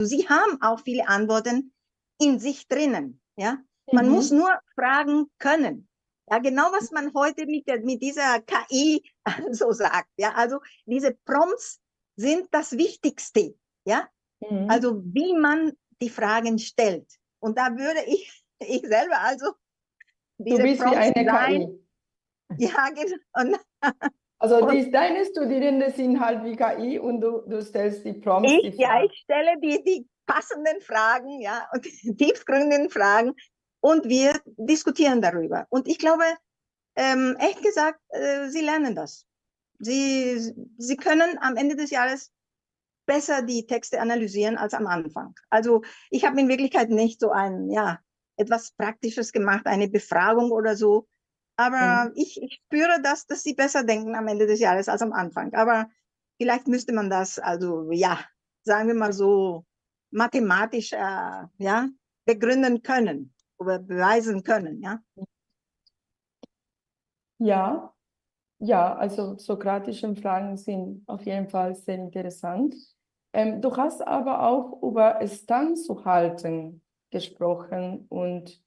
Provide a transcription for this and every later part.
Sie haben auch viele Antworten in sich drinnen. Ja? Man muss nur fragen können. Ja, genau was man heute mit, der, mit dieser KI so sagt. Ja, also diese Prompts sind das Wichtigste. Ja, also wie man die Fragen stellt. Und da würde ich, ich selber also Du diese bist wie Prompts eine sein. KI. Ja, genau. Und Also die, deine Studierenden sind halt wie KI und du stellst die Prompts, die Ich, ja, Fragen. ich stelle die passenden Fragen, ja, und die tiefgründigen Fragen und wir diskutieren darüber. Und ich glaube, ehrlich gesagt, sie lernen das. Sie können am Ende des Jahres besser die Texte analysieren als am Anfang. Also ich habe in Wirklichkeit nicht so ein, ja, etwas Praktisches gemacht, eine Befragung oder so. Aber ich spüre das, dass sie besser denken am Ende des Jahres als am Anfang. Aber vielleicht müsste man das, also ja, sagen wir mal so, mathematisch ja, begründen können oder beweisen können, ja. Ja, ja, also sokratische Fragen sind auf jeden Fall sehr interessant. Du hast aber auch über Stand zu halten gesprochen und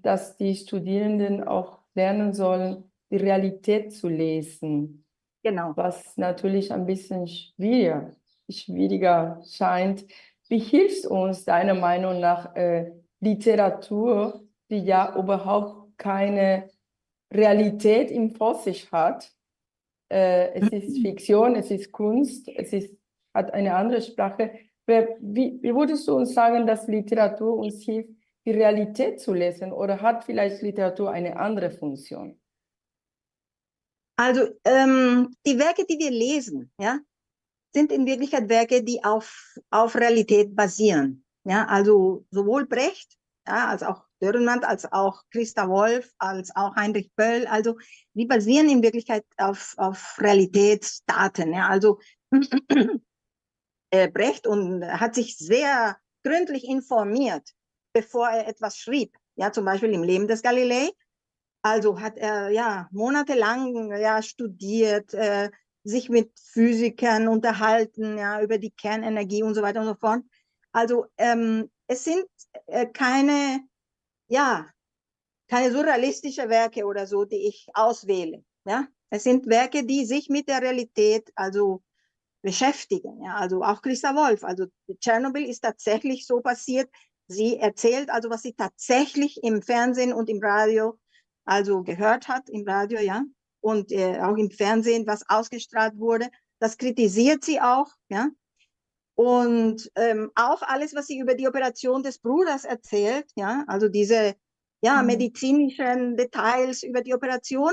dass die Studierenden auch lernen sollen, die Realität zu lesen. Was natürlich ein bisschen schwieriger scheint. Wie hilft uns deiner Meinung nach Literatur, die ja überhaupt keine Realität im Vor sich hat? Es ist Fiktion, es ist Kunst, es hat eine andere Sprache. Wie würdest du uns sagen, dass Literatur uns hilft, die Realität zu lesen, oder hat vielleicht Literatur eine andere Funktion? Also die Werke, die wir lesen, ja, sind in Wirklichkeit Werke, die auf Realität basieren. Ja, also sowohl Brecht, ja, als auch Dürrenmatt, als auch Christa Wolf, als auch Heinrich Böll. Also die basieren in Wirklichkeit auf Realitätsdaten. Ja, also Brecht und hat sich sehr gründlich informiert, bevor er etwas schrieb. Ja, zum Beispiel im Leben des Galilei. Also hat er ja monatelang ja, studiert, sich mit Physikern unterhalten, ja, über die Kernenergie und so weiter und so fort. Also es sind keine surrealistische Werke oder so, die ich auswähle. Ja? Es sind Werke, die sich mit der Realität also beschäftigen. Ja? Also auch Christa Wolf. Also Tschernobyl ist tatsächlich so passiert. Sie erzählt also, was sie tatsächlich im Fernsehen und im Radio also gehört hat, im Radio, ja, und auch im Fernsehen, was ausgestrahlt wurde, das kritisiert sie auch, ja. Und auch alles, was sie über die Operation des Bruders erzählt, ja, also diese, ja, medizinischen Details über die Operation,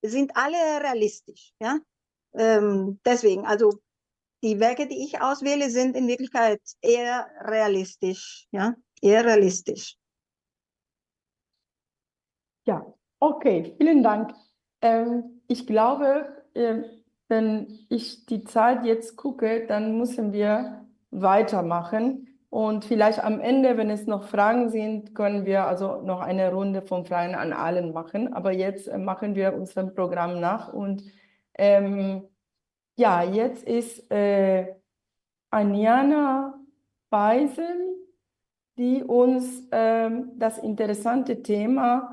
sind alle realistisch, ja. Deswegen, also die Werke, die ich auswähle, sind in Wirklichkeit eher realistisch, ja, eher realistisch. Ja, okay, vielen Dank. Ich glaube, wenn ich die Zeit jetzt gucke, dann müssen wir weitermachen. Und vielleicht am Ende, wenn es noch Fragen sind, können wir also noch eine Runde von Fragen an allen machen. Aber jetzt machen wir unser Programm nach. Und ja, jetzt ist Aniana Beisel, die uns das interessante Thema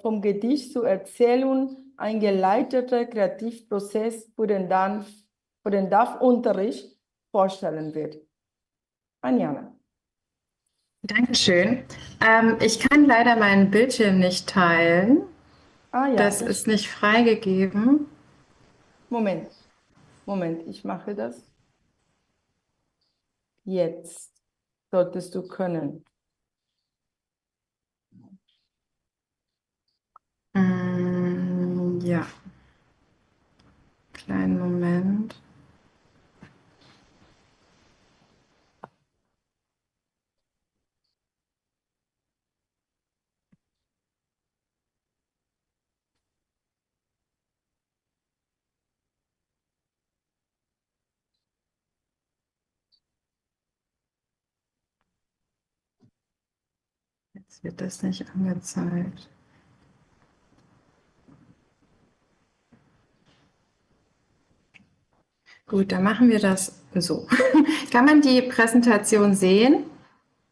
vom Gedicht zur Erzählung, ein geleiteter Kreativprozess für den D A F-Unterricht vorstellen wird. Aniana. Dankeschön. Ich kann leider meinen Bildschirm nicht teilen. Ah, ja. Das ist nicht freigegeben. Moment, Moment, ich mache das. Jetzt solltest du können. Ja. Kleinen Moment. Jetzt wird das nicht angezeigt. Gut, dann machen wir das so. Kann man die Präsentation sehen?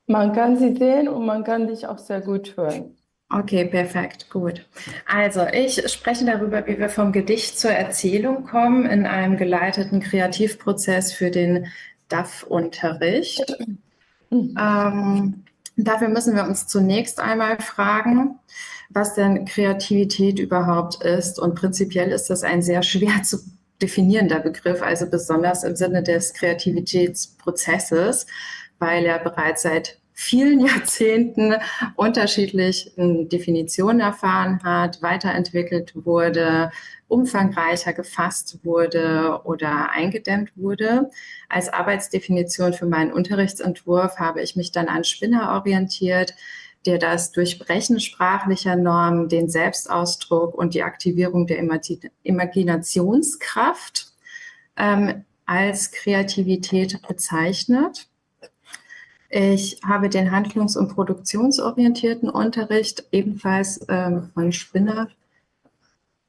Man kann sie sehen und man kann dich auch sehr gut hören. Okay, perfekt, gut. Also ich spreche darüber, wie wir vom Gedicht zur Erzählung kommen in einem geleiteten Kreativprozess für den DAF-Unterricht. Dafür müssen wir uns zunächst einmal fragen, was denn Kreativität überhaupt ist. Und prinzipiell ist das ein sehr schwer zu definierender Begriff, also besonders im Sinne des Kreativitätsprozesses, weil er bereits seit vielen Jahrzehnten unterschiedlichen Definitionen erfahren hat, weiterentwickelt wurde, umfangreicher gefasst wurde oder eingedämmt wurde. Als Arbeitsdefinition für meinen Unterrichtsentwurf habe ich mich dann an Spinner orientiert, der das Durchbrechen sprachlicher Normen, den Selbstausdruck und die Aktivierung der Imaginationskraft als Kreativität bezeichnet. Ich habe den handlungs- und produktionsorientierten Unterricht ebenfalls von Spinner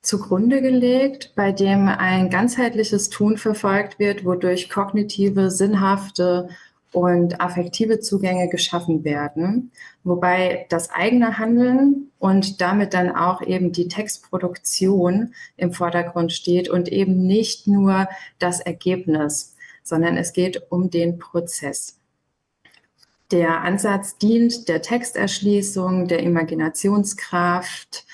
zugrunde gelegt, bei dem ein ganzheitliches Tun verfolgt wird, wodurch kognitive, sinnhafte und affektive Zugänge geschaffen werden, wobei das eigene Handeln und damit dann auch eben die Textproduktion im Vordergrund steht und eben nicht nur das Ergebnis, sondern es geht um den Prozess. Der Ansatz dient der Texterschließung, der Imaginationskraft,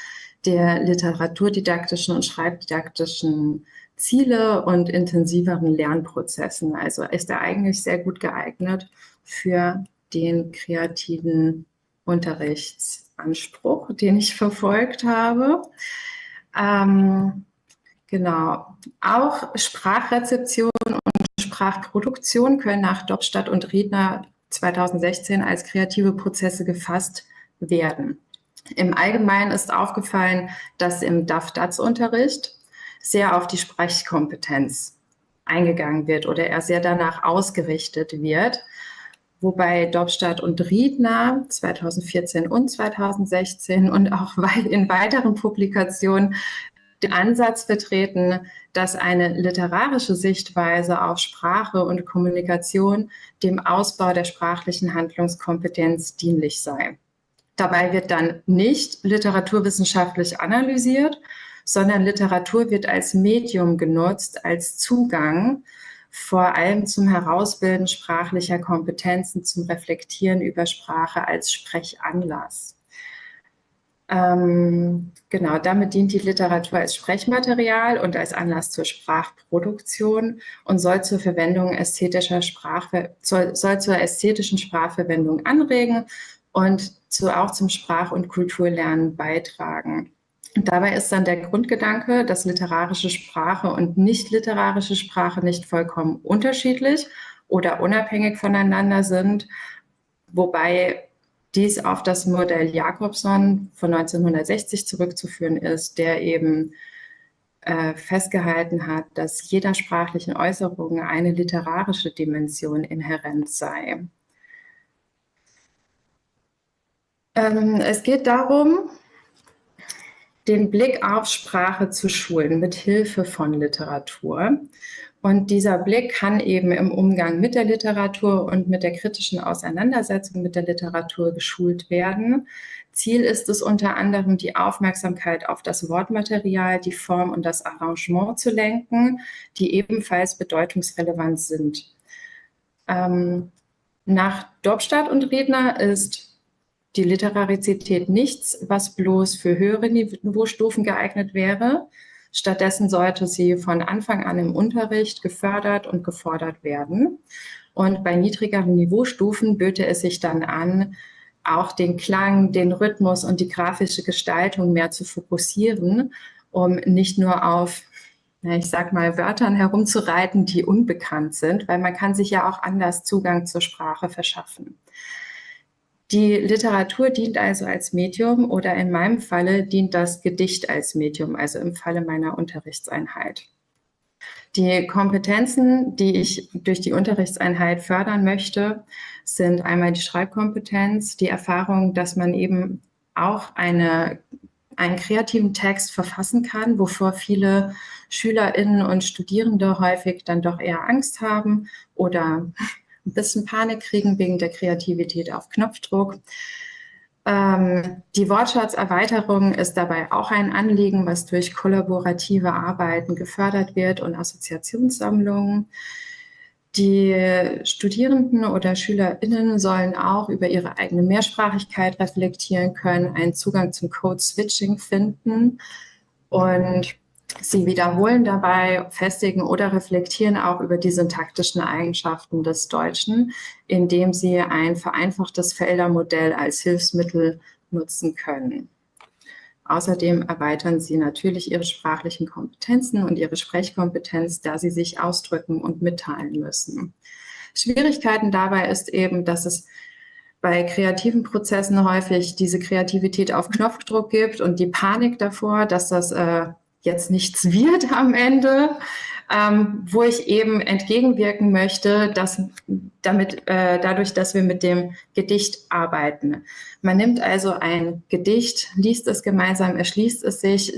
der literaturdidaktischen und schreibdidaktischen Ziele und intensiveren Lernprozessen. Also ist er eigentlich sehr gut geeignet für den kreativen Unterrichtsanspruch, den ich verfolgt habe. Auch Sprachrezeption und Sprachproduktion können nach Dobstadt und Riedner 2016 als kreative Prozesse gefasst werden. Im Allgemeinen ist aufgefallen, dass im DAF-DaZ-Unterricht sehr auf die Sprechkompetenz eingegangen wird oder er sehr danach ausgerichtet wird, wobei Dobstadt und Riedner 2014 und 2016 und auch in weiteren Publikationen den Ansatz vertreten, dass eine literarische Sichtweise auf Sprache und Kommunikation dem Ausbau der sprachlichen Handlungskompetenz dienlich sei. Dabei wird dann nicht literaturwissenschaftlich analysiert, sondern Literatur wird als Medium genutzt, als Zugang, vor allem zum Herausbilden sprachlicher Kompetenzen, zum Reflektieren über Sprache als Sprechanlass. Damit dient die Literatur als Sprechmaterial und als Anlass zur Sprachproduktion und soll zur Verwendung ästhetischer Sprache, soll, soll zur ästhetischen Sprachverwendung anregen und auch zum Sprach- und Kulturlernen beitragen. Und dabei ist dann der Grundgedanke, dass literarische Sprache und nicht literarische Sprache nicht vollkommen unterschiedlich oder unabhängig voneinander sind, wobei dies auf das Modell Jakobson von 1960 zurückzuführen ist, der eben festgehalten hat, dass jeder sprachlichen Äußerung eine literarische Dimension inhärent sei. Es geht darum, den Blick auf Sprache zu schulen mit Hilfe von Literatur. Und dieser Blick kann eben im Umgang mit der Literatur und mit der kritischen Auseinandersetzung mit der Literatur geschult werden. Ziel ist es unter anderem, die Aufmerksamkeit auf das Wortmaterial, die Form und das Arrangement zu lenken, die ebenfalls bedeutungsrelevant sind. Nach Dobstadt und Riedner ist die Literarizität nichts, was bloß für höhere Niveaustufen geeignet wäre. Stattdessen sollte sie von Anfang an im Unterricht gefördert und gefordert werden. Und bei niedrigeren Niveaustufen böte es sich dann an, auch den Klang, den Rhythmus und die grafische Gestaltung mehr zu fokussieren, um nicht nur auf, na, ich sag mal, Wörtern herumzureiten, die unbekannt sind, weil man kann sich ja auch anders Zugang zur Sprache verschaffen. Die Literatur dient also als Medium oder in meinem Falle dient das Gedicht als Medium, also im Falle meiner Unterrichtseinheit. Die Kompetenzen, die ich durch die Unterrichtseinheit fördern möchte, sind einmal die Schreibkompetenz, die Erfahrung, dass man eben auch eine einen kreativen Text verfassen kann, wovor viele SchülerInnen und Studierende häufig dann doch eher Angst haben oder ein bisschen Panik kriegen wegen der Kreativität auf Knopfdruck. Die Wortschatzerweiterung ist dabei auch ein Anliegen, was durch kollaborative Arbeiten gefördert wird und Assoziationssammlungen. Die Studierenden oder SchülerInnen sollen auch über ihre eigene Mehrsprachigkeit reflektieren können, einen Zugang zum Code-Switching finden und sie wiederholen dabei, festigen oder reflektieren auch über die syntaktischen Eigenschaften des Deutschen, indem sie ein vereinfachtes Feldermodell als Hilfsmittel nutzen können. Außerdem erweitern sie natürlich ihre sprachlichen Kompetenzen und ihre Sprechkompetenz, da sie sich ausdrücken und mitteilen müssen. Schwierigkeiten dabei ist eben, dass es bei kreativen Prozessen häufig diese Kreativität auf Knopfdruck gibt und die Panik davor, dass das jetzt nichts wird am Ende, wo ich eben entgegenwirken möchte, dass dadurch, dass wir mit dem Gedicht arbeiten. Man nimmt also ein Gedicht, liest es gemeinsam, erschließt es sich,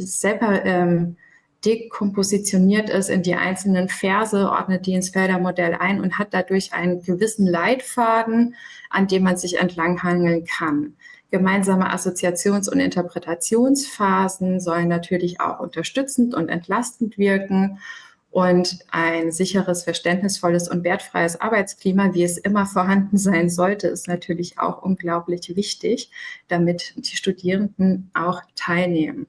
dekompositioniert es in die einzelnen Verse, ordnet die ins Feldermodell ein und hat dadurch einen gewissen Leitfaden, an dem man sich entlanghangeln kann. Gemeinsame Assoziations- und Interpretationsphasen sollen natürlich auch unterstützend und entlastend wirken und ein sicheres, verständnisvolles und wertfreies Arbeitsklima, wie es immer vorhanden sein sollte, ist natürlich auch unglaublich wichtig, damit die Studierenden auch teilnehmen.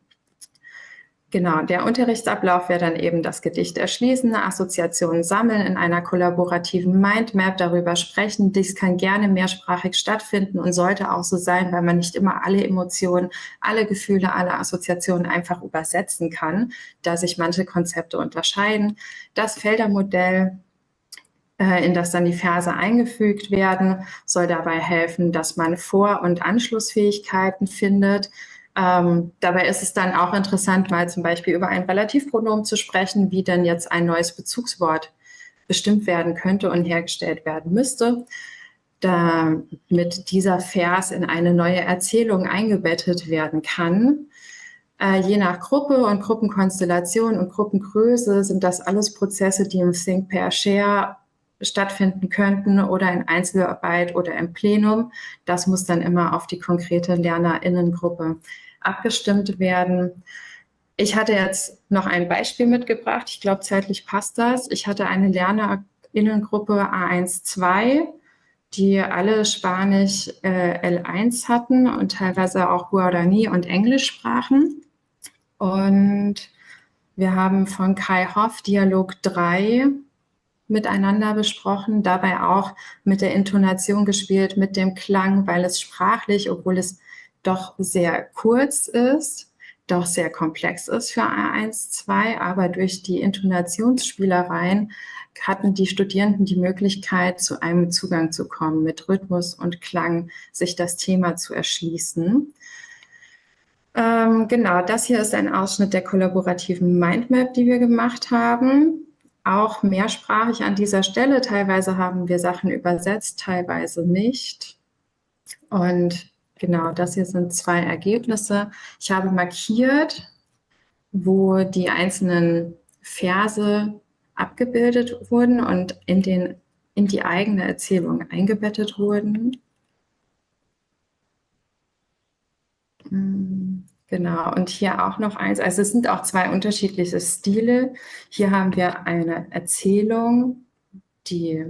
Genau, der Unterrichtsablauf wäre dann eben das Gedicht erschließen, Assoziationen sammeln, in einer kollaborativen Mindmap darüber sprechen. Dies kann gerne mehrsprachig stattfinden und sollte auch so sein, weil man nicht immer alle Emotionen, alle Gefühle, alle Assoziationen einfach übersetzen kann, da sich manche Konzepte unterscheiden. Das Feldermodell, in das dann die Verse eingefügt werden, soll dabei helfen, dass man Vor- und Anschlussfähigkeiten findet. Dabei ist es dann auch interessant, mal zum Beispiel über ein Relativpronomen zu sprechen, wie denn jetzt ein neues Bezugswort bestimmt werden könnte und hergestellt werden müsste, damit dieser Vers in eine neue Erzählung eingebettet werden kann. Je nach Gruppe und Gruppenkonstellation und Gruppengröße sind das alles Prozesse, die im Think, Pair, Share stattfinden könnten oder in Einzelarbeit oder im Plenum. Das muss dann immer auf die konkrete LernerInnengruppe abgestimmt werden. Ich hatte jetzt noch ein Beispiel mitgebracht. Ich glaube, zeitlich passt das. Ich hatte eine LernerInnengruppe A1-2, die alle Spanisch L1 hatten und teilweise auch Guarani und Englisch sprachen. Und wir haben von Kai Hoff Dialog 3 miteinander besprochen, dabei auch mit der Intonation gespielt, mit dem Klang, weil es sprachlich, obwohl es doch sehr kurz ist, doch sehr komplex ist für A1-2, aber durch die Intonationsspielereien hatten die Studierenden die Möglichkeit, zu einem Zugang zu kommen, mit Rhythmus und Klang sich das Thema zu erschließen. Genau, das hier ist ein Ausschnitt der kollaborativen Mindmap, die wir gemacht haben. Auch mehrsprachig an dieser Stelle. Teilweise haben wir Sachen übersetzt, teilweise nicht. Und genau, das hier sind zwei Ergebnisse. Ich habe markiert, wo die einzelnen Verse abgebildet wurden und in die eigene Erzählung eingebettet wurden. Genau, und hier auch noch eins. Also es sind auch zwei unterschiedliche Stile. Hier haben wir eine Erzählung, die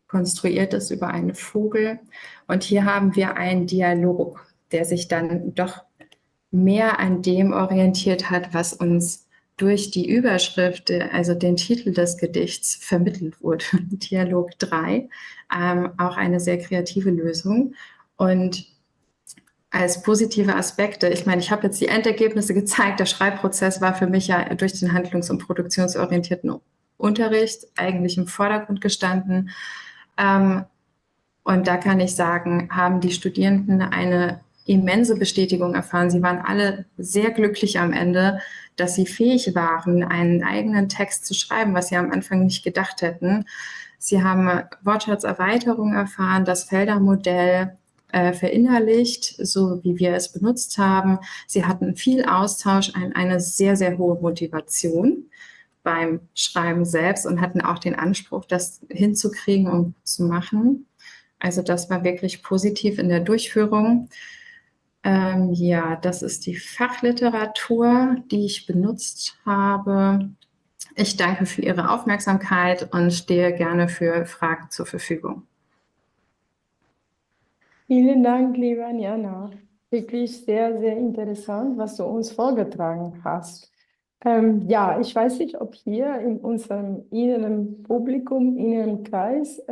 konstruiert ist über einen Vogel. Und hier haben wir einen Dialog, der sich dann doch mehr an dem orientiert hat, was uns durch die Überschrift, also den Titel des Gedichts, vermittelt wurde. Dialog 3, auch eine sehr kreative Lösung. Und als positive Aspekte, ich meine, ich habe jetzt die Endergebnisse gezeigt, der Schreibprozess war für mich ja durch den handlungs- und produktionsorientierten Unterricht eigentlich im Vordergrund gestanden. Und da kann ich sagen, haben die Studierenden eine immense Bestätigung erfahren. Sie waren alle sehr glücklich am Ende, dass sie fähig waren, einen eigenen Text zu schreiben, was sie am Anfang nicht gedacht hätten. Sie haben Wortschatzerweiterung erfahren, das Feldermodell verinnerlicht, so wie wir es benutzt haben. Sie hatten viel Austausch, eine sehr, sehr hohe Motivation beim Schreiben selbst und hatten auch den Anspruch, das hinzukriegen und zu machen. Also das war wirklich positiv in der Durchführung. Ja, das ist die Fachliteratur, die ich benutzt habe. Ich danke für Ihre Aufmerksamkeit und stehe gerne für Fragen zur Verfügung. Vielen Dank, liebe Anjana. Wirklich sehr, sehr interessant, was du uns vorgetragen hast. Ja, ich weiß nicht, ob hier in unserem inneren Publikum, inneren Kreis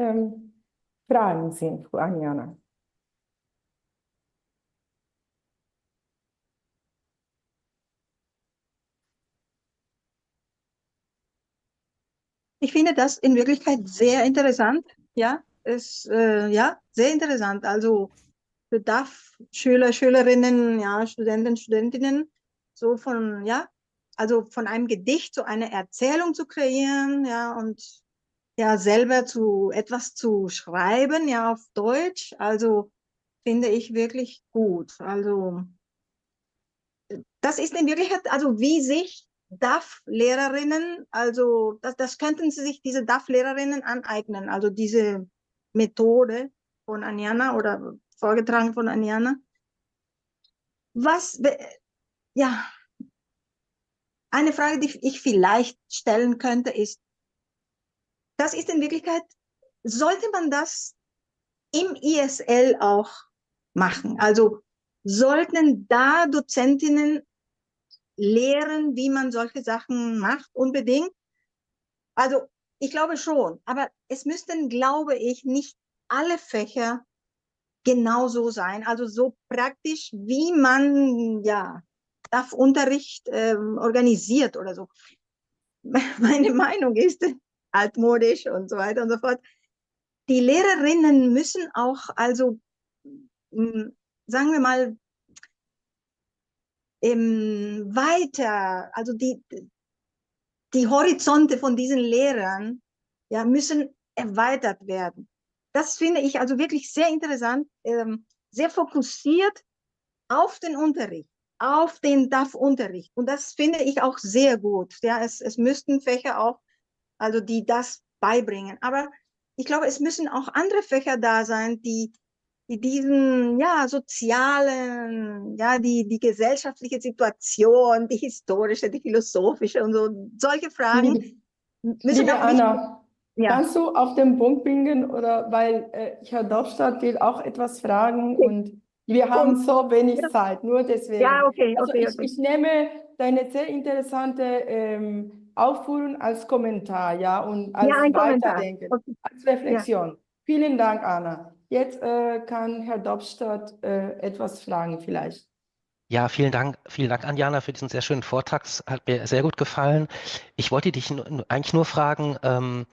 Fragen sind für Anjana. Ich finde das in Wirklichkeit sehr interessant, ja, ist ja, sehr interessant. Also für DaF-Schüler, Schülerinnen, ja, Studenten, Studentinnen, so von, ja, also von einem Gedicht so eine Erzählung zu kreieren, ja, und ja, selber zu etwas zu schreiben, ja, auf Deutsch, also finde ich wirklich gut. Also das ist in Wirklichkeit, also wie sich DaF-Lehrerinnen, also das könnten sie sich, diese DaF-Lehrerinnen aneignen, also diese Methode von Anjana oder vorgetragen von Anjana. Eine Frage, die ich vielleicht stellen könnte, ist, das ist in Wirklichkeit, sollte man das im ISL auch machen? Also sollten da Dozentinnen lehren, wie man solche Sachen macht, unbedingt? Also ich glaube schon, aber es müssten, glaube ich, nicht alle Fächer genauso sein, also so praktisch, wie man, ja, DaF-Unterricht organisiert oder so. Meine Meinung ist, altmodisch und so weiter und so fort, die Lehrerinnen müssen auch, also, sagen wir mal, weiter, also die Horizonte von diesen Lehrern, ja, müssen erweitert werden. Das finde ich also wirklich sehr interessant, sehr fokussiert auf den Unterricht, auf den DaF-Unterricht. Und das finde ich auch sehr gut. Ja, es müssten Fächer auch, also die das beibringen. Aber ich glaube, es müssen auch andere Fächer da sein, die diesen, ja, sozialen, ja, die gesellschaftliche Situation, die historische, die philosophische und so, solche Fragen müssen Liebe auch nicht Anna, Ja. Kannst du auf den Punkt bringen, oder weil Herr Doppstadt will auch etwas fragen und wir haben so wenig Zeit, nur deswegen. Ja, okay, okay, okay. Ich nehme deine sehr interessante Aufführung als Kommentar, ja, und als Ja, ein Kommentar. Weiterdenken, Okay. als Reflexion. Vielen Dank, Anna. Jetzt kann Herr Doppstadt etwas fragen vielleicht. Ja, vielen Dank, vielen Dank, Anjana, für diesen sehr schönen Vortrag. Es hat mir sehr gut gefallen. Ich wollte dich eigentlich nur fragen,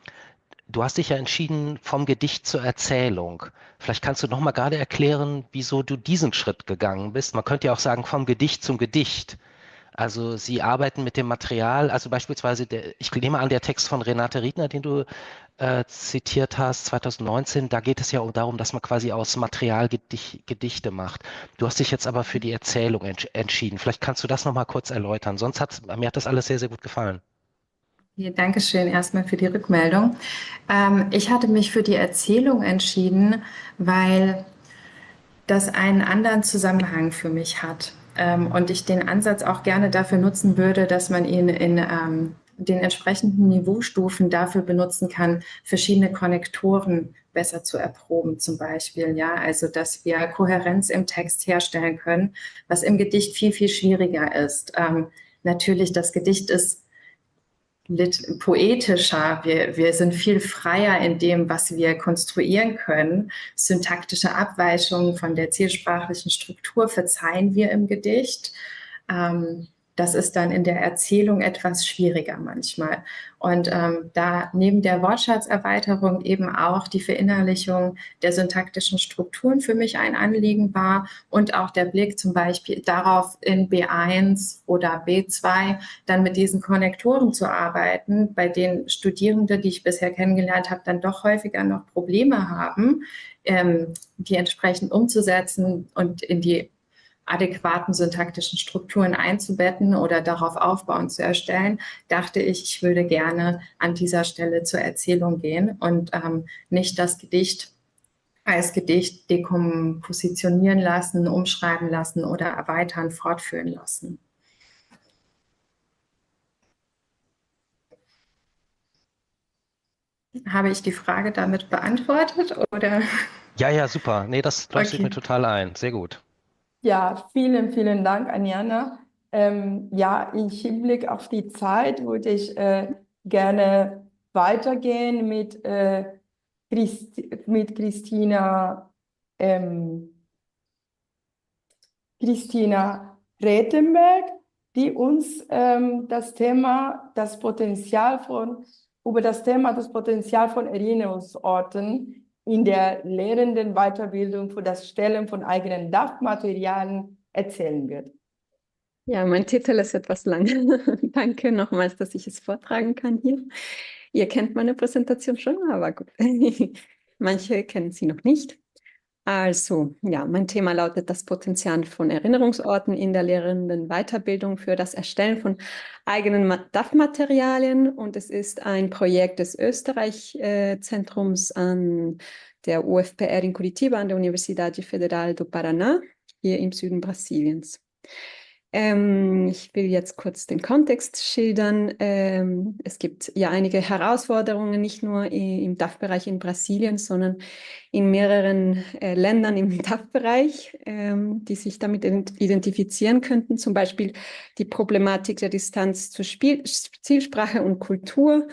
du hast dich ja entschieden vom Gedicht zur Erzählung. Vielleicht kannst du noch mal gerade erklären, wieso du diesen Schritt gegangen bist. Man könnte ja auch sagen, vom Gedicht zum Gedicht. Also Sie arbeiten mit dem Material, also beispielsweise, der, ich nehme an, der Text von Renate Riedner, den du zitiert hast, 2019, da geht es ja darum, dass man quasi aus Material Gedichte macht. Du hast dich jetzt aber für die Erzählung entschieden. Vielleicht kannst du das noch mal kurz erläutern. Sonst hat, mir hat das alles sehr, sehr gut gefallen. Ja, danke schön erstmal für die Rückmeldung. Ich hatte mich für die Erzählung entschieden, weil das einen anderen Zusammenhang für mich hat. Und ich den Ansatz auch gerne dafür nutzen würde, dass man ihn in den entsprechenden Niveaustufen dafür benutzen kann, verschiedene Konnektoren besser zu erproben zum Beispiel. Ja, also dass wir Kohärenz im Text herstellen können, was im Gedicht viel, viel schwieriger ist. Natürlich, das Gedicht ist poetischer, wir sind viel freier in dem, was wir konstruieren können. Syntaktische Abweichungen von der zielsprachlichen Struktur verzeihen wir im Gedicht. Das ist dann in der Erzählung etwas schwieriger manchmal. Und da neben der Wortschatzerweiterung eben auch die Verinnerlichung der syntaktischen Strukturen für mich ein Anliegen war und auch der Blick zum Beispiel darauf, in B1 oder B2 dann mit diesen Konnektoren zu arbeiten, bei denen Studierende, die ich bisher kennengelernt habe, dann doch häufiger noch Probleme haben die entsprechend umzusetzen und in die adäquaten syntaktischen Strukturen einzubetten oder darauf aufbauend zu erstellen, dachte ich, ich würde gerne an dieser Stelle zur Erzählung gehen und nicht das Gedicht als Gedicht dekompositionieren lassen, umschreiben lassen oder erweitern, fortführen lassen. Habe ich die Frage damit beantwortet, oder? Ja, ja, super. Nee, das leuchtet mir Okay. total ein. Sehr gut. Ja, vielen, vielen Dank, Aniana. Ja, im Hinblick auf die Zeit würde ich gerne weitergehen mit Christina Rettenberg, die uns das Thema, das Potenzial von, über das Thema das Potenzial von Erinnerungsorten in der lehrenden Weiterbildung für das Stellen von eigenen DaF-Materialien erzählen wird. Ja, mein Titel ist etwas lang. Danke nochmals, dass ich es vortragen kann hier. Ihr kennt meine Präsentation schon, aber gut. Manche kennen sie noch nicht. Mein Thema lautet das Potenzial von Erinnerungsorten in der lehrenden Weiterbildung für das Erstellen von eigenen DaF-Materialien. Und es ist ein Projekt des Österreich-Zentrums an der UFPR in Curitiba, an der Universidade Federal do Paraná, hier im Süden Brasiliens. Ich will jetzt kurz den Kontext schildern. Es gibt ja einige Herausforderungen, nicht nur im DaF-Bereich in Brasilien, sondern in mehreren Ländern im DaF-Bereich, die sich damit identifizieren könnten. Zum Beispiel die Problematik der Distanz zur Zielsprache und Kultur.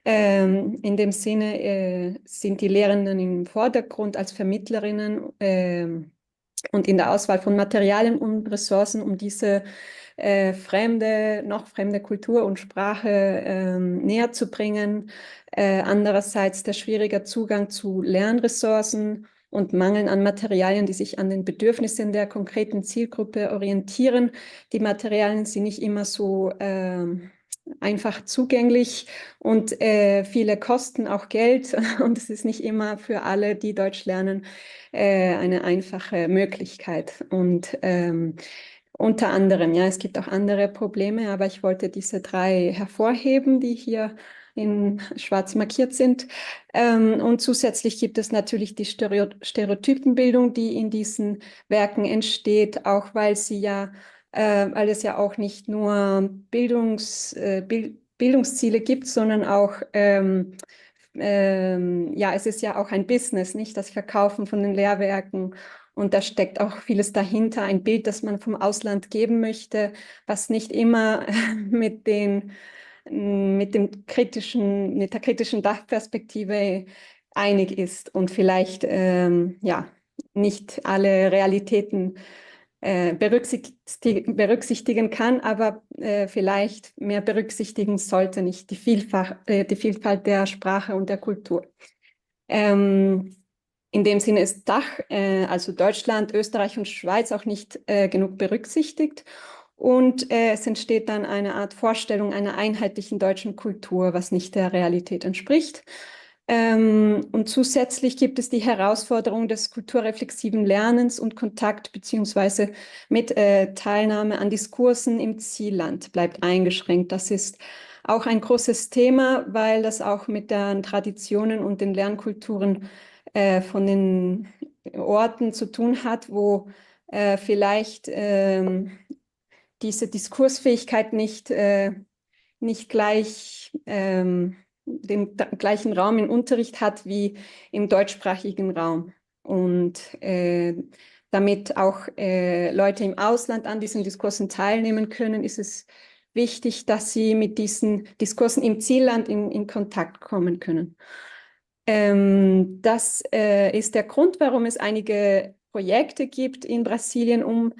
In dem Sinne sind die Lehrenden im Vordergrund als Vermittlerinnen und in der Auswahl von Materialien und Ressourcen, um diese noch fremde Kultur und Sprache näher zu bringen. Andererseits der schwierige Zugang zu Lernressourcen und Mangel an Materialien, die sich an den Bedürfnissen der konkreten Zielgruppe orientieren. Die Materialien sind nicht immer so einfach zugänglich und viele kosten auch Geld und es ist nicht immer für alle, die Deutsch lernen, eine einfache Möglichkeit. Und unter anderem, ja, es gibt auch andere Probleme, aber ich wollte diese drei hervorheben, die hier in schwarz markiert sind. Und zusätzlich gibt es natürlich die Stereotypenbildung, die in diesen Werken entsteht, auch weil sie ja weil es ja auch nicht nur Bildungsziele gibt, sondern auch ja, es ist ja auch ein Business, nicht das Verkaufen von den Lehrwerken. Und da steckt auch vieles dahinter, ein Bild, das man vom Ausland geben möchte, was nicht immer mit den, mit dem kritischen, mit der kritischen Dachperspektive einig ist und vielleicht ja, nicht alle Realitäten berücksichtigen kann, aber vielleicht mehr berücksichtigen sollte, nicht die Vielfalt der Sprache und der Kultur. In dem Sinne ist Dach, also Deutschland, Österreich und Schweiz, auch nicht genug berücksichtigt. Und es entsteht dann eine Art Vorstellung einer einheitlichen deutschen Kultur, was nicht der Realität entspricht. Und zusätzlich gibt es die Herausforderung des kulturreflexiven Lernens und Kontakt beziehungsweise mit Teilnahme an Diskursen im Zielland bleibt eingeschränkt. Das ist auch ein großes Thema, weil das auch mit den Traditionen und den Lernkulturen von den Orten zu tun hat, wo vielleicht diese Diskursfähigkeit nicht gleich den gleichen Raum im Unterricht hat wie im deutschsprachigen Raum. Und damit auch Leute im Ausland an diesen Diskursen teilnehmen können, ist es wichtig, dass sie mit diesen Diskursen im Zielland in Kontakt kommen können. Das ist der Grund, warum es einige Projekte gibt in Brasilien, um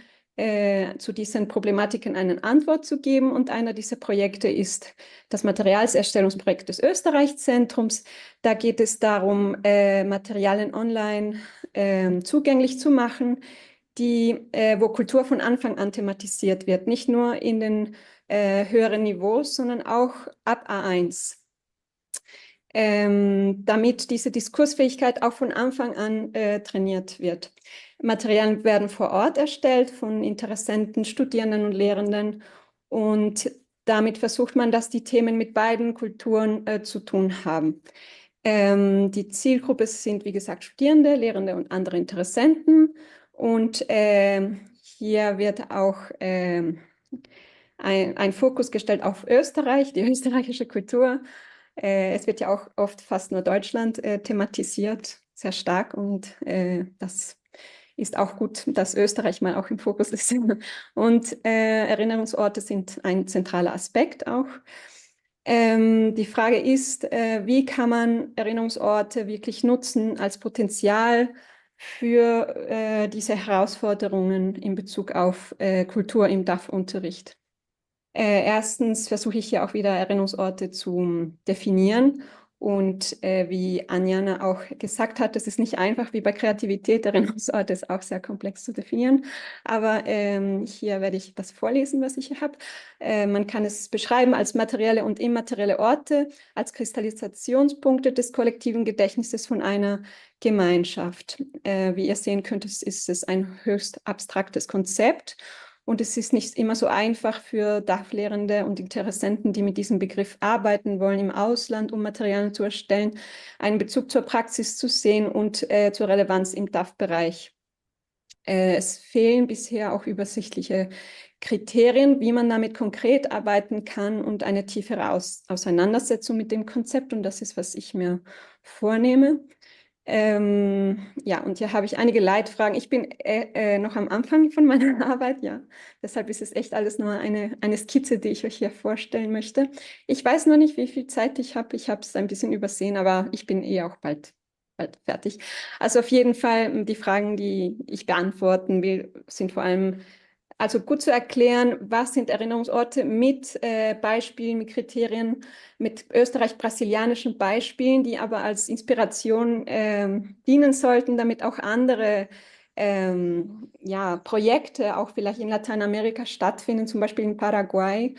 zu diesen Problematiken eine Antwort zu geben. Und einer dieser Projekte ist das Materialserstellungsprojekt des Österreich-Zentrums. Da geht es darum, Materialien online zugänglich zu machen, wo Kultur von Anfang an thematisiert wird. Nicht nur in den höheren Niveaus, sondern auch ab A1. Damit diese Diskursfähigkeit auch von Anfang an trainiert wird. Materialien werden vor Ort erstellt von Interessenten, Studierenden und Lehrenden und damit versucht man, dass die Themen mit beiden Kulturen zu tun haben. Die Zielgruppe sind, wie gesagt, Studierende, Lehrende und andere Interessenten und hier wird auch ein Fokus gestellt auf Österreich, die österreichische Kultur. Es wird ja auch oft fast nur Deutschland thematisiert, sehr stark und das ist auch gut, dass Österreich mal auch im Fokus ist. Und Erinnerungsorte sind ein zentraler Aspekt auch. Die Frage ist, wie kann man Erinnerungsorte wirklich nutzen als Potenzial für diese Herausforderungen in Bezug auf Kultur im DaF-Unterricht? Erstens versuche ich hier auch wieder Erinnerungsorte zu definieren. Und wie Anjana auch gesagt hat, das ist nicht einfach wie bei Kreativität. Erinnerungsorte ist auch sehr komplex zu definieren. Aber hier werde ich was vorlesen, was ich hier habe. Man kann es beschreiben als materielle und immaterielle Orte, als Kristallisationspunkte des kollektiven Gedächtnisses von einer Gemeinschaft. Wie ihr sehen könnt, ist es ein höchst abstraktes Konzept. Und es ist nicht immer so einfach für DaF-Lehrende und Interessenten, die mit diesem Begriff arbeiten wollen, im Ausland, um Materialien zu erstellen, einen Bezug zur Praxis zu sehen und zur Relevanz im DaF-Bereich. Es fehlen bisher auch übersichtliche Kriterien, wie man damit konkret arbeiten kann und eine tiefere Auseinandersetzung mit dem Konzept. Und das ist, was ich mir vornehme. Ja, und hier habe ich einige Leitfragen. Ich bin noch am Anfang von meiner Arbeit, ja. Deshalb ist es echt alles nur eine Skizze, die ich euch hier vorstellen möchte. Ich weiß noch nicht, wie viel Zeit ich habe. Ich habe es ein bisschen übersehen, aber ich bin eh auch bald fertig. Also auf jeden Fall, die Fragen, die ich beantworten will, sind vor allem also gut zu erklären, was sind Erinnerungsorte mit Beispielen, mit Kriterien, mit österreich-brasilianischen Beispielen, die aber als Inspiration dienen sollten, damit auch andere ja, Projekte auch vielleicht in Lateinamerika stattfinden, zum Beispiel in Paraguay,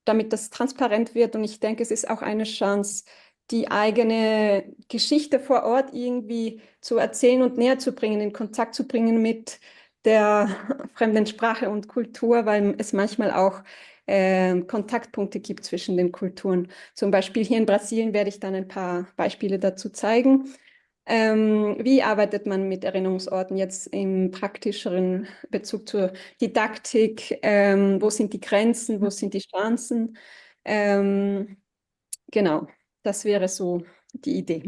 damit das transparent wird. Und ich denke, es ist auch eine Chance, die eigene Geschichte vor Ort irgendwie zu erzählen und näher zu bringen, in Kontakt zu bringen mit der fremden Sprache und Kultur, weil es manchmal auch Kontaktpunkte gibt zwischen den Kulturen. Zum Beispiel hier in Brasilien werde ich dann ein paar Beispiele dazu zeigen. Wie arbeitet man mit Erinnerungsorten jetzt im praktischeren Bezug zur Didaktik? Wo sind die Grenzen? Wo sind die Chancen? Genau, das wäre so die Idee.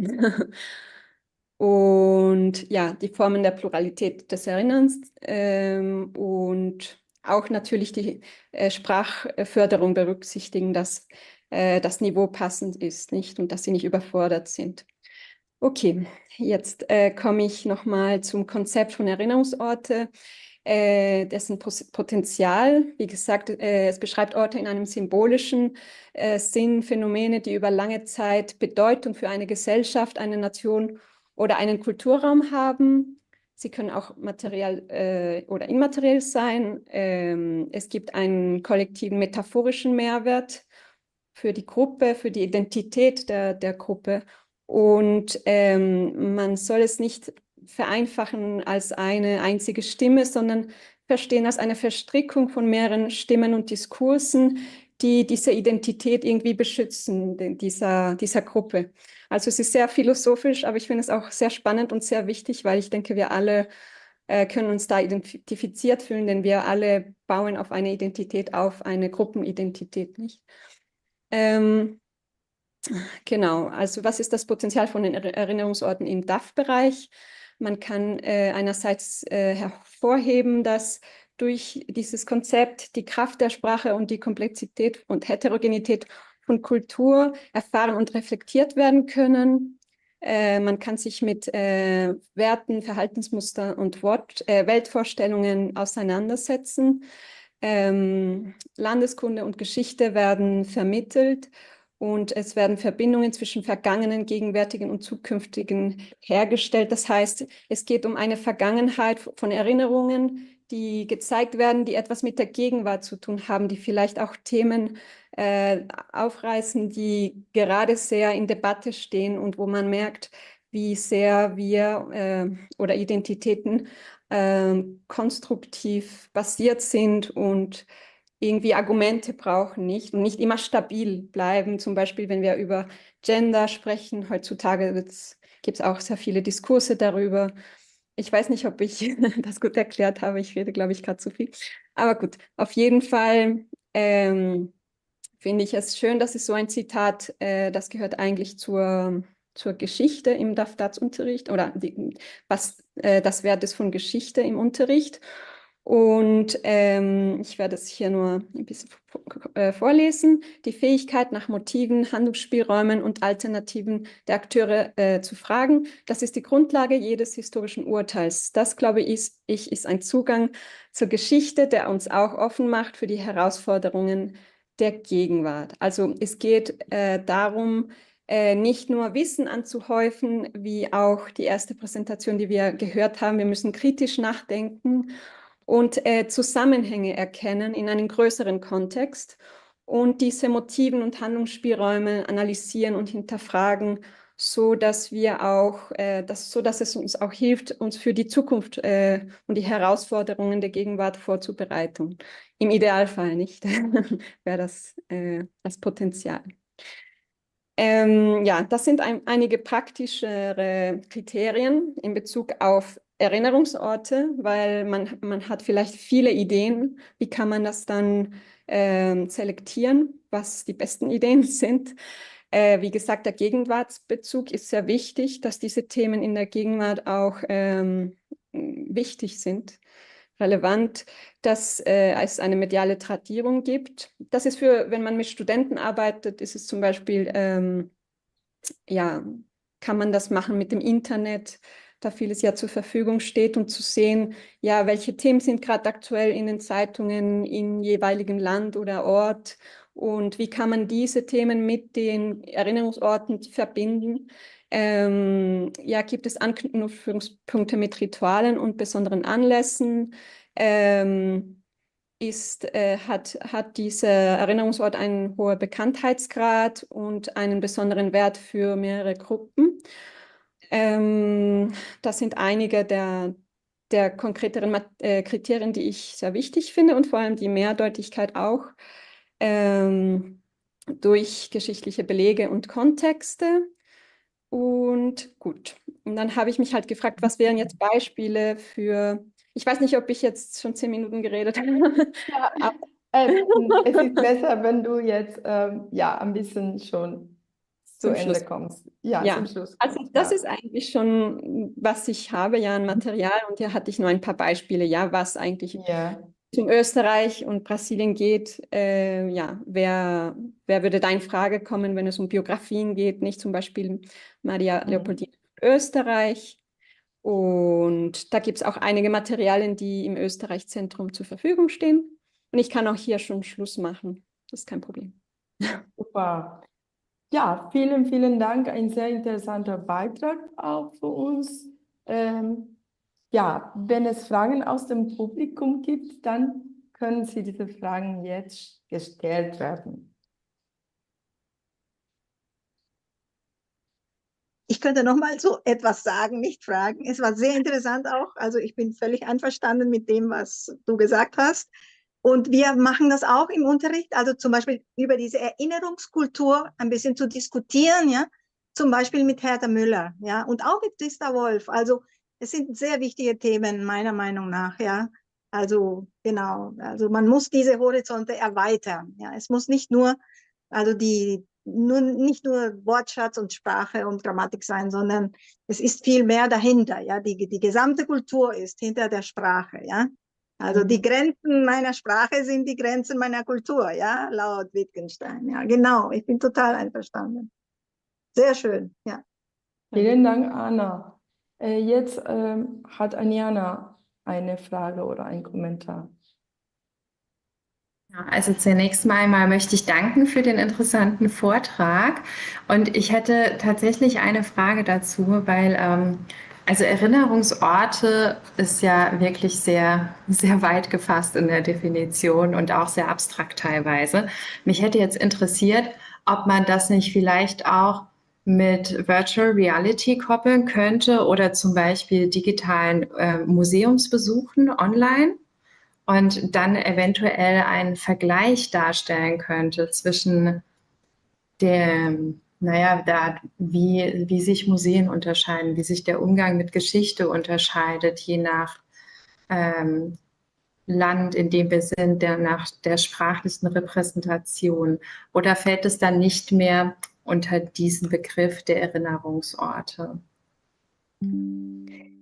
Und ja, die Formen der Pluralität des Erinnerns und auch natürlich die Sprachförderung berücksichtigen, dass das Niveau passend ist, nicht? Und dass sie nicht überfordert sind. Okay, jetzt komme ich nochmal zum Konzept von Erinnerungsorte, dessen Potenzial, wie gesagt, es beschreibt Orte in einem symbolischen Sinn, Phänomene, die über lange Zeit Bedeutung für eine Gesellschaft, eine Nation oder einen Kulturraum haben. Sie können auch materiell oder immateriell sein. Es gibt einen kollektiven metaphorischen Mehrwert für die Gruppe, für die Identität der Gruppe. Und man soll es nicht vereinfachen als eine einzige Stimme, sondern verstehen als eine Verstrickung von mehreren Stimmen und Diskursen, die diese Identität irgendwie beschützen, dieser Gruppe. Also es ist sehr philosophisch, aber ich finde es auch sehr spannend und sehr wichtig, weil ich denke, wir alle können uns da identifiziert fühlen, denn wir alle bauen auf eine Identität auf, eine Gruppenidentität, nicht? Genau, also was ist das Potenzial von den Erinnerungsorten im DaF-Bereich? Man kann einerseits hervorheben, dass durch dieses Konzept die Kraft der Sprache und die Komplexität und Heterogenität von Kultur erfahren und reflektiert werden können. Man kann sich mit Werten, Verhaltensmustern und Weltvorstellungen auseinandersetzen. Landeskunde und Geschichte werden vermittelt und es werden Verbindungen zwischen vergangenen, gegenwärtigen und zukünftigen hergestellt. Das heißt, es geht um eine Vergangenheit von Erinnerungen, die gezeigt werden, die etwas mit der Gegenwart zu tun haben, die vielleicht auch Themen aufreißen, die gerade sehr in Debatte stehen und wo man merkt, wie sehr wir oder Identitäten konstruktiv basiert sind und irgendwie Argumente brauchen, nicht? Und nicht immer stabil bleiben. Zum Beispiel, wenn wir über Gender sprechen, heutzutage gibt es auch sehr viele Diskurse darüber. Ich weiß nicht, ob ich das gut erklärt habe. Ich rede, glaube ich, gerade zu viel. Aber gut, auf jeden Fall finde ich es schön, dass es so ein Zitat, das gehört eigentlich zur Geschichte im DAF-DATS-Unterricht oder das Wert ist von Geschichte im Unterricht. Und ich werde es hier nur ein bisschen vorlesen. Die Fähigkeit, nach Motiven, Handlungsspielräumen und Alternativen der Akteure zu fragen, das ist die Grundlage jedes historischen Urteils. Das, glaube ich, ist ein Zugang zur Geschichte, der uns auch offen macht für die Herausforderungen der Gegenwart. Also es geht darum, nicht nur Wissen anzuhäufen, wie auch die erste Präsentation, die wir gehört haben. Wir müssen kritisch nachdenken und Zusammenhänge erkennen in einem größeren Kontext und diese Motiven und Handlungsspielräume analysieren und hinterfragen, so dass wir auch, so dass es uns auch hilft, uns für die Zukunft und die Herausforderungen der Gegenwart vorzubereiten. Im Idealfall nicht, wäre das das Potenzial. Ja, das sind einige praktischere Kriterien in Bezug auf Erinnerungsorte, weil man hat vielleicht viele Ideen. Wie kann man das dann selektieren, was die besten Ideen sind? Wie gesagt, der Gegenwartsbezug ist sehr wichtig, dass diese Themen in der Gegenwart auch wichtig sind, relevant, dass es eine mediale Tradierung gibt. Das ist für, wenn man mit Studenten arbeitet, ist es zum Beispiel, ja, kann man das machen mit dem Internet, da vieles ja zur Verfügung steht und zu sehen, ja, welche Themen sind gerade aktuell in den Zeitungen im jeweiligen Land oder Ort und wie kann man diese Themen mit den Erinnerungsorten verbinden. Ja, gibt es Anknüpfungspunkte mit Ritualen und besonderen Anlässen? Hat dieser Erinnerungsort einen hohen Bekanntheitsgrad und einen besonderen Wert für mehrere Gruppen? Das sind einige der konkreteren Kriterien, die ich sehr wichtig finde und vor allem die Mehrdeutigkeit auch durch geschichtliche Belege und Kontexte. Und gut, und dann habe ich mich halt gefragt, was wären jetzt Beispiele für, ich weiß nicht, ob ich jetzt schon 10 Minuten geredet habe. Ja, es ist besser, wenn du jetzt ja, ein bisschen schon zu Ende kommst. Ja, ja, zum Schluss. Also das ist eigentlich schon, was ich habe, ja, an Material. Und hier hatte ich nur ein paar Beispiele, ja, was eigentlich zum Österreich und Brasilien geht. Ja, wer würde da in Frage kommen, wenn es um Biografien geht? Nicht zum Beispiel Maria Leopoldina Österreich. Und da gibt es auch einige Materialien, die im Österreich-Zentrum zur Verfügung stehen. Und ich kann auch hier schon Schluss machen. Das ist kein Problem. Super. Ja, vielen, vielen Dank. Ein sehr interessanter Beitrag auch für uns. Ja, wenn es Fragen aus dem Publikum gibt, dann können Sie diese Fragen jetzt gestellt werden. Ich könnte noch mal so etwas sagen, nicht fragen. Es war sehr interessant auch. Also ich bin völlig einverstanden mit dem, was du gesagt hast. Und wir machen das auch im Unterricht, also zum Beispiel über diese Erinnerungskultur ein bisschen zu diskutieren, ja, zum Beispiel mit Herta Müller, ja, und auch mit Christa Wolf. Also es sind sehr wichtige Themen meiner Meinung nach, ja. Also genau, also man muss diese Horizonte erweitern, ja. Es muss nicht nur, also nicht nur Wortschatz und Sprache und Grammatik sein, sondern es ist viel mehr dahinter, ja. Die gesamte Kultur ist hinter der Sprache, ja. Also die Grenzen meiner Sprache sind die Grenzen meiner Kultur, ja, laut Wittgenstein. Ja, genau, ich bin total einverstanden. Sehr schön, ja. Vielen Dank, Anna. Jetzt hat Anjana eine Frage oder einen Kommentar. Ja, also zunächst mal möchte ich danken für den interessanten Vortrag. Und ich hätte tatsächlich eine Frage dazu, weil Also Erinnerungsorte ist ja wirklich sehr, sehr weit gefasst in der Definition und auch sehr abstrakt teilweise. Mich hätte jetzt interessiert, ob man das nicht vielleicht auch mit Virtual Reality koppeln könnte oder zum Beispiel digitalen Museumsbesuchen online und dann eventuell einen Vergleich darstellen könnte zwischen dem, naja, da, wie sich Museen unterscheiden, wie sich der Umgang mit Geschichte unterscheidet, je nach Land, in dem wir sind, nach der sprachlichen Repräsentation. Oder fällt es dann nicht mehr unter diesen Begriff der Erinnerungsorte?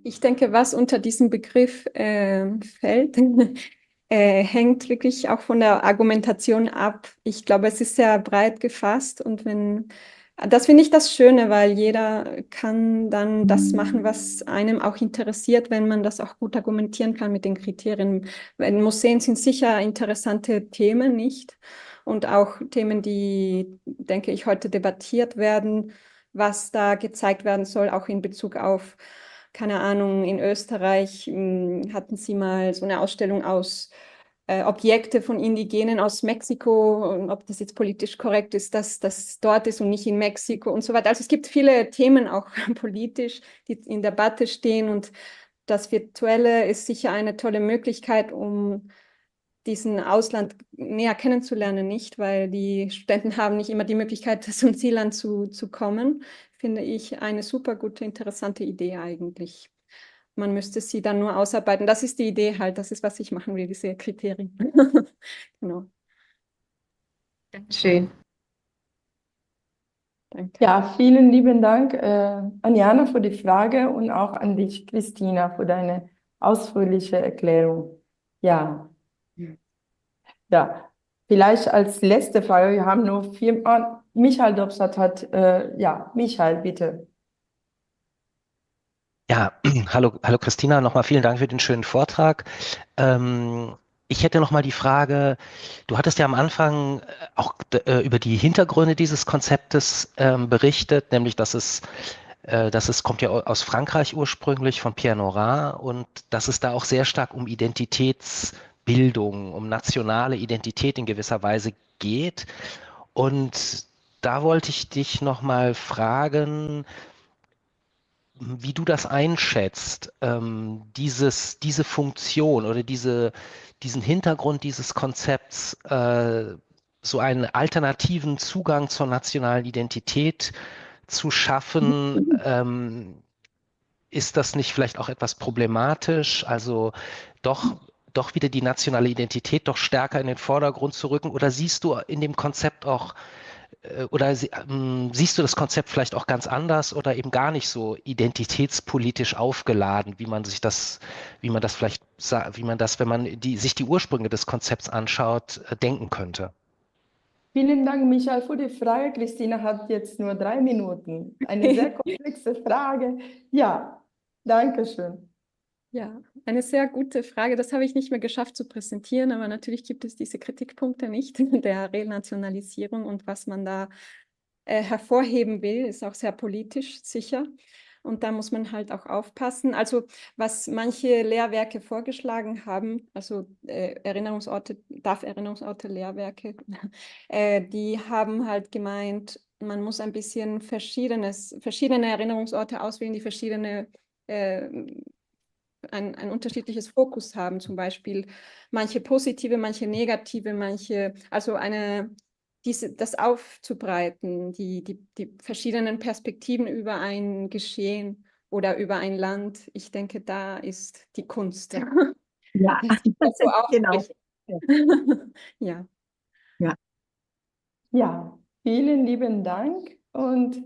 Ich denke, was unter diesen Begriff fällt, hängt wirklich auch von der Argumentation ab. Ich glaube, es ist sehr breit gefasst und das finde ich das Schöne, weil jeder kann dann das machen, was einem auch interessiert, wenn man das auch gut argumentieren kann mit den Kriterien. In Museen sind sicher interessante Themen, nicht? Und auch Themen, die, denke ich, heute debattiert werden, was da gezeigt werden soll, auch in Bezug auf, keine Ahnung, in Österreich hatten sie mal so eine Ausstellung aus Objekte von Indigenen aus Mexiko, und ob das jetzt politisch korrekt ist, dass das dort ist und nicht in Mexiko und so weiter. Also es gibt viele Themen auch politisch, die in Debatte stehen, und das Virtuelle ist sicher eine tolle Möglichkeit, um diesen Ausland näher kennenzulernen, nicht? Weil die Studenten haben nicht immer die Möglichkeit, zum Zielland zu kommen, finde ich eine super gute, interessante Idee eigentlich. Man müsste sie dann nur ausarbeiten. Das ist die Idee halt, das ist, was ich machen will, diese Kriterien. Genau. Schön. Danke. Ja, vielen lieben Dank, Anjana, für die Frage und auch an dich, Christina, für deine ausführliche Erklärung. Ja. Ja, vielleicht als letzte Frage, wir haben nur 4, oh, Michael Dobstadt hat, ja, Michael, bitte. Ja, hallo Christina, nochmal vielen Dank für den schönen Vortrag. Ich hätte nochmal die Frage, du hattest ja am Anfang auch über die Hintergründe dieses Konzeptes berichtet, nämlich dass es kommt ja aus Frankreich ursprünglich von Pierre Nora und dass es da auch sehr stark um Identitätsbildung, um nationale Identität in gewisser Weise geht. Und da wollte ich dich nochmal fragen, wie du das einschätzt, diese Funktion oder diesen Hintergrund dieses Konzepts, so einen alternativen Zugang zur nationalen Identität zu schaffen, ist das nicht vielleicht auch etwas problematisch? Also doch wieder die nationale Identität doch stärker in den Vordergrund zu rücken? Oder siehst du in dem Konzept auch oder siehst du das Konzept vielleicht auch ganz anders oder eben gar nicht so identitätspolitisch aufgeladen, wie man sich das, wie man das vielleicht sa-, wie man das, wenn man die, sich die Ursprünge des Konzepts anschaut, denken könnte? Vielen Dank, Michael, für die Frage. Christina hat jetzt nur 3 Minuten. Eine sehr komplexe Frage. Ja, danke schön. Ja, eine sehr gute Frage. Das habe ich nicht mehr geschafft zu präsentieren, aber natürlich gibt es diese Kritikpunkte nicht, der Renationalisierung und was man da hervorheben will, ist auch sehr politisch sicher. Und da muss man halt auch aufpassen. Also was manche Lehrwerke vorgeschlagen haben, also Erinnerungsorte, darf Erinnerungsorte, Lehrwerke, die haben halt gemeint, man muss ein bisschen verschiedene Erinnerungsorte auswählen, die ein unterschiedliches Fokus haben, zum Beispiel manche positive, manche negative, manche, also eine, diese, das aufzubreiten, die verschiedenen Perspektiven über ein Geschehen oder über ein Land. Ich denke, da ist die Kunst. Das ist so aufrichtig. Ja. Ja, vielen lieben Dank. Und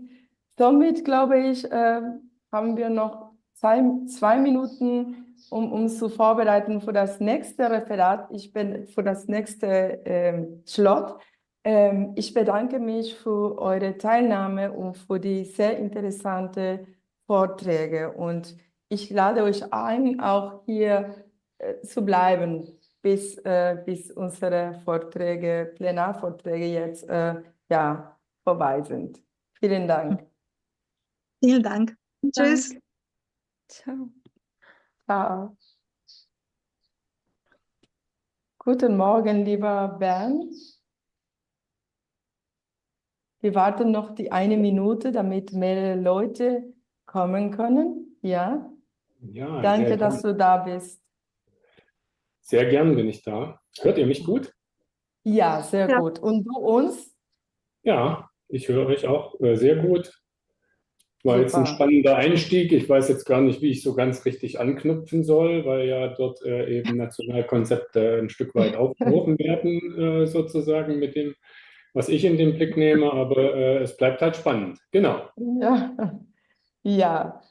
somit, glaube ich, haben wir noch 2 Minuten, um uns zu vorbereiten für das nächste Referat. Ich bin für das nächste Slot. Ich bedanke mich für eure Teilnahme und für die sehr interessanten Vorträge. Und ich lade euch ein, auch hier zu bleiben, bis unsere Plenarvorträge jetzt vorbei sind. Vielen Dank. Vielen Dank. Dank. Tschüss. Ciao. Ciao. Guten Morgen, lieber Bernd. Wir warten noch die eine Minute, damit mehrere Leute kommen können. Ja? Ja, Danke, sehr dass gern. du da bist. Sehr gern bin ich da. Hört ihr mich gut? Ja, sehr Ja. gut. Und du uns? Ja, ich höre euch auch sehr gut. War jetzt ein Super. spannender Einstieg. Ich weiß jetzt gar nicht, wie ich so ganz richtig anknüpfen soll, weil ja dort eben Nationalkonzepte ein Stück weit aufgehoben werden, sozusagen mit dem, was ich in den Blick nehme, aber es bleibt halt spannend. Genau. Ja, ja,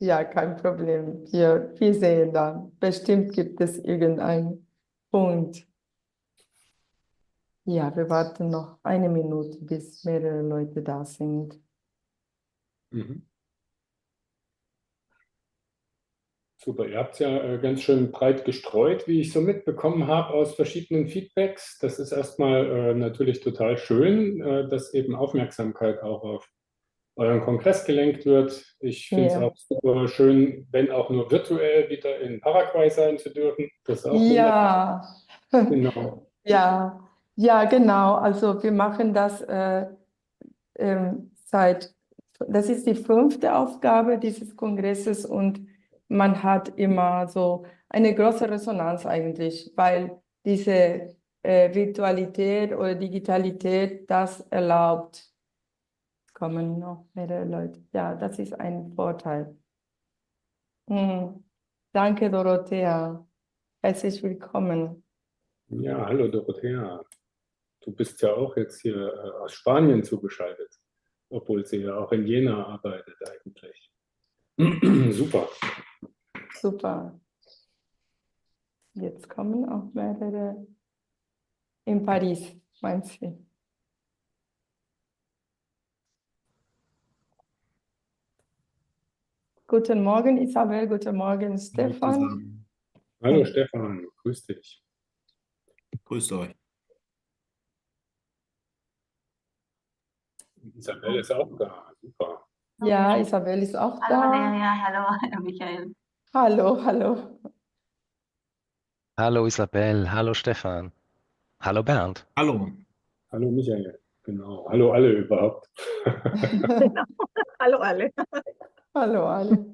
ja, kein Problem. Wir sehen dann. Bestimmt gibt es irgendeinen Punkt. Ja, wir warten noch eine Minute, bis mehrere Leute da sind. Super, ihr habt's ja ganz schön breit gestreut, wie ich so mitbekommen habe aus verschiedenen Feedbacks. Das ist erstmal natürlich total schön, dass eben Aufmerksamkeit auch auf euren Kongress gelenkt wird. Ich find's auch super schön, wenn auch nur virtuell wieder in Paraguay sein zu dürfen. Das ist auch wunderbar. Genau. Ja, ja, genau. Also wir machen das seit, das ist die 5. Aufgabe dieses Kongresses und man hat immer so eine große Resonanz eigentlich, weil diese Virtualität oder Digitalität das erlaubt. Es kommen noch mehrere Leute. Ja, das ist ein Vorteil. Danke, Dorothea. Herzlich willkommen. Ja, hallo Dorothea. Du bist ja auch jetzt hier aus Spanien zugeschaltet, obwohl sie ja auch in Jena arbeitet eigentlich. Super. Super. Jetzt kommen auch mehrere in Paris, meinst du? Guten Morgen, Isabel. Guten Morgen, Hallo Stefan. zusammen. Hallo Stefan, grüß dich. Grüßt euch. Isabel ist auch da, super. Ja, Isabel ist auch Hallo da. Valeria, hallo Michael. Hallo, hallo. Hallo Isabel, hallo Stefan. Hallo Bernd. Hallo. Hallo Michael, genau. Hallo alle überhaupt. Genau. Hallo alle. Hallo alle.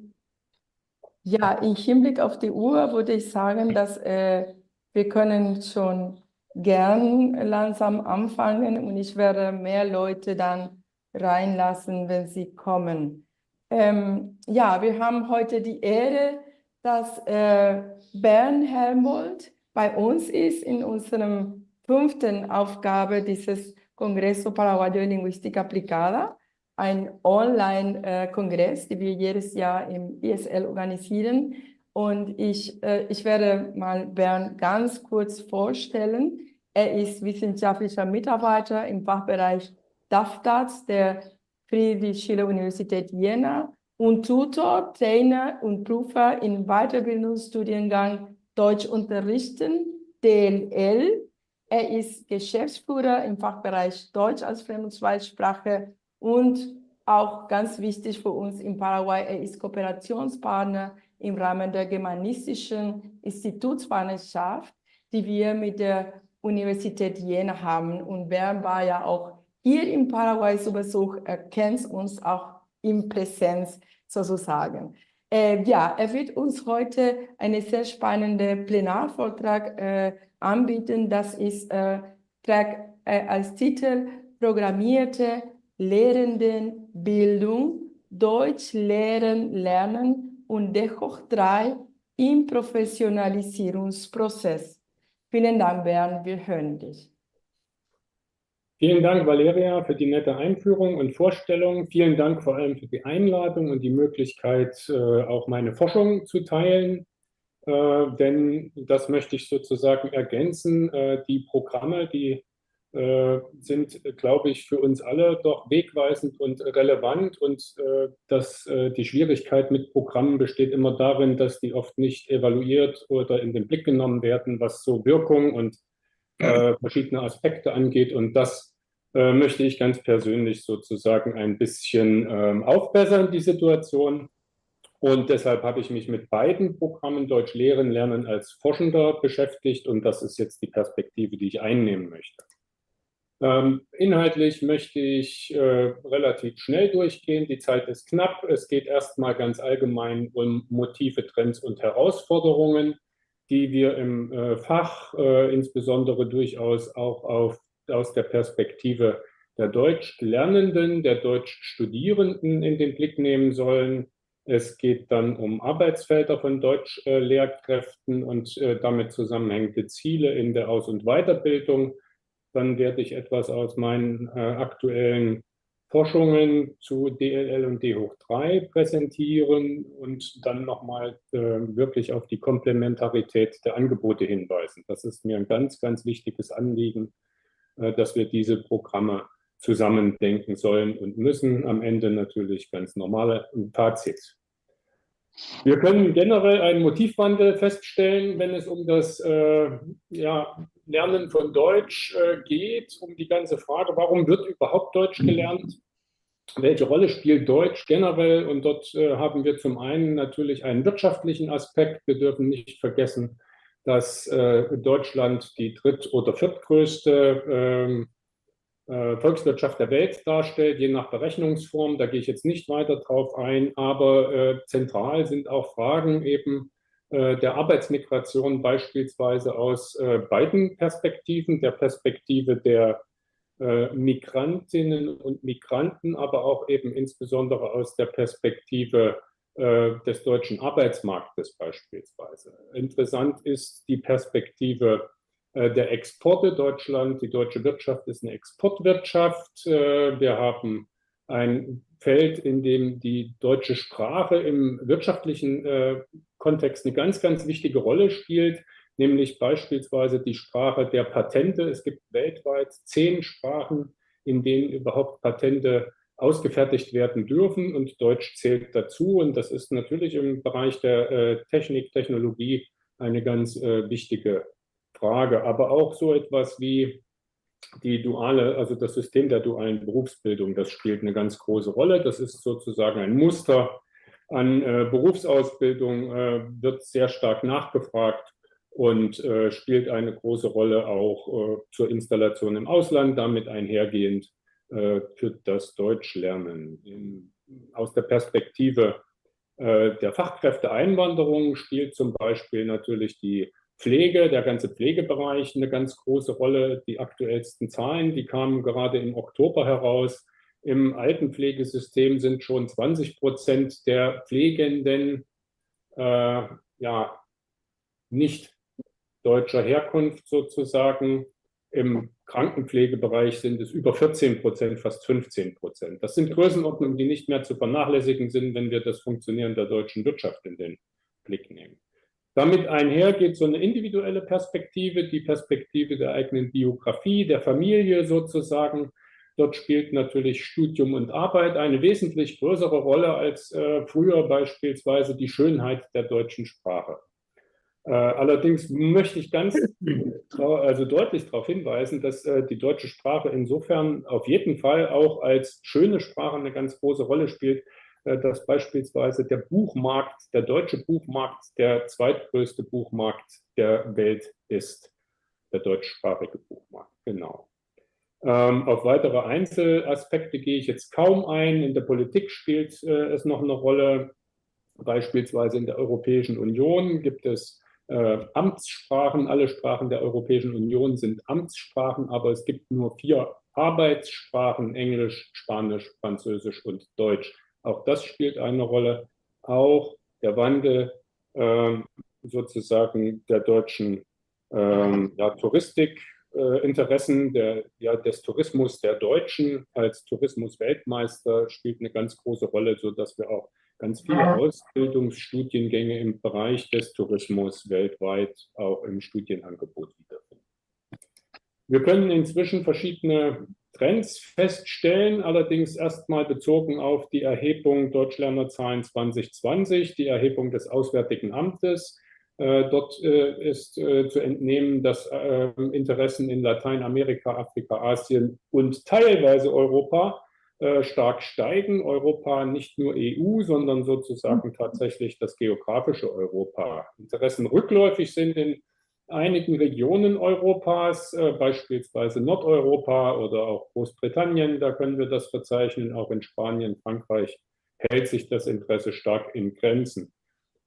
Ja, im Hinblick auf die Uhr würde ich sagen, dass wir können schon gern langsam anfangen und ich werde mehr Leute dann reinlassen, wenn sie kommen. Ja, wir haben heute die Ehre, dass Bernd Helmbold bei uns ist in unserem 5. Aufgabe dieses Congreso Paraguayo de Lingüística Aplicada, ein Online-Kongress, den wir jedes Jahr im ISL organisieren. Und ich werde mal Bernd ganz kurz vorstellen. Er ist wissenschaftlicher Mitarbeiter im Fachbereich DAFDATS der Friedrich-Schiller-Universität Jena und Tutor, Trainer und Prüfer im Weiterbildungsstudiengang Deutsch unterrichten, DLL. Er ist Geschäftsführer im Fachbereich Deutsch als Fremd- und Zweitsprache und auch ganz wichtig für uns in Paraguay, er ist Kooperationspartner im Rahmen der Germanistischen Institutspartnerschaft, die wir mit der Universität Jena haben. Und Bernd war ja auch hier in Paraguay zu Besuch, er kennt uns auch in Präsenz sozusagen. Er wird uns heute einen sehr spannenden Plenarvortrag anbieten. Das ist trägt als Titel Programmierte Lehrendenbildung, Deutsch lehren, lernen und D hoch 3 im Professionalisierungsprozess. Vielen Dank, Bernd, wir hören dich. Vielen Dank, Valeria, für die nette Einführung und Vorstellung. Vielen Dank vor allem für die Einladung und die Möglichkeit, auch meine Forschung zu teilen. Denn das möchte ich sozusagen ergänzen. Die Programme, die sind, glaube ich, für uns alle doch wegweisend und relevant. Und die Schwierigkeit mit Programmen besteht immer darin, dass die oft nicht evaluiert oder in den Blick genommen werden, was so Wirkung und verschiedene Aspekte angeht. Und das möchte ich ganz persönlich sozusagen ein bisschen aufbessern, die Situation. Und deshalb habe ich mich mit beiden Programmen Deutsch lehren, lernen als Forschender beschäftigt. Und das ist jetzt die Perspektive, die ich einnehmen möchte. Inhaltlich möchte ich relativ schnell durchgehen. Die Zeit ist knapp. Es geht erstmal ganz allgemein um Motive, Trends und Herausforderungen, die wir im Fach insbesondere durchaus auch aus der Perspektive der Deutschlernenden, der Deutschstudierenden in den Blick nehmen sollen. Es geht dann um Arbeitsfelder von Deutschlehrkräften und damit zusammenhängende Ziele in der Aus- und Weiterbildung. Dann werde ich etwas aus meinen aktuellen Forschungen zu DLL und D hoch 3 präsentieren und dann nochmal wirklich auf die Komplementarität der Angebote hinweisen. Das ist mir ein ganz, ganz wichtiges Anliegen, dass wir diese Programme zusammendenken sollen und müssen. Am Ende natürlich ganz normale Fazit. Wir können generell einen Motivwandel feststellen, wenn es um das Lernen von Deutsch geht, um die ganze Frage, warum wird überhaupt Deutsch gelernt? Welche Rolle spielt Deutsch generell? Und dort haben wir zum einen natürlich einen wirtschaftlichen Aspekt. Wir dürfen nicht vergessen, dass Deutschland die dritt- oder viertgrößte Volkswirtschaft der Welt darstellt, je nach Berechnungsform. Da gehe ich jetzt nicht weiter drauf ein, aber zentral sind auch Fragen eben der Arbeitsmigration beispielsweise aus beiden Perspektiven, der Perspektive der Migrantinnen und Migranten, aber auch eben insbesondere aus der Perspektive des deutschen Arbeitsmarktes beispielsweise. Interessant ist die Perspektive der Exporte. Deutschland, die deutsche Wirtschaft ist eine Exportwirtschaft. Wir haben ein Feld, in dem die deutsche Sprache im wirtschaftlichen Kontext eine ganz, ganz wichtige Rolle spielt, nämlich beispielsweise die Sprache der Patente. Es gibt weltweit 10 Sprachen, in denen überhaupt Patente ausgefertigt werden dürfen, und Deutsch zählt dazu. Und das ist natürlich im Bereich der Technik, Technologie eine ganz wichtige Frage. Aber auch so etwas wie die duale, also das System der dualen Berufsbildung, das spielt eine ganz große Rolle. Das ist sozusagen ein Muster an Berufsausbildung, wird sehr stark nachgefragt und spielt eine große Rolle auch zur Installation im Ausland, damit einhergehend für das Deutschlernen. Aus der Perspektive der Fachkräfteeinwanderung spielt zum Beispiel natürlich die Pflege, der ganze Pflegebereich eine ganz große Rolle. Die aktuellsten Zahlen, die kamen gerade im Oktober heraus. Im Altenpflegesystem sind schon 20% der Pflegenden nicht deutscher Herkunft sozusagen. Im Krankenpflegebereich sind es über 14%, fast 15%. Das sind Größenordnungen, die nicht mehr zu vernachlässigen sind, wenn wir das Funktionieren der deutschen Wirtschaft in den Blick nehmen. Damit einher geht so eine individuelle Perspektive, die Perspektive der eigenen Biografie, der Familie sozusagen. Dort spielt natürlich Studium und Arbeit eine wesentlich größere Rolle als früher beispielsweise die Schönheit der deutschen Sprache. Allerdings möchte ich ganz deutlich darauf hinweisen, dass die deutsche Sprache insofern auf jeden Fall auch als schöne Sprache eine ganz große Rolle spielt, dass beispielsweise der Buchmarkt, der deutsche Buchmarkt, der zweitgrößte Buchmarkt der Welt ist, der deutschsprachige Buchmarkt, genau. Auf weitere Einzelaspekte gehe ich jetzt kaum ein. In der Politik spielt es noch eine Rolle. Beispielsweise in der Europäischen Union gibt es Amtssprachen. Alle Sprachen der Europäischen Union sind Amtssprachen, aber es gibt nur 4 Arbeitssprachen: Englisch, Spanisch, Französisch und Deutsch. Auch das spielt eine Rolle. Auch der Wandel sozusagen der deutschen Touristikinteressen, des Tourismus der Deutschen als Tourismusweltmeister spielt eine ganz große Rolle, sodass wir auch ganz viele Ausbildungsstudiengänge im Bereich des Tourismus weltweit auch im Studienangebot wiederfinden. Wir können inzwischen verschiedene Trends feststellen, allerdings erstmal bezogen auf die Erhebung Deutschlernerzahlen 2020, die Erhebung des Auswärtigen Amtes. Dort ist zu entnehmen, dass Interessen in Lateinamerika, Afrika, Asien und teilweise Europa stark steigen. Europa, nicht nur EU, sondern sozusagen tatsächlich das geografische Europa. Interessen rückläufig sind in einigen Regionen Europas, beispielsweise Nordeuropa oder auch Großbritannien, da können wir das verzeichnen, auch in Spanien, Frankreich hält sich das Interesse stark in Grenzen.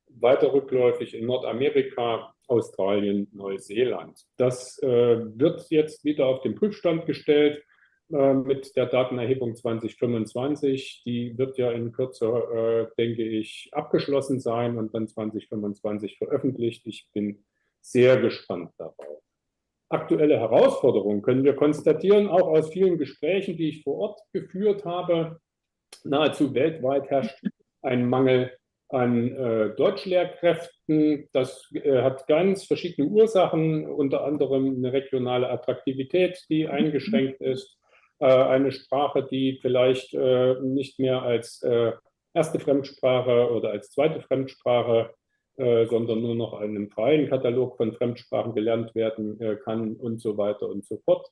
Weiter rückläufig in Nordamerika, Australien, Neuseeland. Das wird jetzt wieder auf den Prüfstand gestellt mit der Datenerhebung 2025. Die wird ja in Kürze, denke ich, abgeschlossen sein und dann 2025 veröffentlicht. Ich bin sehr gespannt darauf. Aktuelle Herausforderungen können wir konstatieren, auch aus vielen Gesprächen, die ich vor Ort geführt habe. Nahezu weltweit herrscht ein Mangel an Deutschlehrkräften. Das hat ganz verschiedene Ursachen, unter anderem eine regionale Attraktivität, die eingeschränkt ist, eine Sprache, die vielleicht nicht mehr als erste Fremdsprache oder als zweite Fremdsprache, sondern nur noch einem freien Katalog von Fremdsprachen gelernt werden kann und so weiter und so fort.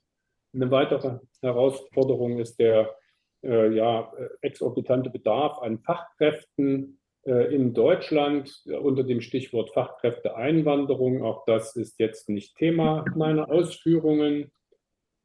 Eine weitere Herausforderung ist der exorbitante Bedarf an Fachkräften in Deutschland unter dem Stichwort Fachkräfteeinwanderung. Auch das ist jetzt nicht Thema meiner Ausführungen.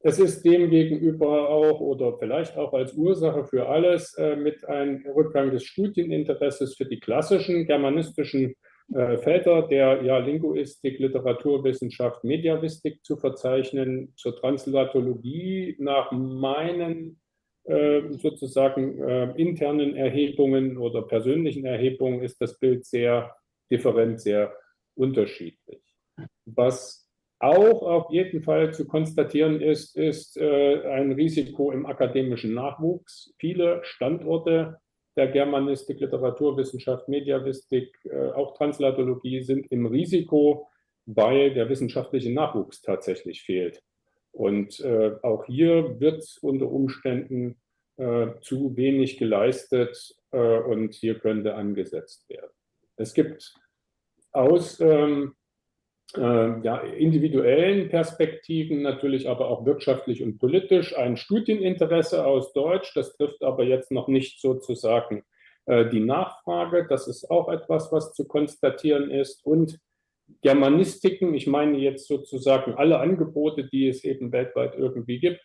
Es ist demgegenüber auch oder vielleicht auch als Ursache für alles mit einem Rückgang des Studieninteresses für die klassischen germanistischen Felder der Linguistik, Literaturwissenschaft, Mediavistik zu verzeichnen, zur Translatologie nach meinen sozusagen internen Erhebungen oder persönlichen Erhebungen ist das Bild sehr different, sehr unterschiedlich. Was auch auf jeden Fall zu konstatieren ist, ist ein Risiko im akademischen Nachwuchs. Viele Standorte der Germanistik, Literaturwissenschaft, Mediavistik, auch Translatologie sind im Risiko, weil der wissenschaftliche Nachwuchs tatsächlich fehlt. Und auch hier wird unter Umständen zu wenig geleistet und hier könnte angesetzt werden. Es gibt aus individuellen Perspektiven, natürlich aber auch wirtschaftlich und politisch, ein Studieninteresse aus Deutsch. Das trifft aber jetzt noch nicht sozusagen die Nachfrage. Das ist auch etwas, was zu konstatieren ist. Und Germanistiken, ich meine jetzt sozusagen alle Angebote, die es eben weltweit irgendwie gibt,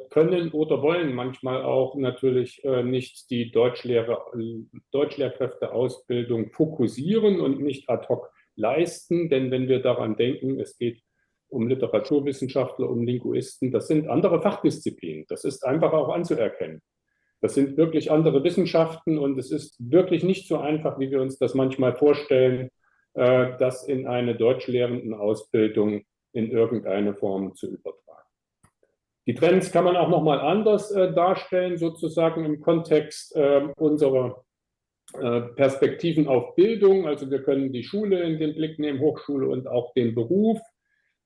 können oder wollen manchmal auch natürlich nicht die Deutschlehrkräfteausbildung fokussieren und nicht ad hoc leisten, denn wenn wir daran denken, es geht um Literaturwissenschaftler, um Linguisten, das sind andere Fachdisziplinen, das ist einfach auch anzuerkennen. Das sind wirklich andere Wissenschaften und es ist wirklich nicht so einfach, wie wir uns das manchmal vorstellen, das in eine Deutschlehrendenausbildung in irgendeine Form zu übertragen. Die Trends kann man auch nochmal anders darstellen, sozusagen im Kontext unserer Perspektiven auf Bildung. Also wir können die Schule in den Blick nehmen, Hochschule und auch den Beruf.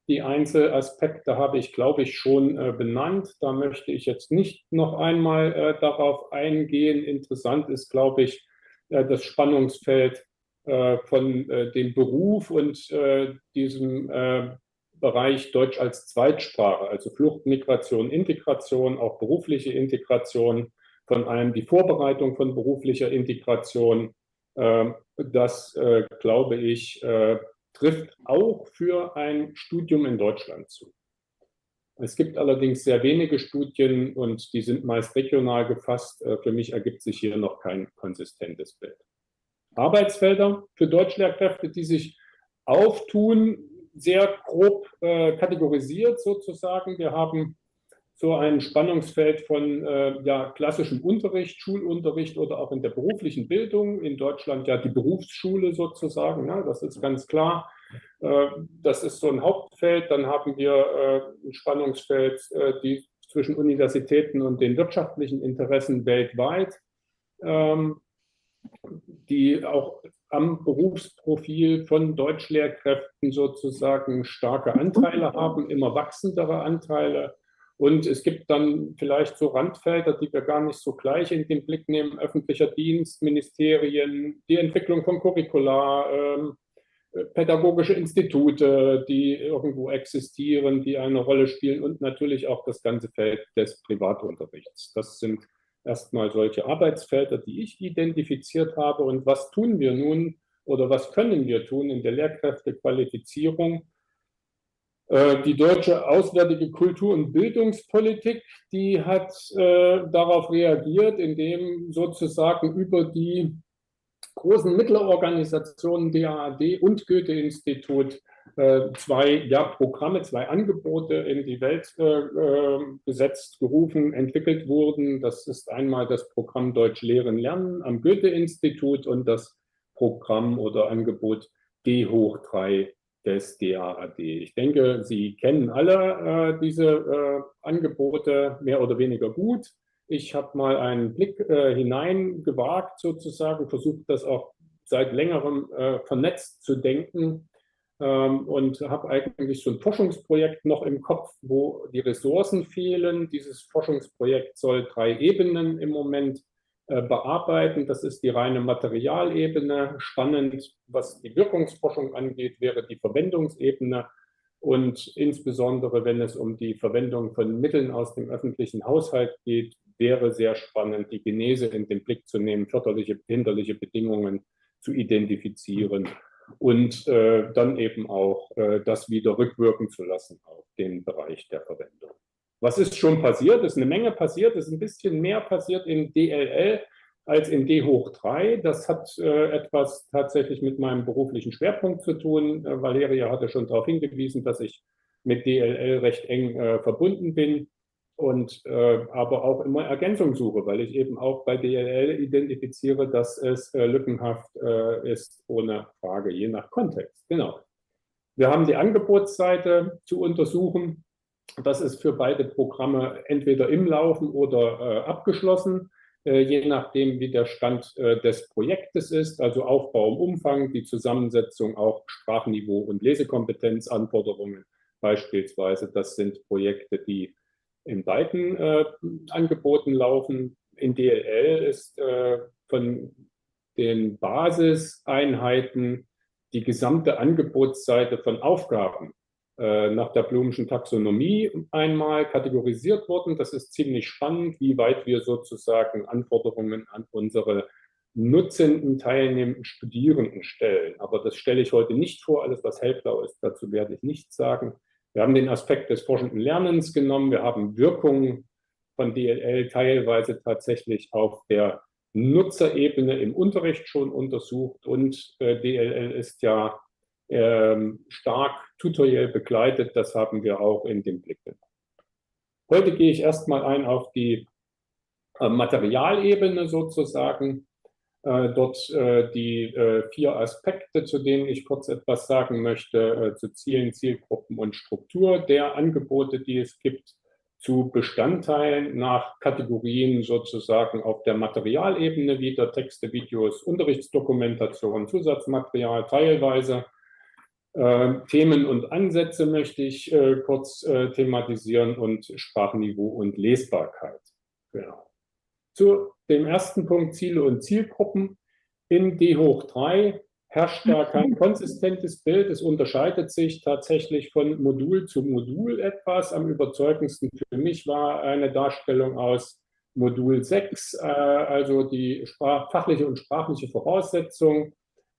Die Einzelaspekte habe ich, glaube ich, schon benannt. Da möchte ich jetzt nicht noch einmal darauf eingehen. Interessant ist, glaube ich, das Spannungsfeld von dem Beruf und diesem Bereich Deutsch als Zweitsprache, also Flucht, Migration, Integration, auch berufliche Integration, von allem die Vorbereitung von beruflicher Integration. Das, glaube ich, trifft auch für ein Studium in Deutschland zu. Es gibt allerdings sehr wenige Studien und die sind meist regional gefasst. Für mich ergibt sich hier noch kein konsistentes Bild. Arbeitsfelder für Deutschlehrkräfte, die sich auftun, sehr grob kategorisiert sozusagen. Wir haben so ein Spannungsfeld von klassischem Unterricht, Schulunterricht oder auch in der beruflichen Bildung. In Deutschland ja die Berufsschule sozusagen, ne? Das ist ganz klar. Das ist so ein Hauptfeld. Dann haben wir ein Spannungsfeld, die zwischen Universitäten und den wirtschaftlichen Interessen weltweit, die auch am Berufsprofil von Deutschlehrkräften sozusagen starke Anteile haben, immer wachsendere Anteile. Und es gibt dann vielleicht so Randfelder, die wir gar nicht so gleich in den Blick nehmen, öffentlicher Dienst, Ministerien, die Entwicklung von Curricula, pädagogische Institute, die irgendwo existieren, die eine Rolle spielen und natürlich auch das ganze Feld des Privatunterrichts. Das sind Erstmal solche Arbeitsfelder, die ich identifiziert habe. Und was tun wir nun oder was können wir tun in der Lehrkräftequalifizierung? Die deutsche Auswärtige Kultur- und Bildungspolitik, die hat darauf reagiert, indem sozusagen über die großen Mittlerorganisationen DAAD und Goethe-Institut zwei, ja, Programme, zwei Angebote in die Welt gesetzt, gerufen, entwickelt wurden. Das ist einmal das Programm Deutsch Lehren Lernen am Goethe-Institut und das Programm oder Angebot D hoch 3 des DAAD. Ich denke, Sie kennen alle diese Angebote mehr oder weniger gut. Ich habe mal einen Blick hineingewagt sozusagen, versucht das auch seit längerem vernetzt zu denken und habe eigentlich so ein Forschungsprojekt noch im Kopf, wo die Ressourcen fehlen. Dieses Forschungsprojekt soll 3 Ebenen im Moment bearbeiten. Das ist die reine Materialebene. Spannend, was die Wirkungsforschung angeht, wäre die Verwendungsebene. Und insbesondere, wenn es um die Verwendung von Mitteln aus dem öffentlichen Haushalt geht, wäre sehr spannend, die Genese in den Blick zu nehmen, förderliche, hinderliche Bedingungen zu identifizieren und dann eben auch das wieder rückwirken zu lassen auf den Bereich der Verwendung. Was ist schon passiert? Es ist eine Menge passiert, es ist ein bisschen mehr passiert in DLL als in D hoch 3. Das hat etwas tatsächlich mit meinem beruflichen Schwerpunkt zu tun. Valeria hatte schon darauf hingewiesen, dass ich mit DLL recht eng verbunden bin und aber auch immer Ergänzung suche, weil ich eben auch bei DLL identifiziere, dass es lückenhaft ist, ohne Frage, je nach Kontext. Genau. Wir haben die Angebotsseite zu untersuchen. Das ist für beide Programme entweder im Laufen oder abgeschlossen, je nachdem, wie der Stand des Projektes ist, also Aufbau im Umfang, die Zusammensetzung, auch Sprachniveau und Lesekompetenzanforderungen beispielsweise. Das sind Projekte, die in beiden Angeboten laufen. In DLL ist von den Basiseinheiten die gesamte Angebotsseite von Aufgaben nach der Bloomschen Taxonomie einmal kategorisiert worden. Das ist ziemlich spannend, wie weit wir sozusagen Anforderungen an unsere nutzenden, teilnehmenden Studierenden stellen. Aber das stelle ich heute nicht vor. Alles, was hellblau ist, dazu werde ich nichts sagen. Wir haben den Aspekt des forschenden Lernens genommen. Wir haben Wirkungen von DLL teilweise tatsächlich auf der Nutzerebene im Unterricht schon untersucht. Und DLL ist ja stark tutoriell begleitet, das haben wir auch in den Blick genommen. Heute gehe ich erstmal ein auf die Materialebene sozusagen. Dort die 4 Aspekte, zu denen ich kurz etwas sagen möchte, zu Zielen, Zielgruppen und Struktur der Angebote, die es gibt, zu Bestandteilen nach Kategorien sozusagen auf der Materialebene wieder, Texte, Videos, Unterrichtsdokumentation, Zusatzmaterial teilweise. Themen und Ansätze möchte ich kurz thematisieren und Sprachniveau und Lesbarkeit. Genau. Zu dem ersten Punkt Ziele und Zielgruppen. In D hoch 3 herrscht da kein konsistentes Bild. Es unterscheidet sich tatsächlich von Modul zu Modul etwas. Am überzeugendsten für mich war eine Darstellung aus Modul 6, also die fachliche und sprachliche Voraussetzung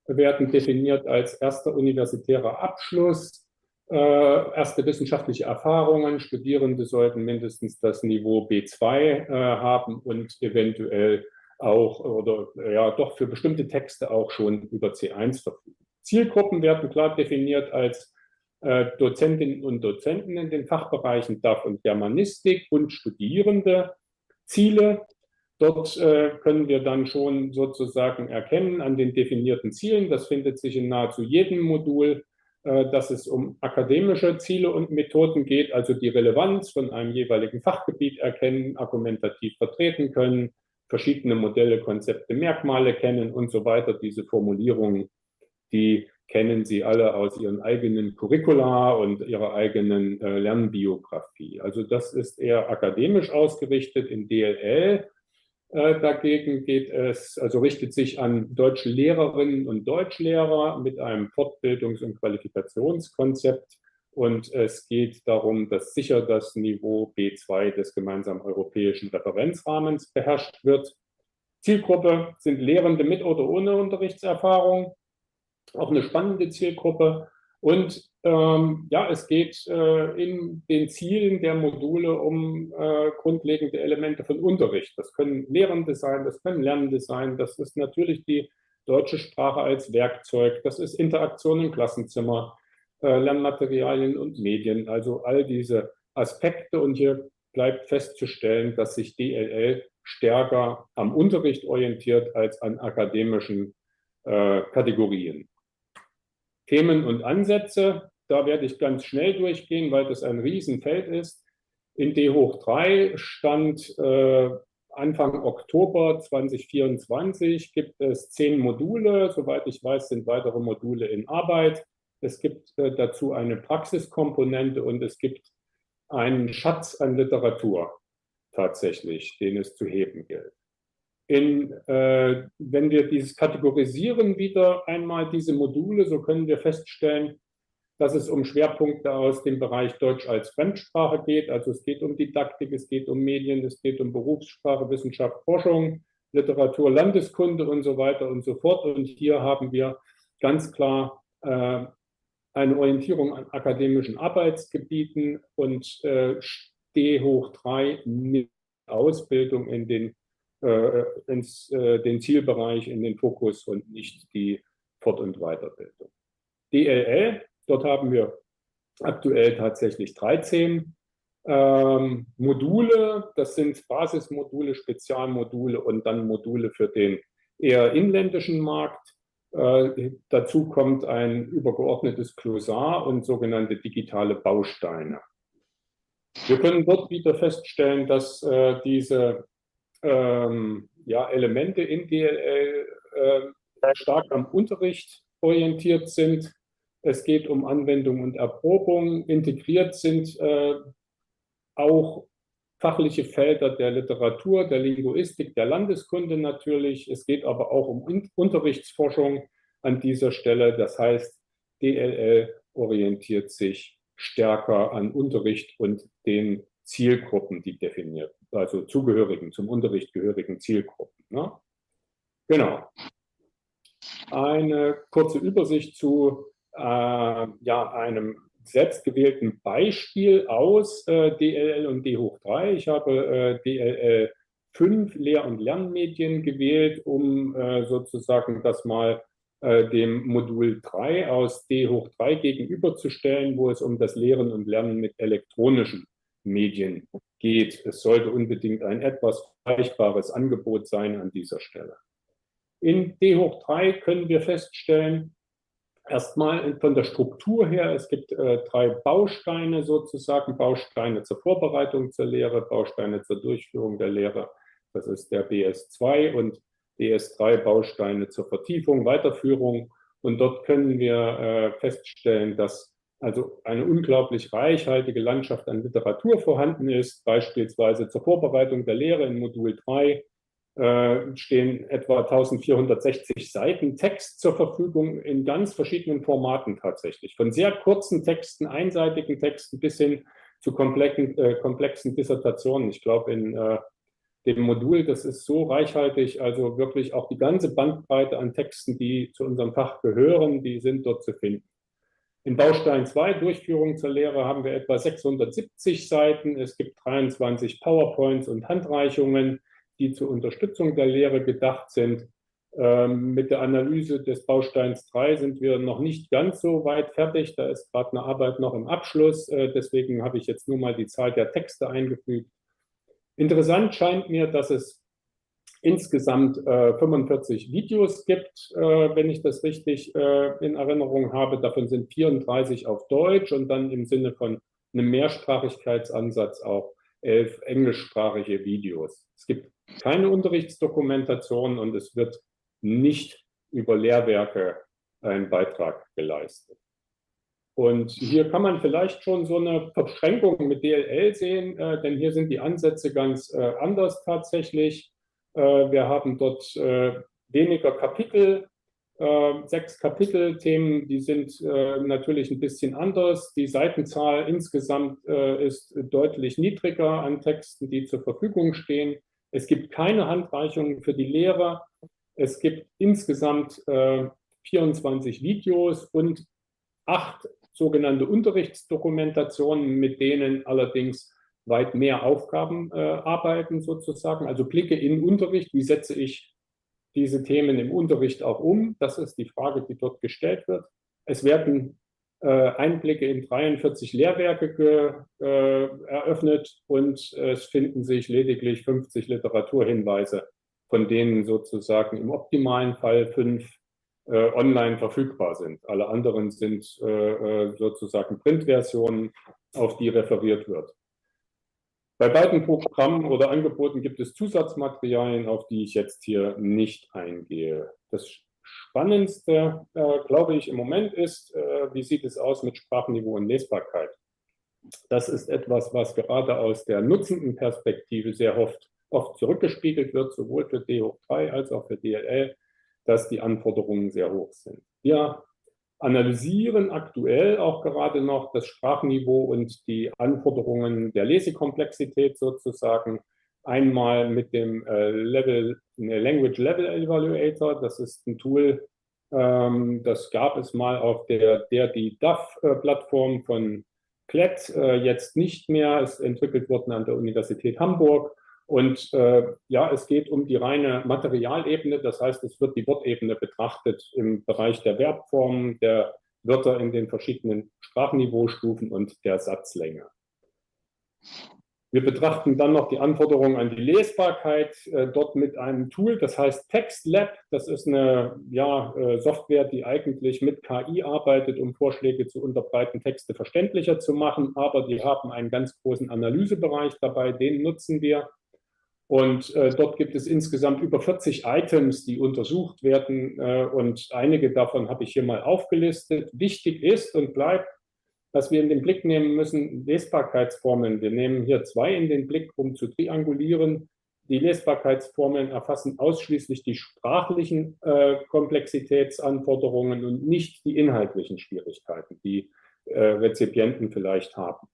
werden definiert als erster universitärer Abschluss, erste wissenschaftliche Erfahrungen. Studierende sollten mindestens das Niveau B2 haben und eventuell auch oder ja doch für bestimmte Texte auch schon über C1 verfügen. Zielgruppen werden klar definiert als Dozentinnen und Dozenten in den Fachbereichen DAF und Germanistik und Studierende. Ziele. Dort können wir dann schon sozusagen erkennen an den definierten Zielen, das findet sich in nahezu jedem Modul, dass es um akademische Ziele und Methoden geht, also die Relevanz von einem jeweiligen Fachgebiet erkennen, argumentativ vertreten können, verschiedene Modelle, Konzepte, Merkmale kennen und so weiter. Diese Formulierungen, die kennen Sie alle aus Ihren eigenen Curricula und Ihrer eigenen Lernbiografie. Also das ist eher akademisch ausgerichtet. In DLL dagegen geht es, also richtet sich an deutsche Lehrerinnen und Deutschlehrer mit einem Fortbildungs- und Qualifikationskonzept Und es geht darum, dass sicher das Niveau B2 des gemeinsamen europäischen Referenzrahmens beherrscht wird. Zielgruppe sind Lehrende mit oder ohne Unterrichtserfahrung. Auch eine spannende Zielgruppe. Und ja, es geht in den Zielen der Module um grundlegende Elemente von Unterricht. Das können Lehrende sein, das können Lernende sein, das ist natürlich die deutsche Sprache als Werkzeug, das ist Interaktion im Klassenzimmer, Lernmaterialien und Medien, also all diese Aspekte. Und hier bleibt festzustellen, dass sich DLL stärker am Unterricht orientiert als an akademischen Kategorien. Themen und Ansätze, da werde ich ganz schnell durchgehen, weil das ein Riesenfeld ist. In D hoch 3 stand Anfang Oktober 2024 gibt es 10 Module. Soweit ich weiß, sind weitere Module in Arbeit. Es gibt dazu eine Praxiskomponente und es gibt einen Schatz an Literatur tatsächlich, den es zu heben gilt. Wenn wir dieses kategorisieren wieder einmal diese Module, so können wir feststellen, dass es um Schwerpunkte aus dem Bereich Deutsch als Fremdsprache geht. Also es geht um Didaktik, es geht um Medien, es geht um Berufssprache, Wissenschaft, Forschung, Literatur, Landeskunde und so weiter und so fort. Und hier haben wir ganz klar eine Orientierung an akademischen Arbeitsgebieten und D hoch 3 mit Ausbildung in den Zielbereich, in den Fokus und nicht die Fort- und Weiterbildung. DLL, dort haben wir aktuell tatsächlich 13 Module. Das sind Basismodule, Spezialmodule und dann Module für den eher inländischen Markt. Dazu kommt ein übergeordnetes Glossar und sogenannte digitale Bausteine. Wir können dort wieder feststellen, dass diese Elemente in DLL stark am Unterricht orientiert sind. Es geht um Anwendung und Erprobung. Integriert sind auch fachliche Felder der Literatur, der Linguistik, der Landeskunde natürlich. Es geht aber auch um Unterrichtsforschung an dieser Stelle. Das heißt, DLL orientiert sich stärker an Unterricht und den Zielgruppen, die definiert, also zugehörigen, zum Unterricht gehörigen Zielgruppen. Ne? Genau. Eine kurze Übersicht zu einem selbstgewählten Beispiel aus DLL und D hoch 3. Ich habe DLL 5 Lehr- und Lernmedien gewählt, um sozusagen das mal dem Modul 3 aus D hoch 3 gegenüberzustellen, wo es um das Lehren und Lernen mit elektronischen Medien geht. Es sollte unbedingt ein etwas vergleichbares Angebot sein an dieser Stelle. In D hoch 3 können wir feststellen, erstmal von der Struktur her, es gibt 3 Bausteine sozusagen, Bausteine zur Vorbereitung zur Lehre, Bausteine zur Durchführung der Lehre, das ist der BS2 und BS3 Bausteine zur Vertiefung, Weiterführung. Und dort können wir feststellen, dass also eine unglaublich reichhaltige Landschaft an Literatur vorhanden ist, beispielsweise zur Vorbereitung der Lehre in Modul 3 stehen etwa 1460 Seiten Text zur Verfügung in ganz verschiedenen Formaten tatsächlich. Von sehr kurzen Texten, einseitigen Texten bis hin zu komplexen Dissertationen. Ich glaube, in dem Modul, das ist so reichhaltig, also wirklich auch die ganze Bandbreite an Texten, die zu unserem Fach gehören, die sind dort zu finden. In Baustein 2, Durchführung zur Lehre, haben wir etwa 670 Seiten. Es gibt 23 PowerPoints und Handreichungen, die zur Unterstützung der Lehre gedacht sind. Mit der Analyse des Bausteins 3 sind wir noch nicht ganz so weit fertig. Da ist gerade eine Arbeit noch im Abschluss. Deswegen habe ich jetzt nur mal die Zahl der Texte eingefügt. Interessant scheint mir, dass es insgesamt 45 Videos gibt, wenn ich das richtig in Erinnerung habe. Davon sind 34 auf Deutsch und dann im Sinne von einem Mehrsprachigkeitsansatz auch 11 englischsprachige Videos. Es gibt keine Unterrichtsdokumentation und es wird nicht über Lehrwerke ein Beitrag geleistet. Und hier kann man vielleicht schon so eine Verschränkung mit DLL sehen, denn hier sind die Ansätze ganz anders tatsächlich. Wir haben dort weniger Kapitel, 6 Kapitelthemen, die sind natürlich ein bisschen anders. Die Seitenzahl insgesamt ist deutlich niedriger an Texten, die zur Verfügung stehen. Es gibt keine Handreichungen für die Lehrer. Es gibt insgesamt 24 Videos und 8 sogenannte Unterrichtsdokumentationen, mit denen allerdings weit mehr Aufgaben arbeiten sozusagen. Also Blicke in Unterricht, wie setze ich diese Themen im Unterricht auch um? Das ist die Frage, die dort gestellt wird. Es werden Einblicke in 43 Lehrwerke eröffnet und es finden sich lediglich 50 Literaturhinweise, von denen sozusagen im optimalen Fall 5 online verfügbar sind. Alle anderen sind sozusagen Printversionen, auf die referiert wird. Bei beiden Programmen oder Angeboten gibt es Zusatzmaterialien, auf die ich jetzt hier nicht eingehe. Das Spannendste, glaube ich, im Moment ist, wie sieht es aus mit Sprachniveau und Lesbarkeit? Das ist etwas, was gerade aus der nutzenden Perspektive sehr oft zurückgespiegelt wird, sowohl für D hoch 3 als auch für DLL, dass die Anforderungen sehr hoch sind. Wir analysieren aktuell auch gerade noch das Sprachniveau und die Anforderungen der Lesekomplexität sozusagen. Einmal mit dem Language Level Evaluator, das ist ein Tool, das gab es mal auf der die D A F-Plattform von Klett, jetzt nicht mehr, ist entwickelt worden an der Universität Hamburg. Und es geht um die reine Materialebene, das heißt, es wird die Wortebene betrachtet im Bereich der Verbformen, der Wörter in den verschiedenen Sprachniveaustufen und der Satzlänge. Wir betrachten dann noch die Anforderungen an die Lesbarkeit, dort mit einem Tool, das heißt TextLab. Das ist eine Software, die eigentlich mit KI arbeitet, um Vorschläge zu unterbreiten, Texte verständlicher zu machen. Aber die haben einen ganz großen Analysebereich dabei, den nutzen wir. Und dort gibt es insgesamt über 40 Items, die untersucht werden. Und einige davon habe ich hier mal aufgelistet. Wichtig ist und bleibt, dass wir in den Blick nehmen müssen, Lesbarkeitsformeln. Wir nehmen hier 2 in den Blick, um zu triangulieren. Die Lesbarkeitsformeln erfassen ausschließlich die sprachlichen Komplexitätsanforderungen und nicht die inhaltlichen Schwierigkeiten, die Rezipienten vielleicht haben.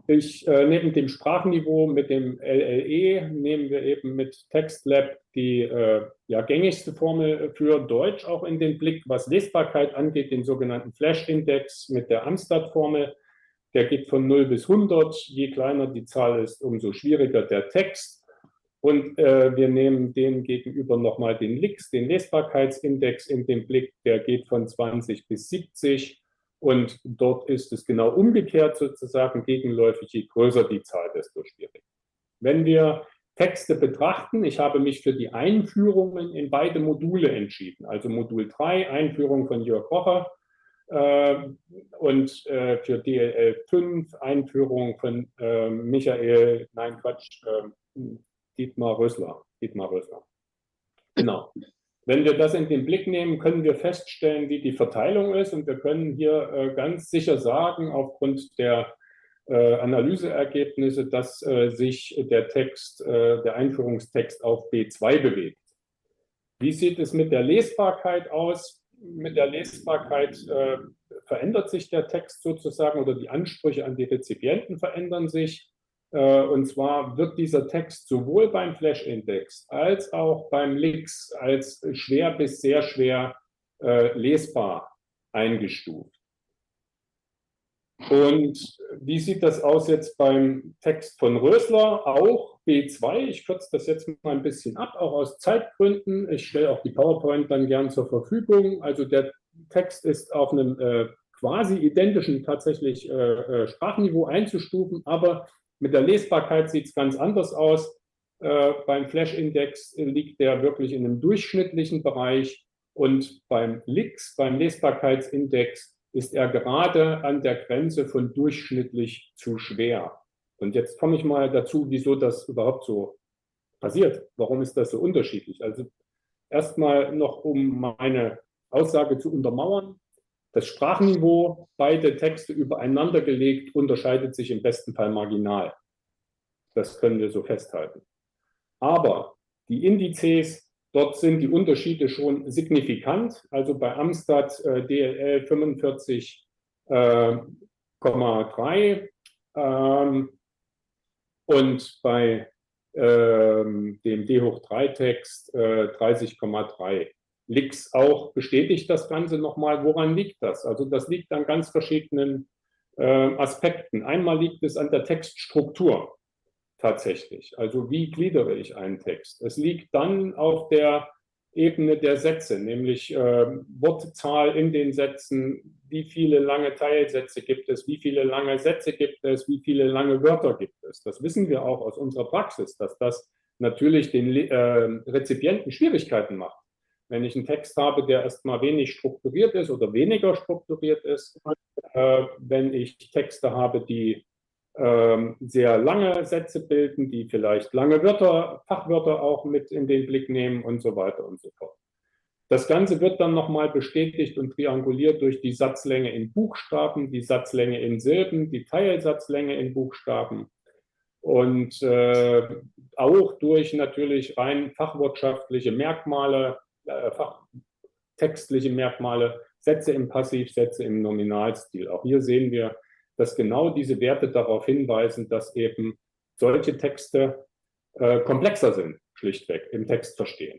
Neben dem Sprachniveau mit dem LLE nehmen wir eben mit TextLab die gängigste Formel für Deutsch auch in den Blick, was Lesbarkeit angeht, den sogenannten Flesch-Index mit der Amstad-Formel. Der geht von 0 bis 100. Je kleiner die Zahl ist, umso schwieriger der Text. Und wir nehmen dem gegenüber nochmal den LIX, den Lesbarkeitsindex in den Blick. Der geht von 20 bis 70. Und dort ist es genau umgekehrt sozusagen, gegenläufig, je größer die Zahl, desto schwieriger. Wenn wir Texte betrachten, ich habe mich für die Einführungen in beide Module entschieden, also Modul 3, Einführung von Jörg Roche und für DLL 5, Einführung von Michael, nein Quatsch, Dietmar Rösler. Dietmar Rösler. Genau. Wenn wir das in den Blick nehmen, können wir feststellen, wie die Verteilung ist, und wir können hier ganz sicher sagen, aufgrund der Analyseergebnisse, dass sich der Einführungstext auf B2 bewegt. Wie sieht es mit der Lesbarkeit aus? Mit der Lesbarkeit verändert sich der Text sozusagen, oder die Ansprüche an die Rezipienten verändern sich. Und zwar wird dieser Text sowohl beim Flesch-Index als auch beim LIX als schwer bis sehr schwer lesbar eingestuft. Und wie sieht das aus jetzt beim Text von Rösler? Auch B2. Ich kürze das jetzt mal ein bisschen ab, auch aus Zeitgründen. Ich stelle auch die PowerPoint dann gern zur Verfügung. Also der Text ist auf einem quasi identischen tatsächlich Sprachniveau einzustufen, aber mit der Lesbarkeit sieht's ganz anders aus. Beim Flesch-Index liegt der wirklich in einem durchschnittlichen Bereich und beim LIX, beim Lesbarkeitsindex, ist er gerade an der Grenze von durchschnittlich zu schwer. Und jetzt komme ich mal dazu, wieso das überhaupt so passiert. Warum ist das so unterschiedlich? Also erstmal noch, um meine Aussage zu untermauern. Das Sprachniveau, beide Texte übereinander gelegt, unterscheidet sich im besten Fall marginal. Das können wir so festhalten. Aber die Indizes Dort sind die Unterschiede schon signifikant. Also bei Amstad DLL 45,3 und bei dem D hoch 3 Text 30,3. LIX auch bestätigt das Ganze nochmal. Woran liegt das? Also das liegt an ganz verschiedenen Aspekten. Einmal liegt es an der Textstruktur tatsächlich. Also wie gliedere ich einen Text? Es liegt dann auf der Ebene der Sätze, nämlich Wortzahl in den Sätzen, wie viele lange Teilsätze gibt es, wie viele lange Sätze gibt es, wie viele lange Wörter gibt es. Das wissen wir auch aus unserer Praxis, dass das natürlich den Rezipienten Schwierigkeiten macht. Wenn ich einen Text habe, der erstmal wenig strukturiert ist oder weniger strukturiert ist, wenn ich Texte habe, die sehr lange Sätze bilden, die vielleicht lange Wörter, Fachwörter auch mit in den Blick nehmen und so weiter und so fort. Das Ganze wird dann nochmal bestätigt und trianguliert durch die Satzlänge in Buchstaben, die Satzlänge in Silben, die Teilsatzlänge in Buchstaben und auch durch natürlich rein fachwirtschaftliche Merkmale, fachtextliche Merkmale, Sätze im Passiv, Sätze im Nominalstil. Auch hier sehen wir, dass genau diese Werte darauf hinweisen, dass eben solche Texte komplexer sind, schlichtweg im Text verstehen.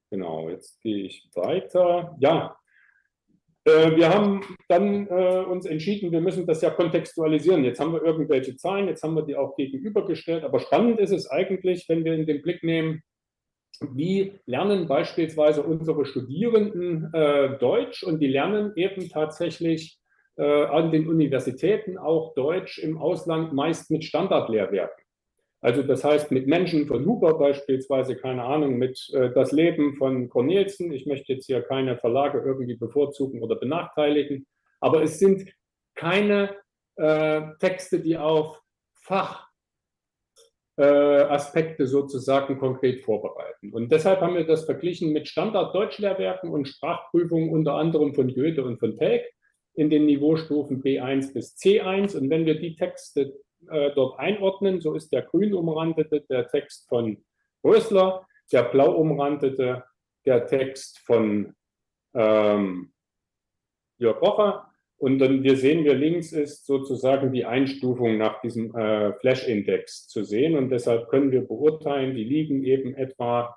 Genau, jetzt gehe ich weiter. Wir haben dann uns entschieden, wir müssen das ja kontextualisieren. Jetzt haben wir irgendwelche Zahlen, jetzt haben wir die auch gegenübergestellt. Aber spannend ist es eigentlich, wenn wir in den Blick nehmen, wie lernen beispielsweise unsere Studierenden Deutsch, und die lernen eben tatsächlich an den Universitäten auch Deutsch im Ausland meist mit Standardlehrwerken. Also das heißt mit Menschen von Huber beispielsweise, keine Ahnung, mit Das Leben von Cornelsen. Ich möchte jetzt hier keine Verlage irgendwie bevorzugen oder benachteiligen, aber es sind keine Texte, die auf Fachaspekte sozusagen konkret vorbereiten. Und deshalb haben wir das verglichen mit Standard-Deutschlehrwerken und Sprachprüfungen unter anderem von Goethe und von Telc in den Niveaustufen B1 bis C1. Und wenn wir die Texte dort einordnen, so ist der grün umrandete der Text von Rösler, der blau umrandete der Text von Jörg Rocher. Und dann sehen wir, links ist sozusagen die Einstufung nach diesem Flesch-Index zu sehen. Und deshalb können wir beurteilen, die liegen eben etwa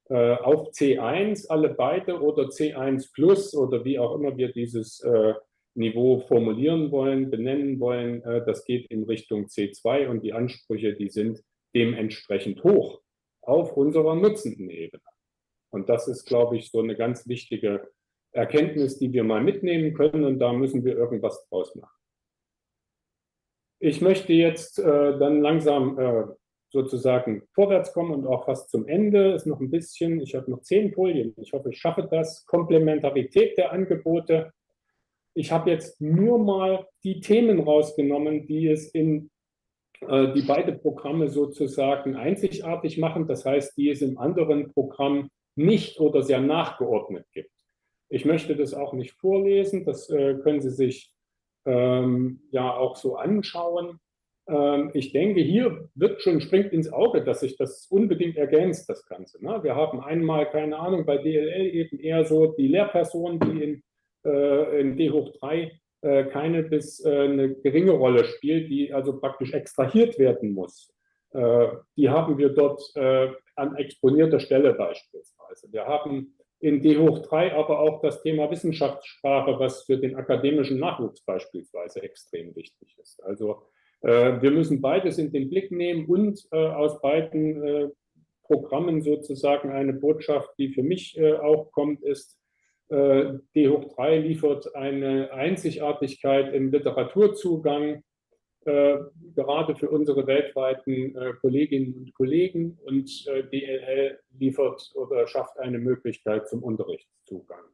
auf C1 alle beide oder C1 plus oder wie auch immer wir dieses Niveau formulieren wollen, benennen wollen. Das geht in Richtung C2 und die Ansprüche, die sind dementsprechend hoch auf unserer nutzenden Ebene. Und das ist, glaube ich, so eine ganz wichtige Erkenntnis, die wir mal mitnehmen können, und da müssen wir irgendwas draus machen. Ich möchte jetzt dann langsam sozusagen vorwärts kommen und auch fast zum Ende. Ist noch ein bisschen, ich habe noch 10 Folien, ich hoffe, ich schaffe das. Komplementarität der Angebote. Ich habe jetzt nur mal die Themen rausgenommen, die es in die beide Programme sozusagen einzigartig machen. Das heißt, die es im anderen Programm nicht oder sehr nachgeordnet gibt. Ich möchte das auch nicht vorlesen, das können Sie sich ja auch so anschauen. Ich denke, hier wird schon, springt ins Auge, dass sich das unbedingt ergänzt, das Ganze. Ne? Wir haben einmal, keine Ahnung, bei DLL eben eher so die Lehrperson, die in D hoch 3 keine bis eine geringe Rolle spielt, die also praktisch extrahiert werden muss. Die haben wir dort an exponierter Stelle beispielsweise. Wir haben in D hoch 3 aber auch das Thema Wissenschaftssprache, was für den akademischen Nachwuchs beispielsweise extrem wichtig ist. Also wir müssen beides in den Blick nehmen und aus beiden Programmen sozusagen eine Botschaft, die für mich auch kommt, ist, D hoch 3 liefert eine Einzigartigkeit im Literaturzugang, gerade für unsere weltweiten Kolleginnen und Kollegen, und DLL liefert oder schafft eine Möglichkeit zum Unterrichtszugang.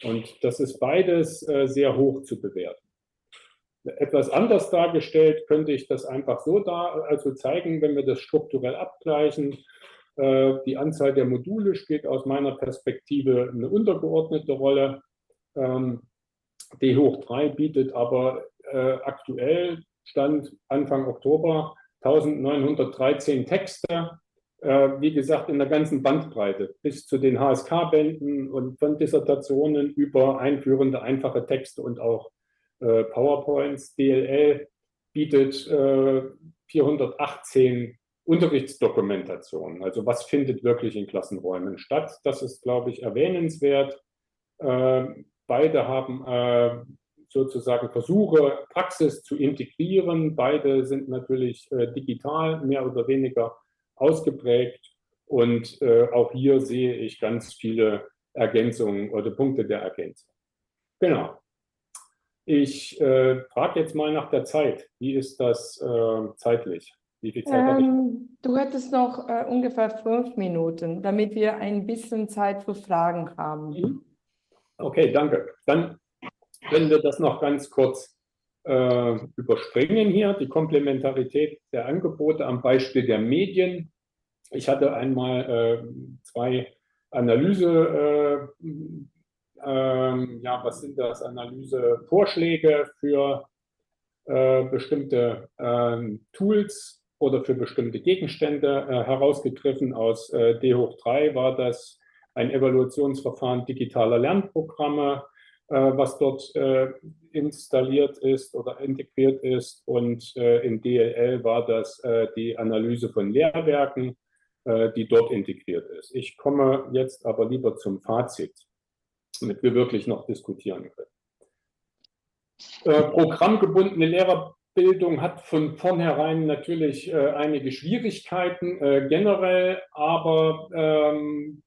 Und das ist beides sehr hoch zu bewerten. Etwas anders dargestellt könnte ich das einfach so zeigen, wenn wir das strukturell abgleichen. Die Anzahl der Module spielt aus meiner Perspektive eine untergeordnete Rolle. D hoch 3 bietet aber aktuell, Stand Anfang Oktober, 1913 Texte. Wie gesagt, in der ganzen Bandbreite, bis zu den HSK-Bänden und von Dissertationen über einführende, einfache Texte und auch PowerPoints. DLL bietet 418 Unterrichtsdokumentationen. Also was findet wirklich in Klassenräumen statt? Das ist, glaube ich, erwähnenswert. Beide haben sozusagen Versuche, Praxis zu integrieren. Beide sind natürlich digital mehr oder weniger ausgeprägt. Und auch hier sehe ich ganz viele Ergänzungen oder Punkte der Ergänzung. Genau. Ich frage jetzt mal nach der Zeit. Wie ist das zeitlich? Wie viel Zeit habe ich? Du hättest noch ungefähr 5 Minuten, damit wir ein bisschen Zeit für Fragen haben. Okay, danke. Dann können wir das noch ganz kurz überspringen hier, die Komplementarität der Angebote am Beispiel der Medien. Ich hatte einmal 2 Analyse, ja, was sind das? Analysevorschläge für bestimmte Tools oder für bestimmte Gegenstände herausgegriffen. Aus D hoch 3 war das ein Evaluationsverfahren digitaler Lernprogramme, was dort installiert ist oder integriert ist. Und in DLL war das die Analyse von Lehrwerken, die dort integriert ist. Ich komme jetzt aber lieber zum Fazit, damit wir wirklich noch diskutieren können. Programmgebundene Lehrerbildung hat von vornherein natürlich einige Schwierigkeiten generell, aber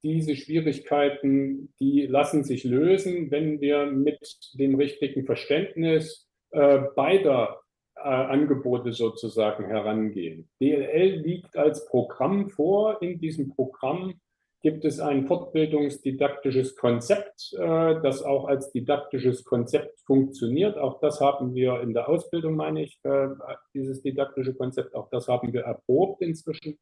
diese Schwierigkeiten, die lassen sich lösen, wenn wir mit dem richtigen Verständnis beider Angebote sozusagen herangehen. DLL liegt als Programm vor. In diesem Programm gibt es ein fortbildungsdidaktisches Konzept, das auch als didaktisches Konzept funktioniert. Auch das haben wir in der Ausbildung, meine ich, dieses didaktische Konzept, auch das haben wir erprobt inzwischen.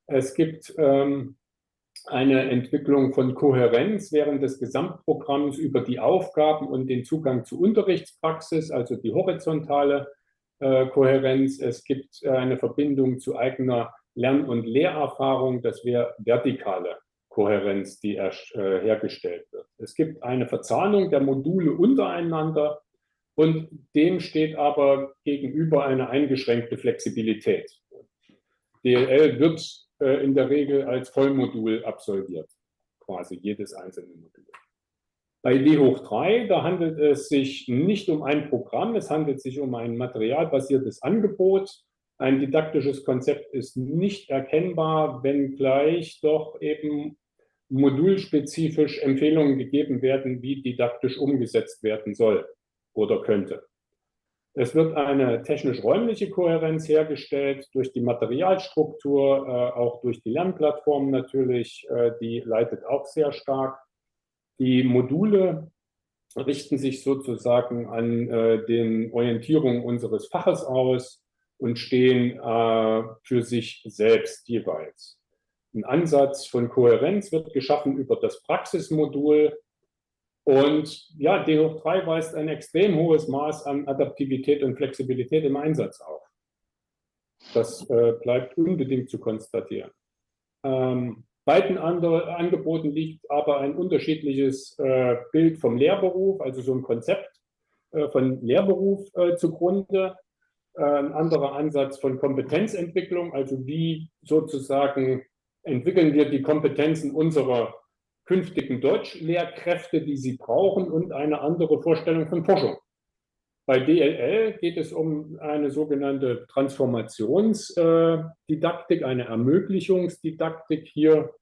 Es gibt eine Entwicklung von Kohärenz während des Gesamtprogramms über die Aufgaben und den Zugang zu Unterrichtspraxis, also die horizontale Kohärenz. Es gibt eine Verbindung zu eigener Lern- und Lehrerfahrung, das wäre vertikale Kohärenz, die hergestellt wird. Es gibt eine Verzahnung der Module untereinander und dem steht aber gegenüber eine eingeschränkte Flexibilität. DLL wird in der Regel als Vollmodul absolviert, quasi jedes einzelne Modul. Bei D hoch 3, da handelt es sich nicht um ein Programm, es handelt sich um ein materialbasiertes Angebot. Ein didaktisches Konzept ist nicht erkennbar, wenngleich doch eben modulspezifisch Empfehlungen gegeben werden, wie didaktisch umgesetzt werden soll oder könnte. Es wird eine technisch-räumliche Kohärenz hergestellt durch die Materialstruktur, auch durch die Lernplattform natürlich, die leitet auch sehr stark. Die Module richten sich sozusagen an den Orientierungen unseres Faches aus und stehen für sich selbst jeweils. Ein Ansatz von Kohärenz wird geschaffen über das Praxismodul. D hoch 3 weist ein extrem hohes Maß an Adaptivität und Flexibilität im Einsatz auf. Das bleibt unbedingt zu konstatieren. Beiden Angeboten liegt aber ein unterschiedliches Bild vom Lehrberuf, also so ein Konzept von Lehrberuf zugrunde. Ein anderer Ansatz von Kompetenzentwicklung, also wie sozusagen entwickeln wir die Kompetenzen unserer künftigen Deutschlehrkräfte, die sie brauchen, und eine andere Vorstellung von Forschung. Bei DLL geht es um eine sogenannte Transformationsdidaktik, eine Ermöglichungsdidaktik. Hier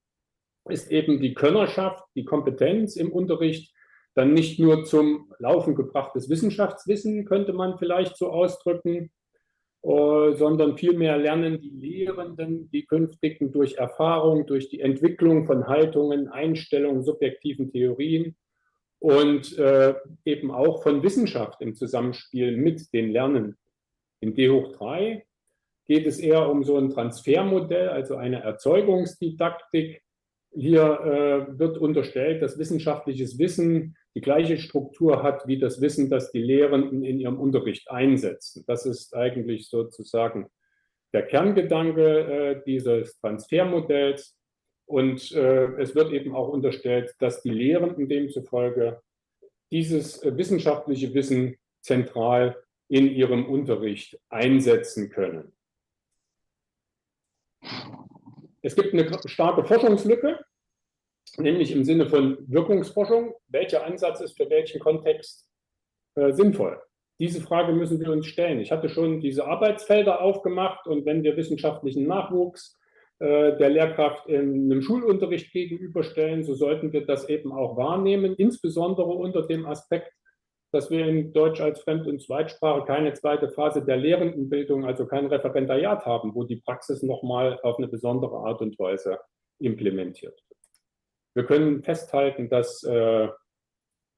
ist eben die Könnerschaft, die Kompetenz im Unterricht dann nicht nur zum Laufen gebrachtes Wissenschaftswissen, könnte man vielleicht so ausdrücken, sondern vielmehr lernen die Lehrenden, die künftigen, durch Erfahrung, durch die Entwicklung von Haltungen, Einstellungen, subjektiven Theorien und eben auch von Wissenschaft im Zusammenspiel mit den Lernenden. In D hoch 3 geht es eher um so ein Transfermodell, also eine Erzeugungsdidaktik. Hier wird unterstellt, dass wissenschaftliches Wissen die gleiche Struktur hat wie das Wissen, das die Lehrenden in ihrem Unterricht einsetzen. Das ist eigentlich sozusagen der Kerngedanke dieses Transfermodells. Und es wird eben auch unterstellt, dass die Lehrenden demzufolge dieses wissenschaftliche Wissen zentral in ihrem Unterricht einsetzen können. Es gibt eine starke Forschungslücke, nämlich im Sinne von Wirkungsforschung. Welcher Ansatz ist für welchen Kontext sinnvoll? Diese Frage müssen wir uns stellen. Ich hatte schon diese Arbeitsfelder aufgemacht und wenn wir wissenschaftlichen Nachwuchs der Lehrkraft in einem Schulunterricht gegenüberstellen, so sollten wir das eben auch wahrnehmen, insbesondere unter dem Aspekt, dass wir in Deutsch als Fremd- und Zweitsprache keine zweite Phase der Lehrendenbildung, also kein Referendariat haben, wo die Praxis nochmal auf eine besondere Art und Weise implementiert wird. Wir können festhalten, dass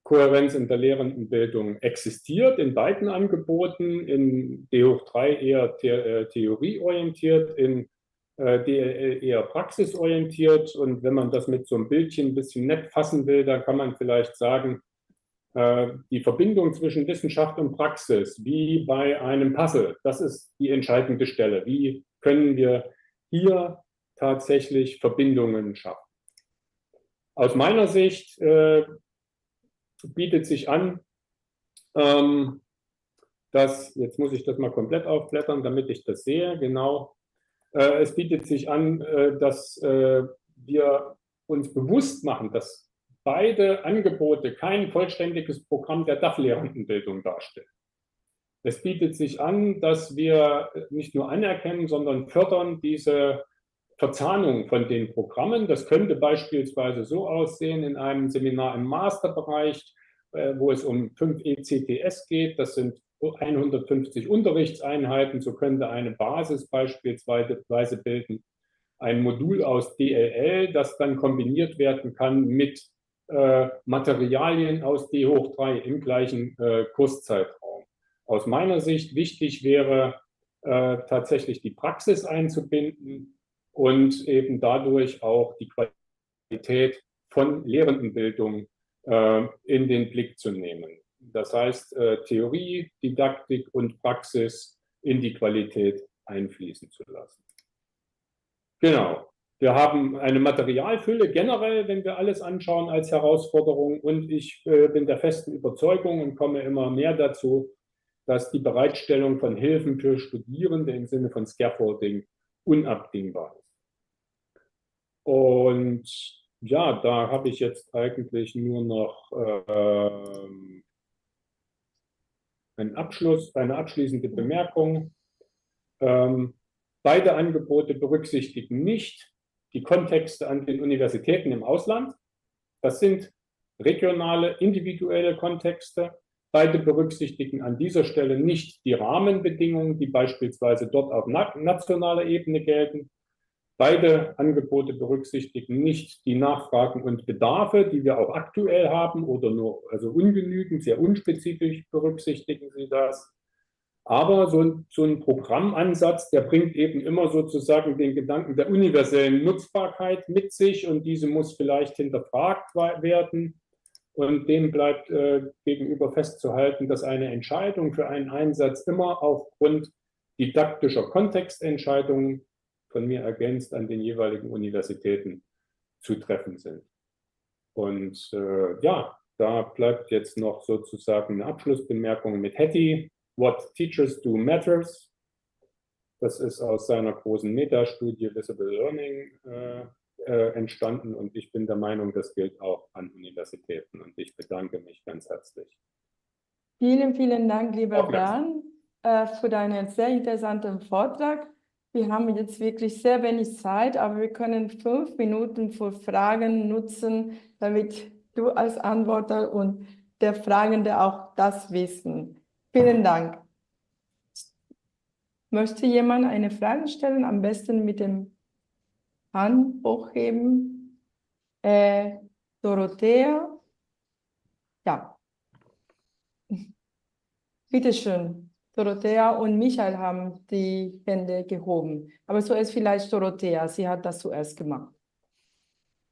Kohärenz in der Lehrendenbildung existiert, in beiden Angeboten, in D hoch 3 eher theorieorientiert, in DLL eher praxisorientiert. Und wenn man das mit so einem Bildchen ein bisschen nett fassen will, dann kann man vielleicht sagen, die Verbindung zwischen Wissenschaft und Praxis, wie bei einem Puzzle, das ist die entscheidende Stelle. Wie können wir hier tatsächlich Verbindungen schaffen? Aus meiner Sicht bietet sich an, dass, jetzt muss ich das mal komplett aufblättern, damit ich das sehe, genau. Es bietet sich an, dass wir uns bewusst machen, dass beide Angebote kein vollständiges Programm der DaF-Lehrendenbildung darstellen. Es bietet sich an, dass wir nicht nur anerkennen, sondern fördern diese Verzahnung von den Programmen. Das könnte beispielsweise so aussehen in einem Seminar im Masterbereich, wo es um 5 ECTS geht. Das sind 150 Unterrichtseinheiten. So könnte eine Basis beispielsweise bilden, ein Modul aus DLL, das dann kombiniert werden kann mit Materialien aus D hoch 3 im gleichen Kurszeitraum. Aus meiner Sicht wichtig wäre, tatsächlich die Praxis einzubinden und eben dadurch auch die Qualität von Lehrendenbildung in den Blick zu nehmen. Das heißt, Theorie, Didaktik und Praxis in die Qualität einfließen zu lassen. Genau. Wir haben eine Materialfülle generell, wenn wir alles anschauen, als Herausforderung. Und ich bin der festen Überzeugung und komme immer mehr dazu, dass die Bereitstellung von Hilfen für Studierende im Sinne von Scaffolding unabdingbar ist. Und ja, da habe ich jetzt eigentlich nur noch einen Abschluss, eine abschließende Bemerkung. Beide Angebote berücksichtigen nicht die Kontexte an den Universitäten im Ausland. Das sind regionale, individuelle Kontexte. Beide berücksichtigen an dieser Stelle nicht die Rahmenbedingungen, die beispielsweise dort auf nationaler Ebene gelten. Beide Angebote berücksichtigen nicht die Nachfragen und Bedarfe, die wir auch aktuell haben oder nur, also ungenügend, sehr unspezifisch berücksichtigen sie das. Aber so ein Programmansatz, der bringt eben immer sozusagen den Gedanken der universellen Nutzbarkeit mit sich und diese muss vielleicht hinterfragt werden. Und dem bleibt gegenüber festzuhalten, dass eine Entscheidung für einen Einsatz immer aufgrund didaktischer Kontextentscheidungen, von mir ergänzt, an den jeweiligen Universitäten zu treffen sind. Und ja, da bleibt jetzt noch sozusagen eine Abschlussbemerkung mit Hattie. What Teachers Do Matters. Das ist aus seiner großen Metastudie Visible Learning entstanden und ich bin der Meinung, das gilt auch an Universitäten und ich bedanke mich ganz herzlich. Vielen, vielen Dank, lieber Bernd, für deinen sehr interessanten Vortrag. Wir haben jetzt wirklich sehr wenig Zeit, aber wir können 5 Minuten für Fragen nutzen, damit du als Antworter und der Fragende auch das wissen. Vielen Dank. Möchte jemand eine Frage stellen? Am besten mit dem Hand hochheben. Dorothea? Ja. Bitte schön. Dorothea und Michael haben die Hände gehoben. Aber zuerst vielleicht Dorothea, sie hat das zuerst gemacht.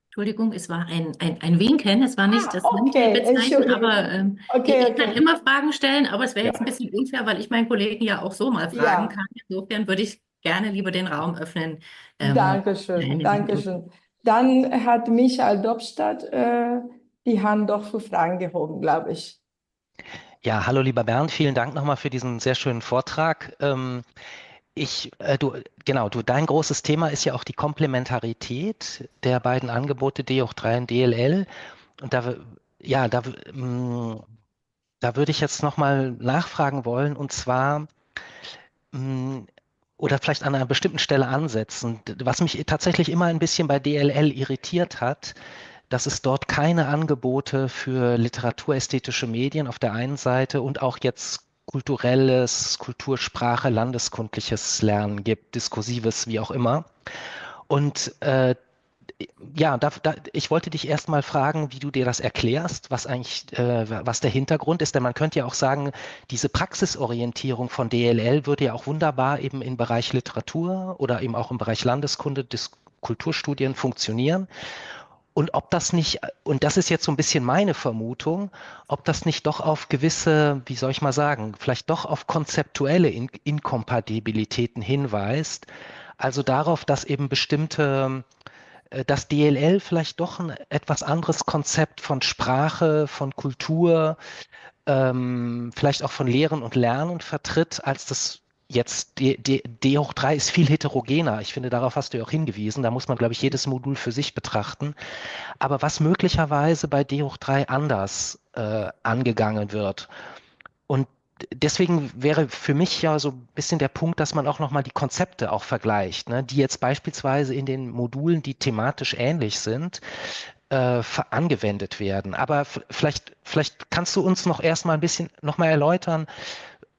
Entschuldigung, es war ein Winken, es war nicht das Handhebezeichen, aber ich kann immer Fragen stellen, aber es wäre jetzt ein bisschen unfair, weil ich meinen Kollegen ja auch so mal fragen kann. Insofern würde ich gerne lieber den Raum öffnen. Dankeschön, Dankeschön. Dann hat Michael Doppstadt die Hand doch für Fragen gehoben, glaube ich. Ja, hallo lieber Bernd, vielen Dank nochmal für diesen sehr schönen Vortrag. Dein großes Thema ist ja auch die Komplementarität der beiden Angebote D hoch 3 und DLL. Und da würde ich jetzt nochmal nachfragen wollen, und zwar, oder vielleicht an einer bestimmten Stelle ansetzen. Was mich tatsächlich immer ein bisschen bei DLL irritiert hat, dass es dort keine Angebote für literaturästhetische Medien auf der einen Seite und auch jetzt kulturelles, Kultursprache, landeskundliches Lernen gibt, diskursives, wie auch immer. Und ja, da, da, ich wollte dich erstmal fragen, wie du dir das erklärst, was eigentlich was der Hintergrund ist, denn man könnte ja auch sagen, diese Praxisorientierung von DLL würde ja auch wunderbar eben im Bereich Literatur oder eben auch im Bereich Landeskunde, Kulturstudien funktionieren. Und ob das nicht, und das ist jetzt so ein bisschen meine Vermutung, ob das nicht doch auf gewisse, wie soll ich mal sagen, vielleicht doch auf konzeptuelle Inkompatibilitäten hinweist, also darauf, dass eben bestimmte, dass DLL vielleicht doch ein etwas anderes Konzept von Sprache, von Kultur, vielleicht auch von Lehren und Lernen vertritt, als das jetzt D hoch 3 ist viel heterogener. Ich finde, darauf hast du ja auch hingewiesen. Da muss man, glaube ich, jedes Modul für sich betrachten. Aber was möglicherweise bei D hoch 3 anders angegangen wird. Und deswegen wäre für mich ja so ein bisschen der Punkt, dass man auch nochmal die Konzepte auch vergleicht, ne? Die jetzt beispielsweise in den Modulen, die thematisch ähnlich sind, angewendet werden. Aber vielleicht kannst du uns noch erstmal ein bisschen nochmal erläutern,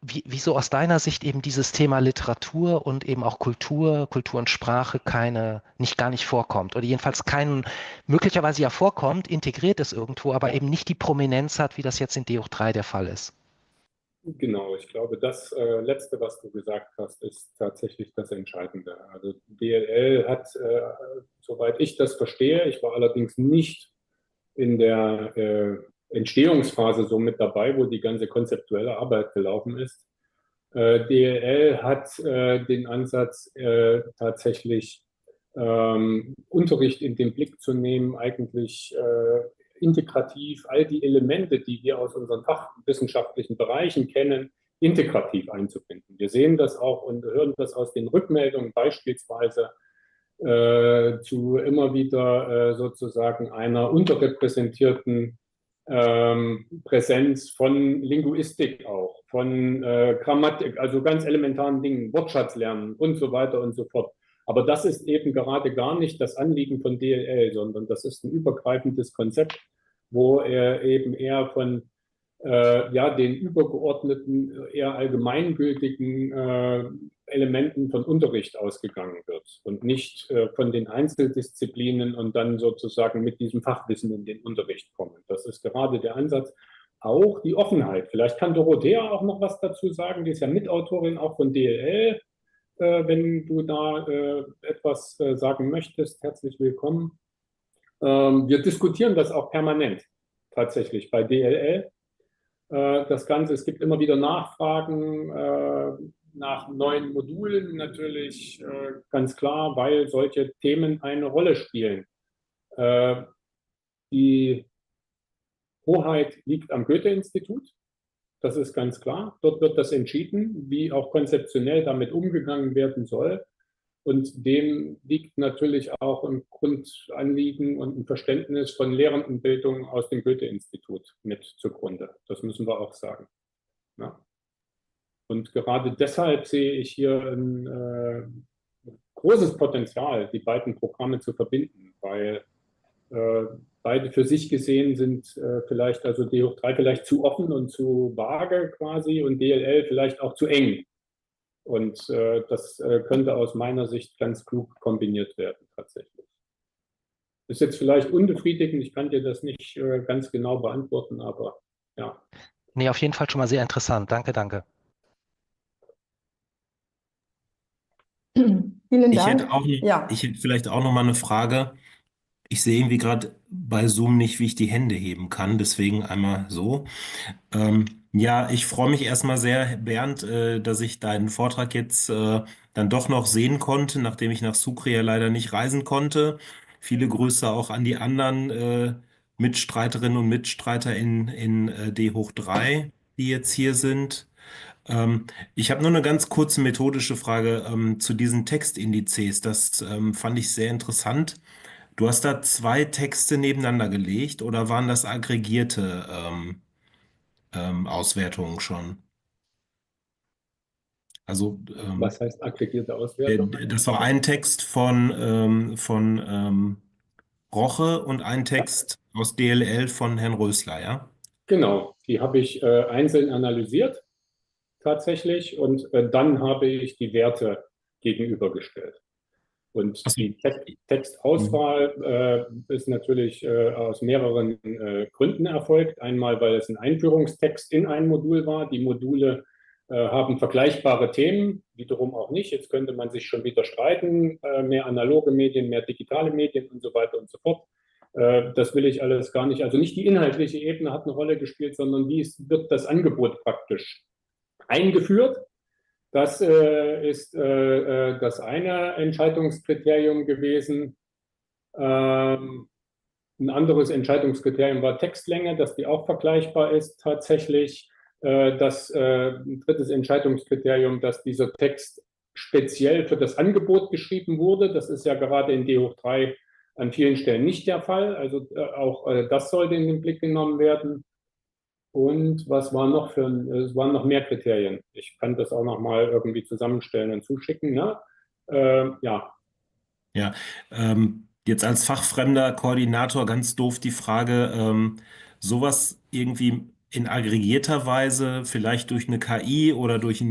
wieso aus deiner Sicht eben dieses Thema Literatur und eben auch Kultur, Kultur und Sprache keine, nicht, gar nicht vorkommt oder jedenfalls keinen, möglicherweise ja vorkommt, integriert es irgendwo, aber eben nicht die Prominenz hat, wie das jetzt in D hoch 3 der Fall ist. Genau, ich glaube, das Letzte, was du gesagt hast, ist tatsächlich das Entscheidende. Also DLL hat, soweit ich das verstehe, ich war allerdings nicht in der Entstehungsphase so mit dabei, wo die ganze konzeptuelle Arbeit gelaufen ist. DLL hat den Ansatz, tatsächlich Unterricht in den Blick zu nehmen, eigentlich integrativ all die Elemente, die wir aus unseren fachwissenschaftlichen Bereichen kennen, integrativ einzubinden. Wir sehen das auch und hören das aus den Rückmeldungen beispielsweise zu immer wieder einer unterrepräsentierten Präsenz von Linguistik auch, von Grammatik, also ganz elementaren Dingen, Wortschatz lernen und so weiter und so fort. Aber das ist eben gerade gar nicht das Anliegen von DLL, sondern das ist ein übergreifendes Konzept, wo er eben eher von den übergeordneten, eher allgemeingültigen Elementen von Unterricht ausgegangen wird und nicht von den Einzeldisziplinen und dann mit diesem Fachwissen in den Unterricht kommen. Das ist gerade der Ansatz, auch die Offenheit. Vielleicht kann Dorothea auch noch was dazu sagen, die ist ja Mitautorin auch von DLL. Wenn du da etwas sagen möchtest, herzlich willkommen. Wir diskutieren das auch permanent tatsächlich bei DLL. Das Ganze, es gibt immer wieder Nachfragen nach neuen Modulen natürlich, ganz klar, weil solche Themen eine Rolle spielen. Die Hoheit liegt am Goethe-Institut, das ist ganz klar. Dort wird das entschieden, wie auch konzeptionell damit umgegangen werden soll. Und dem liegt natürlich auch ein Grundanliegen und ein Verständnis von Lehrendenbildung aus dem Goethe-Institut mit zugrunde. Das müssen wir auch sagen. Ja. Und gerade deshalb sehe ich hier ein großes Potenzial, die beiden Programme zu verbinden, weil beide für sich gesehen sind vielleicht, also D hoch 3 vielleicht zu offen und zu vage quasi und DLL vielleicht auch zu eng. Und das könnte aus meiner Sicht ganz klug kombiniert werden, tatsächlich. Ist jetzt vielleicht unbefriedigend, ich kann dir das nicht ganz genau beantworten, aber ja. Nee, auf jeden Fall schon mal sehr interessant. Danke, danke. Vielen Ich Dank. hätte auch noch, Ja. ich hätte vielleicht auch noch mal eine Frage. Ich sehe grad bei Zoom nicht, wie ich die Hände heben kann, deswegen einmal so. Ja, ich freue mich erstmal sehr, Bernd, dass ich deinen Vortrag jetzt dann doch noch sehen konnte, nachdem ich nach Sucre ja leider nicht reisen konnte. Viele Grüße auch an die anderen Mitstreiterinnen und Mitstreiter in D hoch 3, die jetzt hier sind. Ich habe nur eine ganz kurze methodische Frage zu diesen Textindizes. Das fand ich sehr interessant. Du hast da zwei Texte nebeneinander gelegt oder waren das aggregierte Auswertungen schon? Also, Was heißt aggregierte Auswertung? Das war ein Text von Roche und ein Text aus DLL von Herrn Rösler, ja? Genau, die habe ich einzeln analysiert tatsächlich und dann habe ich die Werte gegenübergestellt. Und die Textauswahl ist natürlich aus mehreren Gründen erfolgt. Einmal, weil es ein Einführungstext in ein Modul war. Die Module haben vergleichbare Themen, wiederum auch nicht. Jetzt könnte man sich schon wieder streiten, mehr analoge Medien, mehr digitale Medien und so weiter und so fort. Das will ich alles gar nicht. Also nicht die inhaltliche Ebene hat eine Rolle gespielt, sondern wie wird das Angebot praktisch eingeführt. Das ist das eine Entscheidungskriterium gewesen. Ein anderes Entscheidungskriterium war Textlänge, dass die auch vergleichbar ist tatsächlich. Das drittes Entscheidungskriterium, dass dieser Text speziell für das Angebot geschrieben wurde. Das ist ja gerade in D hoch 3 an vielen Stellen nicht der Fall. Also auch das sollte in den Blick genommen werden. Und was war noch für ein, es waren noch mehr Kriterien. Ich kann das auch noch mal irgendwie zusammenstellen und zuschicken. Ne? Ja. Ja, jetzt als fachfremder Koordinator ganz doof die Frage, sowas irgendwie in aggregierter Weise vielleicht durch eine KI oder durch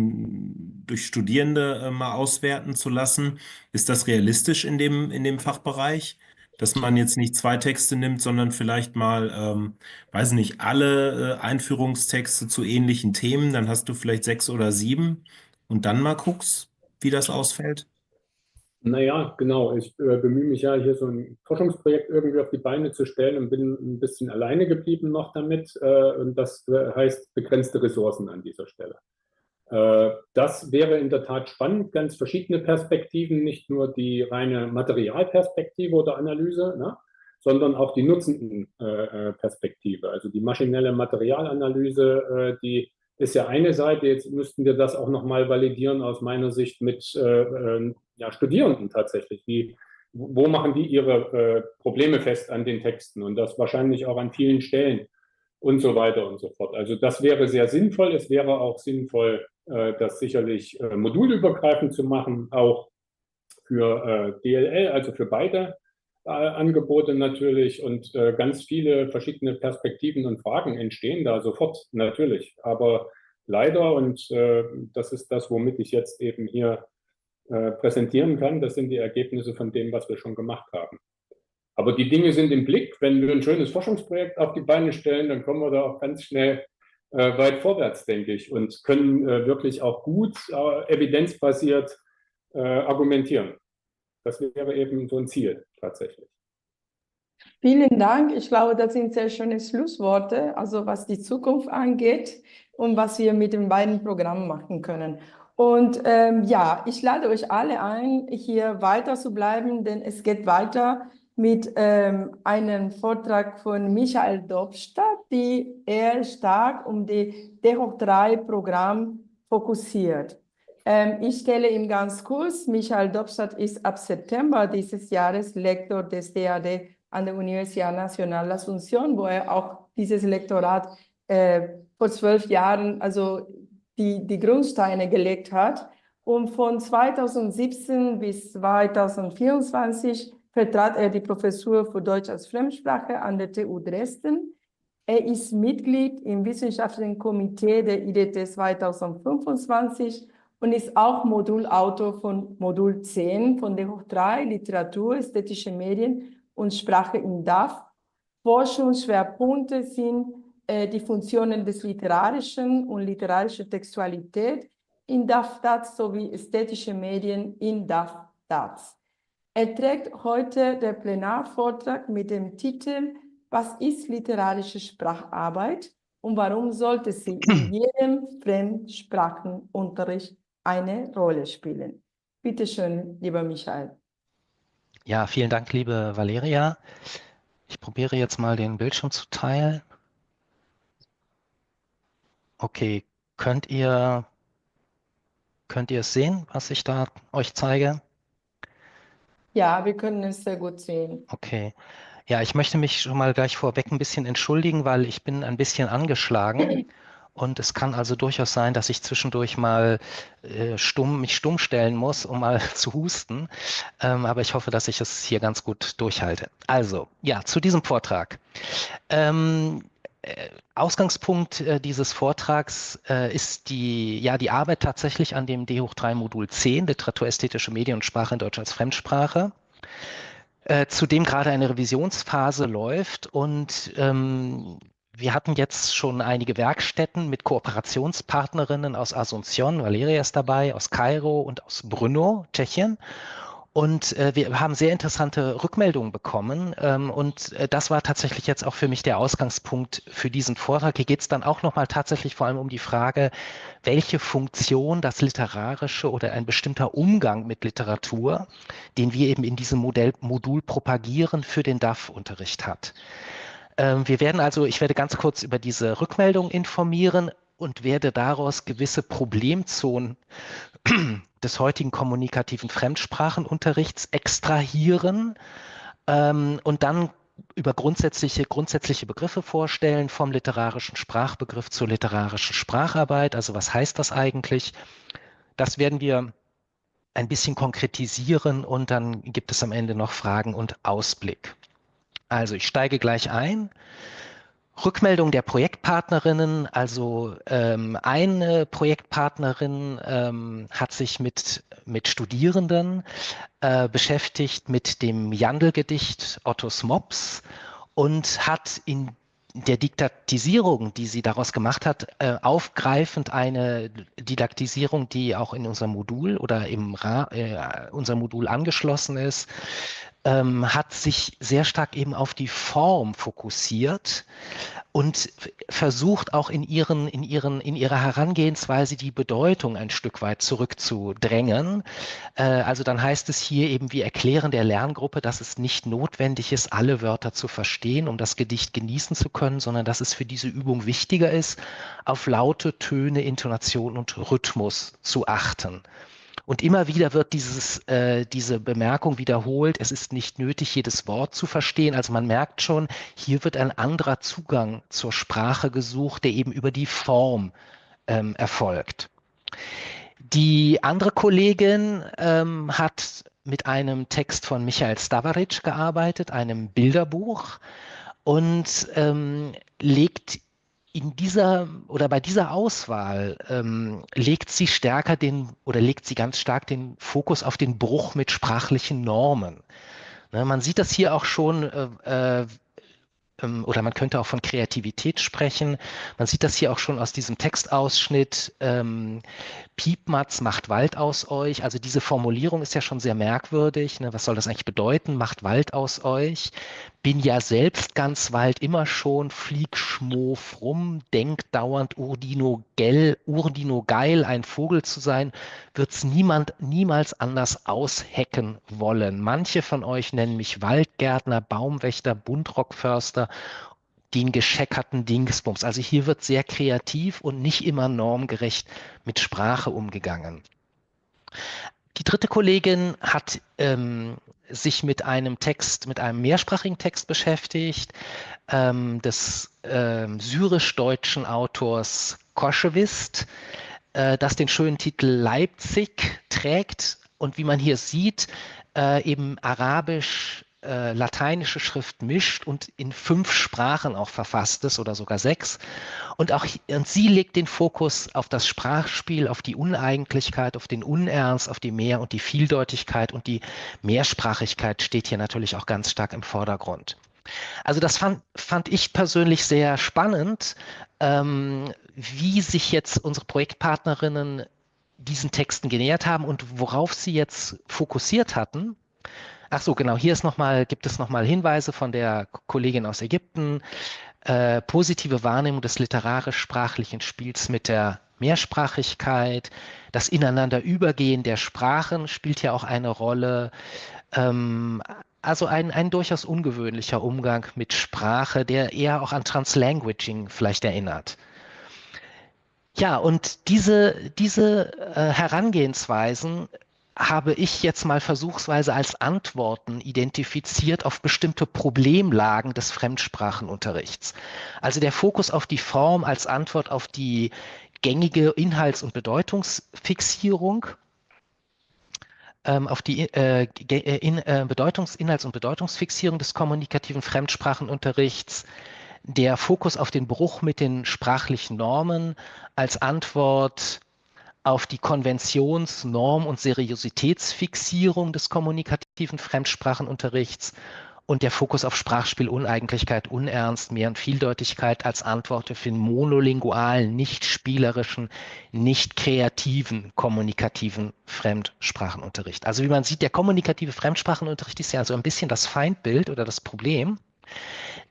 Studierende mal auswerten zu lassen, ist das realistisch in dem Fachbereich? Dass man jetzt nicht zwei Texte nimmt, sondern vielleicht mal, weiß nicht, alle Einführungstexte zu ähnlichen Themen, dann hast du vielleicht 6 oder 7 und dann mal guckst, wie das ausfällt? Naja, genau. Ich bemühe mich ja, hier so ein Forschungsprojekt irgendwie auf die Beine zu stellen und bin ein bisschen alleine geblieben noch damit. Und das heißt begrenzte Ressourcen an dieser Stelle. Das wäre in der Tat spannend, ganz verschiedene Perspektiven, nicht nur die reine Materialperspektive oder Analyse, ne, sondern auch die Nutzendenperspektive. Also die maschinelle Materialanalyse, die ist ja eine Seite. Jetzt müssten wir das auch nochmal validieren aus meiner Sicht mit Studierenden tatsächlich. Wo machen die ihre Probleme fest an den Texten und das wahrscheinlich auch an vielen Stellen und so weiter und so fort. Also das wäre sehr sinnvoll. Es wäre auch sinnvoll, das sicherlich modulübergreifend zu machen, auch für DLL, also für beide Angebote natürlich und ganz viele verschiedene Perspektiven und Fragen entstehen da sofort natürlich. Aber leider, und das ist das, womit ich jetzt eben hier präsentieren kann, das sind die Ergebnisse von dem, was wir schon gemacht haben. Aber die Dinge sind im Blick. Wenn wir ein schönes Forschungsprojekt auf die Beine stellen, dann kommen wir da auch ganz schnell weit vorwärts, denke ich, und können wirklich auch gut evidenzbasiert argumentieren. Das wäre eben so ein Ziel tatsächlich. Vielen Dank. Ich glaube, das sind sehr schöne Schlussworte, also was die Zukunft angeht und was wir mit den beiden Programmen machen können. Ich lade euch alle ein, hier weiter zu bleiben, denn es geht weiter mit einem Vortrag von Michael Dobstadt, die er stark um die D hoch 3 Programm fokussiert. Ich stelle ihm ganz kurz, Michael Dobstadt ist ab September dieses Jahres Lektor des DAD an der Universidad Nacional Asunción, wo er auch dieses Lektorat vor 12 Jahren, also die Grundsteine gelegt hat. Und von 2017 bis 2024 vertrat er die Professur für Deutsch als Fremdsprache an der TU Dresden. Er ist Mitglied im Wissenschaftlichen Komitee der IDT 2025 und ist auch Modulautor von Modul 10 von D hoch 3, Literatur, ästhetische Medien und Sprache im DAF. Forschungsschwerpunkte sind die Funktionen des Literarischen und literarische Textualität in DAF-DaZ sowie ästhetische Medien in DAF-DaZ. Er trägt heute den Plenarvortrag mit dem Titel Was ist literarische Spracharbeit? Und warum sollte sie in jedem Fremdsprachenunterricht eine Rolle spielen? Bitte schön, lieber Michael. Ja, vielen Dank, liebe Valeria. Ich probiere jetzt mal den Bildschirm zu teilen. Okay, könnt ihr, könnt ihr es sehen, was ich da euch zeige? Ja, wir können es sehr gut sehen. Okay. Ja, ich möchte mich schon mal gleich vorweg ein bisschen entschuldigen, weil ich bin ein bisschen angeschlagen. Und es kann also durchaus sein, dass ich zwischendurch mal mich stumm stellen muss, um mal zu husten. Aber ich hoffe, dass ich es hier ganz gut durchhalte. Also, ja, zu diesem Vortrag. Ausgangspunkt dieses Vortrags ist die Arbeit tatsächlich an dem D hoch 3 Modul 10, Literaturästhetische Medien und Sprache in Deutsch als Fremdsprache, zu dem gerade eine Revisionsphase läuft. Und wir hatten jetzt schon einige Werkstätten mit Kooperationspartnerinnen aus Asunción, Valeria ist dabei, aus Kairo und aus Brno, Tschechien. Und wir haben sehr interessante Rückmeldungen bekommen. Und das war tatsächlich jetzt auch für mich der Ausgangspunkt für diesen Vortrag. Hier geht's dann auch nochmal tatsächlich vor allem um die Frage, welche Funktion das Literarische oder ein bestimmter Umgang mit Literatur, den wir eben in diesem Modul propagieren, für den D A F-Unterricht hat. Ich werde ganz kurz über diese Rückmeldung informieren und werde daraus gewisse Problemzonen des heutigen kommunikativen Fremdsprachenunterrichts extrahieren und dann über grundsätzliche Begriffe vorstellen, vom literarischen Sprachbegriff zur literarischen Spracharbeit. Also was heißt das eigentlich? Das werden wir ein bisschen konkretisieren und dann gibt es am Ende noch Fragen und Ausblick. Also ich steige gleich ein. Rückmeldung der Projektpartnerinnen, also eine Projektpartnerin hat sich mit Studierenden beschäftigt, mit dem Jandl-Gedicht Ottos Mops und hat in der Didaktisierung, die sie daraus gemacht hat, aufgreifend eine Didaktisierung, die auch in unserem Modul oder im unser Modul angeschlossen ist, hat sich sehr stark eben auf die Form fokussiert und versucht auch in ihrer Herangehensweise die Bedeutung ein Stück weit zurückzudrängen. Also dann heißt es hier eben, wir erklären der Lerngruppe, dass es nicht notwendig ist, alle Wörter zu verstehen, um das Gedicht genießen zu können, sondern dass es für diese Übung wichtiger ist, auf Laute, Töne, Intonation und Rhythmus zu achten. Und immer wieder wird diese Bemerkung wiederholt, es ist nicht nötig, jedes Wort zu verstehen. Also man merkt schon, hier wird ein anderer Zugang zur Sprache gesucht, der eben über die Form erfolgt. Die andere Kollegin hat mit einem Text von Michael Stavarič gearbeitet, einem Bilderbuch, und legt in dieser oder bei dieser Auswahl legt sie stärker den oder legt sie ganz stark den Fokus auf den Bruch mit sprachlichen Normen. Ne, man sieht das hier auch schon, oder man könnte auch von Kreativität sprechen. Man sieht das hier auch schon aus diesem Textausschnitt, Piepmatz macht Wald aus euch. Also diese Formulierung ist ja schon sehr merkwürdig. Ne? Was soll das eigentlich bedeuten? Macht Wald aus euch. Bin ja selbst ganz Wald immer schon, flieg schmof rum, denk dauernd Urdino gell, Urdino geil, ein Vogel zu sein, wird's niemand niemals anders aushecken wollen. Manche von euch nennen mich Waldgärtner, Baumwächter, Buntrockförster, den gescheckerten Dingsbums. Also hier wird sehr kreativ und nicht immer normgerecht mit Sprache umgegangen. Die dritte Kollegin hat sich mit einem Text, mit einem mehrsprachigen Text beschäftigt, des syrisch-deutschen Autors Koschewist, das den schönen Titel Leipzig trägt und wie man hier sieht, eben arabisch lateinische Schrift mischt und in 5 Sprachen auch verfasst ist oder sogar 6. Und sie legt den Fokus auf das Sprachspiel, auf die Uneigentlichkeit, auf den Unernst, auf die Mehr- und die Vieldeutigkeit und die Mehrsprachigkeit steht hier natürlich auch ganz stark im Vordergrund. Also das fand ich persönlich sehr spannend, wie sich jetzt unsere Projektpartnerinnen diesen Texten genähert haben und worauf sie jetzt fokussiert hatten. Ach so, genau, hier gibt es nochmal Hinweise von der Kollegin aus Ägypten. Positive Wahrnehmung des literarisch-sprachlichen Spiels mit der Mehrsprachigkeit, das Ineinanderübergehen der Sprachen spielt ja auch eine Rolle. Also ein durchaus ungewöhnlicher Umgang mit Sprache, der eher auch an Translanguaging vielleicht erinnert. Ja, und diese Herangehensweisen habe ich jetzt mal versuchsweise als Antworten identifiziert auf bestimmte Problemlagen des Fremdsprachenunterrichts. Also der Fokus auf die Form als Antwort auf die gängige Inhalts- und Bedeutungsfixierung, auf die Inhalts- und Bedeutungsfixierung des kommunikativen Fremdsprachenunterrichts, der Fokus auf den Bruch mit den sprachlichen Normen als Antwort auf die Konventions-, Norm- und Seriositätsfixierung des kommunikativen Fremdsprachenunterrichts und der Fokus auf Sprachspiel, Uneigentlichkeit, Unernst, Mehr- und Vieldeutigkeit als Antwort auf den monolingualen, nicht spielerischen, nicht kreativen, kommunikativen Fremdsprachenunterricht. Also wie man sieht, der kommunikative Fremdsprachenunterricht ist ja so ein bisschen das Feindbild oder das Problem,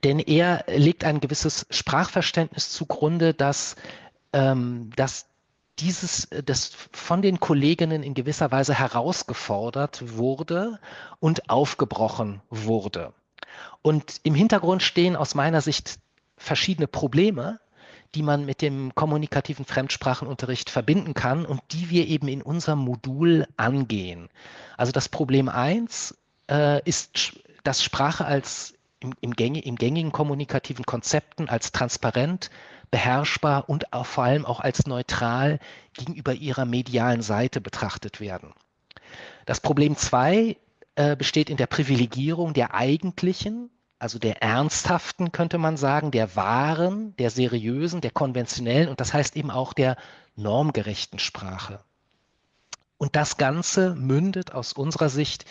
denn er legt ein gewisses Sprachverständnis zugrunde, dass das von den Kolleginnen in gewisser Weise herausgefordert wurde und aufgebrochen wurde. Und im Hintergrund stehen aus meiner Sicht verschiedene Probleme, die man mit dem kommunikativen Fremdsprachenunterricht verbinden kann und die wir eben in unserem Modul angehen. Also das Problem 1 ist, dass Sprache als im gängigen kommunikativen Konzepten als transparent, beherrschbar und auch vor allem auch als neutral gegenüber ihrer medialen Seite betrachtet werden. Das Problem 2 besteht in der Privilegierung der eigentlichen, also der ernsthaften, könnte man sagen, der wahren, der seriösen, der konventionellen und das heißt eben auch der normgerechten Sprache. Und das Ganze mündet aus unserer Sicht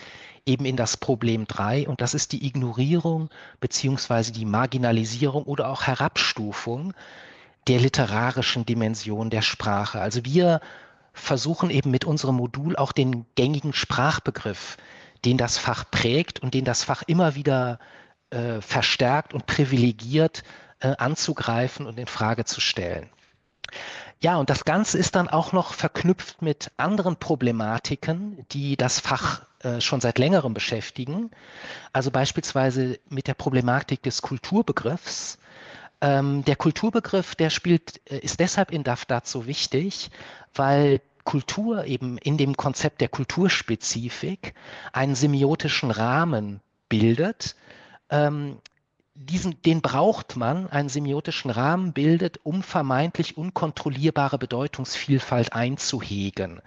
eben in das Problem 3 und das ist die Ignorierung beziehungsweise die Marginalisierung oder auch Herabstufung der literarischen Dimension der Sprache. Also wir versuchen eben mit unserem Modul auch den gängigen Sprachbegriff, den das Fach prägt und den das Fach immer wieder verstärkt und privilegiert anzugreifen und in Frage zu stellen. Ja, und das Ganze ist dann auch noch verknüpft mit anderen Problematiken, die das Fach schon seit längerem beschäftigen. Also beispielsweise mit der Problematik des Kulturbegriffs. Der Kulturbegriff, der ist deshalb in DAFDAT so wichtig, weil Kultur eben in dem Konzept der Kulturspezifik einen semiotischen Rahmen bildet. Den braucht man, einen semiotischen Rahmen bildet, um vermeintlich unkontrollierbare Bedeutungsvielfalt einzuhegen.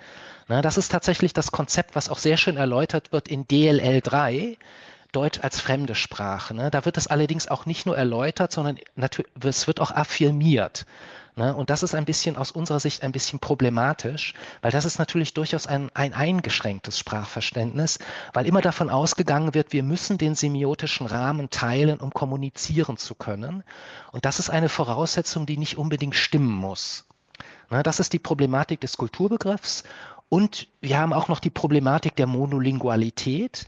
Na, das ist tatsächlich das Konzept, was auch sehr schön erläutert wird in DLL 3, Deutsch als fremde Sprache. Ne? Da wird es allerdings auch nicht nur erläutert, sondern es wird auch affirmiert. Ne? Und das ist ein bisschen aus unserer Sicht ein bisschen problematisch, weil das ist natürlich durchaus ein eingeschränktes Sprachverständnis, weil immer davon ausgegangen wird, wir müssen den semiotischen Rahmen teilen, um kommunizieren zu können. Und das ist eine Voraussetzung, die nicht unbedingt stimmen muss. Ne? Das ist die Problematik des Kulturbegriffs. Und wir haben auch noch die Problematik der Monolingualität.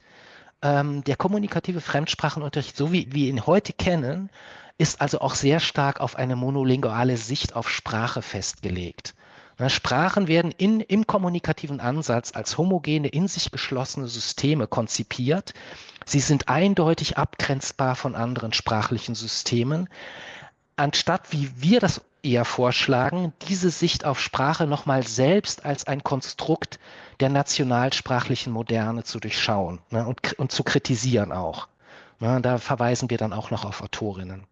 Der kommunikative Fremdsprachenunterricht, so wie wir ihn heute kennen, ist also auch sehr stark auf eine monolinguale Sicht auf Sprache festgelegt. Ne, Sprachen werden im kommunikativen Ansatz als homogene, in sich geschlossene Systeme konzipiert. Sie sind eindeutig abgrenzbar von anderen sprachlichen Systemen. Anstatt, wie wir das eher vorschlagen, diese Sicht auf Sprache nochmal selbst als ein Konstrukt der nationalsprachlichen Moderne zu durchschauen, ne, und zu kritisieren auch. Ne, da verweisen wir dann auch noch auf Autorinnen.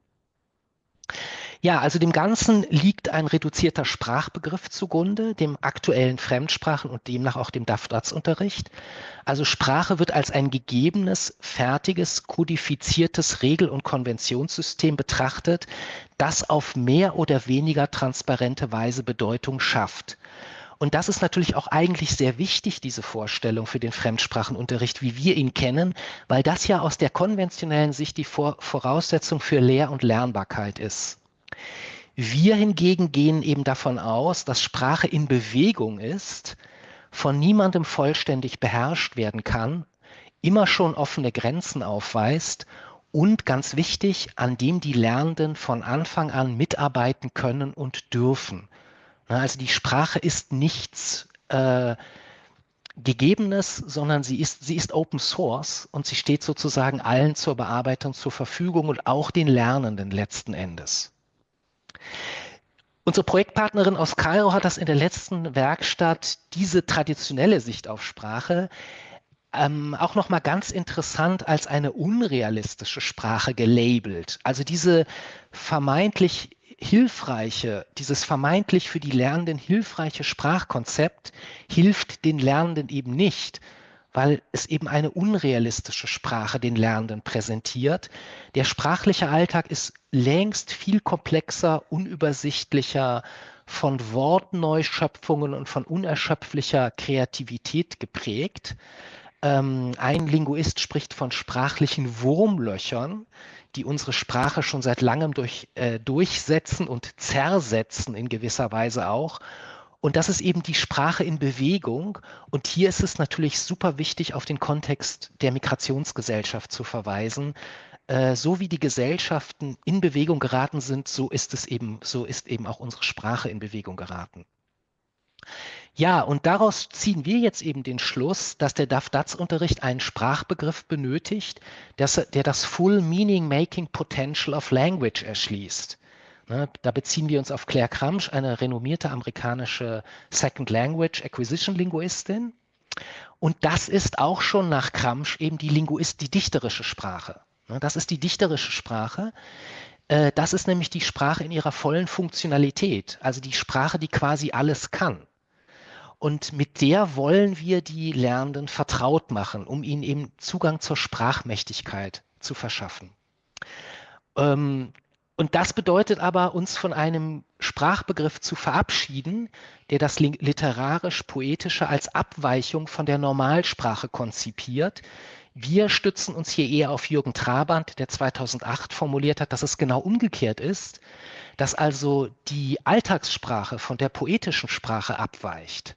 Dem Ganzen liegt ein reduzierter Sprachbegriff zugrunde, dem aktuellen Fremdsprachen und demnach auch dem DAFDATS-Unterricht. Also Sprache wird als ein gegebenes, fertiges, kodifiziertes Regel- und Konventionssystem betrachtet, das auf mehr oder weniger transparente Weise Bedeutung schafft. Und das ist natürlich auch eigentlich sehr wichtig, diese Vorstellung für den Fremdsprachenunterricht, wie wir ihn kennen, weil das ja aus der konventionellen Sicht die Voraussetzung für Lehr- und Lernbarkeit ist. Wir hingegen gehen eben davon aus, dass Sprache in Bewegung ist, von niemandem vollständig beherrscht werden kann, immer schon offene Grenzen aufweist Und ganz wichtig, an dem die Lernenden von Anfang an mitarbeiten können und dürfen. Also die Sprache ist nichts Gegebenes, sondern sie ist Open Source und sie steht sozusagen allen zur Bearbeitung zur Verfügung und auch den Lernenden letzten Endes. Unsere Projektpartnerin aus Kairo hat das in der letzten Werkstatt, diese traditionelle Sicht auf Sprache, auch nochmal ganz interessant als eine unrealistische Sprache gelabelt. Also diese vermeintlich hilfreiche, dieses vermeintlich für die Lernenden hilfreiche Sprachkonzept hilft den Lernenden eben nicht, weil es eben eine unrealistische Sprache den Lernenden präsentiert. Der sprachliche Alltag ist längst viel komplexer, unübersichtlicher, von Wortneuschöpfungen und von unerschöpflicher Kreativität geprägt. Ein Linguist spricht von sprachlichen Wurmlöchern, die unsere Sprache schon seit langem durchsetzen und zersetzen in gewisser Weise auch. Und das ist eben die Sprache in Bewegung. Und hier ist es natürlich super wichtig, auf den Kontext der Migrationsgesellschaft zu verweisen. So wie die Gesellschaften in Bewegung geraten sind, so ist eben auch unsere Sprache in Bewegung geraten. Ja, und daraus ziehen wir jetzt eben den Schluss, dass der DAF-DaZ-Unterricht einen Sprachbegriff benötigt, der das Full Meaning-Making Potential of Language erschließt. Ne, da beziehen wir uns auf Claire Kramsch, eine renommierte amerikanische Second Language Acquisition Linguistin. Und das ist auch schon nach Kramsch eben die dichterische Sprache. Ne, das ist die dichterische Sprache. Das ist nämlich die Sprache in ihrer vollen Funktionalität, also die Sprache, die quasi alles kann. Und mit der wollen wir die Lernenden vertraut machen, um ihnen eben Zugang zur Sprachmächtigkeit zu verschaffen. Und das bedeutet aber, uns von einem Sprachbegriff zu verabschieden, der das literarisch-poetische als Abweichung von der Normalsprache konzipiert. Wir stützen uns hier eher auf Jürgen Trabant, der 2008 formuliert hat, dass es genau umgekehrt ist, dass also die Alltagssprache von der poetischen Sprache abweicht.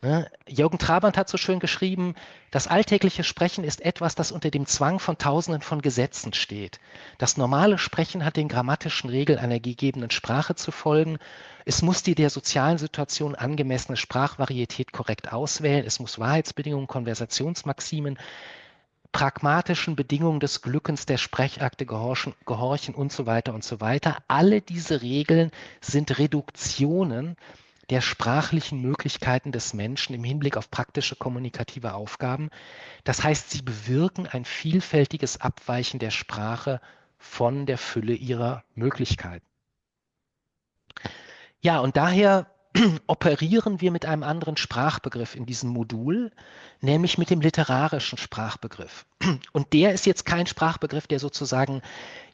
Ne? Jürgen Trabant hat so schön geschrieben, das alltägliche Sprechen ist etwas, das unter dem Zwang von Tausenden von Gesetzen steht. Das normale Sprechen hat den grammatischen Regeln einer gegebenen Sprache zu folgen. Es muss die der sozialen Situation angemessene Sprachvarietät korrekt auswählen. Es muss Wahrheitsbedingungen, Konversationsmaximen, pragmatischen Bedingungen des Glückens der Sprechakte gehorchen und so weiter und so weiter. Alle diese Regeln sind Reduktionen der sprachlichen Möglichkeiten des Menschen im Hinblick auf praktische kommunikative Aufgaben. Das heißt, sie bewirken ein vielfältiges Abweichen der Sprache von der Fülle ihrer Möglichkeiten. Ja, und daher operieren wir mit einem anderen Sprachbegriff in diesem Modul, nämlich mit dem literarischen Sprachbegriff. Und der ist jetzt kein Sprachbegriff, der sozusagen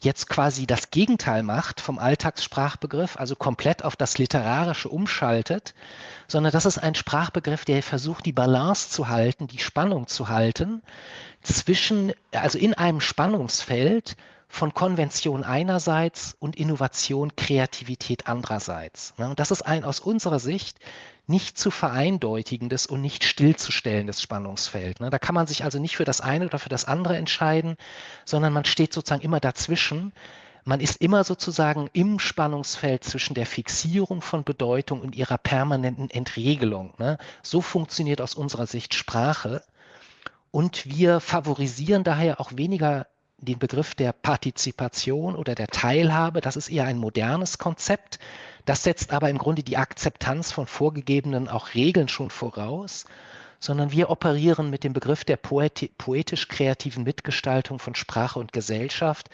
jetzt quasi das Gegenteil macht vom Alltagssprachbegriff, also komplett auf das Literarische umschaltet, sondern das ist ein Sprachbegriff, der versucht, die Balance zu halten, die Spannung zu halten, zwischen, also in einem Spannungsfeld von Konvention einerseits und Innovation, Kreativität andererseits. Ne, und das ist ein aus unserer Sicht nicht zu vereindeutigendes und nicht stillzustellendes Spannungsfeld. Ne, da kann man sich also nicht für das eine oder für das andere entscheiden, sondern man steht sozusagen immer dazwischen. Man ist immer sozusagen im Spannungsfeld zwischen der Fixierung von Bedeutung und ihrer permanenten Entregelung. Ne. So funktioniert aus unserer Sicht Sprache. Und wir favorisieren daher auch weniger den Begriff der Partizipation oder der Teilhabe. Das ist eher ein modernes Konzept. Das setzt aber im Grunde die Akzeptanz von vorgegebenen auch Regeln schon voraus, sondern wir operieren mit dem Begriff der poetisch-kreativen Mitgestaltung von Sprache und Gesellschaft.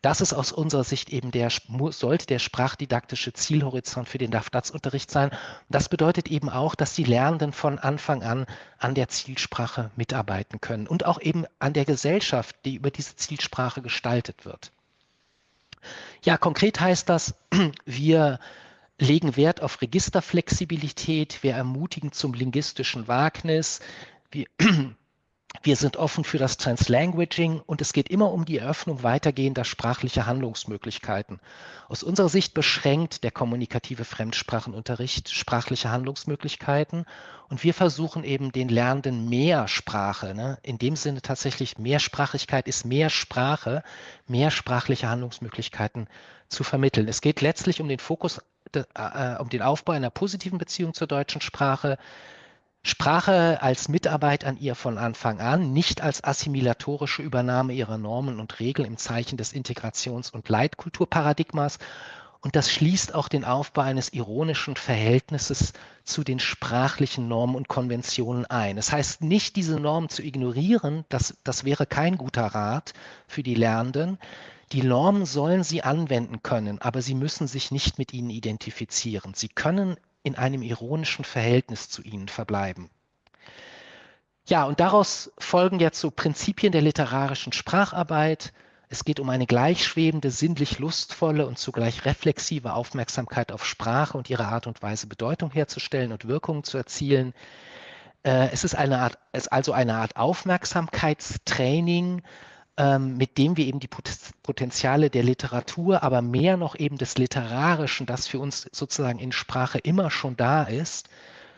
Das ist aus unserer Sicht eben der, sollte der sprachdidaktische Zielhorizont für den DAF-DaZ-Unterricht sein. Und das bedeutet eben auch, dass die Lernenden von Anfang an an der Zielsprache mitarbeiten können und auch eben an der Gesellschaft, die über diese Zielsprache gestaltet wird. Ja, konkret heißt das, wir legen Wert auf Registerflexibilität, wir ermutigen zum linguistischen Wagnis, wir Wir sind offen für das Translanguaging und es geht immer um die Eröffnung weitergehender sprachlicher Handlungsmöglichkeiten. Aus unserer Sicht beschränkt der kommunikative Fremdsprachenunterricht sprachliche Handlungsmöglichkeiten und wir versuchen eben den Lernenden mehr Sprache, ne? In dem Sinne tatsächlich Mehrsprachigkeit ist mehr Sprache, mehr sprachliche Handlungsmöglichkeiten zu vermitteln. Es geht letztlich um den Fokus, um den Aufbau einer positiven Beziehung zur deutschen Sprache, Sprache als Mitarbeit an ihr von Anfang an, nicht als assimilatorische Übernahme ihrer Normen und Regeln im Zeichen des Integrations- und Leitkulturparadigmas. Und das schließt auch den Aufbau eines ironischen Verhältnisses zu den sprachlichen Normen und Konventionen ein. Das heißt nicht, diese Normen zu ignorieren, das wäre kein guter Rat für die Lernenden. Die Normen sollen sie anwenden können, aber sie müssen sich nicht mit ihnen identifizieren. Sie können in einem ironischen Verhältnis zu ihnen verbleiben. Ja, und daraus folgen jetzt so Prinzipien der literarischen Spracharbeit. Es geht um eine gleichschwebende, sinnlich lustvolle und zugleich reflexive Aufmerksamkeit auf Sprache und ihre Art und Weise, Bedeutung herzustellen und Wirkungen zu erzielen. Es ist eine Art, es ist also eine Art Aufmerksamkeitstraining, mit dem wir eben die Potenziale der Literatur, aber mehr noch eben des Literarischen, das für uns sozusagen in Sprache immer schon da ist,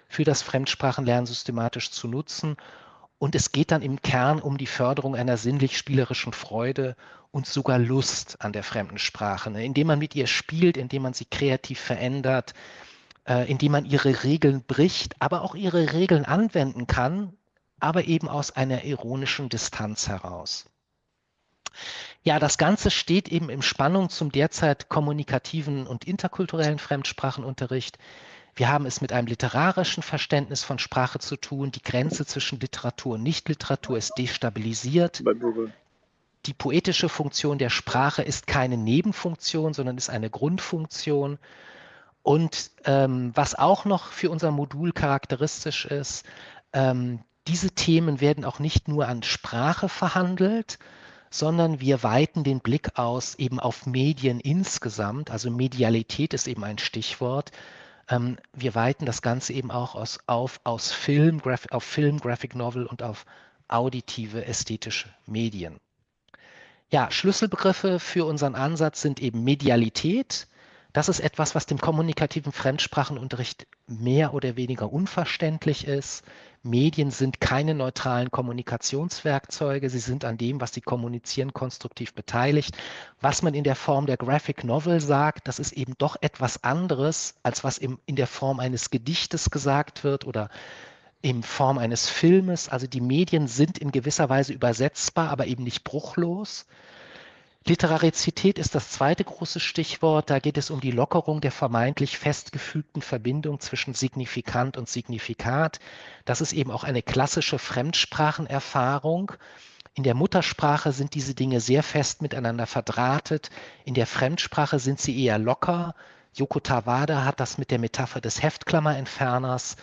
für das Fremdsprachenlernen systematisch zu nutzen. Und es geht dann im Kern um die Förderung einer sinnlich-spielerischen Freude und sogar Lust an der fremden Sprache, ne? Indem man mit ihr spielt, indem man sie kreativ verändert, indem man ihre Regeln bricht, aber auch ihre Regeln anwenden kann, aber eben aus einer ironischen Distanz heraus. Ja, das Ganze steht eben in Spannung zum derzeit kommunikativen und interkulturellen Fremdsprachenunterricht. Wir haben es mit einem literarischen Verständnis von Sprache zu tun. Die Grenze zwischen Literatur und Nichtliteratur ist destabilisiert. Die poetische Funktion der Sprache ist keine Nebenfunktion, sondern ist eine Grundfunktion. Und was auch noch für unser Modul charakteristisch ist, diese Themen werden auch nicht nur an Sprache verhandelt, sondern wir weiten den Blick aus eben auf Medien insgesamt. Also Medialität ist eben ein Stichwort. Wir weiten das Ganze eben auch aus, auf, aus Film, Graph, auf Film, Graphic Novel und auf auditive, ästhetische Medien. Ja, Schlüsselbegriffe für unseren Ansatz sind eben Medialität. Das ist etwas, was dem kommunikativen Fremdsprachenunterricht mehr oder weniger unverständlich ist. Medien sind keine neutralen Kommunikationswerkzeuge. Sie sind an dem, was sie kommunizieren, konstruktiv beteiligt. Was man in der Form der Graphic Novel sagt, das ist eben doch etwas anderes, als was in der Form eines Gedichtes gesagt wird oder in Form eines Filmes. Also die Medien sind in gewisser Weise übersetzbar, aber eben nicht bruchlos. Literarizität ist das zweite große Stichwort. Da geht es um die Lockerung der vermeintlich festgefügten Verbindung zwischen Signifikant und Signifikat. Das ist eben auch eine klassische Fremdsprachenerfahrung. In der Muttersprache sind diese Dinge sehr fest miteinander verdrahtet. In der Fremdsprache sind sie eher locker. Yoko Tawada hat das mit der Metapher des Heftklammerentferners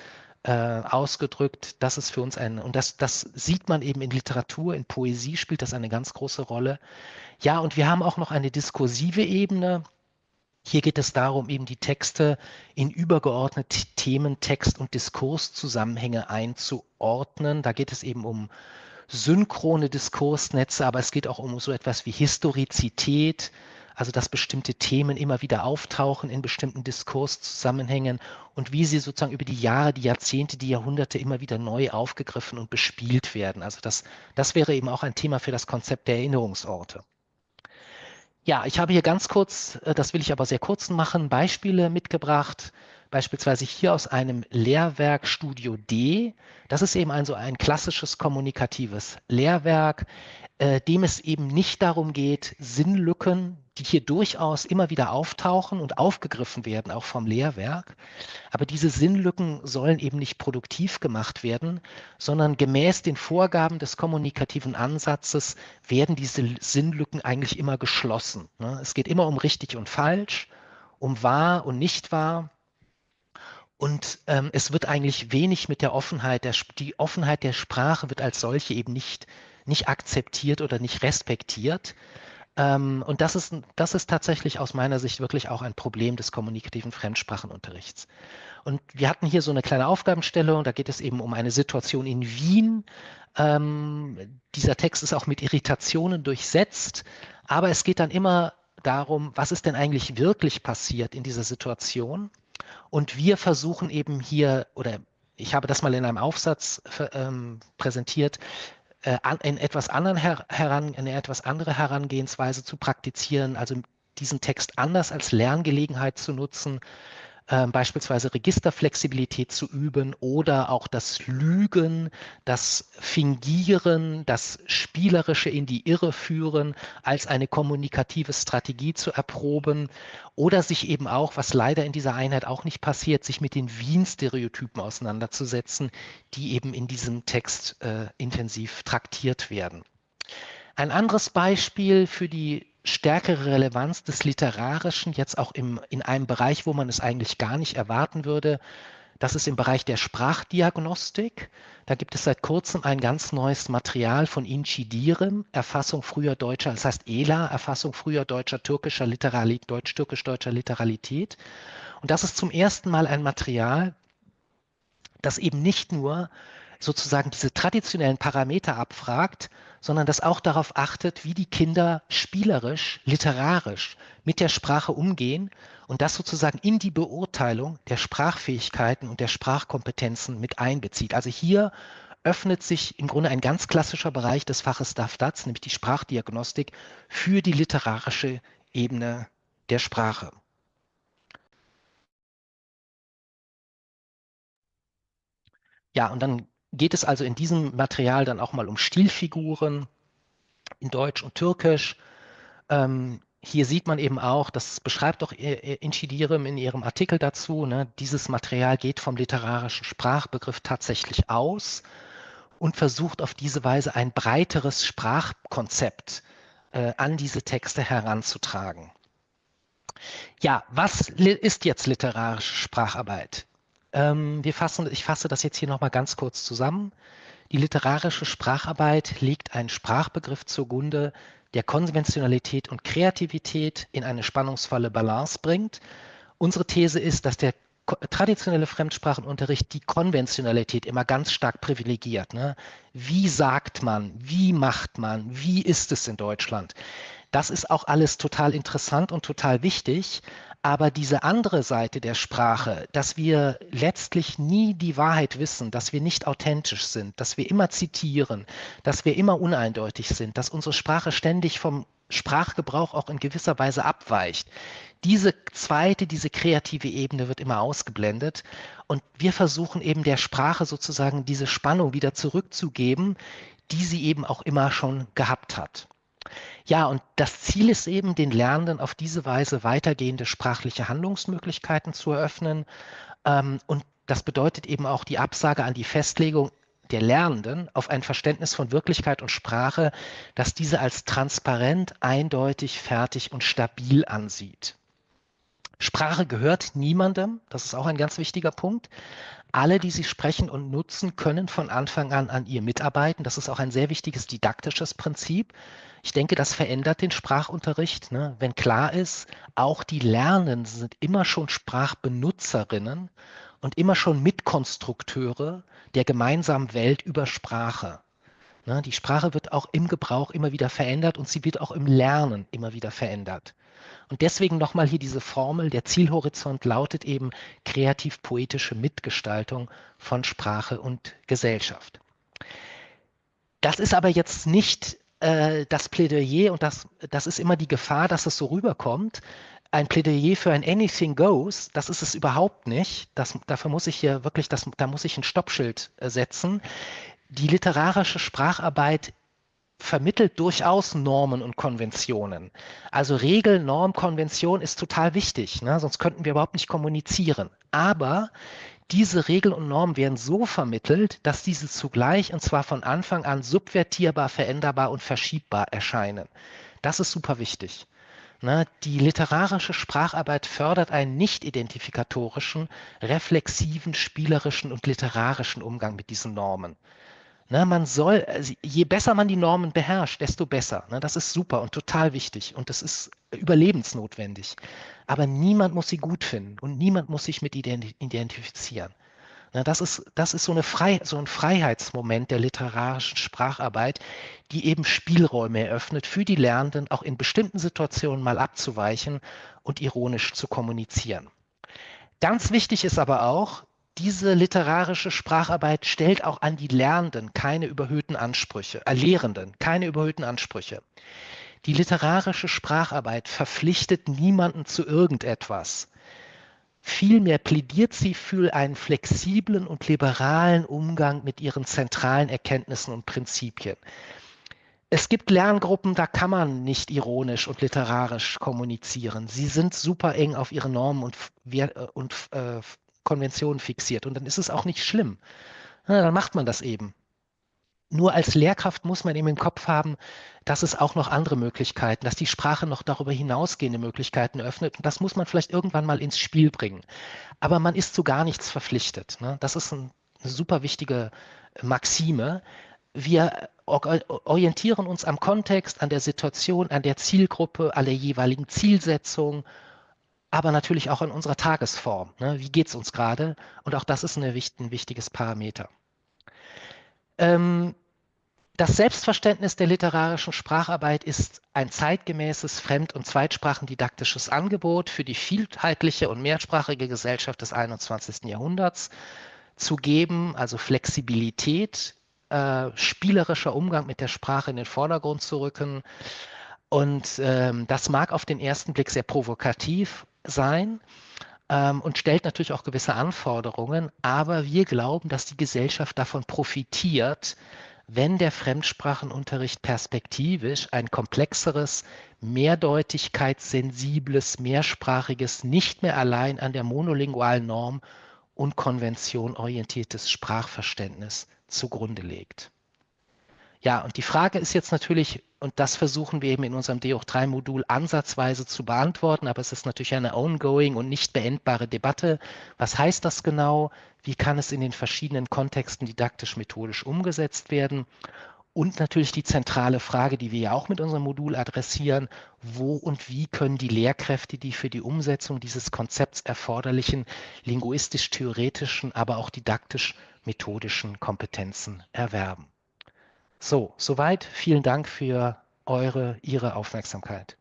ausgedrückt. Das ist für uns ein, und das, das sieht man eben in Literatur, in Poesie spielt das eine ganz große Rolle. Ja, und wir haben auch noch eine diskursive Ebene. Hier geht es darum, eben die Texte in übergeordnete Themen, Text- und Diskurszusammenhänge einzuordnen. Da geht es eben um synchrone Diskursnetze, aber es geht auch um so etwas wie Historizität, also dass bestimmte Themen immer wieder auftauchen in bestimmten Diskurszusammenhängen und wie sie sozusagen über die Jahre, die Jahrzehnte, die Jahrhunderte immer wieder neu aufgegriffen und bespielt werden. Also das wäre eben auch ein Thema für das Konzept der Erinnerungsorte. Ja, ich habe hier ganz kurz, das will ich aber sehr kurz machen, Beispiele mitgebracht. Beispielsweise hier aus einem Lehrwerk Studio D. Das ist eben so ein klassisches kommunikatives Lehrwerk, dem es eben nicht darum geht, Sinnlücken, die hier durchaus immer wieder auftauchen und aufgegriffen werden, auch vom Lehrwerk. Aber diese Sinnlücken sollen eben nicht produktiv gemacht werden, sondern gemäß den Vorgaben des kommunikativen Ansatzes werden diese Sinnlücken eigentlich immer geschlossen, ne? Es geht immer um richtig und falsch, um wahr und nicht wahr. Und es wird eigentlich wenig mit der Offenheit, der die Offenheit der Sprache wird als solche eben nicht akzeptiert oder nicht respektiert. Und das ist tatsächlich aus meiner Sicht wirklich auch ein Problem des kommunikativen Fremdsprachenunterrichts. Und wir hatten hier so eine kleine Aufgabenstellung, da geht es eben um eine Situation in Wien. Dieser Text ist auch mit Irritationen durchsetzt, aber es geht dann immer darum, was ist denn eigentlich wirklich passiert in dieser Situation? Und wir versuchen eben hier, oder ich habe das mal in einem Aufsatz präsentiert, in etwas anderen heran, eine etwas andere Herangehensweise zu praktizieren, also diesen Text anders als Lerngelegenheit zu nutzen, beispielsweise Registerflexibilität zu üben oder auch das Lügen, das Fingieren, das Spielerische in die Irre führen als eine kommunikative Strategie zu erproben oder sich eben auch, was leider in dieser Einheit auch nicht passiert, sich mit den Wien-Stereotypen auseinanderzusetzen, die eben in diesem Text intensiv traktiert werden. Ein anderes Beispiel für die stärkere Relevanz des Literarischen, jetzt auch in einem Bereich, wo man es eigentlich gar nicht erwarten würde, das ist im Bereich der Sprachdiagnostik. Da gibt es seit kurzem ein ganz neues Material von Inci Dirim, Erfassung früher deutscher, das heißt ELA, Erfassung früher deutscher, türkischer Literalität, deutsch-türkisch-deutscher Literalität. Und das ist zum ersten Mal ein Material, das eben nicht nur sozusagen diese traditionellen Parameter abfragt, sondern das auch darauf achtet, wie die Kinder spielerisch, literarisch mit der Sprache umgehen und das sozusagen in die Beurteilung der Sprachfähigkeiten und der Sprachkompetenzen mit einbezieht. Also hier öffnet sich im Grunde ein ganz klassischer Bereich des Faches DaF-DaZ, nämlich die Sprachdiagnostik für die literarische Ebene der Sprache. Und dann geht es also in diesem Material dann auch mal um Stilfiguren in Deutsch und Türkisch. Hier sieht man eben auch, das beschreibt auch Inci Dirim in ihrem Artikel dazu, ne, dieses Material geht vom literarischen Sprachbegriff tatsächlich aus und versucht auf diese Weise ein breiteres Sprachkonzept an diese Texte heranzutragen. Was ist jetzt literarische Spracharbeit? Ich fasse das jetzt hier nochmal ganz kurz zusammen. Die literarische Spracharbeit legt einen Sprachbegriff zugrunde, der Konventionalität und Kreativität in eine spannungsvolle Balance bringt. Unsere These ist, dass der traditionelle Fremdsprachenunterricht die Konventionalität immer ganz stark privilegiert. Ne? Wie sagt man, wie macht man, wie ist es in Deutschland? Das ist auch alles total interessant und total wichtig. Aber diese andere Seite der Sprache, dass wir letztlich nie die Wahrheit wissen, dass wir nicht authentisch sind, dass wir immer zitieren, dass wir immer uneindeutig sind, dass unsere Sprache ständig vom Sprachgebrauch auch in gewisser Weise abweicht. Diese zweite, diese kreative Ebene wird immer ausgeblendet und wir versuchen eben der Sprache sozusagen diese Spannung wieder zurückzugeben, die sie eben auch immer schon gehabt hat. Und das Ziel ist eben, den Lernenden auf diese Weise weitergehende sprachliche Handlungsmöglichkeiten zu eröffnen. Und das bedeutet eben auch die Absage an die Festlegung der Lernenden auf ein Verständnis von Wirklichkeit und Sprache, das diese als transparent, eindeutig, fertig und stabil ansieht. Sprache gehört niemandem, das ist auch ein ganz wichtiger Punkt. Alle, die sie sprechen und nutzen, können von Anfang an an ihr mitarbeiten. Das ist auch ein sehr wichtiges didaktisches Prinzip. Ich denke, das verändert den Sprachunterricht, ne? Wenn klar ist, auch die Lernenden sind immer schon Sprachbenutzerinnen und immer schon Mitkonstrukteure der gemeinsamen Welt über Sprache. Ne? Die Sprache wird auch im Gebrauch immer wieder verändert und sie wird auch im Lernen immer wieder verändert. Und deswegen nochmal hier diese Formel, der Zielhorizont lautet eben kreativ-poetische Mitgestaltung von Sprache und Gesellschaft. Das ist aber jetzt nicht das Plädoyer, und das ist immer die Gefahr, dass es so rüberkommt, ein Plädoyer für ein Anything Goes, das ist es überhaupt nicht. Das, dafür muss ich hier wirklich, das, da muss ich ein Stoppschild setzen. Die literarische Spracharbeit vermittelt durchaus Normen und Konventionen. Also Regel, Norm, Konvention ist total wichtig, ne? Sonst könnten wir überhaupt nicht kommunizieren. Aber diese Regeln und Normen werden so vermittelt, dass diese zugleich und zwar von Anfang an subvertierbar, veränderbar und verschiebbar erscheinen. Das ist super wichtig. Ne? Die literarische Spracharbeit fördert einen nicht identifikatorischen, reflexiven, spielerischen und literarischen Umgang mit diesen Normen. Ne, man soll, also je besser man die Normen beherrscht, desto besser. Ne, das ist super und total wichtig und das ist überlebensnotwendig. Aber niemand muss sie gut finden und niemand muss sich mit identifizieren. Ne, das ist so ein Freiheitsmoment der literarischen Spracharbeit, die eben Spielräume eröffnet für die Lernenden, auch in bestimmten Situationen mal abzuweichen und ironisch zu kommunizieren. Ganz wichtig ist aber auch, diese literarische Spracharbeit stellt auch an die Lernenden keine überhöhten Ansprüche, Lehrenden keine überhöhten Ansprüche. Die literarische Spracharbeit verpflichtet niemanden zu irgendetwas. Vielmehr plädiert sie für einen flexiblen und liberalen Umgang mit ihren zentralen Erkenntnissen und Prinzipien. Es gibt Lerngruppen, da kann man nicht ironisch und literarisch kommunizieren. Sie sind super eng auf ihre Normen und Konventionen fixiert. Und dann ist es auch nicht schlimm. Na, dann macht man das eben. Nur als Lehrkraft muss man eben im Kopf haben, dass es auch noch andere Möglichkeiten, dass die Sprache noch darüber hinausgehende Möglichkeiten öffnet. Und das muss man vielleicht irgendwann mal ins Spiel bringen. Aber man ist zu gar nichts verpflichtet. Ne? Das ist eine super wichtige Maxime. Wir orientieren uns am Kontext, an der Situation, an der Zielgruppe, an der jeweiligen Zielsetzung, aber natürlich auch an unserer Tagesform. Ne? Wie geht's uns gerade? Und auch das ist ein wichtiges Parameter. Das Selbstverständnis der literarischen Spracharbeit ist ein zeitgemäßes fremd- und zweitsprachendidaktisches Angebot für die vielheitliche und mehrsprachige Gesellschaft des 21. Jahrhunderts zu geben, also Flexibilität, spielerischer Umgang mit der Sprache in den Vordergrund zu rücken. Und das mag auf den ersten Blick sehr provokativ sein und stellt natürlich auch gewisse Anforderungen, aber wir glauben, dass die Gesellschaft davon profitiert, wenn der Fremdsprachenunterricht perspektivisch ein komplexeres, mehrdeutigkeitssensibles, mehrsprachiges, nicht mehr allein an der monolingualen Norm und Konvention orientiertes Sprachverständnis zugrunde legt. Und die Frage ist jetzt natürlich, und das versuchen wir eben in unserem D hoch 3 Modul ansatzweise zu beantworten, aber es ist natürlich eine ongoing und nicht beendbare Debatte. Was heißt das genau? Wie kann es in den verschiedenen Kontexten didaktisch-methodisch umgesetzt werden? Und natürlich die zentrale Frage, die wir ja auch mit unserem Modul adressieren, wo und wie können die Lehrkräfte die für die Umsetzung dieses Konzepts erforderlichen linguistisch-theoretischen, aber auch didaktisch-methodischen Kompetenzen erwerben? Soweit. Vielen Dank für Ihre Aufmerksamkeit.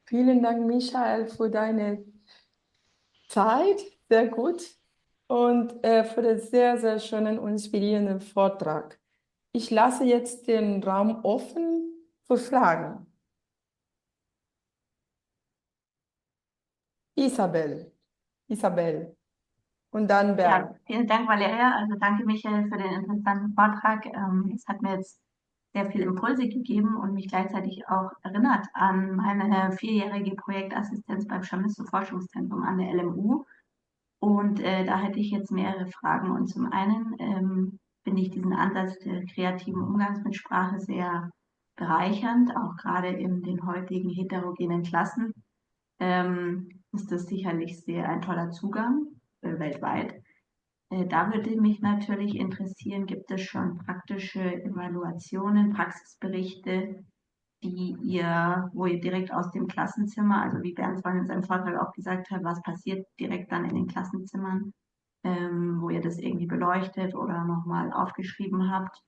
Vielen Dank, Michael, für deine Zeit. Sehr gut. Und für den sehr, sehr schönen und inspirierenden Vortrag. Ich lasse jetzt den Raum offen für Fragen. Isabel. Isabel. Und dann Bernd. Ja, vielen Dank, Valeria. Danke, Michael, für den interessanten Vortrag. Es hat mir jetzt sehr viele Impulse gegeben und mich gleichzeitig auch erinnert an meine 4-jährige Projektassistenz beim Chamisso Forschungszentrum an der LMU. Und da hätte ich jetzt mehrere Fragen. Und zum einen finde ich diesen Ansatz des kreativen Umgangs mit Sprache sehr bereichernd, auch gerade in den heutigen heterogenen Klassen. Ist das sicherlich sehr ein toller Zugang weltweit. Da würde mich natürlich interessieren, gibt es schon praktische Evaluationen, Praxisberichte, wo ihr direkt aus dem Klassenzimmer, also wie Bernd vorhin in seinem Vortrag auch gesagt hat, was passiert direkt dann in den Klassenzimmern, wo ihr das irgendwie beleuchtet oder nochmal aufgeschrieben habt.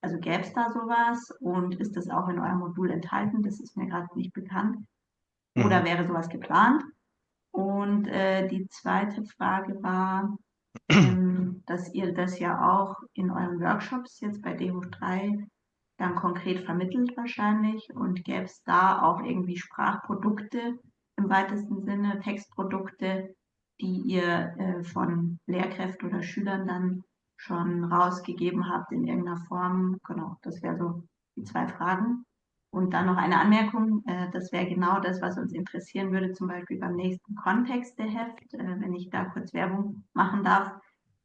Also gäbe es da sowas und ist das auch in eurem Modul enthalten? Das ist mir gerade nicht bekannt. Oder wäre sowas geplant? Und die zweite Frage war, dass ihr das ja auch in euren Workshops jetzt bei D hoch 3 dann konkret vermittelt wahrscheinlich. Und gäbe es da auch irgendwie Sprachprodukte im weitesten Sinne, Textprodukte, die ihr von Lehrkräften oder Schülern dann schon rausgegeben habt in irgendeiner Form? Genau, das wäre so die zwei Fragen. Und dann noch eine Anmerkung, das wäre genau das, was uns interessieren würde, zum Beispiel beim nächsten Kontexteheft, wenn ich da kurz Werbung machen darf.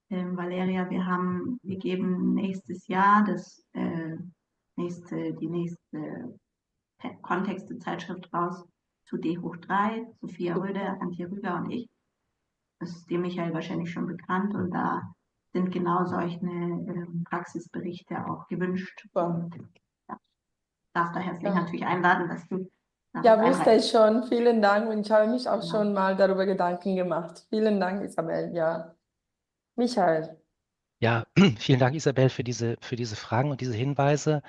Valeria, wir geben nächstes Jahr die nächste Kontexte-Zeitschrift raus zu D hoch 3, Sophia Röder, Antje Rüger und ich. Das ist dir, Michael, wahrscheinlich schon bekannt und da sind genau solche Praxisberichte auch gewünscht. Und, ja, darf da herzlich natürlich einladen, dass du Ja, wusste ich schon. Vielen Dank und ich habe mich auch schon mal darüber Gedanken gemacht. Vielen Dank, Isabel. Ja, Michael. Ja, vielen Dank, Isabel, für diese Fragen und diese Hinweise.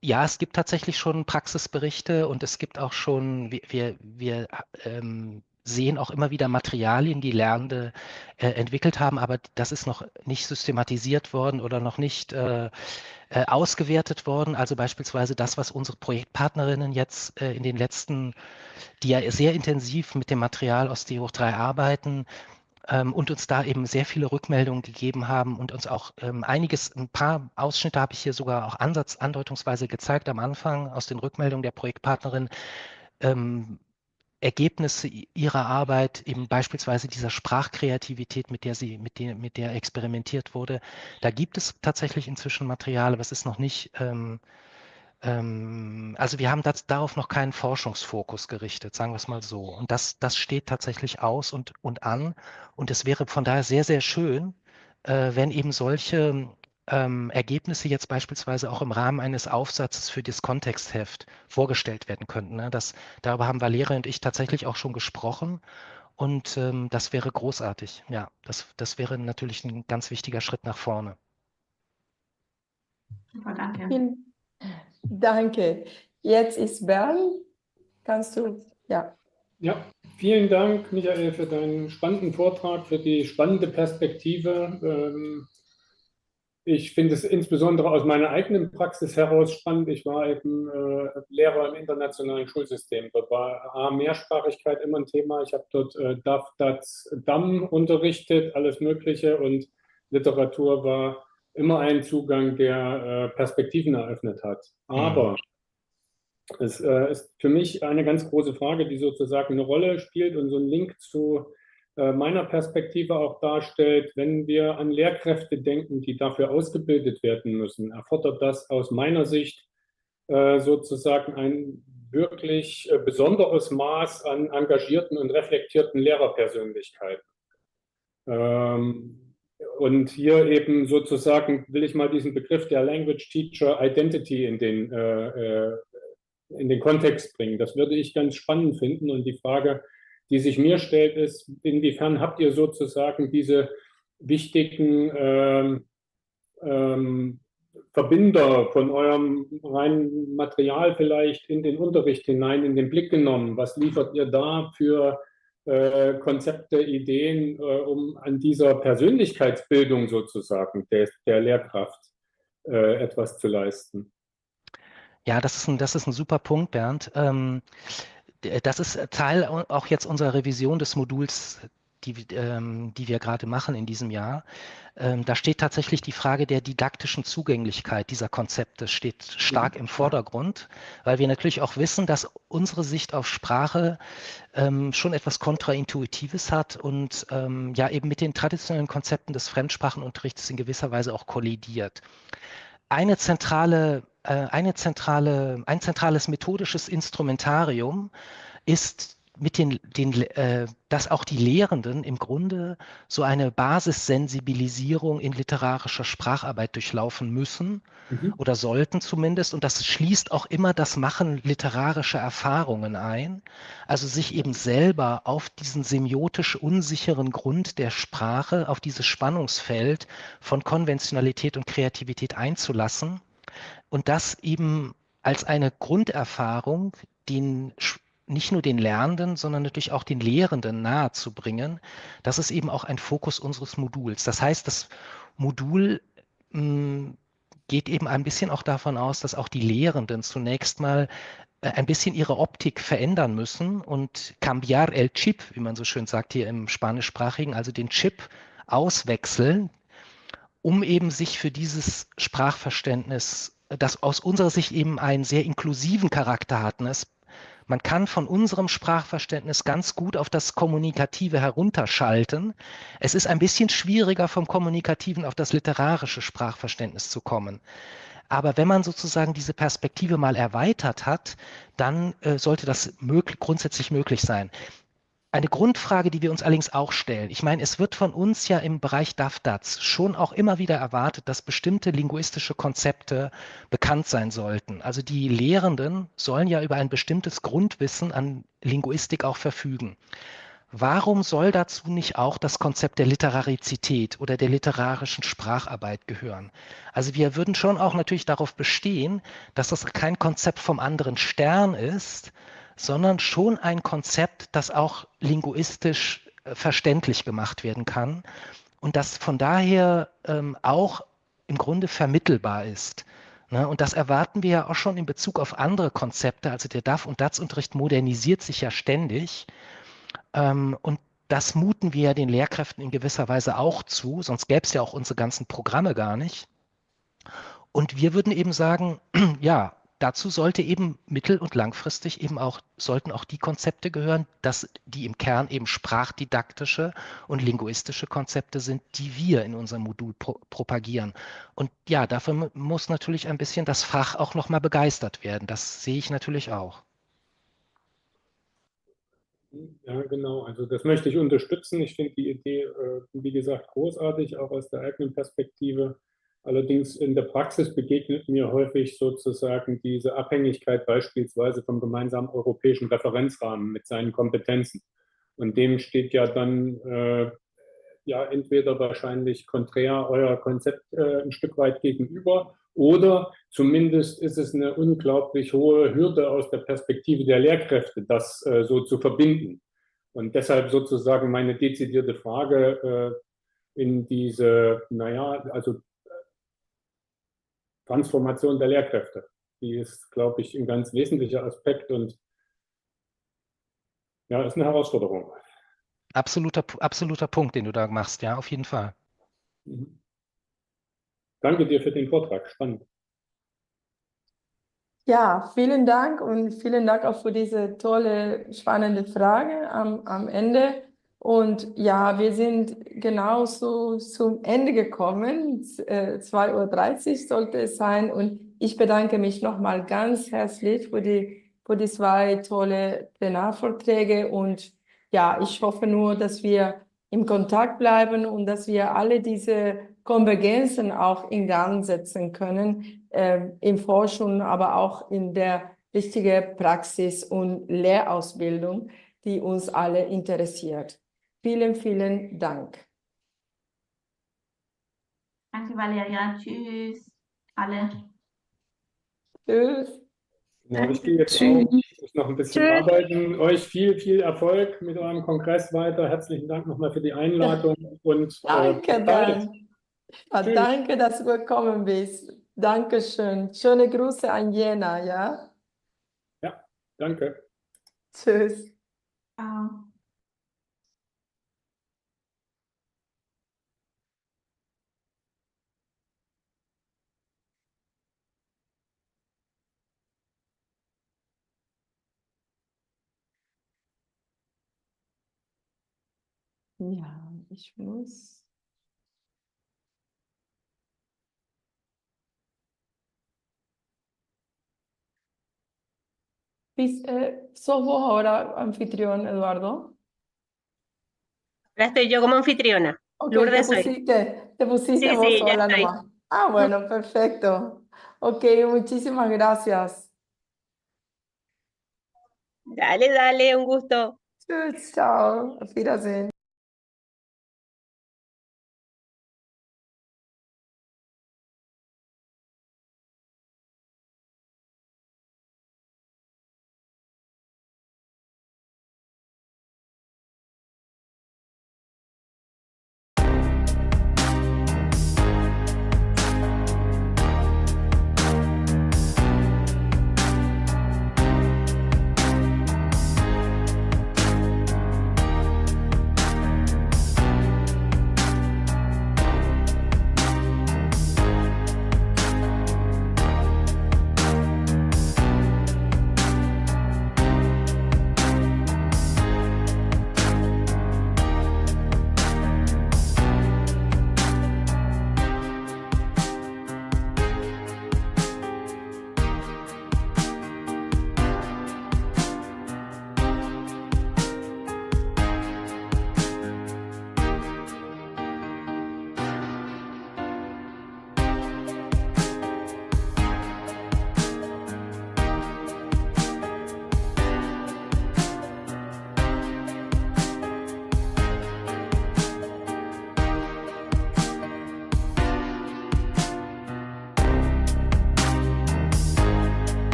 Ja, es gibt tatsächlich schon Praxisberichte und es gibt auch schon, wir sehen auch immer wieder Materialien, die Lernende entwickelt haben, aber das ist noch nicht systematisiert worden oder noch nicht ausgewertet worden. Also beispielsweise das, was unsere Projektpartnerinnen jetzt in den letzten, die ja sehr intensiv mit dem Material aus D hoch 3 arbeiten und uns da eben sehr viele Rückmeldungen gegeben haben und uns auch einiges, ein paar Ausschnitte habe ich hier sogar auch andeutungsweise gezeigt am Anfang aus den Rückmeldungen der Projektpartnerin, Ergebnisse ihrer Arbeit, eben beispielsweise dieser Sprachkreativität, mit der experimentiert wurde. Da gibt es tatsächlich inzwischen Material, aber es ist noch nicht, also wir haben darauf noch keinen Forschungsfokus gerichtet, sagen wir es mal so. Und das steht tatsächlich aus und an. Und es wäre von daher sehr, sehr schön, wenn eben solche Ergebnisse jetzt beispielsweise auch im Rahmen eines Aufsatzes für das Kontextheft vorgestellt werden könnten. Ne? Darüber haben Valeria und ich tatsächlich auch schon gesprochen und das wäre großartig. Ja, das wäre natürlich ein ganz wichtiger Schritt nach vorne. Super, danke. Vielen Danke. Jetzt ist Bernd. Kannst du, ja. Ja, vielen Dank, Michael, für deinen spannenden Vortrag, für die spannende Perspektive. Ich finde es insbesondere aus meiner eigenen Praxis heraus spannend. Ich war eben Lehrer im internationalen Schulsystem. Dort war A, Mehrsprachigkeit immer ein Thema. Ich habe dort DaF, DaZ, DAM unterrichtet, alles Mögliche. Und Literatur war immer ein Zugang, der Perspektiven eröffnet hat. Aber es ist für mich eine ganz große Frage, die sozusagen eine Rolle spielt und so einen Link zu meiner Perspektive auch darstellt. Wenn wir an Lehrkräfte denken, die dafür ausgebildet werden müssen, erfordert das aus meiner Sicht sozusagen ein wirklich besonderes Maß an engagierten und reflektierten Lehrerpersönlichkeiten. Und hier eben sozusagen will ich mal diesen Begriff der Language Teacher Identity in den Kontext bringen. Das würde ich ganz spannend finden. Und die Frage, die sich mir stellt, ist, inwiefern habt ihr sozusagen diese wichtigen Verbinder von eurem reinen Material vielleicht in den Unterricht hinein, in den Blick genommen? Was liefert ihr da für Konzepte, Ideen, um an dieser Persönlichkeitsbildung sozusagen der Lehrkraft etwas zu leisten? Ja, das ist ein super Punkt, Bernd. Das ist Teil auch jetzt unserer Revision des Moduls, die wir gerade machen in diesem Jahr. Da steht tatsächlich die Frage der didaktischen Zugänglichkeit dieser Konzepte steht stark im Vordergrund, weil wir natürlich auch wissen, dass unsere Sicht auf Sprache schon etwas Kontraintuitives hat und ja eben mit den traditionellen Konzepten des Fremdsprachenunterrichts in gewisser Weise auch kollidiert. Eine zentrale eine zentrale, ein zentrales methodisches Instrumentarium ist, mit den, den dass auch die Lehrenden im Grunde so eine Basissensibilisierung in literarischer Spracharbeit durchlaufen müssen oder sollten zumindest. Und das schließt auch immer das Machen literarischer Erfahrungen ein, also sich eben selber auf diesen semiotisch unsicheren Grund der Sprache, auf dieses Spannungsfeld von Konventionalität und Kreativität einzulassen und das eben als eine Grunderfahrung den nicht nur den Lernenden, sondern natürlich auch den Lehrenden nahezubringen. Das ist eben auch ein Fokus unseres Moduls. Das heißt, das Modul geht eben ein bisschen auch davon aus, dass auch die Lehrenden zunächst mal ein bisschen ihre Optik verändern müssen und cambiar el chip, wie man so schön sagt hier im Spanischsprachigen, also den Chip auswechseln, um eben sich für dieses Sprachverständnis, das aus unserer Sicht eben einen sehr inklusiven Charakter hat, ne? Man kann von unserem Sprachverständnis ganz gut auf das Kommunikative herunterschalten. Es ist ein bisschen schwieriger, vom Kommunikativen auf das literarische Sprachverständnis zu kommen. Aber wenn man sozusagen diese Perspektive mal erweitert hat, dann sollte das grundsätzlich möglich sein. Eine Grundfrage, die wir uns allerdings auch stellen. Ich meine, es wird von uns ja im Bereich DAF-DATS schon auch immer wieder erwartet, dass bestimmte linguistische Konzepte bekannt sein sollten. Also die Lehrenden sollen ja über ein bestimmtes Grundwissen an Linguistik auch verfügen. Warum soll dazu nicht auch das Konzept der Literarizität oder der literarischen Spracharbeit gehören? Also wir würden schon auch natürlich darauf bestehen, dass das kein Konzept vom anderen Stern ist, sondern schon ein Konzept, das auch linguistisch verständlich gemacht werden kann und das von daher auch im Grunde vermittelbar ist. Ne? Und das erwarten wir ja auch schon in Bezug auf andere Konzepte. Also der DAF- und DATS-Unterricht modernisiert sich ja ständig. Und das muten wir ja den Lehrkräften in gewisser Weise auch zu, sonst gäbe es ja auch unsere ganzen Programme gar nicht. Und wir würden eben sagen, ja, dazu sollte eben mittel- und langfristig eben auch, sollten auch die Konzepte gehören, dass die im Kern eben sprachdidaktische und linguistische Konzepte sind, die wir in unserem Modul propagieren. Und ja, dafür muss natürlich ein bisschen das Fach auch nochmal begeistert werden. Das sehe ich natürlich auch. Ja, genau. Also das möchte ich unterstützen. Ich finde die Idee, wie gesagt, großartig, auch aus der eigenen Perspektive. Allerdings in der Praxis begegnet mir häufig sozusagen diese Abhängigkeit beispielsweise vom gemeinsamen europäischen Referenzrahmen mit seinen Kompetenzen. Und dem steht ja dann ja entweder wahrscheinlich konträr euer Konzept ein Stück weit gegenüber oder zumindest ist es eine unglaublich hohe Hürde aus der Perspektive der Lehrkräfte, das so zu verbinden. Und deshalb sozusagen meine dezidierte Frage in diese, naja, also Transformation der Lehrkräfte. Die ist, glaube ich, ein ganz wesentlicher Aspekt und ja, ist eine Herausforderung. Absoluter Punkt, den du da machst, ja, auf jeden Fall. Danke dir für den Vortrag, spannend. Ja, vielen Dank und vielen Dank auch für diese tolle, spannende Frage am Ende. Und ja, wir sind genauso zum Ende gekommen. 2:30 Uhr sollte es sein. Und ich bedanke mich nochmal ganz herzlich für die zwei tolle Plenarvorträge. Und ja, ich hoffe nur, dass wir im Kontakt bleiben und dass wir alle diese Konvergenzen auch in Gang setzen können, in Forschung, aber auch in der richtigen Praxis und Lehrausbildung, die uns alle interessiert. Vielen, vielen Dank. Danke, Valeria. Tschüss, alle. Tschüss. Genau, ich gehe jetzt Tschüss. auch. Ich muss noch ein bisschen Tschüss. arbeiten. Euch viel, viel Erfolg mit eurem Kongress weiter. Herzlichen Dank nochmal für die Einladung. Und Danke, bis bald. Dan. Ja, Tschüss. danke, dass du gekommen bist. Dankeschön. Schöne Grüße an Jena, ja? Ja, danke. Tschüss. Ciao. Ja, ich muss. ¿Sos vos ahora anfitrión, Eduardo? Ahora estoy yo como anfitriona. Ok, Lourdes soy. te pusiste Sí, vos sí, ya sola estoy. nomás. Ah, bueno, perfecto. Ok, muchísimas gracias. Dale, dale, un gusto. Chao, auf Wiedersehen.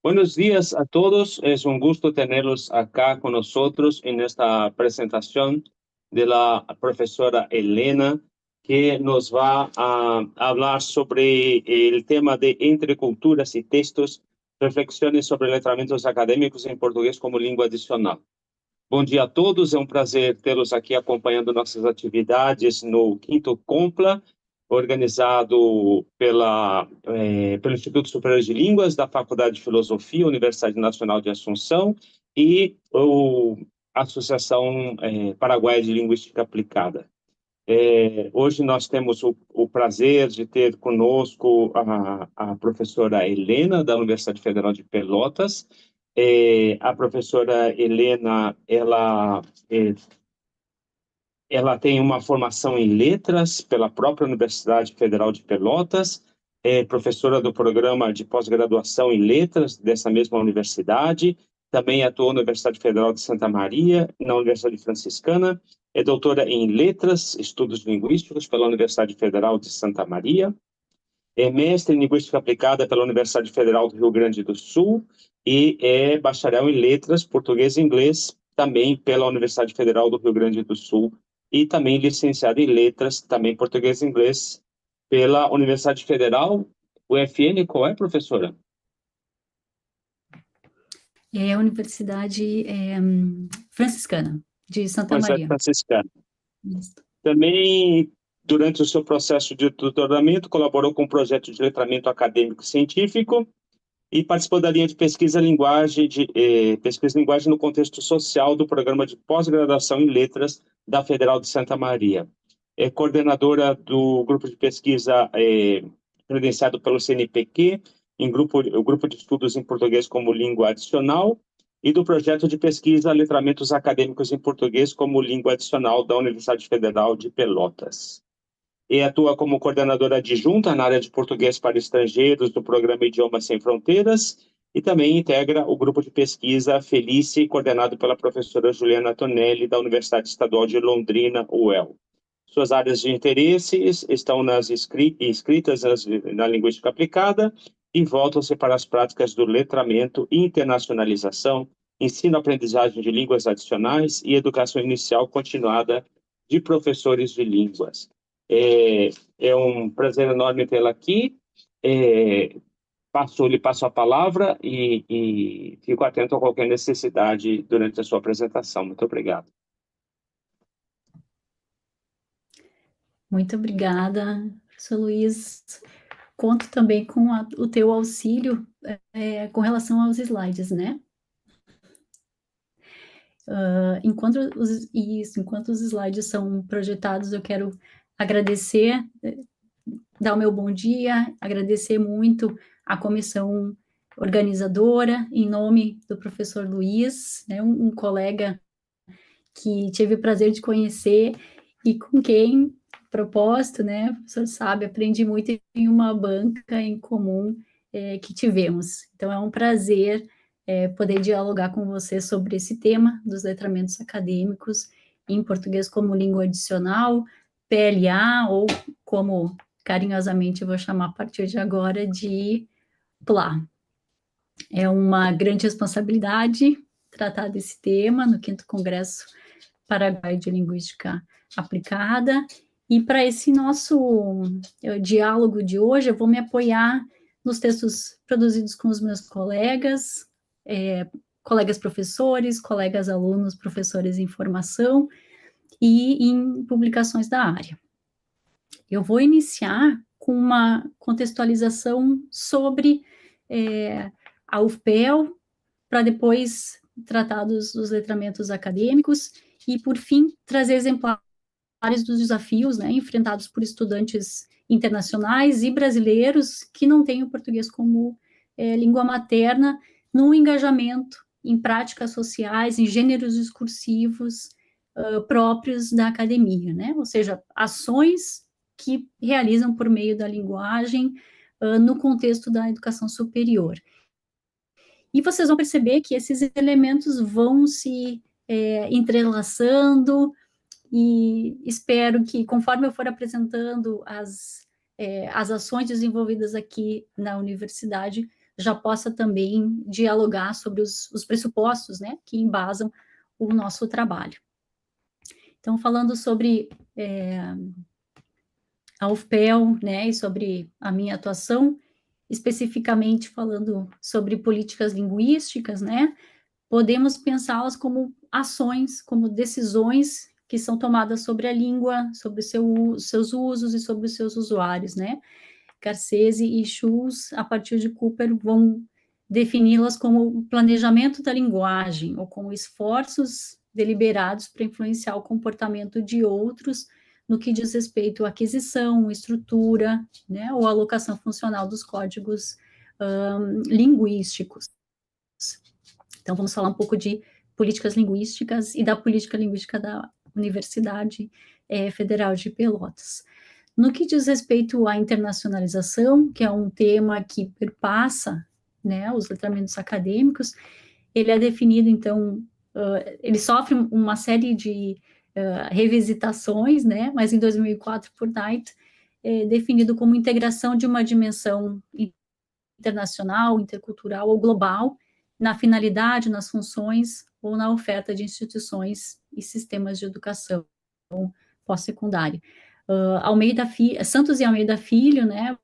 Buenos días a todos. Es un gusto tenerlos acá con nosotros en esta presentación de la profesora Elena, que nos va a hablar sobre el tema de entreculturas y textos, reflexiones sobre letramentos acadêmicos em português como língua adicional. Bom dia a todos, é um prazer tê-los aqui acompanhando nossas atividades no quinto Compla, organizado pelo Instituto Superior de Línguas da Faculdade de Filosofia, Universidade Nacional de Assunção, e a Associação Paraguaia de Linguística Aplicada. Hoje nós temos o prazer de ter conosco a professora Helena, da Universidade Federal de Pelotas. A professora Helena, ela tem uma formação em letras pela própria Universidade Federal de Pelotas, é professora do programa de pós-graduação em letras dessa mesma universidade, também atuou na Universidade Federal de Santa Maria, na Universidade Franciscana, é doutora em letras, estudos linguísticos pela Universidade Federal de Santa Maria, é mestre em linguística aplicada pela Universidade Federal do Rio Grande do Sul e é bacharel em letras, português e inglês, também pela Universidade Federal do Rio Grande do Sul, e também licenciada em letras, também português e inglês, pela Universidade Federal, UFN, qual é, professora? É a Universidade Franciscana, de Santa Universidade Maria. Franciscana. Isso. Também, durante o seu processo de doutoramento, colaborou com o projeto de letramento acadêmico e científico e participou da linha de pesquisa linguagem, de pesquisa linguagem no contexto social do programa de pós-graduação em letras da Federal de Santa Maria. É coordenadora do grupo de pesquisa credenciado pelo CNPq, o grupo de estudos em português como língua adicional, e do projeto de pesquisa Letramentos Acadêmicos em Português como Língua Adicional da Universidade Federal de Pelotas. E atua como coordenadora adjunta na área de português para estrangeiros do programa Idiomas Sem Fronteiras e também integra o grupo de pesquisa Felice, coordenado pela professora Juliana Tonelli, da Universidade Estadual de Londrina, UEL. Suas áreas de interesses estão nas inscritas na linguística aplicada e voltam-se para as práticas do letramento, internacionalização, ensino-aprendizagem de línguas adicionais e educação inicial continuada de professores de línguas. É um prazer enorme tê-la aqui. Lhe passo a palavra e fico atento a qualquer necessidade durante a sua apresentação. Muito obrigado. Muito obrigada, professor Luiz. Conto também com o teu auxílio com relação aos slides, né? Enquanto os slides são projetados, eu quero agradecer, dar o meu bom dia, agradecer muito a comissão organizadora, em nome do professor Luiz, um colega que tive o prazer de conhecer e com quem, propósito, o professor sabe, aprendi muito em uma banca em comum que tivemos. Então, é um prazer poder dialogar com você sobre esse tema dos letramentos acadêmicos em português como língua adicional, PLA, ou como carinhosamente eu vou chamar a partir de agora de PLA. É uma grande responsabilidade tratar desse tema no 5º Congresso Paraguaio de Linguística Aplicada, e para esse nosso diálogo de hoje, eu vou me apoiar nos textos produzidos com os meus colegas, colegas professores, colegas alunos, professores em formação, e em publicações da área. Eu vou iniciar com uma contextualização sobre a UFPEL, para depois tratar dos letramentos acadêmicos, e, por fim, trazer exemplares dos desafios enfrentados por estudantes internacionais e brasileiros que não têm o português como língua materna, no engajamento em práticas sociais, em gêneros discursivos próprios da academia, né? Ou seja, ações que realizam por meio da linguagem no contexto da educação superior. E vocês vão perceber que esses elementos vão se entrelaçando, e espero que, conforme eu for apresentando as ações desenvolvidas aqui na universidade, já possa também dialogar sobre os pressupostos, né, que embasam o nosso trabalho. Então, falando sobre a UFPEL, né, e sobre a minha atuação, especificamente falando sobre políticas linguísticas, né, podemos pensá-las como ações, como decisões que são tomadas sobre a língua, sobre seus usos e sobre os seus usuários, né. Cassese e Schulz, a partir de Cooper, vão defini-las como planejamento da linguagem, ou como esforços deliberados para influenciar o comportamento de outros no que diz respeito à aquisição, estrutura, né, ou alocação funcional dos códigos linguísticos. Então, vamos falar um pouco de políticas linguísticas e da política linguística da Universidade Federal de Pelotas. No que diz respeito à internacionalização, que é um tema que perpassa, né, os letramentos acadêmicos, ele é definido, então, ele sofre uma série de revisitações, né, mas em 2004, por Knight, é definido como integração de uma dimensão internacional, intercultural ou global, na finalidade, nas funções ou na oferta de instituições e sistemas de educação pós-secundária. Santos e Almeida Filho, né,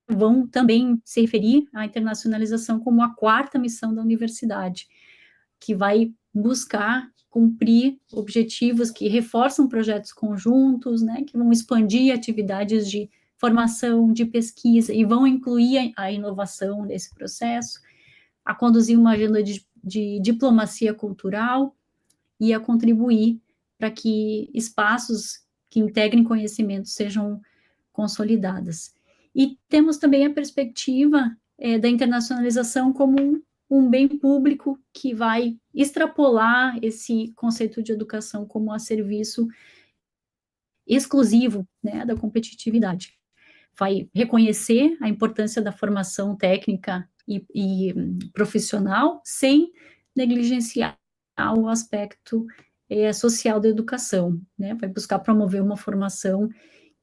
vão também se referir à internacionalização como a quarta missão da universidade, que vai buscar cumprir objetivos que reforçam projetos conjuntos, né, que vão expandir atividades de formação, de pesquisa, e vão incluir a inovação nesse processo, a conduzir uma agenda de diplomacia cultural e a contribuir para que espaços que integrem conhecimento sejam consolidadas. E temos também a perspectiva da internacionalização como um bem público que vai extrapolar esse conceito de educação como a serviço exclusivo, né, da competitividade. Vai reconhecer a importância da formação técnica e profissional, sem negligenciar o aspecto social da educação, né? Vai buscar promover uma formação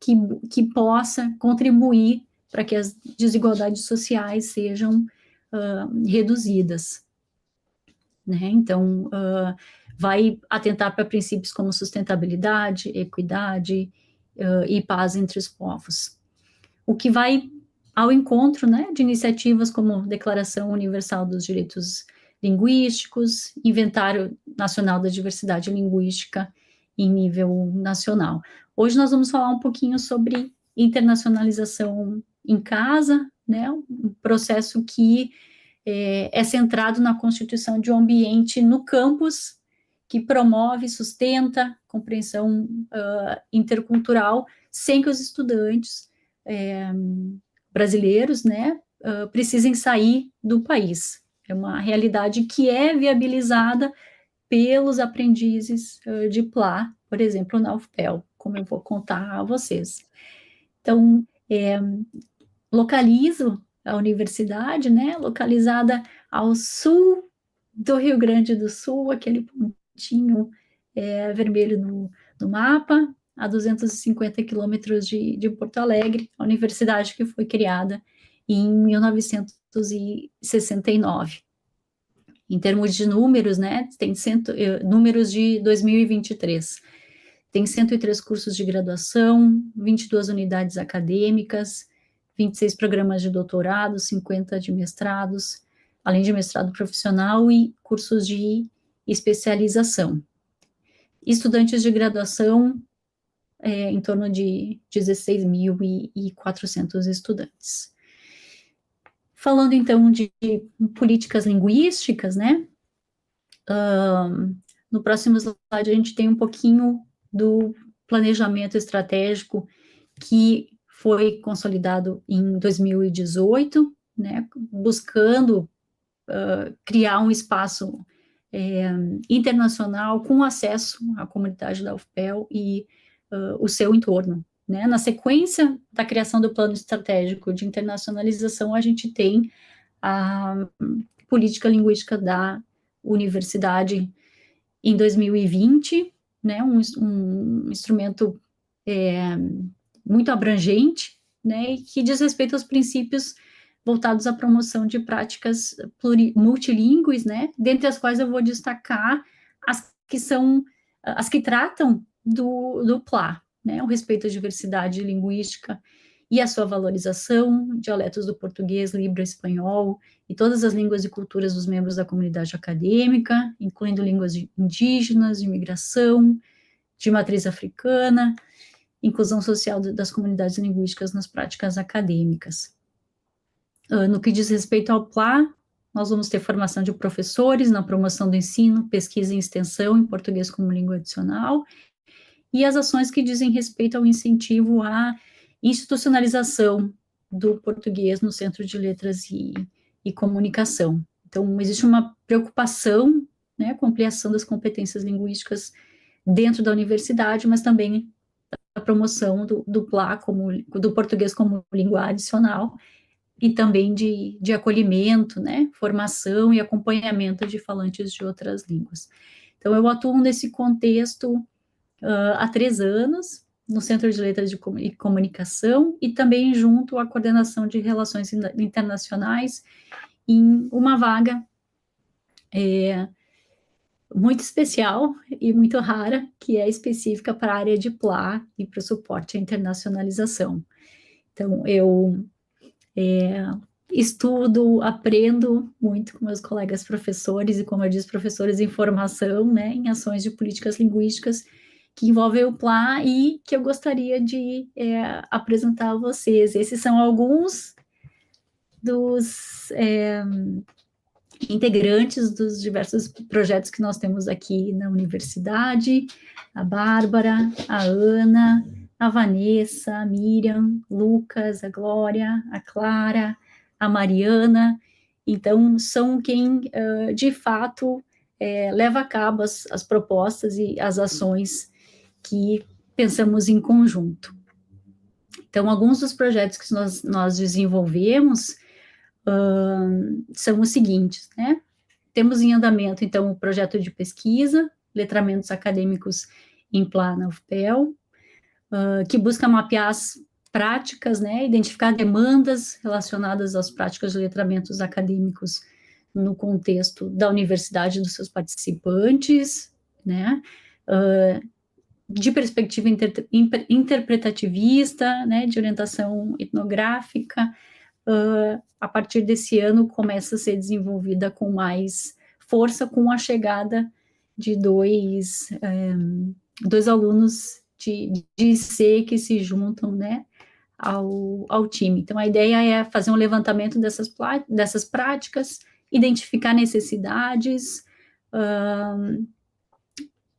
que possa contribuir para que as desigualdades sociais sejam reduzidas, né? Então, vai atentar para princípios como sustentabilidade, equidade e paz entre os povos. O que vai ao encontro, né, de iniciativas como Declaração Universal dos Direitos Linguísticos, Inventário Nacional da Diversidade Linguística em nível nacional. Hoje nós vamos falar um pouquinho sobre internacionalização em casa, né, um processo que é centrado na constituição de um ambiente no campus que promove, sustenta compreensão intercultural, sem que os estudantes brasileiros, né, precisem sair do país. É uma realidade que é viabilizada pelos aprendizes de PLA, por exemplo, na UFPEL, como eu vou contar a vocês. Então, localizo a universidade, né, localizada ao sul do Rio Grande do Sul, aquele pontinho vermelho no mapa, a 250 quilômetros de Porto Alegre, a universidade que foi criada em 1969. Em termos de números, né, tem números de 2023, tem 103 cursos de graduação, 22 unidades acadêmicas, 26 programas de doutorado, 50 de mestrados, além de mestrado profissional e cursos de especialização. Estudantes de graduação, em torno de 16.400 estudantes. Falando, então, de políticas linguísticas, né, no próximo slide a gente tem um pouquinho do planejamento estratégico que foi consolidado em 2018, né, buscando criar um espaço internacional com acesso à comunidade da UFPEL e o seu entorno, né? Na sequência da criação do plano estratégico de internacionalização, a gente tem a política linguística da universidade em 2020, né, um instrumento muito abrangente, né, e que diz respeito aos princípios voltados à promoção de práticas multilingües, né, dentre as quais eu vou destacar as que são, as que tratam do PLA, né, o respeito à diversidade linguística e a sua valorização, dialetos do português, libra, espanhol e todas as línguas e culturas dos membros da comunidade acadêmica, incluindo línguas indígenas, de imigração, de matriz africana, inclusão social das comunidades linguísticas nas práticas acadêmicas. No que diz respeito ao PLA, nós vamos ter formação de professores na promoção do ensino, pesquisa e extensão em português como língua adicional, e as ações que dizem respeito ao incentivo à institucionalização do português no Centro de Letras e Comunicação. Então, existe uma preocupação, né, com a ampliação das competências linguísticas dentro da universidade, mas também a promoção do PLA, do português como língua adicional, e também de acolhimento, né, formação e acompanhamento de falantes de outras línguas. Então, eu atuo nesse contexto há 3 anos, no Centro de Letras e Comunicação, e também junto à Coordenação de Relações Internacionais, em uma vaga muito especial e muito rara, que é específica para a área de PLA e para o suporte à internacionalização. Então, eu estudo, aprendo muito com meus colegas professores e, como eu disse, professores em formação, né, em ações de políticas linguísticas que envolvem o PLA e que eu gostaria de apresentar a vocês. Esses são alguns dos integrantes dos diversos projetos que nós temos aqui na universidade: a Bárbara, a Ana, a Vanessa, a Miriam, Lucas, a Glória, a Clara, a Mariana. Então, são quem, de fato, leva a cabo as propostas e as ações que pensamos em conjunto. Então, alguns dos projetos que nós desenvolvemos são os seguintes, né? Temos em andamento, então, o projeto de pesquisa, Letramentos Acadêmicos em PLA na UFPEL, que busca mapear as práticas, né, identificar demandas relacionadas às práticas de letramentos acadêmicos no contexto da universidade e dos seus participantes, né, de perspectiva interpretativista, né, de orientação etnográfica. A partir desse ano começa a ser desenvolvida com mais força com a chegada de dois alunos de IC que se juntam, né, ao time. Então, a ideia é fazer um levantamento dessas práticas, identificar necessidades,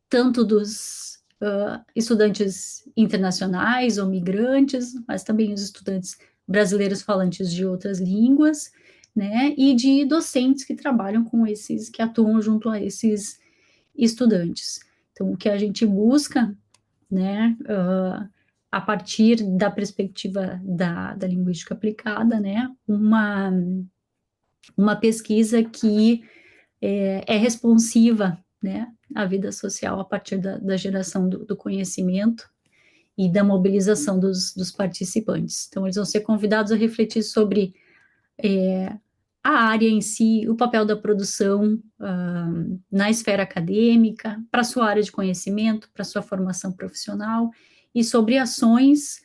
tanto dos estudantes internacionais ou migrantes, mas também os estudantes brasileiros falantes de outras línguas, né, e de docentes que trabalham com esses, que atuam junto a esses estudantes. Então, o que a gente busca, né, a partir da perspectiva da linguística aplicada, né, uma pesquisa que é responsiva, né, à vida social a partir da geração do conhecimento e da mobilização dos participantes. Então, eles vão ser convidados a refletir sobre a área em si, o papel da produção na esfera acadêmica, para a sua área de conhecimento, para a sua formação profissional, e sobre ações,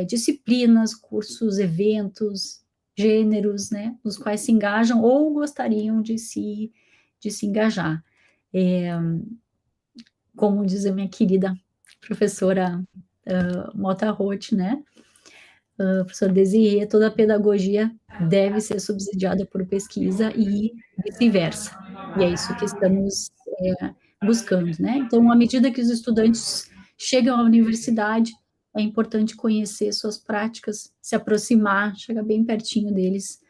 disciplinas, cursos, eventos, gêneros, né, nos quais se engajam ou gostariam de se engajar. Como diz a minha querida professora Mota Roth, né, professora Desirê, toda a pedagogia deve ser subsidiada por pesquisa e vice-versa. E é isso que estamos buscando, né? Então, à medida que os estudantes chegam à universidade, é importante conhecer suas práticas, se aproximar, chegar bem pertinho deles,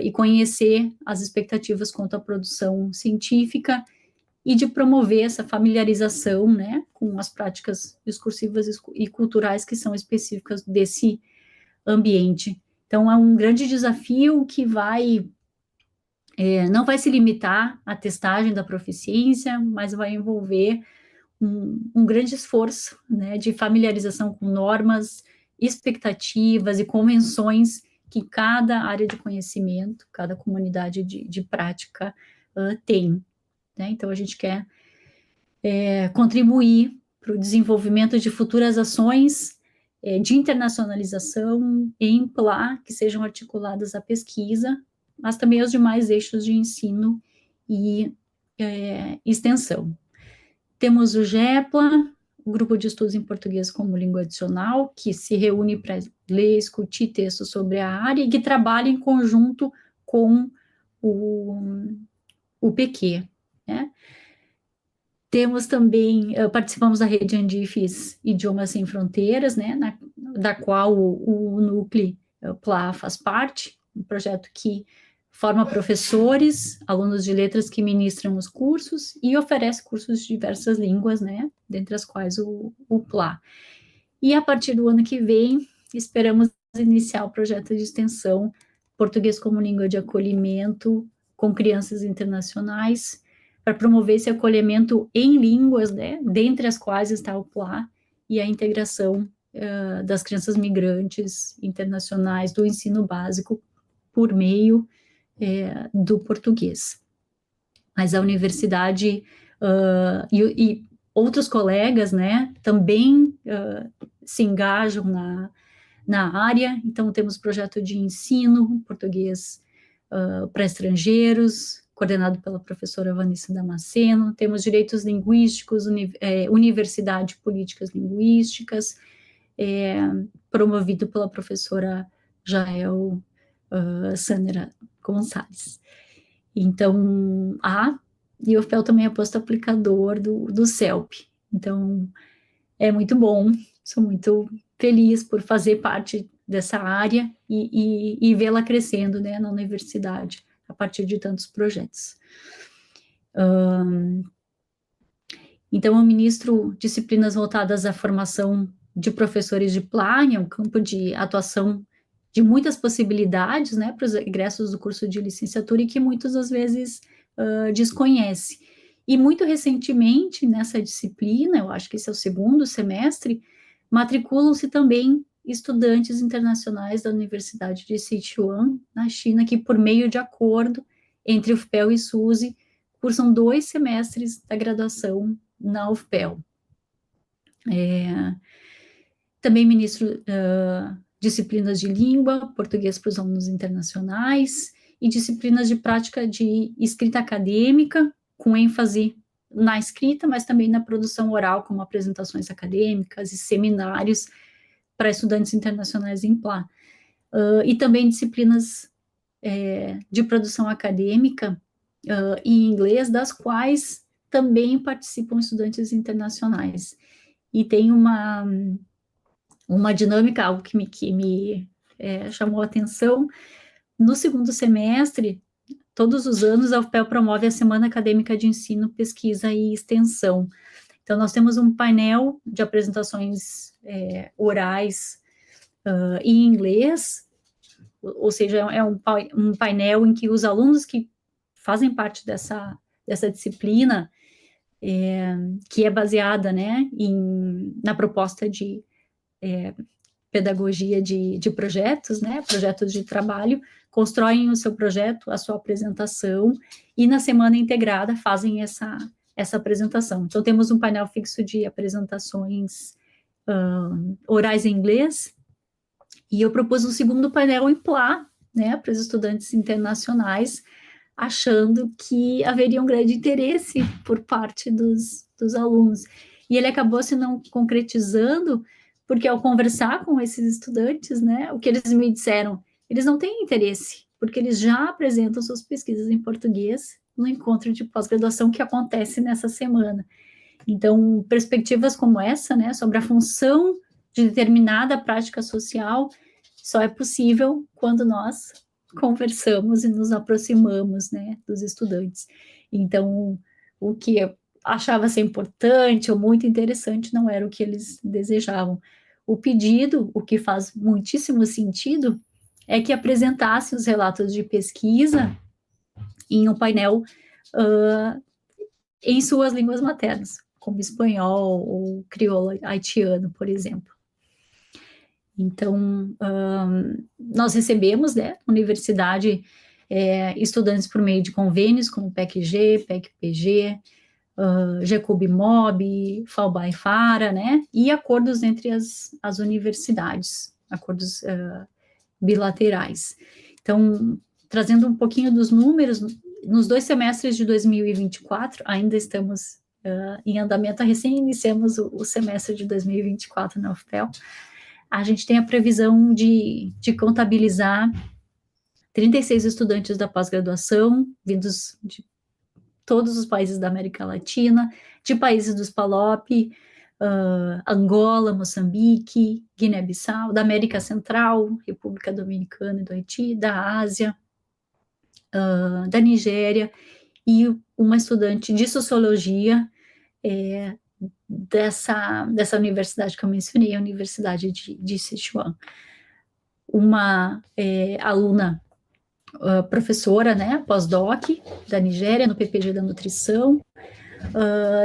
e conhecer as expectativas quanto à produção científica e de promover essa familiarização, né, com as práticas discursivas e culturais que são específicas desse ambiente. Então, é um grande desafio que vai, não vai se limitar à testagem da proficiência, mas vai envolver um grande esforço, né, de familiarização com normas, expectativas e convenções que cada área de conhecimento, cada comunidade de prática tem, né? Então, a gente quer contribuir para o desenvolvimento de futuras ações de internacionalização em PLA, que sejam articuladas à pesquisa, mas também aos demais eixos de ensino e extensão. Temos o GEPLA, o Grupo de Estudos em Português como Língua Adicional, que se reúne para ler, discutir textos sobre a área e que trabalha em conjunto com o PQ, né? Temos também, participamos da rede Andifes Idiomas Sem Fronteiras, né, da qual o Núcleo PLA faz parte, um projeto que forma professores, alunos de letras que ministram os cursos e oferece cursos de diversas línguas, né, dentre as quais o PLA. E a partir do ano que vem, esperamos iniciar o projeto de extensão Português como Língua de Acolhimento com Crianças Internacionais, para promover esse acolhimento em línguas, né, dentre as quais está o PLA e a integração das crianças migrantes internacionais do ensino básico por meio do português. Mas a universidade e outros colegas, né, também se engajam na área, então temos projeto de ensino português para estrangeiros, coordenado pela professora Vanessa Damasceno, temos direitos linguísticos, Universidade de Políticas Linguísticas, promovido pela professora Jael Sanera Gonçalves. Então, e o UFPEL também é posto aplicador do CELP. Então, é muito bom, sou muito feliz por fazer parte dessa área e vê-la crescendo, né, na universidade, a partir de tantos projetos. Então, eu ministro disciplinas voltadas à formação de professores de PLA, é um campo de atuação de muitas possibilidades, né, para os egressos do curso de licenciatura e que muitas, às vezes, desconhece. E muito recentemente, nessa disciplina, eu acho que esse é o segundo semestre, matriculam-se também estudantes internacionais da Universidade de Sichuan, na China, que por meio de acordo entre UFPEL e SUSE, cursam 2 semestres da graduação na UFPEL. Também ministro disciplinas de língua, português para os alunos internacionais, e disciplinas de prática de escrita acadêmica, com ênfase na escrita, mas também na produção oral, como apresentações acadêmicas e seminários para estudantes internacionais em PLA. E também disciplinas de produção acadêmica em inglês, das quais também participam estudantes internacionais. E tem uma dinâmica, algo que me chamou a atenção. No segundo semestre, todos os anos, a UFPEL promove a Semana Acadêmica de Ensino, Pesquisa e Extensão. Então, nós temos um painel de apresentações orais em inglês, ou seja, é um painel em que os alunos que fazem parte dessa disciplina, que é baseada, né, na proposta de pedagogia de projetos, né, projetos de trabalho, constroem o seu projeto, a sua apresentação, e na semana integrada fazem essa apresentação. Então, temos um painel fixo de apresentações orais em inglês, e eu propus um segundo painel em PLA, né, para os estudantes internacionais, achando que haveria um grande interesse por parte dos alunos. E ele acabou se não concretizando, porque ao conversar com esses estudantes, né, o que eles me disseram, eles não têm interesse, porque eles já apresentam suas pesquisas em português no encontro de pós-graduação que acontece nessa semana. Então, perspectivas como essa, né, sobre a função de determinada prática social, só é possível quando nós conversamos e nos aproximamos, né, dos estudantes. Então, o que eu achava ser importante ou muito interessante não era o que eles desejavam. O pedido, o que faz muitíssimo sentido, é que apresentassem os relatos de pesquisa em um painel em suas línguas maternas, como espanhol ou crioulo haitiano, por exemplo. Então, nós recebemos, né, universidade, estudantes por meio de convênios, como PEC-G, PEC-PG, Jacub Mob, FAUBA e FARA, né, e acordos entre as universidades, acordos bilaterais. Então, trazendo um pouquinho dos números, nos 2 semestres de 2024, ainda estamos em andamento, recém iniciamos o semestre de 2024 na UFPEL, a gente tem a previsão de contabilizar 36 estudantes da pós-graduação, vindos de todos os países da América Latina, de países dos PALOP, Angola, Moçambique, Guiné-Bissau, da América Central, República Dominicana e do Haiti, da Ásia, da Nigéria, e uma estudante de Sociologia, dessa universidade que eu mencionei, a Universidade de Sichuan. Uma aluna, professora, né, pós-doc da Nigéria, no PPG da Nutrição,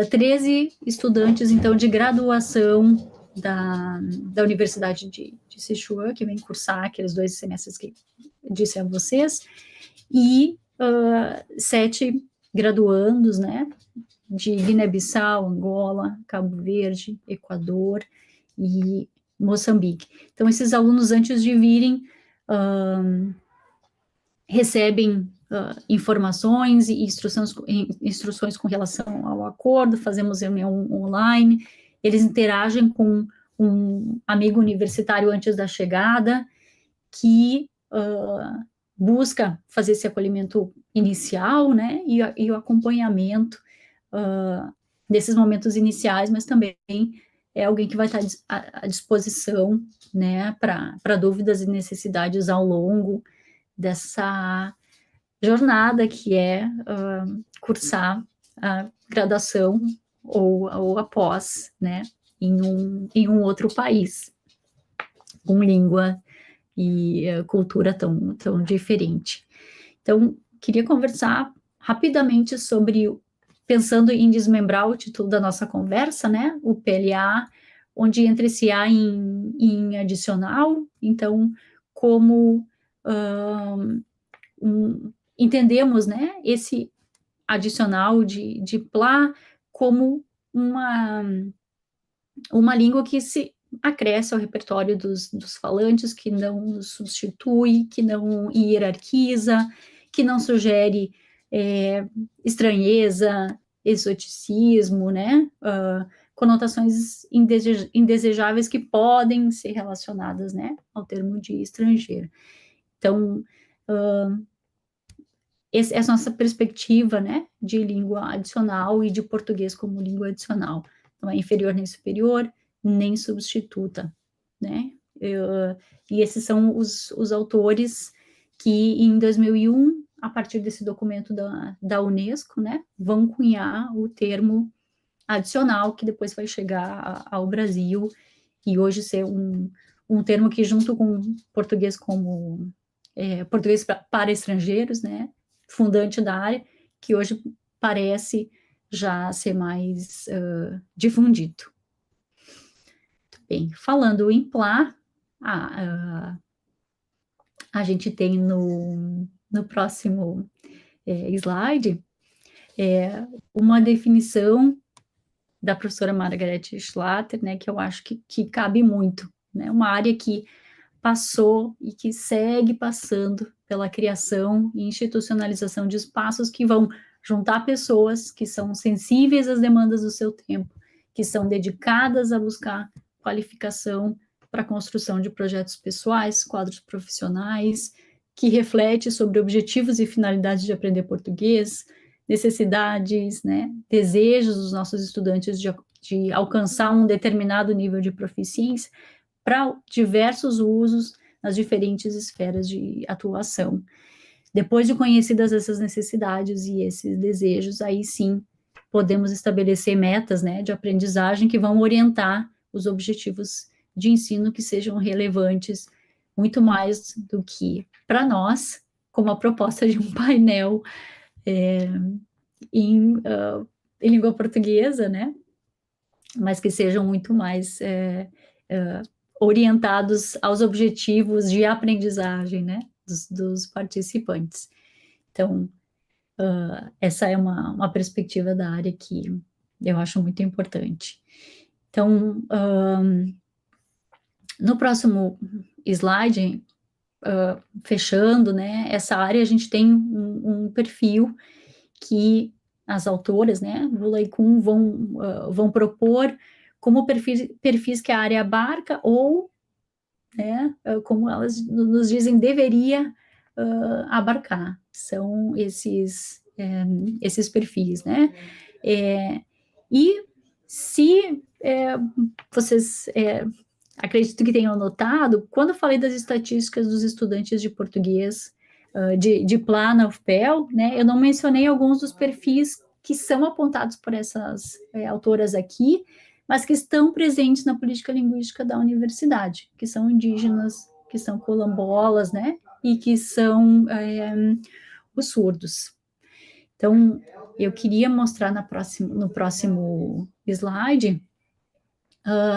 13 estudantes, então, de graduação da Universidade de Sichuan, que vem cursar aqueles 2 semestres que disse a vocês, e 7 graduandos, né, de Guiné-Bissau, Angola, Cabo Verde, Equador e Moçambique. Então, esses alunos, antes de virem, recebem informações e instruções com relação ao acordo, fazemos reunião online, eles interagem com um amigo universitário antes da chegada, que busca fazer esse acolhimento inicial, né, e o acompanhamento nesses momentos iniciais, mas também é alguém que vai estar à disposição, né, pra dúvidas e necessidades ao longo dessa jornada que é cursar a graduação ou após, né, em um outro país, com língua e cultura tão diferente. Então, queria conversar rapidamente sobre, pensando em desmembrar o título da nossa conversa, né, o PLA, onde entra esse A em adicional, então, como entendemos, né, esse adicional de PLA como uma língua que se acresce ao repertório dos falantes, que não substitui, que não hierarquiza, que não sugere estranheza, exoticismo, né, conotações indesejáveis que podem ser relacionadas, né, ao termo de estrangeiro. Então, essa é a nossa perspectiva, né, de língua adicional e de português como língua adicional. Não é inferior nem superior, nem substituta, né? E esses são os autores que, em 2001, a partir desse documento da Unesco, né, vão cunhar o termo adicional, que depois vai chegar ao Brasil, e hoje ser um termo que, junto com português como português para estrangeiros, né, fundante da área, que hoje parece já ser mais difundido. Muito bem, falando em PLA, a gente tem no próximo slide, uma definição da professora Margaret Schlatter, né, que eu acho que cabe muito, né, uma área que passou e que segue passando pela criação e institucionalização de espaços que vão juntar pessoas que são sensíveis às demandas do seu tempo, que são dedicadas a buscar qualificação para a construção de projetos pessoais, quadros profissionais, que reflete sobre objetivos e finalidades de aprender português, necessidades, né, desejos dos nossos estudantes de alcançar um determinado nível de proficiência para diversos usos nas diferentes esferas de atuação. Depois de conhecidas essas necessidades e esses desejos, aí sim podemos estabelecer metas, né, de aprendizagem que vão orientar os objetivos de ensino que sejam relevantes muito mais do que para nós, como a proposta de um painel em língua portuguesa, né, mas que sejam muito mais orientados aos objetivos de aprendizagem, né, dos participantes. Então, essa é uma perspectiva da área que eu acho muito importante. Então, no próximo slide, fechando, né, essa área, a gente tem um perfil que as autoras, né, Lula e Kuhn, vão propor como perfis que a área abarca ou, né, como elas nos dizem, deveria abarcar. São esses perfis, né? E se vocês, acredito que tenham notado, quando eu falei das estatísticas dos estudantes de português, de PLA na UFPEL, né, eu não mencionei alguns dos perfis que são apontados por essas autoras aqui, mas que estão presentes na política linguística da universidade, que são indígenas, que são quilombolas, né, e que são os surdos. Então, eu queria mostrar no próximo slide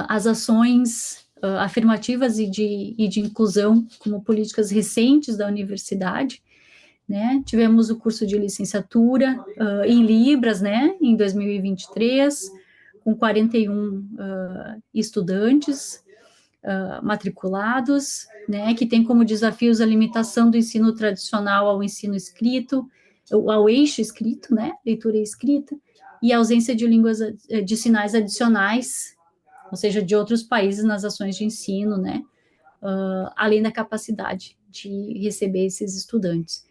as ações afirmativas e de inclusão como políticas recentes da universidade, né? Tivemos o curso de licenciatura em Libras, né, em 2023, com 41 estudantes matriculados, né, que tem como desafios a limitação do ensino tradicional ao ensino escrito, ao eixo escrito, né, leitura e escrita, e a ausência de línguas de sinais adicionais, ou seja, de outros países nas ações de ensino, né, além da capacidade de receber esses estudantes.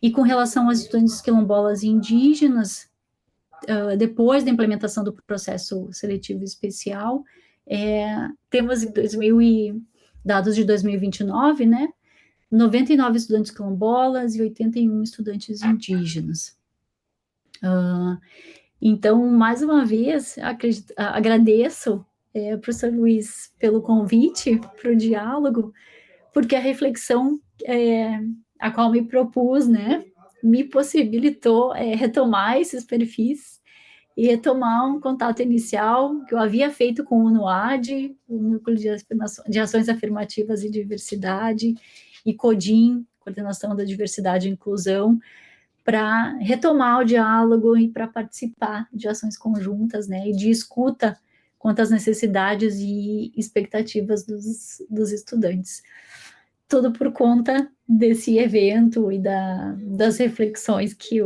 E com relação aos estudantes quilombolas e indígenas, depois da implementação do processo seletivo especial, temos em dados de 2029, né, 99 estudantes quilombolas e 81 estudantes indígenas. Então, mais uma vez, agradeço, professor Luiz, pelo convite para o diálogo, porque a reflexão a qual me propus, né, me possibilitou retomar esses perfis e retomar um contato inicial que eu havia feito com o NUAD, o Núcleo de Ações Afirmativas e Diversidade, e CODIN, Coordenação da Diversidade e Inclusão, para retomar o diálogo e para participar de ações conjuntas, né, e de escuta quanto às necessidades e expectativas dos estudantes. Tudo por conta desse evento e das reflexões que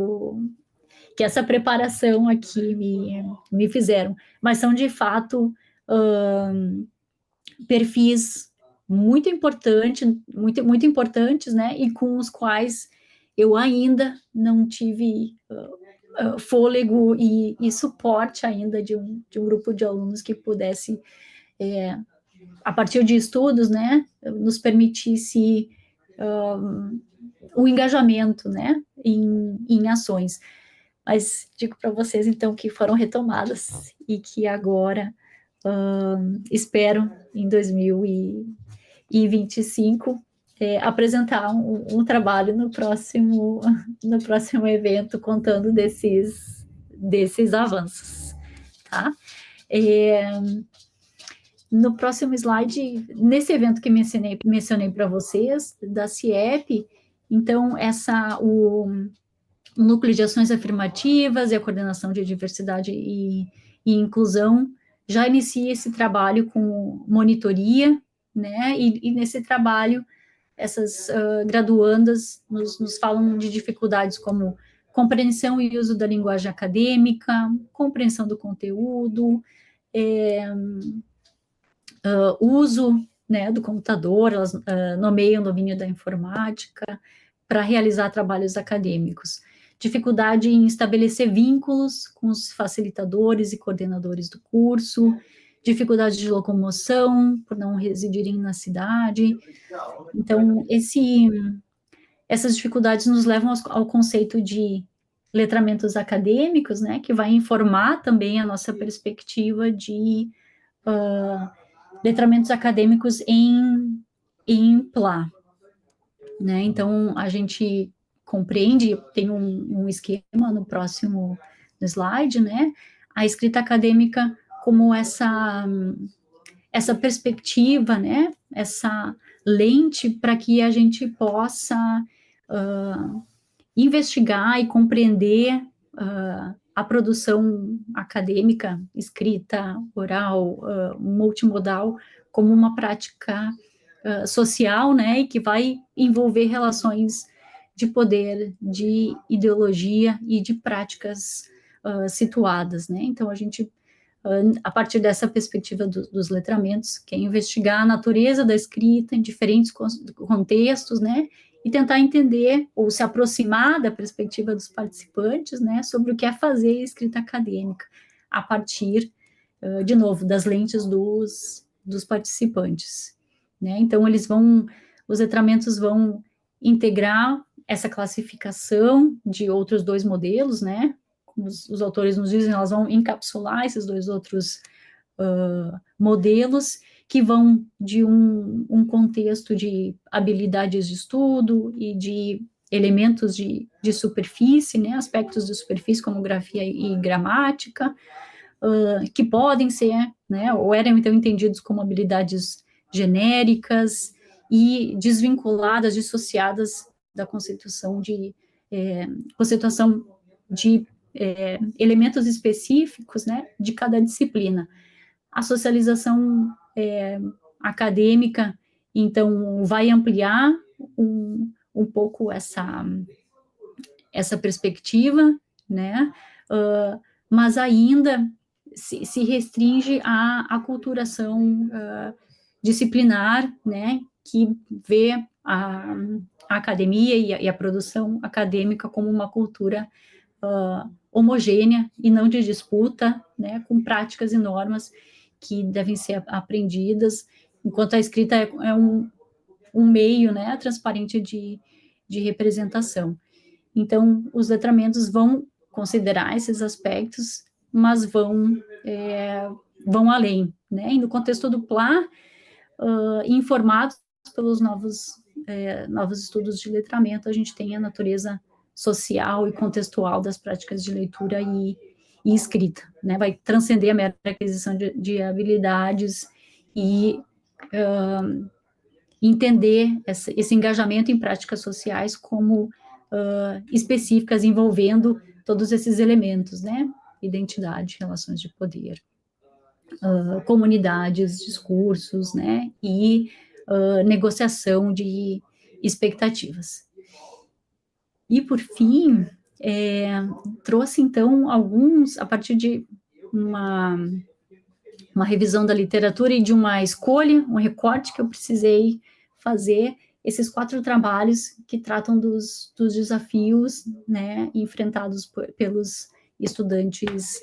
essa preparação aqui me fizeram. Mas são, de fato, perfis muito importantes, muito, muito importantes, né, e com os quais eu ainda não tive fôlego e suporte ainda de um grupo de alunos que pudesse, a partir de estudos, né, nos permitisse o engajamento, né, em ações. Mas digo para vocês, então, que foram retomadas e que agora espero, em 2025, apresentar um trabalho no próximo evento, contando desses avanços, tá? No próximo slide, nesse evento que mencionei para vocês, da CIEP, então, o Núcleo de Ações Afirmativas e a Coordenação de Diversidade e Inclusão já inicia esse trabalho com monitoria, né, e nesse trabalho, essas graduandas nos falam de dificuldades como compreensão e uso da linguagem acadêmica, compreensão do conteúdo, uso, né, do computador, elas nomeiam o domínio da informática para realizar trabalhos acadêmicos. Dificuldade em estabelecer vínculos com os facilitadores e coordenadores do curso, dificuldade de locomoção, por não residirem na cidade. Então, essas dificuldades nos levam ao conceito de letramentos acadêmicos, né, que vai informar também a nossa perspectiva de letramentos acadêmicos em PLA, né? Então, a gente compreende, tem um esquema no próximo slide, né, a escrita acadêmica como essa essa perspectiva, né, essa lente para que a gente possa investigar e compreender a produção acadêmica, escrita, oral, multimodal, como uma prática social, né, e que vai envolver relações de poder, de ideologia e de práticas situadas, né. Então, a gente, a partir dessa perspectiva dos letramentos, quer investigar a natureza da escrita em diferentes contextos, né, e tentar entender ou se aproximar da perspectiva dos participantes, né, sobre o que é fazer escrita acadêmica, a partir, de novo, das lentes dos participantes, né. Então, os letramentos vão integrar essa classificação de outros dois modelos, né, como os autores nos dizem, elas vão encapsular esses dois outros modelos, que vão de um contexto de habilidades de estudo e de elementos de superfície, né, aspectos de superfície, como grafia e gramática, que podem ser, né, ou eram então entendidos como habilidades genéricas e desvinculadas, dissociadas da conceituação de elementos específicos, né, de cada disciplina. A socialização acadêmica, então, vai ampliar um pouco essa perspectiva, né, mas ainda se restringe à aculturação disciplinar, né, que vê a academia e a produção acadêmica como uma cultura homogênea e não de disputa, né, com práticas e normas que devem ser aprendidas, enquanto a escrita é um meio, né, transparente de representação. Então, os letramentos vão considerar esses aspectos, mas vão além, né, e no contexto do PLA, informados pelos novos estudos de letramento, a gente tem a natureza social e contextual das práticas de leitura e escrita, né, vai transcender a mera aquisição de habilidades e entender esse engajamento em práticas sociais como específicas, envolvendo todos esses elementos, né, identidade, relações de poder, comunidades, discursos, né, e negociação de expectativas. E, por fim, trouxe, então, alguns, a partir de uma revisão da literatura e de uma escolha, um recorte que eu precisei fazer, esses 4 trabalhos que tratam dos desafios, né, enfrentados pelos estudantes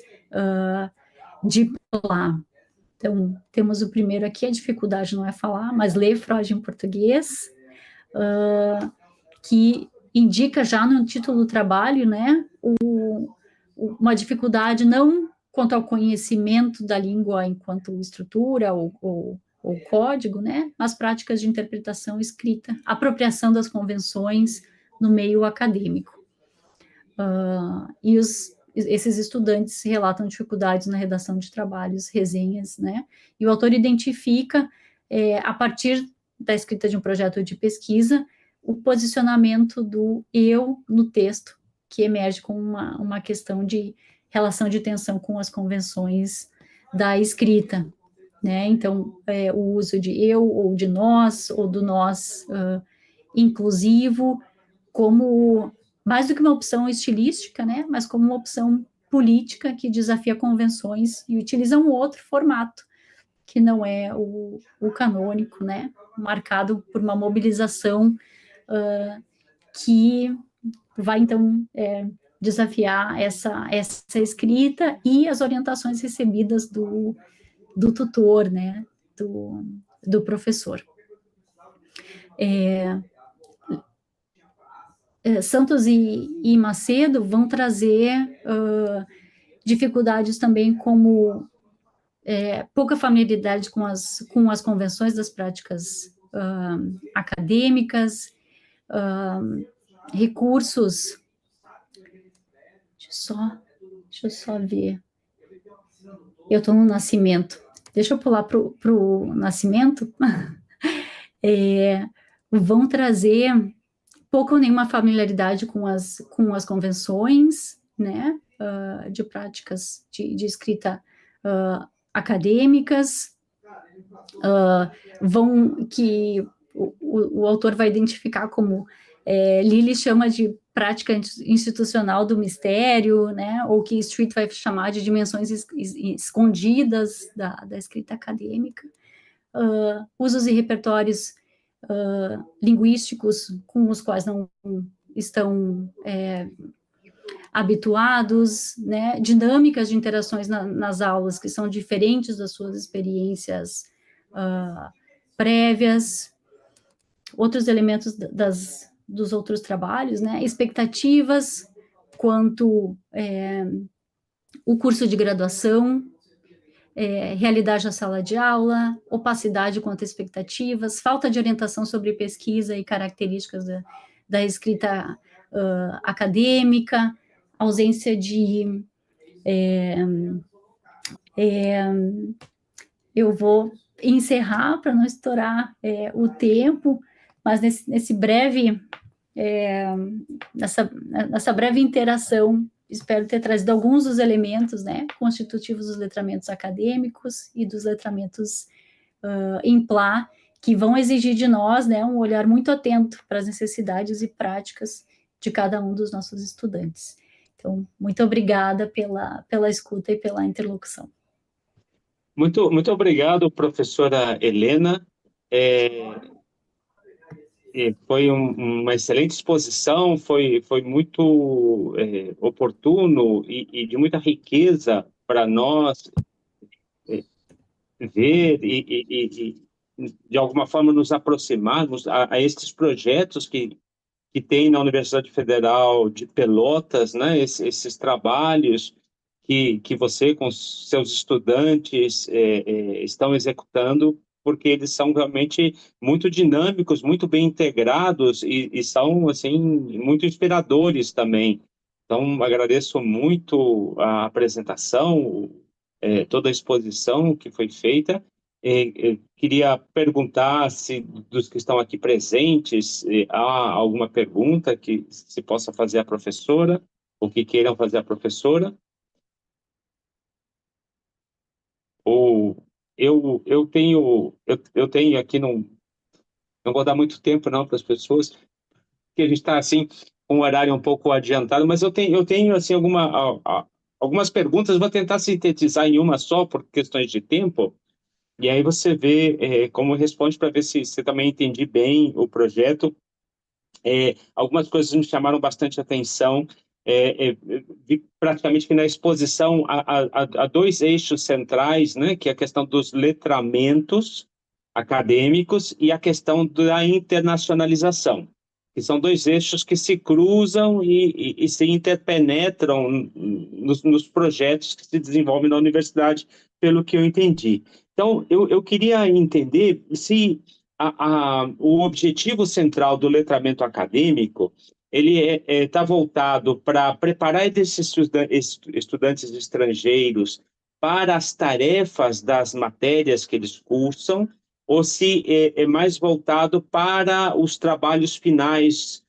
de PLA. Então, temos o primeiro aqui, a dificuldade não é falar, mas ler Freud em português, que indica já no título do trabalho, né, uma dificuldade não quanto ao conhecimento da língua enquanto estrutura ou código, né, mas práticas de interpretação escrita, apropriação das convenções no meio acadêmico. E esses estudantes relatam dificuldades na redação de trabalhos, resenhas, né, e o autor identifica, a partir da escrita de um projeto de pesquisa, o posicionamento do eu no texto, que emerge com uma questão de relação de tensão com as convenções da escrita, né, então, o uso de eu, ou de nós, ou do nós inclusivo, como mais do que uma opção estilística, né, mas como uma opção política que desafia convenções e utiliza um outro formato, que não é o canônico, né, marcado por uma mobilização que vai, então, desafiar essa escrita e as orientações recebidas do tutor, né, do professor. Santos e Macedo vão trazer dificuldades também como pouca familiaridade com as convenções das práticas acadêmicas, recursos, deixa eu só ver, eu estou no Nascimento, Deixa eu pular para o Nascimento. Vão trazer pouco ou nenhuma familiaridade com as convenções, né, de práticas de escrita acadêmicas, que o autor vai identificar como Lilly chama de prática institucional do mistério, né, ou que Street vai chamar de dimensões escondidas da escrita acadêmica, usos e repertórios linguísticos com os quais não estão habituados, né, dinâmicas de interações nas aulas que são diferentes das suas experiências prévias, outros elementos dos outros trabalhos, né, expectativas quanto o curso de graduação, realidade na sala de aula, opacidade quanto a expectativas, falta de orientação sobre pesquisa e características da escrita acadêmica, ausência de... eu vou encerrar para não estourar o tempo, mas nessa breve interação, espero ter trazido alguns dos elementos, né, constitutivos dos letramentos acadêmicos e dos letramentos em PLA, que vão exigir de nós, né, um olhar muito atento para as necessidades e práticas de cada um dos nossos estudantes. Então, muito obrigada pela escuta e pela interlocução. Muito, muito obrigado, professora Helena. Foi uma excelente exposição, foi muito oportuno e de muita riqueza para nós ver e, de alguma forma, nos aproximarmos a esses projetos que tem na Universidade Federal de Pelotas, né, esses trabalhos que você, com seus estudantes, estão executando, porque eles são realmente muito dinâmicos, muito bem integrados e são, assim, muito inspiradores também. Então, agradeço muito a apresentação, toda a exposição que foi feita. Eu queria perguntar se, dos que estão aqui presentes, há alguma pergunta que se possa fazer à professora, ou que queiram fazer à professora. Ou eu tenho aqui, não vou dar muito tempo não para as pessoas, porque a gente está assim, com um horário um pouco adiantado, mas eu tenho assim, algumas perguntas, vou tentar sintetizar em uma só, por questões de tempo, e aí você vê como responde, para ver se você também entendi bem o projeto. Algumas coisas me chamaram bastante atenção. Vi praticamente que na exposição há dois eixos centrais, né, que é a questão dos letramentos acadêmicos e a questão da internacionalização, que são dois eixos que se cruzam e se interpenetram nos projetos que se desenvolvem na universidade, pelo que eu entendi. Então, eu queria entender se o objetivo central do letramento acadêmico ele está voltado para preparar esses estudantes estrangeiros para as tarefas das matérias que eles cursam, ou se é mais voltado para os trabalhos finais,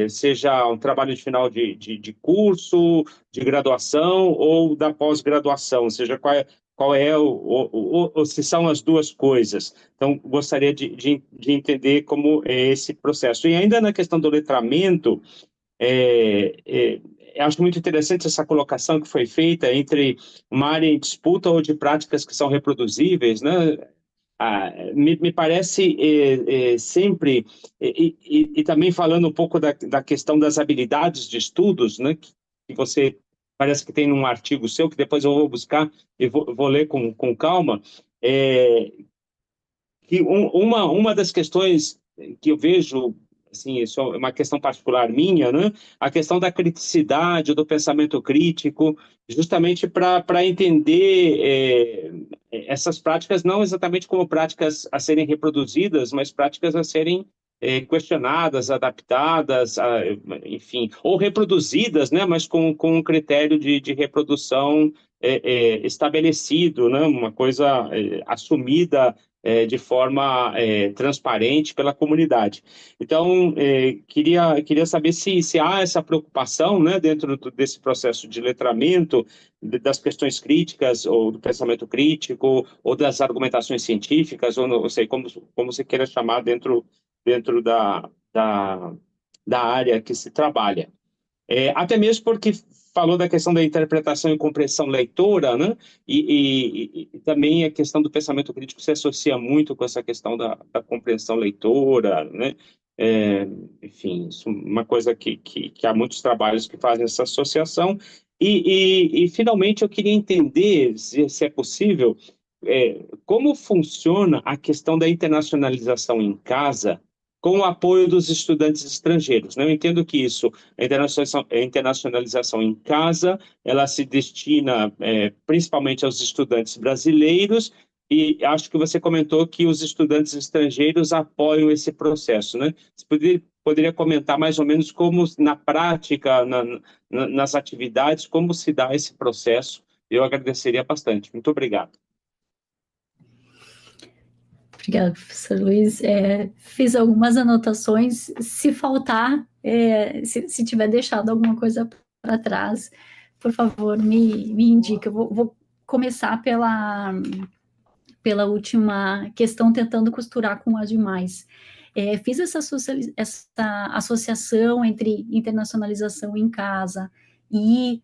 seja um trabalho de final de curso, de graduação ou da pós-graduação, ou seja, qual é ou se são as duas coisas. Então, gostaria de entender como é esse processo. E ainda na questão do letramento, acho muito interessante essa colocação que foi feita entre uma área em disputa ou de práticas que são reproduzíveis, né? Me parece sempre, e também falando um pouco da questão das habilidades de estudos, né, que você parece que tem num artigo seu, que depois eu vou buscar e vou ler com calma, que uma das questões que eu vejo, assim, isso é uma questão particular minha, né? A questão da criticidade, do pensamento crítico, justamente para entender essas práticas não exatamente como práticas a serem reproduzidas, mas práticas a serem questionadas, adaptadas, enfim, ou reproduzidas, né, mas com um critério de reprodução estabelecido, né? Uma coisa assumida de forma transparente pela comunidade. Então, queria saber se há essa preocupação, né, dentro desse processo de letramento, das questões críticas, ou do pensamento crítico, ou das argumentações científicas, ou não sei como você queira chamar dentro da área que se trabalha. Até mesmo porque falou da questão da interpretação e compreensão leitora, né? E também a questão do pensamento crítico se associa muito com essa questão da compreensão leitora, né? Enfim, isso é uma coisa que há muitos trabalhos que fazem essa associação. E finalmente, eu queria entender, se é possível, como funciona a questão da internacionalização em casa com o apoio dos estudantes estrangeiros, né? Eu entendo que isso, a internacionalização em casa, ela se destina principalmente aos estudantes brasileiros, e acho que você comentou que os estudantes estrangeiros apoiam esse processo, né? Você poderia comentar mais ou menos como, na prática, nas atividades, como se dá esse processo? Eu agradeceria bastante. Muito obrigado. Obrigada, professor Luiz. Fiz algumas anotações. Se faltar, se tiver deixado alguma coisa para trás, por favor, me indique. Eu vou começar pela última questão, tentando costurar com as demais. Fiz essa associação entre internacionalização em casa e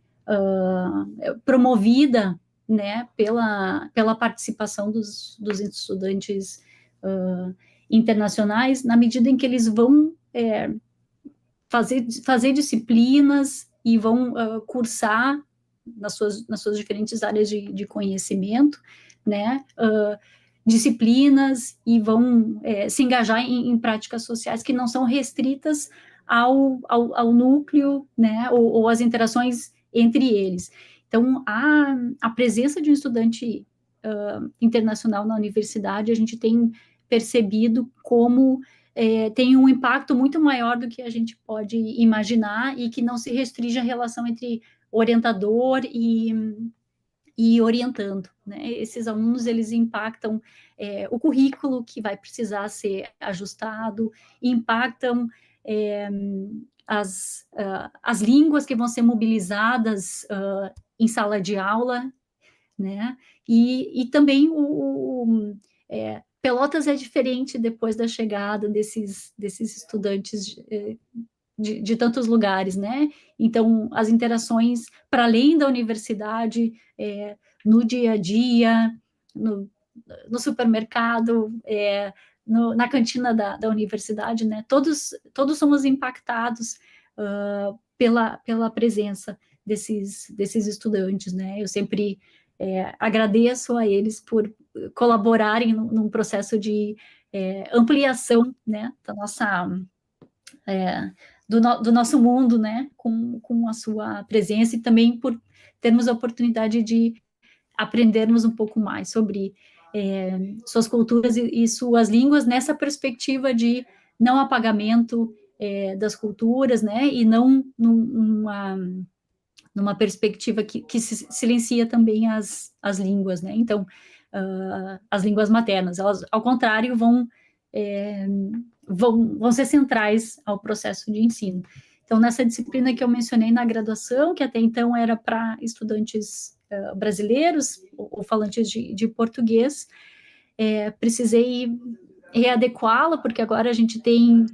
promovida, né, pela participação dos estudantes internacionais, na medida em que eles vão fazer disciplinas e vão cursar nas suas diferentes áreas de conhecimento, né, disciplinas, e vão se engajar em práticas sociais que não são restritas ao núcleo, né, ou às interações entre eles. Então, a presença de um estudante internacional na universidade, a gente tem percebido como tem um impacto muito maior do que a gente pode imaginar, e que não se restringe à relação entre orientador e orientando, né? Esses alunos, eles impactam o currículo, que vai precisar ser ajustado, impactam as línguas que vão ser mobilizadas em sala de aula, né? E também Pelotas é diferente depois da chegada desses estudantes de tantos lugares, né? Então, as interações para além da universidade, no dia a dia, no supermercado, na cantina da universidade, né? Todos somos impactados pela presença desses estudantes, né? Eu sempre agradeço a eles por colaborarem num processo de ampliação, né, da nossa, do nosso mundo, né, com a sua presença, e também por termos a oportunidade de aprendermos um pouco mais sobre suas culturas e suas línguas, nessa perspectiva de não apagamento das culturas, né, e não numa perspectiva que silencia também as línguas, né? Então, as línguas maternas, elas, ao contrário, vão ser centrais ao processo de ensino. Então, nessa disciplina que eu mencionei na graduação, que até então era para estudantes brasileiros ou falantes de português, precisei readequá-la, porque agora a gente tem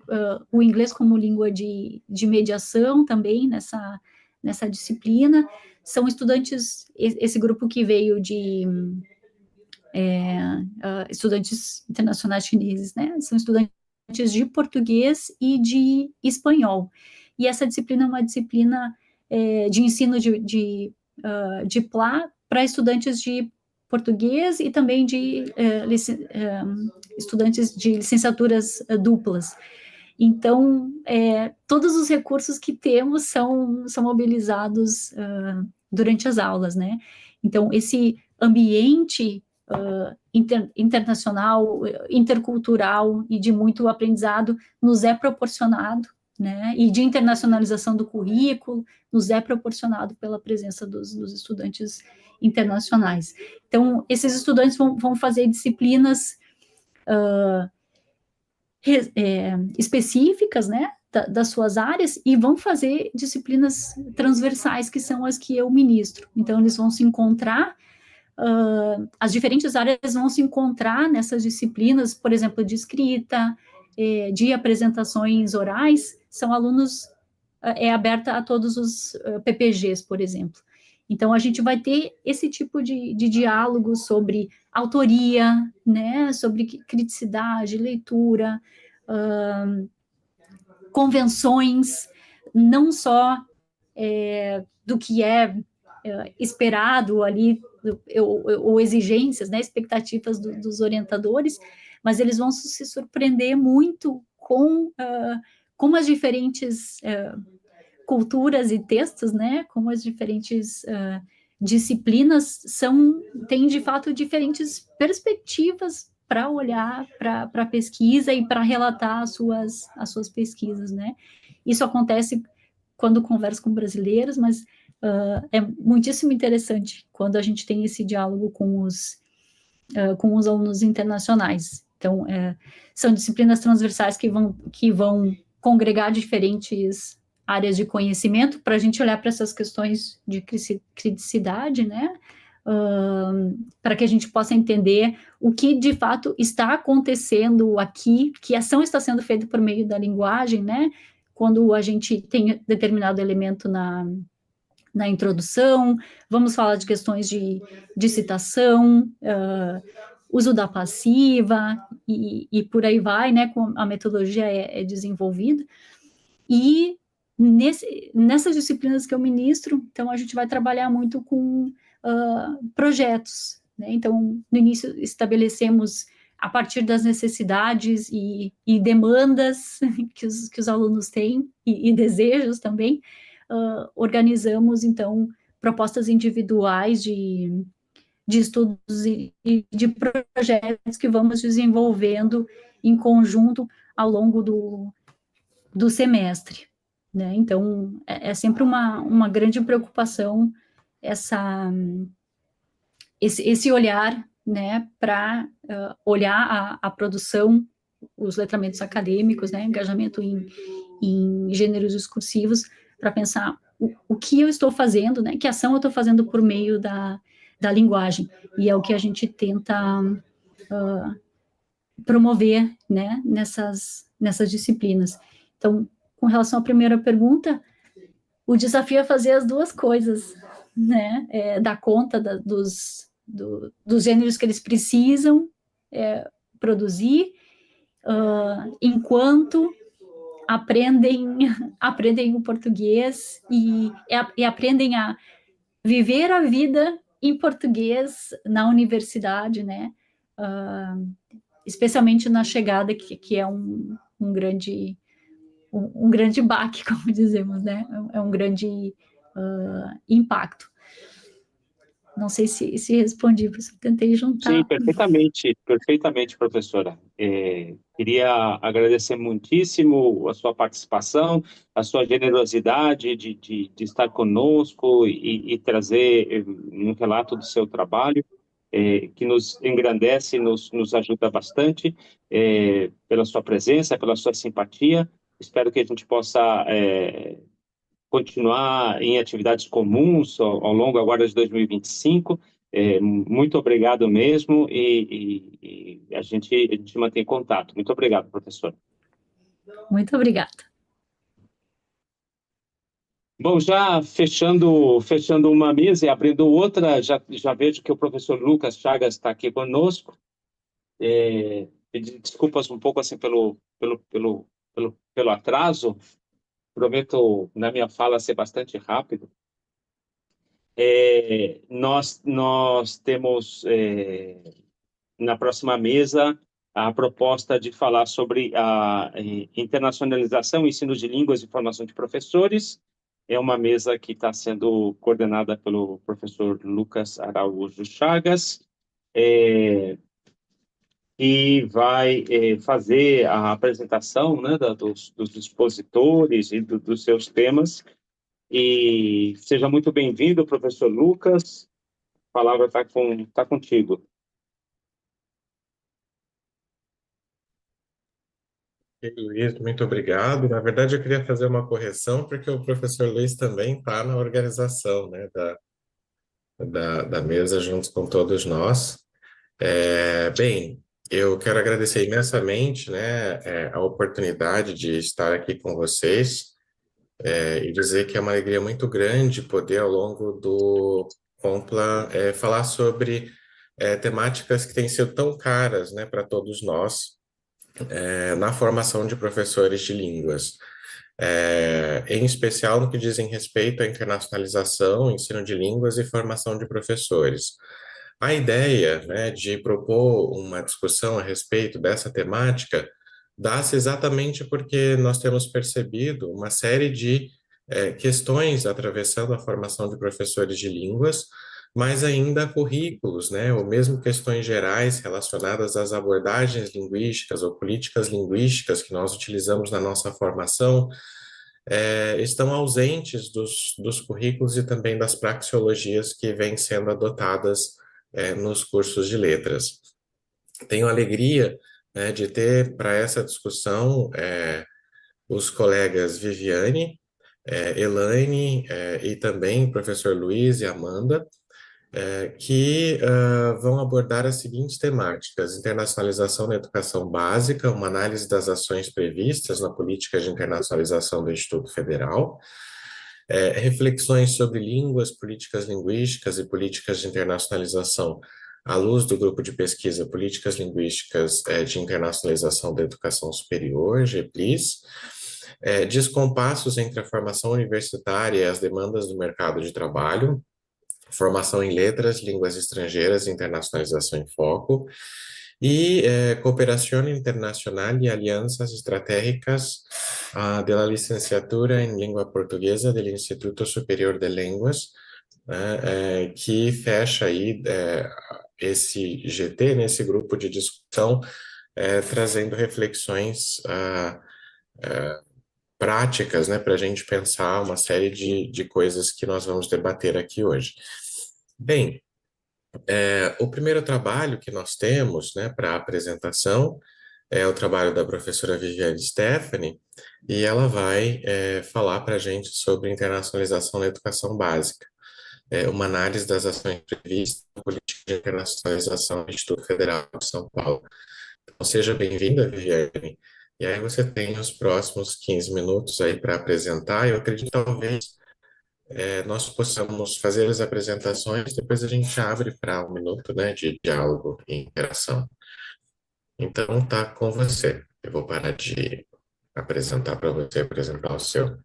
o inglês como língua de mediação também nessa disciplina. São estudantes, esse grupo que veio de estudantes internacionais chineses, né? São estudantes de português e de espanhol. E essa disciplina é uma disciplina de ensino de PLA para estudantes de português e também de estudantes de licenciaturas duplas. Então, todos os recursos que temos são mobilizados durante as aulas, né? Então, esse ambiente internacional, intercultural e de muito aprendizado nos é proporcionado, né, e de internacionalização do currículo, nos é proporcionado pela presença dos estudantes internacionais. Então, esses estudantes vão fazer disciplinas específicas, né, das suas áreas, e vão fazer disciplinas transversais, que são as que eu ministro. Então, eles vão se encontrar, as diferentes áreas vão se encontrar nessas disciplinas, por exemplo, de escrita, de apresentações orais, são alunos, é aberta a todos os PPGs, por exemplo. Então, a gente vai ter esse tipo de diálogo sobre autoria, né, sobre criticidade, leitura, convenções, não só do que é esperado ali, ou exigências, né, expectativas dos orientadores, mas eles vão se surpreender muito com as diferentes culturas e textos, né, como as diferentes disciplinas têm, de fato, diferentes perspectivas para olhar para a pesquisa e para relatar as suas pesquisas, né. Isso acontece quando converso com brasileiros, mas é muitíssimo interessante quando a gente tem esse diálogo com os alunos internacionais. Então, são disciplinas transversais que vão congregar diferentes áreas de conhecimento para a gente olhar para essas questões de criticidade, né, para que a gente possa entender o que de fato está acontecendo aqui, que ação está sendo feita por meio da linguagem, né, quando a gente tem determinado elemento na introdução, vamos falar de questões de citação, uso da passiva, e por aí vai, né, como a metodologia é desenvolvida, e nessas disciplinas que eu ministro, então, a gente vai trabalhar muito com projetos, né, então, no início, estabelecemos, a partir das necessidades e demandas que os alunos têm, e desejos também, organizamos, então, propostas individuais de estudos e de projetos que vamos desenvolvendo em conjunto ao longo do semestre, né? Então, é sempre uma grande preocupação esse olhar, né, para olhar a produção, os letramentos acadêmicos, né, engajamento em gêneros discursivos, para pensar o que eu estou fazendo, né, que ação eu estou fazendo por meio da linguagem, e é o que a gente tenta promover, né, nessas disciplinas. Então, com relação à primeira pergunta, o desafio é fazer as duas coisas, né, dar conta dos gêneros que eles precisam produzir, enquanto aprendem o português e aprendem a viver a vida em português na universidade, né, especialmente na chegada, que é um grande baque, como dizemos, né, é um grande impacto. Não sei se respondi, professor, tentei juntar. Sim, perfeitamente, perfeitamente, professora. Queria agradecer muitíssimo a sua participação, a sua generosidade de estar conosco e trazer um relato do seu trabalho, que nos engrandece e nos ajuda bastante, pela sua presença, pela sua simpatia. Espero que a gente possa continuar em atividades comuns ao longo agora de 2025. Muito obrigado mesmo, e a gente mantém contato. Muito obrigado, professora. Muito obrigada. Bom, já fechando uma mesa e abrindo outra, já vejo que o professor Lucas Chagas está aqui conosco. Pedir desculpas um pouco assim pelo atraso. Prometo, na minha fala, ser bastante rápido. Nós temos, na próxima mesa, a proposta de falar sobre a internacionalização, ensino de línguas e formação de professores. É uma mesa que está sendo coordenada pelo professor Lucas Araújo Chagas, que Que vai fazer a apresentação, né, dos expositores e dos seus temas. E seja muito bem-vindo, professor Lucas. A palavra está tá contigo. Luiz, muito obrigado. Na verdade, eu queria fazer uma correção, porque o professor Luiz também está na organização, né, da mesa, junto com todos nós. Bem, eu quero agradecer imensamente, né, a oportunidade de estar aqui com vocês, e dizer que é uma alegria muito grande poder, ao longo do Compla, falar sobre temáticas que têm sido tão caras, né, para todos nós, na formação de professores de línguas. Em especial no que dizem respeito à internacionalização, ensino de línguas e formação de professores. A ideia, né, de propor uma discussão a respeito dessa temática dá-se exatamente porque nós temos percebido uma série de questões atravessando a formação de professores de línguas, mas ainda currículos, né, ou mesmo questões gerais relacionadas às abordagens linguísticas ou políticas linguísticas que nós utilizamos na nossa formação, estão ausentes dos currículos e também das praxeologias que vêm sendo adotadas nos cursos de letras. Tenho a alegria, né, de ter para essa discussão os colegas Viviane, Elaine e também o professor Luiz e Amanda, que vão abordar as seguintes temáticas: internacionalização na educação básica, uma análise das ações previstas na política de internacionalização do Instituto Federal, reflexões sobre línguas, políticas linguísticas e políticas de internacionalização à luz do grupo de pesquisa Políticas Linguísticas de Internacionalização da Educação Superior, GEPLIS, descompassos entre a formação universitária e as demandas do mercado de trabalho, formação em letras, línguas estrangeiras e internacionalização em foco, e cooperação internacional e alianças estratégicas de la licenciatura em língua portuguesa do Instituto Superior de Línguas, né, que fecha aí esse GT, nesse grupo de discussão, trazendo reflexões práticas, né, para a gente pensar uma série de coisas que nós vamos debater aqui hoje. Bem, o primeiro trabalho que nós temos, né, para a apresentação é o trabalho da professora Viviane Stephanie, e ela vai falar para a gente sobre internacionalização na educação básica, uma análise das ações previstas na política de internacionalização do Instituto Federal de São Paulo. Então, seja bem-vinda, Viviane. E aí você tem os próximos 15 minutos aí para apresentar. Eu acredito que talvez nós possamos fazer as apresentações, depois a gente abre para um minuto, né, de diálogo e interação. Então, tá com você. Eu vou parar de apresentar para você apresentar o seu.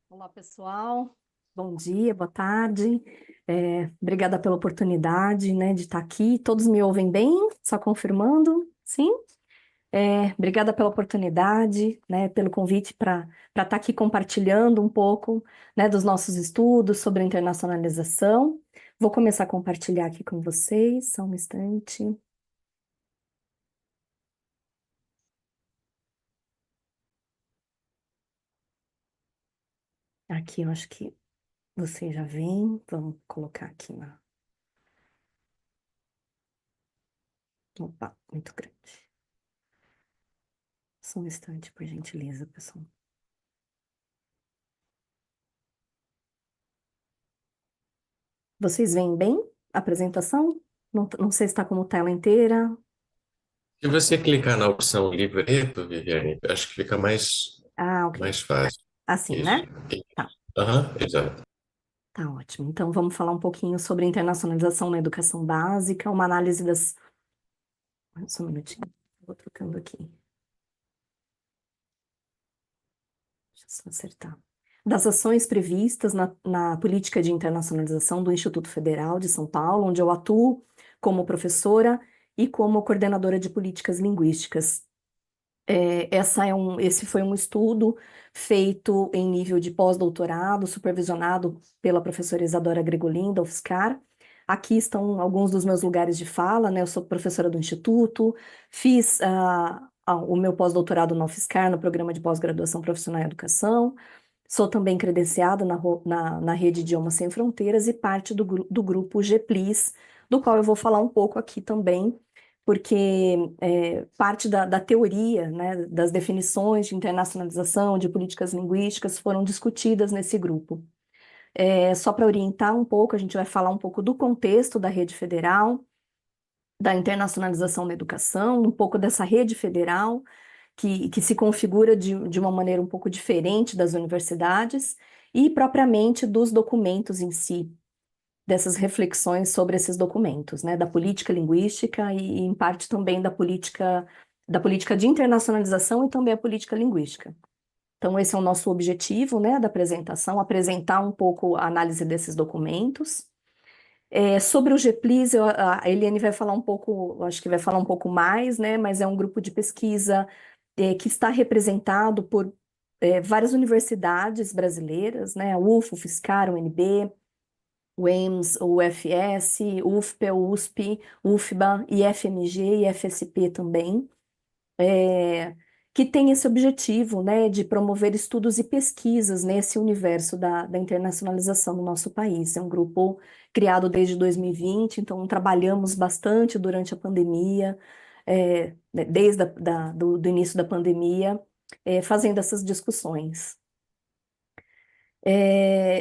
Olá, pessoal. Bom dia, boa tarde. Obrigada pela oportunidade, né, de estar aqui. Todos me ouvem bem? Só confirmando? Sim? Obrigada pela oportunidade, né, pelo convite para estar aqui compartilhando um pouco, né, dos nossos estudos sobre a internacionalização. Vou começar a compartilhar aqui com vocês, só um instante. Aqui eu acho que vocês já veem, vamos colocar aqui na... Opa, muito grande. Só um instante, por gentileza, pessoal. Vocês veem bem a apresentação? Não, não sei se está como tela inteira. Se você clicar na opção livreto, Viviane, acho que fica Ah, ok. mais fácil. Assim, Isso. né? Tá. Aham, exato. Tá ótimo. Então, vamos falar um pouquinho sobre internacionalização na educação básica, uma análise das... Só um minutinho, vou trocando aqui. Deixa eu só acertar. Das ações previstas na política de internacionalização do Instituto Federal de São Paulo, onde eu atuo como professora e como coordenadora de políticas linguísticas. Esse foi um estudo feito em nível de pós-doutorado, supervisionado pela professora Isadora Gregolin, da UFSCar, Aqui estão alguns dos meus lugares de fala, né? Eu sou professora do Instituto, fiz o meu pós-doutorado na UFSCar, no programa de pós-graduação profissional em educação, sou também credenciada na Rede Idiomas Sem Fronteiras e parte do grupo GPLIS, do qual eu vou falar um pouco aqui também, porque parte da teoria, né, das definições de internacionalização, de políticas linguísticas, foram discutidas nesse grupo. Só para orientar um pouco, a gente vai falar um pouco do contexto da rede federal, da internacionalização da educação, um pouco dessa rede federal, que se configura de uma maneira um pouco diferente das universidades, e propriamente dos documentos em si, dessas reflexões sobre esses documentos, né, da política linguística e, em parte, também da política de internacionalização e também a política linguística. Então, esse é o nosso objetivo, né, da apresentação, apresentar um pouco a análise desses documentos. Sobre o GPLIS, a Eliane vai falar um pouco, acho que vai falar um pouco mais, né, mas é um grupo de pesquisa que está representado por várias universidades brasileiras, né, a UFO, o UFSCar, o UNB, o EMS, o UFS, UFPE, USP, UFBA, IFMG e IFSP também, que tem esse objetivo, né, de promover estudos e pesquisas nesse universo da internacionalização no nosso país. É um grupo criado desde 2020, então trabalhamos bastante durante a pandemia, né, desde do início da pandemia, fazendo essas discussões.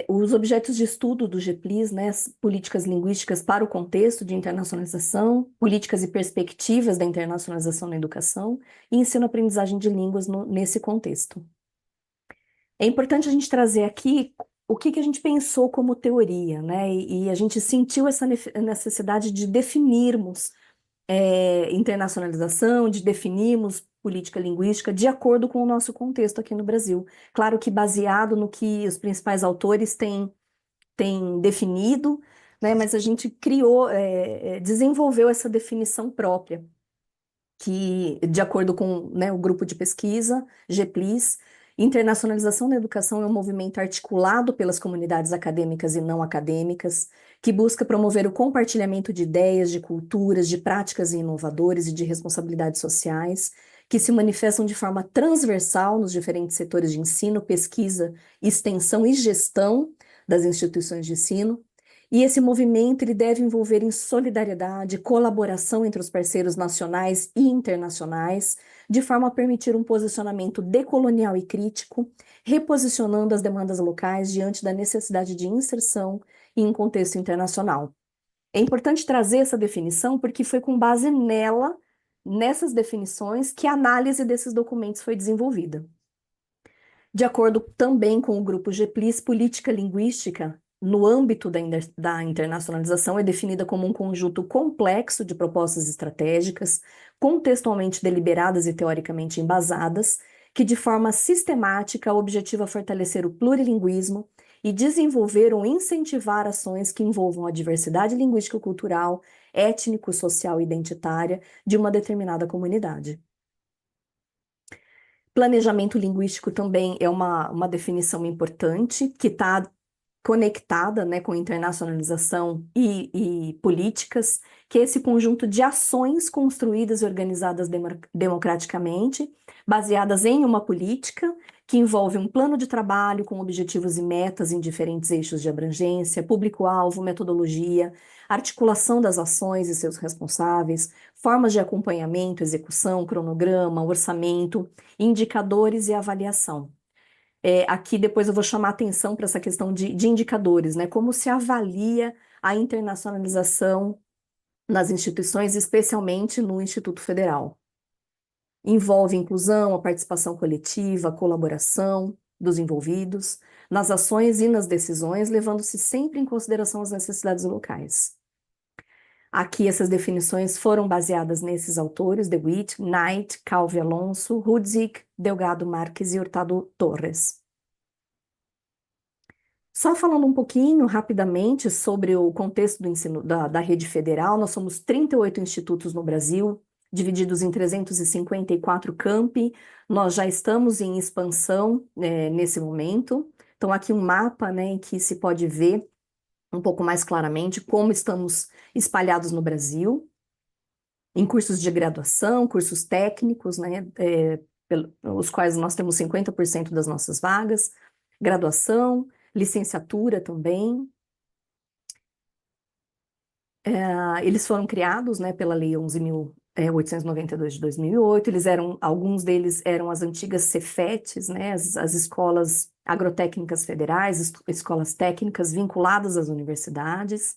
Os objetos de estudo do GPLIS, né, as políticas linguísticas para o contexto de internacionalização, políticas e perspectivas da internacionalização na educação e ensino-aprendizagem de línguas nesse contexto. É importante a gente trazer aqui o que que a gente pensou como teoria, né, e a gente sentiu essa necessidade de definirmos internacionalização, de definirmos política linguística de acordo com o nosso contexto aqui no Brasil. Claro que baseado no que os principais autores têm definido, né, mas a gente criou, desenvolveu essa definição própria, que, de acordo com, né, o grupo de pesquisa, GPLIS, internacionalização da educação é um movimento articulado pelas comunidades acadêmicas e não acadêmicas, que busca promover o compartilhamento de ideias, de culturas, de práticas inovadoras e de responsabilidades sociais, que se manifestam de forma transversal nos diferentes setores de ensino, pesquisa, extensão e gestão das instituições de ensino. E esse movimento ele deve envolver em solidariedade, colaboração entre os parceiros nacionais e internacionais, de forma a permitir um posicionamento decolonial e crítico, reposicionando as demandas locais diante da necessidade de inserção em um contexto internacional. É importante trazer essa definição porque foi com base nela, nessas definições, que a análise desses documentos foi desenvolvida. De acordo também com o grupo GPLIS, política linguística, no âmbito da internacionalização, é definida como um conjunto complexo de propostas estratégicas, contextualmente deliberadas e teoricamente embasadas, que de forma sistemática objetiva fortalecer o plurilinguismo e desenvolver ou incentivar ações que envolvam a diversidade linguística, cultural, étnico, social e identitária de uma determinada comunidade. Planejamento linguístico também é uma definição importante, que está conectada, né, com internacionalização e políticas, que é esse conjunto de ações construídas e organizadas democraticamente, baseadas em uma política, que envolve um plano de trabalho com objetivos e metas em diferentes eixos de abrangência, público-alvo, metodologia, articulação das ações e seus responsáveis, formas de acompanhamento, execução, cronograma, orçamento, indicadores e avaliação. Aqui depois eu vou chamar atenção para essa questão de indicadores, né? Como se avalia a internacionalização nas instituições, especialmente no Instituto Federal. Envolve inclusão, a participação coletiva, a colaboração dos envolvidos, nas ações e nas decisões, levando-se sempre em consideração as necessidades locais. Aqui essas definições foram baseadas nesses autores, DeWitt, Knight, Calvi Alonso, Rudzik, Delgado Marques e Hurtado Torres. Só falando um pouquinho, rapidamente, sobre o contexto do ensino da rede federal, nós somos 38 institutos no Brasil, divididos em 354 campi, nós já estamos em expansão, nesse momento. Então, aqui um mapa, né, em que se pode ver um pouco mais claramente como estamos espalhados no Brasil, em cursos de graduação, cursos técnicos, né, os quais nós temos 50% das nossas vagas, graduação, licenciatura também. Eles foram criados, né, pela Lei 11.892 de 2008, alguns deles eram as antigas Cefetes, né, as escolas agrotécnicas federais, escolas técnicas vinculadas às universidades,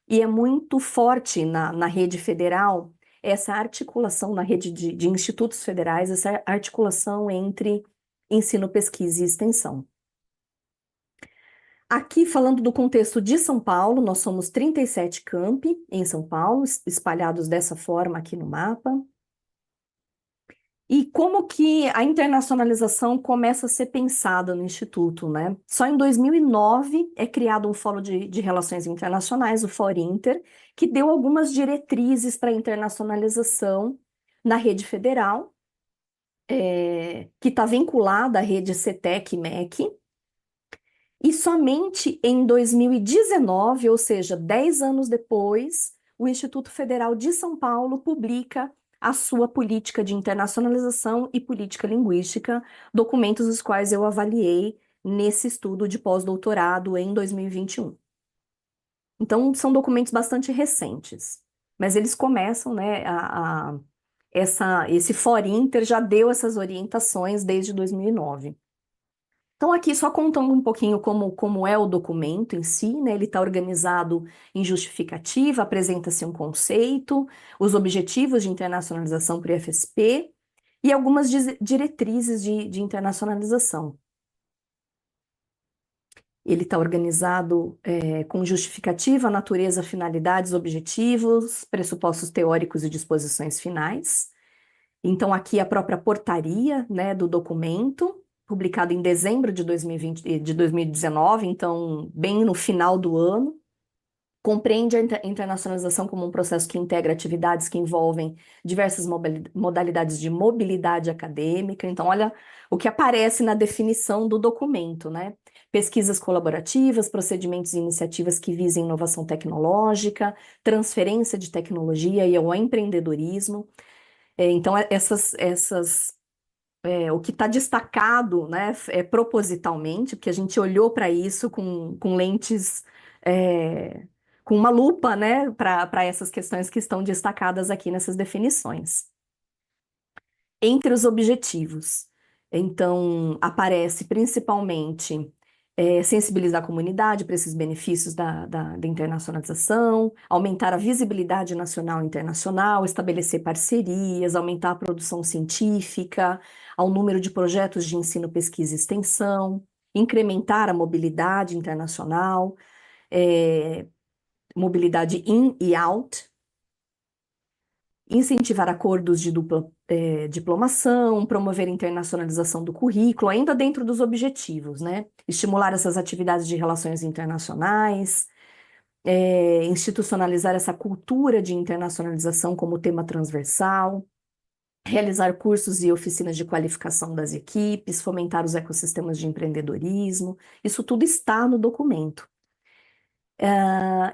e é muito forte na rede federal essa articulação, na rede de institutos federais, essa articulação entre ensino, pesquisa e extensão. Aqui, falando do contexto de São Paulo, nós somos 37 campi em São Paulo, espalhados dessa forma aqui no mapa. E como que a internacionalização começa a ser pensada no Instituto, né? Só em 2009 é criado um Fórum de Relações Internacionais, o Forinter, que deu algumas diretrizes para a internacionalização na rede federal, que está vinculada à rede CETEC e MEC. E somente em 2019, ou seja, 10 anos depois, o Instituto Federal de São Paulo publica a sua política de internacionalização e política linguística, documentos os quais eu avaliei nesse estudo de pós-doutorado em 2021. Então, são documentos bastante recentes, mas eles começam, né, esse Forinter já deu essas orientações desde 2009. Então, aqui só contando um pouquinho como é o documento em si, né? Ele tá organizado em justificativa, apresenta-se um conceito, os objetivos de internacionalização para o IFSP e algumas diretrizes de internacionalização. Ele tá organizado com justificativa, natureza, finalidades, objetivos, pressupostos teóricos e disposições finais. Então, aqui a própria portaria, né, do documento, publicado em dezembro de 2020, de 2019, então, bem no final do ano, compreende a internacionalização como um processo que integra atividades que envolvem diversas modalidades de mobilidade acadêmica. Então, olha o que aparece na definição do documento, né? Pesquisas colaborativas, procedimentos e iniciativas que visem inovação tecnológica, transferência de tecnologia e ao empreendedorismo. Então, o que tá destacado, né, é propositalmente, porque a gente olhou pra isso com lentes, com uma lupa, né, pra essas questões que estão destacadas aqui nessas definições. Entre os objetivos, então, aparece principalmente sensibilizar a comunidade para esses benefícios da internacionalização, aumentar a visibilidade nacional e internacional, estabelecer parcerias, aumentar a produção científica, ao número de projetos de ensino, pesquisa e extensão, incrementar a mobilidade internacional, mobilidade in e out, incentivar acordos de dupla diplomação, promover a internacionalização do currículo, ainda dentro dos objetivos, né? Estimular essas atividades de relações internacionais, institucionalizar essa cultura de internacionalização como tema transversal, realizar cursos e oficinas de qualificação das equipes, fomentar os ecossistemas de empreendedorismo, isso tudo está no documento.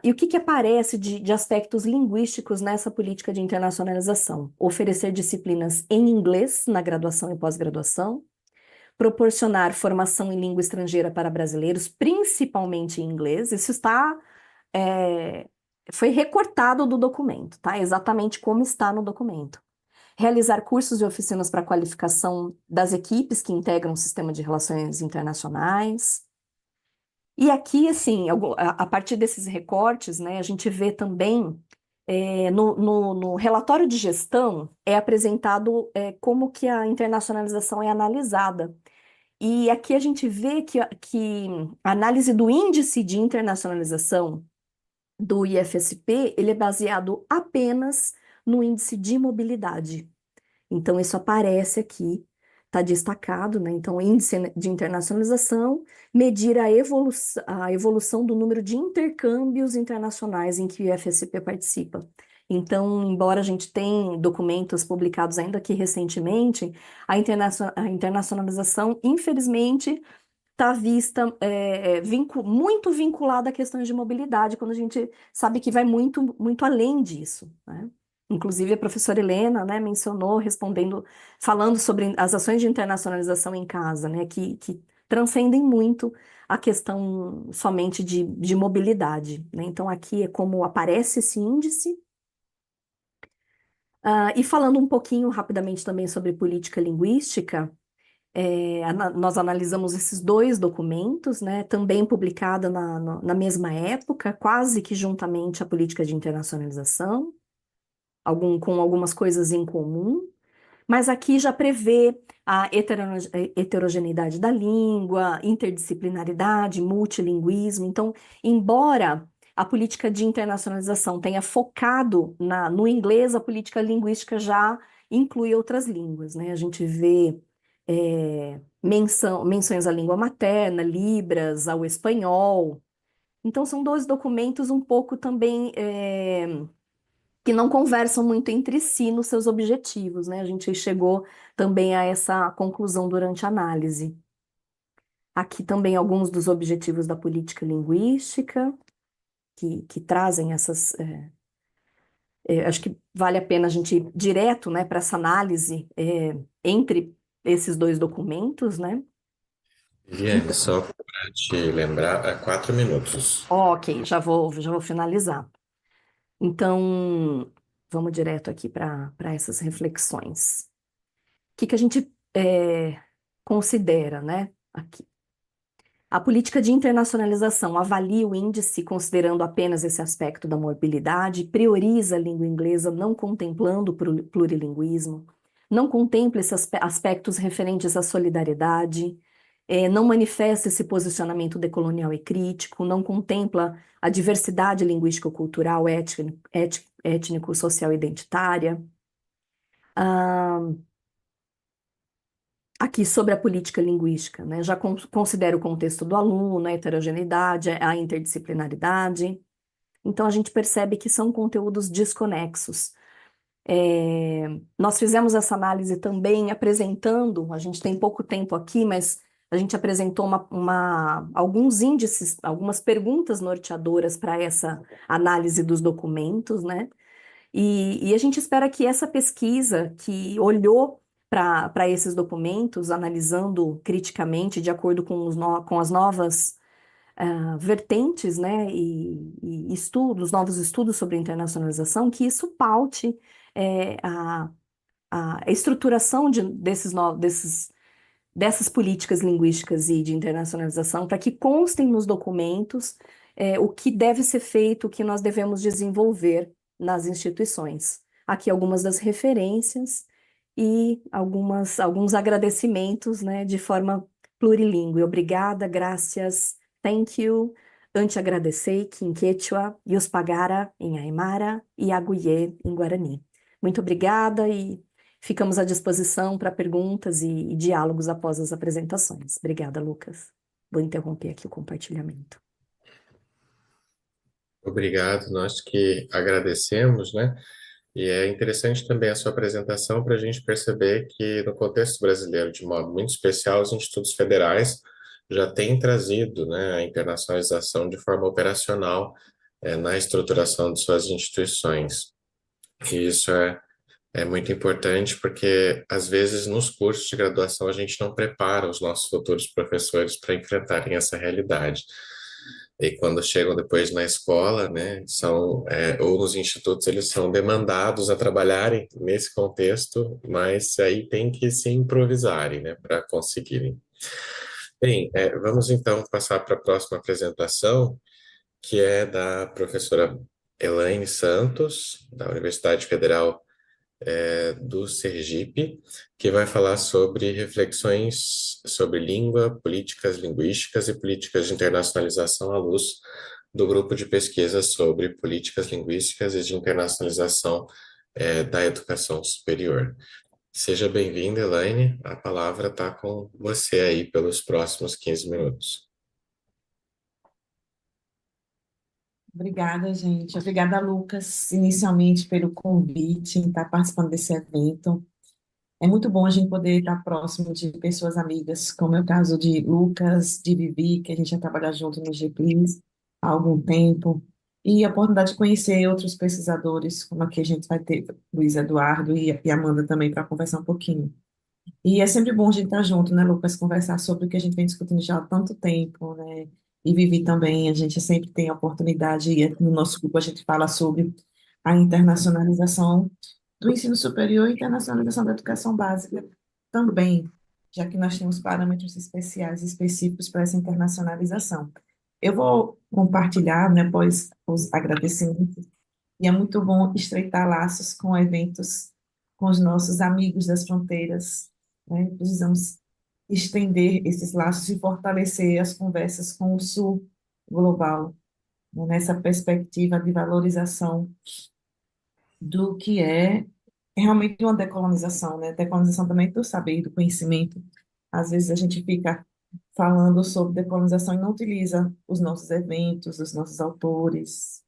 E o que que aparece de aspectos linguísticos nessa política de internacionalização? Oferecer disciplinas em inglês na graduação e pós-graduação, proporcionar formação em língua estrangeira para brasileiros, principalmente em inglês, isso foi recortado do documento, tá? Exatamente como está no documento. Realizar cursos e oficinas para qualificação das equipes que integram o sistema de relações internacionais. E aqui, a partir desses recortes, né, a gente vê também, no relatório de gestão, é apresentado, como que a internacionalização é analisada. E aqui a gente vê que a análise do índice de internacionalização do IFSP, ele é baseado apenas no índice de mobilidade. Então, isso aparece aqui, tá destacado, né? Então, índice de internacionalização, medir a evolução do número de intercâmbios internacionais em que o IFSP participa. Então, embora a gente tenha documentos publicados ainda aqui recentemente, a internacionalização, infelizmente, está vista muito vinculada a questões de mobilidade, quando a gente sabe que vai muito, muito além disso, né? Inclusive, a professora Helena, né, mencionou, respondendo, falando sobre as ações de internacionalização em casa, né, que transcendem muito a questão somente de mobilidade, né? Então, aqui é como aparece esse índice. E falando um pouquinho rapidamente também sobre política linguística, nós analisamos esses dois documentos, né, também publicada na mesma época, quase que juntamente à política de internacionalização, com algumas coisas em comum, mas aqui já prevê a heterogeneidade da língua, interdisciplinaridade, multilinguismo. Então, embora a política de internacionalização tenha focado no inglês, a política linguística já inclui outras línguas, né? A gente vê menções à língua materna, Libras, ao espanhol. Então, são dois documentos um pouco também que não conversam muito entre si nos seus objetivos, né? A gente chegou também a essa conclusão durante a análise. Aqui também alguns dos objetivos da política linguística, que trazem essas... acho que vale a pena a gente ir direto, né, para essa análise entre esses dois documentos, né? Viviane, só para te lembrar, há 4 minutos. Ok, já vou finalizar. Então, vamos direto aqui para essas reflexões. O que que a gente considera, né, aqui? A política de internacionalização avalia o índice considerando apenas esse aspecto da mobilidade, prioriza a língua inglesa, não contemplando o plurilinguismo, não contempla esses aspectos referentes à solidariedade, não manifesta esse posicionamento decolonial e crítico, não contempla a diversidade linguístico-cultural, étnico, social e identitária. Aqui sobre a política linguística, né? Já considera o contexto do aluno, a heterogeneidade, a interdisciplinaridade. Então, a gente percebe que são conteúdos desconexos. Nós fizemos essa análise também apresentando, a gente tem pouco tempo aqui, mas a gente apresentou alguns índices, algumas perguntas norteadoras para essa análise dos documentos, né? E a gente espera que essa pesquisa que olhou para esses documentos, analisando criticamente, de acordo com, os no, com as novas vertentes, né, e estudos, novos estudos sobre internacionalização, que isso paute a estruturação de, desses, no, desses, dessas políticas linguísticas e de internacionalização, para que constem nos documentos o que deve ser feito, o que nós devemos desenvolver nas instituições. Aqui algumas das referências e alguns agradecimentos, né, de forma plurilingüe. Obrigada, gracias, thank you, Anti agradeceyki em quechua, Yuspagara em aymara e Aguyje em guarani. Muito obrigada e ficamos à disposição para perguntas e diálogos após as apresentações. Obrigada, Lucas. Vou interromper aqui o compartilhamento. Obrigado, nós que agradecemos, né? E é interessante também a sua apresentação para a gente perceber que, no contexto brasileiro, de modo muito especial, os institutos federais já têm trazido, né, a internacionalização de forma operacional na estruturação de suas instituições. E isso é muito importante porque, às vezes, nos cursos de graduação, a gente não prepara os nossos futuros professores para enfrentarem essa realidade. E quando chegam depois na escola, né, ou nos institutos, eles são demandados a trabalharem nesse contexto, mas aí tem que se improvisarem, né, para conseguirem. Bem, vamos então passar para a próxima apresentação, que é da professora Elaine Santos, da Universidade Federal do Sergipe, que vai falar sobre reflexões sobre língua, políticas linguísticas e políticas de internacionalização à luz do grupo de pesquisa sobre políticas linguísticas e de internacionalização da educação superior. Seja bem-vinda, Elaine. A palavra está com você aí pelos próximos 15 minutos. Obrigada, gente. Obrigada, Lucas, inicialmente pelo convite em estar participando desse evento. É muito bom a gente poder estar próximo de pessoas amigas, como é o caso de Lucas, de Vivi, que a gente já trabalha junto no GPLIS há algum tempo, e a oportunidade de conhecer outros pesquisadores, como aqui a gente vai ter Luiz Eduardo e Amanda também para conversar um pouquinho. E é sempre bom a gente estar junto, né, Lucas, conversar sobre o que a gente vem discutindo já há tanto tempo, né? E Vivi também, a gente sempre tem a oportunidade, e no nosso grupo a gente fala sobre a internacionalização do ensino superior e internacionalização da educação básica também, já que nós temos parâmetros especiais específicos para essa internacionalização. Eu vou compartilhar, né, após os agradecimentos, e é muito bom estreitar laços com eventos, com os nossos amigos das fronteiras, né? Precisamos estender esses laços e fortalecer as conversas com o Sul global, né, nessa perspectiva de valorização do que é realmente uma decolonização, né? Decolonização também do saber, do conhecimento. Às vezes a gente fica falando sobre decolonização e não utiliza os nossos eventos, os nossos autores,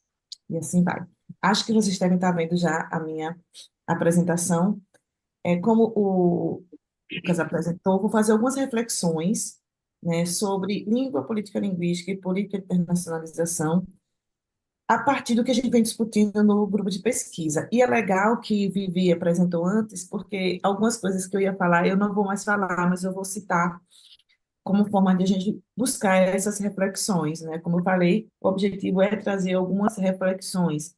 e assim vai. Acho que vocês devem estar vendo já a minha apresentação. Como o Lucas apresentou, vou fazer algumas reflexões, né, sobre língua, política linguística e política de internacionalização, a partir do que a gente vem discutindo no grupo de pesquisa. E é legal que Vivi apresentou antes, porque algumas coisas que eu ia falar, eu não vou mais falar, mas eu vou citar como forma de a gente buscar essas reflexões, né? Como eu falei, o objetivo é trazer algumas reflexões.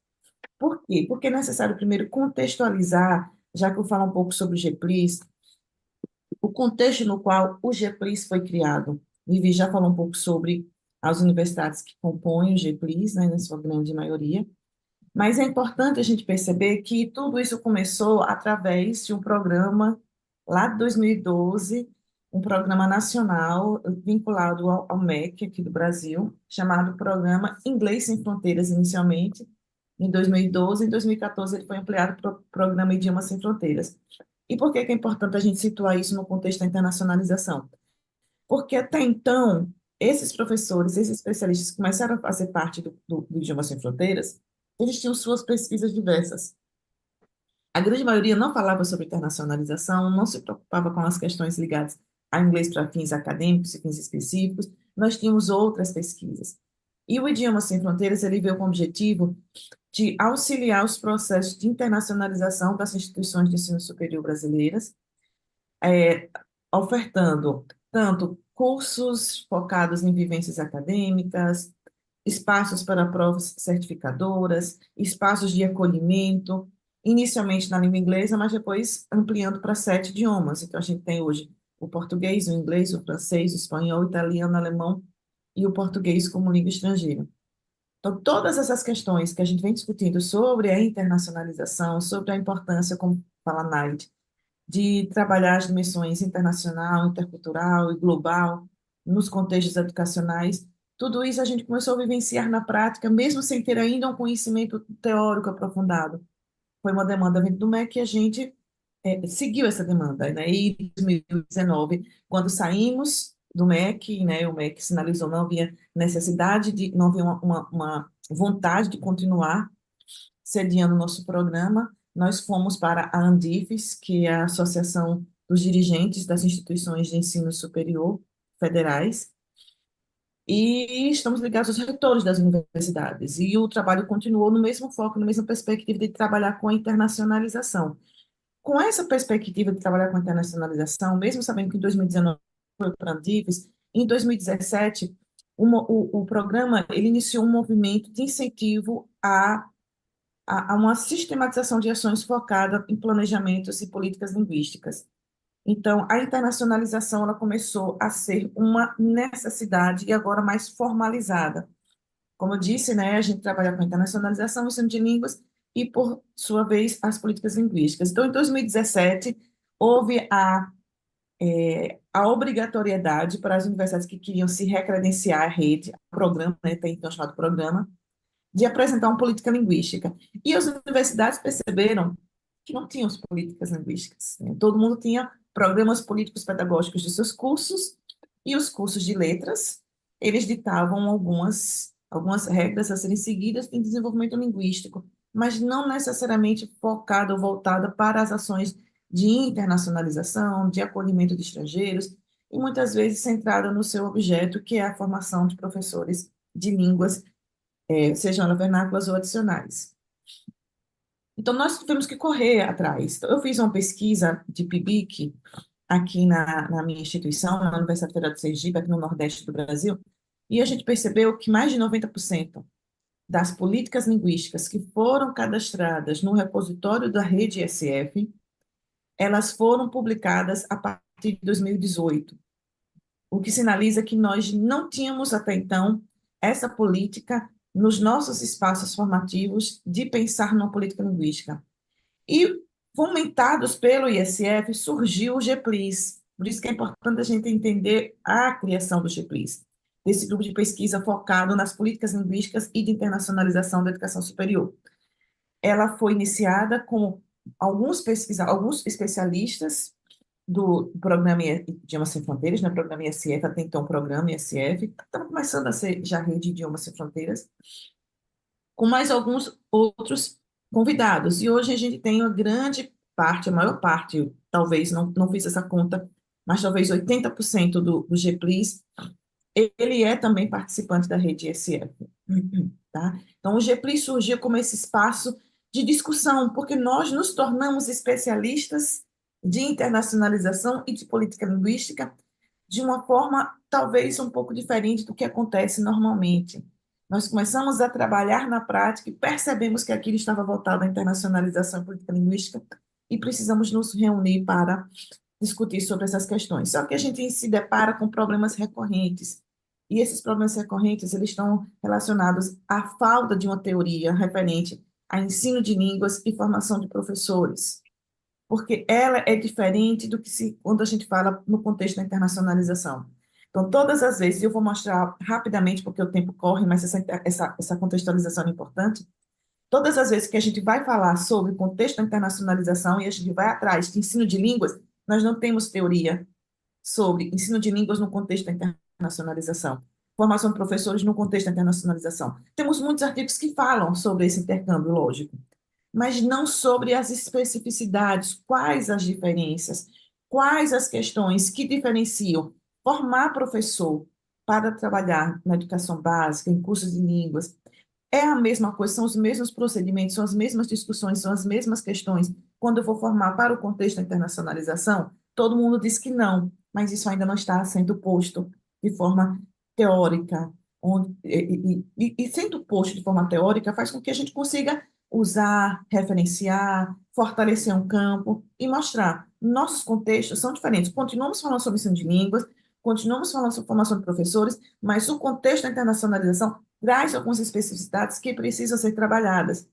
Por quê? Porque é necessário primeiro contextualizar, já que eu falo um pouco sobre o GPLIS, o contexto no qual o GPLIS foi criado. Vivi já falou um pouco sobre as universidades que compõem o GPLIS, né, na sua grande maioria, mas é importante a gente perceber que tudo isso começou através de um programa lá de 2012, um programa nacional vinculado ao MEC aqui do Brasil, chamado Programa Inglês Sem Fronteiras, inicialmente, em 2012, em 2014 ele foi ampliado para o Programa Idiomas Sem Fronteiras. E por que que é importante a gente situar isso no contexto da internacionalização? Porque até então, esses professores, esses especialistas que começaram a fazer parte do Idiomas Sem Fronteiras, eles tinham suas pesquisas diversas. A grande maioria não falava sobre internacionalização, não se preocupava com as questões ligadas a inglês para fins acadêmicos e fins específicos. Nós tínhamos outras pesquisas. E o Idiomas Sem Fronteiras, ele veio com o objetivo de auxiliar os processos de internacionalização das instituições de ensino superior brasileiras, ofertando tanto cursos focados em vivências acadêmicas, espaços para provas certificadoras, espaços de acolhimento, inicialmente na língua inglesa, mas depois ampliando para 7 idiomas. Então, a gente tem hoje o português, o inglês, o francês, o espanhol, o italiano, o alemão e o português como língua estrangeira. Então, todas essas questões que a gente vem discutindo sobre a internacionalização, sobre a importância, como fala a Naide, de trabalhar as dimensões internacional, intercultural e global nos contextos educacionais, tudo isso a gente começou a vivenciar na prática, mesmo sem ter ainda um conhecimento teórico aprofundado. Foi uma demanda vindo do MEC e a gente seguiu essa demanda, né? E em 2019, quando saímos do MEC, né, o MEC sinalizou, não havia necessidade, de, não havia uma vontade de continuar sediando o nosso programa, nós fomos para a Andifes, que é a Associação dos Dirigentes das Instituições de Ensino Superior Federais, e estamos ligados aos reitores das universidades, e o trabalho continuou no mesmo foco, na mesma perspectiva de trabalhar com a internacionalização. Com essa perspectiva de trabalhar com a internacionalização, mesmo sabendo que em 2019 foi para a Andifes, em 2017, o programa ele iniciou um movimento de incentivo a uma sistematização de ações focada em planejamentos e políticas linguísticas. Então, a internacionalização ela começou a ser uma necessidade e agora mais formalizada. Como eu disse, a gente trabalha com internacionalização, ensino de línguas e, por sua vez, as políticas linguísticas. Então, em 2017, houve a obrigatoriedade para as universidades que queriam se recredenciar à rede, programa, até então chamado programa, de apresentar uma política linguística. E as universidades perceberam que não tinham políticas linguísticas, né? Todo mundo tinha programas políticos pedagógicos de seus cursos, e os cursos de letras, eles ditavam algumas regras a serem seguidas em desenvolvimento linguístico, mas não necessariamente focada ou voltada para as ações de internacionalização, de acolhimento de estrangeiros, e muitas vezes centrada no seu objeto, que é a formação de professores de línguas, sejam elas vernáculas ou adicionais. Então, nós tivemos que correr atrás. Então, eu fiz uma pesquisa de PIBIC aqui na minha instituição, na Universidade Federal de Sergipe, aqui no Nordeste do Brasil, e a gente percebeu que mais de 90% das políticas linguísticas que foram cadastradas no repositório da rede ISF, elas foram publicadas a partir de 2018, o que sinaliza que nós não tínhamos até então essa política nos nossos espaços formativos de pensar numa política linguística. E, fomentados pelo ISF, surgiu o GPLIS. Por isso que é importante a gente entender a criação do GPLIS, desse grupo de pesquisa focado nas políticas linguísticas e de internacionalização da educação superior. Ela foi iniciada com alguns especialistas do programa Idiomas Sem Fronteiras, né, programa ISF, até então programa ISF, estava começando a ser já rede Idiomas Sem Fronteiras, com mais alguns outros convidados. E hoje a gente tem uma grande parte, a maior parte, talvez, não fiz essa conta, mas talvez 80% do GPLIS, ele é também participante da rede ISF. Tá? Então, o GPLIS surgiu como esse espaço de discussão, porque nós nos tornamos especialistas de internacionalização e de política linguística de uma forma talvez um pouco diferente do que acontece normalmente. Nós começamos a trabalhar na prática e percebemos que aquilo estava voltado à internacionalização e política linguística e precisamos nos reunir para discutir sobre essas questões. Só que a gente se depara com problemas recorrentes, e esses problemas recorrentes eles estão relacionados à falta de uma teoria referente a ensino de línguas e formação de professores, porque ela é diferente do que quando a gente fala no contexto da internacionalização. Então, todas as vezes, e eu vou mostrar rapidamente, porque o tempo corre, mas essa contextualização é importante, todas as vezes que a gente vai falar sobre o contexto da internacionalização e a gente vai atrás de ensino de línguas, nós não temos teoria sobre ensino de línguas no contexto da internacionalização, formação de professores no contexto da internacionalização. Temos muitos artigos que falam sobre esse intercâmbio lógico, mas não sobre as especificidades, quais as diferenças, quais as questões que diferenciam formar professor para trabalhar na educação básica, em cursos de línguas. É a mesma coisa, são os mesmos procedimentos, são as mesmas discussões, são as mesmas questões. Quando eu vou formar para o contexto da internacionalização, todo mundo diz que não, mas isso ainda não está sendo posto de forma teórica. E sendo posto de forma teórica, faz com que a gente consiga usar, referenciar, fortalecer um campo e mostrar. Nossos contextos são diferentes. Continuamos falando sobre ensino de línguas, continuamos falando sobre formação de professores, mas o contexto da internacionalização traz algumas especificidades que precisam ser trabalhadas.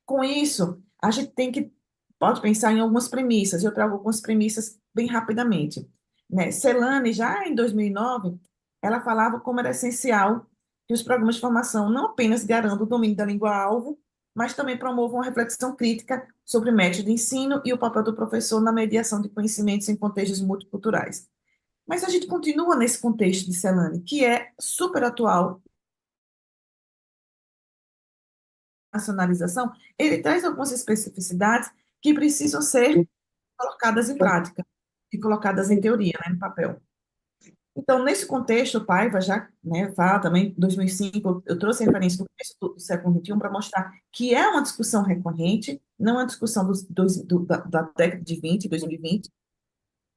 Com isso, a gente pode pensar em algumas premissas, eu trago algumas premissas bem rapidamente. Né? Celane, já em 2009, ela falava como era essencial que os programas de formação não apenas garantam o domínio da língua-alvo, mas também promovam uma reflexão crítica sobre método de ensino e o papel do professor na mediação de conhecimentos em contextos multiculturais. Mas a gente continua nesse contexto de Celane, que é super atual. Nacionalização, ele traz algumas especificidades que precisam ser colocadas em prática e colocadas em teoria, né, no papel. Então, nesse contexto, o Paiva já, né, fala também, em 2005, eu trouxe a referência do começo do século XXI para mostrar que é uma discussão recorrente, não é uma discussão da década de 20, 2020.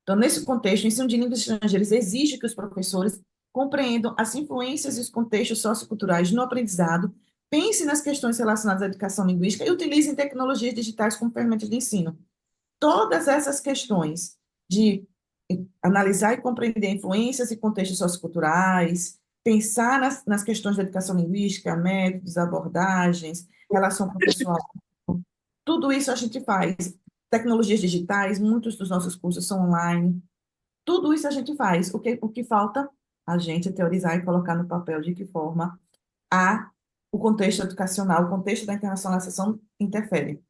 Então, nesse contexto, o ensino de línguas estrangeiras exige que os professores compreendam as influências e os contextos socioculturais no aprendizado, pensem nas questões relacionadas à educação linguística e utilizem tecnologias digitais como ferramentas de ensino. Todas essas questões de analisar e compreender influências e contextos socioculturais, pensar nas questões da educação linguística, métodos, abordagens, relação professoral, tudo isso a gente faz. Tecnologias digitais, muitos dos nossos cursos são online, tudo isso a gente faz. O que falta? A gente teorizar e colocar no papel de que forma o contexto educacional, o contexto da internacionalização interfere.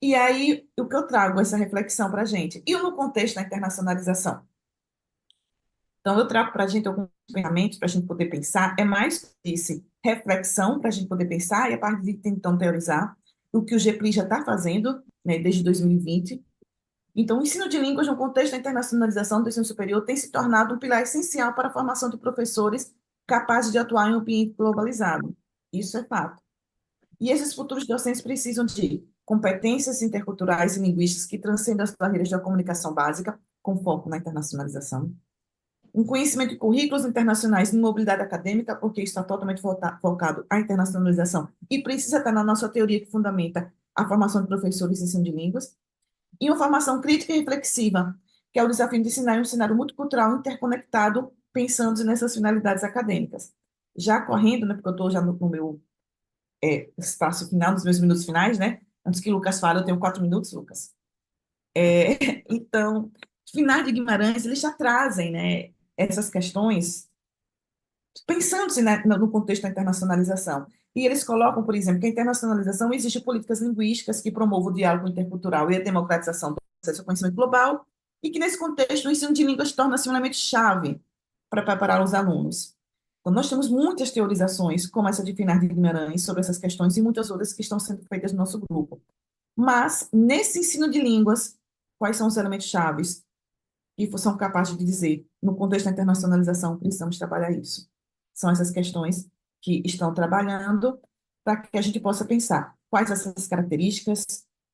E aí, o que eu trago essa reflexão pra gente? E no contexto da internacionalização? Então, eu trago pra gente alguns pensamentos pra gente poder pensar, é mais que isso, reflexão pra gente poder pensar e a partir de então teorizar o que o GPLI já tá fazendo, né, desde 2020. Então, o ensino de línguas no contexto da internacionalização do ensino superior tem se tornado um pilar essencial para a formação de professores capazes de atuar em um ambiente globalizado. Isso é fato. E esses futuros docentes precisam de competências interculturais e linguísticas que transcendam as barreiras da comunicação básica, com foco na internacionalização. Um conhecimento de currículos internacionais e mobilidade acadêmica, porque isso está totalmente focado à internacionalização e precisa estar na nossa teoria que fundamenta a formação de professores em ensino de línguas. E uma formação crítica e reflexiva, que é o desafio de ensinar em um cenário multicultural interconectado, pensando nessas finalidades acadêmicas. Já correndo, né, porque eu estou já no meu espaço final, nos meus minutos finais, né? Antes que o Lucas fale, eu tenho 4 minutos, Lucas. Então, Finardi e Guimarães, eles já trazem, né, essas questões, pensando-se, né, no contexto da internacionalização. E eles colocam, por exemplo, que a internacionalização exige políticas linguísticas que promovam o diálogo intercultural e a democratização do acesso ao conhecimento global, e que, nesse contexto, o ensino de línguas torna-se um elemento chave para preparar os alunos. Então, nós temos muitas teorizações, como essa de Finardi Guimarães, sobre essas questões e muitas outras que estão sendo feitas no nosso grupo. Mas, nesse ensino de línguas, quais são os elementos chaves que são capazes de dizer, no contexto da internacionalização, precisamos trabalhar isso? São essas questões que estão trabalhando para que a gente possa pensar quais essas características,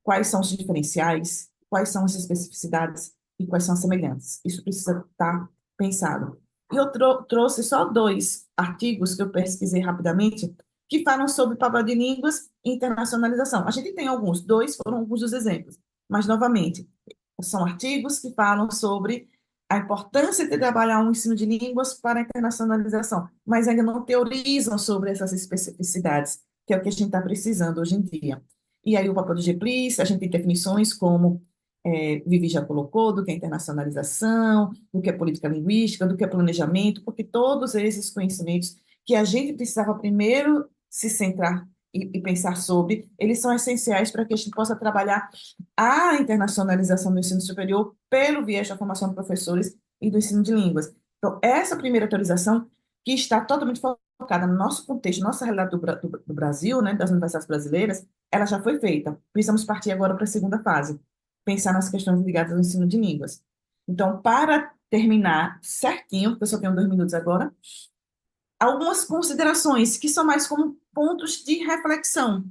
quais são os diferenciais, quais são as especificidades e quais são as semelhanças. Isso precisa estar pensado. E eu trouxe só 2 artigos que eu pesquisei rapidamente, que falam sobre papel de línguas e internacionalização. A gente tem alguns, 2 foram alguns dos exemplos, mas, novamente, são artigos que falam sobre a importância de trabalhar um ensino de línguas para a internacionalização, mas ainda não teorizam sobre essas especificidades, que é o que a gente tá precisando hoje em dia. E aí o papel do GPLIS, a gente tem definições como Vivi já colocou, do que é internacionalização, do que é política linguística, do que é planejamento, porque todos esses conhecimentos que a gente precisava primeiro se centrar e pensar sobre, eles são essenciais para que a gente possa trabalhar a internacionalização do ensino superior pelo viés da formação de professores e do ensino de línguas. Então, essa primeira atualização, que está totalmente focada no nosso contexto, nossa realidade do Brasil, né, das universidades brasileiras, ela já foi feita. Precisamos partir agora para a segunda fase, pensar nas questões ligadas ao ensino de línguas. Então, para terminar certinho, porque eu só tenho 2 minutos agora, algumas considerações que são mais como pontos de reflexão.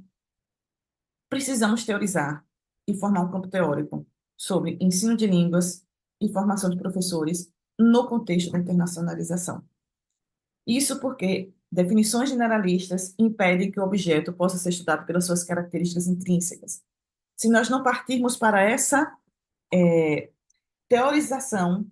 Precisamos teorizar e formar um campo teórico sobre ensino de línguas e formação de professores no contexto da internacionalização. Isso porque definições generalistas impedem que o objeto possa ser estudado pelas suas características intrínsecas. Se nós não partirmos para essa teorização,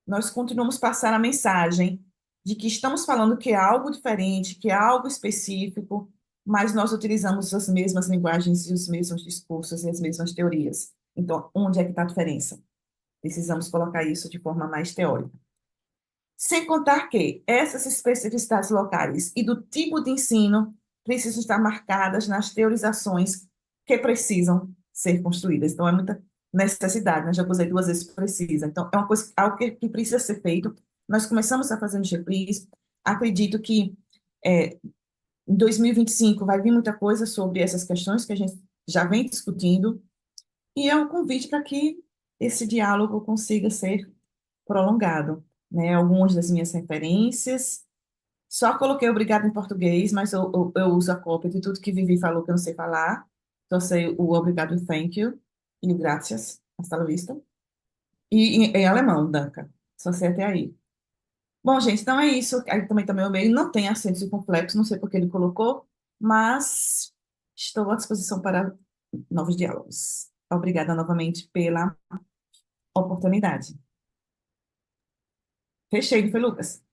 nós continuamos passar a mensagem de que estamos falando que é algo diferente, que é algo específico, mas nós utilizamos as mesmas linguagens e os mesmos discursos e as mesmas teorias. Então, onde é que tá a diferença? Precisamos colocar isso de forma mais teórica. Sem contar que essas especificidades locais e do tipo de ensino precisam estar marcadas nas teorizações que precisam ser construídas. Então, é muita necessidade, né? Já usei 2 vezes precisa. Então, é uma coisa, algo que precisa ser feito. Nós começamos a fazer no GPLIS, acredito que em 2025 vai vir muita coisa sobre essas questões que a gente já vem discutindo, e é um convite para que esse diálogo consiga ser prolongado, né? Algumas das minhas referências, só coloquei obrigado em português, mas eu uso a cópia de tudo que Vivi falou que eu não sei falar, só sei o obrigado e thank you, e o gracias, hasta la vista, e em alemão, danke, só sei até aí. Bom, gente, então é isso. Aí também tá meu e-mail, não tem acentos e complexos, não sei por que ele colocou, mas estou à disposição para novos diálogos. Obrigada novamente pela oportunidade. Fechei, não foi, Lucas?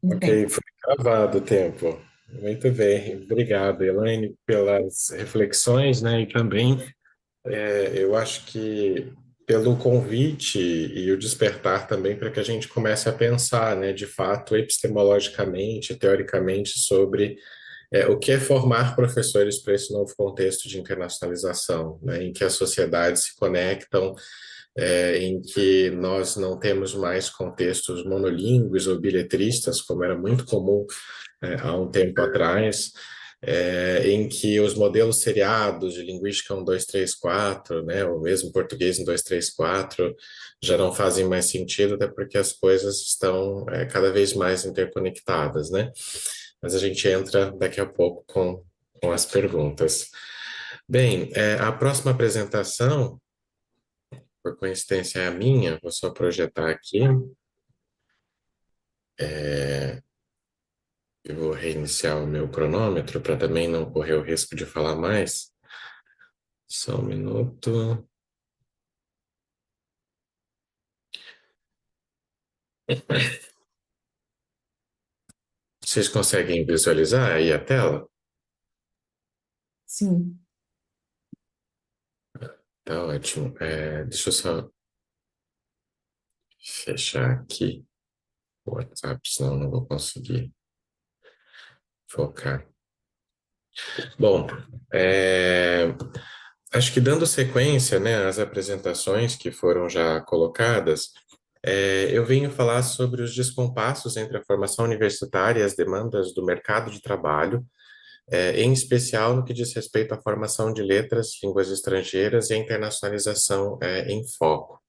Ok, Entendo. foi gravado o tempo. Muito bem, obrigado, Elaine, pelas reflexões, né? E também, eu acho que pelo convite e o despertar também para que a gente comece a pensar, de fato, epistemologicamente, teoricamente, sobre o que é formar professores para esse novo contexto de internacionalização, em que as sociedades se conectam, em que nós não temos mais contextos monolíngues ou biletristas, como era muito comum, há um tempo atrás, Em que os modelos seriados de linguística 1, 2, 3, 4, né, ou mesmo português 1, 2, 3, 4, já não fazem mais sentido, até porque as coisas estão cada vez mais interconectadas, né? Mas a gente entra daqui a pouco com as perguntas. Bem, a próxima apresentação, por coincidência é a minha, vou só projetar aqui. Eu vou reiniciar o meu cronômetro para também não correr o risco de falar mais. Só um minuto. Vocês conseguem visualizar aí a tela? Sim. Tá ótimo. Deixa eu só fechar aqui o WhatsApp, senão eu não vou conseguir focar. Bom, acho que dando sequência, né, às apresentações que foram já colocadas, eu venho falar sobre os descompassos entre a formação universitária e as demandas do mercado de trabalho, em especial no que diz respeito à formação de letras, línguas estrangeiras e a internacionalização, em foco.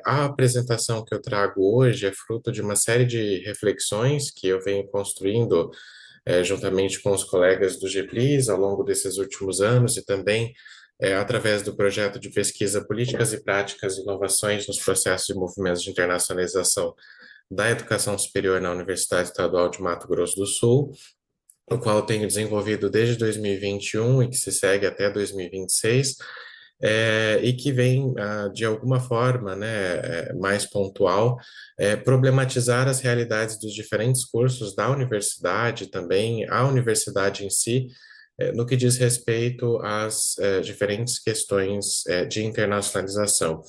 A apresentação que eu trago hoje é fruto de uma série de reflexões que eu venho construindo, juntamente com os colegas do GPLIS ao longo desses últimos anos e também, através do projeto de pesquisa Políticas e Práticas e Inovações nos Processos e Movimentos de Internacionalização da Educação Superior na Universidade Estadual de Mato Grosso do Sul, o qual eu tenho desenvolvido desde 2021 e que se segue até 2026, e que vem, de alguma forma, né, mais pontual, problematizar as realidades dos diferentes cursos da universidade, também a universidade em si, no que diz respeito às diferentes questões de internacionalização.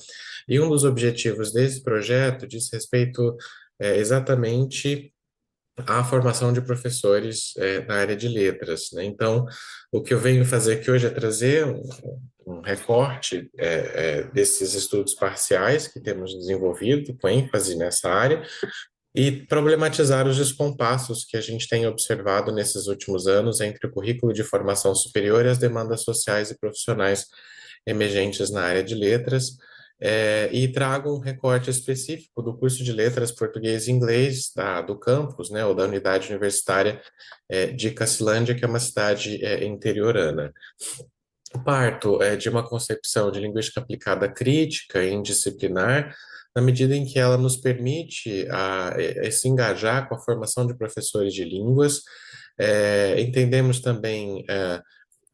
E um dos objetivos desse projeto diz respeito exatamente à formação de professores na área de letras, né? Então, o que eu venho fazer aqui hoje é trazer um recorte desses estudos parciais que temos desenvolvido, com ênfase nessa área, e problematizar os descompassos que a gente tem observado nesses últimos anos entre o currículo de formação superior e as demandas sociais e profissionais emergentes na área de letras, e trago um recorte específico do curso de Letras Português e Inglês do campus, né, ou da unidade universitária de Cassilândia, que é uma cidade interiorana. Parto de uma concepção de linguística aplicada crítica e indisciplinar, na medida em que ela nos permite se engajar com a formação de professores de línguas. Entendemos também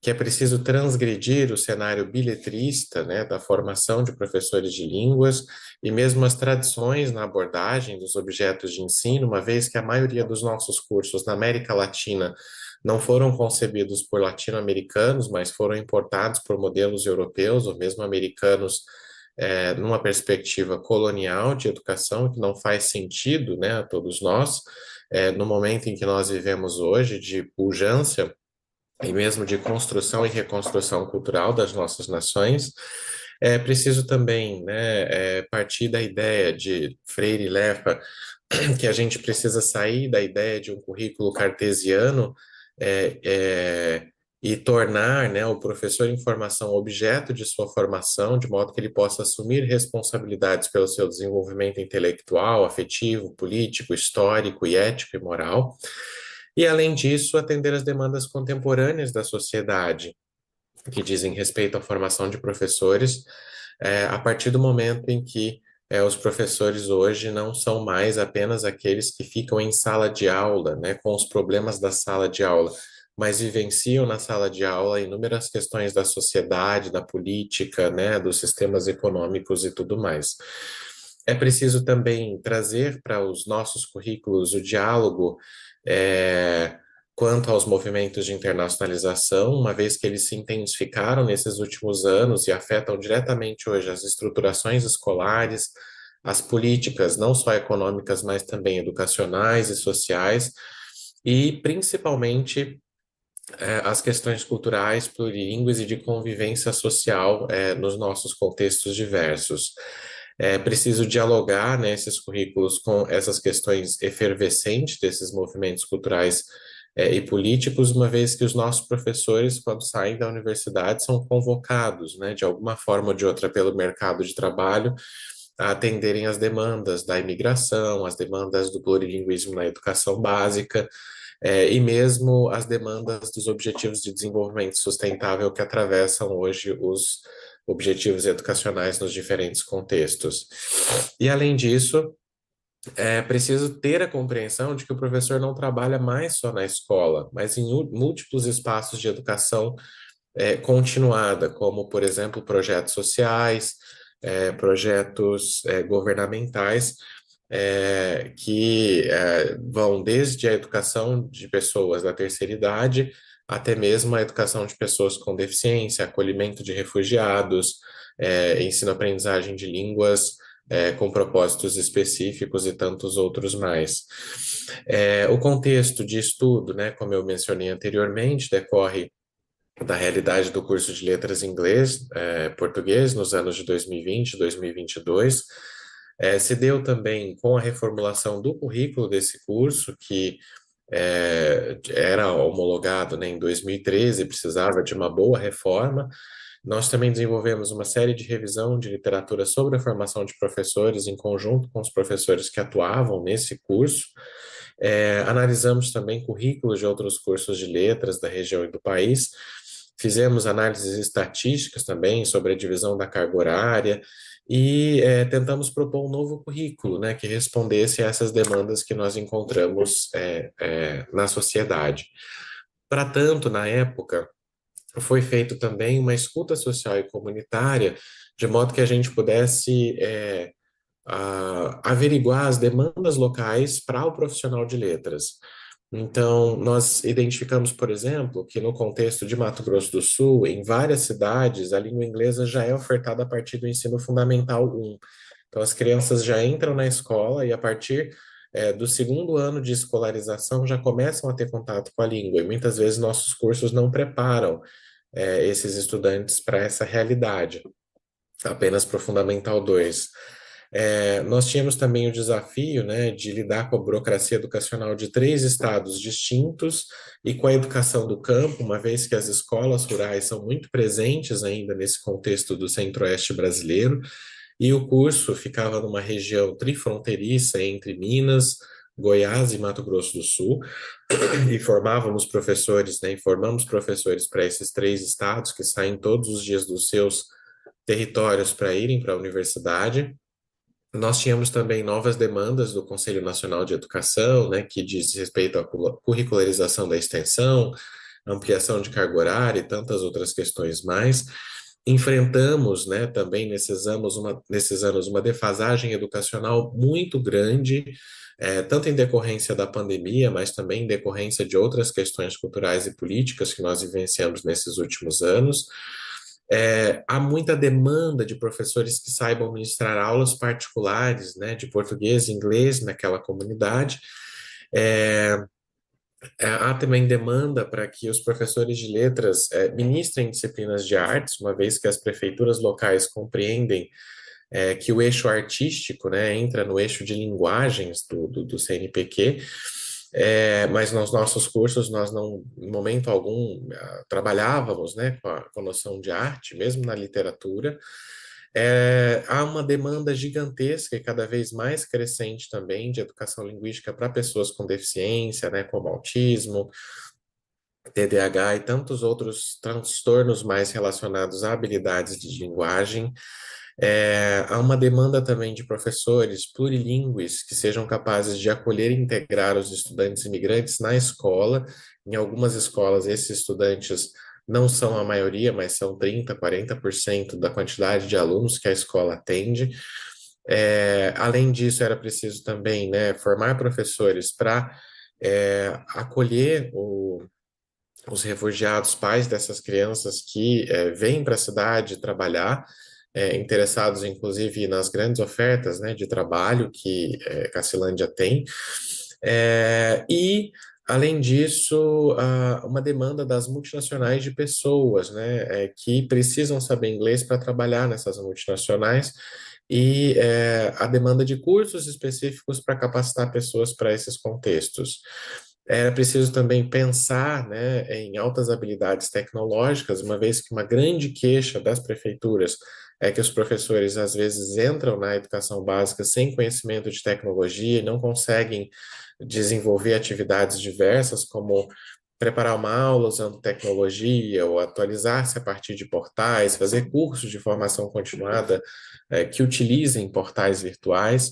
que é preciso transgredir o cenário biletrista, né, da formação de professores de línguas e mesmo as tradições na abordagem dos objetos de ensino, uma vez que a maioria dos nossos cursos na América Latina não foram concebidos por latino-americanos, mas foram importados por modelos europeus ou mesmo americanos, numa perspectiva colonial de educação, que não faz sentido, né, a todos nós, no momento em que nós vivemos hoje, de pujança e mesmo de construção e reconstrução cultural das nossas nações. É preciso também, né, partir da ideia de Freire e Leffa, que a gente precisa sair da ideia de um currículo cartesiano, e tornar, né, o professor em formação objeto de sua formação, de modo que ele possa assumir responsabilidades pelo seu desenvolvimento intelectual, afetivo, político, histórico e ético e moral. E, além disso, atender às demandas contemporâneas da sociedade, que dizem respeito à formação de professores, a partir do momento em que os professores hoje não são mais apenas aqueles que ficam em sala de aula, né, com os problemas da sala de aula, mas vivenciam na sala de aula inúmeras questões da sociedade, da política, né, dos sistemas econômicos e tudo mais. É preciso também trazer para os nossos currículos o diálogo quanto aos movimentos de internacionalização, uma vez que eles se intensificaram nesses últimos anos e afetam diretamente hoje as estruturações escolares, as políticas, não só econômicas, mas também educacionais e sociais, e principalmente as questões culturais, plurilíngues e de convivência social, nos nossos contextos diversos. É preciso dialogar, né, esses currículos com essas questões efervescentes desses movimentos culturais, e políticos, uma vez que os nossos professores, quando saem da universidade, são convocados, né, de alguma forma ou de outra pelo mercado de trabalho, a atenderem às demandas da imigração, as demandas do plurilinguismo na educação básica, e mesmo as demandas dos Objetivos de Desenvolvimento Sustentável que atravessam hoje os objetivos educacionais nos diferentes contextos. E, além disso, é preciso ter a compreensão de que o professor não trabalha mais só na escola, mas em múltiplos espaços de educação continuada, como, por exemplo, projetos sociais, projetos governamentais, que vão desde a educação de pessoas da terceira idade até mesmo a educação de pessoas com deficiência, acolhimento de refugiados, ensino-aprendizagem de línguas, com propósitos específicos e tantos outros mais. O contexto de estudo, né, como eu mencionei anteriormente, decorre da realidade do curso de Letras Inglês, Português, nos anos de 2020 e 2022. Se deu também com a reformulação do currículo desse curso, que era homologado, né, em 2013, precisava de uma boa reforma. Nós também desenvolvemos uma série de revisão de literatura sobre a formação de professores em conjunto com os professores que atuavam nesse curso. Analisamos também currículos de outros cursos de letras da região e do país. Fizemos análises estatísticas também sobre a divisão da carga horária e tentamos propor um novo currículo, né, que respondesse a essas demandas que nós encontramos na sociedade. Para tanto, na época, foi feito também uma escuta social e comunitária, de modo que a gente pudesse averiguar as demandas locais para o profissional de letras. Então, nós identificamos, por exemplo, que no contexto de Mato Grosso do Sul, em várias cidades, a língua inglesa já é ofertada a partir do ensino fundamental 1. Então, as crianças já entram na escola e, a partir do segundo ano de escolarização, já começam a ter contato com a língua. E muitas vezes nossos cursos não preparam esses estudantes para essa realidade, apenas para o Fundamental 2. Nós tínhamos também o desafio, né, de lidar com a burocracia educacional de 3 estados distintos e com a educação do campo, uma vez que as escolas rurais são muito presentes ainda nesse contexto do centro-oeste brasileiro, e o curso ficava numa região trifronteiriça entre Minas, Goiás e Mato Grosso do Sul, e formávamos professores, né, e formamos professores para esses 3 estados que saem todos os dias dos seus territórios para irem para a universidade. Nós tínhamos também novas demandas do Conselho Nacional de Educação, né, que diz respeito à curricularização da extensão, ampliação de carga horária e tantas outras questões mais. Enfrentamos, né, também nesses anos uma defasagem educacional muito grande, tanto em decorrência da pandemia, mas também em decorrência de outras questões culturais e políticas que nós vivenciamos nesses últimos anos. Há muita demanda de professores que saibam ministrar aulas particulares, né, de português e inglês naquela comunidade. Há também demanda para que os professores de letras ministrem disciplinas de artes, uma vez que as prefeituras locais compreendem que o eixo artístico, né, entra no eixo de linguagens do CNPq, mas nos nossos cursos nós não, em momento algum, trabalhávamos, né, com a noção de arte, mesmo na literatura. Há uma demanda gigantesca e cada vez mais crescente também de educação linguística para pessoas com deficiência, né, como autismo, TDAH e tantos outros transtornos mais relacionados a habilidades de linguagem. Há uma demanda também de professores plurilingües que sejam capazes de acolher e integrar os estudantes imigrantes na escola. Em algumas escolas, esses estudantes não são a maioria, mas são 30%, 40% da quantidade de alunos que a escola atende. Além disso, era preciso também, né, formar professores pra acolher os refugiados, pais dessas crianças que vêm pra cidade trabalhar, interessados, inclusive, nas grandes ofertas, né, de trabalho que Cassilândia tem. E, além disso, uma demanda das multinacionais de pessoas, né, que precisam saber inglês pra trabalhar nessas multinacionais, e a demanda de cursos específicos pra capacitar pessoas pra esses contextos. Era preciso também pensar, né, em altas habilidades tecnológicas, uma vez que uma grande queixa das prefeituras é que os professores, às vezes, entram na educação básica sem conhecimento de tecnologia e não conseguem desenvolver atividades diversas, como preparar uma aula usando tecnologia ou atualizar-se a partir de portais, fazer cursos de formação continuada que utilizem portais virtuais.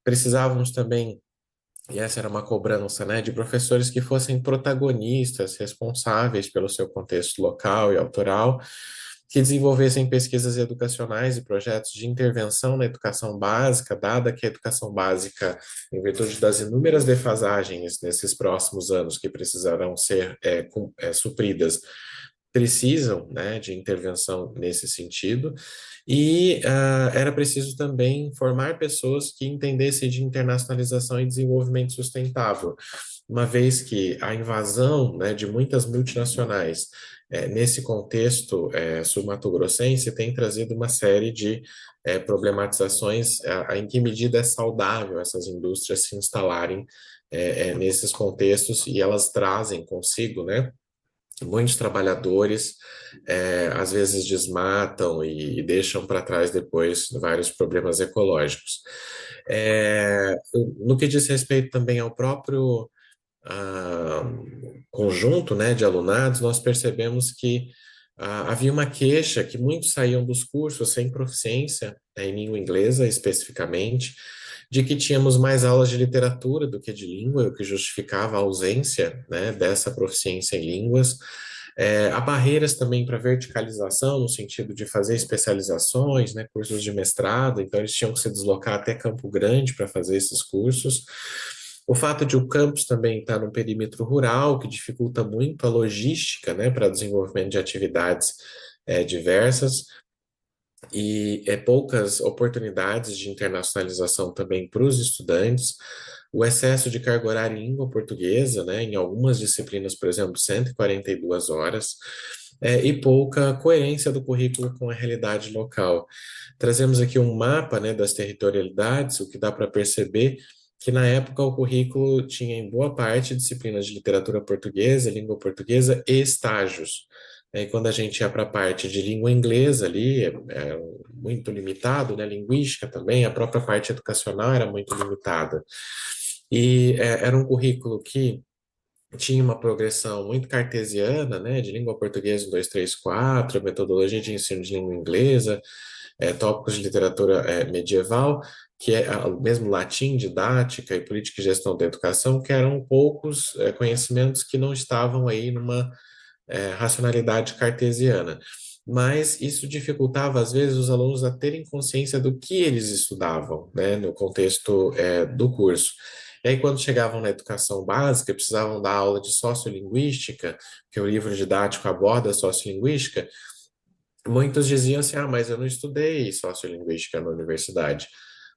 Precisávamos também, e essa era uma cobrança, né, de professores que fossem protagonistas, responsáveis pelo seu contexto local e autoral, que desenvolvessem pesquisas educacionais e projetos de intervenção na educação básica, dada que a educação básica, em virtude das inúmeras defasagens nesses próximos anos que precisarão ser supridas, precisam, né, de intervenção nesse sentido, e era preciso também formar pessoas que entendessem de internacionalização e desenvolvimento sustentável, uma vez que a invasão, né, de muitas multinacionais nesse contexto sul-mato-grossense tem trazido uma série de problematizações, em que medida é saudável essas indústrias se instalarem nesses contextos, e elas trazem consigo, né, muitos trabalhadores, às vezes desmatam e deixam para trás depois vários problemas ecológicos. No que diz respeito também ao próprio conjunto, né, de alunados, nós percebemos que havia uma queixa que muitos saíam dos cursos sem proficiência, né, em língua inglesa especificamente, de que tínhamos mais aulas de literatura do que de língua, o que justificava a ausência, né, dessa proficiência em línguas. Há barreiras também para verticalização, no sentido de fazer especializações, né, cursos de mestrado, então eles tinham que se deslocar até Campo Grande para fazer esses cursos. O fato de o campus também estar num perímetro rural, que dificulta muito a logística, né, para desenvolvimento de atividades diversas, e poucas oportunidades de internacionalização também para os estudantes, o excesso de carga horária em língua portuguesa, né, em algumas disciplinas, por exemplo, 142 horas, e pouca coerência do currículo com a realidade local. Trazemos aqui um mapa, né, das territorialidades, o que dá para perceber que na época o currículo tinha em boa parte disciplinas de literatura portuguesa, língua portuguesa e estágios. E quando a gente ia para a parte de língua inglesa ali, é muito limitado, né? Linguística também, a própria parte educacional era muito limitada. E era um currículo que tinha uma progressão muito cartesiana, né? De língua portuguesa 1, 2, 3, 4, metodologia de ensino de língua inglesa, tópicos de literatura medieval, que é o mesmo latim, didática e política e gestão da educação, que eram poucos conhecimentos que não estavam aí numa racionalidade cartesiana. Mas isso dificultava, às vezes, os alunos a terem consciência do que eles estudavam, né, no contexto do curso. E aí, quando chegavam na educação básica, precisavam dar aula de sociolinguística, que o livro didático aborda a sociolinguística, muitos diziam assim, ah, mas eu não estudei sociolinguística na universidade,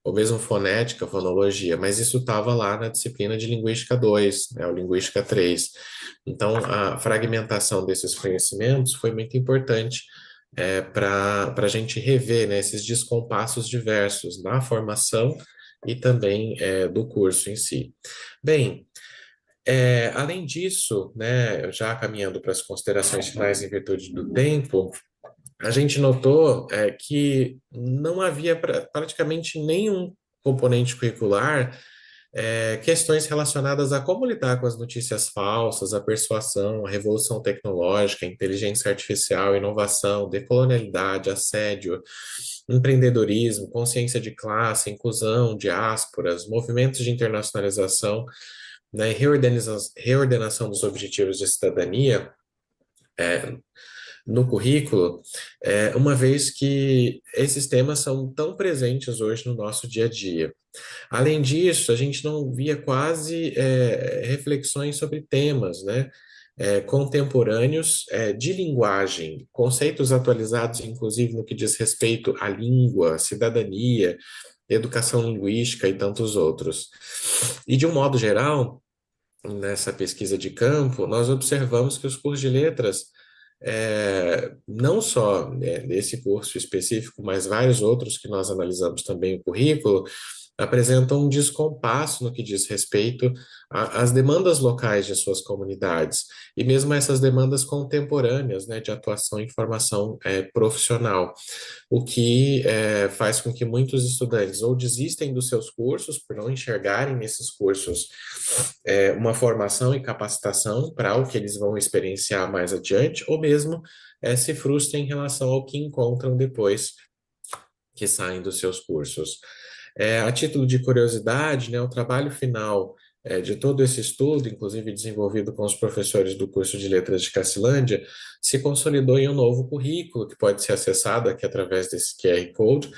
ou mesmo fonética, fonologia, mas isso tava lá na disciplina de Linguística 2, né, ou Linguística 3. Então, a fragmentação desses conhecimentos foi muito importante pra gente rever, né, esses descompassos diversos na formação e também do curso em si. Além disso, né, já caminhando para as considerações finais em virtude do tempo, a gente notou que não havia praticamente nenhum componente curricular, questões relacionadas a como lidar com as notícias falsas, a persuasão, a revolução tecnológica, a inteligência artificial, inovação, decolonialidade, assédio, empreendedorismo, consciência de classe, inclusão, diásporas, movimentos de internacionalização, né, reordenação dos objetivos de cidadania, no currículo, uma vez que esses temas são tão presentes hoje no nosso dia a dia. Além disso, a gente não via quase reflexões sobre temas, né, contemporâneos, de linguagem, conceitos atualizados, inclusive, no que diz respeito à língua, cidadania, educação linguística e tantos outros. E, de um modo geral, nessa pesquisa de campo, nós observamos que os cursos de letras, não só, né, nesse curso específico, mas vários outros que nós analisamos também o currículo, apresentam um descompasso no que diz respeito às demandas locais de suas comunidades, e mesmo essas demandas contemporâneas, né, de atuação e formação profissional, o que faz com que muitos estudantes ou desistem dos seus cursos por não enxergarem nesses cursos uma formação e capacitação para o que eles vão experienciar mais adiante, ou mesmo se frustrem em relação ao que encontram depois que saem dos seus cursos. A título de curiosidade, né, o trabalho final de todo esse estudo, inclusive desenvolvido com os professores do curso de Letras de Cassilândia, se consolidou em um novo currículo, que pode ser acessado aqui através desse QR Code,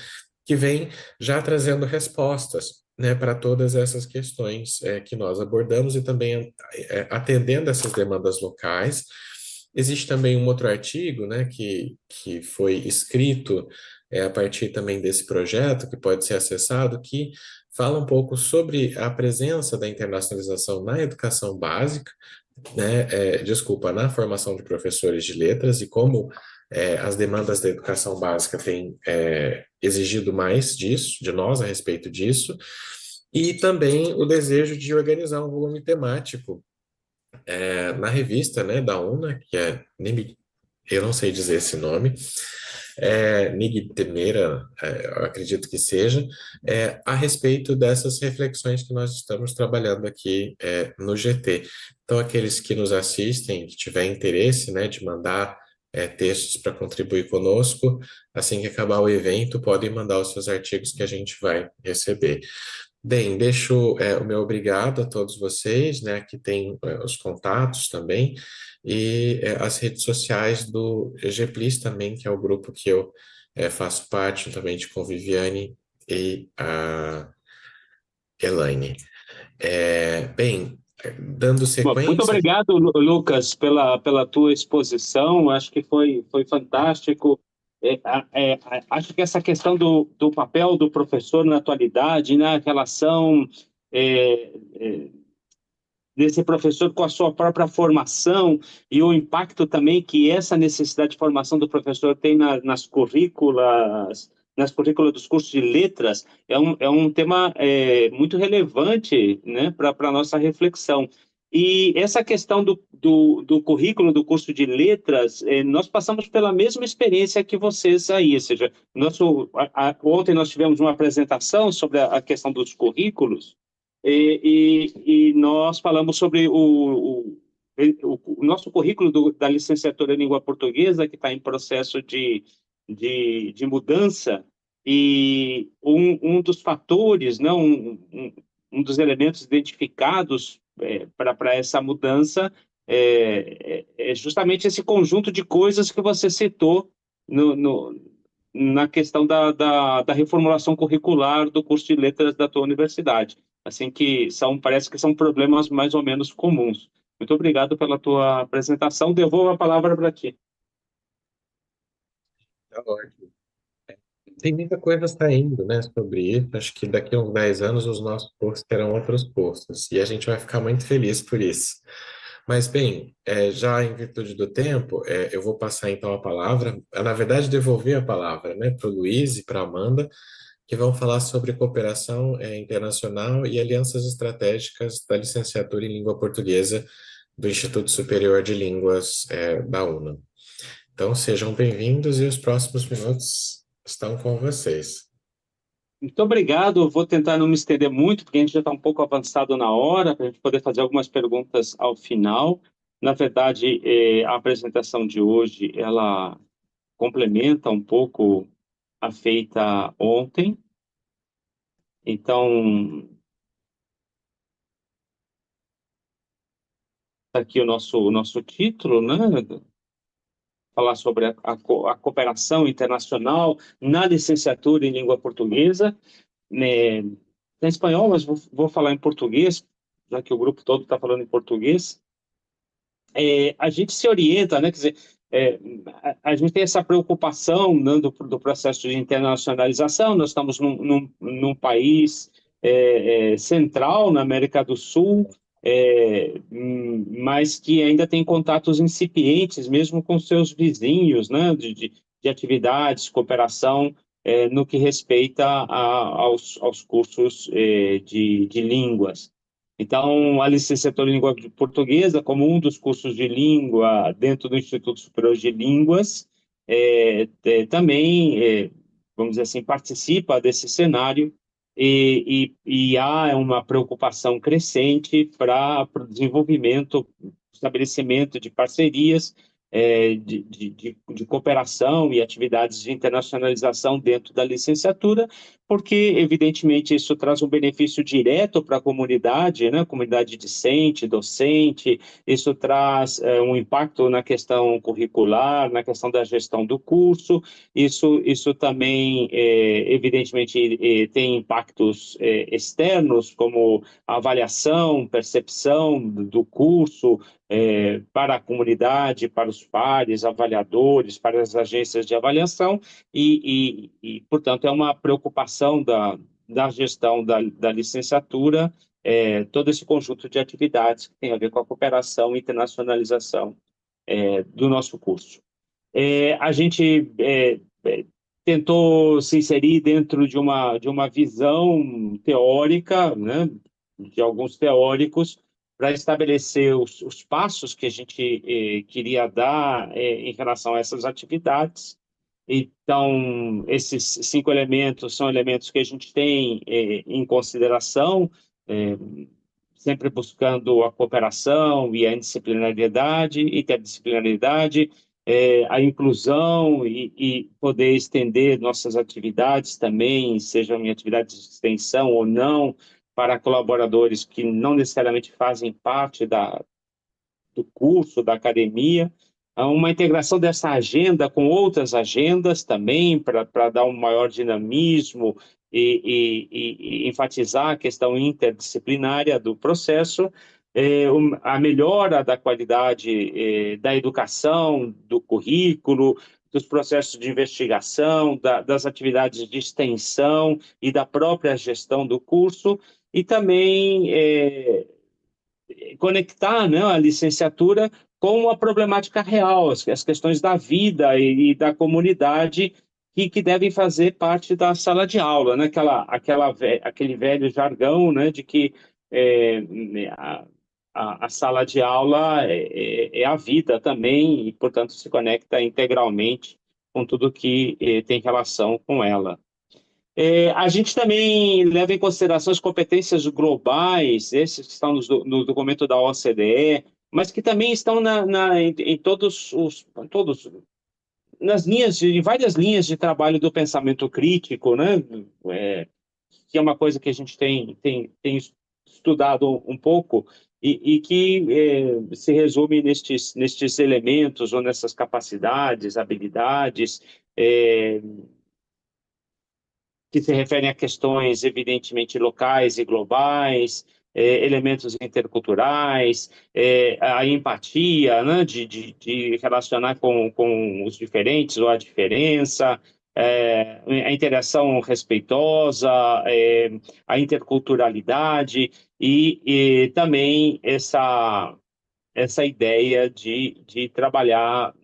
que vem já trazendo respostas, né, para todas essas questões que nós abordamos e também atendendo essas demandas locais. Existe também um outro artigo, né, que foi escrito a partir também desse projeto, que pode ser acessado, que fala um pouco sobre a presença da internacionalização na educação básica, né, na formação de professores de letras e como as demandas da educação básica têm exigido mais disso, de nós a respeito disso, e também o desejo de organizar um volume temático na revista, né, da UNA, que é, eu não sei dizer esse nome, Nigtemera, eu acredito que seja, a respeito dessas reflexões que nós estamos trabalhando aqui no GT. Então, aqueles que nos assistem, que tiverem interesse, né, de mandar textos para contribuir conosco, assim que acabar o evento, podem mandar os seus artigos que a gente vai receber. Bem, deixo o meu obrigado a todos vocês, né, que tem os contatos também, e as redes sociais do GPLIS também, que é o grupo que eu faço parte, juntamente com Viviane e a Elaine. Bem, dando sequência... Bom, muito obrigado, Lucas, pela tua exposição, acho que foi fantástico. Acho que essa questão do papel do professor na atualidade, na relação desse professor com a sua própria formação e o impacto também que essa necessidade de formação do professor tem nas currículas dos cursos de letras, é um tema muito relevante, né, para a nossa reflexão. E essa questão do currículo do curso de letras, nós passamos pela mesma experiência que vocês aí, ou seja, ontem nós tivemos uma apresentação sobre a questão dos currículos, e nós falamos sobre o nosso currículo da licenciatura em língua portuguesa, que está em processo de mudança, e um dos fatores, não, um dos elementos identificados para essa mudança é justamente esse conjunto de coisas que você citou na questão da reformulação curricular do curso de letras da tua universidade. Assim que parece que são problemas mais ou menos comuns. Muito obrigado pela tua apresentação. Devolvo a palavra para ti. Tá ótimo. Tem muita coisa saindo, né, sobre isso. Acho que daqui a uns 10 anos os nossos cursos terão outros cursos, e a gente vai ficar muito feliz por isso. Mas, bem, já em virtude do tempo, eu vou passar então a palavra, na verdade, devolver a palavra, né, para o Luiz e para a Amanda, que vão falar sobre cooperação internacional e alianças estratégicas da licenciatura em língua portuguesa do Instituto Superior de Línguas da UNA. Então, sejam bem-vindos e os próximos minutos estão com vocês. Muito obrigado. Vou tentar não me estender muito, porque a gente já está um pouco avançado na hora, para a gente poder fazer algumas perguntas ao final. Na verdade, a apresentação de hoje, ela complementa um pouco a feita ontem. Então, tá aqui o nosso título, né? Falar sobre a cooperação internacional na licenciatura em língua portuguesa, né, em espanhol, mas vou falar em português, já que o grupo todo tá falando em português. A gente se orienta, né, quer dizer, a gente tem essa preocupação, né, do processo de internacionalização. Nós estamos num país central na América do Sul, mas que ainda tem contatos incipientes, mesmo com seus vizinhos, né, de atividades, cooperação no que respeita aos cursos de línguas. Então, a licenciatura em língua portuguesa, como um dos cursos de língua dentro do Instituto Superior de Línguas, também, vamos dizer assim, participa desse cenário e há uma preocupação crescente para o desenvolvimento, estabelecimento de parcerias, de cooperação e atividades de internacionalização dentro da licenciatura, porque, evidentemente, isso traz um benefício direto para a comunidade, né? Comunidade discente, docente, isso traz um impacto na questão curricular, na questão da gestão do curso, isso também, evidentemente, tem impactos externos, como a avaliação, percepção do curso, para a comunidade, para os pares, avaliadores, para as agências de avaliação, e portanto, é uma preocupação da gestão da licenciatura, todo esse conjunto de atividades que tem a ver com a cooperação e internacionalização do nosso curso. A gente tentou se inserir dentro de uma visão teórica, né, de alguns teóricos, para estabelecer os passos que a gente queria dar em relação a essas atividades. Então, esses 5 elementos são elementos que a gente tem em consideração, sempre buscando a cooperação e a interdisciplinaridade, a inclusão e poder estender nossas atividades também, sejam em atividades de extensão ou não, para colaboradores que não necessariamente fazem parte do curso, da academia, uma integração dessa agenda com outras agendas também, pra dar um maior dinamismo e enfatizar a questão interdisciplinária do processo, a melhora da qualidade da educação, do currículo, dos processos de investigação, das atividades de extensão e da própria gestão do curso, e também conectar, né, a licenciatura com a problemática real, as questões da vida e da comunidade que devem fazer parte da sala de aula, né? Aquele velho jargão, né, de que a sala de aula é a vida também e, portanto, se conecta integralmente com tudo que tem relação com ela. A gente também leva em consideração as competências globais, esses que estão no documento da OCDE, mas que também estão na, na, em, em todos os, todos, nas linhas, em várias linhas de trabalho do pensamento crítico, né? Que é uma coisa que a gente tem estudado um pouco e que se resume nestes elementos ou nessas capacidades, habilidades, que se referem a questões, evidentemente, locais e globais, elementos interculturais, a empatia, né, de relacionar com os diferentes ou a diferença, a interação respeitosa, a interculturalidade e também essa ideia de trabalhar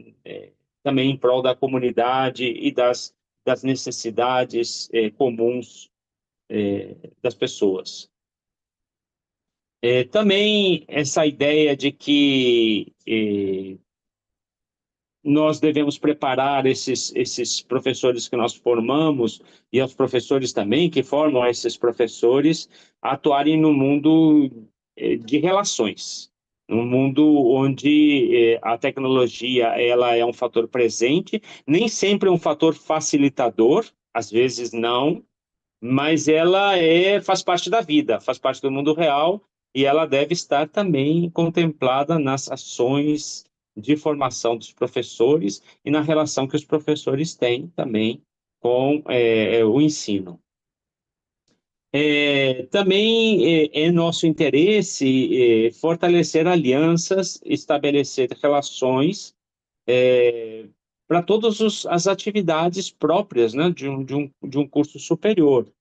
também em prol da comunidade e das necessidades comuns das pessoas. Também essa ideia de que nós devemos preparar esses professores que nós formamos e os professores também que formam esses professores a atuarem no mundo de relações, num mundo onde a tecnologia ela é um fator presente, nem sempre é um fator facilitador, às vezes não, mas ela faz parte da vida, faz parte do mundo real e ela deve estar também contemplada nas ações de formação dos professores e na relação que os professores têm também com o ensino. Também é nosso interesse fortalecer alianças, estabelecer relações para todas as atividades próprias, né, de um curso superior.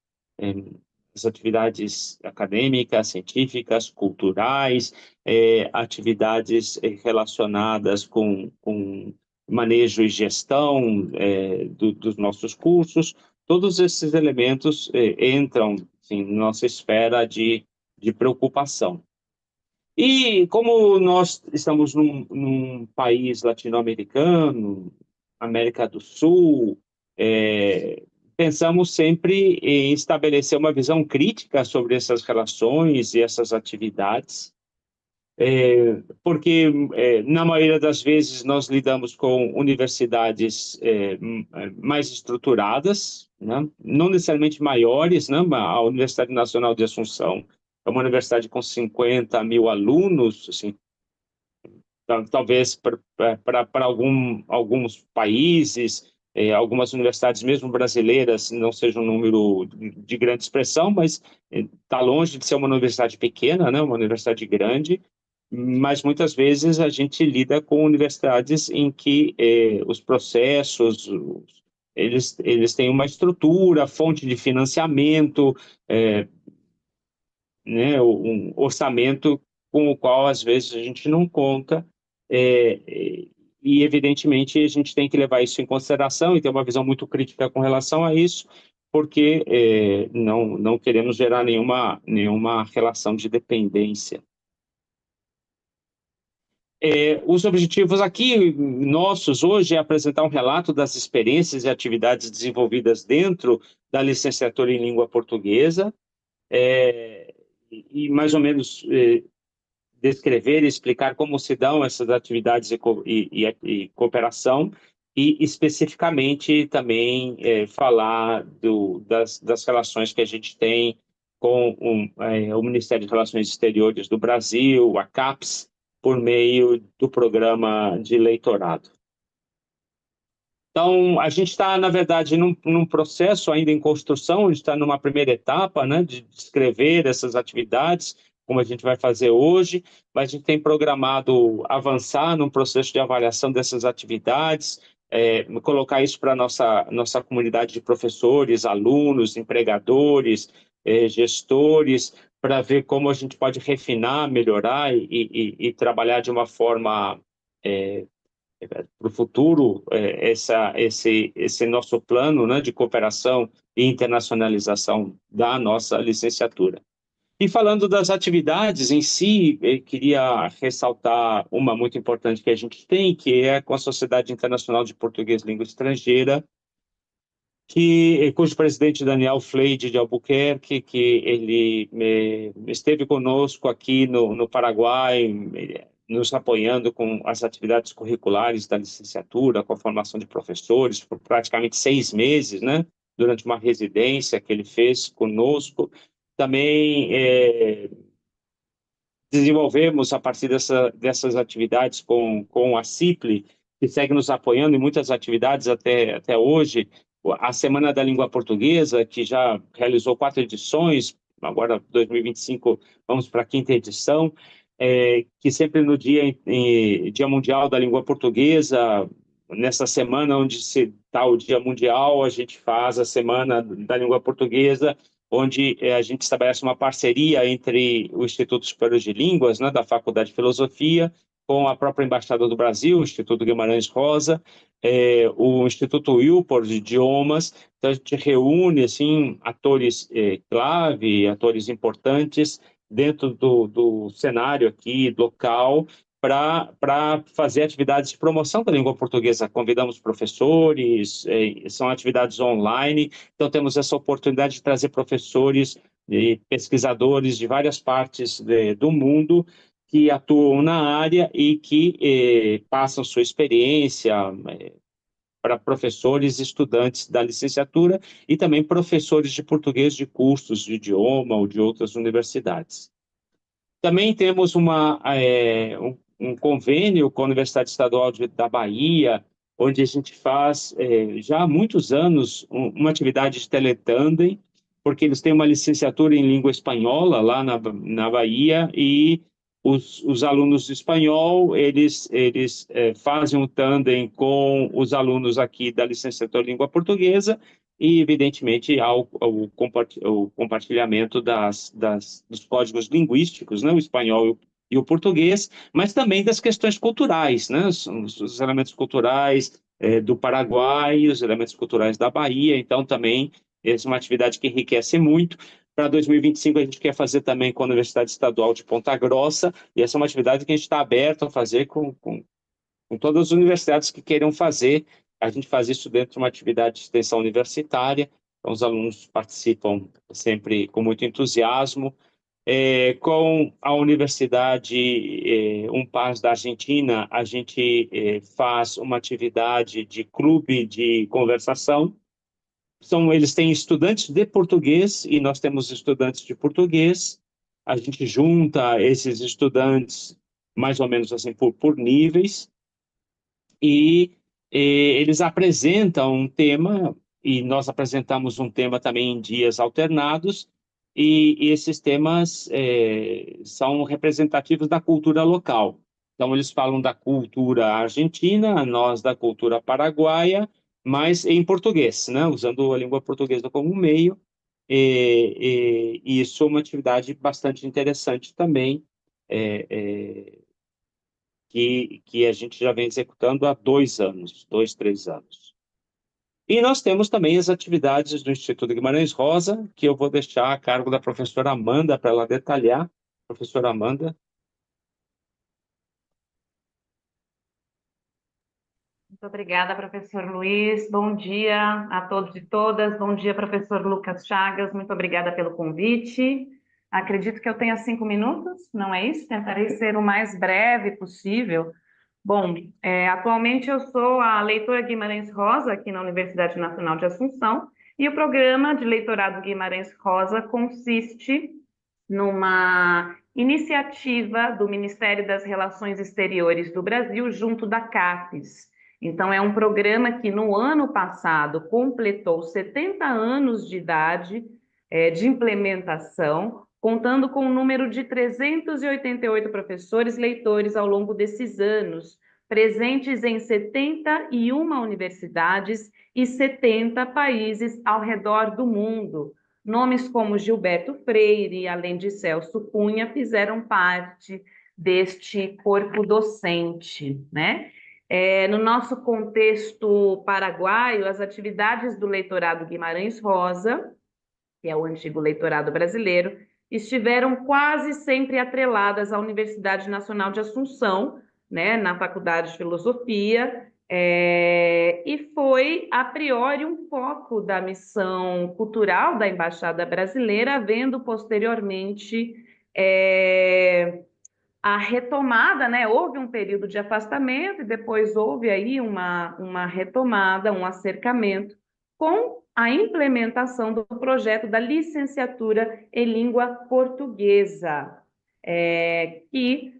As atividades acadêmicas, científicas, culturais, atividades relacionadas com manejo e gestão dos nossos cursos, Todos esses elementos entram, assim, na nossa esfera de preocupação. E como nós estamos num país latino-americano, América do Sul, pensamos sempre em estabelecer uma visão crítica sobre essas relações e essas atividades, porque, na maioria das vezes, nós lidamos com universidades mais estruturadas, né? Não necessariamente maiores, né? A Universidade Nacional de Assunção é uma universidade com 50 mil alunos, assim, talvez para alguns países, algumas universidades, mesmo brasileiras, não seja um número de grande expressão, mas está longe de ser uma universidade pequena, né? Uma universidade grande, mas muitas vezes a gente lida com universidades em que os processos, eles têm uma estrutura, fonte de financiamento, né, um orçamento com o qual às vezes a gente não conta, e evidentemente a gente tem que levar isso em consideração e ter uma visão muito crítica com relação a isso, porque não queremos gerar nenhuma relação de dependência. Os objetivos aqui nossos hoje é apresentar um relato das experiências e atividades desenvolvidas dentro da licenciatura em língua portuguesa, e mais ou menos descrever e explicar como se dão essas atividades e cooperação, e especificamente também falar das relações que a gente tem com o Ministério de Relações Exteriores do Brasil, a CAPES, por meio do programa de leitorado. Então, a gente está, na verdade, num processo ainda em construção, a gente está numa primeira etapa, né, de descrever essas atividades, como a gente vai fazer hoje, mas a gente tem programado avançar num processo de avaliação dessas atividades, colocar isso para a nossa comunidade de professores, alunos, empregadores, gestores, para ver como a gente pode refinar, melhorar e trabalhar de uma forma para o futuro, esse nosso plano, né, de cooperação e internacionalização da nossa licenciatura. E falando das atividades em si, eu queria ressaltar uma muito importante que a gente tem, que é com a Sociedade Internacional de Português Língua Estrangeira, cujo presidente Daniel Fleide de Albuquerque, que ele esteve conosco aqui no Paraguai, nos apoiando com as atividades curriculares da licenciatura, com a formação de professores, por praticamente 6 meses, né, durante uma residência que ele fez conosco. Também desenvolvemos, a partir dessas atividades com a CIPLE, que segue nos apoiando em muitas atividades até hoje, a Semana da Língua Portuguesa, que já realizou 4 edições, agora 2025 vamos para a 5ª edição, que sempre no Dia Mundial da Língua Portuguesa, nessa semana onde se tá o Dia Mundial, a gente faz a Semana da Língua Portuguesa, onde a gente estabelece uma parceria entre o Instituto Superior de Línguas, né, da Faculdade de Filosofia, com a própria Embaixada do Brasil, o Instituto Guimarães Rosa, o Instituto Wilpor de Idiomas. Então, a gente reúne, assim, atores clave, atores importantes dentro do cenário aqui local, pra fazer atividades de promoção da língua portuguesa. Convidamos professores, são atividades online, então temos essa oportunidade de trazer professores e pesquisadores de várias partes do mundo que atuam na área e que passam sua experiência para professores e estudantes da licenciatura e também professores de português de cursos de idioma ou de outras universidades. Também temos um convênio com a Universidade Estadual da Bahia, onde a gente faz já há muitos anos uma atividade de teletandem, porque eles têm uma licenciatura em língua espanhola lá na Bahia, e os alunos de espanhol, eles fazem um tandem com os alunos aqui da licenciatura em língua portuguesa e, evidentemente, há o compartilhamento dos códigos linguísticos, né, o espanhol e o português, mas também das questões culturais, né, os elementos culturais, do Paraguai, os elementos culturais da Bahia. Então, também, essa é uma atividade que enriquece muito. Para 2025, a gente quer fazer também com a Universidade Estadual de Ponta Grossa, e essa é uma atividade que a gente está aberto a fazer com todas as universidades que queiram fazer. A gente faz isso dentro de uma atividade de extensão universitária, então os alunos participam sempre com muito entusiasmo. Com a Universidade UNPAS da Argentina, a gente faz uma atividade de clube de conversação. Eles têm estudantes de português e nós temos estudantes de português. A gente junta esses estudantes mais ou menos assim por níveis e eles apresentam um tema e nós apresentamos um tema também em dias alternados e esses temas são representativos da cultura local. Então, eles falam da cultura argentina, nós da cultura paraguaia, mas em português, né? Usando a língua portuguesa como meio, e isso é uma atividade bastante interessante também, que a gente já vem executando há 2 anos, 2, 3 anos. E nós temos também as atividades do Instituto Guimarães Rosa, que eu vou deixar a cargo da professora Amanda para ela detalhar. Professora Amanda. Muito obrigada, professor Luiz. Bom dia a todos e todas. Bom dia, professor Lucas Chagas. Muito obrigada pelo convite. Acredito que eu tenha 5 minutos, não é isso? Tentarei ser o mais breve possível. Bom, atualmente eu sou a leitora Guimarães Rosa aqui na Universidade Nacional de Assunção, e o programa de leitorado Guimarães Rosa consiste numa iniciativa do Ministério das Relações Exteriores do Brasil junto da CAPES. Então, é um programa que no ano passado completou 70 anos de idade, de implementação, contando com um número de 388 professores leitores ao longo desses anos, presentes em 71 universidades e 70 países ao redor do mundo. Nomes como Gilberto Freyre, além de Celso Cunha, fizeram parte deste corpo docente, né? No nosso contexto paraguaio, as atividades do leitorado Guimarães Rosa, que é o antigo leitorado brasileiro, estiveram quase sempre atreladas à Universidade Nacional de Assunção, né, na Faculdade de Filosofia, e foi, a priori, um foco da missão cultural da Embaixada Brasileira, havendo posteriormente, a retomada, né? Houve um período de afastamento e depois houve aí uma retomada, um acercamento com a implementação do projeto da licenciatura em língua portuguesa, que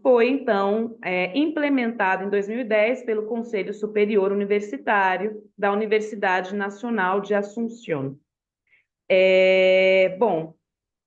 foi, então, implementado em 2010 pelo Conselho Superior Universitário da Universidade Nacional de Assunção. Bom,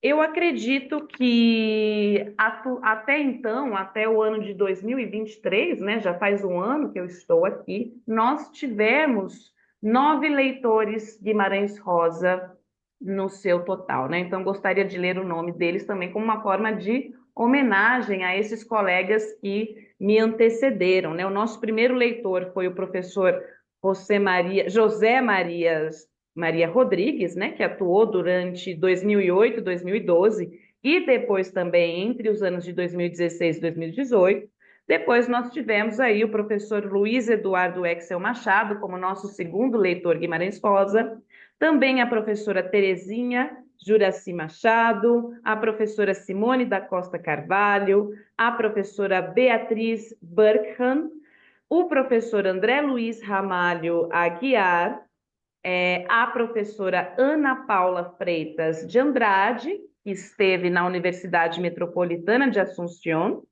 eu acredito que até então, até o ano de 2023, né, já faz um ano que eu estou aqui, nós tivemos 9 leitores Guimarães Rosa no seu total, né? Então, gostaria de ler o nome deles também como uma forma de homenagem a esses colegas que me antecederam, né? O nosso primeiro leitor foi o professor José Maria Rodrigues, né, que atuou durante 2008 e 2012, e depois também entre os anos de 2016 e 2018. Depois nós tivemos aí o professor Luiz Eduardo Exel Machado como nosso segundo leitor Guimarães Rosa, também a professora Terezinha Juraci Machado, a professora Simone da Costa Carvalho, a professora Beatriz Burkham, o professor André Luiz Ramalho Aguiar, a professora Ana Paula Freitas de Andrade, que esteve na Universidade Metropolitana de Assunção,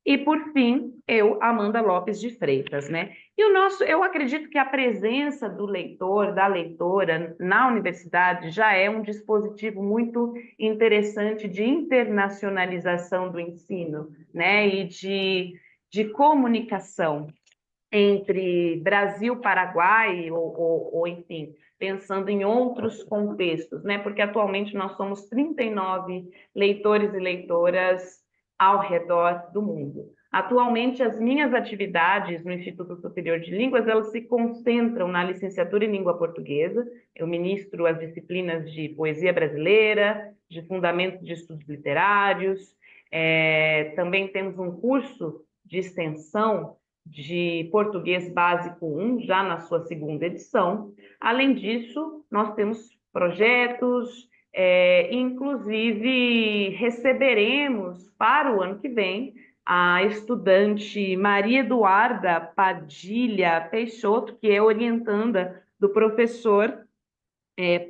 e, por fim, eu, Amanda Lopes de Freitas, né? E eu acredito que a presença do leitor, da leitora na universidade já é um dispositivo muito interessante de internacionalização do ensino, né? E de comunicação entre Brasil, Paraguai, ou, enfim, pensando em outros contextos, né? Porque atualmente nós somos 39 leitores e leitoras ao redor do mundo. Atualmente, as minhas atividades no Instituto Superior de Línguas, elas se concentram na licenciatura em língua portuguesa. Eu ministro as disciplinas de poesia brasileira, de fundamentos de estudos literários. Também temos um curso de extensão de Português Básico 1, já na sua segunda edição. Além disso, nós temos projetos, inclusive receberemos para o ano que vem a estudante Maria Eduarda Padilha Peixoto, que é orientanda do professor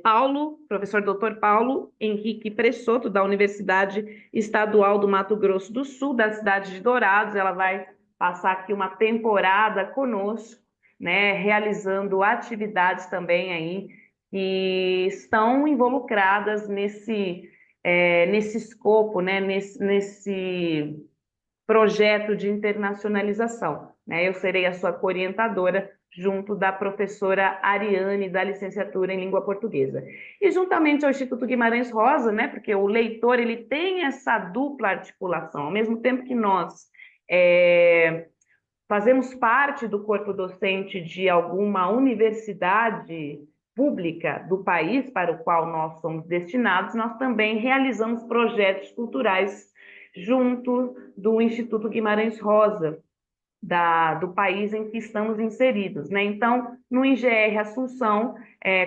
Paulo, professor doutor Paulo Henrique Pressoto, da Universidade Estadual do Mato Grosso do Sul, da cidade de Dourados. Ela vai passar aqui uma temporada conosco, né, realizando atividades também aí que estão involucradas nesse escopo, né, nesse projeto de internacionalização, né? Eu serei a sua orientadora junto da professora Ariane, da licenciatura em língua portuguesa. E juntamente ao Instituto Guimarães Rosa, né, porque o leitor ele tem essa dupla articulação, ao mesmo tempo que nós fazemos parte do corpo docente de alguma universidade pública do país para o qual nós somos destinados, nós também realizamos projetos culturais junto do Instituto Guimarães Rosa, do país em que estamos inseridos, né? Então, no IGR Assunção,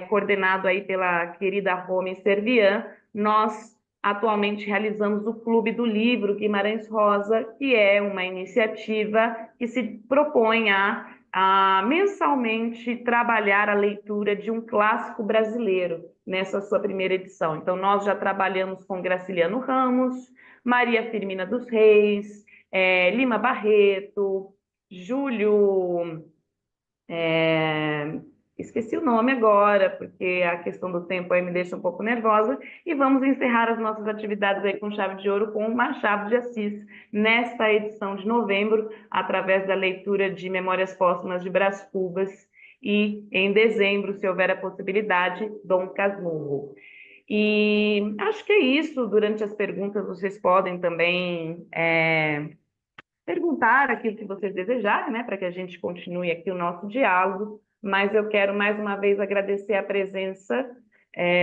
coordenado aí pela querida Romy Servian, nós atualmente realizamos o Clube do Livro Guimarães Rosa, que é uma iniciativa que se propõe a mensalmente trabalhar a leitura de um clássico brasileiro nessa sua primeira edição. Então, nós já trabalhamos com Graciliano Ramos, Maria Firmina dos Reis, Lima Barreto, Júlio... esqueci o nome agora, porque a questão do tempo aí me deixa um pouco nervosa, e vamos encerrar as nossas atividades aí com chave de ouro com o Machado de Assis, nesta edição de novembro, através da leitura de Memórias Póstumas de Brás Cubas, e em dezembro, se houver a possibilidade, Dom Casmurro. E acho que é isso. Durante as perguntas, vocês podem também perguntar aquilo que vocês desejarem, né, para que a gente continue aqui o nosso diálogo. Mas eu quero mais uma vez agradecer a presença,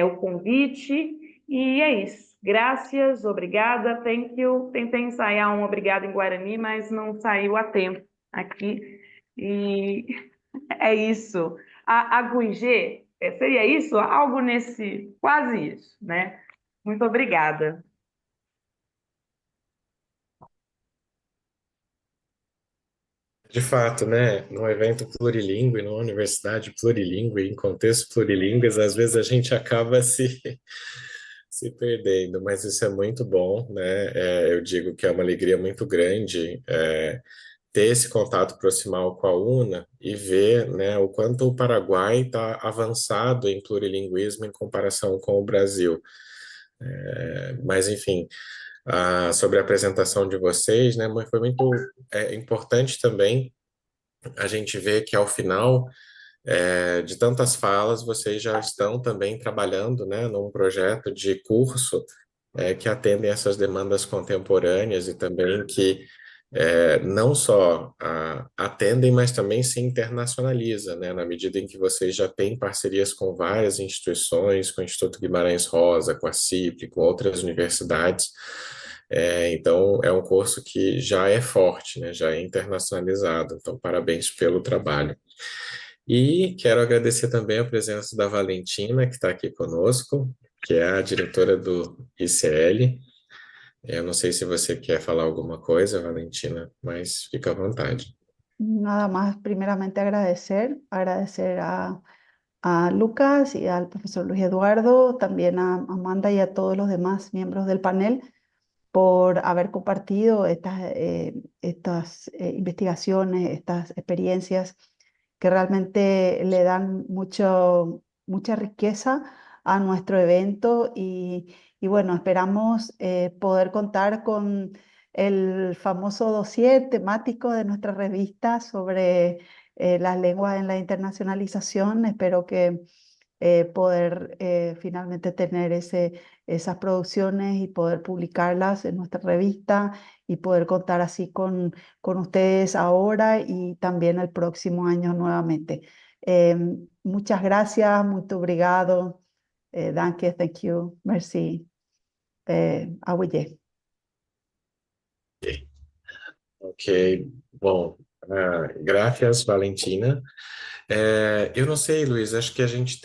o convite, e é isso. Graças, obrigada, thank you. Tentei ensaiar um obrigado em Guarani, mas não saiu a tempo aqui. E é isso. A Guigê, seria isso? Algo nesse, quase isso, né? Muito obrigada. De fato, né? Num evento plurilingüe, numa universidade plurilingüe, em contexto plurilingües, às vezes a gente acaba se perdendo, mas isso é muito bom, né? Eu digo que é uma alegria muito grande, ter esse contato proximal com a UNA e ver, né, o quanto o Paraguai tá avançado em plurilinguismo em comparação com o Brasil. Mas, enfim, sobre a apresentação de vocês, né, foi muito importante também a gente ver que, ao final, de tantas falas, vocês já estão também trabalhando, né, num projeto de curso, que atendem essas demandas contemporâneas e também que não só atendem, mas também se internacionaliza, né, na medida em que vocês já têm parcerias com várias instituições, com o Instituto Guimarães Rosa, com a CIPLE, com outras universidades. Então, é um curso que já é forte, né, já é internacionalizado. Então, parabéns pelo trabalho. E quero agradecer também a presença da Valentina, que está aqui conosco, que é a diretora do ICL. Eu não sei se você quer falar alguma coisa, Valentina, mas fica à vontade. Nada más, primeramente agradecer a Lucas y al profesor Luis Eduardo, también a Amanda y a todos los demás miembros del panel por haber compartido estas investigaciones, estas experiencias que realmente le dan mucha riqueza a nuestro evento y esperamos poder contar con el famoso dossier temático de nuestra revista sobre las lenguas en la internacionalización. Espero que Poder finalmente tener esas producciones y poder publicarlas en nuestra revista y poder contar así con ustedes ahora y también el próximo año nuevamente. Muchas gracias, muito obrigado. Danke, thank you, merci. Aguyje. Ok, bom, gracias, Valentina. Eu não sei, Luiz, acho que a gente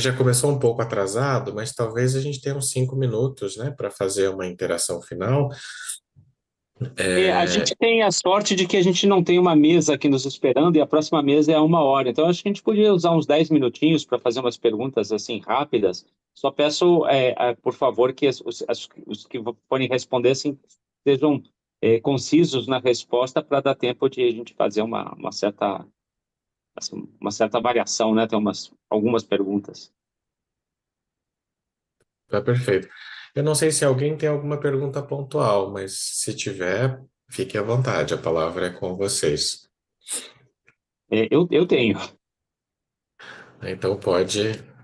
já começou um pouco atrasado, mas talvez a gente tenha uns 5 minutos, né, para fazer uma interação final. A gente tem a sorte de que a gente não tem uma mesa aqui nos esperando e a próxima mesa é a 1 hora. Então, acho que a gente podia usar uns 10 minutinhos para fazer umas perguntas assim rápidas. Só peço, por favor, que os que forem responder assim, sejam concisos na resposta para dar tempo de a gente fazer assim, uma certa variação, né? Tem algumas perguntas. Tá perfeito. Eu não sei se alguém tem alguma pergunta pontual, mas se tiver, fique à vontade, a palavra é com vocês. Eu tenho. Então pode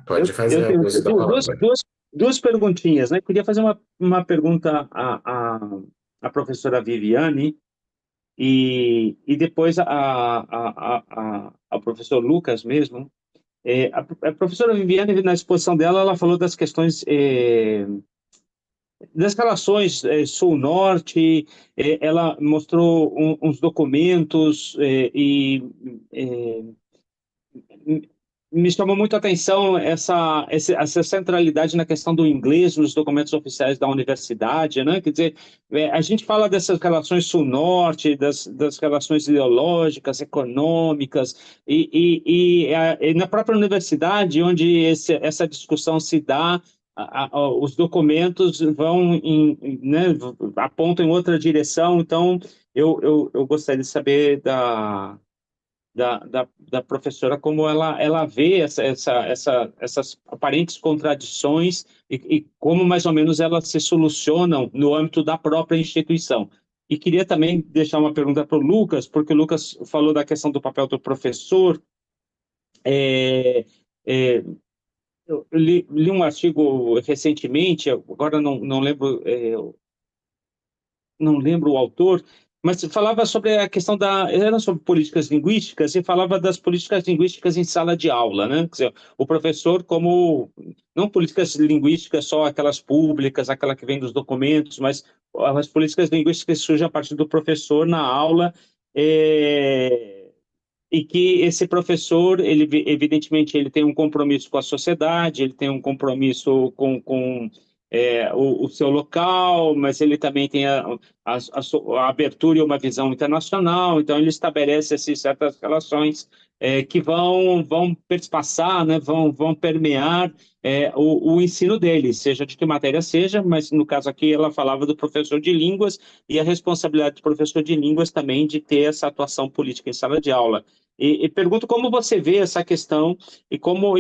Eu fazer tenho uso da duas, palavra. duas perguntinhas, né? Queria fazer uma pergunta à professora Viviane e depois ao professor Lucas mesmo. A professora Viviane, na exposição dela, ela falou das questões das relações sul-norte, ela mostrou uns documentos e me chamou muito a atenção essa centralidade na questão do inglês nos documentos oficiais da universidade, né? Quer dizer, a gente fala dessas relações sul-norte, das relações ideológicas, econômicas, e na própria universidade, onde essa discussão se dá, os documentos né, apontam em outra direção. Então eu gostaria de saber da professora como ela vê essas aparentes contradições e como mais ou menos elas se solucionam no âmbito da própria instituição. E queria também deixar uma pergunta para o Lucas, porque o Lucas falou da questão do papel do professor. Eu li um artigo recentemente, agora não lembro o autor, mas falava sobre a questão da, era sobre políticas linguísticas e falava das políticas linguísticas em sala de aula, né? Quer dizer, o professor como, não políticas linguísticas só aquelas públicas, aquela que vem dos documentos, mas as políticas linguísticas que surgem a partir do professor na aula, e que esse professor, ele evidentemente, ele tem um compromisso com a sociedade, ele tem um compromisso com o seu local, mas ele também tem a abertura e uma visão internacional, então ele estabelece assim, certas relações que vão perspassar, né, vão permear o ensino dele, seja de que matéria seja, mas no caso aqui ela falava do professor de línguas e a responsabilidade do professor de línguas também de ter essa atuação política em sala de aula. E pergunto como você vê essa questão e como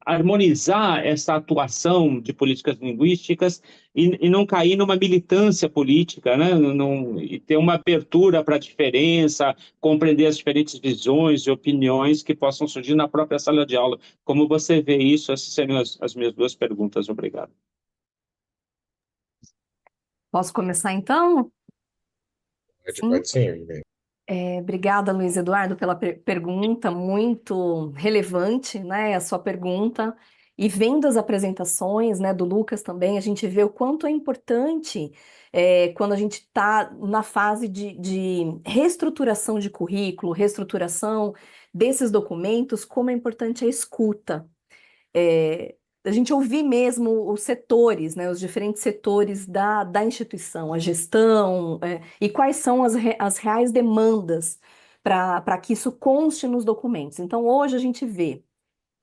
harmonizar essa atuação de políticas linguísticas e não cair numa militância política, né? Não, e ter uma abertura para a diferença, compreender as diferentes visões e opiniões que possam surgir na própria sala de aula. Como você vê isso? Essas seriam as minhas duas perguntas. Obrigado. Posso começar então? Pode, pode sim. Obrigada, Luiz Eduardo, pela pergunta, muito relevante, né, a sua pergunta. E vendo as apresentações, né, do Lucas também, a gente vê o quanto é importante quando a gente está na fase de reestruturação de currículo, reestruturação desses documentos, como é importante a escuta. A gente ouvir mesmo os setores, né, os diferentes setores da instituição, a gestão, e quais são as reais demandas para que isso conste nos documentos. Então, hoje a gente vê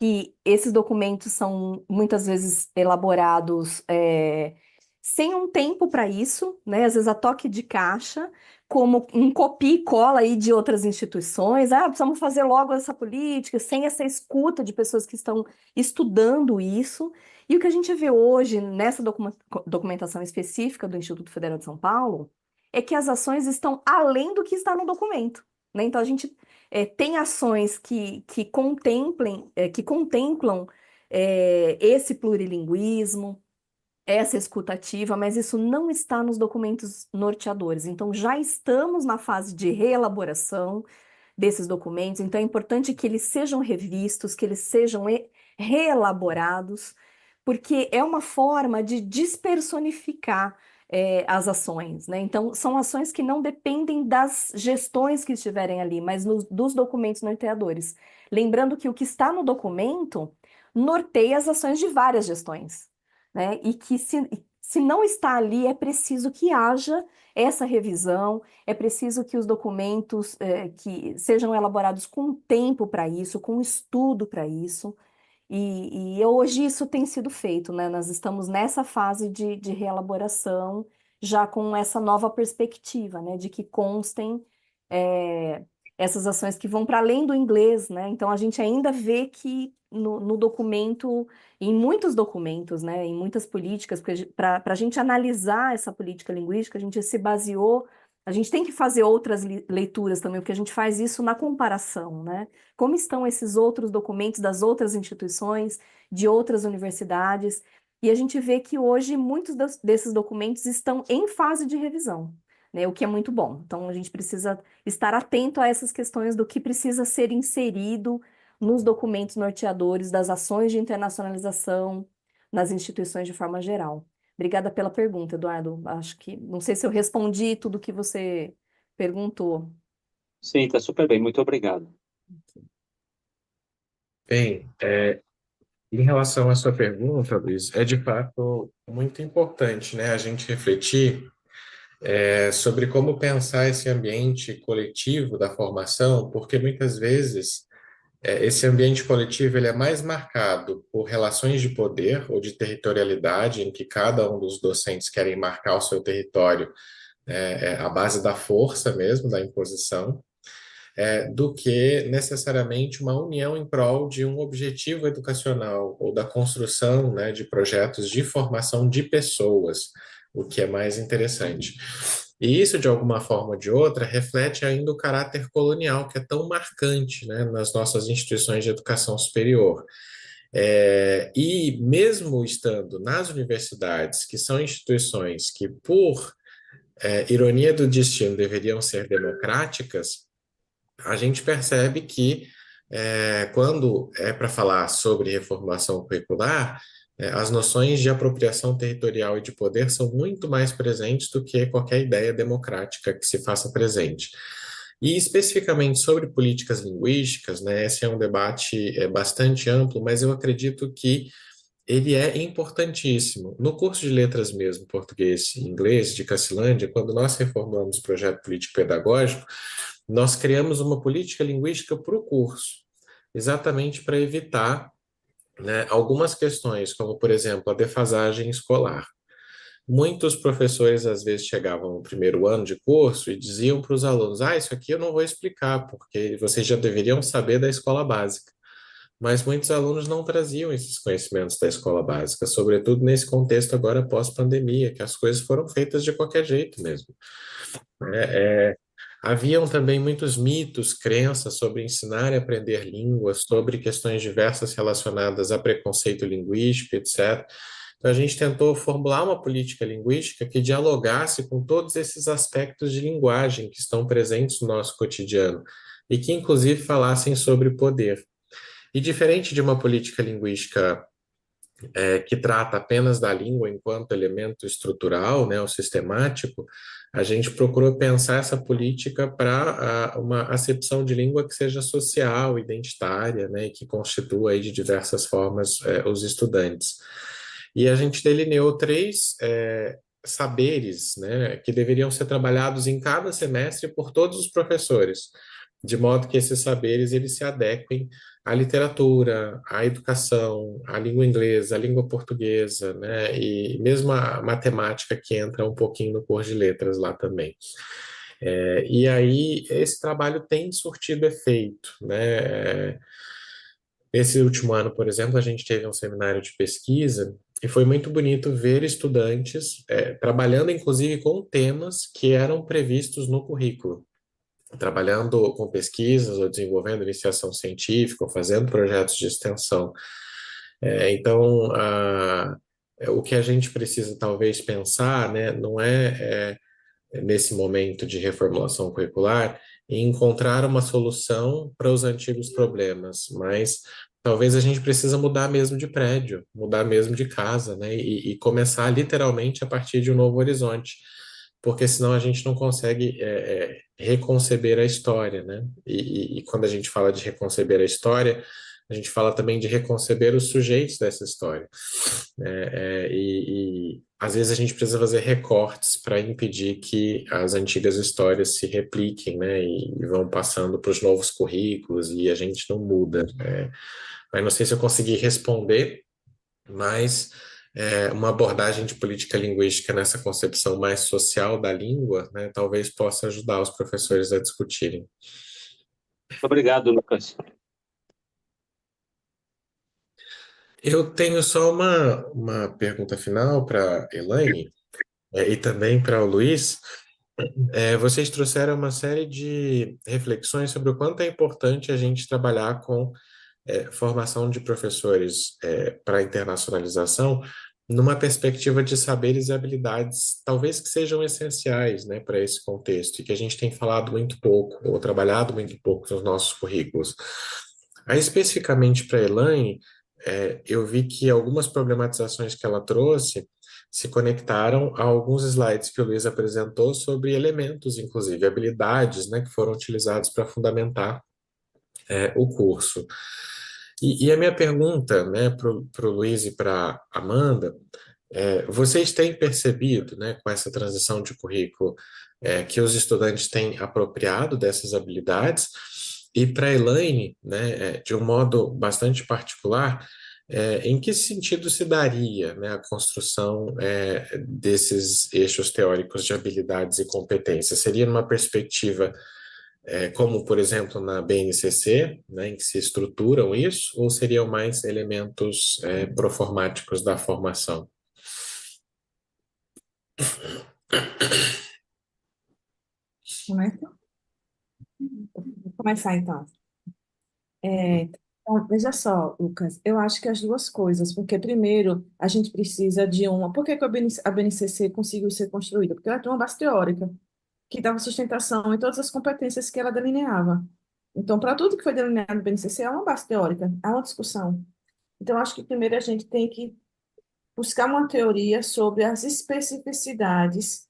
que esses documentos são muitas vezes elaborados sem um tempo para isso, né, às vezes a toque de caixa, como um copia e cola aí de outras instituições. Ah, precisamos fazer logo essa política, sem essa escuta de pessoas que estão estudando isso. E o que a gente vê hoje nessa documentação específica do Instituto Federal de São Paulo é que as ações estão além do que está no documento. Né? Então, a gente tem ações que contemplem, que contemplam esse plurilinguismo, essa escutativa, mas isso não está nos documentos norteadores. Então, já estamos na fase de reelaboração desses documentos, então é importante que eles sejam revistos, que eles sejam reelaborados, porque é uma forma de despersonificar as ações, né? Então, são ações que não dependem das gestões que estiverem ali, mas dos documentos norteadores. Lembrando que o que está no documento norteia as ações de várias gestões, né? E que se não está ali, é preciso que haja essa revisão, é preciso que os documentos que sejam elaborados com tempo para isso, com estudo para isso, e hoje isso tem sido feito, né? Nós estamos nessa fase de reelaboração, já com essa nova perspectiva, né? De que constem essas ações que vão para além do inglês, né? Então a gente ainda vê que no documento, em muitos documentos, né? Em muitas políticas, porque para a gente analisar essa política linguística, a gente se baseou, a gente tem que fazer outras leituras também, porque a gente faz isso na comparação, né? Como estão esses outros documentos das outras instituições, de outras universidades, e a gente vê que hoje muitos desses documentos estão em fase de revisão, né? O que é muito bom. Então, a gente precisa estar atento a essas questões do que precisa ser inserido nos documentos norteadores das ações de internacionalização nas instituições de forma geral. Obrigada pela pergunta, Eduardo. Acho que, não sei se eu respondi tudo que você perguntou. Sim, tá super bem. Muito obrigado. Bem, em relação à sua pergunta, Luiz, é de fato muito importante, né, a gente refletir sobre como pensar esse ambiente coletivo da formação, porque muitas vezes esse ambiente coletivo ele é mais marcado por relações de poder ou de territorialidade, em que cada um dos docentes querem marcar o seu território, à base da força mesmo, da imposição, do que necessariamente uma união em prol de um objetivo educacional ou da construção, né, de projetos de formação de pessoas, o que é mais interessante. E isso, de alguma forma ou de outra, reflete ainda o caráter colonial, que é tão marcante, né, nas nossas instituições de educação superior. E mesmo estando nas universidades, que são instituições que, por ironia do destino, deveriam ser democráticas, a gente percebe que, quando é para falar sobre reformulação curricular, as noções de apropriação territorial e de poder são muito mais presentes do que qualquer ideia democrática que se faça presente. E especificamente sobre políticas linguísticas, né, esse é um debate bastante amplo, mas eu acredito que ele é importantíssimo. No curso de letras mesmo, português e inglês, de Cassilândia, quando nós reformulamos o projeto político-pedagógico, nós criamos uma política linguística para o curso, exatamente para evitar, né, algumas questões, como, por exemplo, a defasagem escolar. Muitos professores, às vezes, chegavam no primeiro ano de curso e diziam para os alunos: ah, isso aqui eu não vou explicar, porque vocês já deveriam saber da escola básica. Mas muitos alunos não traziam esses conhecimentos da escola básica, sobretudo nesse contexto agora pós-pandemia, que as coisas foram feitas de qualquer jeito mesmo. Haviam também muitos mitos, crenças sobre ensinar e aprender línguas, sobre questões diversas relacionadas a preconceito linguístico, etcétera. Então, a gente tentou formular uma política linguística que dialogasse com todos esses aspectos de linguagem que estão presentes no nosso cotidiano e que, inclusive, falassem sobre poder. E diferente de uma política linguística que trata apenas da língua enquanto elemento estrutural, né, ou sistemático, a gente procurou pensar essa política pra uma acepção de língua que seja social, identitária, né, e que constitua aí de diversas formas os estudantes. E a gente delineou três saberes, né, que deveriam ser trabalhados em cada semestre por todos os professores, de modo que esses saberes eles se adequem à literatura, à educação, à língua inglesa, à língua portuguesa, né, e mesmo a matemática que entra um pouquinho no curso de letras lá também. E aí esse trabalho tem surtido efeito, né? Nesse último ano, por exemplo, a gente teve um seminário de pesquisa e foi muito bonito ver estudantes trabalhando, inclusive, com temas que eram previstos no currículo. Trabalhando com pesquisas ou desenvolvendo iniciação científica ou fazendo projetos de extensão. Então, o que a gente precisa talvez pensar, né, não é nesse momento de reformulação curricular, em encontrar uma solução para os antigos problemas, mas talvez a gente precisa mudar mesmo de prédio, mudar mesmo de casa, né, e começar literalmente a partir de um novo horizonte, porque senão a gente não consegue reconceber a história, né, e quando a gente fala de reconceber a história, a gente fala também de reconceber os sujeitos dessa história, né? E às vezes a gente precisa fazer recortes para impedir que as antigas histórias se repliquem, né, e vão passando para os novos currículos e a gente não muda. Mas não sei se eu consegui responder, mas uma abordagem de política linguística nessa concepção mais social da língua, né, talvez possa ajudar os professores a discutirem. Obrigado, Lucas. Eu tenho só uma pergunta final para Elaine, e também para o Luiz. Vocês trouxeram uma série de reflexões sobre o quanto é importante a gente trabalhar com formação de professores para internacionalização numa perspectiva de saberes e habilidades, talvez que sejam essenciais, né, para esse contexto, e que a gente tem falado muito pouco, ou trabalhado muito pouco nos nossos currículos. Aí, especificamente para a Elaine, eu vi que algumas problematizações que ela trouxe se conectaram a alguns slides que o Luiz apresentou sobre elementos, inclusive habilidades, né, que foram utilizados para fundamentar o curso. E a minha pergunta, né, pro Luiz e pra Amanda, vocês têm percebido, né, com essa transição de currículo, que os estudantes têm apropriado dessas habilidades? E pra Elaine, né, de um modo bastante particular, em que sentido se daria, né, a construção desses eixos teóricos de habilidades e competências? Seria numa perspectiva, como, por exemplo, na BNCC, né, em que se estruturam isso, ou seriam mais elementos proformáticos da formação? Começa? Vou começar, então. Veja só, Lucas, eu acho que as duas coisas, porque primeiro a gente precisa de uma... Por que que a BNCC conseguiu ser construída? Porque ela tem uma base teórica que dava sustentação em todas as competências que ela delineava. Então, para tudo que foi delineado no BNCC, há uma base teórica, há uma discussão. Então, acho que primeiro a gente tem que buscar uma teoria sobre as especificidades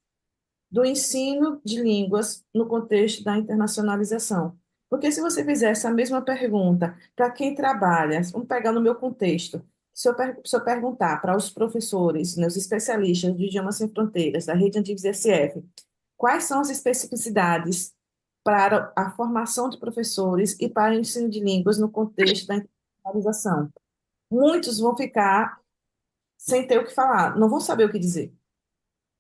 do ensino de línguas no contexto da internacionalização. Porque se você fizer essa mesma pergunta para quem trabalha, vamos pegar no meu contexto, se eu perguntar para os professores, né, os especialistas de Idiomas Sem Fronteiras, da Rede Andifes SF, quais são as especificidades para a formação de professores e para o ensino de línguas no contexto da internacionalização? Muitos vão ficar sem ter o que falar, não vão saber o que dizer.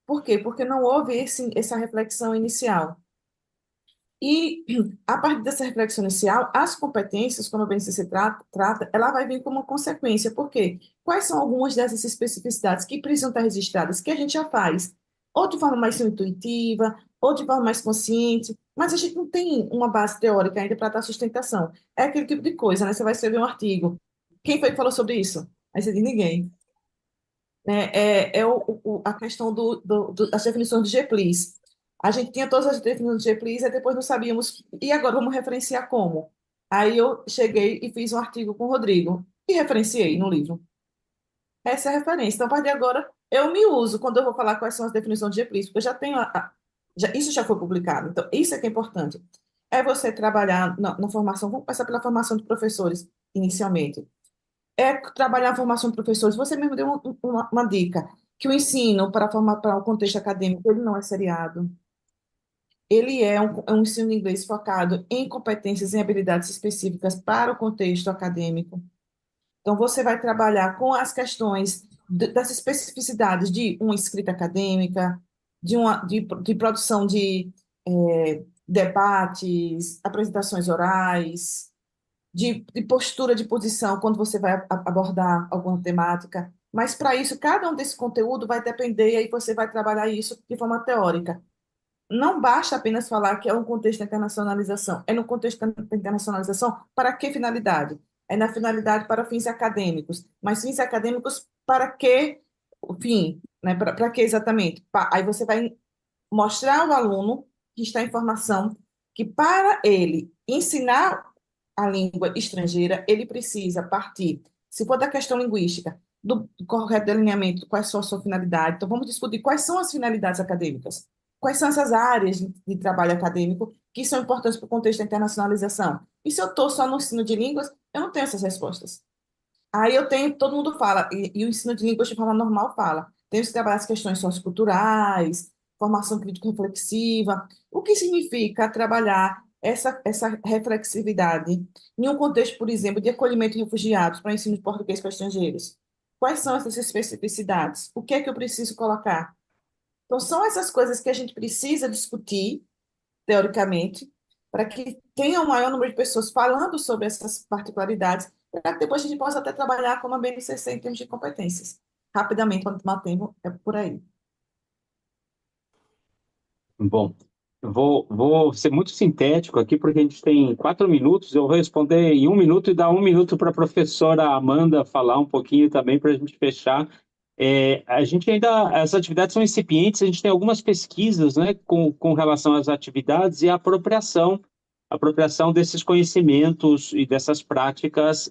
Por quê? Porque não houve essa reflexão inicial. E, a partir dessa reflexão inicial, as competências, como a BNCC trata, ela vai vir como uma consequência. Por quê? Quais são algumas dessas especificidades que precisam estar registradas, que a gente já faz? Ou de forma mais intuitiva, ou de forma mais consciente, mas a gente não tem uma base teórica ainda para dar sustentação. É aquele tipo de coisa, né? Você vai escrever um artigo. Quem foi que falou sobre isso? Aí você diz, ninguém. É a questão das definições do GPLIS. A gente tinha todas as definições do GPLIS, e depois não sabíamos, e agora vamos referenciar como? Aí eu cheguei e fiz um artigo com o Rodrigo, e referenciei no livro. Essa é a referência. Então, a partir de agora, eu me uso quando eu vou falar quais são as definições de GPLIS, porque eu já tenho isso já foi publicado. Então, isso é que é importante. É você trabalhar na formação, vamos passar pela formação de professores, inicialmente. É trabalhar a formação de professores. Você mesmo deu uma dica, que o ensino para o contexto acadêmico, ele não é seriado. Ele é um ensino de inglês focado em competências e habilidades específicas para o contexto acadêmico. Então, você vai trabalhar com as questões das especificidades de uma escrita acadêmica, de produção de debates, apresentações orais, de postura de posição quando você vai abordar alguma temática. Mas, para isso, cada um desse conteúdo vai depender, e aí você vai trabalhar isso de forma teórica. Não basta apenas falar que é um contexto de internacionalização. É no contexto da internacionalização para que finalidade? É na finalidade para fins acadêmicos. Mas fins acadêmicos para que fim? Né? Para que exatamente? Aí você vai mostrar ao aluno que está em formação que para ele ensinar a língua estrangeira, ele precisa partir, se for da questão linguística, do correto delineamento, qual é a sua finalidade. Então, vamos discutir quais são as finalidades acadêmicas. Quais são essas áreas de trabalho acadêmico que são importantes para o contexto da internacionalização? E se eu estou só no ensino de línguas, eu não tenho essas respostas. Aí eu tenho, todo mundo fala, e o ensino de línguas de forma normal fala, temos que trabalhar as questões socioculturais, formação crítica reflexiva. O que significa trabalhar essa reflexividade em um contexto, por exemplo, de acolhimento de refugiados para ensino de português para estrangeiros? Quais são essas especificidades? O que é que eu preciso colocar? Então, são essas coisas que a gente precisa discutir, teoricamente, para que tenha um maior número de pessoas falando sobre essas particularidades, para que depois a gente possa até trabalhar como a BNCC em termos de competências. Rapidamente, quando tomar tempo, é por aí. Bom, vou ser muito sintético aqui, porque a gente tem 4 minutos, eu vou responder em 1 minuto e dar 1 minuto para a professora Amanda falar um pouquinho também, para a gente fechar. A gente ainda, as atividades são incipientes, a gente tem algumas pesquisas, né, com relação às atividades e a apropriação desses conhecimentos e dessas práticas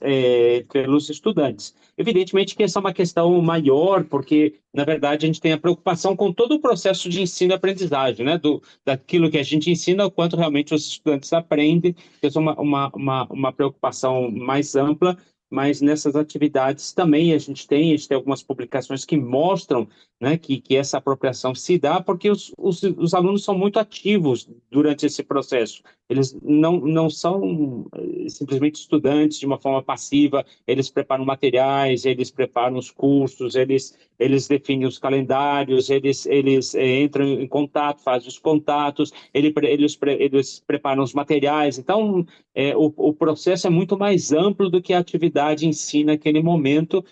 pelos estudantes. Evidentemente que essa é uma questão maior, porque, na verdade, a gente tem a preocupação com todo o processo de ensino e aprendizagem, né, daquilo que a gente ensina, o quanto realmente os estudantes aprendem, essa é uma preocupação mais ampla, mas nessas atividades também a gente tem algumas publicações que mostram, né, que essa apropriação se dá, porque os alunos são muito ativos durante esse processo. Eles não são simplesmente estudantes de uma forma passiva, eles preparam materiais, eles preparam os cursos, eles definem os calendários, eles entram em contato, fazem os contatos, eles preparam os materiais. Então, o processo é muito mais amplo do que a atividade em si naquele momento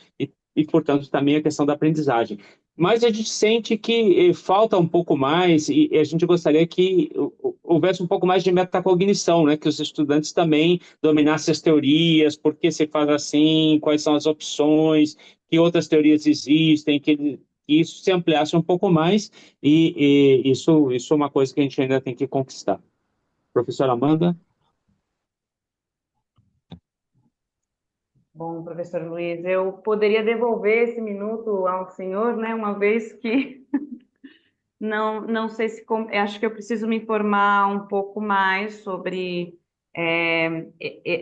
e, portanto, também a questão da aprendizagem. Mas a gente sente que falta um pouco mais e a gente gostaria que houvesse um pouco mais de metacognição, né? Que os estudantes também dominassem as teorias, por que se faz assim, quais são as opções, que outras teorias existem, que isso se ampliasse um pouco mais, e isso é uma coisa que a gente ainda tem que conquistar. Professora Amanda? Bom, professor Luiz, eu poderia devolver esse minuto ao senhor, né, uma vez que não sei se com-, acho que eu preciso me informar um pouco mais sobre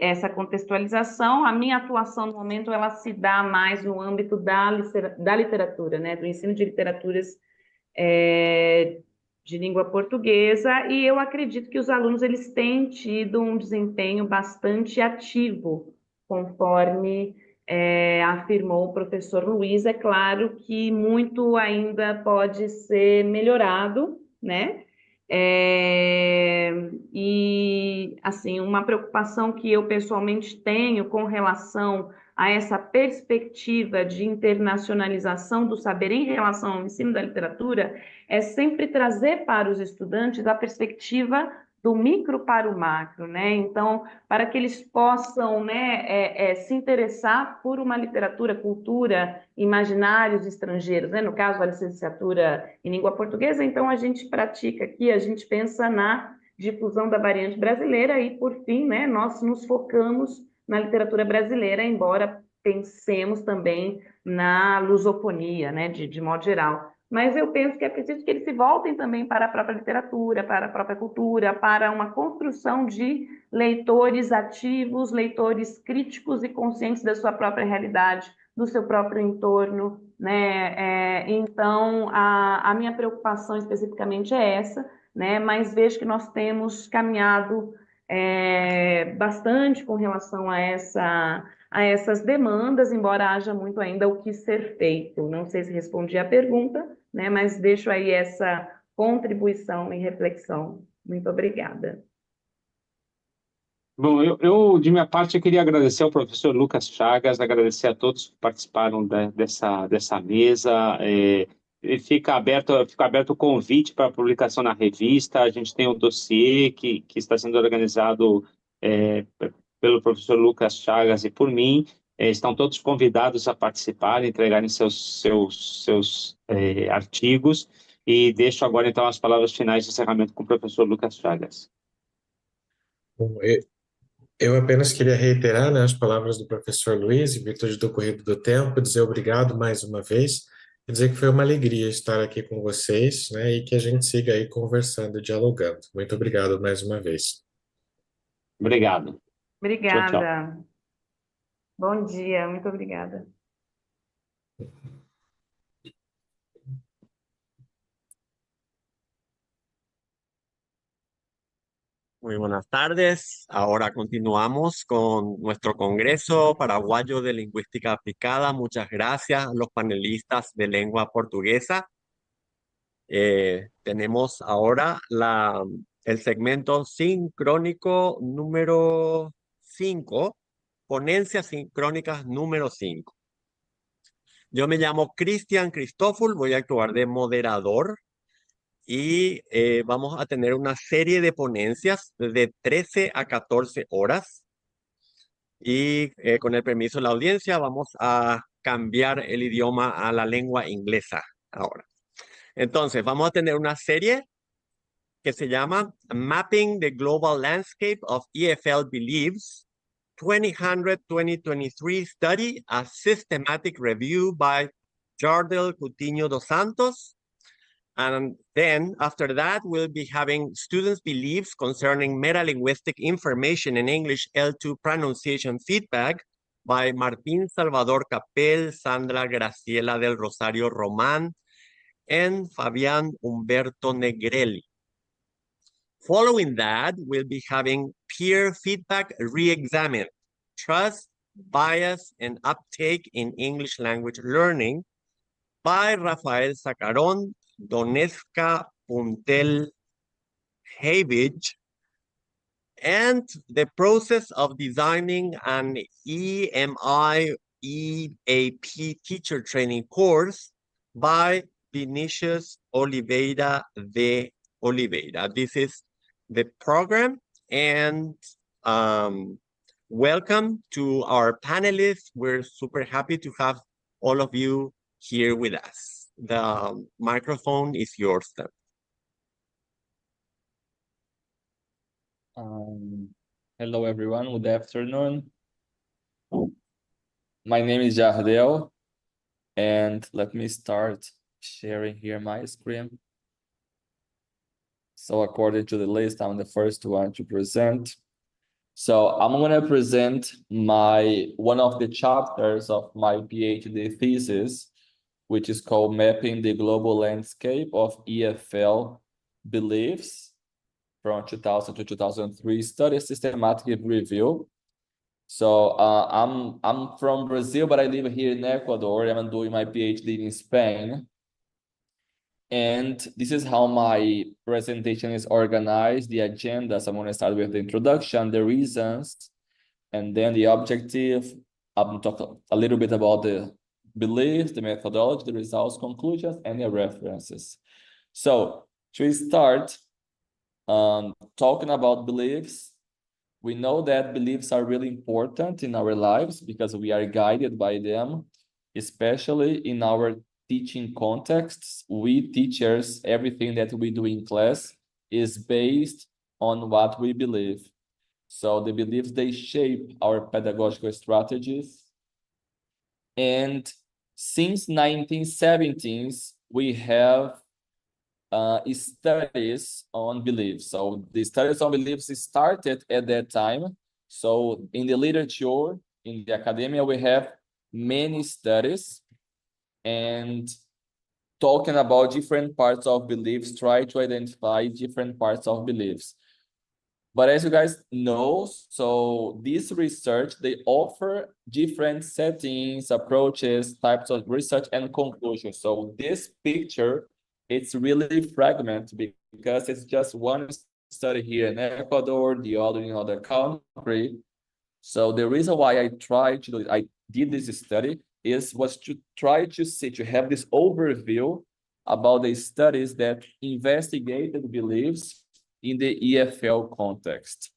essa contextualização. A minha atuação no momento, ela se dá mais no âmbito da literatura, né, do ensino de literaturas de língua portuguesa, e eu acredito que os alunos eles têm tido um desempenho bastante ativo, conforme afirmou o professor Luiz. É claro que muito ainda pode ser melhorado, né? E, uma preocupação que eu pessoalmente tenho com relação a essa perspectiva de internacionalização do saber em relação ao ensino da literatura é sempre trazer para os estudantes a perspectiva do micro para o macro, né? Então, para que eles possam, né, se interessar por uma literatura, cultura, imaginários estrangeiros, né? No caso, a licenciatura em língua portuguesa, então a gente pratica aqui, a gente pensa na difusão da variante brasileira e, por fim, né, nós nos focamos na literatura brasileira, embora pensemos também na lusofonia, né, de modo geral. Mas eu penso que é preciso que eles se voltem também para a própria literatura, para a própria cultura, para uma construção de leitores ativos, leitores críticos e conscientes da sua própria realidade, do seu próprio entorno, né? Então, a minha preocupação especificamente é essa, né? Mas vejo que nós temos caminhado bastante com relação a essas demandas, embora haja muito ainda o que ser feito. Não sei se respondi a pergunta, né? Mas deixo aí essa contribuição e reflexão. Muito obrigada. Bom, eu, de minha parte, eu queria agradecer ao professor Lucas Chagas, agradecer a todos que participaram dessa mesa. Fica aberto, fica aberto o convite para publicação na revista. A gente tem o dossiê que, que está sendo organizado é, pelo professor Lucas Chagas e por mim. É, estão todos convidados a participar, entregarem seus, seus, seus é, artigos. E deixo agora, então, as palavras finais de encerramento com o professor Lucas Chagas. Bom, eu apenas queria reiterar, né, as palavras do professor Luiz, em virtude do corrido do tempo, dizer obrigado mais uma vez, e dizer que foi uma alegria estar aqui com vocês, né, e que a gente siga aí conversando e dialogando. Muito obrigado mais uma vez. Obrigado. Obrigada. Tchau, tchau. Bom dia, muito obrigada. Muy buenas tardes. Ahora continuamos con nuestro Congreso Paraguayo de Lingüística Aplicada. Muchas gracias a los panelistas de lengua portuguesa. Tenemos ahora el segmento sincrónico número 5, ponencias sincrónicas número 5. Yo me llamo Cristian Cristófol, voy a actuar de moderador y vamos a tener una serie de ponencias de 13 a 14 horas. Y con el permiso de la audiencia vamos a cambiar el idioma a la lengua inglesa ahora. Entonces, vamos a tener una serie que se llama Mapping the Global Landscape of EFL Beliefs, 2000-2023 Study, a Systematic Review by Jardel Coutinho dos Santos. And then after that, we'll be having students' beliefs concerning metalinguistic information in English L2 pronunciation feedback by Martín Salvador Capel, Sandra Graciela del Rosario Román, and Fabián Humberto Negrelli. Following that, we'll be having peer feedback re-examined, trust, bias, and uptake in English language learning by Rafael Zacaron, Doneska Puntel Havige, and the process of designing an EMI EAP teacher training course by Vinicius Oliveira de Oliveira. This is the program, and welcome to our panelists. We're super happy to have all of you here with us. The microphone is yours then. Hello, everyone. Good afternoon. My name is Jardel, and let me start sharing here my screen. So according to the list, I'm the first one to present. So I'm going to present my one of the chapters of my PhD thesis, which is called Mapping the Global Landscape of EFL Beliefs from 2000 to 2003 Study Systematic Review. So I'm from Brazil, but I live here in Ecuador. I'm doing my PhD in Spain. And this is how my presentation is organized, the agenda. So I'm going to start with the introduction, the reasons, and then the objective. I'm talk a little bit about the beliefs, the methodology, the results, conclusions, and the references. So to start talking about beliefs, we know that beliefs are really important in our lives because we are guided by them, especially in our teaching contexts. We teachers, everything that we do in class is based on what we believe. So the beliefs, they shape our pedagogical strategies. And since 1970s, we have studies on beliefs. So the studies on beliefs started at that time. So in the literature, in the academia, we have many studies and talking about different parts of beliefs, try to identify different parts of beliefs. But as you guys know, so this research, they offer different settings, approaches, types of research, and conclusions. So this picture, it's really fragmented because it's just one study here in Ecuador, the other in other country. So the reason why I tried to do it, I did this study, is was to try to see, to have this overview about the studies that investigated beliefs in the EFL context.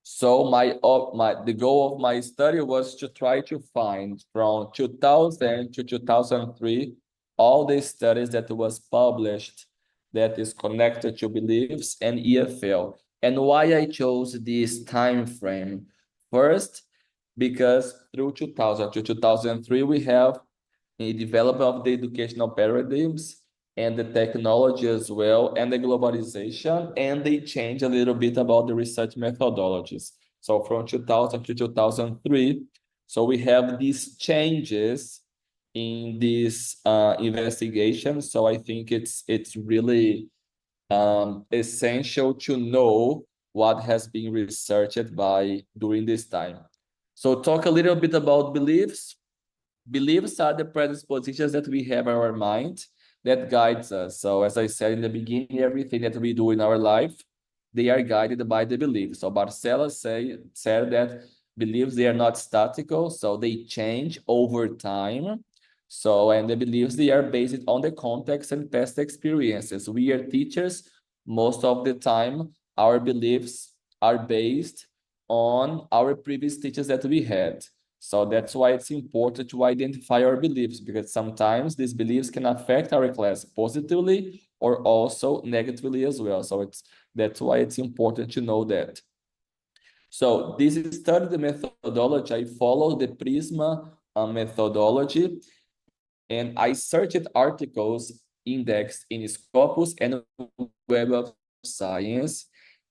So the goal of my study was to try to find from 2000 to 2003 all the studies that was published that is connected to beliefs and EFL. And why I chose this time frame? First, because through 2000 to 2003, we have a development of the educational paradigms and the technology as well, and the globalization, and they change a little bit about the research methodologies. So from 2000 to 2003, so we have these changes in this investigation. So I think it's really essential to know what has been researched by during this time. So talk a little bit about beliefs. Beliefs are the predispositions that we have in our mind that guides us. So as I said in the beginning, everything that we do in our life, they are guided by the beliefs. So Barcela said that beliefs, they are not statical, so they change over time. And the beliefs, they are based on the context and past experiences. We are teachers. Most of the time, our beliefs are based on our previous teachers that we had. So that's why it's important to identify our beliefs, because sometimes these beliefs can affect our class positively or also negatively as well. So that's why it's important to know that. So this is study the methodology. I follow the PRISMA methodology, and I searched articles indexed in Scopus and Web of Science.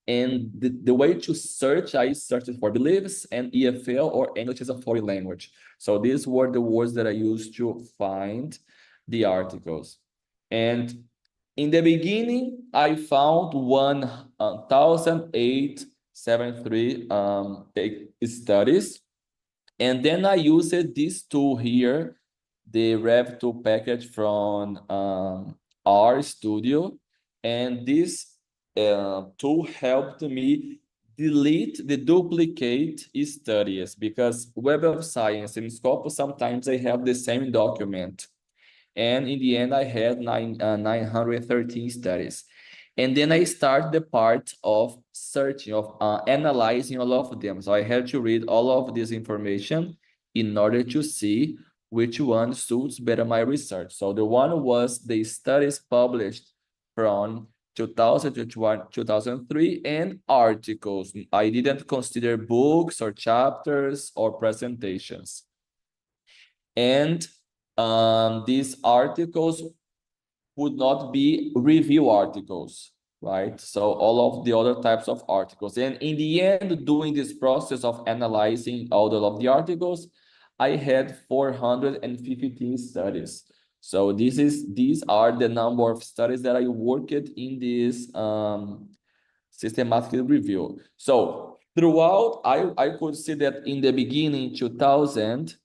And the way to search, I searched for beliefs and EFL or English as a foreign language. So these were the words that I used to find the articles. And in the beginning, I found 1,873 studies. And then I used this tool here, the Rev2 package from RStudio. And this tool helped me delete the duplicate studies, because Web of Science and Scopus, sometimes they have the same document. And in the end, I had 913 studies. And then I start the part of searching, of analyzing all of them. So I had to read all of this information in order to see which one suits better my research. So the one was the studies published from 2000 to 2003 and articles. I didn't consider books or chapters or presentations. And these articles would not be review articles, right? So all of the other types of articles. And in the end, doing this process of analyzing all of the articles, I had 415 studies. So these are the number of studies that I worked in this systematic review. So throughout, I could see that in the beginning, 2000,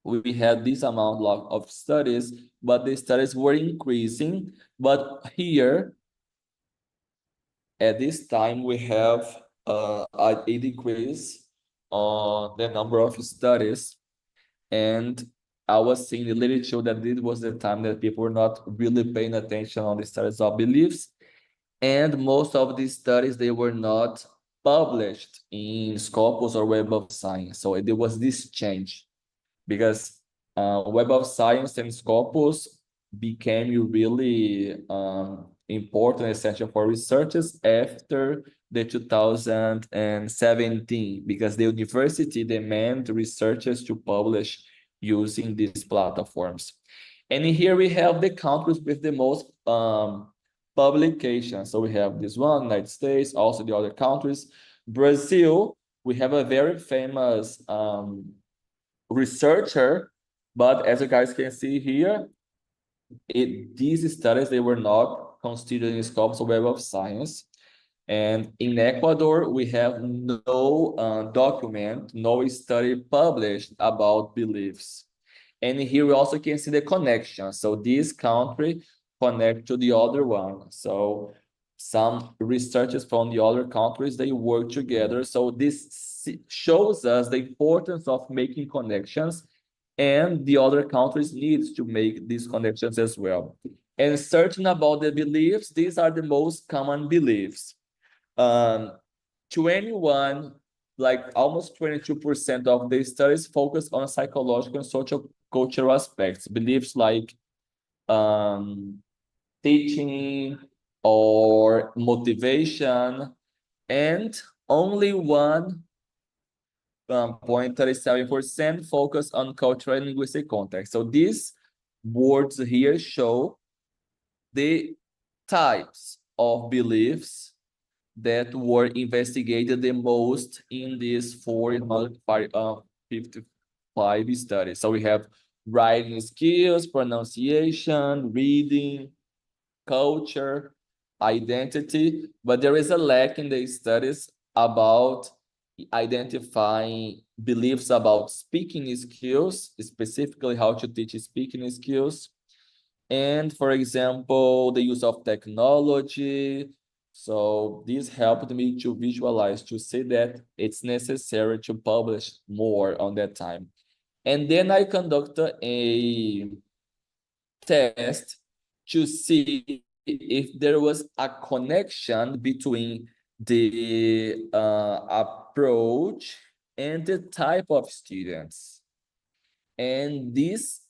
we had this amount of studies, but the studies were increasing. But here, at this time, we have a decrease on the number of studies. And I was seeing the literature that this was the time that people were not really paying attention on the studies of beliefs. And most of these studies, they were not published in Scopus or Web of Science. So there was this change, because Web of Science and Scopus became really important, essential for researchers after the 2017, because the university demand researchers to publish using these platforms. And here we have the countries with the most publications. So we have this one, United States, also the other countries. Brazil, we have a very famous researcher, but as you guys can see here, these studies, they were not considered in Scopus or Web of Science. And in Ecuador, we have no document, no study published about beliefs. And here we also can see the connection. So this country connect to the other one. So some researchers from the other countries, they work together. So this shows us the importance of making connections And the other countries need to make these connections as well. And searching about the beliefs, these are the most common beliefs. 21, like almost 22% of the studies focus on psychological and social cultural aspects, beliefs like teaching or motivation, and only 1.37% focus on cultural and linguistic context. So these words here show the types of beliefs that were investigated the most in these 455 studies. So we have writing skills, pronunciation, reading, culture, identity, but there is a lack in the studies about identifying beliefs about speaking skills, specifically how to teach speaking skills, and for example, the use of technology. So this helped me to visualize, to see that it's necessary to publish more on that time. And then I conducted a test to see if there was a connection between the approach and the type of students. And this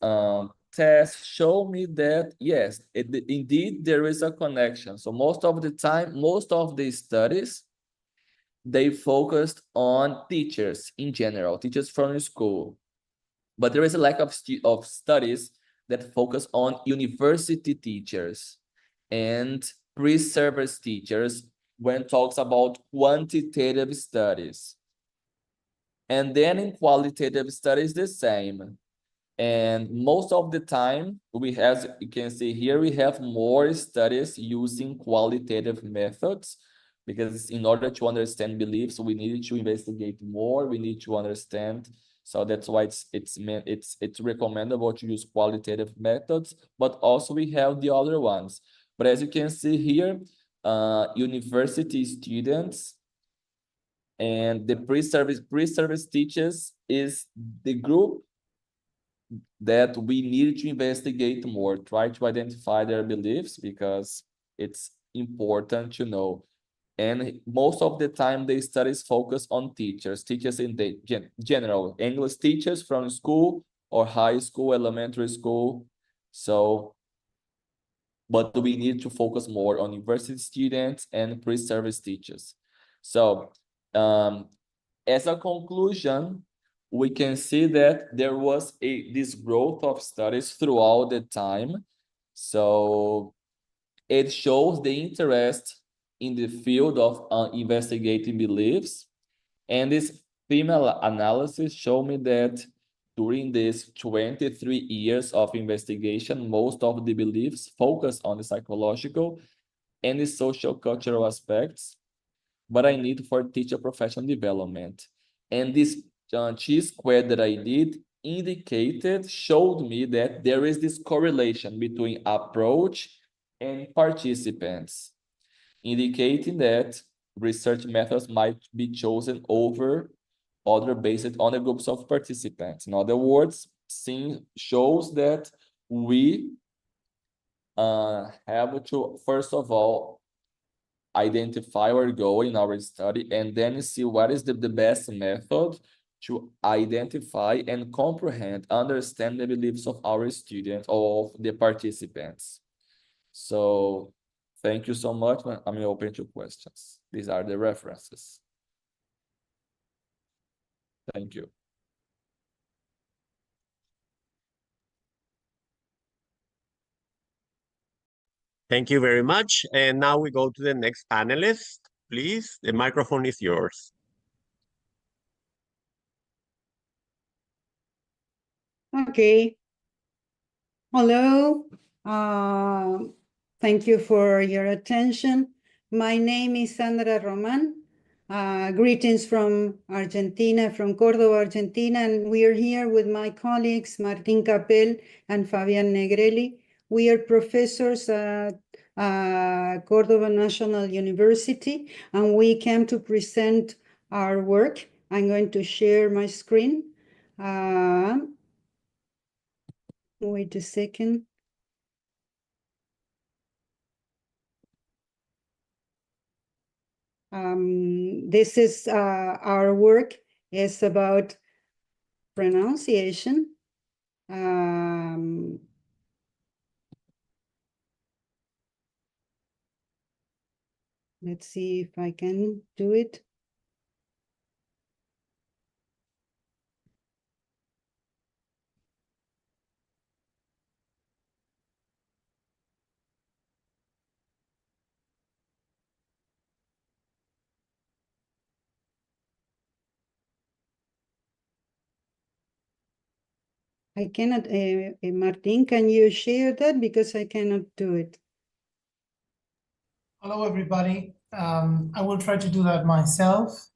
test showed me that, yes, indeed, there is a connection. So most of the time, most of the studies, they focused on teachers in general, teachers from school. But there is a lack of studies that focus on university teachers and pre-service teachers when talks about quantitative studies. And then in qualitative studies, the same. And most of the time, we have, as you can see here, we have more studies using qualitative methods, because in order to understand beliefs, we need to investigate more, we need to understand. So that's why it's recommendable to use qualitative methods, but also we have the other ones. But as you can see here, university students and the pre-service teachers is the group that we need to investigate more, try to identify their beliefs, because it's important to know. And most of the time, the studies focus on teachers, teachers in the general, English teachers from school or high school, elementary school. But we need to focus more on university students and pre-service teachers. So as a conclusion, we can see that there was this growth of studies throughout the time. So it shows the interest in the field of investigating beliefs. And this female analysis showed me that during these 23 years of investigation, most of the beliefs focus on the psychological and the social cultural aspects, but I need for teacher professional development. And this chi-square that I did indicated, showed me that there is this correlation between approach and participants, indicating that research methods might be chosen over other based on the groups of participants. In other words, seeing shows that we have to, first of all, identify our goal in our study and then see what is the best method to identify and comprehend, understand the beliefs of our students or of the participants. So thank you so much. I'm open to questions. These are the references. Thank you. Thank you very much. And now we go to the next panelist. Please, the microphone is yours. Okay. Hello. Thank you for your attention. My name is Sandra Roman. Greetings from Argentina, from Córdoba, Argentina, and we are here with my colleagues, Martin Capel and Fabian Negrelli. We are professors at Córdoba National University, and we came to present our work. I'm going to share my screen. Wait a second. This is our work is about pronunciation. Let's see if I can do it. I cannot, Martin, can you share that? Because I cannot do it. Hello, everybody. I will try to do that myself.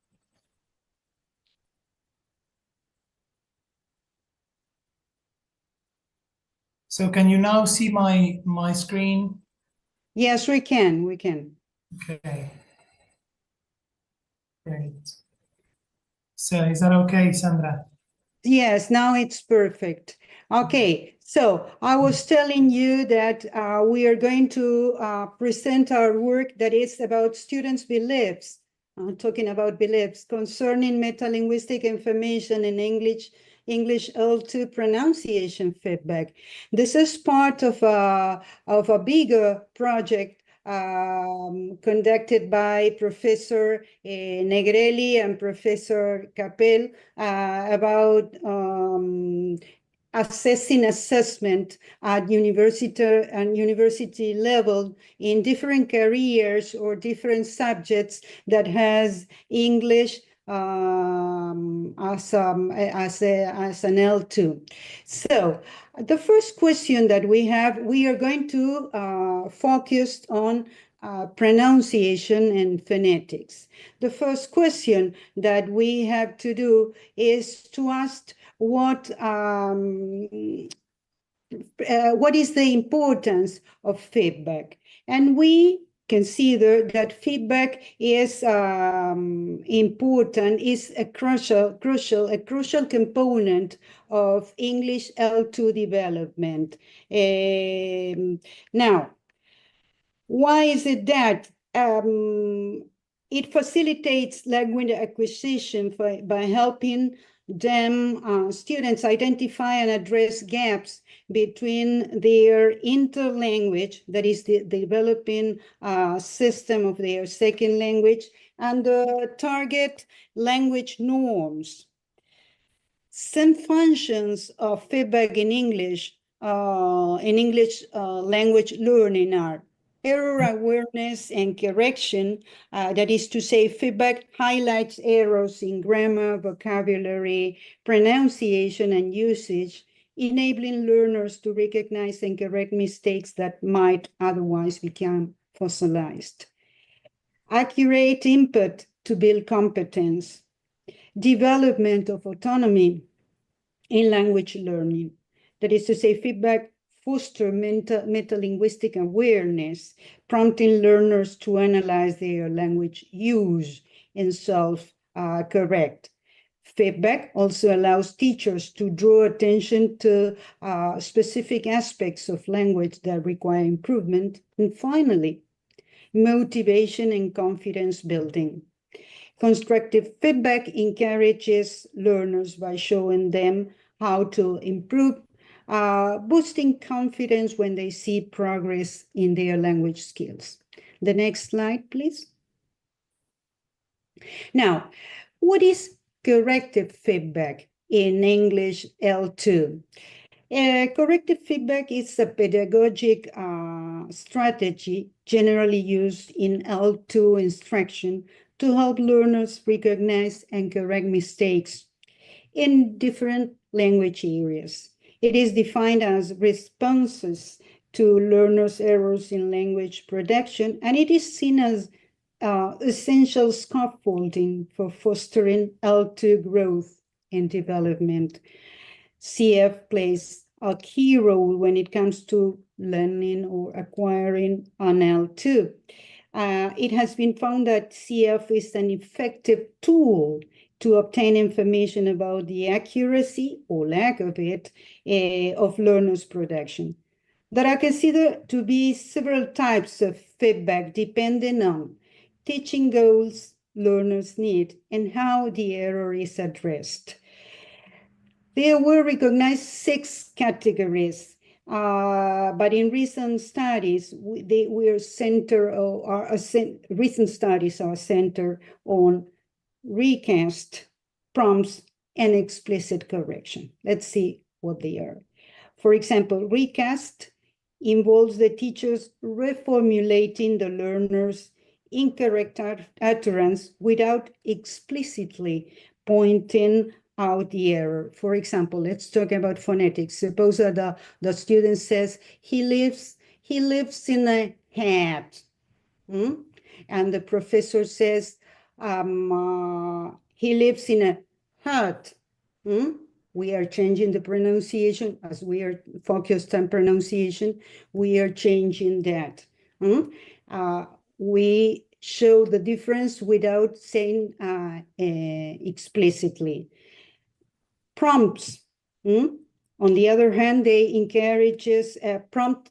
So can you now see my screen? Yes, we can. We can. Okay. Great. So is that okay, Sandra? Yes, now it's perfect. Okay, so I was telling you that we are going to present our work that is about students' beliefs. I'm talking about beliefs concerning metalinguistic information in English L2 pronunciation feedback. This is part of a bigger project conducted by Professor Negrelli and Professor Capel about assessing assessment at university and university level in different careers or different subjects that has English as an L2. So the first question that we have, we are going to focus on pronunciation and phonetics. The first question that we have to do is to ask what is the importance of feedback? And we consider that feedback is important, is a crucial component of English L2 development. Now, why is it that it facilitates language acquisition by helping them, students identify and address gaps between their interlanguage, that is the developing system of their second language, and the target language norms. Some functions of feedback in English language learning are error awareness and correction, that is to say, feedback highlights errors in grammar, vocabulary, pronunciation, and usage, enabling learners to recognize and correct mistakes that might otherwise become fossilized. Accurate input to build competence, development of autonomy in language learning, that is to say, feedback foster metalinguistic awareness, prompting learners to analyze their language use and self-correct. Feedback also allows teachers to draw attention to specific aspects of language that require improvement. And finally, motivation and confidence building. Constructive feedback encourages learners by showing them how to improve, boosting confidence when they see progress in their language skills. The next slide, please. Now, what is corrective feedback in English L2? Corrective feedback is a pedagogic strategy generally used in L2 instruction to help learners recognize and correct mistakes in different language areas. It is defined as responses to learners' errors in language production, and it is seen as essential scaffolding for fostering L2 growth and development. CF plays a key role when it comes to learning or acquiring an L2. It has been found that CF is an effective tool to obtain information about the accuracy or lack of it of learners' production. There are considered to be several types of feedback depending on teaching goals, learners' need, and how the error is addressed. There were recognized 6 categories, but in recent studies, they were center or recent studies are centered on recast, prompts, and explicit correction. Let's see what they are. For example, recast involves the teachers reformulating the learner's incorrect utterance without explicitly pointing out the error. For example, let's talk about phonetics. Suppose that the student says he lives in a hat, And the professor says he lives in a hut. We are changing the pronunciation as we are focused on pronunciation. We are changing that. We show the difference without saying explicitly. Prompts. On the other hand, they encourages prompt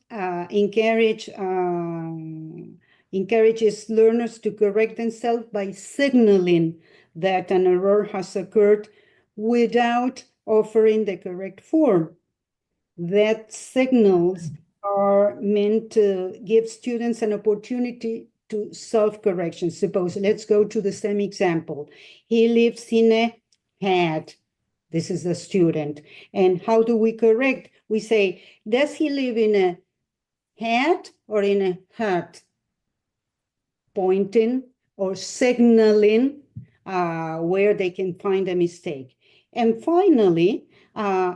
encourages learners to correct themselves by signaling that an error has occurred without offering the correct form. That signals are meant to give students an opportunity to self-correction. Suppose, let's go to the same example. He lives in a hat. This is the student. And how do we correct? We say, does he live in a hat or in a hut? Pointing or signaling where they can find a mistake. And finally,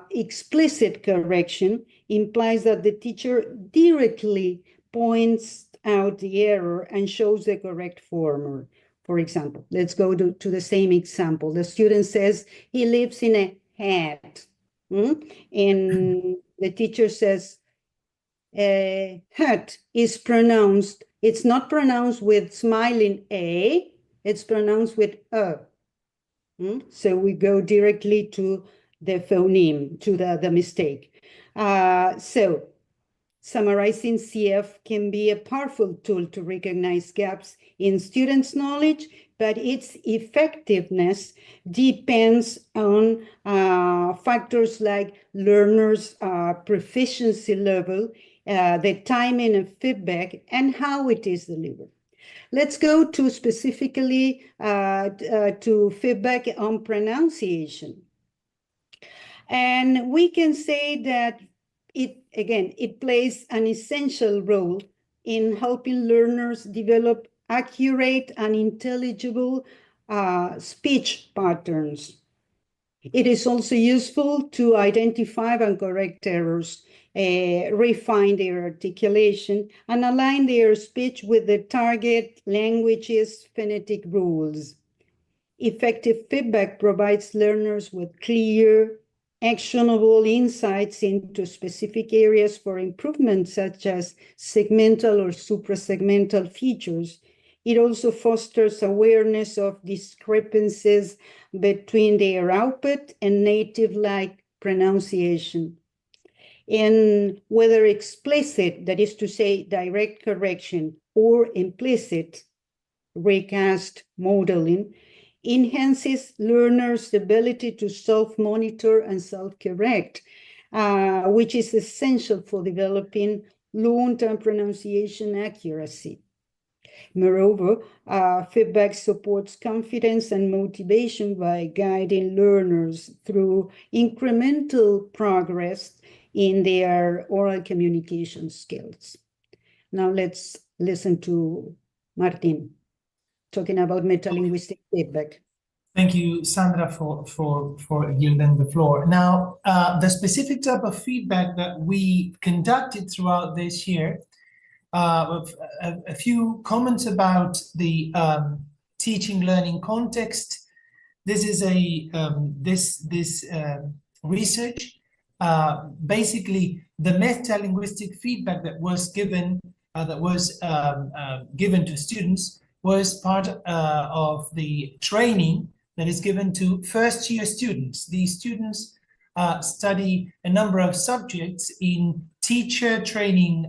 explicit correction implies that the teacher directly points out the error and shows the correct form. For example, let's go to the same example. The student says he lives in a hat. And the teacher says, hat is pronounced, it's not pronounced with smiling A, it's pronounced with A. So we go directly to the phoneme, to the mistake. So summarizing CF can be a powerful tool to recognize gaps in students' knowledge, but its effectiveness depends on factors like learners' proficiency level, the timing of feedback, and how it is delivered. Let's go to specifically to feedback on pronunciation. And we can say that it, again, it plays an essential role in helping learners develop accurate and intelligible speech patterns. It is also useful to identify and correct errors, refine their articulation, and align their speech with the target language's phonetic rules. Effective feedback provides learners with clear, actionable insights into specific areas for improvement, such as segmental or suprasegmental features. It also fosters awareness of discrepancies between their output and native-like pronunciation. And whether explicit, that is to say, direct correction, or implicit recast modeling, enhances learners' ability to self-monitor and self-correct, which is essential for developing long-term pronunciation accuracy. Moreover, feedback supports confidence and motivation by guiding learners through incremental progress in their oral communication skills. Now let's listen to Martin talking about metalinguistic feedback. Thank you, Sandra, for yielding the floor. Now, the specific type of feedback that we conducted throughout this year, a few comments about the teaching learning context. This is a this research. Basically, the metalinguistic feedback that was given given to students was part of the training that is given to first year students. These students study a number of subjects in teacher training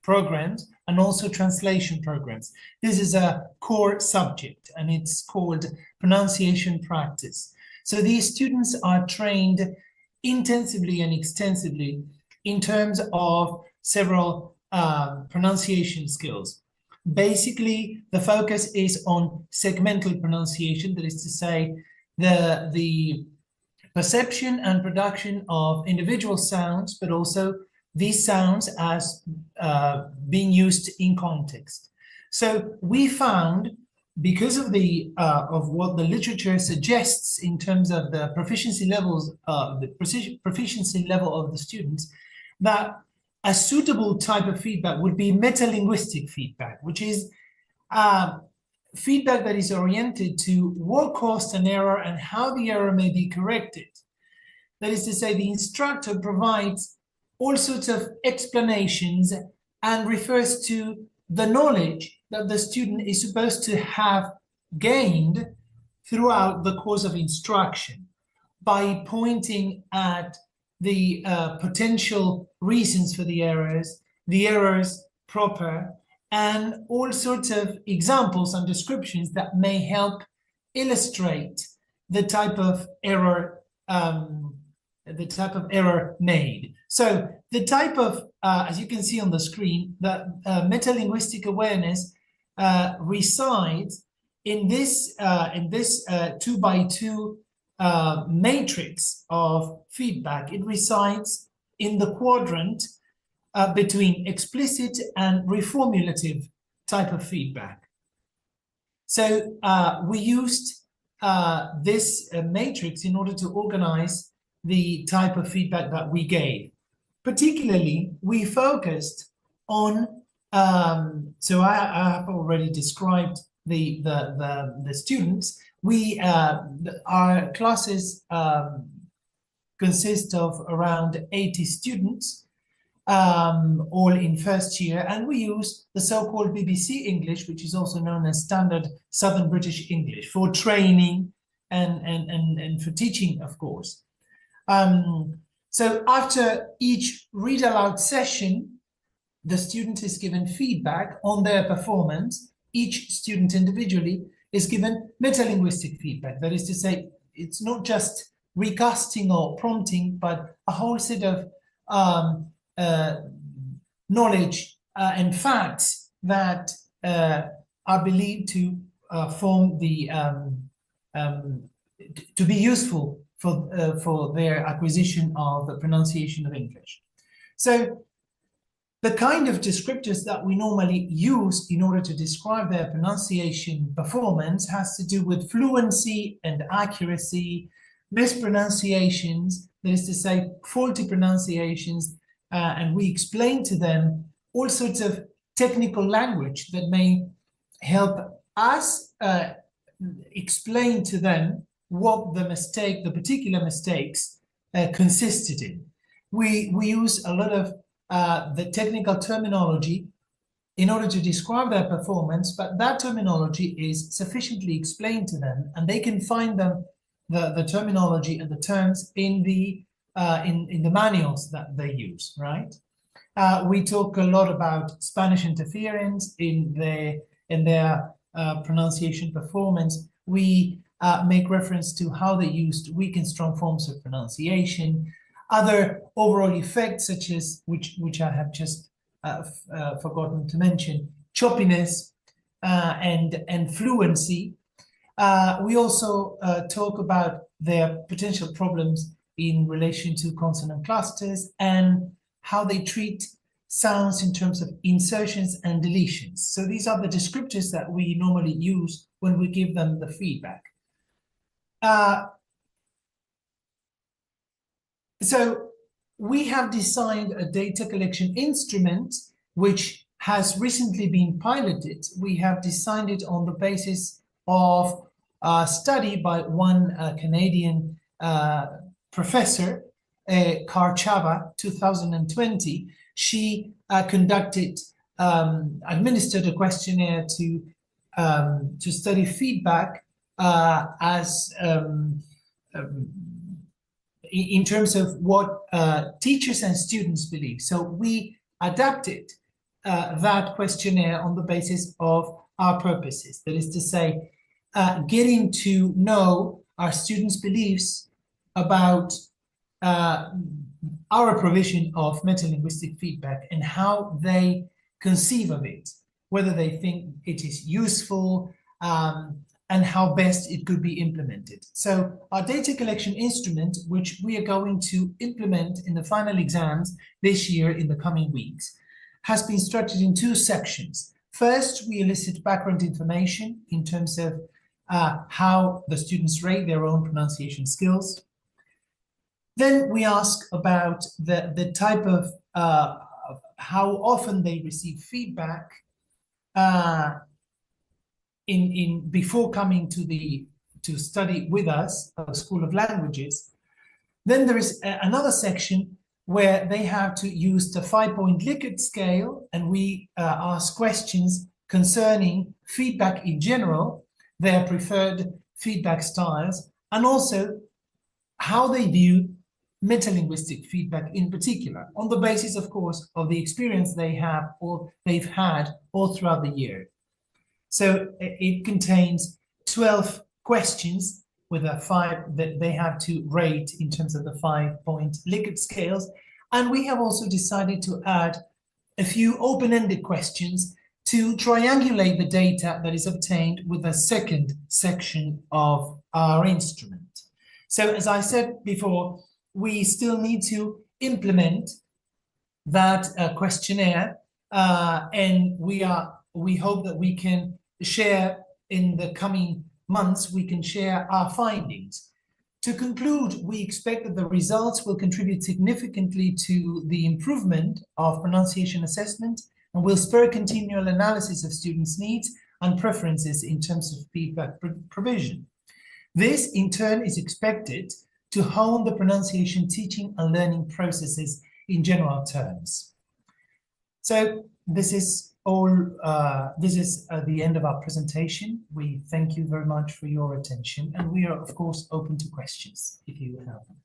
programs and also translation programs. This is a core subject and it's called pronunciation practice. So these students are trained intensively and extensively in terms of several pronunciation skills. Basically, the focus is on segmental pronunciation, that is to say, the perception and production of individual sounds, but also these sounds as being used in context. So we found, because of the of what the literature suggests in terms of the proficiency levels, the proficiency level of the students, that a suitable type of feedback would be metalinguistic feedback, which is feedback that is oriented to what caused an error and how the error may be corrected. That is to say, the instructor provides all sorts of explanations and refers to the knowledge that the student is supposed to have gained throughout the course of instruction by pointing at the potential reasons for the errors proper, and all sorts of examples and descriptions that may help illustrate the type of error, made. So the type of, as you can see on the screen, the metalinguistic awareness resides in this 2x2 matrix of feedback. It resides in the quadrant between explicit and reformulative type of feedback. So we used this matrix in order to organize the type of feedback that we gave. Particularly, we focused on, so I have already described the students. We our classes consist of around 80 students, all in first year, and we use the so-called BBC English, which is also known as Standard Southern British English, for training and for teaching, of course. So after each read aloud session, the student is given feedback on their performance. Each student individually is given metalinguistic feedback. That is to say, it's not just recasting or prompting, but a whole set of knowledge and facts that are believed to form the to be useful for their acquisition of the pronunciation of English. So the kind of descriptors that we normally use in order to describe their pronunciation performance has to do with fluency and accuracy, mispronunciations, that is to say, faulty pronunciations, and we explain to them all sorts of technical language that may help us explain to them what the mistake, the particular mistakes consisted in. We use a lot of the technical terminology in order to describe their performance, but that terminology is sufficiently explained to them, and they can find them the terminology and the terms in the in the manuals that they use, right? We talk a lot about Spanish interference in their pronunciation performance. We make reference to how they used weak and strong forms of pronunciation, other overall effects such as, which I have just forgotten to mention, choppiness and fluency. We also talk about their potential problems in relation to consonant clusters and how they treat sounds in terms of insertions and deletions. So these are the descriptors that we normally use when we give them the feedback. So we have designed a data collection instrument which has recently been piloted. We have designed it on the basis of a study by one Canadian professor, Karchava, 2020. She conducted, administered a questionnaire to study feedback as in terms of what teachers and students believe. So we adapted that questionnaire on the basis of our purposes. That is to say, getting to know our students' beliefs about our provision of metalinguistic feedback and how they conceive of it, whether they think it is useful, and how best it could be implemented. So our data collection instrument, which we are going to implement in the final exams this year in the coming weeks, has been structured in two sections. First, we elicit background information in terms of how the students rate their own pronunciation skills. Then we ask about the type of how often they receive feedback in before coming to study with us at School of Languages. Then there is another section where they have to use the 5-point Likert scale, and we ask questions concerning feedback in general, their preferred feedback styles, and also how they view metalinguistic feedback in particular, on the basis, of course, of the experience they have or they've had all throughout the year. So it contains 12 questions with a 5 that they have to rate in terms of the 5-point Likert scales. And we have also decided to add a few open-ended questions to triangulate the data that is obtained with the second section of our instrument. So as I said before, we still need to implement that questionnaire, and we hope that we can share in the coming months, we can share our findings. To conclude, we expect that the results will contribute significantly to the improvement of pronunciation assessment and will spur continual analysis of students' needs and preferences in terms of feedback provision. This, in turn, is expected to hone the pronunciation teaching and learning processes in general terms. So this is all, this is the end of our presentation. We thank you very much for your attention, and we are, of course, open to questions if you have them.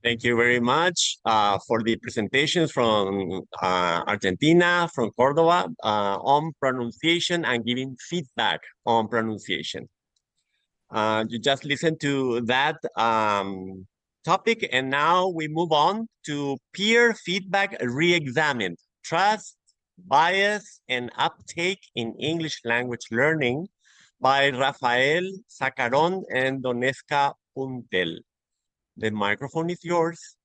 Thank you very much for the presentations from Argentina, from Cordoba, on pronunciation and giving feedback on pronunciation. You just listened to that topic, and now we move on to peer feedback reexamined, trust, bias, and uptake in English language learning by Rafael Zacaron and Doneska Puntel. The microphone is yours.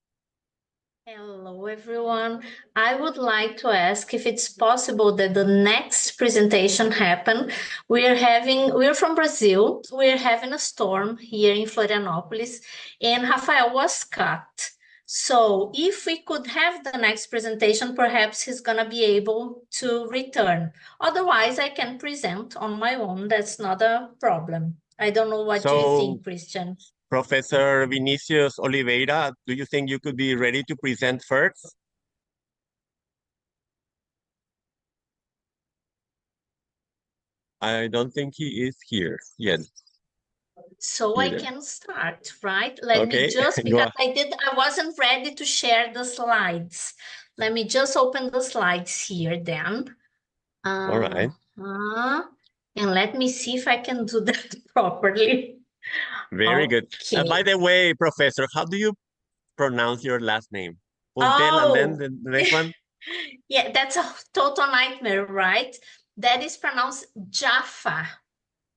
Hello, everyone. I would like to ask if it's possible that the next presentation happen. We're from Brazil. We're having a storm here in Florianopolis, and Rafael was cut. So if we could have the next presentation, perhaps he's gonna be able to return. Otherwise, I can present on my own. That's not a problem. I don't know what you think, Christian. Professor Vinicius Oliveira, do you think you could be ready to present first? I don't think he is here yet. So I can start, right? Let me just, because I wasn't ready to share the slides. Let me just open the slides here then. All right. And let me see if I can do that properly. Very good. By the way, Professor, how do you pronounce your last name? Puntel, and then the next one? Yeah, that's a total nightmare, right? That is pronounced Jaffa.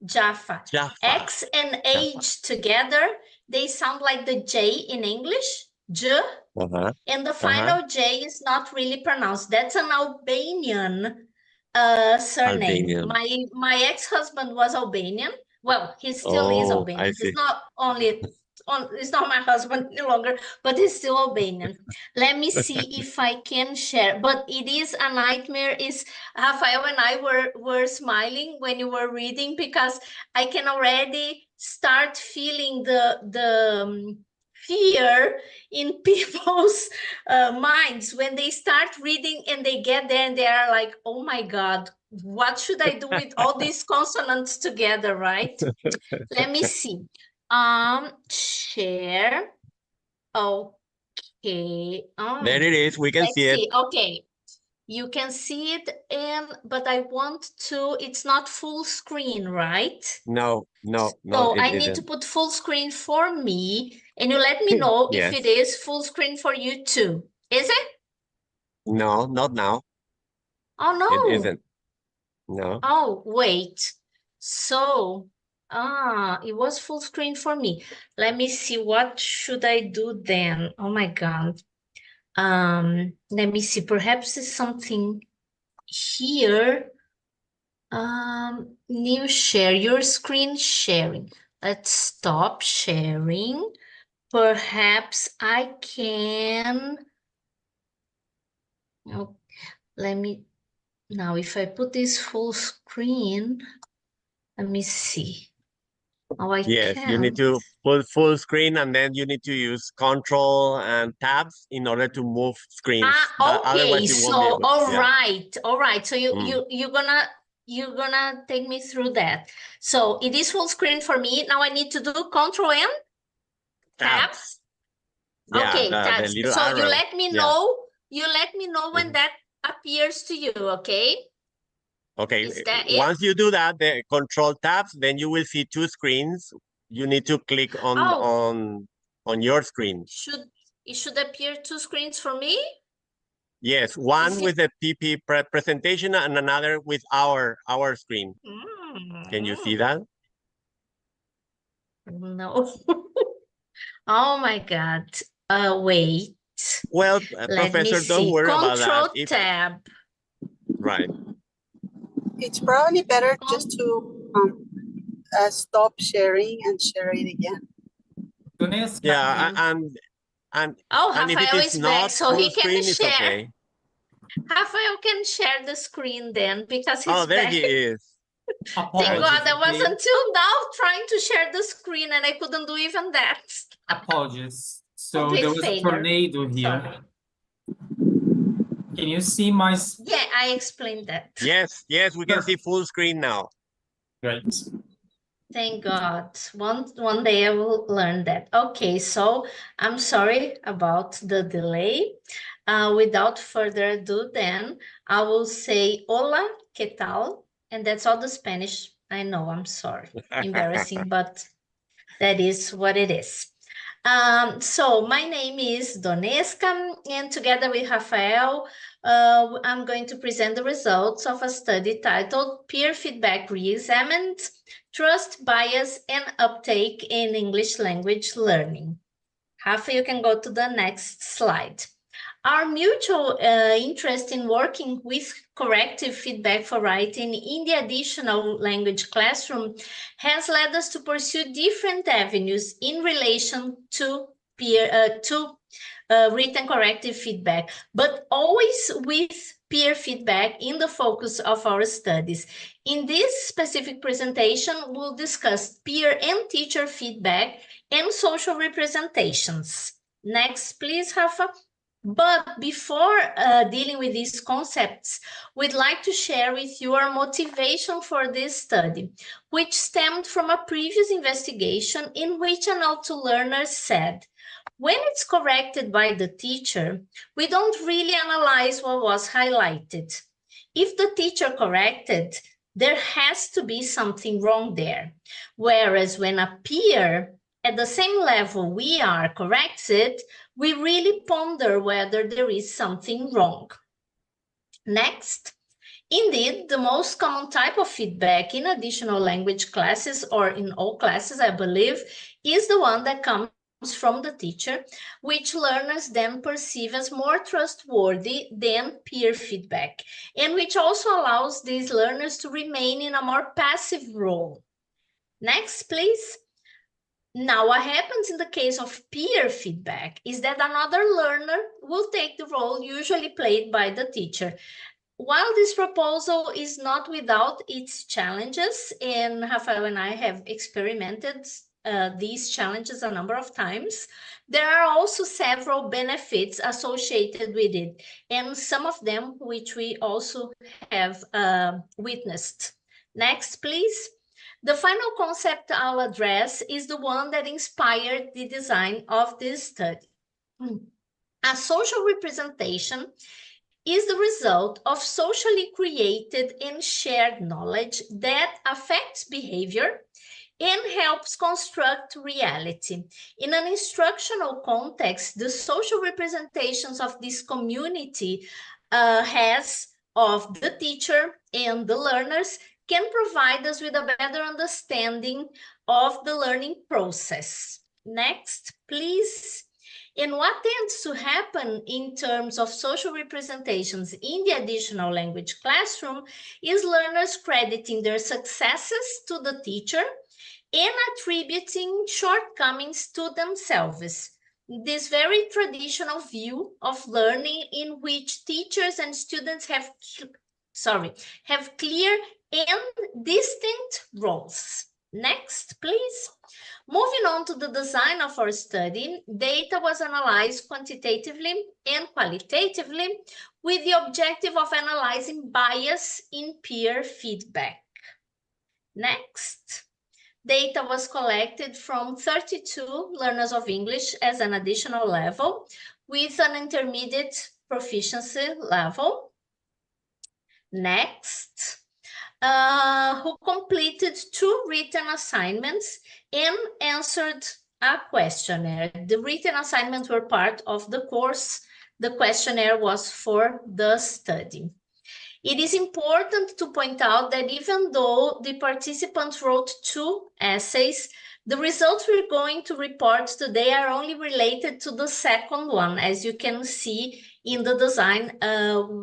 Jaffa. Jaffa. X and H together, they sound like the J in English, J. And the final J is not really pronounced. That's an Albanian surname. Albanian. My ex-husband was Albanian. Well, he still is Albanian. He's not only on, it's not my husband any longer, but he's still Albanian. Let me see if I can share. But it is a nightmare. Is Rafael and I were smiling when you were reading, because I can already start feeling the fear in people's minds when they start reading and they get there and they are like, oh my God, What should I do with all these consonants together, right? Let me see. Share. Okay. There it is. We can Let's see it. see. Okay. You can see it, and but I want to, it's not full screen, right? No, no, no, So it I need to isn't. put full screen for me, and you let me know if it Yes. is full screen for you too. Is it? No, not now. Oh, It no. isn't. No. Oh, wait. So, it was full screen for me. Let me see. What should I do then? Oh my God. Let me see. Perhaps it's something here. New share, your screen sharing. Let's stop sharing. Perhaps I can. Oh, let me now. If I put this full screen, let me see. Oh, I Yes, you need can't. to put full screen, and then you need to use control and tabs in order to move screens. Okay, Otherwise you won't be so able to, all yeah. right, all right. So you're going to take me through that. So it is full screen for me. Now I need to do control and Tabs. tabs. Yeah, Okay, the tabs. little So you arrow. let me Yeah. know. You let me know when Mm-hmm. that appears to you. Okay. Okay. Is that it? Once you do that, the control tabs, then you will see two screens. You need to click Oh. on your screen. Should it should appear two screens for me? Yes, one Is it with the PP presentation and another with our screen. Can you see that? No. Oh my God. Wait. Well, Let me Professor, don't see. worry about that. Control If tab. Right. It's probably better just to stop sharing and share it again. Yeah, Oh, and if it Rafael is is back, not so he full can screen, it's share. okay. Rafael can share the screen then because he's Oh, there back. he is. Thank Apologies, God, I was okay? until now trying to share the screen and I couldn't do even that. Apologies. So Complete there was a failure. tornado here. Sorry. Can you see my Yeah, I explained that. Yes, yes, we can see full screen now. Great. Thank God. One day I will learn that. Okay, so I'm sorry about the delay. Without further ado, then I will say hola, ¿qué tal? And that's all the Spanish I know. I'm sorry. Embarrassing, but that is what it is. So my name is Donesca, and together with Rafael, I'm going to present the results of a study titled Peer Feedback Re-Examined, Trust, Bias, and Uptake in English Language Learning. Rafa, you can go to the next slide. Our mutual interest in working with corrective feedback for writing in the additional language classroom has led us to pursue different avenues in relation to written corrective feedback, but always with peer feedback in the focus of our studies. In this specific presentation, we'll discuss peer and teacher feedback and social representations. Next, please, Rafa. But before dealing with these concepts, we'd like to share with you our motivation for this study, which stemmed from a previous investigation in which an L2 learner said, when it's corrected by the teacher, we don't really analyze what was highlighted. If the teacher corrected, there has to be something wrong there. Whereas when a peer at the same level we are corrects it, we really ponder whether there is something wrong. Next. Indeed, the most common type of feedback in additional language classes, or in all classes, I believe, is the one that comes from the teacher, which learners then perceive as more trustworthy than peer feedback, and which also allows these learners to remain in a more passive role. Next, please. Now, what happens in the case of peer feedback is that another learner will take the role usually played by the teacher. While this proposal is not without its challenges, and Rafael and I have experimented these challenges a number of times, there are also several benefits associated with it, and some of them which we also have witnessed. Next, please. The final concept I'll address is the one that inspired the design of this study. A social representation is the result of socially created and shared knowledge that affects behavior and helps construct reality. In an instructional context, the social representations of this community has of the teacher and the learners can provide us with a better understanding of the learning process. Next, please. And what tends to happen in terms of social representations in the additional language classroom is learners crediting their successes to the teacher and attributing shortcomings to themselves. This very traditional view of learning in which teachers and students have clear and distinct roles. Next, please. Moving on to the design of our study, data was analyzed quantitatively and qualitatively with the objective of analyzing bias in peer feedback. Next. Data was collected from 32 learners of English as an additional level with an intermediate proficiency level. Next. Who completed 2 written assignments and answered a questionnaire. The written assignments were part of the course. The questionnaire was for the study. It is important to point out that even though the participants wrote 2 essays, the results we're going to report today are only related to the second one, as you can see in the design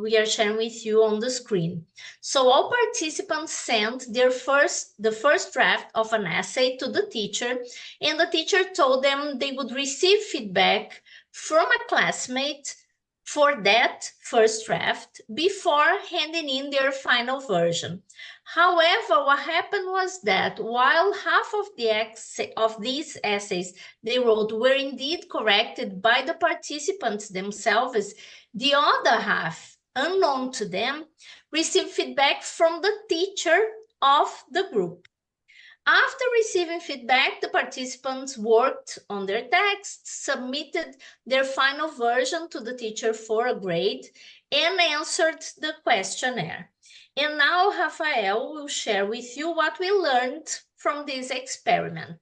we are sharing with you on the screen. So all participants sent their the first draft of an essay to the teacher, and the teacher told them they would receive feedback from a classmate for that first draft before handing in their final version. However, what happened was that while half of the of these essays they wrote were indeed corrected by the participants themselves, the other half, unknown to them, received feedback from the teacher of the group. After receiving feedback, the participants worked on their texts, submitted their final version to the teacher for a grade, and answered the questionnaire. And now Rafael will share with you what we learned from this experiment.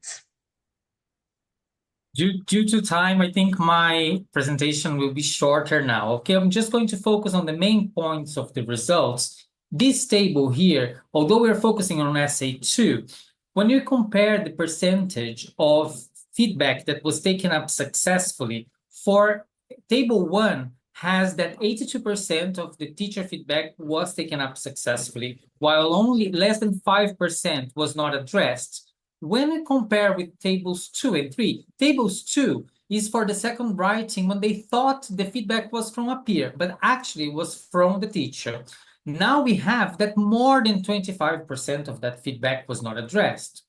Due to time, I think my presentation will be shorter now. Okay, I'm just going to focus on the main points of the results. This table here, although we're focusing on essay 2, when you compare the percentage of feedback that was taken up successfully, for table 1 has that 82% of the teacher feedback was taken up successfully, while only less than 5% was not addressed. When we compare with tables 2 and 3, tables 2 is for the second writing when they thought the feedback was from a peer, but actually was from the teacher. Now we have that more than 25% of that feedback was not addressed.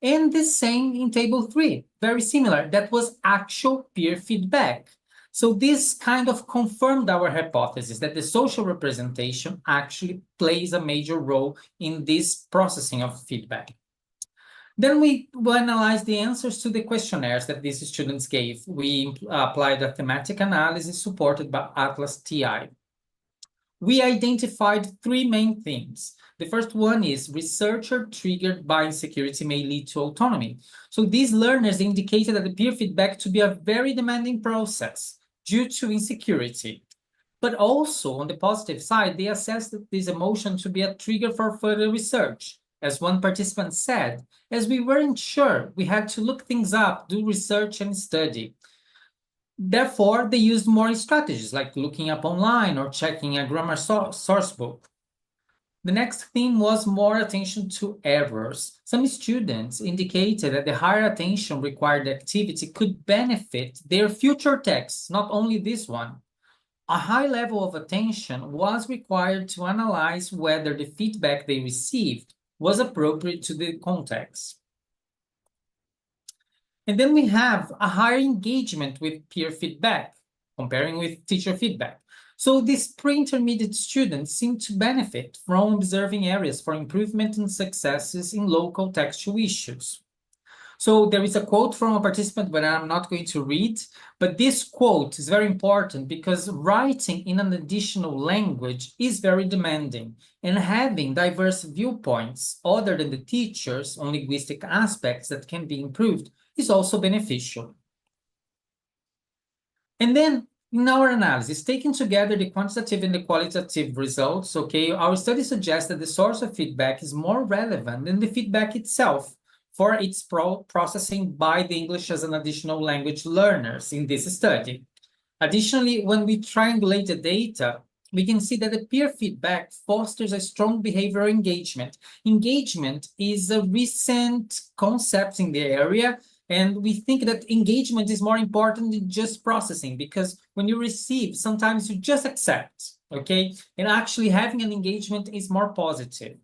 And the same in table 3, very similar, that was actual peer feedback. So this kind of confirmed our hypothesis that the social representation actually plays a major role in this processing of feedback. Then we analyzed the answers to the questionnaires that these students gave. We applied a thematic analysis supported by Atlas TI. We identified 3 main themes. The first one is researcher triggered by insecurity may lead to autonomy. So these learners indicated that the peer feedback to be a very demanding process due to insecurity. But also on the positive side, they assessed this emotion to be a trigger for further research. As one participant said, as we weren't sure, we had to look things up, do research and study. Therefore, they used more strategies like looking up online or checking a grammar source book. The next theme was more attention to errors. Some students indicated that the higher attention required activity could benefit their future texts, not only this one. A high level of attention was required to analyze whether the feedback they received was appropriate to the context. And then we have a higher engagement with peer feedback, comparing with teacher feedback. So these pre-intermediate students seem to benefit from observing areas for improvement and successes in local textual issues. So there is a quote from a participant, but I'm not going to read. But this quote is very important because writing in an additional language is very demanding, and having diverse viewpoints other than the teachers on linguistic aspects that can be improved is also beneficial. And then in our analysis, taking together the quantitative and the qualitative results, okay, our study suggests that the source of feedback is more relevant than the feedback itself for its processing by the English as an additional language learners in this study. Additionally, when we triangulate the data, we can see that the peer feedback fosters a strong behavioral engagement. Engagement is a recent concept in the area, and we think that engagement is more important than just processing, because when you receive, sometimes you just accept, okay? And actually having an engagement is more positive.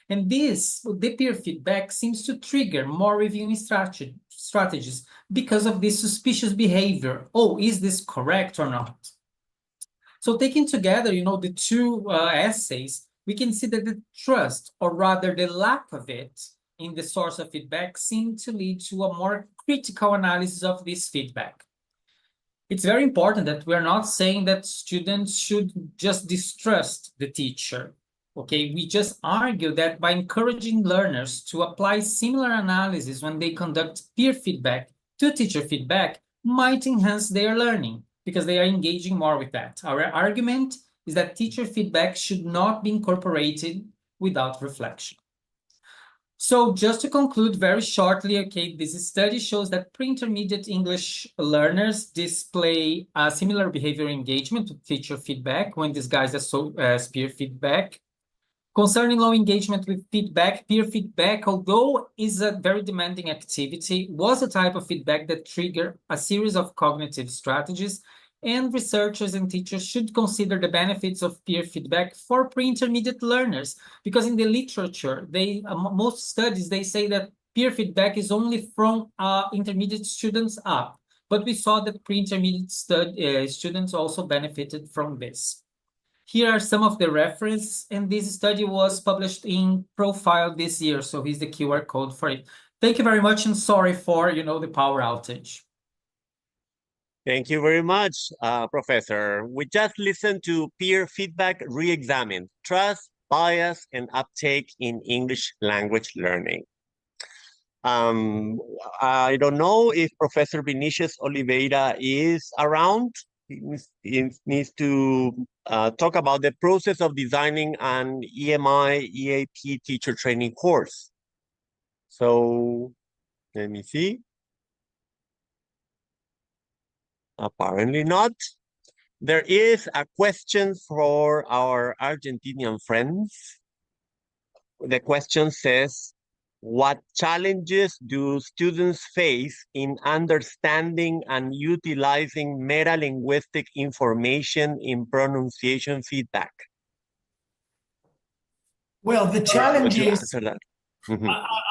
And the peer feedback seems to trigger more reviewing strategies because of this suspicious behavior. Oh, is this correct or not? So taking together, the two essays, we can see that the trust, or rather the lack of it, in the source of feedback seem to lead to a more critical analysis of this feedback. It's very important that we're not saying that students should just distrust the teacher. Okay, we just argue that by encouraging learners to apply similar analysis when they conduct peer feedback to teacher feedback might enhance their learning because they are engaging more with that. Our argument is that teacher feedback should not be incorporated without reflection. So just to conclude very shortly, okay, this study shows that pre-intermediate English learners display a similar behavior engagement with teacher feedback when disguised as peer feedback. Concerning low engagement with feedback, peer feedback, although is a very demanding activity, was a type of feedback that triggered a series of cognitive strategies, and researchers and teachers should consider the benefits of peer feedback for pre-intermediate learners, because in the literature, most studies, they say that peer feedback is only from intermediate students up, but we saw that pre-intermediate students also benefited from this. Here are some of the references, and this study was published in Profile this year, so here's the QR code for it. Thank you very much, and sorry for the power outage. Thank you very much, Professor. We just listened to peer feedback re-examined, trust, bias, and uptake in English language learning. I don't know if Professor Vinicius Oliveira is around. He needs to talk about the process of designing an EMI EAP teacher training course. So let me see. Apparently not. There is a question for our Argentinian friends. The question says, what challenges do students face in understanding and utilizing metalinguistic information in pronunciation feedback? Well, the challenge Would you is, answer that?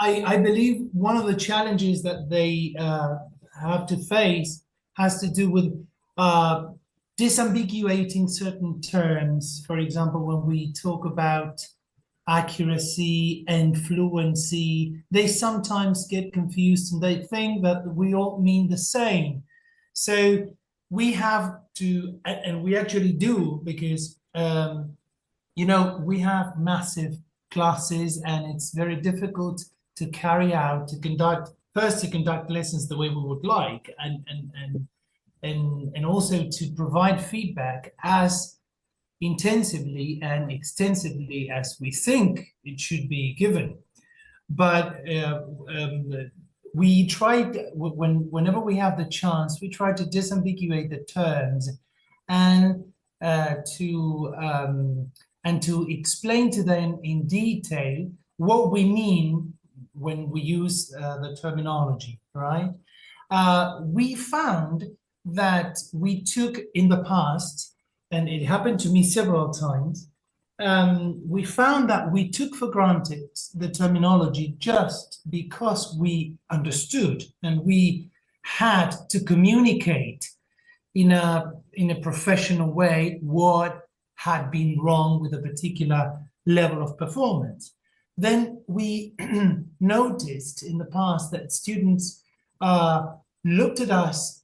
I believe one of the challenges that they have to face has to do with disambiguating certain terms. For example, when we talk about accuracy and fluency, they sometimes get confused and they think that we all mean the same. So we have to, and we actually do, because we have massive classes and it's very difficult to carry out, to conduct, first to conduct lessons the way we would like, and also to provide feedback as intensively and extensively as we think it should be given. But we try, whenever we have the chance, we try to disambiguate the terms and to explain to them in detail what we mean when we use the terminology, right? We found that we took in the past, and it happened to me several times, we found that we took for granted the terminology just because we understood and we had to communicate in a in a professional way what had been wrong with a particular level of performance. Then we noticed in the past that students looked at us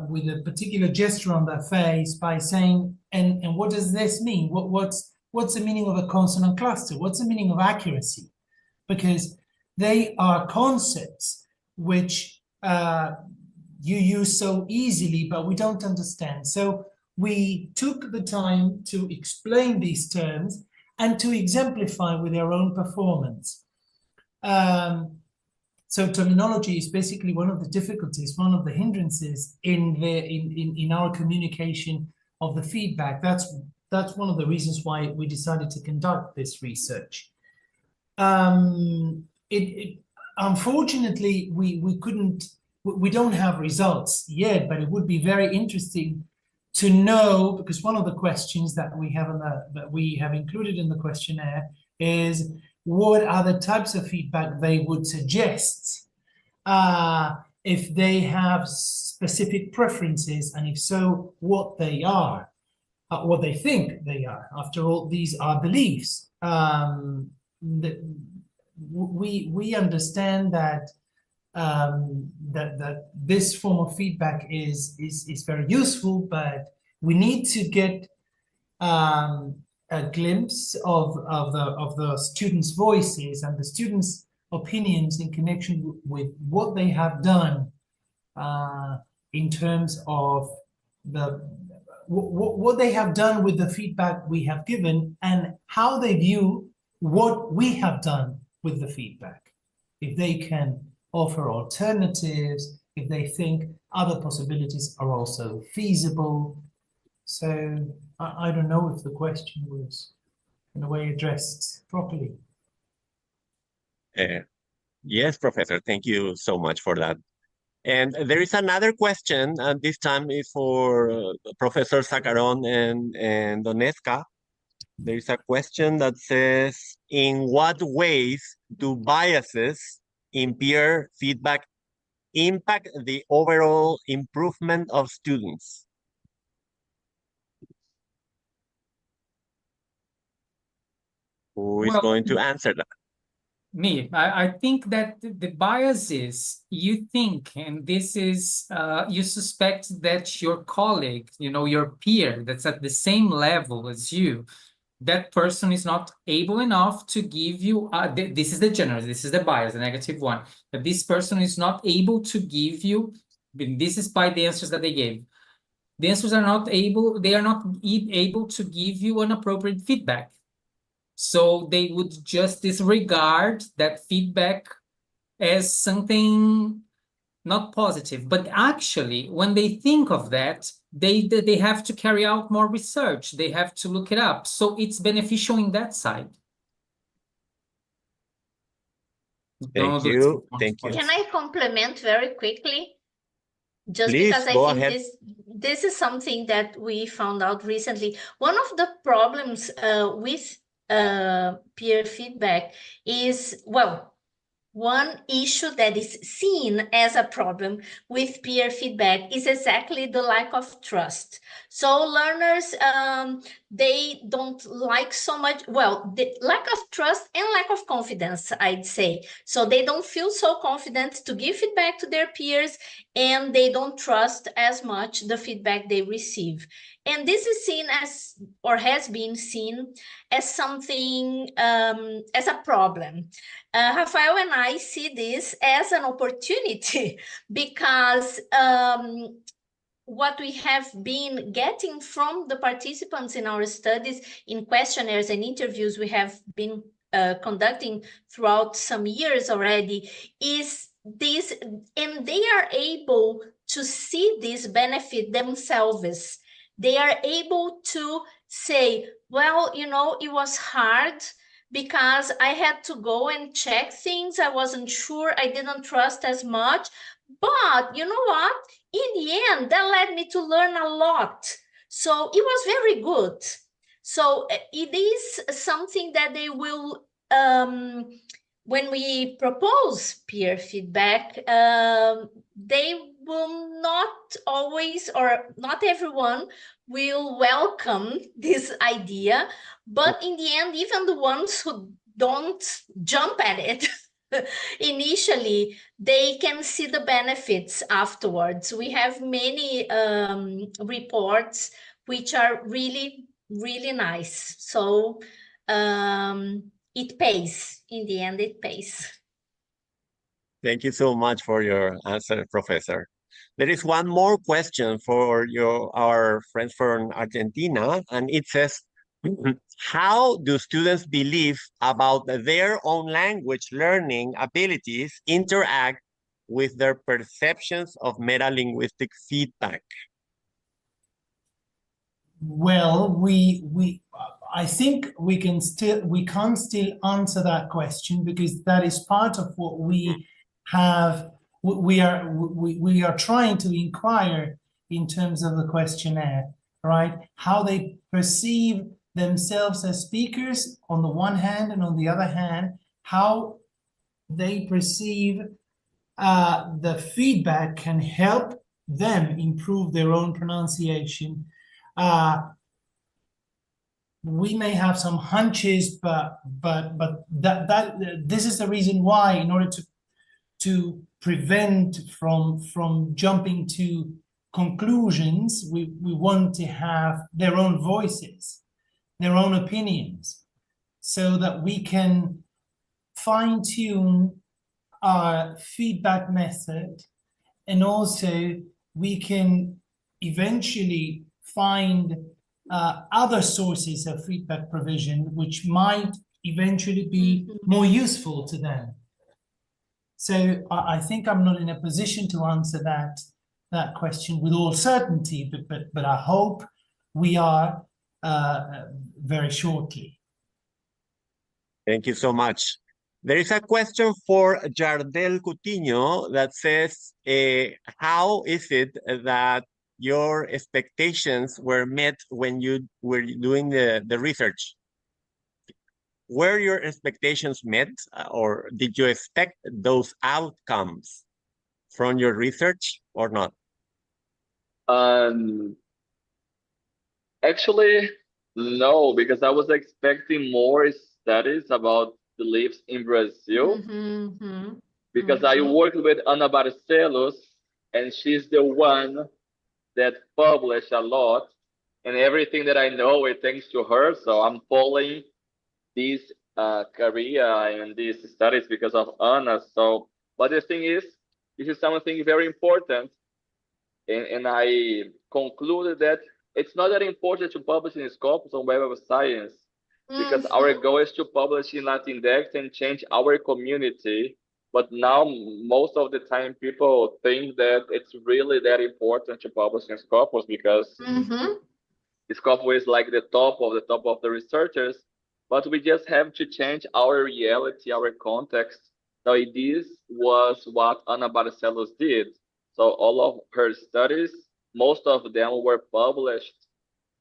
with a particular gesture on their face by saying, and, and what does this mean? What, what's, what's the meaning of a consonant cluster? What's the meaning of accuracy? Because they are concepts which you use so easily, but we don't understand. So we took the time to explain these terms and to exemplify with their own performance. So terminology is basically one of the difficulties, one of the hindrances in the in, in, in our communication of the feedback. That's that's one of the reasons why we decided to conduct this research. It, it unfortunately we we couldn't we don't have results yet, but it would be very interesting to know because one of the questions that we have in the that we have included in the questionnaire is what are the types of feedback they would suggest if they have specific preferences, and if so, what they are, what they think they are. After all, these are beliefs. The, we we understand that that that this form of feedback is is is very useful, but we need to get a glimpse of of the of the students' voices and the students' opinions in connection with what they have done in terms of the what, what they have done with the feedback we have given and how they view what we have done with the feedback. If they can offer alternatives, if they think other possibilities are also feasible. So I, I don't know if the question was in a way addressed properly. Yes, Professor, thank you so much for that. And there is another question, and this time is for Professor Zacarón and Donevska. There is a question that says, in what ways do biases in peer feedback impact the overall improvement of students? Who is Well, going to answer that? Me, I think that the bias is you think, and this is you suspect that your colleague, you know, your peer that's at the same level as you, that person is not able enough to give you, this is the general, this is the bias, the negative one, that this person is not able to give you, this is by the answers that they gave. The answers are not able, they are not able to give you an appropriate feedback. So they would just disregard that feedback as something not positive. But actually, when they think of that, they they have to carry out more research. They have to look it up. So it's beneficial in that side. Thank you. Thank you. Can I complement very quickly? Just Please, because I go think ahead. this this is something that we found out recently. One of the problems with peer feedback is, well, one issue that is seen as a problem with peer feedback is exactly the lack of trust. So learners, they don't like so much, well, the lack of trust and lack of confidence, I'd say. So they don't feel so confident to give feedback to their peers, and they don't trust as much the feedback they receive. And this is seen as, or has been seen as something, as a problem. Rafael and I see this as an opportunity because what we have been getting from the participants in our studies, in questionnaires and interviews we have been conducting throughout some years already, is this, and they are able to see this benefit themselves. They are able to say, well, you know, it was hard because I had to go and check things. I wasn't sure. I didn't trust as much. But you know what? In the end, that led me to learn a lot. So it was very good. So it is something that they will, when we propose peer feedback, they will not always, or not everyone will welcome this idea, but in the end, even the ones who don't jump at it initially, they can see the benefits afterwards. We have many reports which are really, really nice. So it pays. In the end, it pays. Thank you so much for your answer, Professor. There is one more question for our friends from Argentina, and it says, how do students' belief about their own language learning abilities interact with their perceptions of metalinguistic feedback? Well, I think we can't still answer that question, because that is part of what we have, we are trying to inquire in terms of the questionnaire, right? How they perceive themselves as speakers on the one hand, and on the other hand, how they perceive the feedback can help them improve their own pronunciation. We may have some hunches, but that this is the reason why, in order to prevent from jumping to conclusions, we want to have their own voices, their own opinions, so that we can fine-tune our feedback method, and also we can eventually find other sources of feedback provision, which might eventually be more useful to them. So I think I'm not in a position to answer that question with all certainty, but I hope we are very shortly. Thank you so much. There is a question for Jardel Coutinho that says, how is it that your expectations were met when you were doing the research? Were your expectations met, or did you expect those outcomes from your research or not? Actually, no, because I was expecting more studies about beliefs in Brazil. Because I worked with Ana Barcellos, and she's the one that published a lot, and everything that I know is thanks to her. So I'm following this career and these studies because of Ana. But the thing is, this is something very important. And I concluded that it's not that important to publish in Scopus on Web of Science, because our goal is to publish in Latindex and change our community. But now, most of the time, people think that it's really that important to publish in Scopus, because Scopus is like the top of the top of the researchers. But we just have to change our reality, our context. So this was what Ana Barcellos did. So all of her studies, most of them were published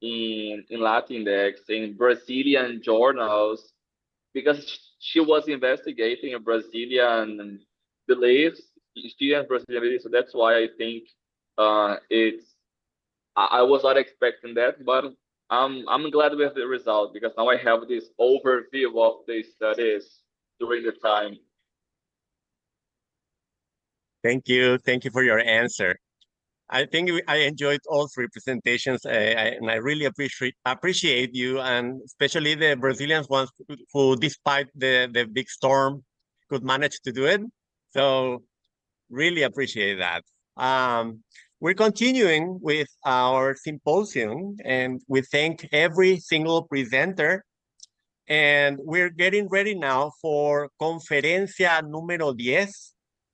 in Latindex, in Brazilian journals, because she was investigating Brazilian beliefs, student Brazilian beliefs. So that's why I think I was not expecting that, but I'm glad with the result, because now I have this overview of the studies during the time. Thank you. Thank you for your answer. I think I enjoyed all three presentations, and I really appreciate you, and especially the Brazilian ones who, despite the big storm, could manage to do it. So really appreciate that. We're continuing with our symposium, and we thank every single presenter. And we're getting ready now for Conferencia número 10.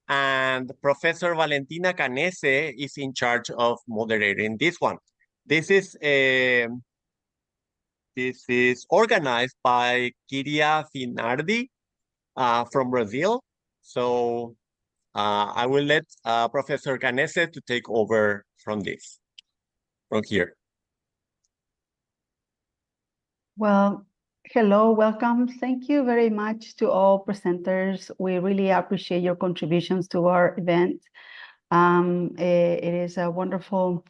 And Professor Valentina Canese is in charge of moderating this one. This is organized by Kyria Finardi from Brazil. So I will let Professor Canese to take over from here. Well, hello, welcome. Thank you very much to all presenters. We really appreciate your contributions to our event. It is a wonderful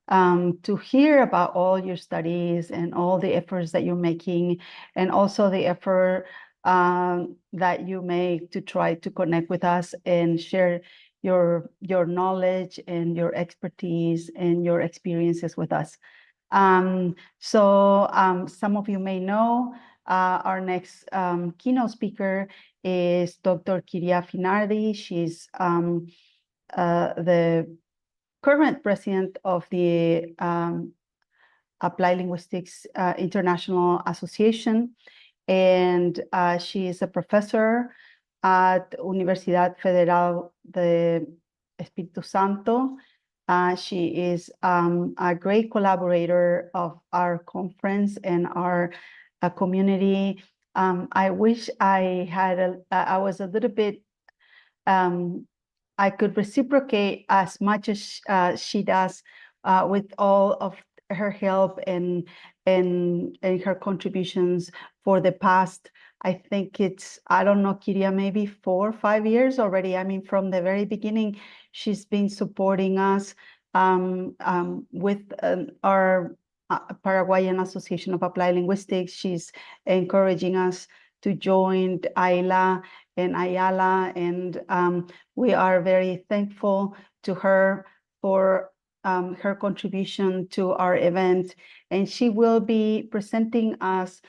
to hear about all your studies and all the efforts that you're making, and also the effort that you make to try to connect with us and share your knowledge and your expertise and your experiences with us. So some of you may know our next keynote speaker is Dr. Kyria Finardi. She's the current president of the Applied Linguistics International Association, and she is a professor at Universidad Federal de Espírito Santo. She is a great collaborator of our conference and our community. I wish I had I was a little bit, I could reciprocate as much as she does with all of her help and her contributions for the past, I think it's, I don't know, Kyria, maybe 4 or 5 years already. I mean, from the very beginning, she's been supporting us with our Paraguayan Association of Applied Linguistics. She's encouraging us to join AILA and IALA, and we are very thankful to her for her contribution to our event. And she will be presenting us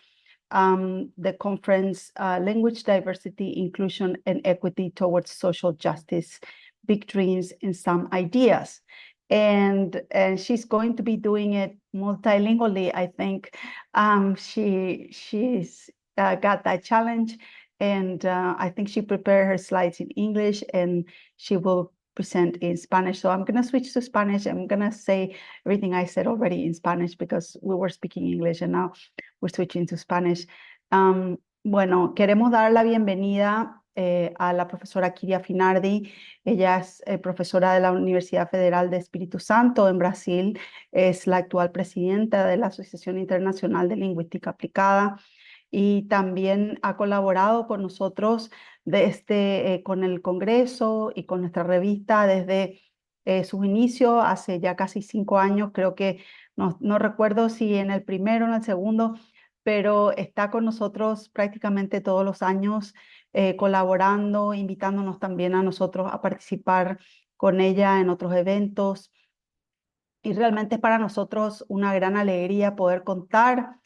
the conference, Language Diversity, Inclusion, and Equity Towards Social Justice, Big Dreams and Some Ideas. And she's going to be doing it multilingually, I think. She's got that challenge, and I think she prepared her slides in English, and she will present in Spanish. So I'm gonna switch to Spanish. I'm gonna say everything I said already in Spanish because we were speaking English and now we're switching to Spanish. Bueno, queremos dar la bienvenida a la profesora Kyria Finardi. Ella es profesora de la Universidad Federal de Espírito Santo en Brasil. Es la actual presidenta de la Asociación Internacional de Lingüística Aplicada y también ha colaborado con nosotros desde, con el Congreso y con nuestra revista desde su inicio, hace ya casi 5 años. Creo que no, no recuerdo si en el primero o en el segundo, pero está con nosotros prácticamente todos los años colaborando, invitándonos también a nosotros a participar con ella en otros eventos. Y realmente es para nosotros una gran alegría poder contar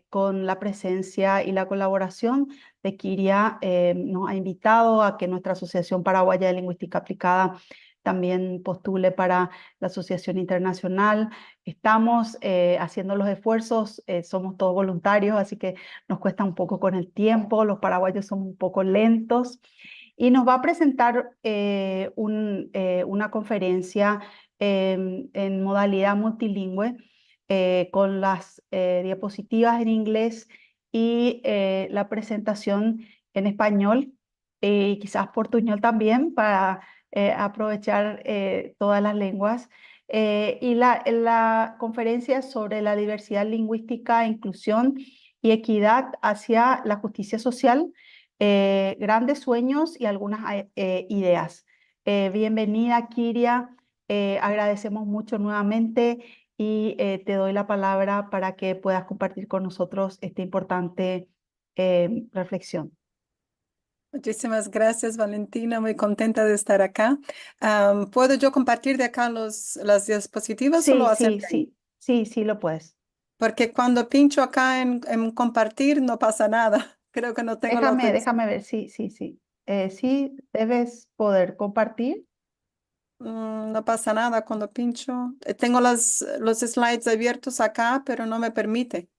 con la presencia y la colaboración de Kyria. Nos ha invitado a que nuestra Asociación Paraguaya de Lingüística Aplicada también postule para la Asociación Internacional. Estamos haciendo los esfuerzos, somos todos voluntarios, así que nos cuesta un poco con el tiempo, los paraguayos son un poco lentos. Y nos va a presentar una conferencia en modalidad multilingüe, con las diapositivas en inglés y la presentación en español, y quizás portuñol también, para aprovechar todas las lenguas. Y la conferencia sobre la diversidad lingüística, inclusión y equidad hacia la justicia social, grandes sueños y algunas ideas. Bienvenida, Kyria. Agradecemos mucho nuevamente y te doy la palabra para que puedas compartir con nosotros esta importante reflexión. Muchísimas gracias, Valentina. Muy contenta de estar acá. ¿Puedo yo compartir de acá las diapositivas o Sí, lo sí, hacen de ahí? sí, sí, sí lo puedes. Porque cuando pincho acá en compartir no pasa nada. Creo que no tengo la Déjame, autorización. déjame ver, sí, sí, sí. Sí, debes poder compartir. No pasa nada cuando pincho. Tengo los slides abiertos acá, pero no me permite.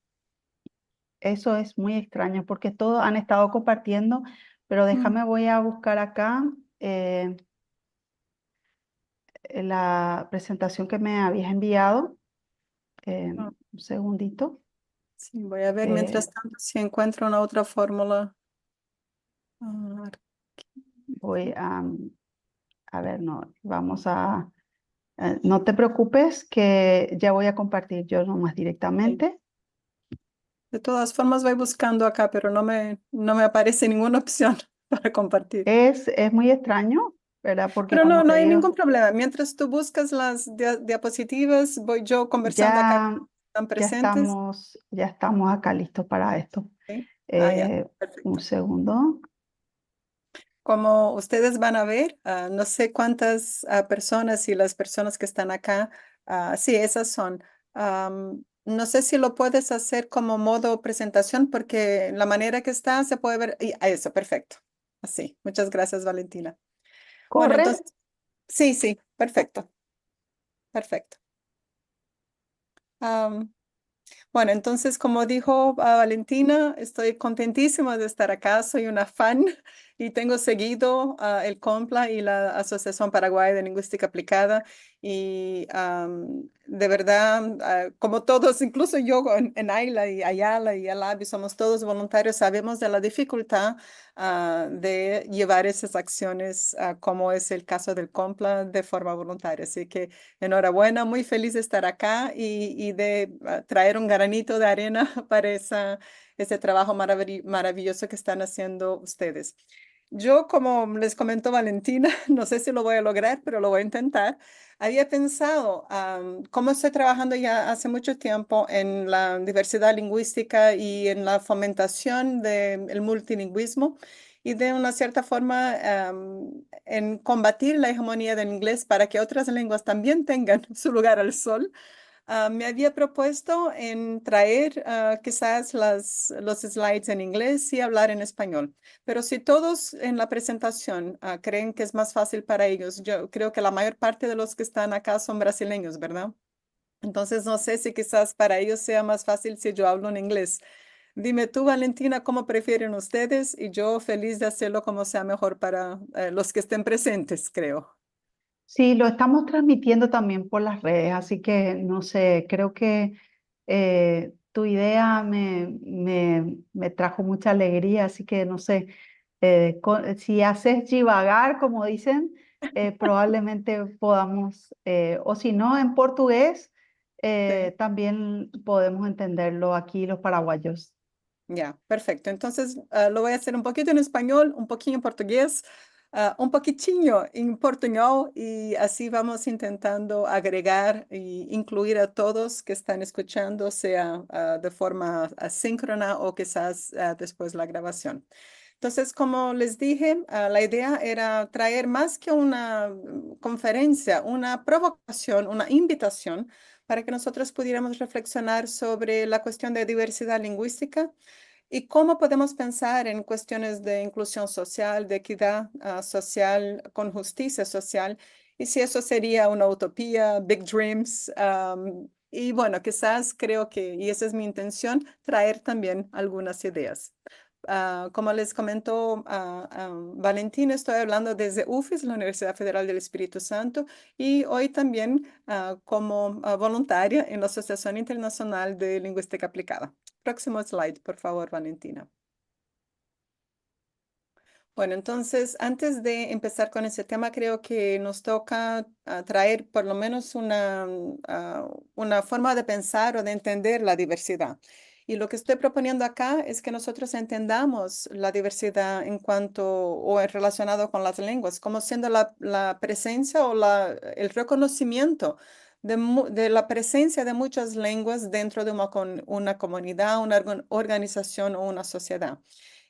Eso es muy extraño porque todos han estado compartiendo, pero déjame, voy a buscar acá la presentación que me habías enviado. Un segundito. Sí, voy a ver mientras tanto si encuentro una otra fórmula. A ver. Voy a ver, no, vamos a, no te preocupes que ya voy a compartir yo nomás directamente. De todas formas voy buscando acá, pero no me aparece ninguna opción para compartir. Es muy extraño, ¿verdad? Porque Pero no, como no te hay digo, ningún problema. Mientras tú buscas las diapositivas, voy yo conversando acá, ya, están presentes. ya estamos acá listos para esto. ¿Sí? Ah, ya, Un perfecto. segundo. Como ustedes van a ver, no sé cuántas personas y las personas que están acá, sí, esas son. No sé si lo puedes hacer como modo presentación porque la manera que está se puede ver. Y, eso, perfecto. Así. Muchas gracias, Valentina. Bueno, ¿Corre? entonces, sí, sí, perfecto. Perfecto. Bueno, entonces, como dijo Valentina, estoy contentísima de estar acá. Soy una fan y tengo seguido el COMPLA y la Asociación Paraguaya de Lingüística Aplicada. Y de verdad, como todos, incluso yo en AILA y Ayala y Alabi, somos todos voluntarios, sabemos de la dificultad de llevar esas acciones, como es el caso del COMPLA, de forma voluntaria. Así que enhorabuena, muy feliz de estar acá y de traer un granito de arena para ese trabajo maravilloso que están haciendo ustedes. Yo, como les comentó Valentina, no sé si lo voy a lograr, pero lo voy a intentar. Había pensado, como estoy trabajando ya hace mucho tiempo en la diversidad lingüística y en la fomentación del multilingüismo y de una cierta forma en combatir la hegemonía del inglés para que otras lenguas también tengan su lugar al sol. Me había propuesto en traer quizás los slides en inglés y hablar en español. Pero si todos en la presentación creen que es más fácil para ellos, yo creo que la mayor parte de los que están acá son brasileños, ¿verdad? Entonces no sé si quizás para ellos sea más fácil si yo hablo en inglés. Dime tú, Valentina, cómo prefieren ustedes y yo feliz de hacerlo como sea mejor para los que estén presentes, creo. Sí, lo estamos transmitiendo también por las redes, así que no sé, creo que tu idea me trajo mucha alegría, así que no sé, si haces divagar, como dicen, probablemente podamos, o si no, en portugués, también podemos entenderlo aquí los paraguayos. Ya, perfecto. Entonces, lo voy a hacer un poquito en español, un poquito en portugués, un poquitinho en portuñol y así vamos intentando agregar e incluir a todos que están escuchando, sea de forma asíncrona o quizás después la grabación. Entonces, como les dije, la idea era traer más que una conferencia, una provocación, una invitación para que nosotros pudiéramos reflexionar sobre la cuestión de diversidad lingüística y cómo podemos pensar en cuestiones de inclusión social, de equidad social, con justicia social, y si eso sería una utopía, big dreams. Y bueno, quizás creo que, y esa es mi intención, traer también algunas ideas. Como les comentó Valentina, estoy hablando desde UFES, la Universidad Federal del Espíritu Santo, y hoy también como voluntaria en la Asociación Internacional de Lingüística Aplicada. Próximo slide, por favor, Valentina. Bueno, entonces, antes de empezar con ese tema, creo que nos toca traer por lo menos una forma de pensar o de entender la diversidad. Y lo que estoy proponiendo acá es que nosotros entendamos la diversidad en cuanto o en relacionado con las lenguas, como siendo la presencia o el reconocimiento de la presencia de muchas lenguas dentro de una comunidad, una organización o una sociedad.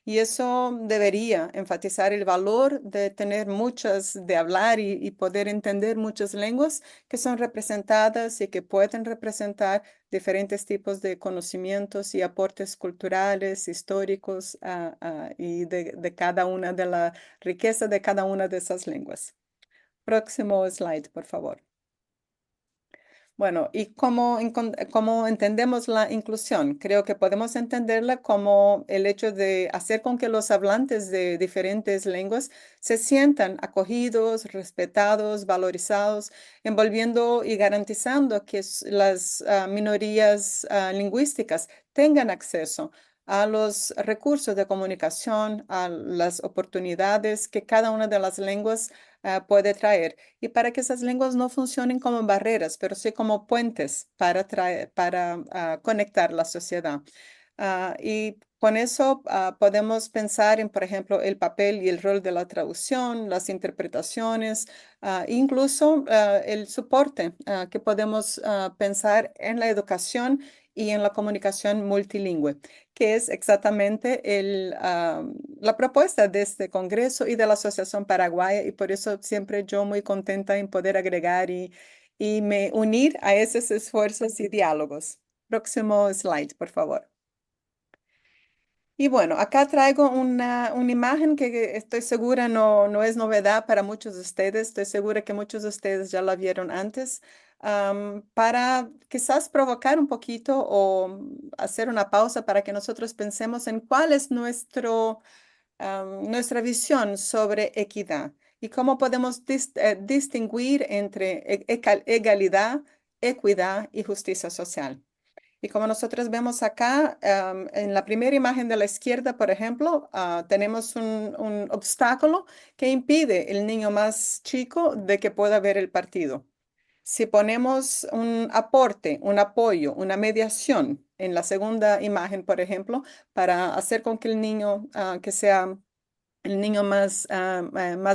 Y eso debería enfatizar el valor de tener muchas, de hablar y poder entender muchas lenguas que son representadas y que pueden representar diferentes tipos de conocimientos y aportes culturales, históricos, y de cada una de la riqueza de cada una de esas lenguas. Próximo slide, por favor. Bueno, ¿y cómo entendemos la inclusión? Creo que podemos entenderla como el hecho de hacer con que los hablantes de diferentes lenguas se sientan acogidos, respetados, valorizados, envolviendo y garantizando que las minorías lingüísticas tengan acceso a los recursos de comunicación, a las oportunidades que cada una de las lenguas puede traer. Y para que esas lenguas no funcionen como barreras, pero sí como puentes para conectar la sociedad. Y con eso podemos pensar en, por ejemplo, el papel y el rol de la traducción, las interpretaciones, incluso el soporte que podemos pensar en la educación y en la comunicación multilingüe, que es exactamente la propuesta de este congreso y de la Asociación Paraguaya, y por eso siempre yo muy contenta en poder agregar y me unir a esos esfuerzos y diálogos. Próximo slide, por favor. Y bueno, acá traigo una imagen que estoy segura no, no es novedad para muchos de ustedes. Estoy segura que muchos de ustedes ya la vieron antes, para quizás provocar un poquito o hacer una pausa para que nosotros pensemos en cuál es nuestra visión sobre equidad y cómo podemos distinguir entre egalidad, equidad y justicia social. Y como nosotros vemos acá, en la primera imagen de la izquierda, por ejemplo, tenemos un obstáculo que impide el niño más chico de que pueda ver el partido. Si ponemos un aporte, un apoyo, una mediación en la segunda imagen, por ejemplo, para hacer con que el niño, que sea el niño más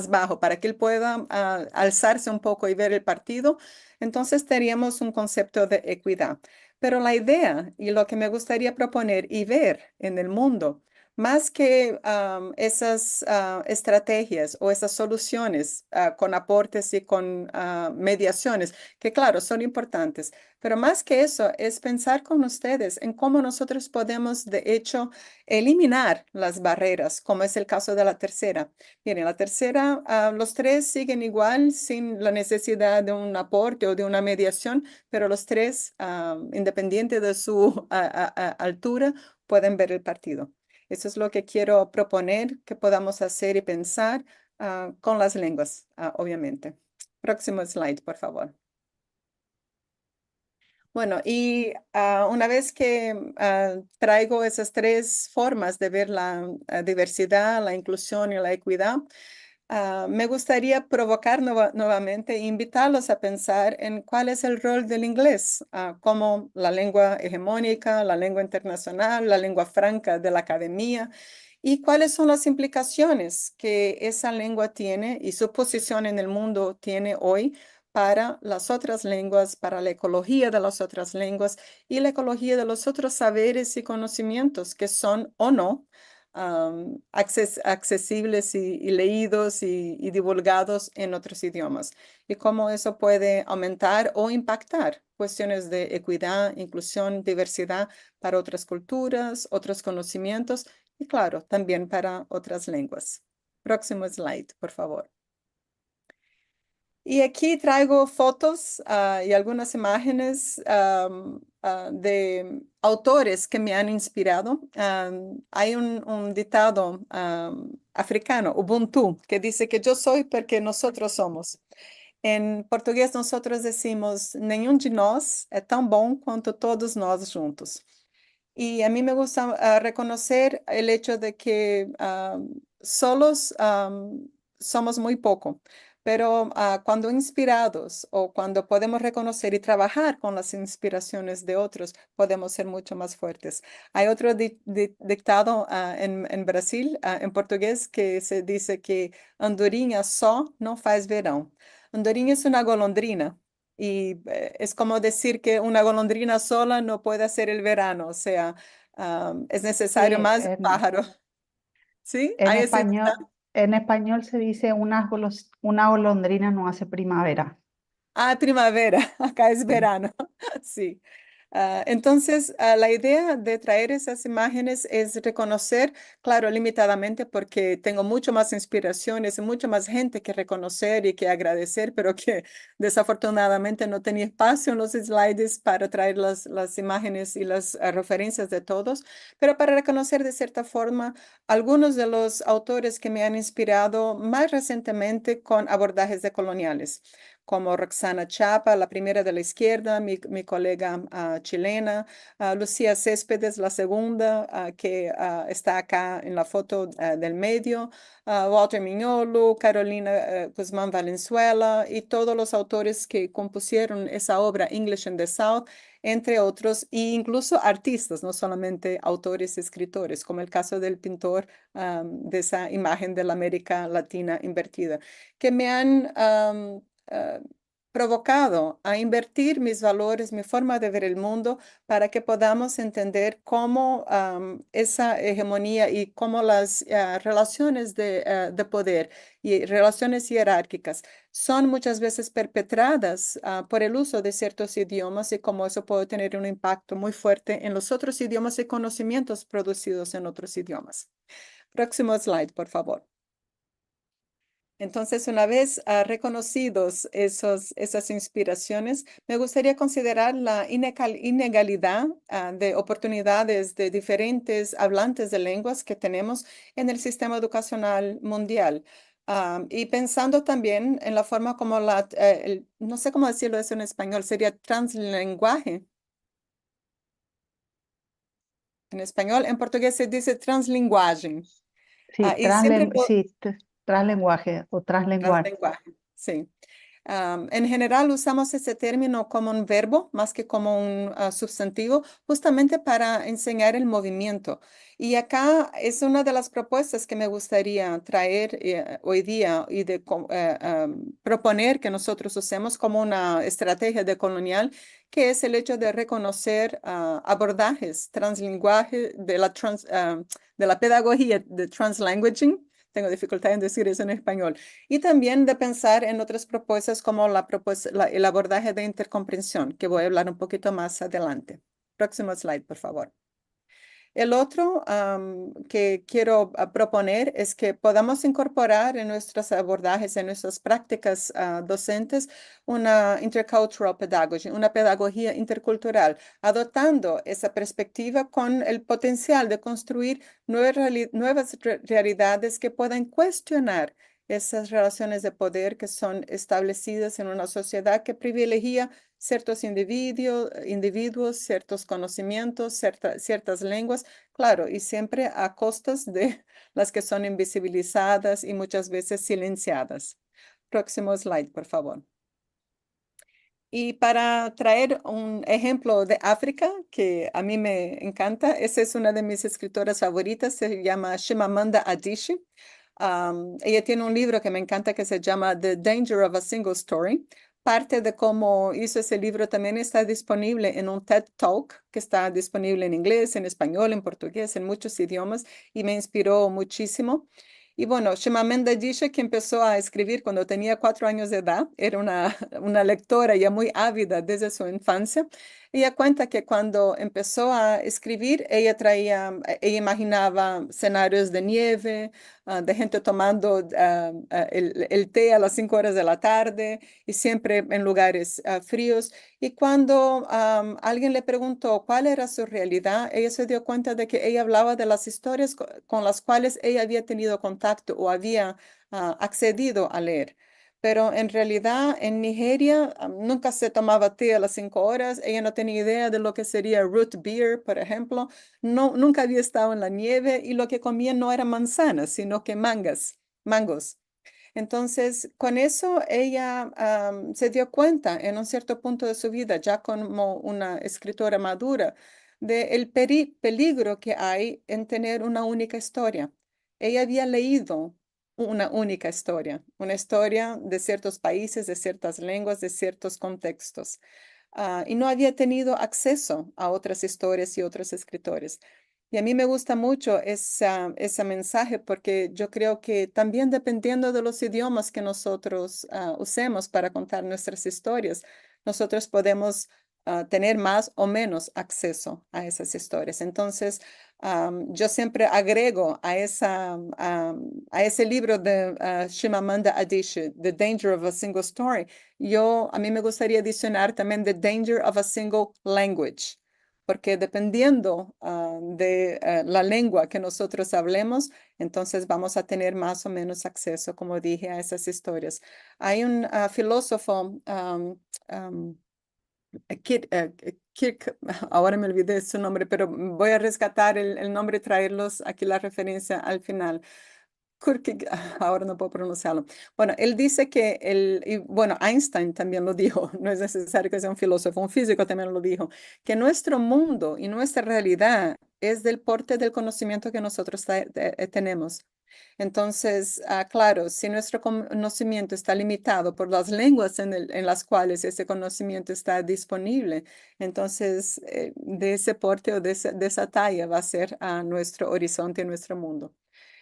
bajo, para que él pueda alzarse un poco y ver el partido, entonces tendríamos un concepto de equidad. Pero la idea y lo que me gustaría proponer y ver en el mundo, más que esas estrategias o esas soluciones con aportes y con mediaciones, que claro, son importantes, pero más que eso es pensar con ustedes en cómo nosotros podemos, de hecho, eliminar las barreras, como es el caso de la tercera. Miren, la tercera, los tres siguen igual sin la necesidad de un aporte o de una mediación, pero los tres, independiente de su altura, pueden ver el partido. Eso es lo que quiero proponer que podamos hacer y pensar con las lenguas, obviamente. Próximo slide, por favor. Bueno, y una vez que traigo esas tres formas de ver la diversidad, la inclusión y la equidad, me gustaría provocar nuevamente e invitarlos a pensar en cuál es el rol del inglés como la lengua hegemónica, la lengua internacional, la lengua franca de la academia y cuáles son las implicaciones que esa lengua tiene y su posición en el mundo tiene hoy para las otras lenguas, para la ecología de las otras lenguas y la ecología de los otros saberes y conocimientos que son o no accesibles y leídos y divulgados en otros idiomas. Y cómo eso puede aumentar o impactar cuestiones de equidad, inclusión, diversidad para otras culturas, otros conocimientos y, claro, también para otras lenguas. Próximo slide, por favor. Y aquí traigo fotos y algunas imágenes de autores que me han inspirado. Hay un dictado africano, Ubuntu, que dice que yo soy porque nosotros somos. En portugués nosotros decimos, nenhum de nós é tão bom quanto todos nós juntos. Y a mí me gusta reconocer el hecho de que solos somos muy poco, pero cuando inspirados o cuando podemos reconocer y trabajar con las inspiraciones de otros, podemos ser mucho más fuertes. Hay otro dictado en Brasil, en portugués, que se dice que andorinha só não faz verão. Andorinha es una golondrina y es como decir que una golondrina sola no puede hacer el verano, o sea, es necesario Sí, más pájaro. ¿Sí? En Hay ese español, dictado. En español se dice una golondrina no hace primavera. Ah, primavera, acá es Sí. verano, sí. Entonces, la idea de traer esas imágenes es reconocer, claro, limitadamente, porque tengo mucho más inspiraciones y mucho más gente que reconocer y que agradecer, pero que desafortunadamente no tenía espacio en los slides para traer las imágenes y las referencias de todos, pero para reconocer de cierta forma algunos de los autores que me han inspirado más recientemente con abordajes decoloniales. como Roxana Chapa, la primera de la izquierda, mi, mi colega chilena, Lucía Céspedes, la segunda, que está acá en la foto del medio, Walter Mignolo, Carolina Guzmán Valenzuela y todos los autores que compusieron esa obra English in the South, entre otros, e incluso artistas, no solamente autores y escritores, como el caso del pintor de esa imagen de la América Latina invertida, que me han provocado a invertir mis valores, mi forma de ver el mundo, para que podamos entender cómo esa hegemonía y cómo las relaciones de poder y relaciones jerárquicas son muchas veces perpetradas por el uso de ciertos idiomas y cómo eso puede tener un impacto muy fuerte en los otros idiomas y conocimientos producidos en otros idiomas. Próximo slide, por favor. Entonces, una vez reconocidos esas inspiraciones, me gustaría considerar la inegalidad de oportunidades de diferentes hablantes de lenguas que tenemos en el sistema educacional mundial. Y pensando también en la forma como no sé cómo decirlo eso en español, sería translenguaje. En español, en portugués se dice translinguagem. Sí, Y siempre sí, translenguaje o translenguaje. Translenguaje, sí. En general usamos ese término como un verbo más que como un sustantivo, justamente para enseñar el movimiento. Y acá es una de las propuestas que me gustaría traer hoy día y de proponer que nosotros usemos como una estrategia decolonial, que es el hecho de reconocer abordajes translenguaje de la pedagogía de translanguaging. Tengo dificultad en decir eso en español. Y también de pensar en otras propuestas como el abordaje de intercomprensión, que voy a hablar un poquito más adelante. Próximo slide, por favor. El otro que quiero proponer es que podamos incorporar en nuestros abordajes, en nuestras prácticas docentes, una intercultural pedagogy, una pedagogía intercultural, adoptando esa perspectiva con el potencial de construir nuevas realidades que puedan cuestionar esas relaciones de poder que son establecidas en una sociedad que privilegia ciertos individuos, ciertos conocimientos, ciertas lenguas, claro, y siempre a costas de las que son invisibilizadas y muchas veces silenciadas. Próximo slide, por favor. Y para traer un ejemplo de África, que a mí me encanta, esa es una de mis escritoras favoritas, se llama Chimamanda Adichie. Ella tiene un libro que me encanta que se llama The Danger of a Single Story. Parte de cómo hizo ese libro también está disponible en un TED Talk que está disponible en inglés, en español, en portugués, en muchos idiomas y me inspiró muchísimo. Y bueno, Chimamanda dice que empezó a escribir cuando tenía 4 años de edad, era una lectora ya muy ávida desde su infancia. Ella cuenta que cuando empezó a escribir, ella imaginaba escenarios de nieve, de gente tomando el té a las 5 horas de la tarde y siempre en lugares fríos. Y cuando alguien le preguntó cuál era su realidad, ella se dio cuenta de que ella hablaba de las historias con las cuales ella había tenido contacto o había accedido a leer. Pero en realidad en Nigeria nunca se tomaba té a las 5 horas, ella no tenía idea de lo que sería root beer, por ejemplo, no, nunca había estado en la nieve y lo que comía no era manzanas, sino que mangas, mangos. Entonces, con eso ella se dio cuenta en un cierto punto de su vida, ya como una escritora madura, de el peligro que hay en tener una única historia. Ella había leído una única historia, una historia de ciertos países, de ciertas lenguas, de ciertos contextos. Y no había tenido acceso a otras historias y otros escritores. Y a mí me gusta mucho ese mensaje porque yo creo que también dependiendo de los idiomas que nosotros usemos para contar nuestras historias, nosotros podemos tener más o menos acceso a esas historias. Entonces, yo siempre agrego a ese libro de Chimamanda Adichie, The Danger of a Single Story, a mí me gustaría adicionar también The Danger of a Single Language, porque Porque dependiendo de la lengua que nosotros hablemos, entonces vamos a tener más o menos acceso, como dije, a esas historias. Hay un filósofo, Kirk, ahora me olvidé su nombre, pero voy a rescatar el nombre y traerlos aquí la referencia al final. Kirk, ahora no puedo pronunciarlo. Bueno, él dice que, y bueno, Einstein también lo dijo, no es necesario que sea un filósofo, un físico también lo dijo, que nuestro mundo y nuestra realidad es del porte del conocimiento que nosotros tenemos. Entonces, claro, si nuestro conocimiento está limitado por las lenguas en las cuales ese conocimiento está disponible, entonces de ese porte o de esa talla va a ser nuestro horizonte y nuestro mundo.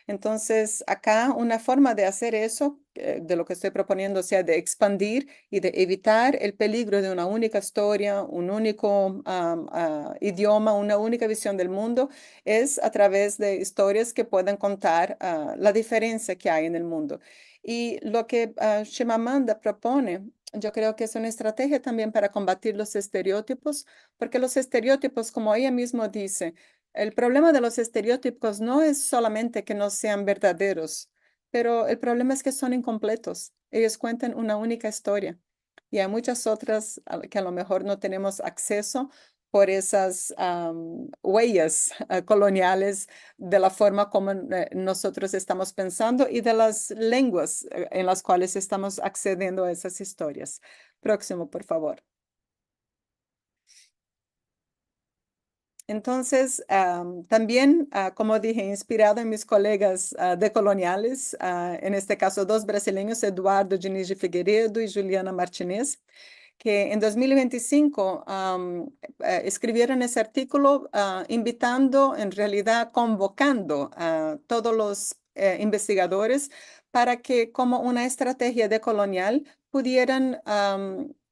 Entonces, acá una forma de hacer eso, de lo que estoy proponiendo, o sea, de expandir y de evitar el peligro de una única historia, un único idioma, una única visión del mundo, es a través de historias que puedan contar la diferencia que hay en el mundo. Y lo que Chimamanda propone, yo creo que es una estrategia también para combatir los estereotipos, porque los estereotipos, como ella misma dice, el problema de los estereotipos no es solamente que no sean verdaderos, pero el problema es que son incompletos. Ellos cuentan una única historia y hay muchas otras que a lo mejor no tenemos acceso por esas huellas coloniales de la forma como nosotros estamos pensando y de las lenguas en las cuales estamos accediendo a esas historias. Próximo, por favor. Entonces, también, como dije, inspirado en mis colegas decoloniales, en este caso dos brasileños, Eduardo Diniz de Figueiredo y Juliana Martinez, que en 2025 escribieron ese artículo invitando, en realidad convocando a todos los investigadores para que como una estrategia decolonial pudieran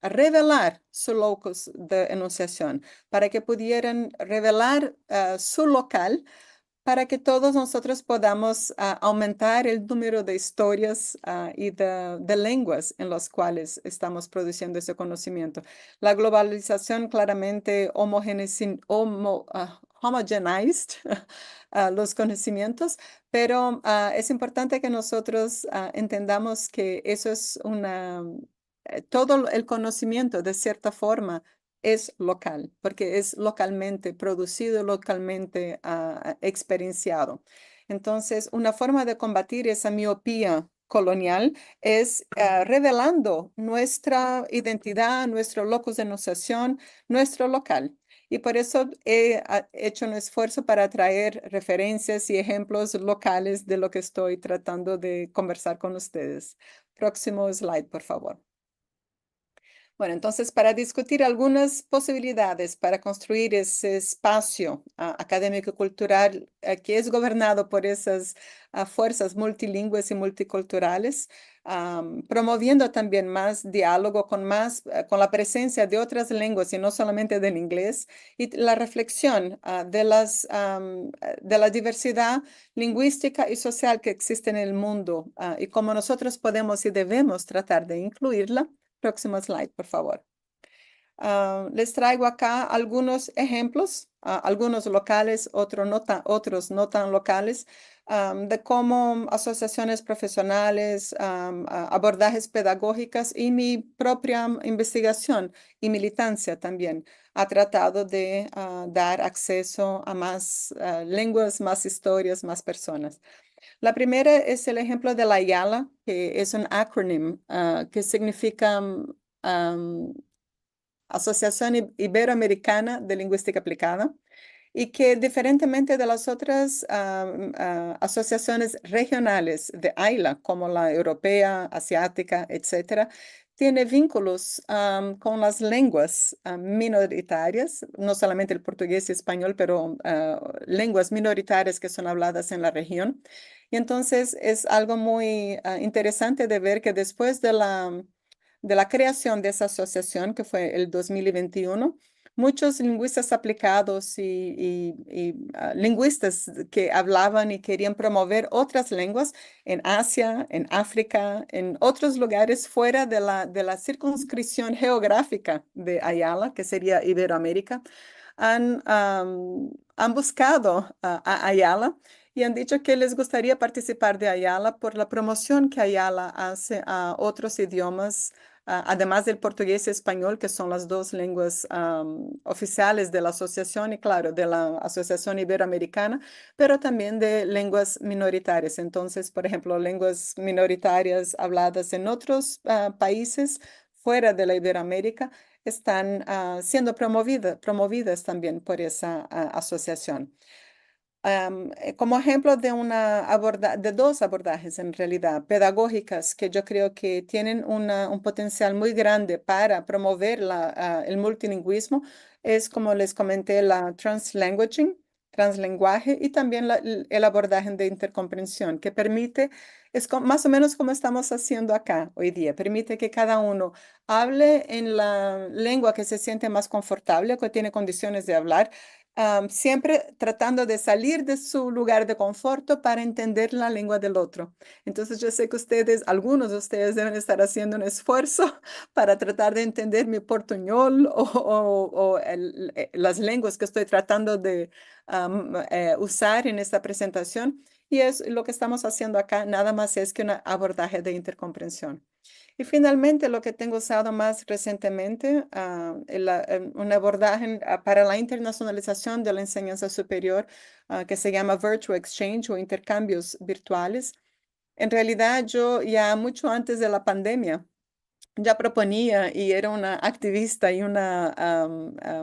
revelar su locus de enunciación, para que pudieran revelar su local, para que todos nosotros podamos aumentar el número de historias y de lenguas en las cuales estamos produciendo ese conocimiento. La globalización claramente homogenized los conocimientos, pero es importante que nosotros entendamos que eso es una todo el conocimiento de cierta forma es local, porque es localmente producido, localmente experienciado. Entonces, una forma de combatir esa miopía colonial es revelando nuestra identidad, nuestro locus de enunciación, nuestro local. Y por eso he hecho un esfuerzo para traer referencias y ejemplos locales de lo que estoy tratando de conversar con ustedes. Próximo slide, por favor. Bueno, entonces para discutir algunas posibilidades para construir ese espacio académico y cultural que es gobernado por esas fuerzas multilingües y multiculturales, promoviendo también más diálogo con la presencia de otras lenguas y no solamente del inglés, y la reflexión de la diversidad lingüística y social que existe en el mundo y cómo nosotros podemos y debemos tratar de incluirla. Próximo slide, por favor. Les traigo acá algunos ejemplos, algunos locales, otros no tan locales, de cómo asociaciones profesionales, abordajes pedagógicas y mi propia investigación y militancia también ha tratado de dar acceso a más lenguas, más historias, más personas. La primera es el ejemplo de la IALA, que es un acrónimo que significa Asociación Iberoamericana de Lingüística Aplicada, y que diferentemente de las otras asociaciones regionales de AILA, como la europea, asiática, etcétera, tiene vínculos con las lenguas minoritarias, no solamente el portugués y español, pero lenguas minoritarias que son habladas en la región. Y entonces es algo muy interesante de ver que después de la creación de esa asociación, que fue el 2021, muchos lingüistas aplicados y lingüistas que hablaban y querían promover otras lenguas en Asia, en África, en otros lugares fuera de la circunscripción geográfica de IALA, que sería Iberoamérica. han, han buscado a AIALA y han dicho que les gustaría participar de AIALA por la promoción que AIALA hace a otros idiomas, además del portugués y español, que son las dos lenguas oficiales de la asociación y, claro, de la Asociación Iberoamericana, pero también de lenguas minoritarias. Entonces, por ejemplo, lenguas minoritarias habladas en otros países fuera de la Iberoamérica están siendo promovidas también por esa asociación. Como ejemplo de dos abordajes en realidad pedagógicas que yo creo que tienen un potencial muy grande para promover el multilingüismo, es, como les comenté, la translanguaging, translenguaje y también el abordaje de intercomprensión, que permite, es más o menos como estamos haciendo acá hoy día, permite que cada uno hable en la lengua que se siente más confortable, que tiene condiciones de hablar, siempre tratando de salir de su lugar de conforto para entender la lengua del otro. Entonces yo sé que ustedes, algunos de ustedes deben estar haciendo un esfuerzo para tratar de entender mi portuñol o las lenguas que estoy tratando de usar en esta presentación. Y es lo que estamos haciendo acá, nada más es que un abordaje de intercomprensión. Y finalmente, lo que tengo usado más recientemente, un abordaje para la internacionalización de la enseñanza superior, que se llama Virtual Exchange o intercambios virtuales. En realidad, yo ya mucho antes de la pandemia ya proponía y era una activista y una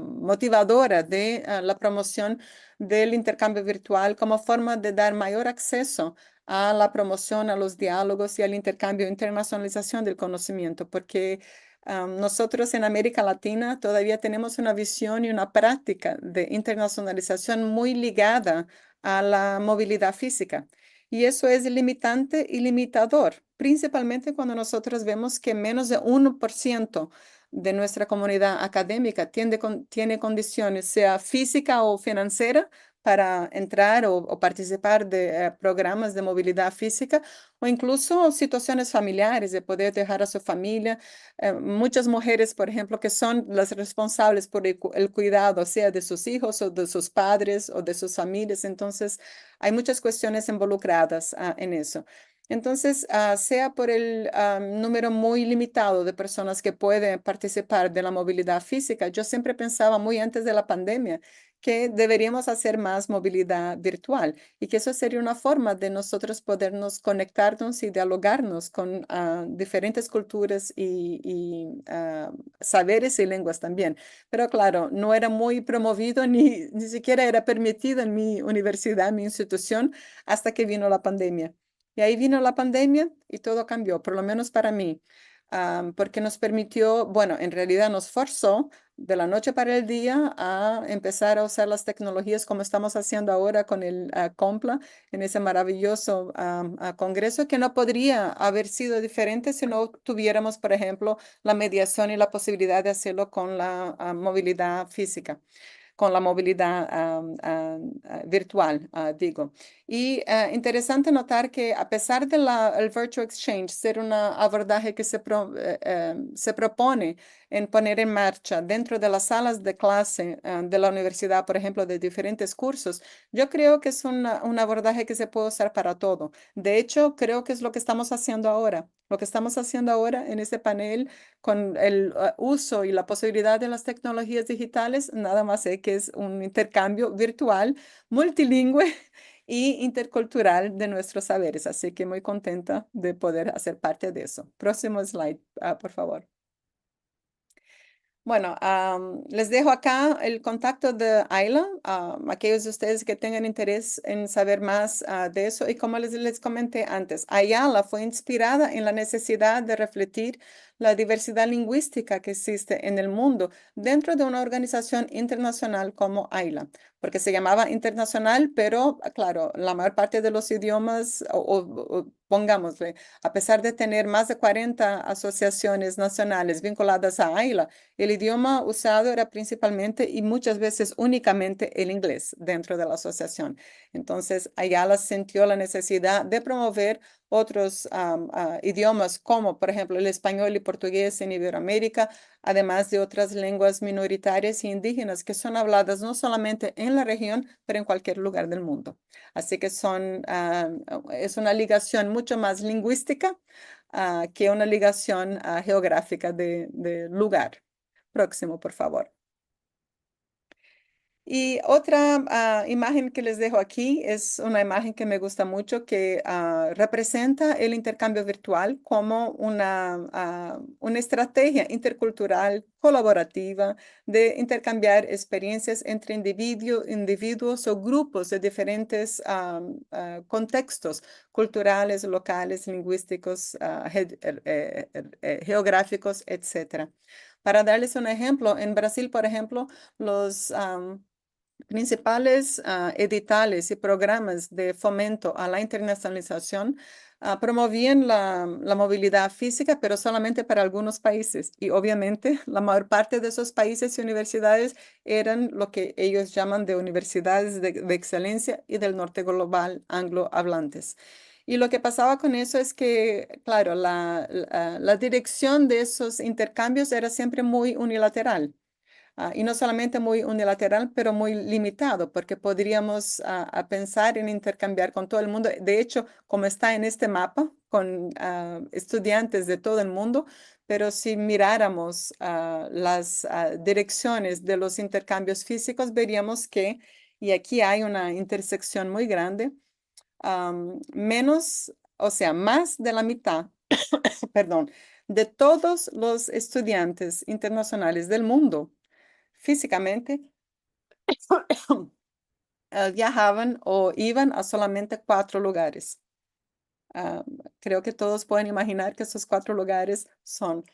motivadora de la promoción del intercambio virtual como forma de dar mayor acceso a la promoción, a los diálogos y al intercambio, internacionalización del conocimiento, porque nosotros en América Latina todavía tenemos una visión y una práctica de internacionalización muy ligada a la movilidad física. Y eso es limitante y limitador, principalmente cuando nosotros vemos que menos de 1% de nuestra comunidad académica tiene condiciones, sea física o financiera, para entrar o participar de programas de movilidad física o incluso situaciones familiares de poder dejar a su familia. Muchas mujeres, por ejemplo, que son las responsables por el cuidado, sea de sus hijos o de sus padres o de sus familias. Entonces, hay muchas cuestiones involucradas en eso. Entonces, sea por el número muy limitado de personas que pueden participar de la movilidad física, yo siempre pensaba muy antes de la pandemia que deberíamos hacer más movilidad virtual y que eso sería una forma de nosotros podernos conectarnos y dialogarnos con diferentes culturas y saberes y lenguas también. Pero claro, no era muy promovido ni siquiera era permitido en mi universidad, mi institución, hasta que vino la pandemia. Y ahí vino la pandemia y todo cambió, por lo menos para mí, porque nos permitió, bueno, en realidad nos forzó de la noche para el día a empezar a usar las tecnologías como estamos haciendo ahora con el Compla en ese maravilloso congreso que no podría haber sido diferente si no tuviéramos, por ejemplo, la mediación y la posibilidad de hacerlo con la movilidad física, con la movilidad virtual, digo. Y interesante notar que a pesar de el Virtual Exchange ser un abordaje que se propone en poner en marcha dentro de las salas de clase de la universidad, por ejemplo, de diferentes cursos, yo creo que es un abordaje que se puede usar para todo. De hecho, creo que es lo que estamos haciendo ahora. Lo que estamos haciendo ahora en este panel con el uso y la posibilidad de las tecnologías digitales, nada más es que es un intercambio virtual, multilingüe y intercultural de nuestros saberes. Así que muy contenta de poder hacer parte de eso. Próximo slide, por favor. Bueno, les dejo acá el contacto de AILA, aquellos de ustedes que tengan interés en saber más de eso. Y como les comenté antes, AIALA fue inspirada en la necesidad de refletir la diversidad lingüística que existe en el mundo dentro de una organización internacional como AILA, porque se llamaba internacional, pero claro, la mayor parte de los idiomas, o pongámosle, a pesar de tener más de 40 asociaciones nacionales vinculadas a AILA, el idioma usado era principalmente y muchas veces únicamente el inglés dentro de la asociación. Entonces, AIALA sintió la necesidad de promover otros idiomas como, por ejemplo, el español y portugués en Iberoamérica, además de otras lenguas minoritarias e indígenas que son habladas no solamente en la región, pero en cualquier lugar del mundo. Así que es una ligación mucho más lingüística que una ligación geográfica de lugar. Próximo, por favor. Y otra imagen que les dejo aquí es una imagen que me gusta mucho que representa el intercambio virtual como una estrategia intercultural colaborativa de intercambiar experiencias entre individuos o grupos de diferentes contextos culturales, locales, lingüísticos, geográficos, etc. Para darles un ejemplo, en Brasil, por ejemplo, los principales editales y programas de fomento a la internacionalización promovían la movilidad física, pero solamente para algunos países. Y obviamente la mayor parte de esos países y universidades eran lo que ellos llaman de universidades de excelencia y del norte global anglohablantes. Y lo que pasaba con eso es que, claro, la dirección de esos intercambios era siempre muy unilateral. Y no solamente muy unilateral, pero muy limitado, porque podríamos a pensar en intercambiar con todo el mundo. De hecho, como está en este mapa, con estudiantes de todo el mundo, pero si miráramos las direcciones de los intercambios físicos, veríamos que, y aquí hay una intersección muy grande, menos, o sea, más de la mitad, perdón, de todos los estudiantes internacionales del mundo físicamente viajaban o iban a solamente cuatro lugares. Creo que todos pueden imaginar que esos cuatro lugares son,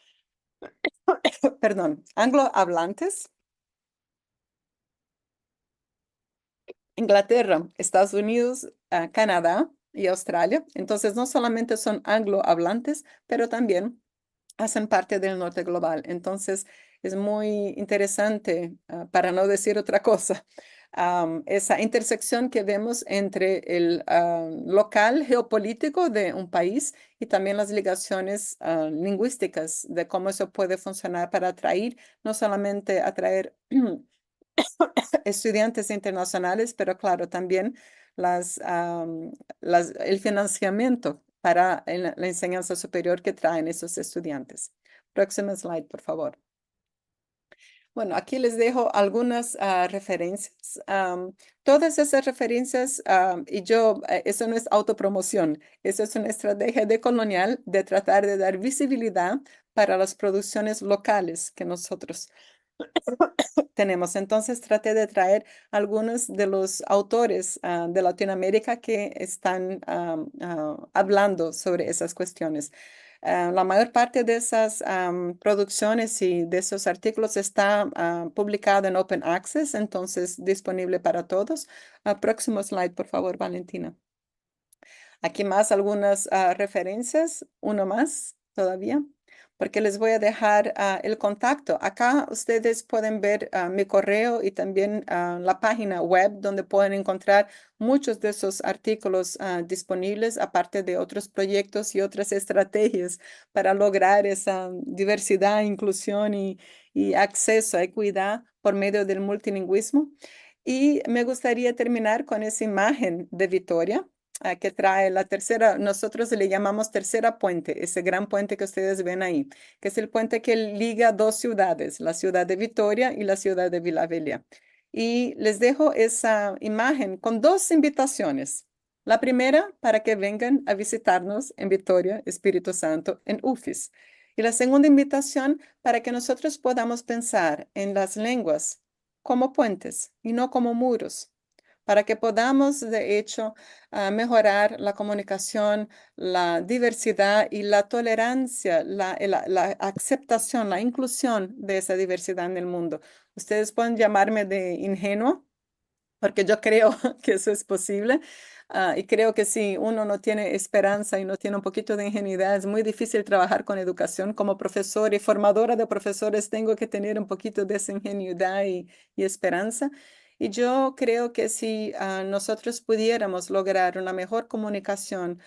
perdón, anglohablantes, Inglaterra, Estados Unidos, Canadá y Australia. Entonces, no solamente son anglohablantes, pero también hacen parte del norte global. Entonces, es muy interesante, para no decir otra cosa, esa intersección que vemos entre el local geopolítico de un país y también las ligaciones lingüísticas de cómo eso puede funcionar para atraer, no solamente atraer estudiantes internacionales, pero claro, también el financiamiento para la enseñanza superior que traen esos estudiantes. Próxima slide, por favor. Bueno, aquí les dejo algunas referencias. Todas esas referencias, y yo, eso no es autopromoción, eso es una estrategia decolonial de tratar de dar visibilidad para las producciones locales que nosotros tenemos. Entonces, traté de traer algunos de los autores de Latinoamérica que están hablando sobre esas cuestiones. La mayor parte de esas producciones y de esos artículos está publicado en Open Access, entonces disponible para todos. Próximo slide, por favor, Valentina. Aquí más algunas referencias, uno más todavía, porque les voy a dejar el contacto. Acá ustedes pueden ver mi correo y también la página web donde pueden encontrar muchos de esos artículos disponibles, aparte de otros proyectos y otras estrategias para lograr esa diversidad, inclusión y acceso a equidad por medio del multilingüismo. Y me gustaría terminar con esa imagen de Vitoria, que trae la tercera, nosotros le llamamos tercera puente, ese gran puente que ustedes ven ahí, que es el puente que liga dos ciudades, la ciudad de Vitoria y la ciudad de Vila Velha. Y les dejo esa imagen con dos invitaciones. La primera, para que vengan a visitarnos en Vitoria, Espírito Santo, en UFES. Y la segunda invitación, para que nosotros podamos pensar en las lenguas como puentes y no como muros, para que podamos, de hecho, mejorar la comunicación, la diversidad y la tolerancia, la aceptación, la inclusión de esa diversidad en el mundo. Ustedes pueden llamarme de ingenuo, porque yo creo que eso es posible. Y creo que si uno no tiene esperanza y no tiene un poquito de ingenuidad, es muy difícil trabajar con educación. Como profesor y formadora de profesores, tengo que tener un poquito de esa ingenuidad y esperanza. Y yo creo que si nosotros pudiéramos lograr una mejor comunicación,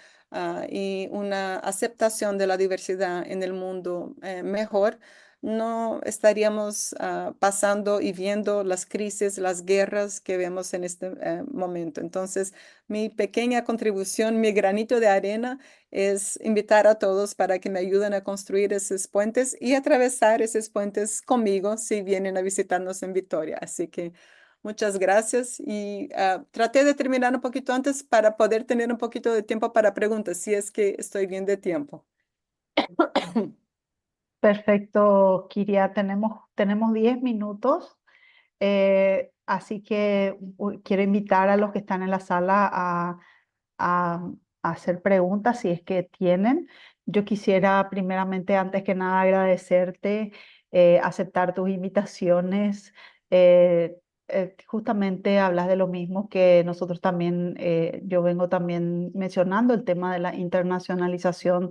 y una aceptación de la diversidad en el mundo mejor, no estaríamos pasando y viendo las crisis, las guerras que vemos en este momento. Entonces, mi pequeña contribución, mi granito de arena es invitar a todos para que me ayuden a construir esos puentes y atravesar esos puentes conmigo si vienen a visitarnos en Vitoria. Así que muchas gracias y traté de terminar un poquito antes para poder tener un poquito de tiempo para preguntas, si es que estoy bien de tiempo. Perfecto, Kiria. Tenemos 10 minutos, así que quiero invitar a los que están en la sala a hacer preguntas si es que tienen. Yo quisiera primeramente, antes que nada, agradecerte, aceptar tus invitaciones. Justamente hablas de lo mismo que nosotros también, yo vengo también mencionando el tema de la internacionalización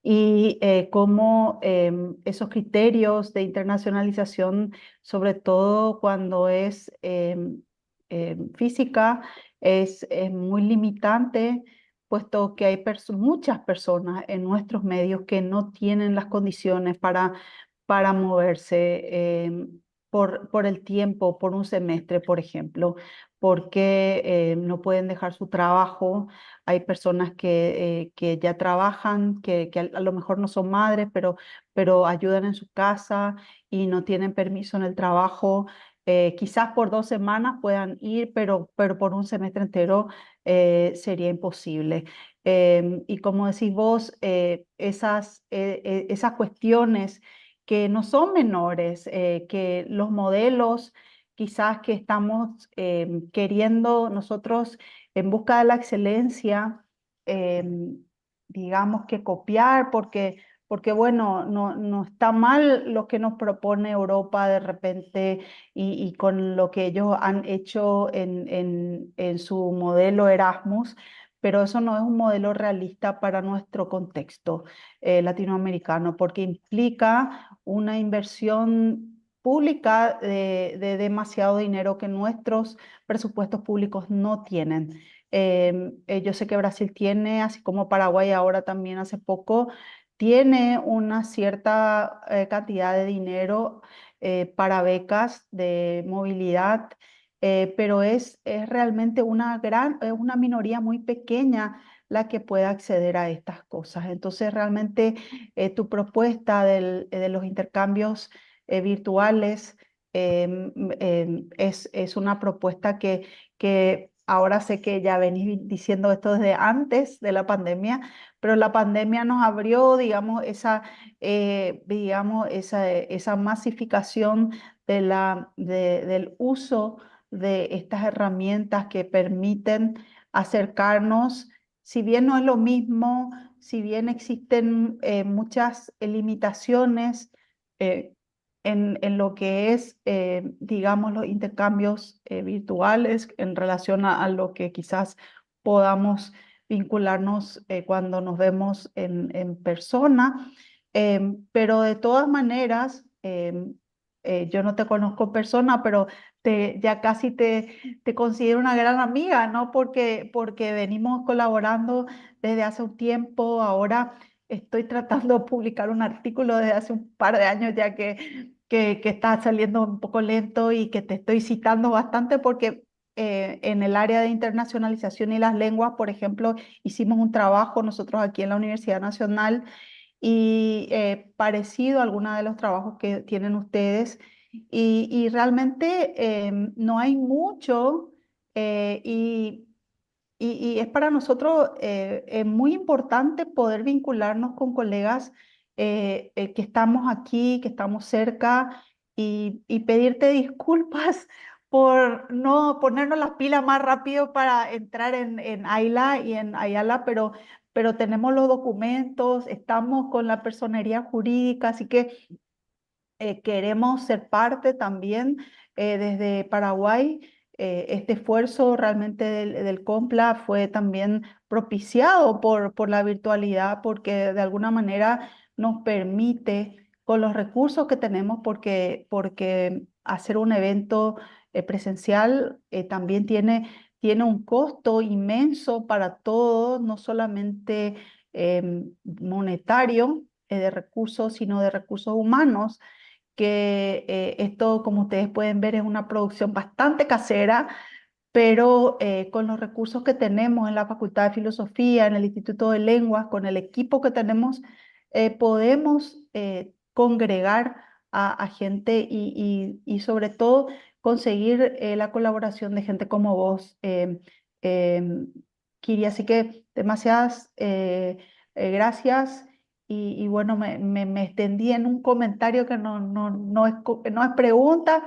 y cómo esos criterios de internacionalización, sobre todo cuando es física, es muy limitante, puesto que hay muchas personas en nuestros medios que no tienen las condiciones para moverse por el tiempo, por un semestre, por ejemplo, porque no pueden dejar su trabajo. Hay personas que ya trabajan, que a lo mejor no son madres, pero ayudan en su casa y no tienen permiso en el trabajo. Quizás por 2 semanas puedan ir, pero por un semestre entero sería imposible. Y como decís vos, esas cuestiones que no son menores, que los modelos quizás que estamos queriendo nosotros en busca de la excelencia, digamos que copiar, porque bueno, no está mal lo que nos propone Europa de repente y con lo que ellos han hecho en su modelo Erasmus, pero eso no es un modelo realista para nuestro contexto latinoamericano, porque implica una inversión pública de demasiado dinero que nuestros presupuestos públicos no tienen. Yo sé que Brasil tiene, así como Paraguay ahora también hace poco, tiene una cierta cantidad de dinero para becas de movilidad, pero es realmente una minoría muy pequeña la que puede acceder a estas cosas. Entonces, realmente tu propuesta de los intercambios virtuales es una propuesta que ahora sé que ya venís diciendo esto desde antes de la pandemia, pero la pandemia nos abrió, digamos, esa masificación del uso de estas herramientas que permiten acercarnos, si bien no es lo mismo, si bien existen muchas limitaciones en lo que es, digamos, los intercambios virtuales en relación a lo que quizás podamos vincularnos cuando nos vemos en persona, pero de todas maneras, yo no te conozco en persona, pero ya casi te considero una gran amiga, ¿no? Porque venimos colaborando desde hace un tiempo, ahora estoy tratando de publicar un artículo desde hace un par de años ya que está saliendo un poco lento y que te estoy citando bastante porque en el área de internacionalización y las lenguas, por ejemplo, hicimos un trabajo nosotros aquí en la Universidad Nacional y parecido a algunos de los trabajos que tienen ustedes y realmente no hay mucho y es para nosotros muy importante poder vincularnos con colegas que estamos aquí, que estamos cerca y pedirte disculpas por no ponernos las pilas más rápido para entrar en AILA y en AIALA, pero tenemos los documentos, estamos con la personería jurídica, así que queremos ser parte también desde Paraguay. Este esfuerzo realmente del COMPLA fue también propiciado por la virtualidad, porque de alguna manera nos permite, con los recursos que tenemos, porque hacer un evento presencial también tiene tiene un costo inmenso para todos, no solamente monetario, de recursos, sino de recursos humanos, que esto, como ustedes pueden ver, es una producción bastante casera, pero con los recursos que tenemos en la Facultad de Filosofía, en el Instituto de Lenguas, con el equipo que tenemos, podemos congregar a gente y sobre todo conseguir la colaboración de gente como vos, Kiri. Así que demasiadas gracias. Y bueno, me extendí en un comentario que no es pregunta,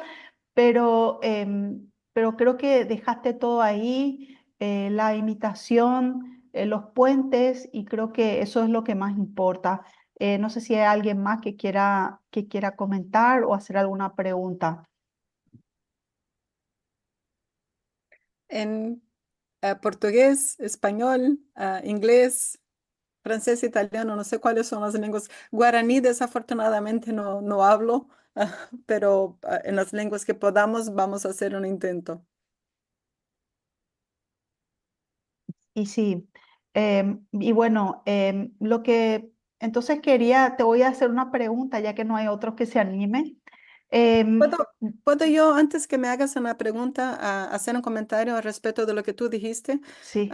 pero creo que dejaste todo ahí, la invitación, los puentes, y creo que eso es lo que más importa. No sé si hay alguien más que quiera comentar o hacer alguna pregunta. En portugués, español, inglés, francés, italiano, no sé cuáles son las lenguas. Guaraní, desafortunadamente, no hablo, pero en las lenguas que podamos vamos a hacer un intento. Y sí, y bueno, lo que entonces quería, te voy a hacer una pregunta, ya que no hay otros que se animen. ¿Puedo yo, antes que me hagas una pregunta, hacer un comentario al respecto de lo que tú dijiste? Sí.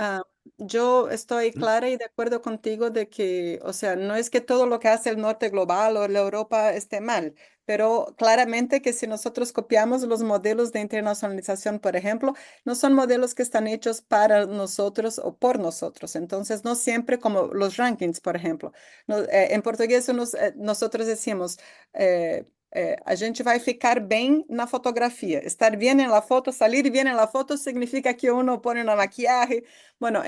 Yo estoy clara y de acuerdo contigo de que, o sea, no es que todo lo que hace el norte global o la Europa esté mal, pero claramente que si nosotros copiamos los modelos de internacionalización, por ejemplo, no son modelos que están hechos para nosotros o por nosotros. Entonces, no siempre como los rankings, por ejemplo. No, en portugués nosotros decimos, a gente vai ficar bem na fotografia. Estar bien en la foto, salir bien en la foto significa que uno pone una maquillaje. Bueno,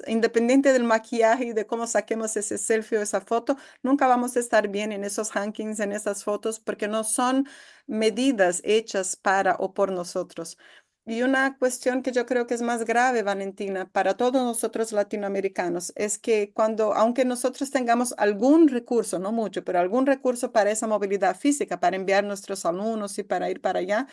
independiente del maquillaje y de cómo saquemos ese selfie o esa foto, nunca vamos a estar bien en esos rankings, en esas fotos, porque no son medidas hechas para o por nosotros. Y una cuestión que yo creo que es más grave, Valentina, para todos nosotros latinoamericanos, es que cuando, aunque nosotros tengamos algún recurso, no mucho, pero algún recurso para esa movilidad física, para enviar nuestros alumnos y para ir para allá,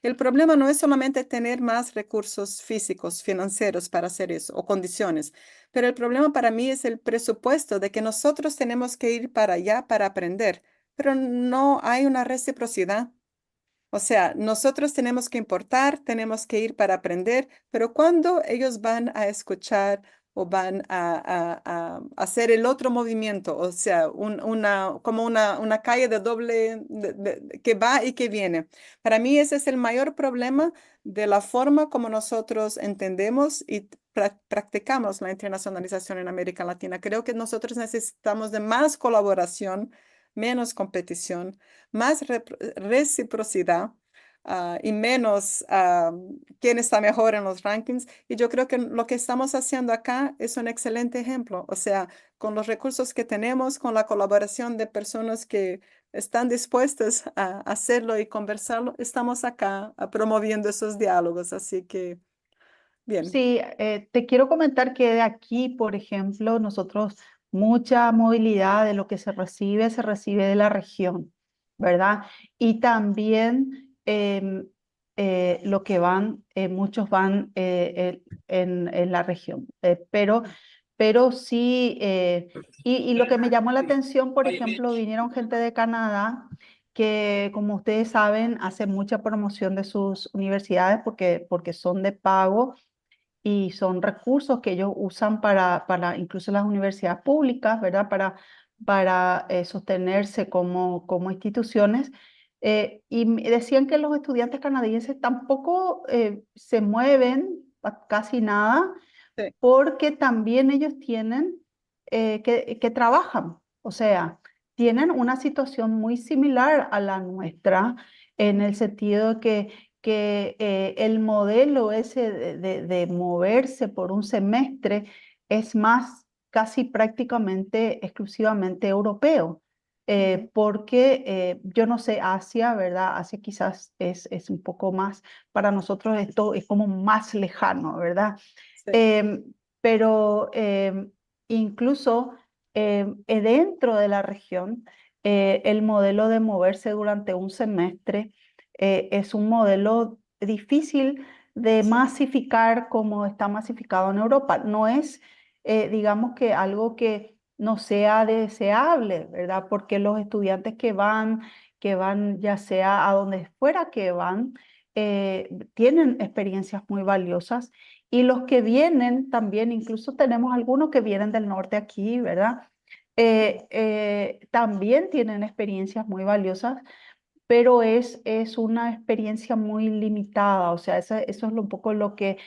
el problema no es solamente tener más recursos físicos, financieros para hacer eso, o condiciones, pero el problema para mí es el presupuesto de que nosotros tenemos que ir para allá para aprender, pero no hay una reciprocidad. O sea, nosotros tenemos que importar, tenemos que ir para aprender, pero cuando ellos van a escuchar o van a hacer el otro movimiento, o sea, como una calle de doble, que va y que viene. Para mí ese es el mayor problema de la forma como nosotros entendemos y practicamos la internacionalización en América Latina. Creo que nosotros necesitamos de más colaboración, menos competición, más reciprocidad y menos quién está mejor en los rankings. Y yo creo que lo que estamos haciendo acá es un excelente ejemplo. O sea, con los recursos que tenemos, con la colaboración de personas que están dispuestas a hacerlo y conversarlo, estamos acá promoviendo esos diálogos. Así que, bien. Sí, te quiero comentar que de aquí, por ejemplo, nosotros mucha movilidad de lo que se recibe de la región, ¿verdad? Y también lo que van, muchos van en la región, pero sí, y lo que me llamó la atención, por ejemplo, vinieron gente de Canadá que, como ustedes saben, hace mucha promoción de sus universidades porque son de pago y son recursos que ellos usan para incluso las universidades públicas, ¿verdad? Para sostenerse como instituciones. Y decían que los estudiantes canadienses tampoco se mueven casi nada, porque también ellos tienen que trabajan, o sea, tienen una situación muy similar a la nuestra en el sentido que el modelo ese de moverse por un semestre es más casi prácticamente exclusivamente europeo. Porque yo no sé, Asia, ¿verdad? Asia quizás es un poco más, para nosotros esto es como más lejano, ¿verdad? Pero incluso dentro de la región, el modelo de moverse durante un semestre es un modelo difícil. de masificar como está masificado en Europa. No es, digamos que algo que no sea deseable, ¿verdad? Porque los estudiantes que van ya sea a donde fuera que van, tienen experiencias muy valiosas. Y los que vienen también, incluso tenemos algunos que vienen del norte aquí, ¿verdad? También tienen experiencias muy valiosas, pero es una experiencia muy limitada, o sea, eso es un poco lo que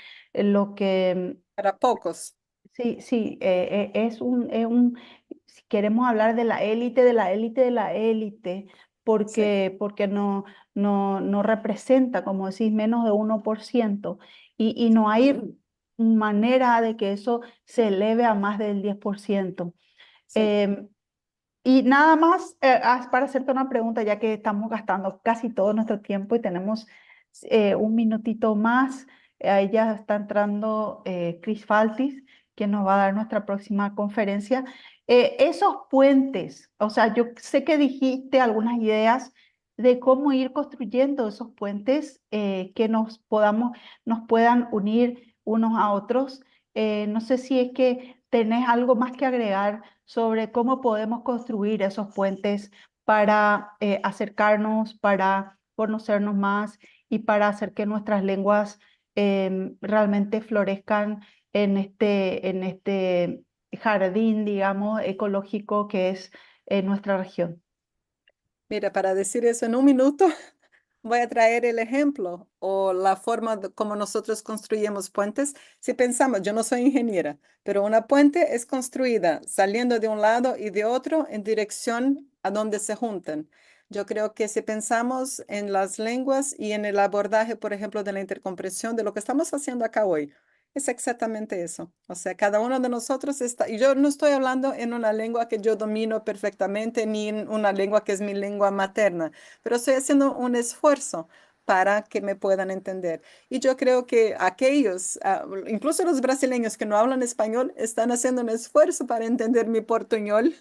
Para pocos. Sí, es un, si queremos hablar de la élite, de la élite, de la élite, porque no representa, como decís, menos de 1%, y no hay manera de que eso se eleve a más del 10%. Y nada más, para hacerte una pregunta, ya que estamos gastando casi todo nuestro tiempo y tenemos un minutito más, ahí ya está entrando Chris Faltis, quien nos va a dar nuestra próxima conferencia. Esos puentes, o sea, yo sé que dijiste algunas ideas de cómo ir construyendo esos puentes que nos puedan unir unos a otros. No sé si es que tenés algo más que agregar sobre cómo podemos construir esos puentes para acercarnos, para conocernos más y para hacer que nuestras lenguas realmente florezcan en este jardín, digamos, ecológico que es nuestra región. Mira, para decir eso en un minuto, voy a traer el ejemplo o la forma de como nosotros construimos puentes. Si pensamos, yo no soy ingeniera, pero una puente es construida saliendo de un lado y de otro en dirección a donde se juntan. Yo creo que si pensamos en las lenguas y en el abordaje, por ejemplo, de la intercomprensión de lo que estamos haciendo acá hoy, es exactamente eso. O sea, cada uno de nosotros está, y yo no estoy hablando en una lengua que yo domino perfectamente, ni en una lengua que es mi lengua materna, pero estoy haciendo un esfuerzo para que me puedan entender. Y yo creo que aquellos, incluso los brasileños que no hablan español, están haciendo un esfuerzo para entender mi portuñol.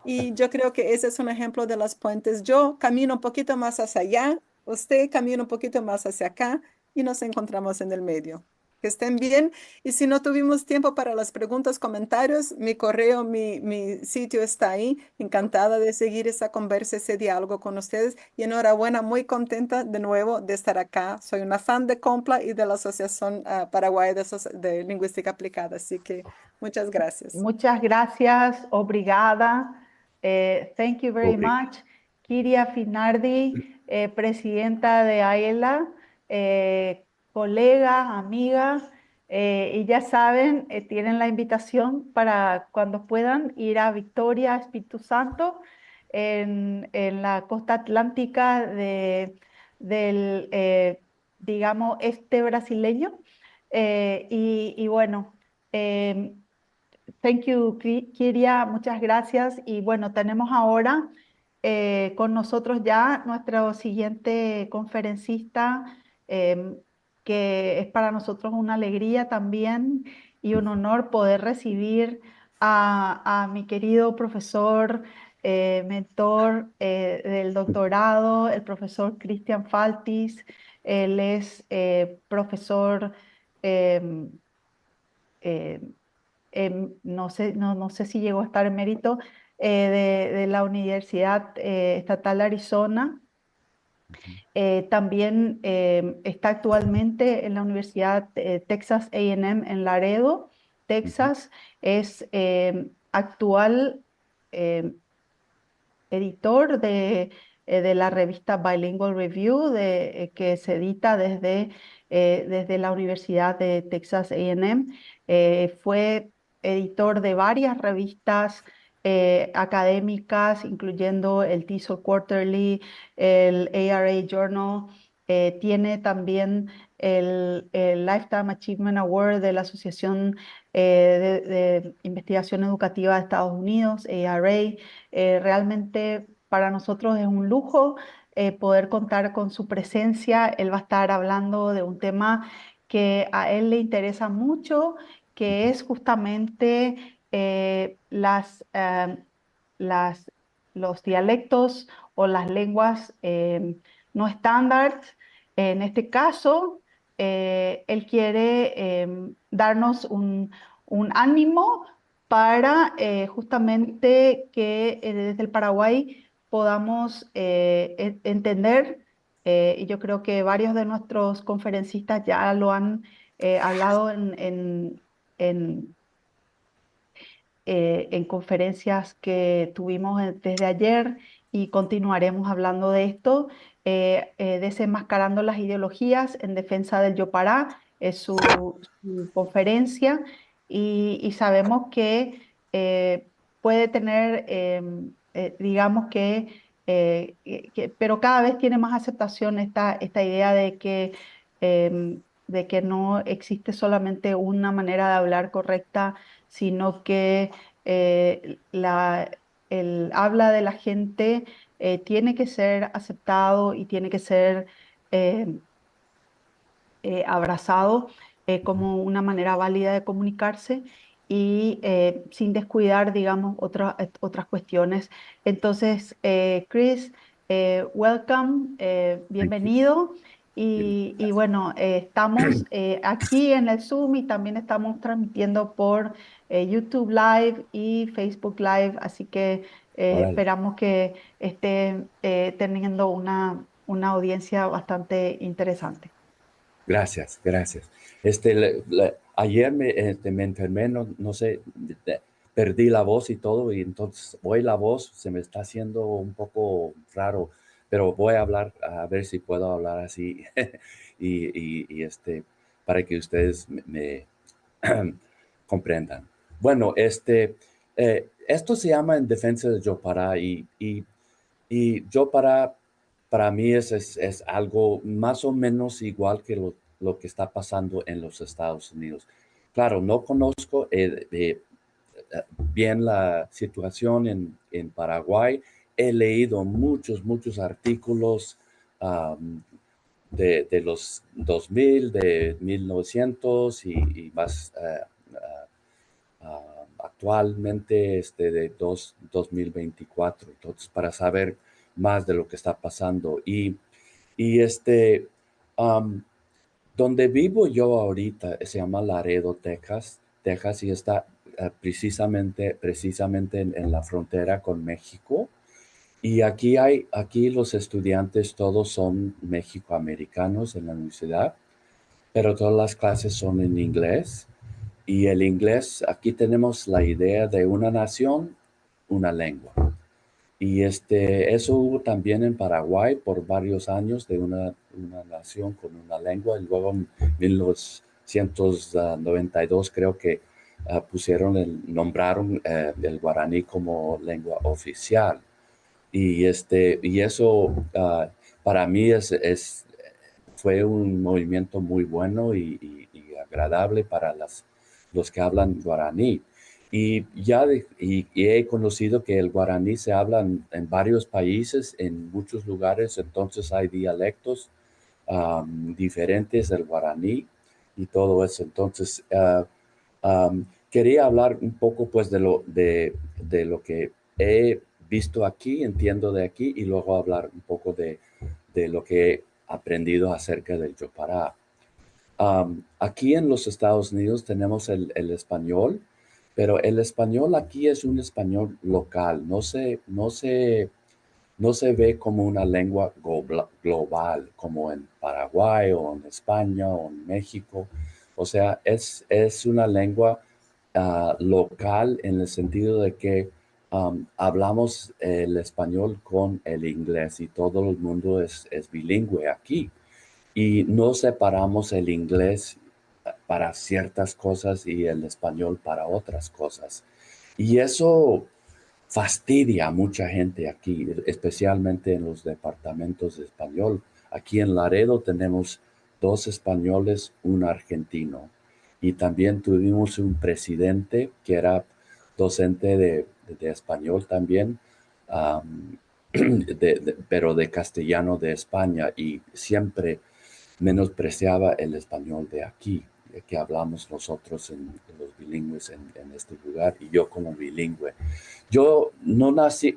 Y yo creo que ese es un ejemplo de las puentes. Yo camino un poquito más hacia allá, usted camina un poquito más hacia acá y nos encontramos en el medio. Que estén bien. Y si no tuvimos tiempo para las preguntas, comentarios, mi correo, mi sitio está ahí. Encantada de seguir esa conversa, ese diálogo con ustedes. Y enhorabuena, muy contenta de nuevo de estar acá. Soy una fan de Compla y de la Asociación Paraguaya de Lingüística Aplicada. Así que muchas gracias. Muchas gracias. Obrigada. Thank you very much. Kiria Finardi, presidenta de AELA, colega, amiga, y ya saben, tienen la invitación para cuando puedan ir a Victoria, Espíritu Santo, en la costa atlántica del, digamos, este brasileño. Y bueno, thank you, Kiria, muchas gracias. Y bueno, tenemos ahora con nosotros ya nuestro siguiente conferencista, que es para nosotros una alegría también y un honor poder recibir a mi querido profesor, mentor del doctorado, el profesor Christian Faltis. Él es profesor, no sé, no sé si llegó a estar emérito, de la Universidad Estatal de Arizona. También está actualmente en la Universidad Texas A&M en Laredo, Texas. Es actual editor de la revista Bilingual Review que se edita desde la Universidad de Texas A&M. Fue editor de varias revistas académicas, incluyendo el TESOL Quarterly, el ARA Journal. Tiene también el Lifetime Achievement Award de la Asociación de Investigación Educativa de Estados Unidos, ARA. Realmente para nosotros es un lujo poder contar con su presencia. Él va a estar hablando de un tema que a él le interesa mucho, que es justamente los dialectos o las lenguas no estándar. En este caso, Él quiere darnos un, un ánimo para justamente que desde el Paraguay podamos entender, y yo creo que varios de nuestros conferencistas ya lo han hablado en conferencias que tuvimos desde ayer y continuaremos hablando de esto, desenmascarando las ideologías en defensa del Yopará, es su conferencia, y sabemos que puede tener, digamos que, pero cada vez tiene más aceptación esta idea de que no existe solamente una manera de hablar correcta, sino que el habla de la gente tiene que ser aceptado y tiene que ser abrazado como una manera válida de comunicarse y sin descuidar, digamos, otras cuestiones. Entonces, Chris, welcome, bienvenido. Y bueno, estamos aquí en el Zoom y también estamos transmitiendo por YouTube Live y Facebook Live, así que esperamos que esté teniendo una audiencia bastante interesante. Gracias, gracias. Ayer me enfermé, no, no sé, perdí la voz y todo, y entonces hoy la voz se me está haciendo un poco raro, pero voy a hablar, a ver si puedo hablar así y para que ustedes me comprendan. Bueno, esto se llama En Defensa de Yopará y Yopará para mí es algo más o menos igual que lo que está pasando en los Estados Unidos. Claro, no conozco bien la situación en Paraguay. He leído muchos, muchos artículos de los 2000, de 1900 y más actualmente de 2024. Entonces, para saber más de lo que está pasando. Y donde vivo yo ahorita se llama Laredo, Texas, y está precisamente en la frontera con México. Y aquí los estudiantes todos son mexicoamericanos en la universidad, pero todas las clases son en inglés. Y el inglés, aquí tenemos la idea de una nación, una lengua. Y eso hubo también en Paraguay por varios años de una nación con una lengua. Y luego en 1992 creo que nombraron el guaraní como lengua oficial. Y eso para mí fue un movimiento muy bueno y agradable para los que hablan guaraní. Y ya y he conocido que el guaraní se habla en varios países, en muchos lugares, entonces hay dialectos diferentes del guaraní y todo eso. Entonces, quería hablar un poco pues de lo que he visto aquí, entiendo de aquí, y luego hablar un poco de lo que he aprendido acerca del Yopará. Aquí en los Estados Unidos tenemos el español, pero el español aquí es un español local, no se ve como una lengua global, como en Paraguay o en España o en México. O sea, es una lengua local en el sentido de que hablamos el español con el inglés y todo el mundo es bilingüe aquí. Y no separamos el inglés para ciertas cosas y el español para otras cosas. Y eso fastidia a mucha gente aquí, especialmente en los departamentos de español. Aquí en Laredo tenemos dos españoles, un argentino. Y también tuvimos un presidente que era docente de español también, pero de castellano de España, y siempre menospreciaba el español de aquí, que hablamos nosotros en los bilingües en este lugar, y yo como bilingüe. Yo no nací,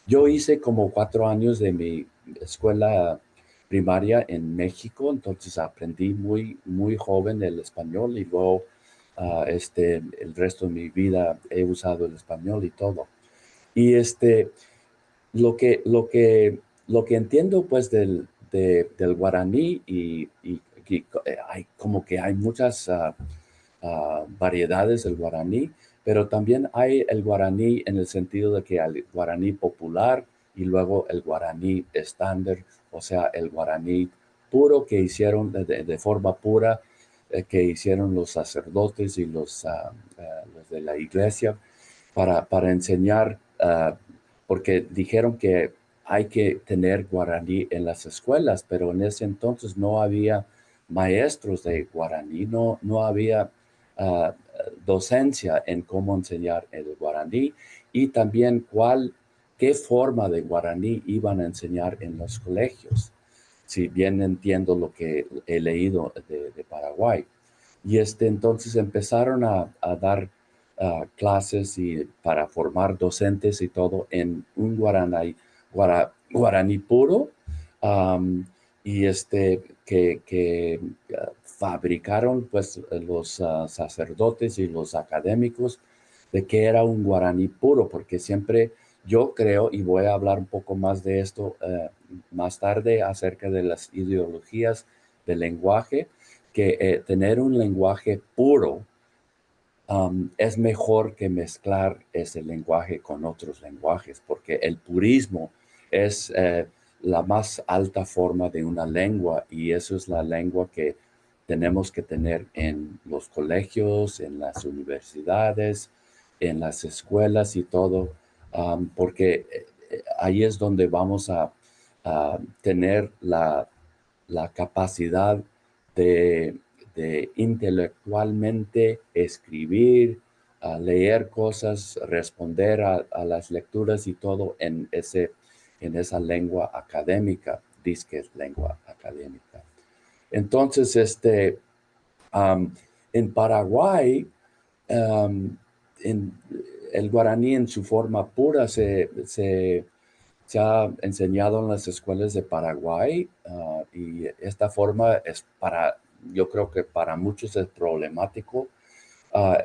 yo hice como 4 años de mi escuela primaria en México, entonces aprendí muy, muy joven el español y luego el resto de mi vida he usado el español y todo. Y lo que entiendo pues del guaraní y hay como que hay muchas variedades del guaraní, pero también hay el guaraní en el sentido de que hay el guaraní popular y luego el guaraní estándar, o sea, el guaraní puro que hicieron de forma pura, que hicieron los sacerdotes y los de la iglesia para enseñar, porque dijeron que hay que tener guaraní en las escuelas, pero en ese entonces no había maestros de guaraní, no, no había docencia en cómo enseñar el guaraní y también qué forma de guaraní iban a enseñar en los colegios, si bien entiendo lo que he leído de Paraguay. Y entonces empezaron a dar clases y para formar docentes y todo en un guaraní puro, y que fabricaron pues los sacerdotes y los académicos de que era un guaraní puro, porque siempre yo creo, y voy a hablar un poco más de esto más tarde acerca de las ideologías del lenguaje, que tener un lenguaje puro es mejor que mezclar ese lenguaje con otros lenguajes, porque el purismo es la más alta forma de una lengua y eso es la lengua que tenemos que tener en los colegios, en las universidades, en las escuelas y todo, porque ahí es donde vamos a tener la capacidad de intelectualmente escribir, a leer cosas, responder a las lecturas y todo en esa lengua académica, disque lengua académica. Entonces, en Paraguay, el guaraní en su forma pura se ha enseñado en las escuelas de Paraguay, y esta forma es para, yo creo que para muchos es problemático,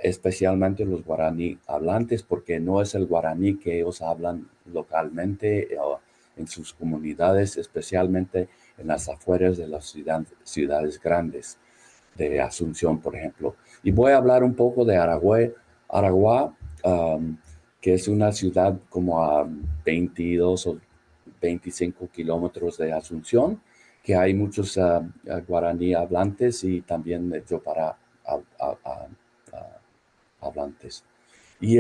especialmente los guaraní hablantes, porque no es el guaraní que ellos hablan localmente o en sus comunidades, especialmente en las afueras de las ciudades grandes de Asunción, por ejemplo. Y voy a hablar un poco de Aragua, que es una ciudad como a 22 o 25 kilómetros de Asunción, que hay muchos guaraní hablantes y también de Jopara hablantes. Y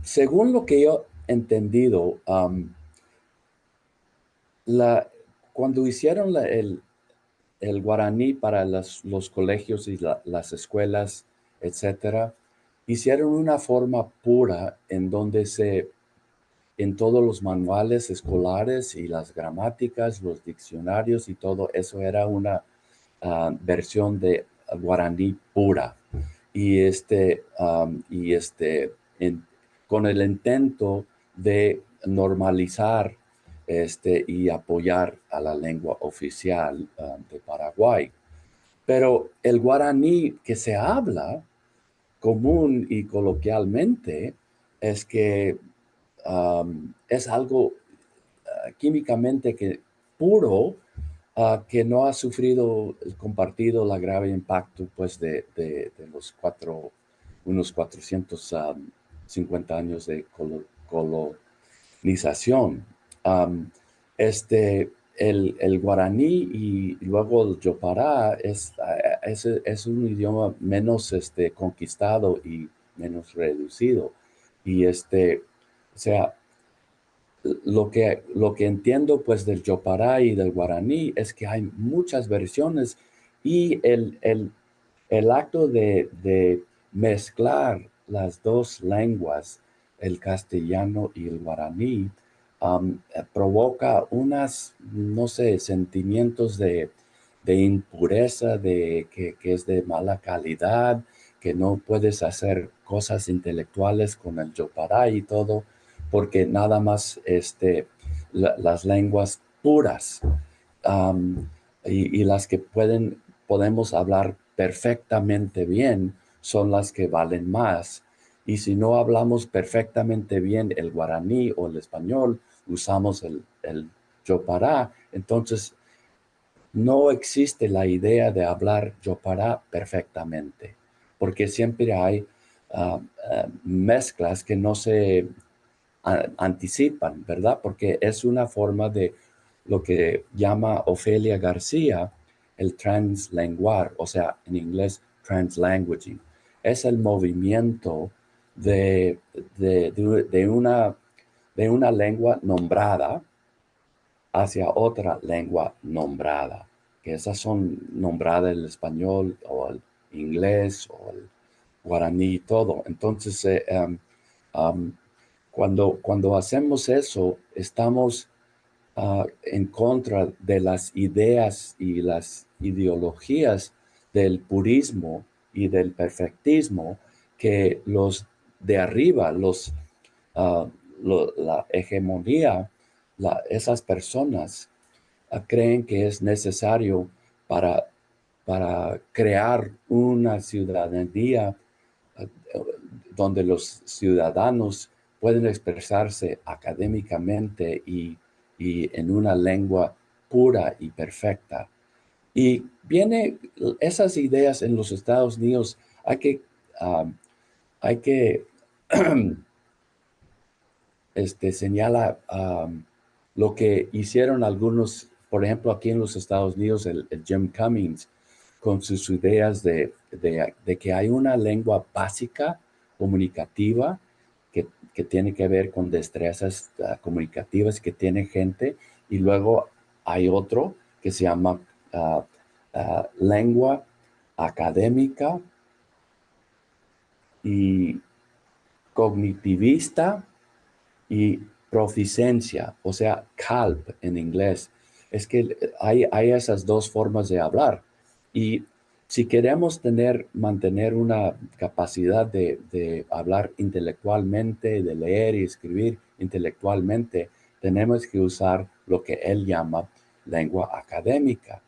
según lo que yo he entendido, cuando hicieron el guaraní para los colegios y las escuelas, etcétera, hicieron una forma pura en donde en todos los manuales escolares y las gramáticas, los diccionarios y todo eso era una versión de guaraní pura. Y con el intento de normalizar y apoyar a la lengua oficial de Paraguay. Pero el guaraní que se habla común y coloquialmente es que es algo químicamente que puro, que no ha sufrido, compartido la grave impacto pues, de los unos 450 años de colonización. El guaraní y luego el Jopará es un idioma menos conquistado y menos reducido. Y o sea, lo que entiendo pues del Jopará y del guaraní es que hay muchas versiones y el acto de mezclar las dos lenguas, el castellano y el guaraní, provoca unas, no sé, sentimientos de impureza, de que es de mala calidad, que no puedes hacer cosas intelectuales con el Jopará y todo, Porque nada más este, las lenguas puras y, y las que pueden, podemos hablar perfectamente bien son las que valen más. Y si no hablamos perfectamente bien el guaraní o el español, usamos el, el yopará, entonces no existe la idea de hablar yopará perfectamente, porque siempre hay mezclas que no se anticipan, ¿verdad? Porque es una forma de lo que llama Ofelia García el translenguar, o sea, en inglés translanguaging. Es el movimiento de, de, una, de una lengua nombrada hacia otra lengua nombrada, que esas son nombradas el español o el inglés o el guaraní y todo. Entonces, cuando, cuando hacemos eso, estamos en contra de las ideas y las ideologías del purismo y del perfectismo que los de arriba, los, la hegemonía, esas personas creen que es necesario para, para crear una ciudadanía donde los ciudadanos pueden expresarse académicamente y, y en una lengua pura y perfecta. Y viene esas ideas en los Estados Unidos, hay que señala lo que hicieron algunos, por ejemplo, aquí en los Estados Unidos, el Jim Cummings, con sus ideas de, de, que hay una lengua básica comunicativa que, que tiene que ver con destrezas comunicativas que tiene gente, y luego hay otro que se llama lengua académica y cognitivista y proficiencia, o sea, CALP en inglés. Es que hay, hay esas dos formas de hablar. Y si queremos tener, mantener una capacidad de, de hablar intelectualmente, de leer y escribir intelectualmente, tenemos que usar lo que él llama lengua académica.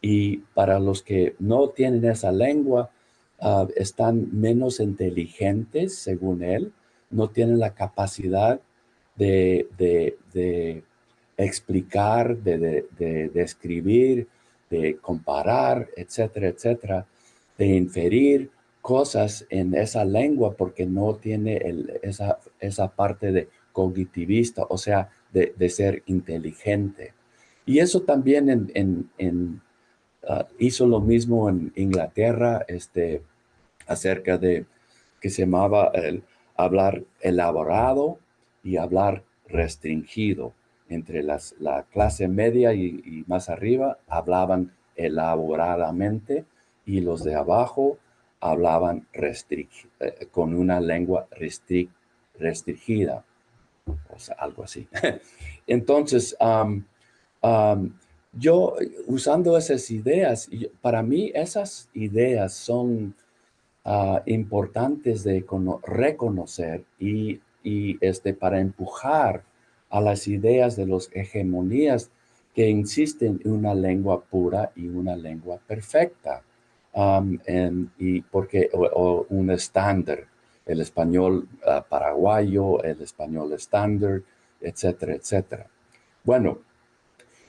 Y para los que no tienen esa lengua, están menos inteligentes, según él, no tienen la capacidad de, de, de explicar, de, de, describir, de comparar, etcétera, etcétera, de inferir cosas en esa lengua porque no tiene el, esa, esa parte de cognitivista, o sea, de, de ser inteligente. Y eso también en, en, hizo lo mismo en Inglaterra, acerca de que se llamaba el hablar elaborado y hablar restringido. Entre las, la clase media y, y más arriba hablaban elaboradamente y los de abajo hablaban con una lengua restringida, o sea, algo así. Entonces, yo usando esas ideas, para mí esas ideas son importantes de reconocer y, y para empujar a las ideas de las hegemonías que insisten en una lengua pura y una lengua perfecta. Y porque, o un estándar, el español paraguayo, el español estándar, etcétera, etcétera. Bueno,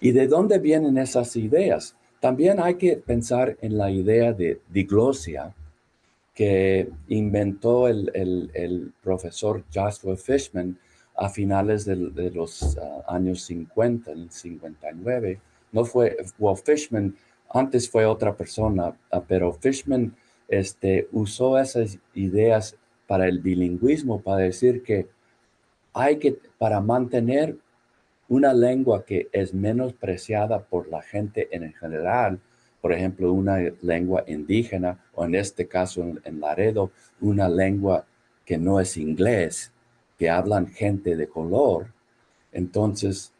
¿y de dónde vienen esas ideas? También hay que pensar en la idea de diglosia que inventó el, el, el profesor Joshua Fishman a finales de, de los años 50, en el 59. No fue, well, Fishman antes fue otra persona, pero Fishman usó esas ideas para el bilingüismo, para decir que hay que, para mantener una lengua que es menospreciada por la gente en general, por ejemplo, una lengua indígena, o en este caso en, en Laredo, una lengua que no es inglés, que hablan gente de color, entonces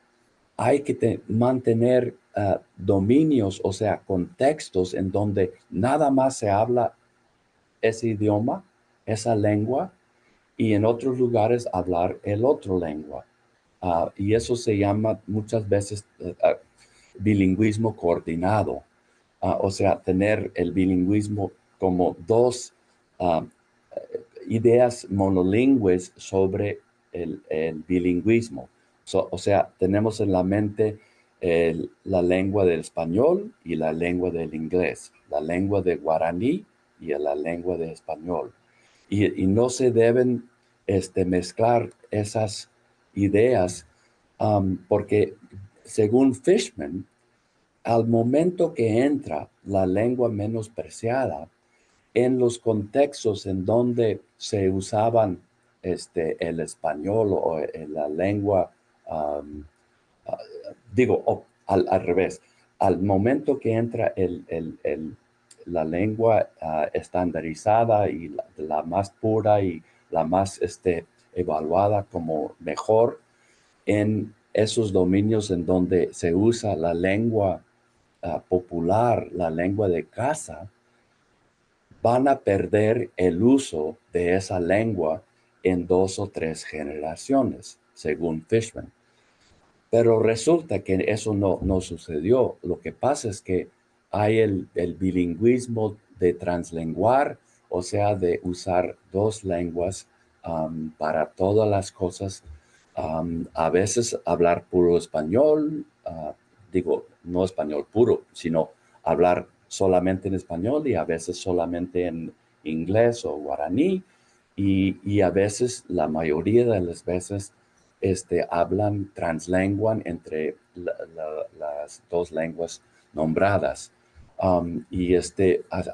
hay que mantener dominios, o sea, contextos en donde nada más se habla ese idioma, esa lengua, y en otros lugares hablar el otro lengua. Y eso se llama muchas veces bilingüismo coordinado. O sea, tener el bilingüismo como dos ideas monolingües sobre el bilingüismo. O sea, tenemos en la mente la lengua del español y la lengua del inglés, la lengua de guaraní y la lengua de español. Y no se deben mezclar esas ideas, porque según Fishman, al momento que entra la lengua menospreciada, en los contextos en donde se usaban el español o la lengua, digo, oh, al revés, al momento que entra la lengua estandarizada y la más pura y la más evaluada como mejor en esos dominios en donde se usa la lengua popular, la lengua de casa, van a perder el uso de esa lengua en 2 o 3 generaciones, según Fishman. Pero resulta que eso no sucedió. Lo que pasa es que hay el bilingüismo de translenguar, o sea, de usar 2 lenguas para todas las cosas. A veces hablar puro español, digo, no español puro, sino hablar solamente en español y a veces solamente en inglés o guaraní. Y a veces, la mayoría de las veces, hablan, translenguan entre las 2 lenguas nombradas. Y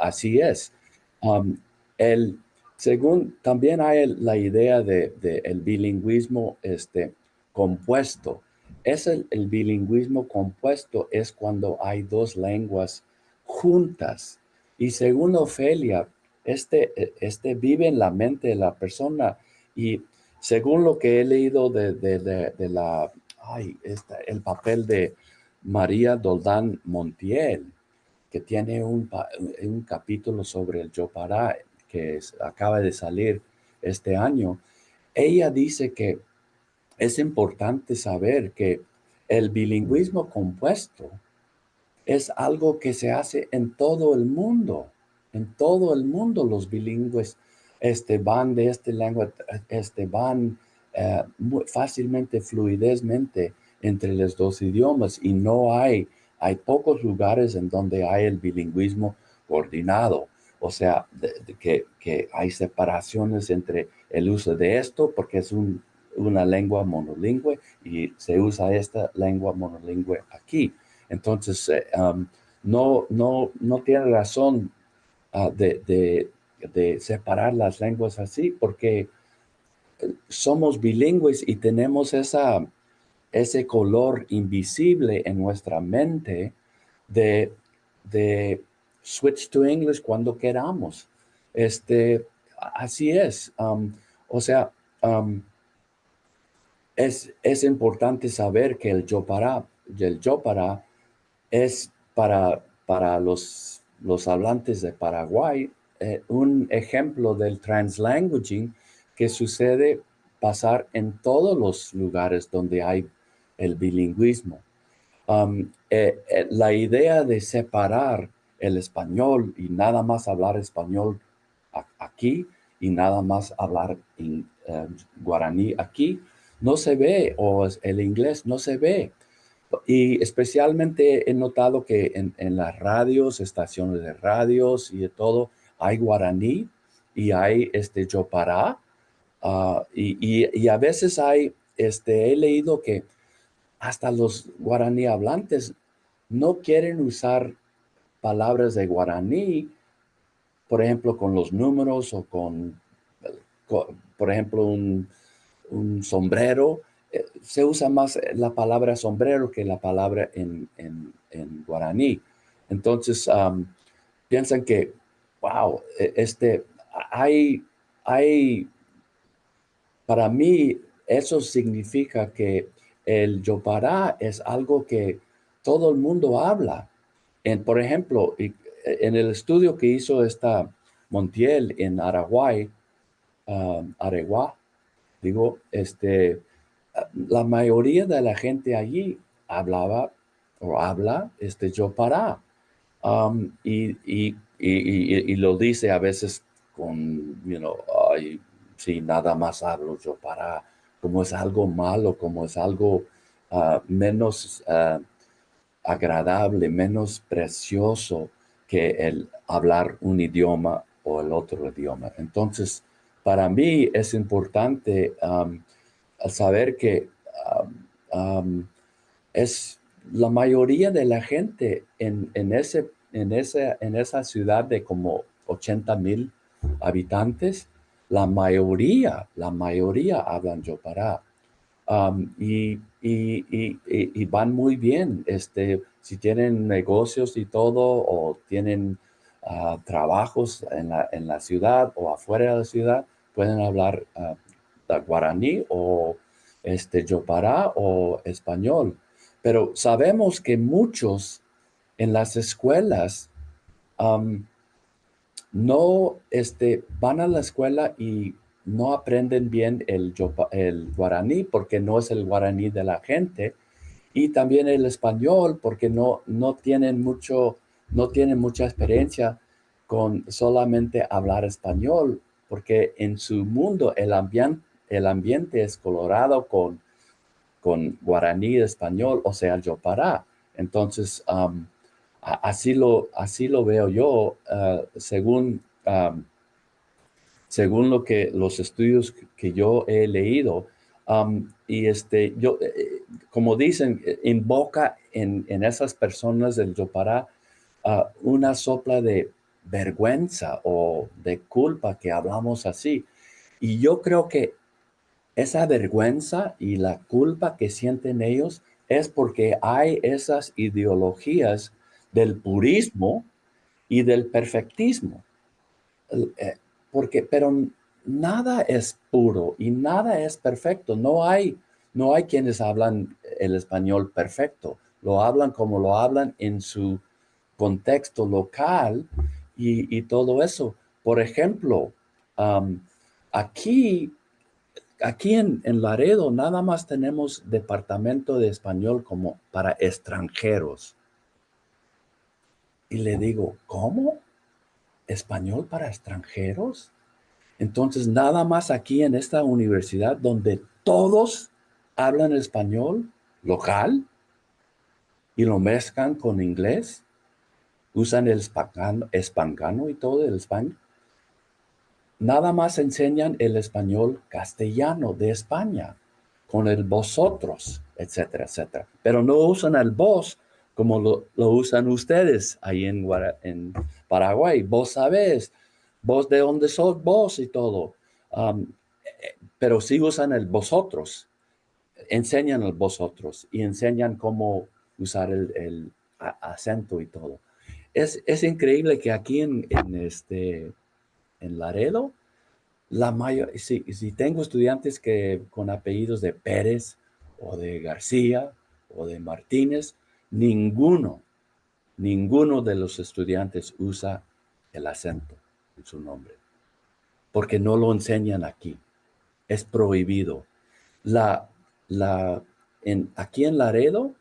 así es. Según también hay la idea de el bilingüismo compuesto. El bilingüismo compuesto es cuando hay 2 lenguas juntas. Y según Ofelia, este vive en la mente de la persona. Y según lo que he leído de la, ay, esta, el papel de María Doldán Montiel, que tiene un capítulo sobre el Jopará, que acaba de salir este año, ella dice que es importante saber que el bilingüismo compuesto es algo que se hace en todo el mundo. En todo el mundo los bilingües van de esta lengua, van muy fácilmente, fluidezmente entre los 2 idiomas, y hay pocos lugares en donde hay el bilingüismo coordinado. O sea, que hay separaciones entre el uso de esto, porque es una lengua monolingüe y se usa esta lengua monolingüe aquí. Entonces, no tiene razón de separar las lenguas así, porque somos bilingües y tenemos ese color invisible en nuestra mente de switch to English cuando queramos. Así es. Es importante saber que el Jopará es para los hablantes de Paraguay un ejemplo del translanguaging que sucede pasar en todos los lugares donde hay el bilingüismo. La idea de separar el español y nada más hablar español aquí y nada más hablar en guaraní aquí, no se ve, o el inglés no se ve. Y especialmente he notado que en las radios, estaciones de radios y de todo, hay guaraní y hay Jopará. Y a veces he leído que hasta los guaraní hablantes no quieren usar palabras de guaraní, por ejemplo, con los números o con por ejemplo, un sombrero. Se usa más la palabra sombrero que la palabra en guaraní. Entonces, piensan que, wow, este, hay, hay, para mí eso significa que el Jopará es algo que todo el mundo habla. Por ejemplo, en el estudio que hizo esta Montiel en Araguay, Areguá, digo, este, la mayoría de la gente allí hablaba o habla este Jopará. Y, y, y, y, lo dice a veces con, ay, sí, nada más hablo Jopará, como es algo malo, como es algo menos agradable, menos precioso que el hablar un idioma o el otro idioma. Entonces, para mí es importante saber que es la mayoría de la gente en, ese, en, ese, en esa ciudad de como 80 mil habitantes, la mayoría hablan Jopará. Y van muy bien. Este, si tienen negocios y todo, o tienen trabajos en la ciudad o afuera de la ciudad, pueden hablar guaraní o este, Jopará o español. Pero sabemos que muchos en las escuelas no este, van a la escuela y no aprenden bien el guaraní porque no es el guaraní de la gente y también el español porque no, no, tienen, mucho, no tienen mucha experiencia con solamente hablar español porque en su mundo el ambiente es colorado con guaraní español, o sea, Jopará. Entonces, así lo veo yo, según lo que los estudios que yo he leído. Y este, yo, como dicen, invoca en esas personas del Jopará una sopla de vergüenza o de culpa que hablamos así. Y yo creo que esa vergüenza y la culpa que sienten ellos es porque hay esas ideologías del purismo y del perfectismo. Porque, pero nada es puro y nada es perfecto. No hay quienes hablan el español perfecto. Lo hablan como lo hablan en su contexto local y todo eso. Por ejemplo, aquí en Laredo nada más tenemos departamento de español como para extranjeros. Y le digo, ¿cómo? ¿Español para extranjeros? Entonces, nada más aquí en esta universidad donde todos hablan español local y lo mezclan con inglés, usan el espancano y todo el español. Nada más enseñan el español castellano de España, con el vosotros, etcétera, etcétera. Pero no usan el vos como lo usan ustedes ahí en Paraguay. Vos sabés, vos de dónde sos vos y todo. Pero sí usan el vosotros. Enseñan el vosotros y enseñan cómo usar el acento y todo. Es increíble que aquí en Laredo, la mayor, si, si tengo estudiantes que con apellidos de Pérez o de García o de Martínez, ninguno de los estudiantes usa el acento en su nombre, porque no lo enseñan aquí. Es prohibido. Aquí en Laredo,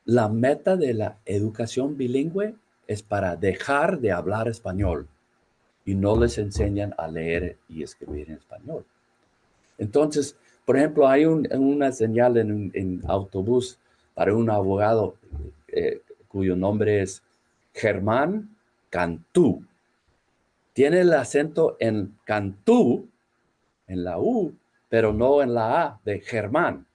la meta de la educación bilingüe es para dejar de hablar español y no les enseñan a leer y escribir en español. Entonces, por ejemplo, hay una señal en autobús para un abogado cuyo nombre es Germán Cantú. Tiene el acento en Cantú, en la U, pero no en la A de Germán.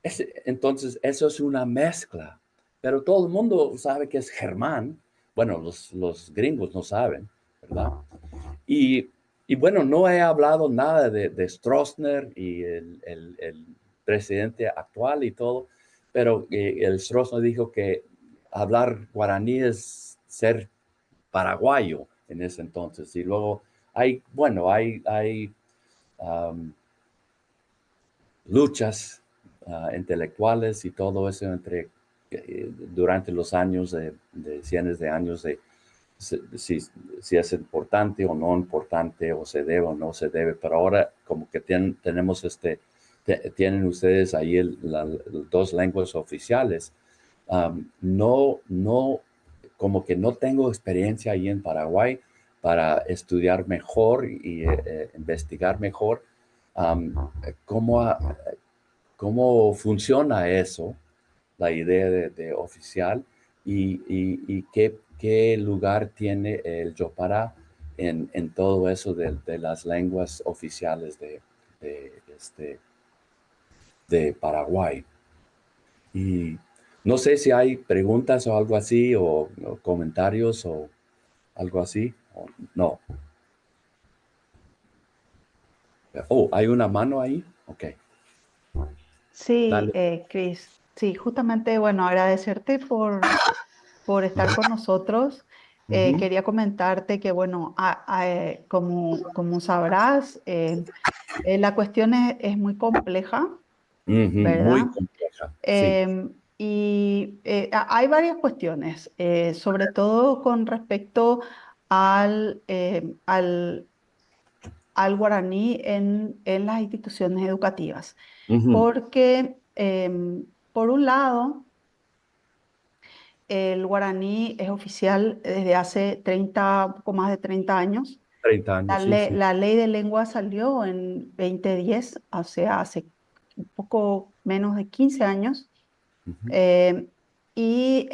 Entonces, eso es una mezcla. Pero todo el mundo sabe que es Germán. Bueno, los gringos no saben, ¿verdad? Y bueno, no he hablado nada de Stroessner y el presidente actual y todo, pero el Stroessner dijo que hablar guaraní es ser paraguayo en ese entonces. Y luego hay, bueno, hay luchas intelectuales y todo eso entre durante los años de cientos de años de si, si es importante o no importante, o se debe o no se debe, pero ahora como que tenemos tienen ustedes ahí las dos lenguas oficiales. No, no, como que no tengo experiencia ahí en Paraguay para estudiar mejor y investigar mejor cómo funciona eso, la idea de oficial, y qué lugar tiene el Jopara en todo eso de las lenguas oficiales de Paraguay. Y no sé si hay preguntas o algo así, o comentarios o algo así, o no. Oh, ¿hay una mano ahí? Ok. Sí, Chris. Sí, justamente, bueno, agradecerte por estar con nosotros. Quería comentarte que, bueno, como sabrás, la cuestión es muy compleja, ¿verdad? Muy compleja, sí. Y hay varias cuestiones, sobre todo con respecto al guaraní en las instituciones educativas. Porque, por un lado, el guaraní es oficial desde hace 30, un poco más de 30 años. 30 años, sí, sí. La ley de lengua salió en 2010, o sea, hace un poco menos de 15 años. Y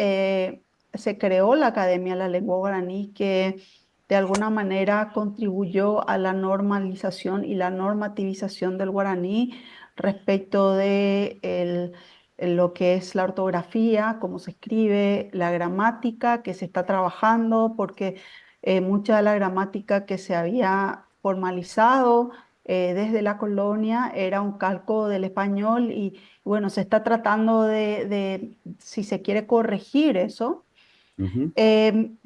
se creó la Academia de la Lengua Guaraní, que de alguna manera contribuyó a la normalización y la normativización del guaraní respecto de lo que es la ortografía, cómo se escribe, la gramática que se está trabajando, porque mucha de la gramática que se había formalizado desde la colonia era un calco del español y bueno, se está tratando de si se quiere corregir eso.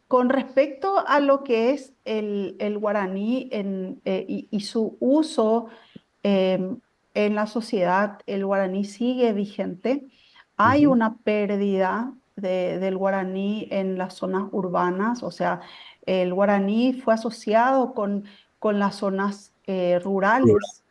Con respecto a lo que es el guaraní y su uso en la sociedad, el guaraní sigue vigente. Hay una pérdida del guaraní en las zonas urbanas, o sea, el guaraní fue asociado con las zonas rurales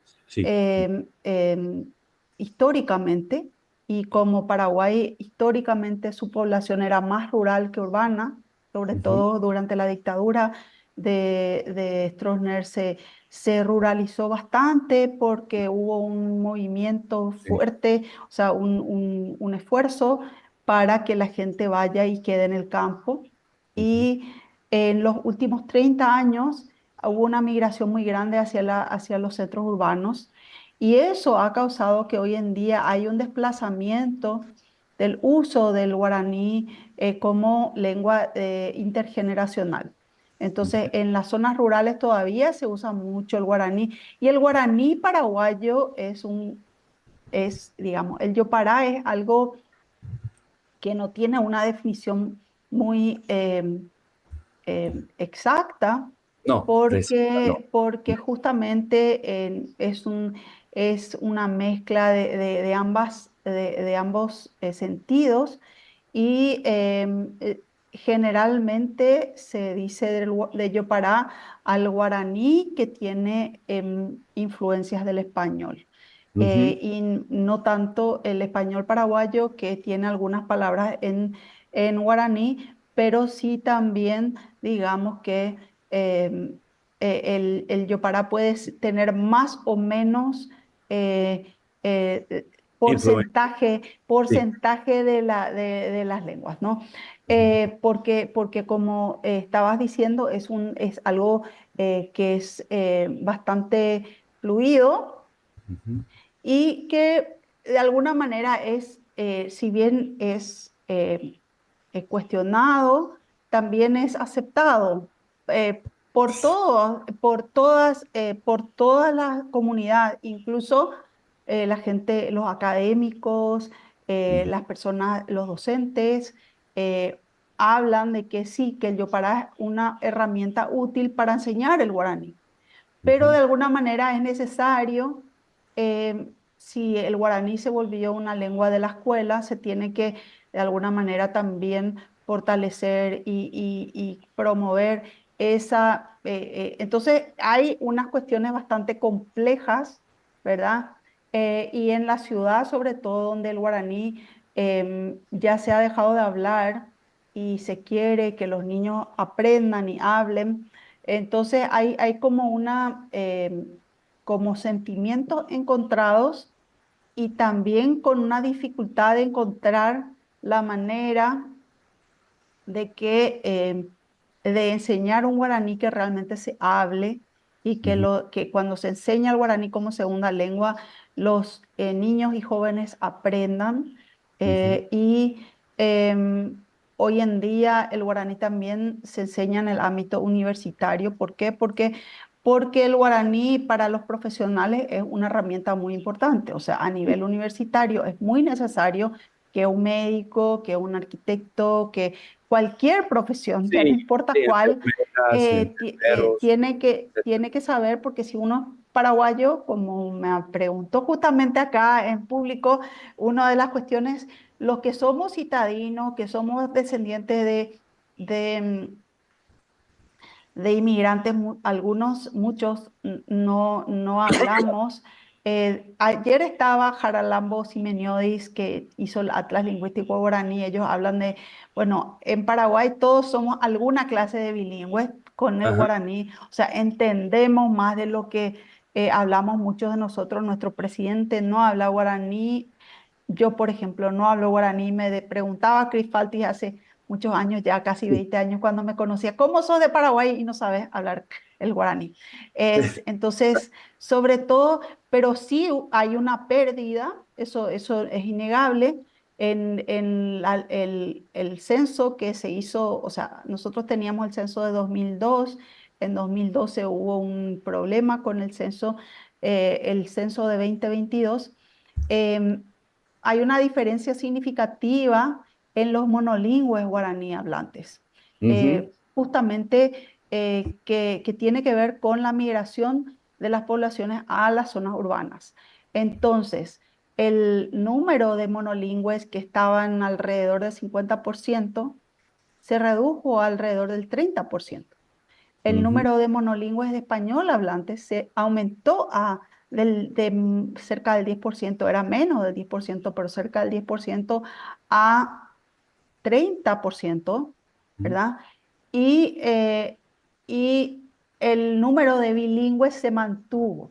históricamente, y como Paraguay históricamente su población era más rural que urbana, sobre todo durante la dictadura de Stroessner se ruralizó bastante porque hubo un movimiento fuerte, o sea, un esfuerzo para que la gente vaya y quede en el campo. Y en los últimos 30 años hubo una migración muy grande hacia los centros urbanos y eso ha causado que hoy en día hay un desplazamiento del uso del guaraní como lengua intergeneracional. Entonces, en las zonas rurales todavía se usa mucho el guaraní y el guaraní paraguayo es, digamos, el yopará es algo que no tiene una definición muy exacta. No, porque, no. Porque justamente es una mezcla de ambos sentidos y generalmente se dice de Yopará al guaraní que tiene influencias del español. Y no tanto el español paraguayo que tiene algunas palabras en guaraní, pero sí también digamos que el yopará puede tener más o menos porcentaje de las lenguas, ¿no? Porque como estabas diciendo, es algo que es bastante fluido y que de alguna manera es, si bien es cuestionado, también es aceptado por toda la comunidad, incluso la gente, los académicos, las personas, los docentes, hablan de que sí, que el Yopará es una herramienta útil para enseñar el guaraní. Pero de alguna manera es necesario, si el guaraní se volvió una lengua de la escuela, se tiene que de alguna manera también fortalecer y promover esa... Entonces hay unas cuestiones bastante complejas, ¿verdad? Y en la ciudad, sobre todo, donde el guaraní ya se ha dejado de hablar y se quiere que los niños aprendan y hablen, entonces hay como una, como sentimientos encontrados y también con una dificultad de encontrar la manera de que de enseñar un guaraní que realmente se hable y que, que cuando se enseña el guaraní como segunda lengua, los niños y jóvenes aprendan. Y hoy en día el guaraní también se enseña en el ámbito universitario. ¿Por qué? Porque el guaraní para los profesionales es una herramienta muy importante. O sea, a nivel universitario es muy necesario que un médico, que un arquitecto, que cualquier profesión, ya no importa cuál, enfermeras, enfermeros, tiene que saber, porque si uno es paraguayo, como me preguntó justamente acá en público, una de las cuestiones, los que somos citadinos, que somos descendientes de inmigrantes, algunos, muchos no hablamos. Ayer estaba Jaralambo Simeniodis, que hizo el Atlas Lingüístico Guaraní. Ellos hablan de, bueno, en Paraguay todos somos alguna clase de bilingües con el guaraní, o sea, entendemos más de lo que hablamos muchos de nosotros. Nuestro presidente no habla guaraní. Yo, por ejemplo, no hablo guaraní. Me preguntaba a Chris Faltis hace muchos años, ya casi 20 años, cuando me conocía, ¿cómo sos de Paraguay y no sabes hablar el guaraní? Entonces, sobre todo, pero sí hay una pérdida, eso es innegable, en el censo que se hizo, o sea, nosotros teníamos el censo de 2002, en 2012 hubo un problema con el censo de 2022. Hay una diferencia significativa en los monolingües guaraní hablantes, justamente que tiene que ver con la migración de las poblaciones a las zonas urbanas. Entonces, el número de monolingües que estaban alrededor del 50% se redujo alrededor del 30%. El Ujú. número de monolingües de español hablantes se aumentó a de cerca del 10%, era menos del 10%, pero cerca del 10% a 30%, ¿verdad? Y el número de bilingües se mantuvo.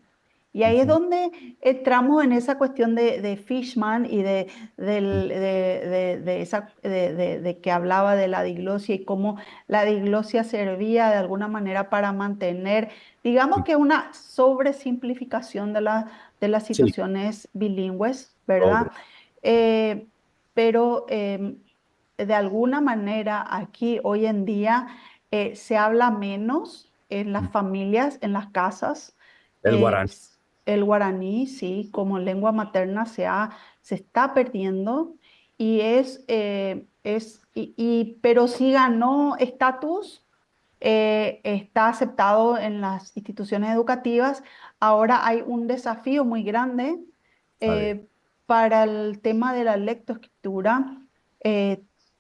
Y ahí es donde entramos en esa cuestión de Fishman y de, del- de esa, de que hablaba de la diglosia y cómo la diglosia servía de alguna manera para mantener, digamos que una sobresimplificación de las situaciones bilingües, ¿verdad? Sobre. Pero de alguna manera aquí hoy en día se habla menos en las familias, en las casas. El guaraní. El guaraní, sí, como lengua materna se está perdiendo y pero sí ganó estatus, está aceptado en las instituciones educativas. Ahora hay un desafío muy grande A ver. para el tema de la lectoescritura,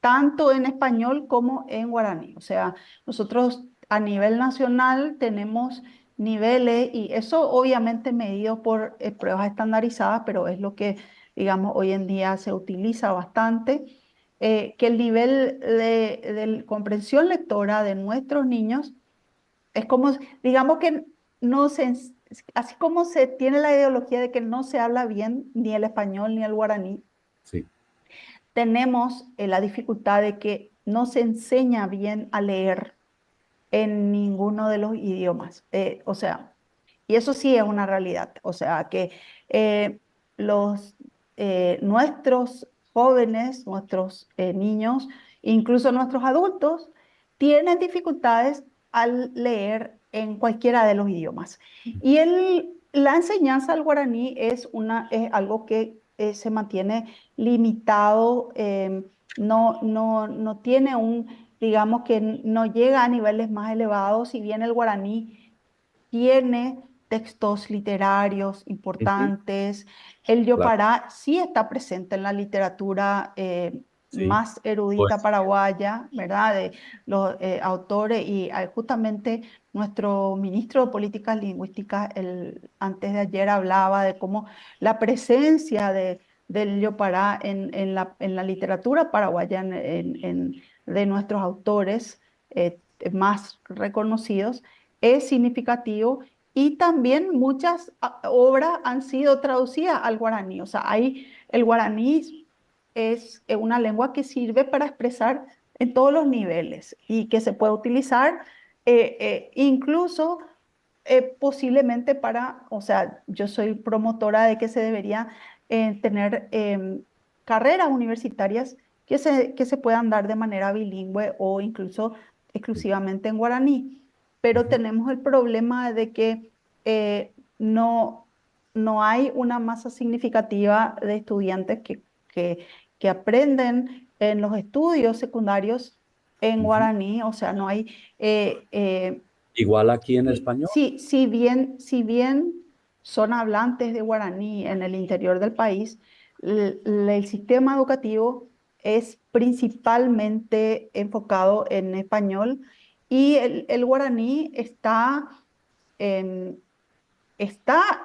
tanto en español como en guaraní. O sea, nosotros a nivel nacional tenemos niveles y eso obviamente medido por pruebas estandarizadas, pero es lo que, digamos, hoy en día se utiliza bastante, que el nivel de comprensión lectora de nuestros niños es como, digamos que no se, así como se tiene la ideología de que no se habla bien ni el español ni el guaraní, tenemos la dificultad de que no se enseña bien a leer en ninguno de los idiomas. O sea, y eso sí es una realidad. O sea, que nuestros jóvenes, nuestros niños, incluso nuestros adultos, tienen dificultades al leer en cualquiera de los idiomas. Y la enseñanza al guaraní es algo que se mantiene limitado, no tiene un, digamos que no llega a niveles más elevados, si bien el guaraní tiene textos literarios importantes. El Jopara sí está presente en la literatura. Más erudita paraguaya, ¿verdad? De los autores y justamente nuestro ministro de Políticas Lingüísticas el, antes de ayer hablaba de cómo la presencia del Yopará en la literatura paraguaya, de nuestros autores más reconocidos, es significativo y también muchas obras han sido traducidas al guaraní. O sea, hay, el guaraní es una lengua que sirve para expresar en todos los niveles y que se puede utilizar incluso posiblemente para, o sea, yo soy promotora de que se debería tener carreras universitarias que se puedan dar de manera bilingüe o incluso exclusivamente en guaraní. Pero tenemos el problema de que no, no hay una masa significativa de estudiantes que aprenden en los estudios secundarios en guaraní, o sea, no hay. Igual aquí en español. Sí, si bien son hablantes de guaraní en el interior del país, el sistema educativo es principalmente enfocado en español y el guaraní está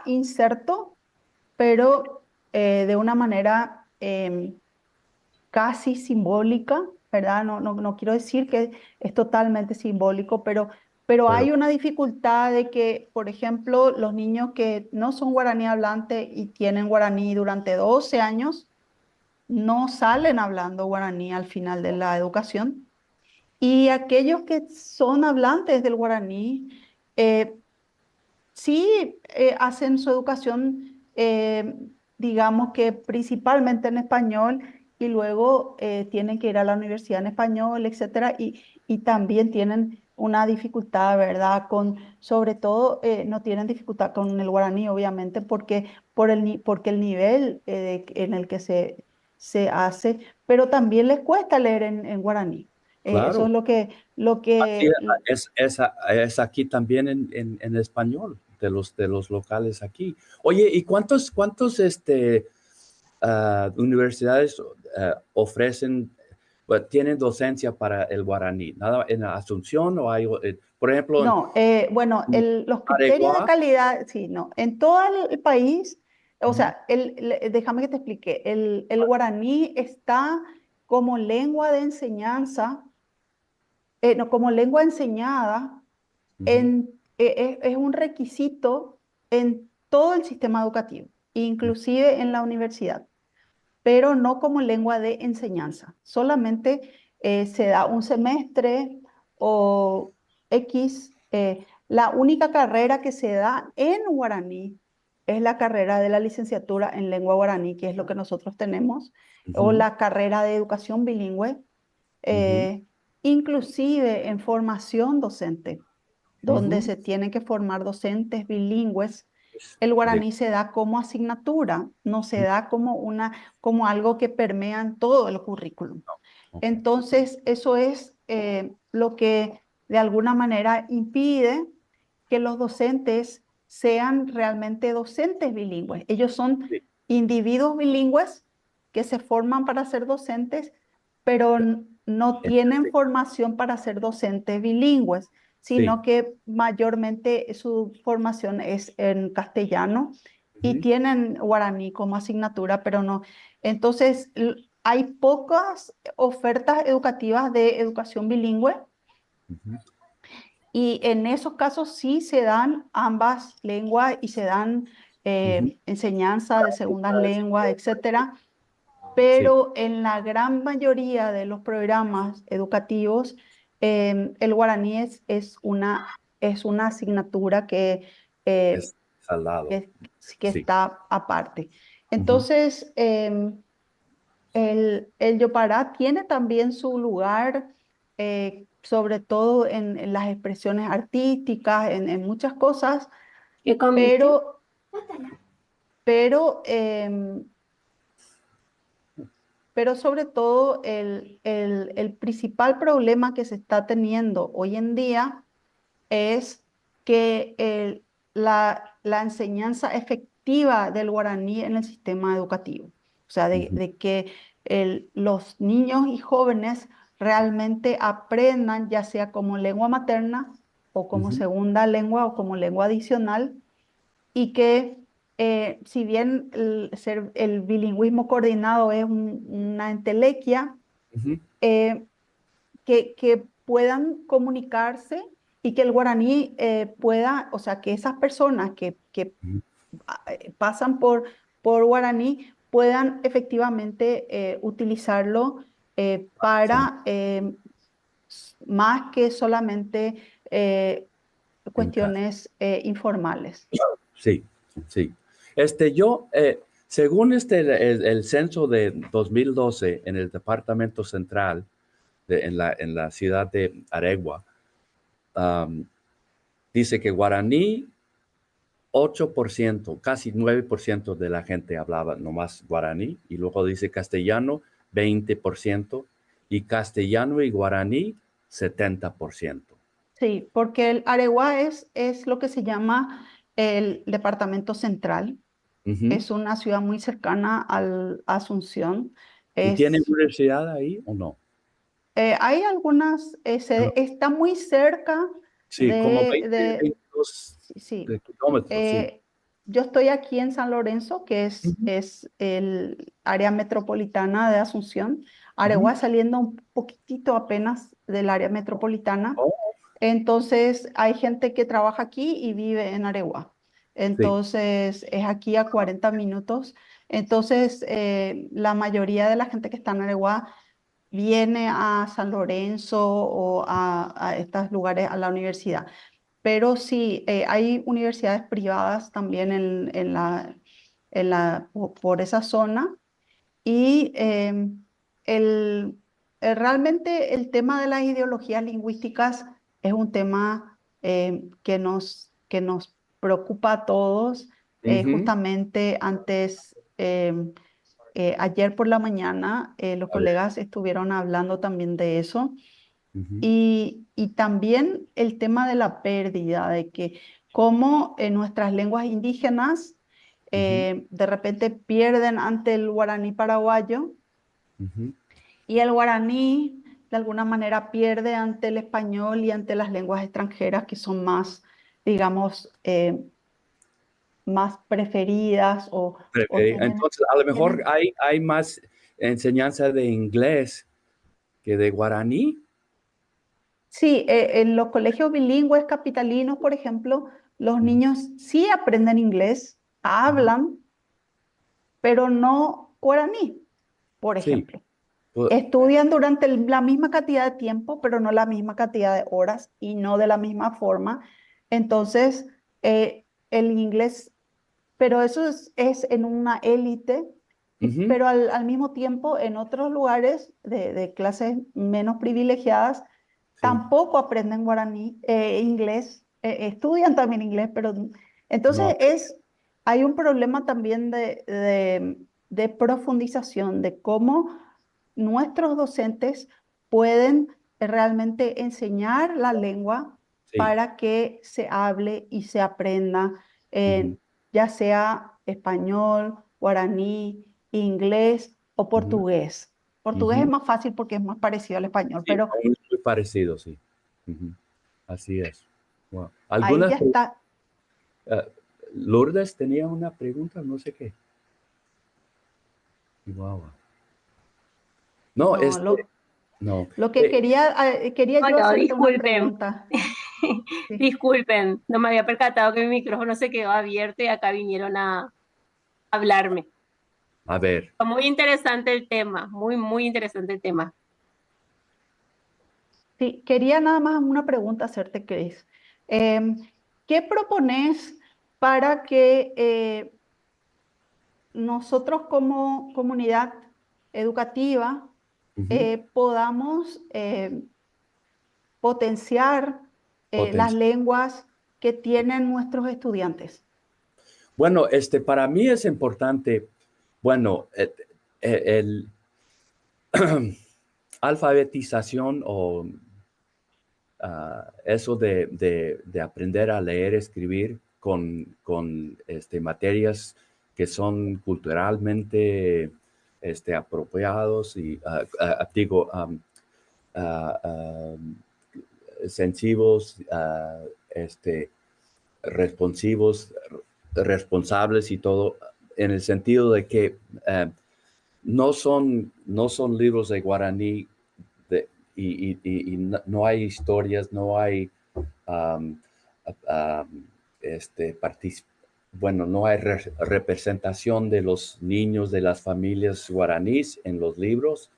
inserto, pero de una manera casi simbólica, ¿verdad? No, no, no quiero decir que es totalmente simbólico, pero hay una dificultad de que, por ejemplo, los niños que no son guaraní hablantes y tienen guaraní durante 12 años, no salen hablando guaraní al final de la educación. Y aquellos que son hablantes del guaraní, sí hacen su educación, digamos que principalmente en español, y luego tienen que ir a la universidad en español, etcétera, y también tienen una dificultad, ¿verdad? Sobre todo, no tienen dificultad con el guaraní, obviamente, porque el nivel en el que se hace, pero también les cuesta leer en guaraní. Eso es lo que Aquí, es aquí también en español, de los locales aquí. Oye, ¿y cuántos universidades ofrecen, bueno, tienen docencia para el guaraní? ¿Nada en Asunción o hay, por ejemplo, en No, bueno, los criterios de Areguá? calidad, sí, no, en todo el país, o sea, déjame que te explique, el guaraní está como lengua de enseñanza, no, como lengua enseñada, es un requisito en todo el sistema educativo, inclusive en la universidad, pero no como lengua de enseñanza. Solamente se da un semestre o X. La única carrera que se da en guaraní es la carrera de la licenciatura en lengua guaraní, que es lo que nosotros tenemos, o Ujú. la carrera de educación bilingüe, inclusive en formación docente, donde Ujú. se tienen que formar docentes bilingües. El guaraní se da como asignatura, no se da como algo que permea en todo el currículum. Entonces, eso es lo que de alguna manera impide que los docentes sean realmente docentes bilingües. Ellos son individuos bilingües que se forman para ser docentes, pero no tienen formación para ser docentes bilingües, sino que mayormente su formación es en castellano y Ujú. tienen guaraní como asignatura, pero no. Entonces, hay pocas ofertas educativas de educación bilingüe Ujú. Y en esos casos sí se dan ambas lenguas y se dan Ujú. enseñanza de segundas lenguas, etcétera. Pero en la gran mayoría de los programas educativos, el guaraní es una asignatura Es al lado. que está aparte. Ujú. Entonces, el Yopará tiene también su lugar, sobre todo en las expresiones artísticas, en muchas cosas, ¿Qué comiste? pero sobre todo el principal problema que se está teniendo hoy en día es que la enseñanza efectiva del guaraní en el sistema educativo. O sea, Ujú. de que Los niños y jóvenes realmente aprendan, ya sea como lengua materna o como segunda lengua o como lengua adicional, y que si bien el bilingüismo coordinado es una entelequia, que puedan comunicarse y que el guaraní pueda, o sea, que esas personas que pasan por guaraní puedan efectivamente utilizarlo para más que solamente cuestiones informales. Sí, sí. Yo, según el censo de 2012 en el Departamento Central, en la ciudad de Aregua, dice que guaraní, 8%, casi 9% de la gente hablaba nomás guaraní, y luego dice castellano, 20%, y castellano y guaraní, 70%. Sí, porque el Areguá es lo que se llama el departamento central. Es una ciudad muy cercana al Asunción. ¿Y tiene universidad ahí o no? Hay algunas, está muy cerca. Sí, como 20, 22 sí. kilómetros. Yo estoy aquí en San Lorenzo, que es el área metropolitana de Asunción. Areguá saliendo un poquitito apenas del área metropolitana. Oh. Entonces, hay gente que trabaja aquí y vive en Areguá. Entonces, es aquí a 40 minutos. Entonces, la mayoría de la gente que está en Areguá viene a San Lorenzo o a estos lugares, a la universidad. Pero sí, hay universidades privadas también en la, por esa zona. Y realmente el tema de las ideologías lingüísticas es un tema que nos preocupa a todos. Justamente antes, ayer por la mañana, los colegas estuvieron hablando también de eso. Y también el tema de la pérdida, de que cómo en nuestras lenguas indígenas de repente pierden ante el guaraní paraguayo y el guaraní de alguna manera pierde ante el español y ante las lenguas extranjeras que son más, digamos, más preferidas o Entonces, a lo mejor hay más enseñanza de inglés que de guaraní. Sí, en los colegios bilingües capitalinos, por ejemplo, los niños sí aprenden inglés, hablan, pero no guaraní, por ejemplo. Estudian durante la misma cantidad de tiempo, pero no la misma cantidad de horas y no de la misma forma. Entonces, el inglés, pero eso es en una élite, pero al mismo tiempo en otros lugares de clases menos privilegiadas, tampoco aprenden guaraní, inglés, estudian también inglés, pero entonces hay un problema también de profundización, de cómo nuestros docentes pueden realmente enseñar la lengua para que se hable y se aprenda, ya sea español, guaraní, inglés o portugués. Portugués es más fácil porque es más parecido al español, pero Muy, muy parecido, sí. Así es. Wow. Ahí ya está. Lourdes tenía una pregunta, no sé qué. Chihuahua. No, No, no. Lo que quería yo Hola, hacerte una disculpen. pregunta. Disculpen, no me había percatado que mi micrófono se quedó abierto y acá vinieron a hablarme. A ver. Muy interesante el tema, muy, muy interesante el tema. Sí, quería nada más una pregunta hacerte, Cris. ¿Qué propones para que nosotros como comunidad educativa podamos potenciar las lenguas que tienen nuestros estudiantes? Bueno, para mí es importante, bueno, el alfabetización o eso de aprender a leer, escribir con materias que son culturalmente este, apropiados y, digo, sensivos, este, responsivos, responsables y todo, en el sentido de que no son libros de guaraní y no hay historias, no hay este, bueno, no hay representación de los niños de las familias guaraníes en los libros,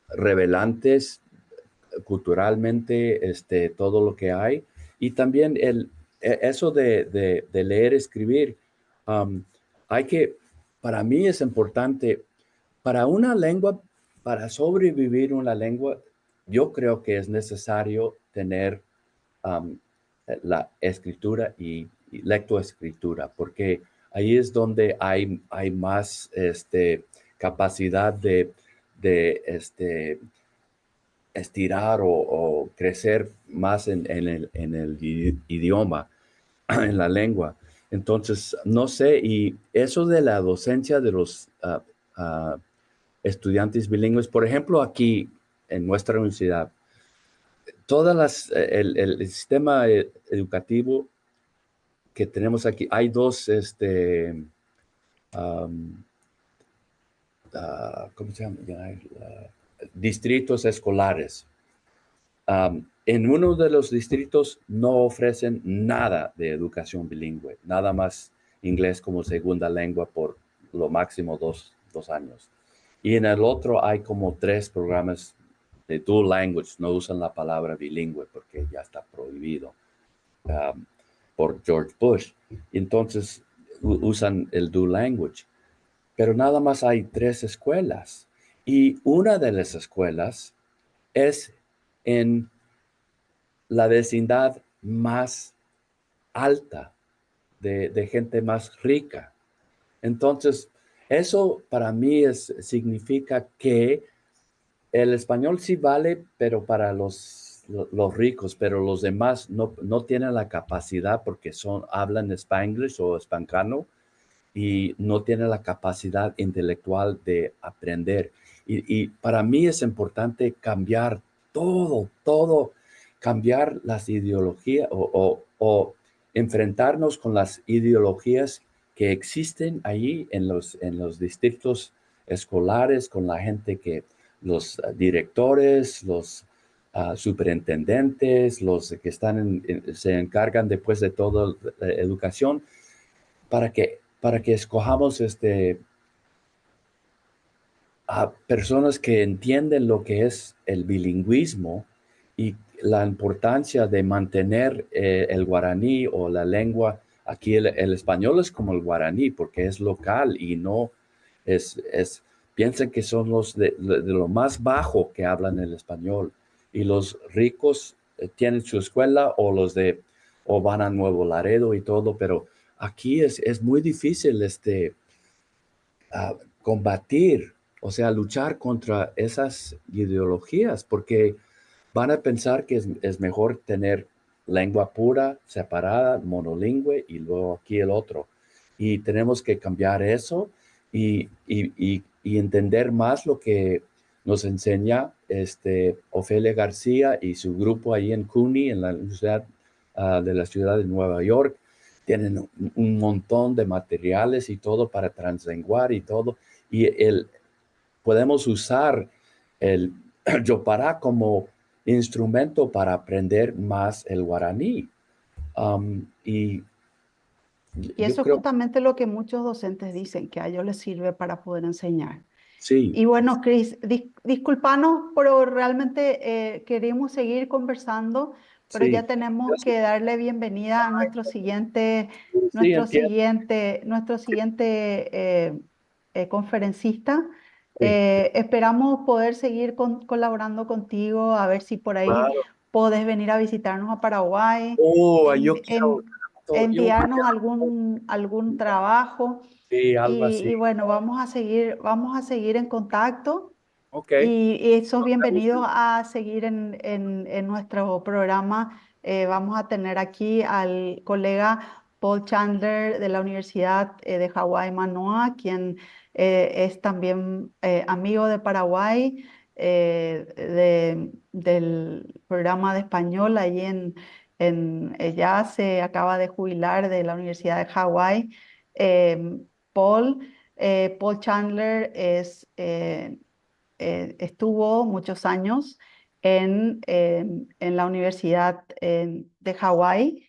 revelantes culturalmente, este, todo lo que hay. Y también eso de leer, escribir, para mí es importante, para una lengua, para sobrevivir una lengua, yo creo que es necesario tener la escritura y lectoescritura, porque ahí es donde hay más capacidad de estirar o crecer más en el idioma, en la lengua. Entonces, no sé, y eso de la docencia de los estudiantes bilingües, por ejemplo, aquí en nuestra universidad, el sistema educativo que tenemos aquí, hay dos, ¿cómo se llama? Distritos escolares. En uno de los distritos no ofrecen nada de educación bilingüe, nada más inglés como segunda lengua por lo máximo 2 años. Y en el otro hay como tres programas de dual language, no usan la palabra bilingüe porque ya está prohibido por George Bush. Entonces usan el dual language. Pero nada más hay tres escuelas. Y una de las escuelas es en la vecindad más alta, de gente más rica. Entonces, eso para mí significa que el español sí vale, pero para los ricos, pero los demás no, no tienen la capacidad porque hablan spanglish o espancano y no tienen la capacidad intelectual de aprender. Y para mí es importante cambiar todo, todo, cambiar las ideologías o enfrentarnos con las ideologías que existen ahí en los distritos escolares, con la gente que, los directores, los superintendentes, los que se encargan después de toda la educación, para que escojamos a personas que entienden lo que es el bilingüismo y la importancia de mantener el guaraní o la lengua. Aquí el español es como el guaraní porque es local y no es, piensan que son los de lo más bajo que hablan el español y los ricos tienen su escuela o van a Nuevo Laredo y todo, pero aquí es muy difícil combatir, o sea, luchar contra esas ideologías porque van a pensar que es mejor tener lengua pura, separada, monolingüe y luego aquí el otro. Y tenemos que cambiar eso y entender más lo que nos enseña Ofelia García y su grupo ahí en CUNY, en la Universidad de la Ciudad de Nueva York. Tienen un montón de materiales y todo para translenguar y todo. Y podemos usar el Jopara como instrumento para aprender más el guaraní. Y eso es justamente lo que muchos docentes dicen, que a ellos les sirve para poder enseñar. Sí. Y bueno, Cris, disculpanos, pero realmente queremos seguir conversando, pero ya tenemos que darle bienvenida a nuestro siguiente conferencista. Esperamos poder seguir colaborando contigo, a ver si por ahí podés venir a visitarnos a Paraguay. Oh, yo quiero, enviarnos algún trabajo. Sí, algo así. Y bueno, vamos a seguir en contacto. Okay. Y sos bienvenido a seguir en nuestro programa. Vamos a tener aquí al colega Paul Chandler de la Universidad de Hawái Manoa, quien es también amigo de Paraguay, del programa de español allí ya se acaba de jubilar de la Universidad de Hawái. Paul Chandler estuvo muchos años en la Universidad de Hawái.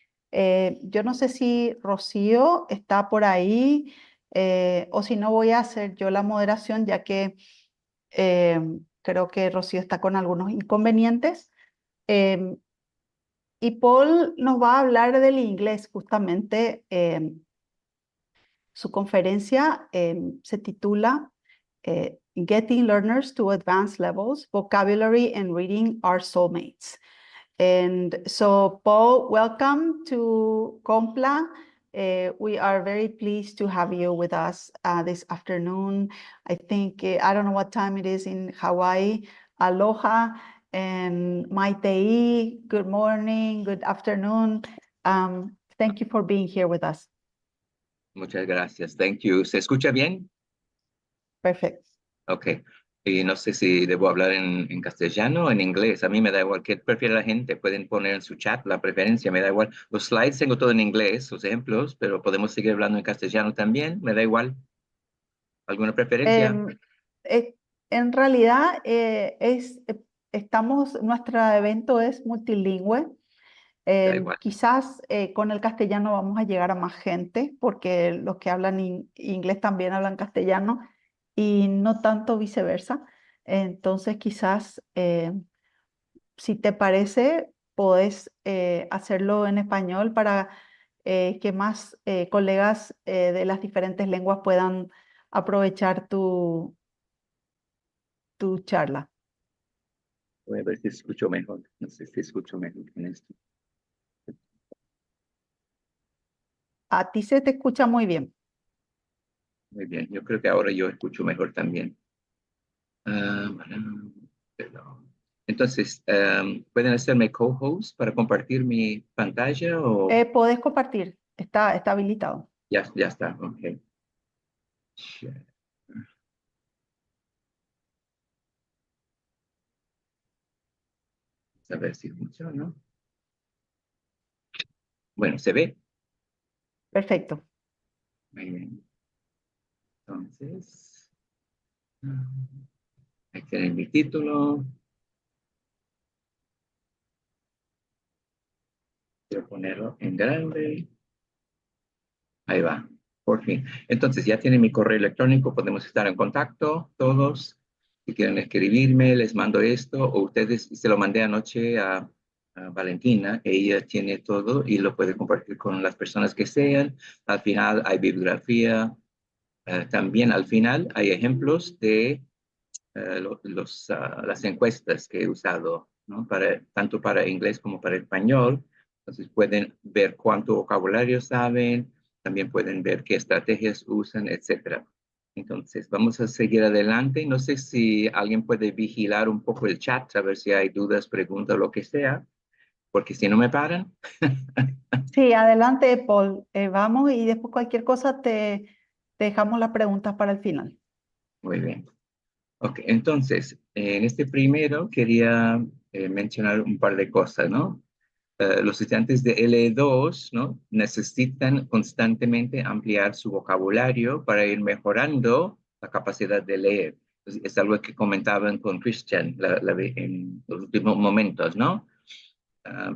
Yo no sé si Rocío está por ahí o si no voy a hacer yo la moderación, ya que creo que Rocío está con algunos inconvenientes. Y Paul nos va a hablar del inglés justamente. Su conferencia se titula Getting Learners to Advanced Levels, Vocabulary and Reading Are Soulmates. And so, Paul, welcome to COMPLA. We are very pleased to have you with us this afternoon. I think, I don't know what time it is in Hawaii. Aloha and maitei, good morning, good afternoon. Thank you for being here with us. Muchas gracias. Thank you. ¿Se escucha bien? Perfect. Ok. Y no sé si debo hablar en castellano o en inglés. A mí me da igual. ¿Qué prefiere la gente? Pueden poner en su chat la preferencia. Me da igual. Los slides tengo todo en inglés, los ejemplos, pero podemos seguir hablando en castellano también. Me da igual. ¿Alguna preferencia? En realidad, nuestro evento es multilingüe. Quizás con el castellano vamos a llegar a más gente, porque los que hablan inglés también hablan castellano y no tanto viceversa. Entonces, quizás, si te parece, podés hacerlo en español para que más colegas de las diferentes lenguas puedan aprovechar tu charla. Voy a ver si escucho mejor. No sé si escucho mejor con esto. A ti se te escucha muy bien. Muy bien, yo creo que ahora yo escucho mejor también. Ah, bueno, perdón. Entonces, ¿pueden hacerme co-host para compartir mi pantalla o...? Podés compartir, está habilitado. Ya, ya está, ok. Share. A ver si funciona. Bueno, ¿se ve? Perfecto. Muy bien. Entonces, ahí tienen mi título. Quiero ponerlo en grande. Ahí va, por fin. Entonces, ya tienen mi correo electrónico, podemos estar en contacto todos. Si quieren escribirme, les mando esto, o ustedes, se lo mandé anoche a Valentina, ella tiene todo y lo puede compartir con las personas que sean. Al final hay bibliografía. También al final hay ejemplos de las encuestas que he usado, ¿no? Tanto para inglés como para español. Entonces pueden ver cuánto vocabulario saben, también pueden ver qué estrategias usan, etcétera. Entonces, vamos a seguir adelante. No sé si alguien puede vigilar un poco el chat, a ver si hay dudas, preguntas, lo que sea, porque si no me paran. Sí, adelante, Paul. Vamos y después cualquier cosa te dejamos las preguntas para el final. Muy bien. Ok, entonces, en este primero quería mencionar un par de cosas, ¿no? Los estudiantes de L2, ¿no? Necesitan constantemente ampliar su vocabulario para ir mejorando la capacidad de leer. Entonces, es algo que comentaban con Christian en los últimos momentos, ¿no?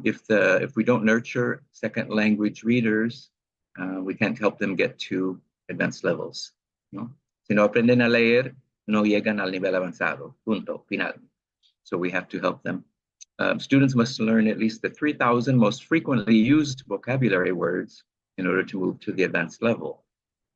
If we don't nurture second language readers, we can't help them get to advanced levels, ¿no? Si no aprenden a leer, no llegan al nivel avanzado, punto, final. So we have to help them. Students must learn at least the 3,000 most frequently used vocabulary words in order to move to the advanced level.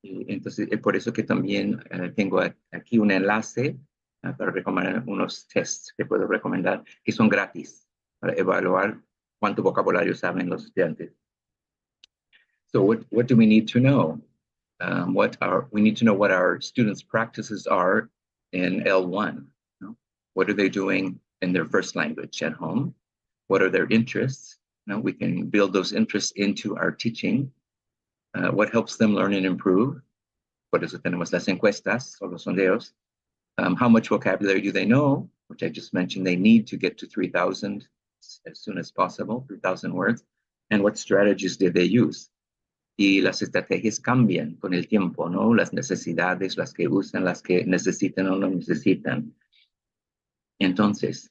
Y entonces, es por eso que también tengo aquí un enlace para recomendar unos tests que puedo recomendar, que son gratis, para evaluar cuánto vocabulario saben los estudiantes. So what do we need to know? We need to know what our students' practices are in L1. No? What are they doing in their first language at home? What are their interests? We can build those interests into our teaching. What helps them learn and improve? Por eso tenemos las encuestas o los sondeos. How much vocabulary do they know? Which I just mentioned, they need to get to 3,000 as soon as possible, 3,000 words. And what strategies did they use? Y las estrategias cambian con el tiempo, ¿no? Las necesidades, las que usan, las que necesitan o no necesitan. Entonces,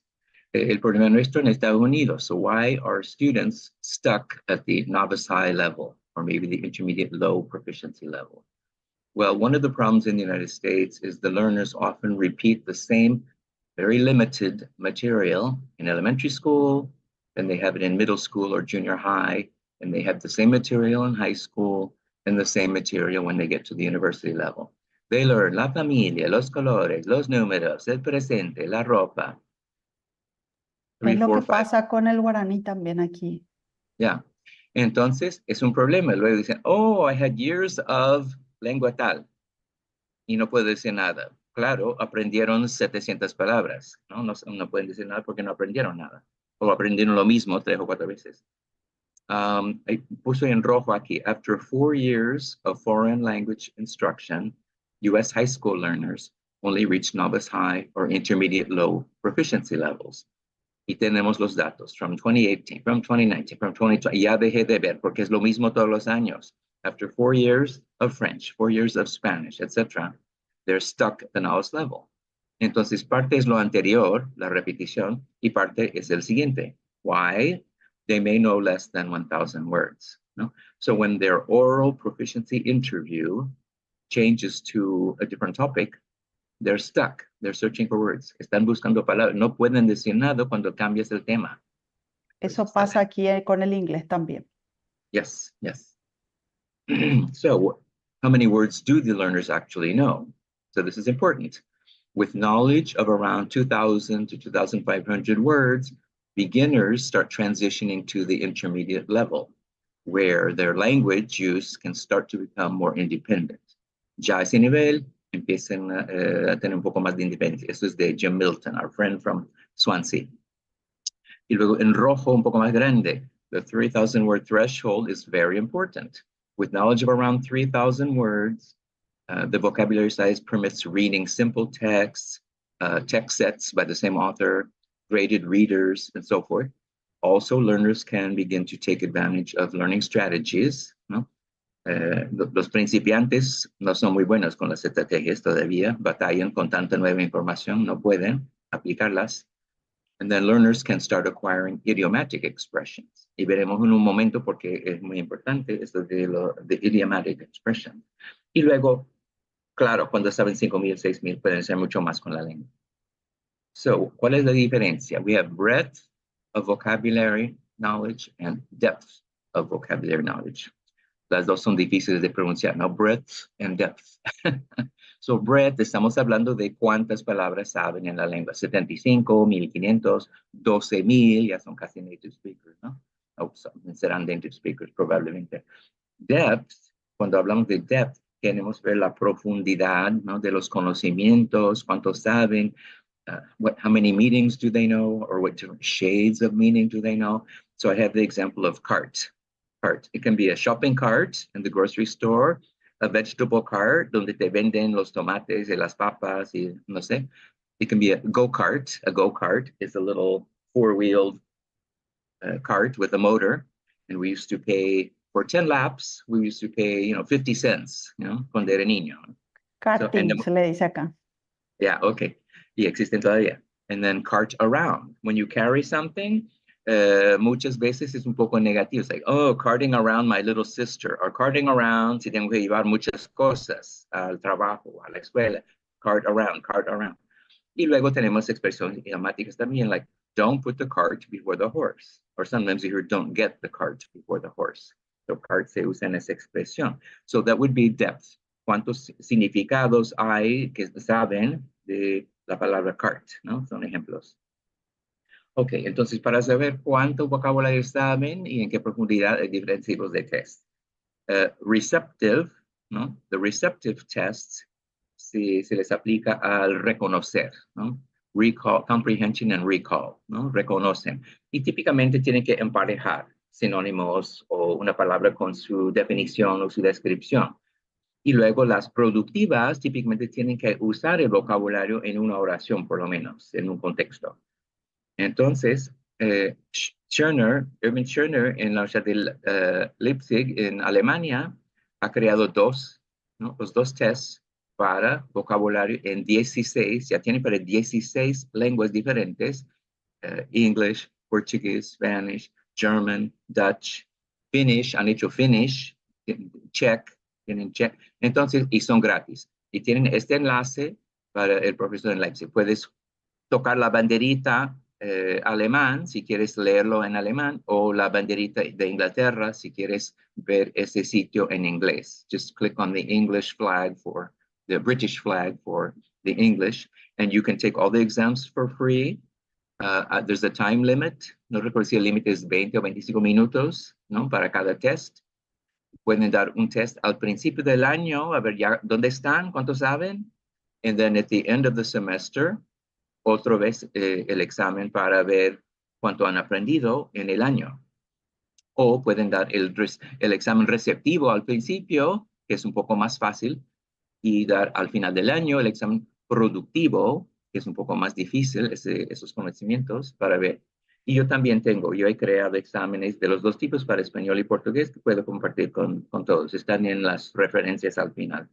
el problema nuestro en Estados Unidos. So why are students stuck at the novice high level or maybe the intermediate low proficiency level? Well, one of the problems in the United States is the learners often repeat the same very limited material in elementary school, then they have it in middle school or junior high, and they have the same material in high school and the same material when they get to the university level. They learn la familia, los colores, los números, el presente, la ropa. Three, es lo que pasa con el guaraní también aquí. Ya. Entonces, es un problema. Luego dicen, "Oh, I had years of lengua tal." Y no puedo decir nada. Claro, aprendieron 700 palabras, ¿no? No, no pueden decir nada porque no aprendieron nada. O aprendieron lo mismo tres o cuatro veces. Puse en rojo aquí, after 4 years of foreign language instruction, US high school learners only reach novice high or intermediate low proficiency levels. Y tenemos los datos from 2018, from 2019, from 2020. Ya dejé de ver porque es lo mismo todos los años. After 4 years of French, 4 years of Spanish, etc., they're stuck at the novice level. Entonces, parte es lo anterior, la repetición, y parte es el siguiente. Why? They may know less than 1,000 words. ¿No? So when their oral proficiency interview changes to a different topic, they're stuck. They're searching for words. Están buscando palabras. No pueden decir nada cuando cambias el tema. Eso pasa aquí con el inglés también. Yes. So, how many words do the learners actually know? So this is important. With knowledge of around 2,000 to 2,500 words, beginners start transitioning to the intermediate level, where their language use can start to become more independent. Ya ese nivel empiezan a tener un poco más de independencia. Esto es de Jim Milton, our friend from Swansea. Y luego en rojo, un poco más grande, the 3,000 word threshold is very important. With knowledge of around 3,000 words, the vocabulary size permits reading simple texts, text sets by the same author, graded readers, and so forth. Also, learners can begin to take advantage of learning strategies, ¿no? Los principiantes no son muy buenos con las estrategias todavía, batallan con tanta nueva información, no pueden aplicarlas. And then learners can start acquiring idiomatic expressions. Y veremos en un momento porque es muy importante esto de lo de idiomatic expression. Y luego, claro, cuando saben 5,000, 6,000, pueden ser mucho más con la lengua. So, ¿cuál es la diferencia? We have breadth of vocabulary knowledge and depth of vocabulary knowledge. Las dos son difíciles de pronunciar, ¿no? Breadth and depth. So, breadth, estamos hablando de cuántas palabras saben en la lengua. 75, 1500, 12,000, ya son casi native speakers, ¿no? Oh, serán native speakers probablemente. Depth, cuando hablamos de depth, queremos ver la profundidad, ¿no?, de los conocimientos, cuántos saben, how many meanings do they know, or what different shades of meaning do they know? So I have the example of cart. Cart. It can be a shopping cart in the grocery store, a vegetable cart, donde te venden los tomates y las papas y no sé. It can be a go-kart. A go-kart is a little four-wheeled cart with a motor. And we used to pay for 10 laps, we used to pay 50 cents cuando era niño. Karting se le dice acá. Yeah, okay. Y existen todavía. And then cart around. When you carry something, muchas veces es un poco negativo. It's like, "Oh, carting around my little sister," or carting around si tengo que llevar muchas cosas al trabajo, a la escuela. Cart around, cart around. Y luego tenemos expresiones idiomáticas también, like, "Don't put the cart before the horse." Or sometimes you hear, "Don't get the cart before the horse." So cart se usa en esa expresión. So that would be depth. ¿Cuántos significados hay que saben de la palabra cart? ¿No? Son ejemplos. Ok, entonces para saber cuánto vocabulario saben y en qué profundidad hay diferentes tipos de test. Receptive, ¿no? The receptive tests se les aplica al reconocer, ¿no? Recall, comprehension and recall, ¿no? Reconocen. Y típicamente tienen que emparejar. Sinónimos o una palabra con su definición o su descripción. Y luego las productivas típicamente tienen que usar el vocabulario en una oración, por lo menos, en un contexto. Entonces, Schörner, Erwin Schörner, en la Universidad de Leipzig, en Alemania, ha creado dos, ¿no? Los dos tests para vocabulario en 16, ya tiene para 16 lenguas diferentes, English, Portuguese, Spanish, German, Dutch, Finnish, han hecho Finnish, Czech, tienen Czech, entonces, y son gratis. Y tienen este enlace para el profesor en Leipzig. Puedes tocar la banderita alemán si quieres leerlo en alemán o la banderita de Inglaterra si quieres ver ese sitio en inglés. Just click on the English flag for the British flag for the English, and you can take all the exams for free. There's a time limit. No recuerdo si el límite es 20 o 25 minutos, ¿no? Para cada test. Pueden dar un test al principio del año, a ver ya dónde están, cuánto saben. And then at the end of the semester, otra vez el examen para ver cuánto han aprendido en el año. O pueden dar el examen receptivo al principio, que es un poco más fácil, y dar al final del año el examen productivo, que es un poco más difícil, esos conocimientos, para ver. Y yo también tengo, yo he creado exámenes de los dos tipos para español y portugués que puedo compartir con todos. Están en las referencias al final.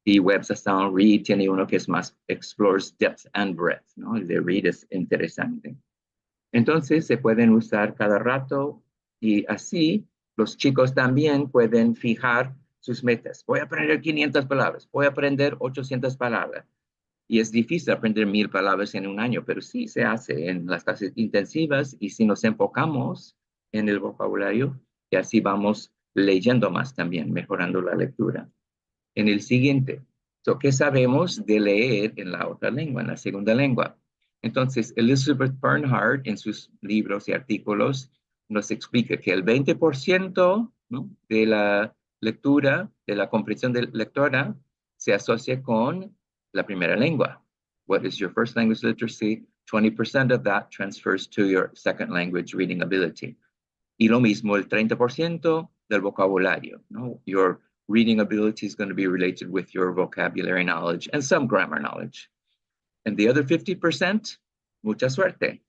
Y Webs hasta Read tiene uno que es más explores depth and breadth, ¿no? El de Read es interesante. Entonces se pueden usar cada rato y así los chicos también pueden fijar sus metas. Voy a aprender 500 palabras, voy a aprender 800 palabras. Y es difícil aprender 1000 palabras en un año, pero sí se hace en las clases intensivas y si nos enfocamos en el vocabulario y así vamos leyendo más también, mejorando la lectura. En el siguiente, so, ¿qué sabemos de leer en la otra lengua, en la segunda lengua? Entonces, Elizabeth Bernhardt, en sus libros y artículos, nos explica que el 20%, ¿no?, de la lectura, de la comprensión de lectora, se asocia con la primera lengua. What is your first language literacy? 20% of that transfers to your second language reading ability. Y lo mismo, el 30% del vocabulario, ¿no? Your reading ability is going to be related with your vocabulary knowledge and some grammar knowledge. And the other 50%, mucha suerte.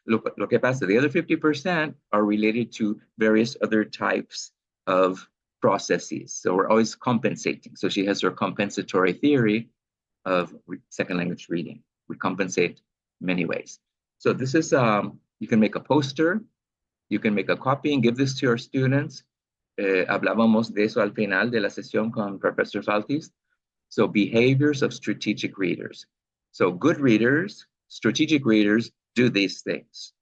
Lo que pasa, the other 50% are related to various other types of processes. So we're always compensating. So she has her compensatory theory of second language reading. We compensate many ways. So this is, you can make a poster, you can make a copy and give this to your students. Hablábamos de eso al final de la sesión con Professor Faltis. So behaviors of strategic readers. So good readers, strategic readers do these things.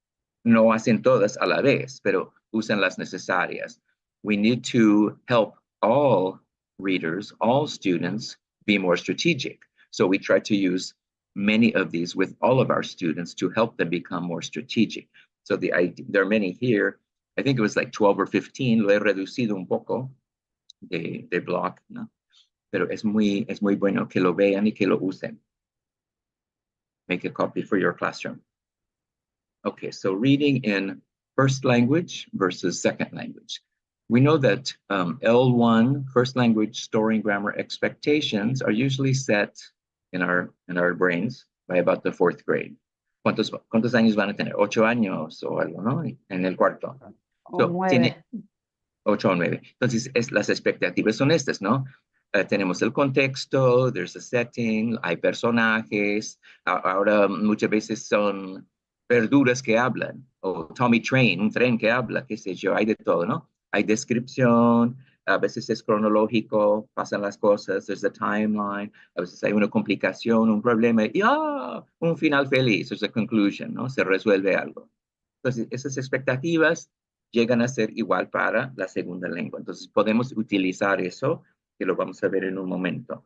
No hacen todas a la vez, pero usan las necesarias. We need to help all readers, all students be more strategic. So we try to use many of these with all of our students to help them become more strategic. So the idea, there are many here. I think it was like 12 or 15, lo he reducido un poco de block, ¿no? Pero es muy bueno que lo vean y que lo usen. Make a copy for your classroom. Okay, so reading in first language versus second language. We know that L1, first language story and grammar expectations are usually set in our brains by about the fourth grade. ¿Cuántos años van a tener? 8 años o algo, ¿no? En el cuarto. O So, 9. Tiene 8 o 9. Entonces, las expectativas son estas, ¿no? Tenemos el contexto, there's a setting, hay personajes, ahora muchas veces son verduras que hablan, o Tommy Train, un tren que habla, qué sé yo, hay de todo, ¿no? Hay descripción, a veces es cronológico, pasan las cosas, there's a timeline, a veces hay una complicación, un problema, y un final feliz, there's a conclusion, ¿no? Se resuelve algo. Entonces, esas expectativas llegan a ser igual para la segunda lengua. Entonces, podemos utilizar eso, que lo vamos a ver en un momento.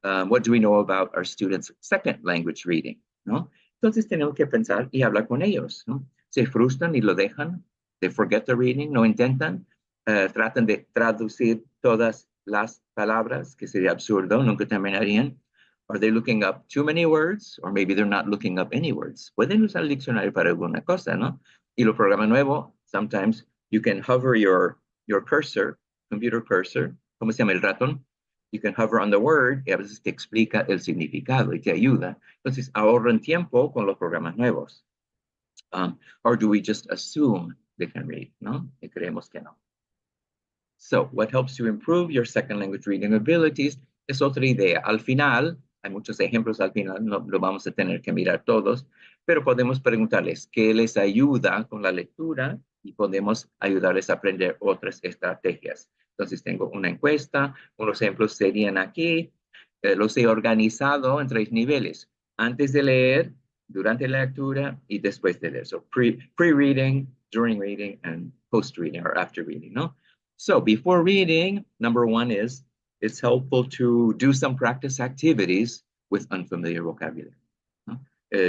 What do we know about our students' second language reading? ¿No? Entonces, tenemos que pensar y hablar con ellos, ¿no? Se frustran y lo dejan, they forget the reading, no intentan, tratan de traducir todas las palabras, que sería absurdo, nunca terminarían. Are they looking up too many words? Or maybe they're not looking up any words. Pueden usar el diccionario para alguna cosa, ¿no? Y lo programa nuevo Sometimes you can hover your cursor, computer cursor, ¿cómo se llama el ratón? You can hover on the word y a veces te explica el significado y te ayuda. Entonces ahorran tiempo con los programas nuevos. Or do we just assume they can read? ¿No? Y creemos que no. So, what helps you improve your second language reading abilities es otra idea. Al final, hay muchos ejemplos al final, no lo vamos a tener que mirar todos, pero podemos preguntarles qué les ayuda con la lectura y podemos ayudarles a aprender otras estrategias. Entonces, tengo una encuesta, unos ejemplos serían aquí, los he organizado en tres niveles. Antes de leer, durante la lectura y después de leer. So, pre-reading, during reading, and post-reading or after reading, ¿no? So, before reading, number one is it's helpful to do some practice activities with unfamiliar vocabulary. ¿No?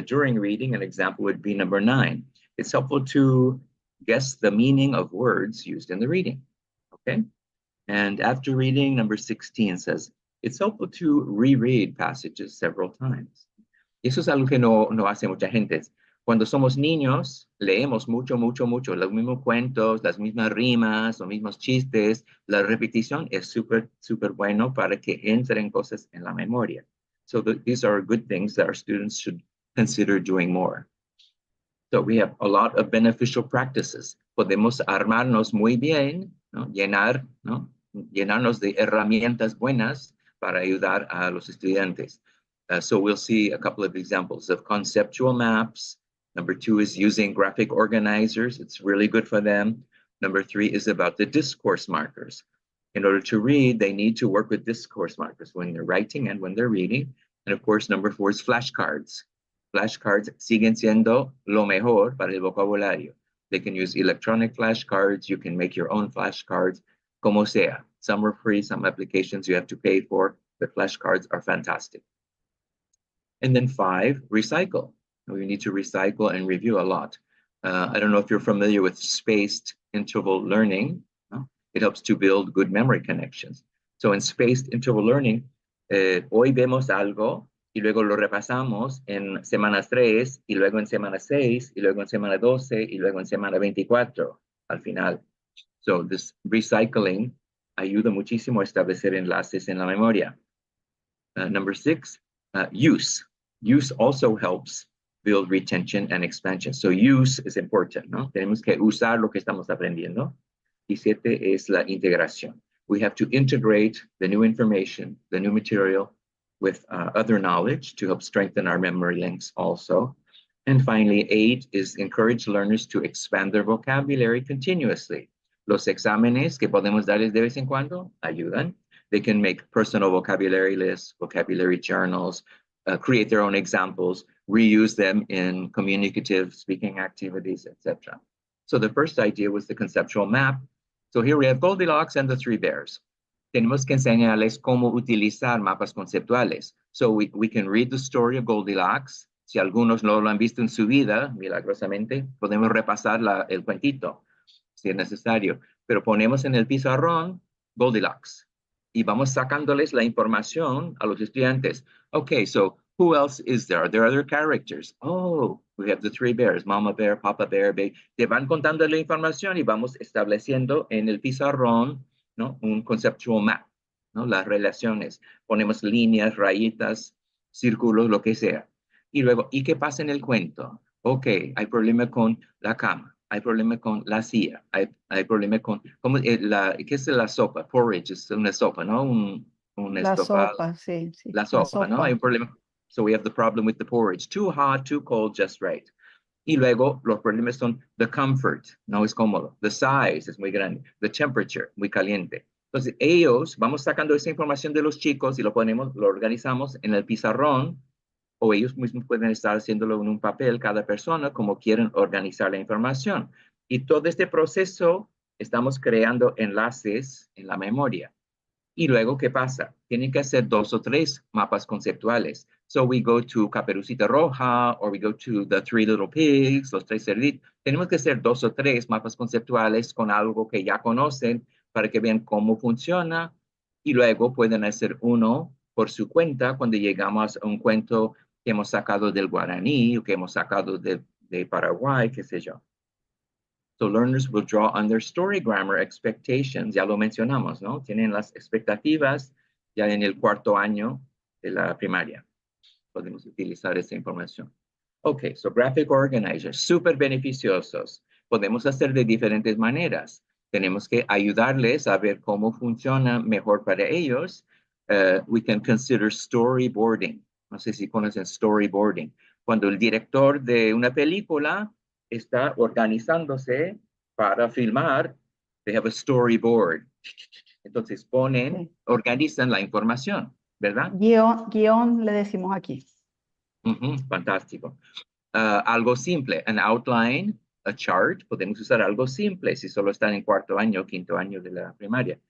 During reading, an example would be number 9. It's helpful to guess the meaning of words used in the reading, okay? And after reading, number 16 says, it's helpful to reread passages several times. Y eso es algo que no hace mucha gente. Cuando somos niños, leemos mucho, mucho, mucho, los mismos cuentos, las mismas rimas, los mismos chistes. La repetición es súper, súper bueno para que entren cosas en la memoria. So these are good things that our students should consider doing more. So we have a lot of beneficial practices. Podemos armarnos muy bien, ¿no? Llenar, ¿no? Llenarnos de herramientas buenas para ayudar a los estudiantes. So we'll see a couple of examples of conceptual maps. Number 2 is using graphic organizers. It's really good for them. Number 3 is about the discourse markers. In order to read, they need to work with discourse markers when they're writing and when they're reading. And of course, number 4 is flashcards. Flashcards siguen siendo lo mejor para el vocabulario. They can use electronic flashcards. You can make your own flashcards, como sea. Some are free, some applications you have to pay for, but flashcards are fantastic. And then 5, recycle. We need to recycle and review a lot. I don't know if you're familiar with spaced interval learning. No? It helps to build good memory connections. So in spaced interval learning, hoy vemos algo y luego lo repasamos en semana 3 y luego en semana 6 y luego en semana 12 y luego en semana 24 al final. So this recycling ayuda muchísimo a establecer enlaces en la memoria. Number 6, use. Use also helps build retention and expansion. So use is important, ¿no? Tenemos que usar lo que estamos aprendiendo. Y 7 es la integración. We have to integrate the new information, the new material, with other knowledge to help strengthen our memory links also. And finally, 8 is encourage learners to expand their vocabulary continuously. Los exámenes que podemos darles de vez en cuando ayudan. They can make personal vocabulary lists, vocabulary journals, create their own examples, reuse them in communicative speaking activities, etc. So the first idea was the conceptual map. So here we have Goldilocks and the Three Bears. Tenemos que enseñarles cómo utilizar mapas conceptuales. So we can read the story of Goldilocks. Si algunos no lo han visto en su vida, milagrosamente, podemos repasar el cuentito, si es necesario. Pero ponemos en el pizarrón Goldilocks y vamos sacándoles la información a los estudiantes. Okay, so who else is there? Are there other characters? Oh, we have the three bears, Mama Bear, Papa Bear, Baby. Te van contando la información y vamos estableciendo en el pizarrón, ¿no? Un conceptual map, ¿no? Las relaciones. Ponemos líneas, rayitas, círculos, lo que sea. Y luego, ¿y qué pasa en el cuento? Ok, hay problema con la cama, hay problema con la silla, hay problema con, ¿cómo, la, ¿qué es la sopa? Porridge es una sopa, ¿no? Un La estofado. Sopa, sí. La La sopa, ¿no? sopa. Hay un problema. So we have the problem with the porridge. Too hot, too cold, just right. Y luego los problemas son the comfort, no es cómodo. The size es muy grande. The temperature, muy caliente. Entonces ellos, vamos sacando esa información de los chicos y lo ponemos, lo organizamos en el pizarrón, o ellos mismos pueden estar haciéndolo en un papel, cada persona, como quieren organizar la información. Y todo este proceso, estamos creando enlaces en la memoria. Y luego, ¿qué pasa? Tienen que hacer dos o tres mapas conceptuales. So we go to Caperucita Roja, or we go to the Three Little Pigs, los tres cerditos. Tenemos que hacer dos o tres mapas conceptuales con algo que ya conocen para que vean cómo funciona. Y luego pueden hacer uno por su cuenta cuando llegamos a un cuento que hemos sacado del guaraní o que hemos sacado de Paraguay, qué sé yo. So learners will draw on their story grammar expectations. Ya lo mencionamos, ¿no? Tienen las expectativas ya en el cuarto año de la primaria. Podemos utilizar esa información. Ok, so graphic organizers, súper beneficiosos. Podemos hacer de diferentes maneras. Tenemos que ayudarles a ver cómo funciona mejor para ellos. We can consider storyboarding. No sé si conocen storyboarding. Cuando el director de una película está organizándose para filmar, they have a storyboard. Entonces ponen, organizan la información, ¿verdad? Guión, guión le decimos aquí. Fantástico. Algo simple, an outline, a chart, podemos usar algo simple si solo están en cuarto año o quinto año de la primaria.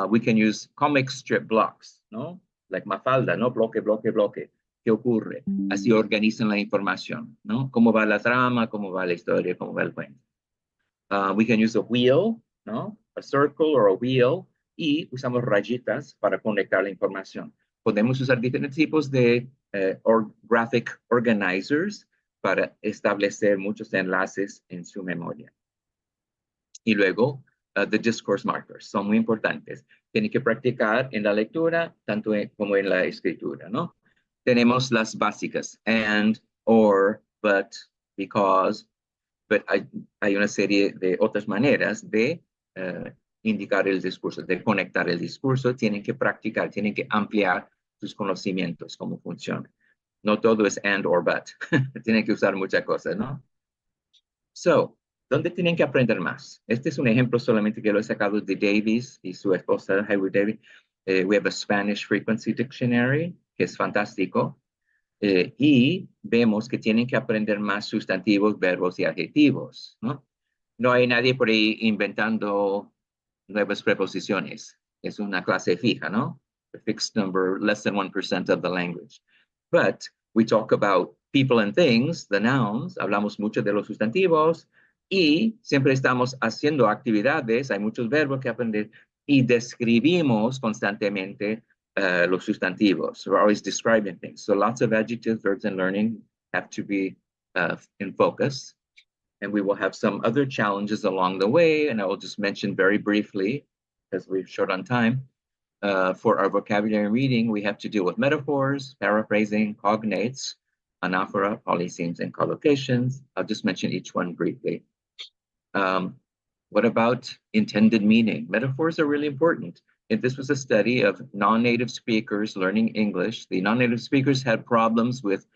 We can use comic strip blocks, ¿no? Like Mafalda, ¿no? Bloque, bloque, bloque. ¿Qué ocurre? Así organizan la información, ¿no? ¿Cómo va la trama? ¿Cómo va la historia? ¿Cómo va el cuento? We can use a wheel, ¿no? A circle or a wheel. Y usamos rayitas para conectar la información. Podemos usar diferentes tipos de or graphic organizers para establecer muchos enlaces en su memoria. Y luego, the discourse markers son muy importantes. Tienen que practicar en la lectura, tanto como en la escritura, ¿no? Tenemos las básicas, and, or, but, because, but hay una serie de otras maneras de indicar el discurso, de conectar el discurso. Tienen que practicar, tienen que ampliar sus conocimientos, cómo funciona. No todo es and or but. Tienen que usar muchas cosas, ¿no? So, ¿dónde tienen que aprender más? Este es un ejemplo solamente que lo he sacado de Davies y su esposa, Hayward Davies. We have a Spanish Frequency Dictionary, que es fantástico. Y vemos que tienen que aprender más sustantivos, verbos y adjetivos, ¿no? No hay nadie por ahí inventando nuevas preposiciones. Es una clase fija, ¿no? A fixed number, less than 1% of the language. But we talk about people and things, the nouns, hablamos mucho de los sustantivos y siempre estamos haciendo actividades, hay muchos verbos que aprender y describimos constantemente los sustantivos. We're always describing things. So lots of adjectives, verbs, and learning have to be in focus. And we will have some other challenges along the way. And I will just mention very briefly, because we're short on time, for our vocabulary reading, we have to deal with metaphors, paraphrasing, cognates, anaphora, polysemes, and collocations. I'll just mention each one briefly. What about intended meaning? Metaphors are really important. If this was a study of non-native speakers learning English, the non-native speakers had problems with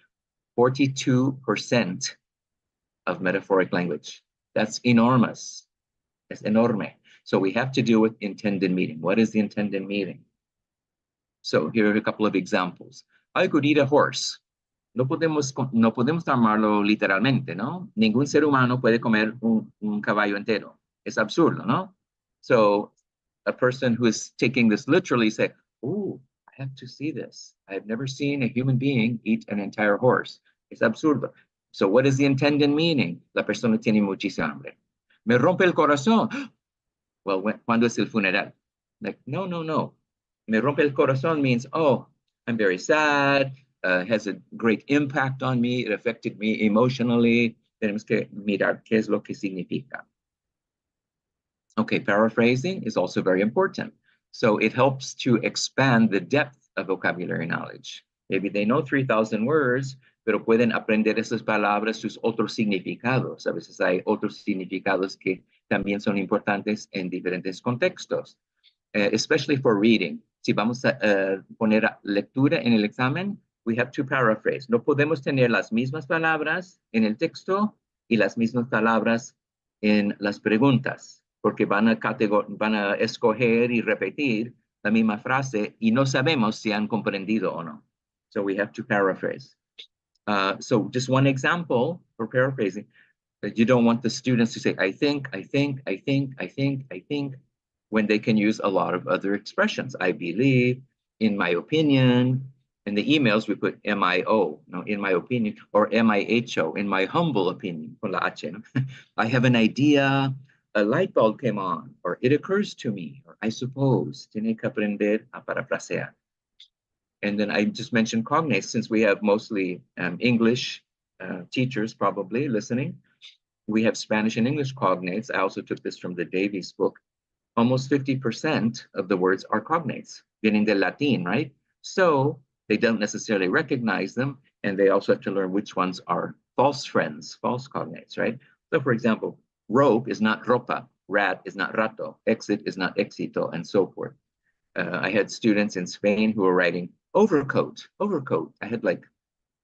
42% of metaphoric language. That's enormous. Es enorme. So we have to deal with intended meaning. What is the intended meaning? So here are a couple of examples. I could eat a horse. No podemos tomarlo literalmente, ¿no? Ningún ser humano puede comer un caballo entero. Es absurdo, ¿no? So a person who is taking this literally say, "Oh, I have to see this. I've never seen a human being eat an entire horse." Es absurdo. So what is the intended meaning? La persona tiene muchísima hambre. Me rompe el corazón. Well, ¿cuándo es el funeral? Like, no, no, no. Me rompe el corazón means, oh, I'm very sad, has a great impact on me, it affected me emotionally. Tenemos que mirar qué es lo que significa. Okay, paraphrasing is also very important. So it helps to expand the depth of vocabulary knowledge. Maybe they know 3,000 words, pero pueden aprender esas palabras, sus otros significados. A veces hay otros significados que también son importantes en diferentes contextos, especially for reading. Si vamos a poner lectura en el examen, we have to paraphrase. No podemos tener las mismas palabras en el texto y las mismas palabras en las preguntas, porque van a escoger y repetir la misma frase y no sabemos si han comprendido o no. So we have to paraphrase. So just one example for paraphrasing, that you don't want the students to say, "I think, I think, I think, I think, I think," when they can use a lot of other expressions. I believe, in my opinion. In the emails, we put MIO, no, in my opinion, or MIHO, in my humble opinion, con la H, no? I have an idea, a light bulb came on, or it occurs to me, or I suppose. Tiene que aprender a parafrasear. And then I just mentioned cognates, since we have mostly English teachers probably listening. We have Spanish and English cognates. I also took this from the Davies book. Almost 50% of the words are cognates, vienen del Latín, right? So they don't necessarily recognize them, and they also have to learn which ones are false friends, false cognates, right? So for example, rope is not ropa, rat is not rato, exit is not éxito, and so forth. I had students in Spain who were writing overcoat, overcoat. I had like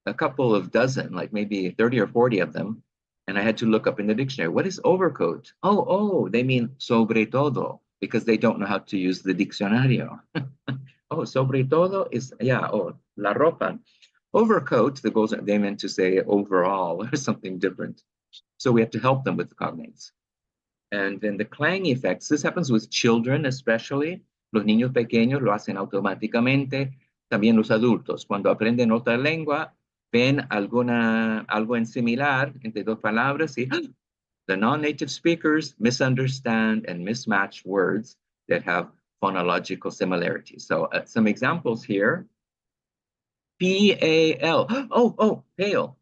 a couple of dozen, like maybe 30 or 40 of them. And I had to look up in the dictionary, what is overcoat? Oh, they mean sobre todo, because they don't know how to use the diccionario. Oh, sobre todo is, yeah, oh, la ropa. Overcoat, the goes, they meant to say overall or something different. So we have to help them with the cognates. And then the clang effects, this happens with children especially. Los niños pequeños lo hacen automáticamente. También los adultos, cuando aprenden otra lengua, ven algo en similar entre dos palabras y the non-native speakers misunderstand and mismatch words that have phonological similarities. So some examples here. P-A-L, oh, pale.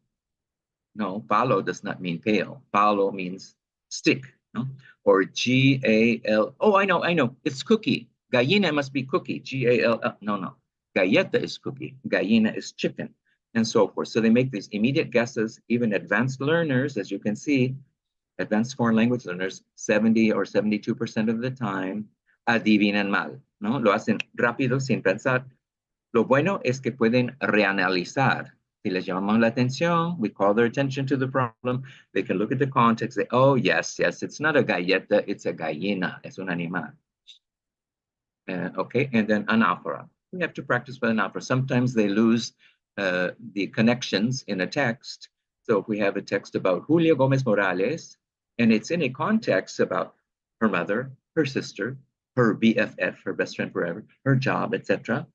No, palo does not mean pale. Palo means stick, no? Or G-A-L, oh, I know, it's cookie. Gallina must be cookie, G-A-L, no. Galleta is cookie, gallina is chicken, and so forth. So they make these immediate guesses. Even advanced learners, as you can see, advanced foreign language learners, 70 or 72% of the time, adivinan mal, ¿no? Lo hacen rápido, sin pensar. Lo bueno es que pueden reanalizar. Si les llamamos la atención, we call their attention to the problem, they can look at the context, say, oh, yes, yes, it's not a galleta, it's a gallina, es un animal. Okay, and then anaphora. We have to practice with anaphora. Sometimes they lose the connections in a text. So if we have a text about Julia Gomez Morales, and it's in a context about her mother, her sister, her BFF, her best friend forever, her job, etc.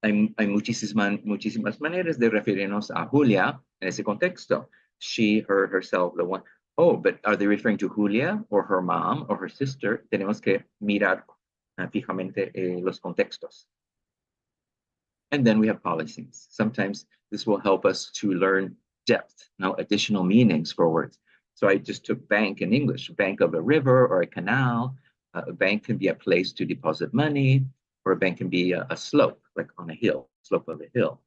Hay muchísimas maneras de referirnos a Julia en ese contexto. She, her, herself, the one. Oh, but are they referring to Julia or her mom or her sister? Tenemos que mirar fijamente los contextos. And then we have polysemes. Sometimes this will help us to learn depth, now additional meanings for words. So I just took bank in English, bank of a river or a canal. A bank can be a place to deposit money, or a bank can be a slope, like on a hill, slope of a hill.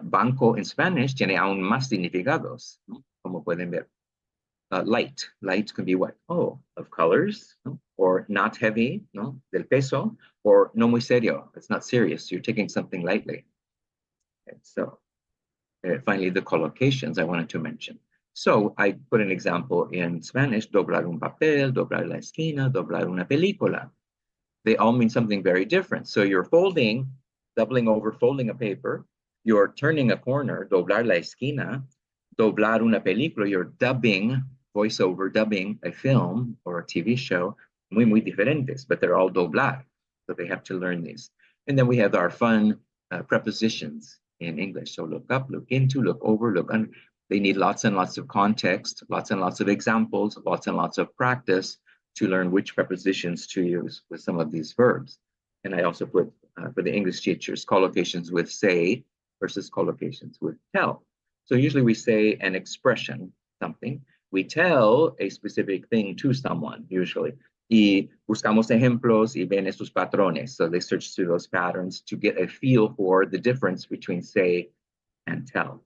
Banco in Spanish tiene aún más significados, ¿no? Como pueden ver. Light, light can be what? Oh, of colors, ¿no? Or not heavy, ¿no? Del peso, or no muy serio. It's not serious. You're taking something lightly. Okay, so finally, the collocations I wanted to mention. So I put an example in Spanish, doblar un papel, doblar la esquina, doblar una película. They all mean something very different. So you're folding, doubling over, folding a paper. You're turning a corner, doblar la esquina, doblar una película. You're dubbing, voiceover dubbing a film or a TV show. Muy, muy diferentes, but they're all doblar. So they have to learn these. And then we have our fun prepositions in English. So look up, look into, look over, look under. They need lots and lots of context, lots and lots of examples, lots and lots of practice to learn which prepositions to use with some of these verbs. And I also put for the English teachers, collocations with say versus collocations with tell. So usually we say an expression, something. We tell a specific thing to someone, usually. Y buscamos ejemplos y ven estos patrones. So they search through those patterns to get a feel for the difference between say and tell.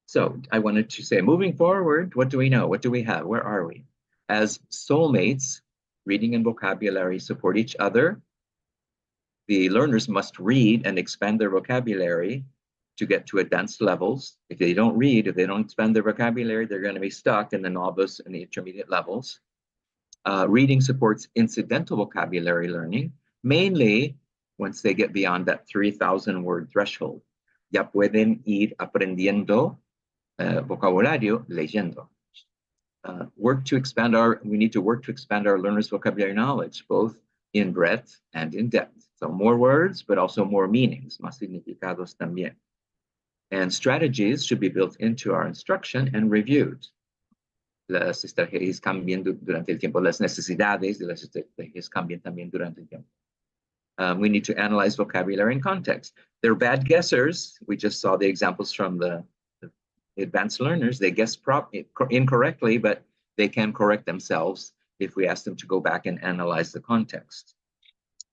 So I wanted to say, moving forward, what do we know? What do we have? Where are we? As soulmates, reading and vocabulary support each other. The learners must read and expand their vocabulary to get to advanced levels. If they don't read, if they don't expand their vocabulary, they're going to be stuck in the novice and the intermediate levels. Reading supports incidental vocabulary learning, mainly once they get beyond that 3,000 word threshold. Ya pueden ir aprendiendo vocabulario leyendo. We need to work to expand our learners' vocabulary knowledge, both in breadth and in depth. So more words, but also more meanings, más significados también. And strategies should be built into our instruction and reviewed. Las estrategias cambian durante el tiempo, las necesidades de las estrategias cambian también durante el tiempo. We need to analyze vocabulary in context. They're bad guessers. We just saw the examples from the Advanced learners, they guess incorrectly, but they can correct themselves if we ask them to go back and analyze the context.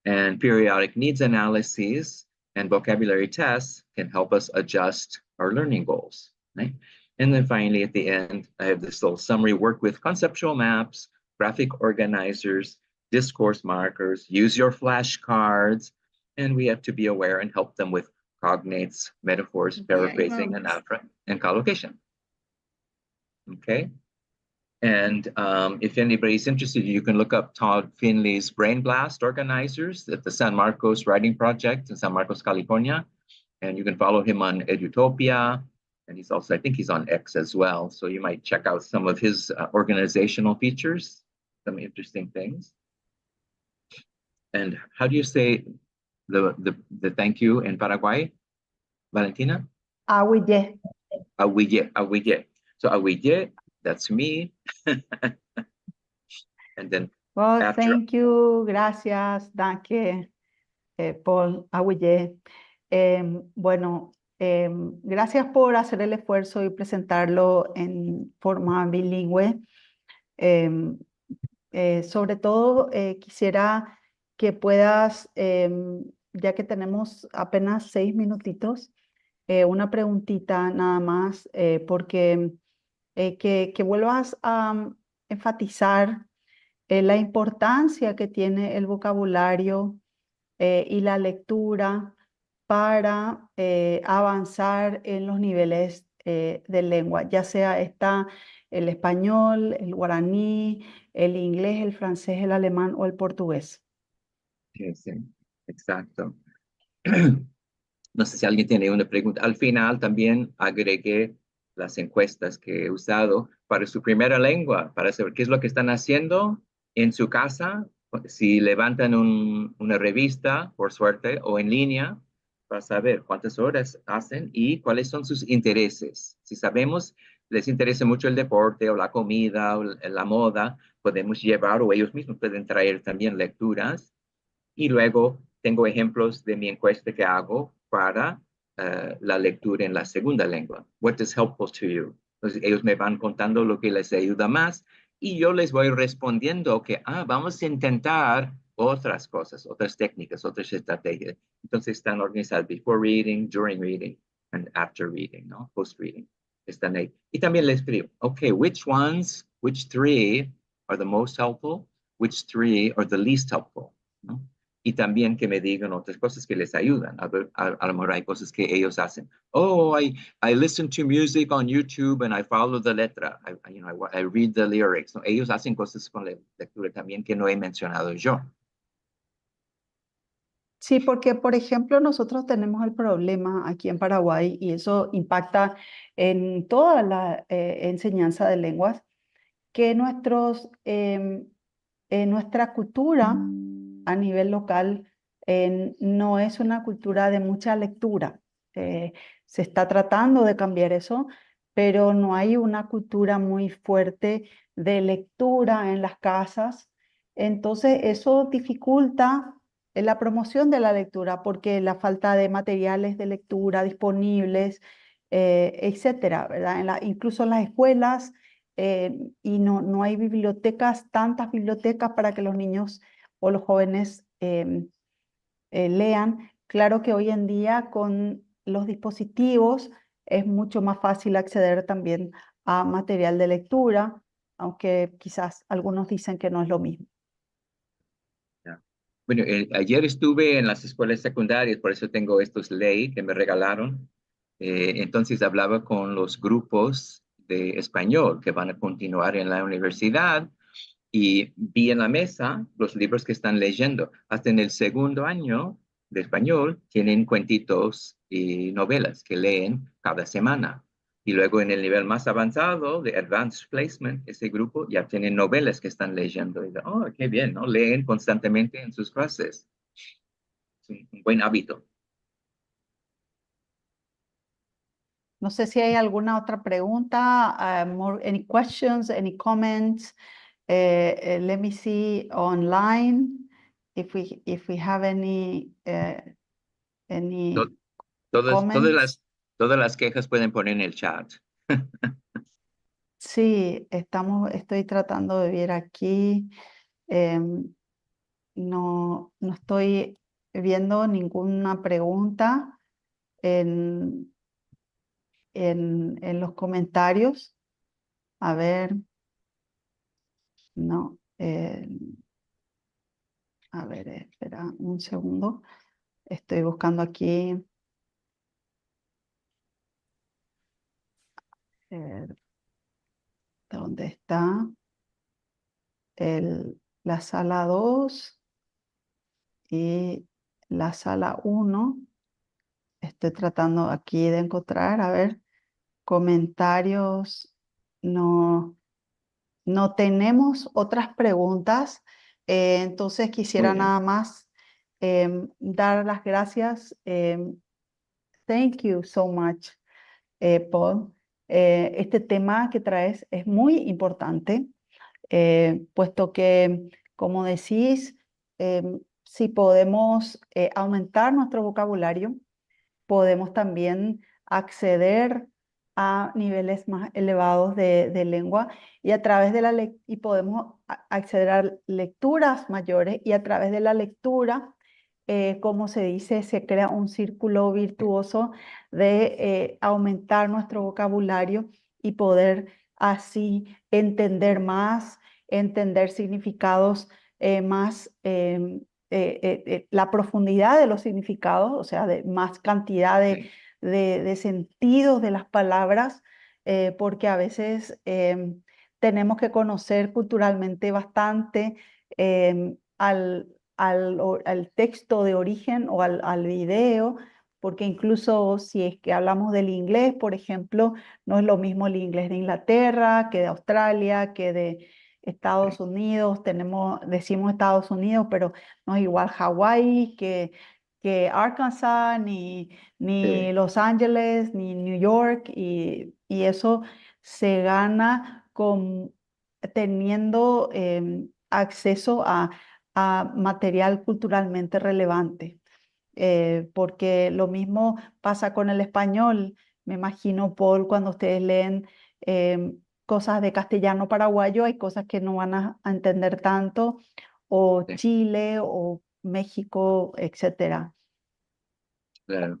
And periodic needs analyses and vocabulary tests can help us adjust our learning goals, right? And then finally, at the end, I have this little summary: work with conceptual maps, graphic organizers, discourse markers, use your flashcards, and we have to be aware and help them with cognates, metaphors, paraphrasing, anaphora, and collocation. Okay. And if anybody's interested, you can look up Todd Finley's Brain Blast organizers at the San Marcos Writing Project in San Marcos, California. And you can follow him on Edutopia. And he's also, I think he's on X as well. So you might check out some of his organizational features, some interesting things. And how do you say the thank you in Paraguay, Valentina? Aguyje. Aguyje, aguyje. So aguyje, that's me. And then Well, after thank you, gracias, danke, Paul, aguyje. Bueno, gracias por hacer el esfuerzo y presentarlo en forma bilingüe. Sobre todo, quisiera que puedas, ya que tenemos apenas 6 minutitos, una preguntita nada más, porque que vuelvas a enfatizar la importancia que tiene el vocabulario y la lectura para avanzar en los niveles de lengua, ya sea el español, el guaraní, el inglés, el francés, el alemán o el portugués. Sí, exacto. No sé si alguien tiene una pregunta. Al final también agregué las encuestas que he usado para su primera lengua, para saber qué es lo que están haciendo en su casa, si levantan una revista, por suerte, o en línea, para saber cuántas horas hacen y cuáles son sus intereses. Si sabemos, les interesa mucho el deporte o la comida o la moda, podemos llevar o ellos mismos pueden traer también lecturas. Y luego tengo ejemplos de mi encuesta que hago para la lectura en la segunda lengua. What is helpful to you? Entonces ellos me van contando lo que les ayuda más y yo les voy respondiendo que vamos a intentar otras cosas, otras técnicas, otras estrategias. Entonces están organizadas before reading, during reading, and after reading, ¿no? Post reading. Están ahí. Y también les escribo, okay, which ones, which three are the most helpful, which three are the least helpful, ¿no? Y también que me digan otras cosas que les ayudan. A ver, a lo mejor hay cosas que ellos hacen. Oh, I listen to music on YouTube and I follow the letra. I read the lyrics. ¿No? Ellos hacen cosas con la lectura también que no he mencionado yo. Sí, porque, por ejemplo, nosotros tenemos el problema aquí en Paraguay y eso impacta en toda la enseñanza de lenguas, que nuestra cultura a nivel local no es una cultura de mucha lectura. Se está tratando de cambiar eso, pero no hay una cultura muy fuerte de lectura en las casas. Entonces, eso dificulta la promoción de la lectura porque la falta de materiales de lectura disponibles, etcétera, ¿verdad? Incluso en las escuelas, y no hay bibliotecas, tantas bibliotecas para que los niños o los jóvenes lean. Claro que hoy en día con los dispositivos es mucho más fácil acceder también a material de lectura, aunque quizás algunos dicen que no es lo mismo. Bueno, ayer estuve en las escuelas secundarias, por eso tengo estos ley que me regalaron. Entonces hablaba con los grupos de español que van a continuar en la universidad y vi en la mesa los libros que están leyendo. Hasta en el segundo año de español tienen cuentitos y novelas que leen cada semana. Y luego en el nivel más avanzado de Advanced Placement, ese grupo ya tiene novelas que están leyendo. Y digo, oh, qué bien, ¿no? Leen constantemente en sus clases. Es un buen hábito. No sé si hay alguna otra pregunta, more, any questions, any comments. Let me see online if we have any Todas comments. Todas las quejas pueden poner en el chat. Sí, estamos, estoy tratando de ver aquí. No, no estoy viendo ninguna pregunta en los comentarios. A ver, no. A ver, espera un segundo. Estoy buscando aquí. ¿Dónde está? La sala 2 y la sala 1. Estoy tratando aquí de encontrar, a ver, comentarios. No, no tenemos otras preguntas. Entonces quisiera nada más dar las gracias. Thank you so much, Paul. Este tema que traes es muy importante, puesto que, como decís, si podemos aumentar nuestro vocabulario, podemos también acceder a niveles más elevados de lengua y a través de la y podemos acceder a lecturas mayores y a través de la lectura, como se dice, se crea un círculo virtuoso de aumentar nuestro vocabulario y poder así entender más, entender significados más, la profundidad de los significados, o sea, de más cantidad de sentidos de las palabras, porque a veces tenemos que conocer culturalmente bastante al texto de origen o al video, porque incluso si es que hablamos del inglés, por ejemplo, no es lo mismo el inglés de Inglaterra que de Australia, que de Estados Unidos, tenemos, decimos Estados Unidos, pero no es igual Hawái que Arkansas, ni Los Ángeles, ni New York, y eso se gana con teniendo acceso a material culturalmente relevante. Porque lo mismo pasa con el español. Me imagino, Paul, cuando ustedes leen cosas de castellano paraguayo, hay cosas que no van a entender tanto, o Chile, o México, etcétera. Claro.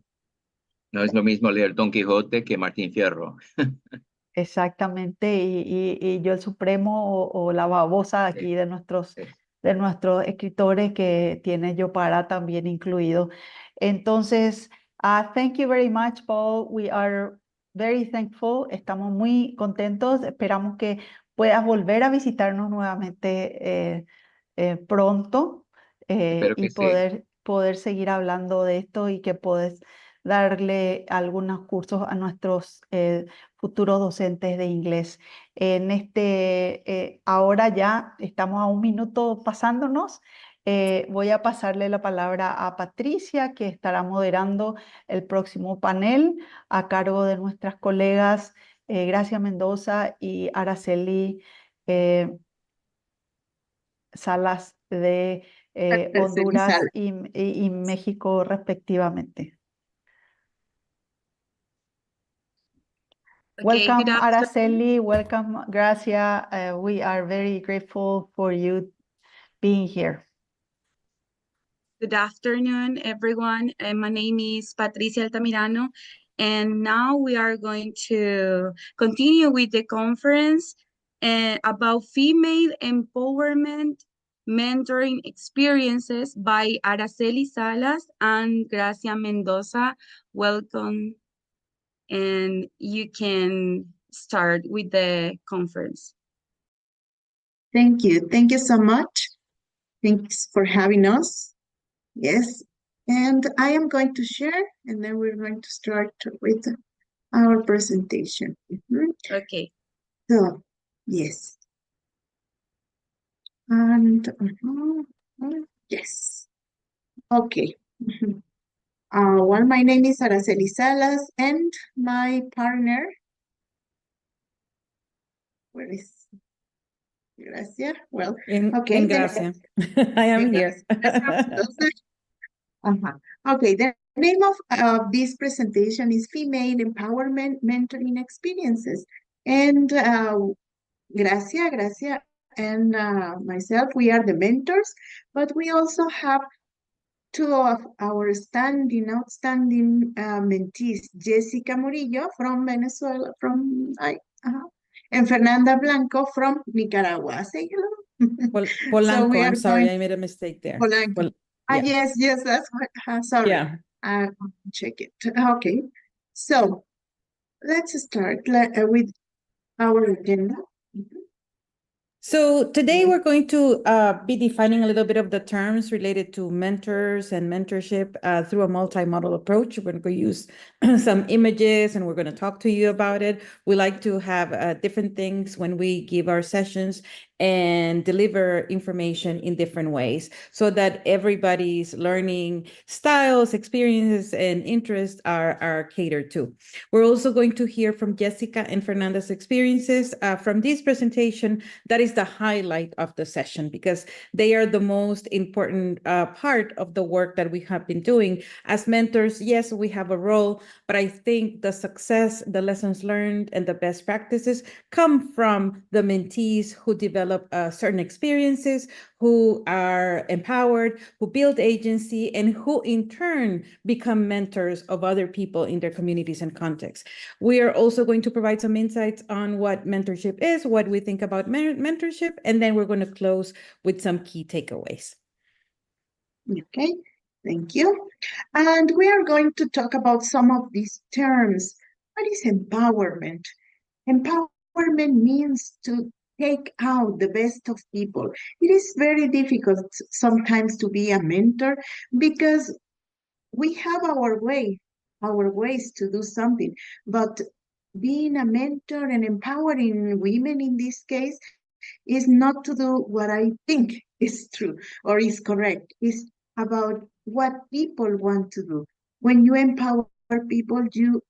No es lo mismo leer Don Quijote que Martín Fierro. Exactamente, y Yo el Supremo o la babosa aquí de nuestros escritores que tiene Jopara también incluido. Entonces, thank you very much, Paul. We are very thankful. Estamos muy contentos. Esperamos que puedas volver a visitarnos nuevamente pronto Espero y que sí. poder seguir hablando de esto y que puedes darle algunos cursos a nuestros futuros docentes de inglés. Ahora ya estamos a un minuto pasándonos. Voy a pasarle la palabra a Patricia, que estará moderando el próximo panel a cargo de nuestras colegas Gracia Mendoza y Araceli Salas de Araceli Honduras Salas. y México respectivamente. Okay, Welcome, good afternoon. Araceli. Welcome, Gracia. We are very grateful for you being here. Good afternoon, everyone. My name is Patricia Altamirano, and now we are going to continue with the conference about female empowerment mentoring experiences by Araceli Salas and Gracia Mendoza. Welcome, and you can start with the conference. Thank you. Thank you so much. Thanks for having us. Yes, and I am going to share, and then we're going to start with our presentation. Okay. So, yes. And, yes. Okay. Well, my name is Araceli Salas, and my partner, where is Gracia? Well, okay. In then Gracia. I am here. Okay, then name of this presentation is Female Empowerment Mentoring Experiences. And Gracia and myself, we are the mentors, but we also have two of our outstanding mentees, Jessica Murillo from Venezuela, and Fernanda Blanco from Nicaragua. Say hello. Polanco, So we I'm are sorry, going I made a mistake there. Polanco. Yeah. Yes, that's what, sorry. Yeah. Check it. Okay. So let's start with our agenda. So today we're going to be defining a little bit of the terms related to mentors and mentorship through a multimodal approach. We're going to use some images and we're going to talk to you about it. We like to have different things when we give our sessions and deliver information in different ways so that everybody's learning styles, experiences, and interests are catered to. We're also going to hear from Jessica and Fernanda's experiences from this presentation. That is the highlight of the session because they are the most important part of the work that we have been doing. As mentors, yes, we have a role, but I think the success, the lessons learned, and the best practices come from the mentees who develop certain experiences, who are empowered, who build agency, and who in turn become mentors of other people in their communities and contexts. We are also going to provide some insights on what mentorship is, what we think about mentorship, and then we're going to close with some key takeaways. Okay, thank you. And we are going to talk about some of these terms. What is empowerment? Empowerment means to take out the best of people. It is very difficult sometimes to be a mentor because we have our ways to do something, but being a mentor and empowering women in this case is not to do what I think is true or is correct. It's about what people want to do. When you empower people, you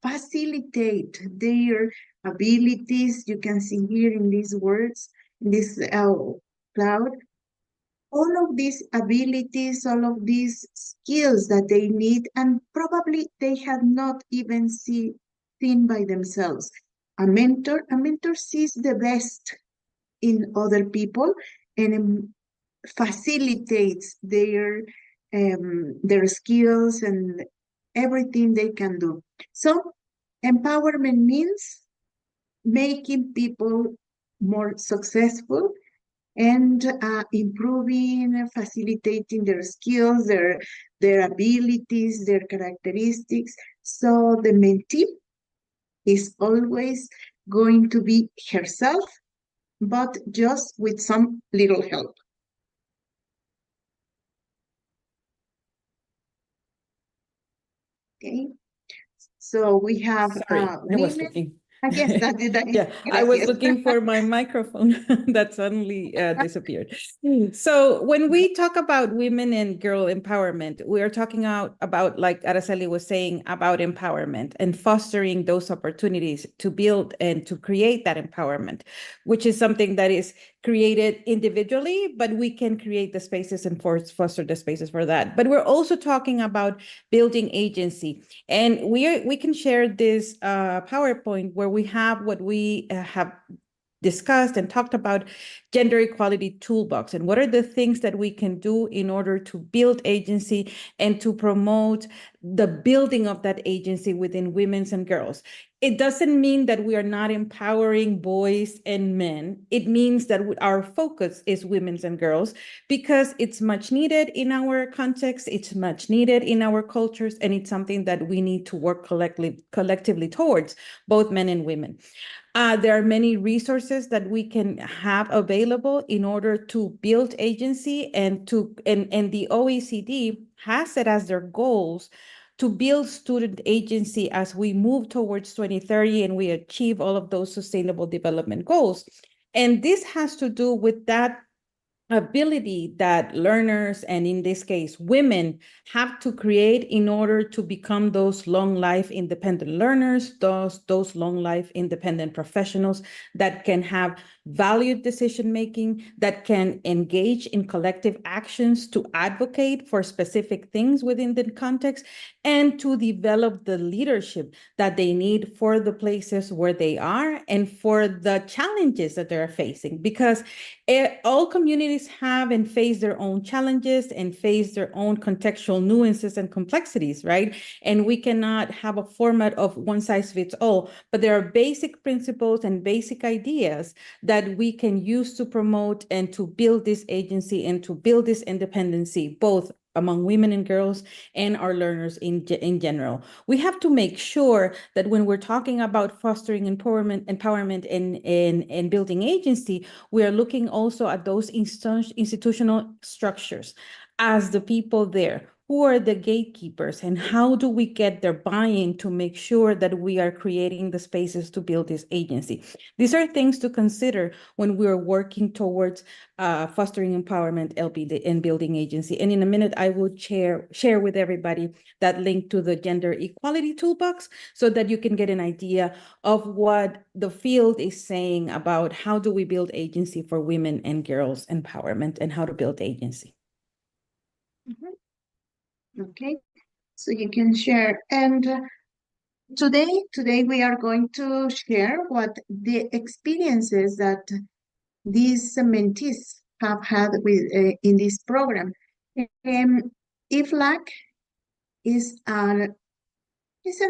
facilitate their abilities. You can see here in these words, in this cloud, all of these abilities, all of these skills that they need, and probably they have not even seen by themselves. A mentor sees the best in other people and facilitates their skills and everything they can do. So empowerment means making people more successful and improving, facilitating their skills, their abilities, their characteristics. So the mentee is always going to be herself, but just with some little help. Okay, so we have, Sorry, I was women. looking. I guess that, that is Yeah, I was gracias. looking for my microphone that suddenly disappeared. So when we talk about women and girl empowerment, we are talking out about, like Araceli was saying, about empowerment and fostering those opportunities to build and to create that empowerment, which is something that is created individually, but we can create the spaces and foster the spaces for that. But we're also talking about building agency. And we can share this PowerPoint where we have what we have discussed and talked about, gender equality toolbox, and what are the things that we can do in order to build agency and to promote the building of that agency within women and girls. It doesn't mean that we are not empowering boys and men. It means that our focus is women and girls because it's much needed in our context, it's much needed in our cultures, and it's something that we need to work collectively towards, both men and women. There are many resources that we can have available in order to build agency, and the OECD has it as their goals to build student agency as we move towards 2030 and we achieve all of those sustainable development goals. And this has to do with that Ability that learners, and in this case, women, have to create in order to become those long life independent learners, those long life independent professionals that can have valued decision-making, that can engage in collective actions to advocate for specific things within the context, and to develop the leadership that they need for the places where they are and for the challenges that they're facing. Because all communities have and face their own challenges and face their own contextual nuances and complexities, right? And we cannot have a format of one size fits all, but there are basic principles and basic ideas that we can use to promote and to build this agency and to build this independency, both among women and girls and our learners in general. We have to make sure that when we're talking about fostering empowerment and building agency, we are looking also at those institutional structures as the people there. Who are the gatekeepers and how do we get their buy-in to make sure that we are creating the spaces to build this agency? These are things to consider when we are working towards fostering empowerment, LP, and building agency. And in a minute, I will share with everybody that link to the Gender Equality Toolbox so that you can get an idea of what the field is saying about how do we build agency for women and girls empowerment and how to build agency. Okay, so you can share. And today we are going to share what the experiences that these mentees have had with in this program. EFLAC is an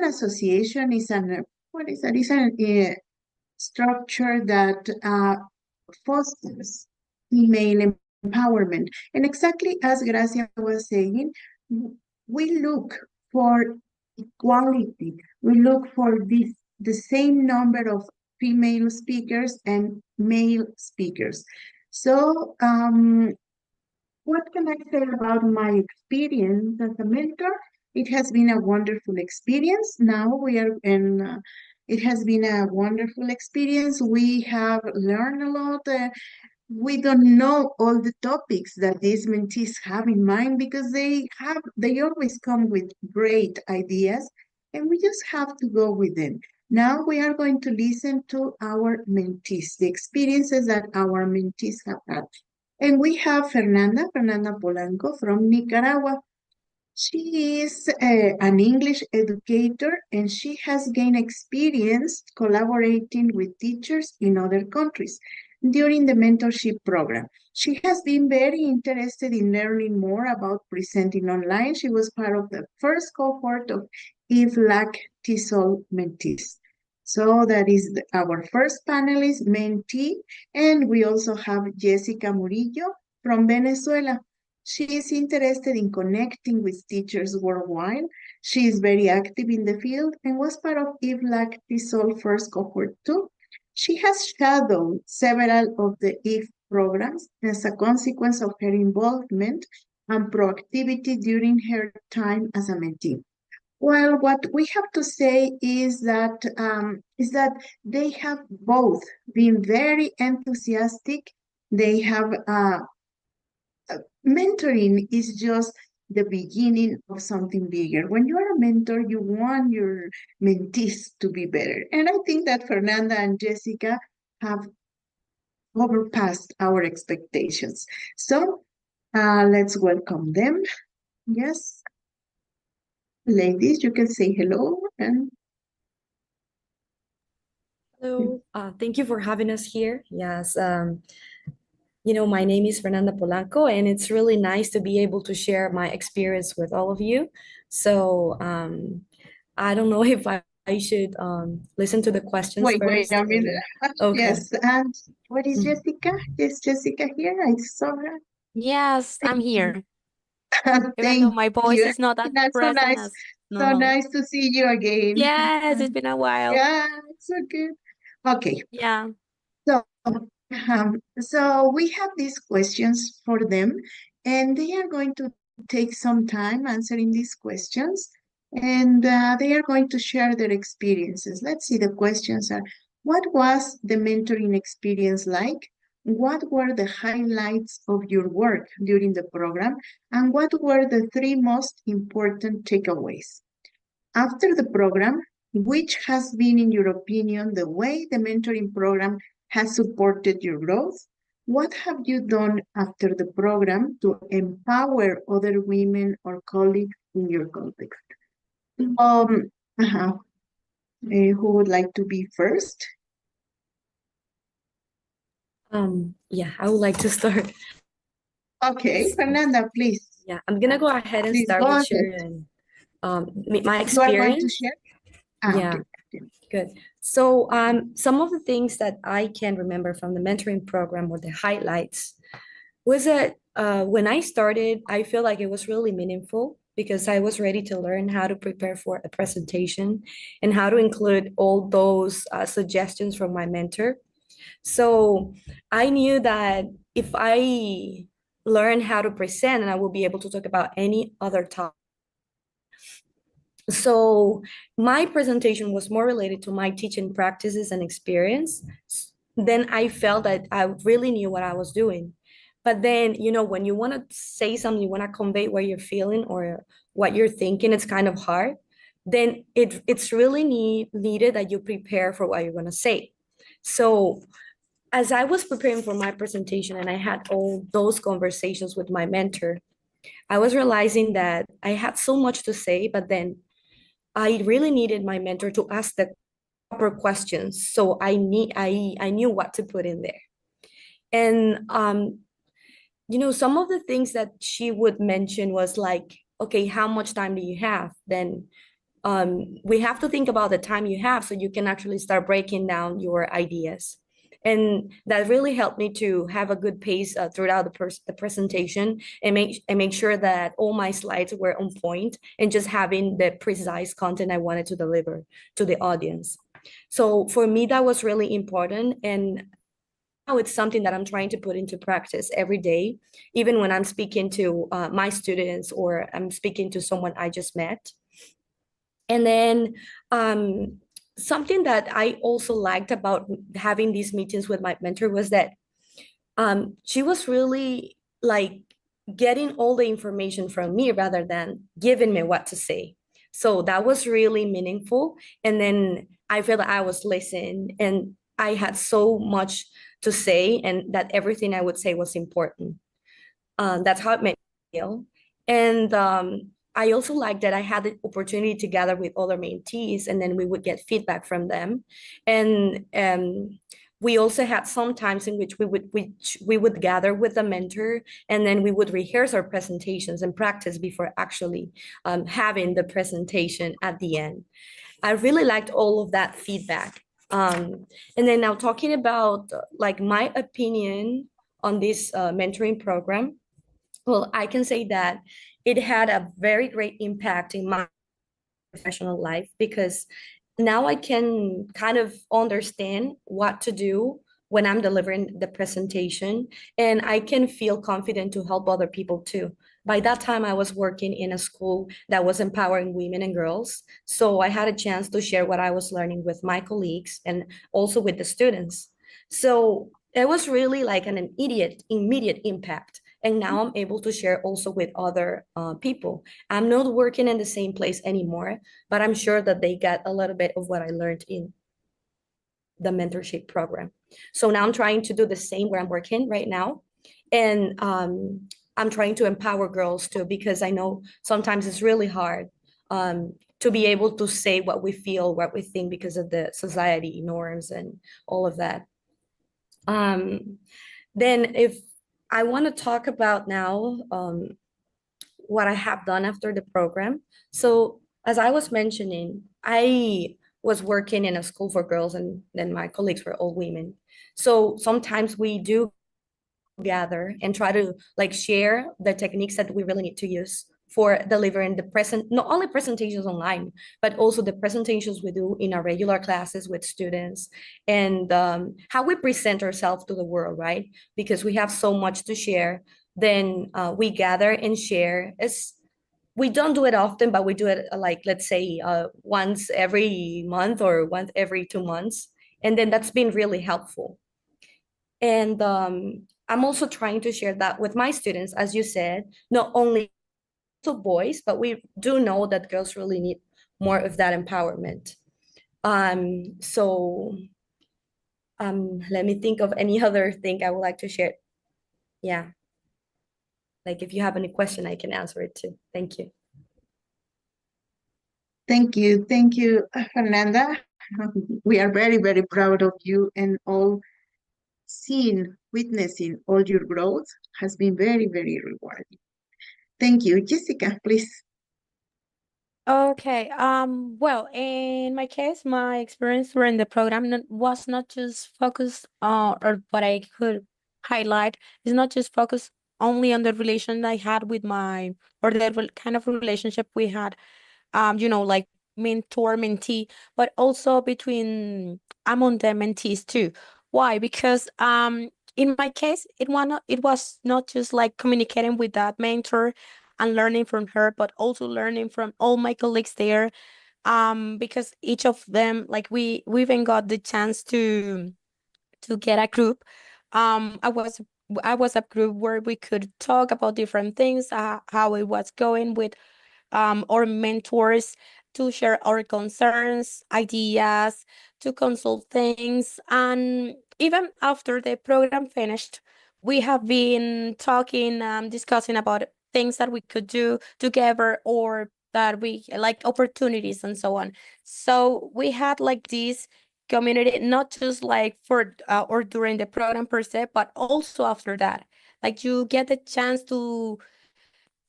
association, is an, what is that? It's a structure that fosters female empowerment. And exactly as Gracia was saying, we look for equality. We look for the same number of female speakers and male speakers. So what can I say about my experience as a mentor? It has been a wonderful experience. Now we are in, it has been a wonderful experience. We have learned a lot. We don't know all the topics that these mentees have in mind because they always come with great ideas and we just have to go with them. Now we are going to listen to our mentees, the experiences that our mentees have had. And we have Fernanda Polanco from Nicaragua. She is an English educator and she has gained experience collaborating with teachers in other countries during the mentorship program. She has been very interested in learning more about presenting online. She was part of the first cohort of EFLAC TESOL mentees. So that is our first panelist, mentee. And we also have Jessica Murillo from Venezuela. She is interested in connecting with teachers worldwide. She is very active in the field and was part of EFLAC TESOL first cohort too. She has shadowed several of the EF programs as a consequence of her involvement and proactivity during her time as a mentee. Well, what we have to say is that they have both been very enthusiastic. They have mentoring is just the beginning of something bigger. When you are a mentor, you want your mentees to be better. And I think that Fernanda and Jessica have overpassed our expectations. So let's welcome them. Yes. Ladies, you can say hello. And hello. Thank you for having us here. Yes. You know, my name is Fernanda Polanco, and it's really nice to be able to share my experience with all of you. So I don't know if I should listen to the questions wait, first. Wait, I mean, okay. Yes, and what is Jessica? Is Jessica here? I saw her. Yes, I'm here. Even though my voice you. is not as That's so present nice. as So normal. nice to see you again. Yes, it's been a while. Yeah, it's so good. Okay. Yeah. So, so we have these questions for them, and they are going to take some time answering these questions, and they are going to share their experiences. Let's see, the questions are, what was the mentoring experience like? What were the highlights of your work during the program and what were the three most important takeaways? After the program, which has been, in your opinion, the way the mentoring program has supported your growth? What have you done after the program to empower other women or colleagues in your context? Who would like to be first? Yeah, I would like to start. Okay, Fernanda, please. Yeah, I'm going to go ahead and Please start go with ahead. sharing my You are going to experience. share? Yeah. Okay. Good. So some of the things that I can remember from the mentoring program or the highlights was that when I started, I feel like it was really meaningful because I was ready to learn how to prepare for a presentation and how to include all those suggestions from my mentor. So I knew that if I learn how to present, and I will be able to talk about any other topic. So my presentation was more related to my teaching practices and experience. Then I felt that I really knew what I was doing. But then, when you want to say something, you want to convey what you're feeling or what you're thinking, it's kind of hard. Then it's really needed that you prepare for what you're going to say. So as I was preparing for my presentation and I had all those conversations with my mentor, I was realizing that I had so much to say, but then I really needed my mentor to ask the proper questions. So I knew what to put in there. And some of the things that she would mention was like, okay, how much time do you have? Then we have to think about the time you have so you can actually start breaking down your ideas. And that really helped me to have a good pace throughout the presentation and make sure that all my slides were on point and just having the precise content I wanted to deliver to the audience. So for me, that was really important. And now it's something that I'm trying to put into practice every day, even when I'm speaking to my students or I'm speaking to someone I just met. And then something that I also liked about having these meetings with my mentor was that she was really getting all the information from me rather than giving me what to say. So that was really meaningful. And then I felt that I was listened and I had so much to say and that everything I would say was important. That's how it made me feel. And I also liked that I had the opportunity to gather with other mentees and then we would get feedback from them. And we also had some times in which we would gather with the mentor and then we would rehearse our presentations and practice before actually having the presentation at the end. I really liked all of that feedback. And then now talking about my opinion on this mentoring program, I can say that it had a very great impact in my professional life because now I can kind of understand what to do when I'm delivering the presentation, and I can feel confident to help other people too. By that time, I was working in a school that was empowering women and girls. So I had a chance to share what I was learning with my colleagues and also with the students. So it was really an immediate impact. And now I'm able to share also with other people. I'm not working in the same place anymore, but I'm sure that they got a little bit of what I learned in the mentorship program. So now I'm trying to do the same where I'm working right now. And I'm trying to empower girls too, because I know sometimes it's really hard to be able to say what we feel, what we think because of the society norms and all of that. Then if I want to talk about now what I have done after the program. So as I was mentioning, I was working in a school for girls and then my colleagues were all women. So sometimes we do gather and try to share the techniques that we really need to use for delivering the present, not only presentations online, but also the presentations we do in our regular classes with students and how we present ourselves to the world, right? Because we have so much to share. Then we gather and share. We don't do it often, but we do it let's say once every month or once every 2 months. And then that's been really helpful. And I'm also trying to share that with my students, as you said, not only to boys, but we do know that girls really need more of that empowerment. So let me think of any other thing I would like to share. Yeah. Like if you have any question, I can answer it too. Thank you. Thank you. Thank you, Fernanda. We are very, very proud of you, and all seeing, witnessing all your growth has been very, very rewarding. Thank you. Jessica, please. Okay. Well, in my case, my experience during the program was not just focused on, or what I could highlight is not just focused only on the relation I had with my, or the kind of relationship we had, like mentor, mentee, but also between among the mentees too. Why? Because in my case, it was not just communicating with that mentor and learning from her, but also learning from all my colleagues there, because each of them, we even got the chance to get a group. I was a group where we could talk about different things, how it was going with our mentors, to share our concerns, ideas, to consult things. And even after the program finished, we have been talking, discussing about things that we could do together, or that we like opportunities and so on. So we had this community, not just for or during the program per se, but also after that. You get the chance to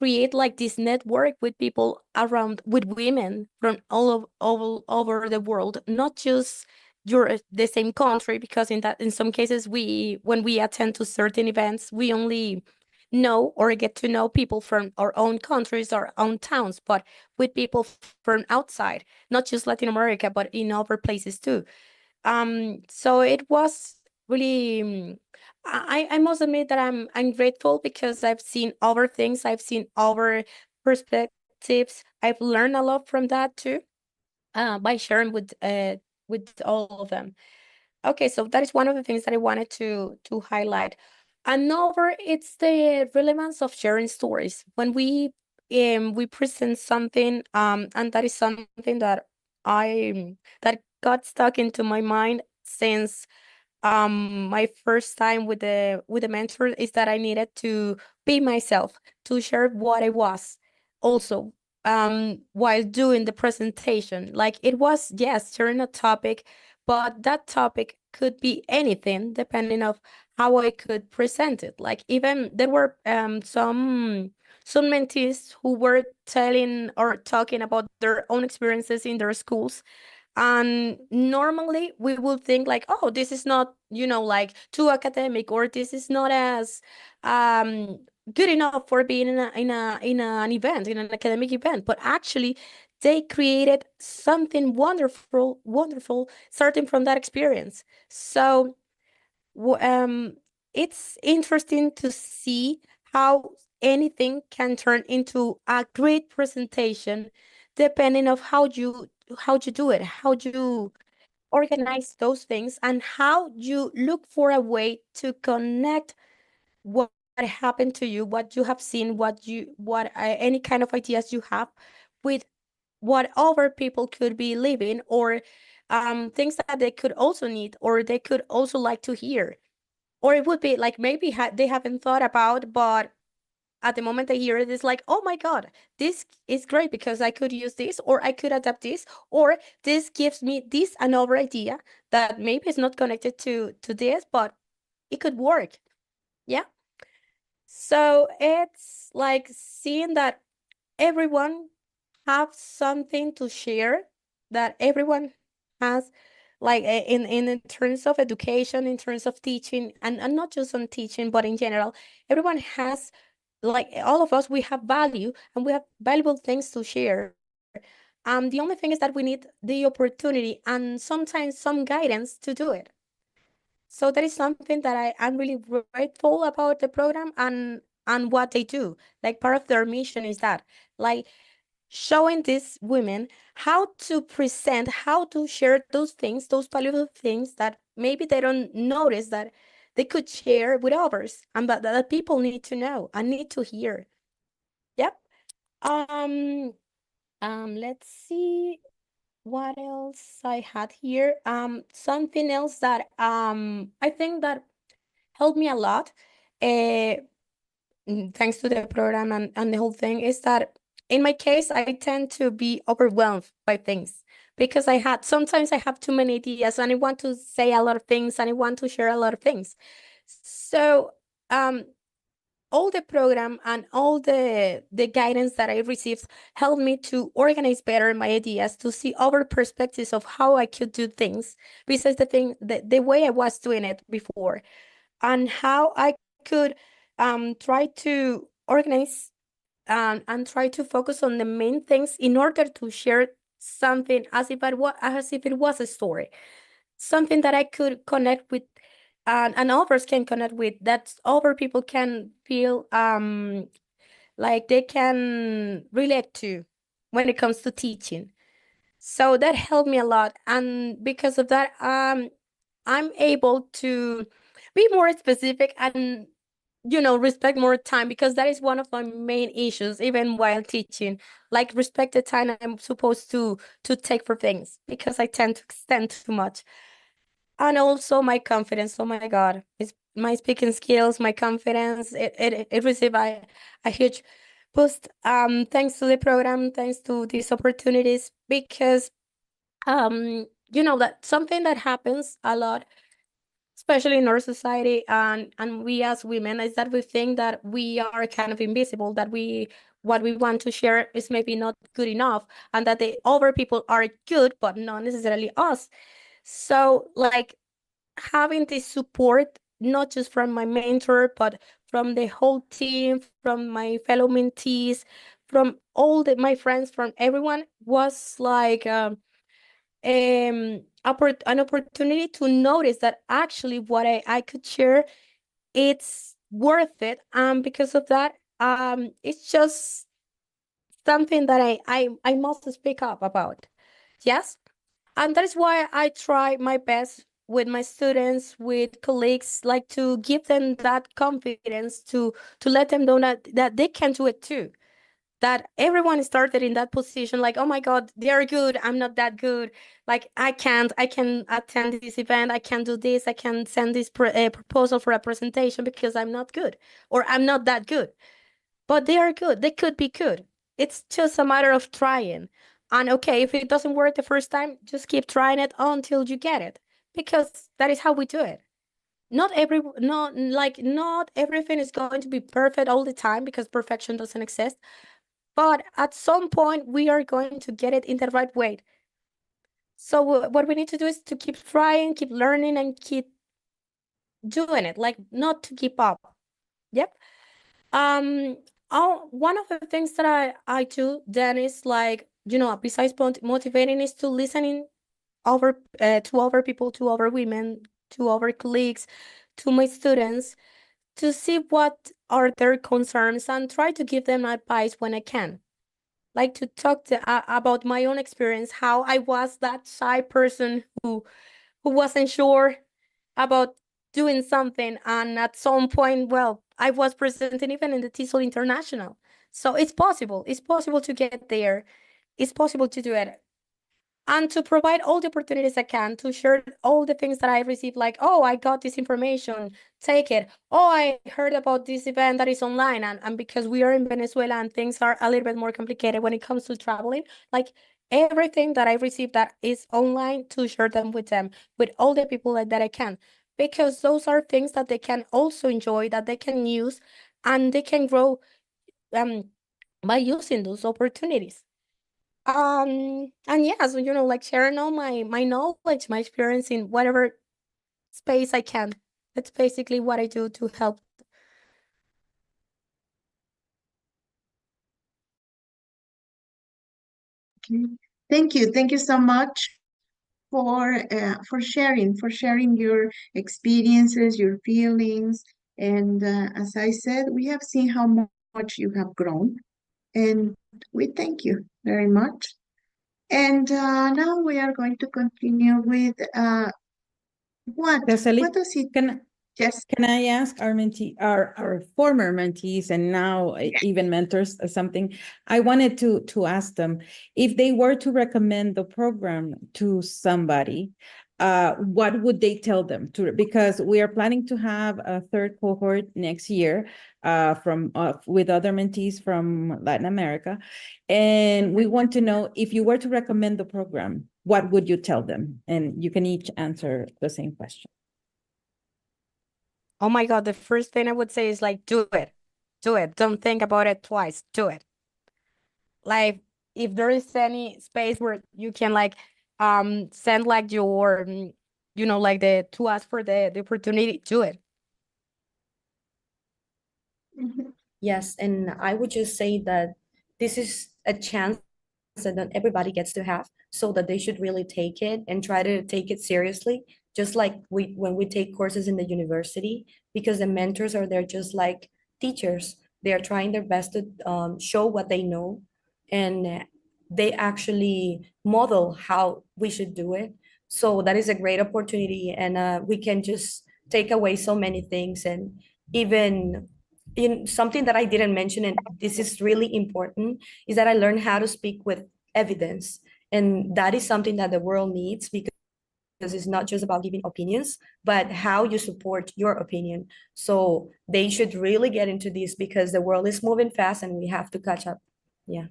create this network with people around, with women from all over the world, not just the same country, because in some cases when we attend to certain events, we only know or get to know people from our own countries, our own towns, but with people from outside, not just Latin America, but in other places too. So it was really, I must admit that I'm grateful because I've seen other things, I've seen other perspectives. I've learned a lot from that too, by sharing with all of them. That is one of the things that I wanted to highlight. Another, it's the relevance of sharing stories. When we present something, and that is something that got stuck into my mind since my first time with the mentor, is that I needed to be myself, to share what I was also while doing the presentation. It was, yes, sharing a topic, but that topic could be anything depending of how I could present it. Even there were some mentees who were telling or talking about their own experiences in their schools. And normally we would think like, oh, this is not too academic, or this is not as good enough for being in an event, in an academic event. But actually they created something wonderful, wonderful, starting from that experience. So it's interesting to see how anything can turn into a great presentation, depending on how you do it, how you organize those things, and how you look for a way to connect what happened to you, what you have seen, any kind of ideas you have with what other people could be living, or things that they could also need, or they could also like to hear. Or it would be like maybe they haven't thought about, but at the moment they hear it, it's like, oh my God, this is great because I could use this, or I could adapt this, or this gives me this another idea that maybe is not connected to this, but it could work. Yeah. So it's like seeing that everyone have something to share, that everyone has, in terms of education, in terms of teaching, and not just on teaching, but in general, everyone has, like all of us, we have value and we have valuable things to share. The only thing is that we need the opportunity and sometimes some guidance to do it. So that is something that I'm really grateful about the program and what they do. Part of their mission is that, showing these women how to present, how to share those things, those valuable things that maybe they don't notice that they could share with others and that, that people need to know and need to hear. Yep. Let's see what else I had here. Something else that I think that helped me a lot, thanks to the program and the whole thing, is that in my case, I tend to be overwhelmed by things because sometimes I have too many ideas and I want to say a lot of things and I want to share a lot of things. So all the program and all the guidance that I received helped me to organize better my ideas, to see other perspectives of how I could do things besides the way I was doing it before, and how I could try to organize and try to focus on the main things in order to share something as if it was a story, something that I could connect with and others can connect with, that other people can feel like they can relate to when it comes to teaching. So that helped me a lot. And because of that, I'm able to be more specific and respect more time, because that is one of my main issues, even while teaching, respect the time I'm supposed to take for things, because I tend to extend too much. And also my confidence, oh my God, it's my speaking skills, my confidence, it received a huge boost, thanks to the program, thanks to these opportunities, because that something that happens a lot, especially in our society and we as women, is that we think that we are kind of invisible, that what we want to share is maybe not good enough, and that the other people are good, but not necessarily us. So having this support, not just from my mentor, but from the whole team, from my fellow mentees, from all my friends, from everyone, was an opportunity to notice that actually what I could share, it's worth it. And because of that it's just something that I must speak up about. Yes. And that is why I try my best with my students, with colleagues, to give them that confidence, to let them know that they can do it too. That everyone started in that position, like, oh my God, they are good, I'm not that good. I can't, I can attend this event, I can't do this, I can't send this proposal for a presentation because I'm not good, or I'm not that good. But they are good, they could be good. It's just a matter of trying. And okay, if it doesn't work the first time, just keep trying it until you get it, because that is how we do it. Not everything is going to be perfect all the time, because perfection doesn't exist. But at some point, we are going to get it in the right way. So what we need to do is to keep trying, keep learning, and keep doing it, not to keep up. Yep. One of the things that I do then is besides motivating, is to listening to other people, to other women, to other colleagues, to my students, to see what are their concerns and try to give them advice when I can. To talk about my own experience, how I was that shy person who wasn't sure about doing something. And at some point, I was presenting even in the TESOL International. So it's possible. It's possible to get there. It's possible to do it. And to provide all the opportunities I can, to share all the things that I received, like, oh, I got this information, take it. Oh, I heard about this event that is online. And because we are in Venezuela and things are a little bit more complicated when it comes to traveling, everything that I received that is online, to share them with them, with all the people that I can, because those are things that they can also enjoy, that they can use, and they can grow by using those opportunities. Sharing all my knowledge, my experience in whatever space I can. That's basically what I do to help. Okay. Thank you. Thank you so much for sharing your experiences, your feelings. And as I said, we have seen how much you have grown, and we thank you very much. And now we are going to continue with Araceli, what does it can Yes. Can I ask our mentee, our former mentees and now even mentors something? I wanted to ask them if they were to recommend the program to somebody, what would they tell them to? Because we are planning to have a third cohort next year from with other mentees from Latin America. And we want to know if you were to recommend the program, what would you tell them? And you can each answer the same question. Oh my God, the first thing I would say is like, do it, do it. Don't think about it twice, do it. Like, if there is any space where you can like send like your, you know, like the to ask for the opportunity, do it. Yes, and I would just say that this is a chance that not everybody gets to have, so that they should really take it and try to take it seriously, just like when we take courses in the university, because the mentors are there just like teachers. They are trying their best to show what they know, and they actually model how we should do it. So that is a great opportunity, and we can just take away so many things. And even in something that I didn't mention, and this is really important, is that I learned how to speak with evidence. And that is something that the world needs, because it's not just about giving opinions, but how you support your opinion. So they should really get into this, because the world is moving fast and we have to catch up. Yeah.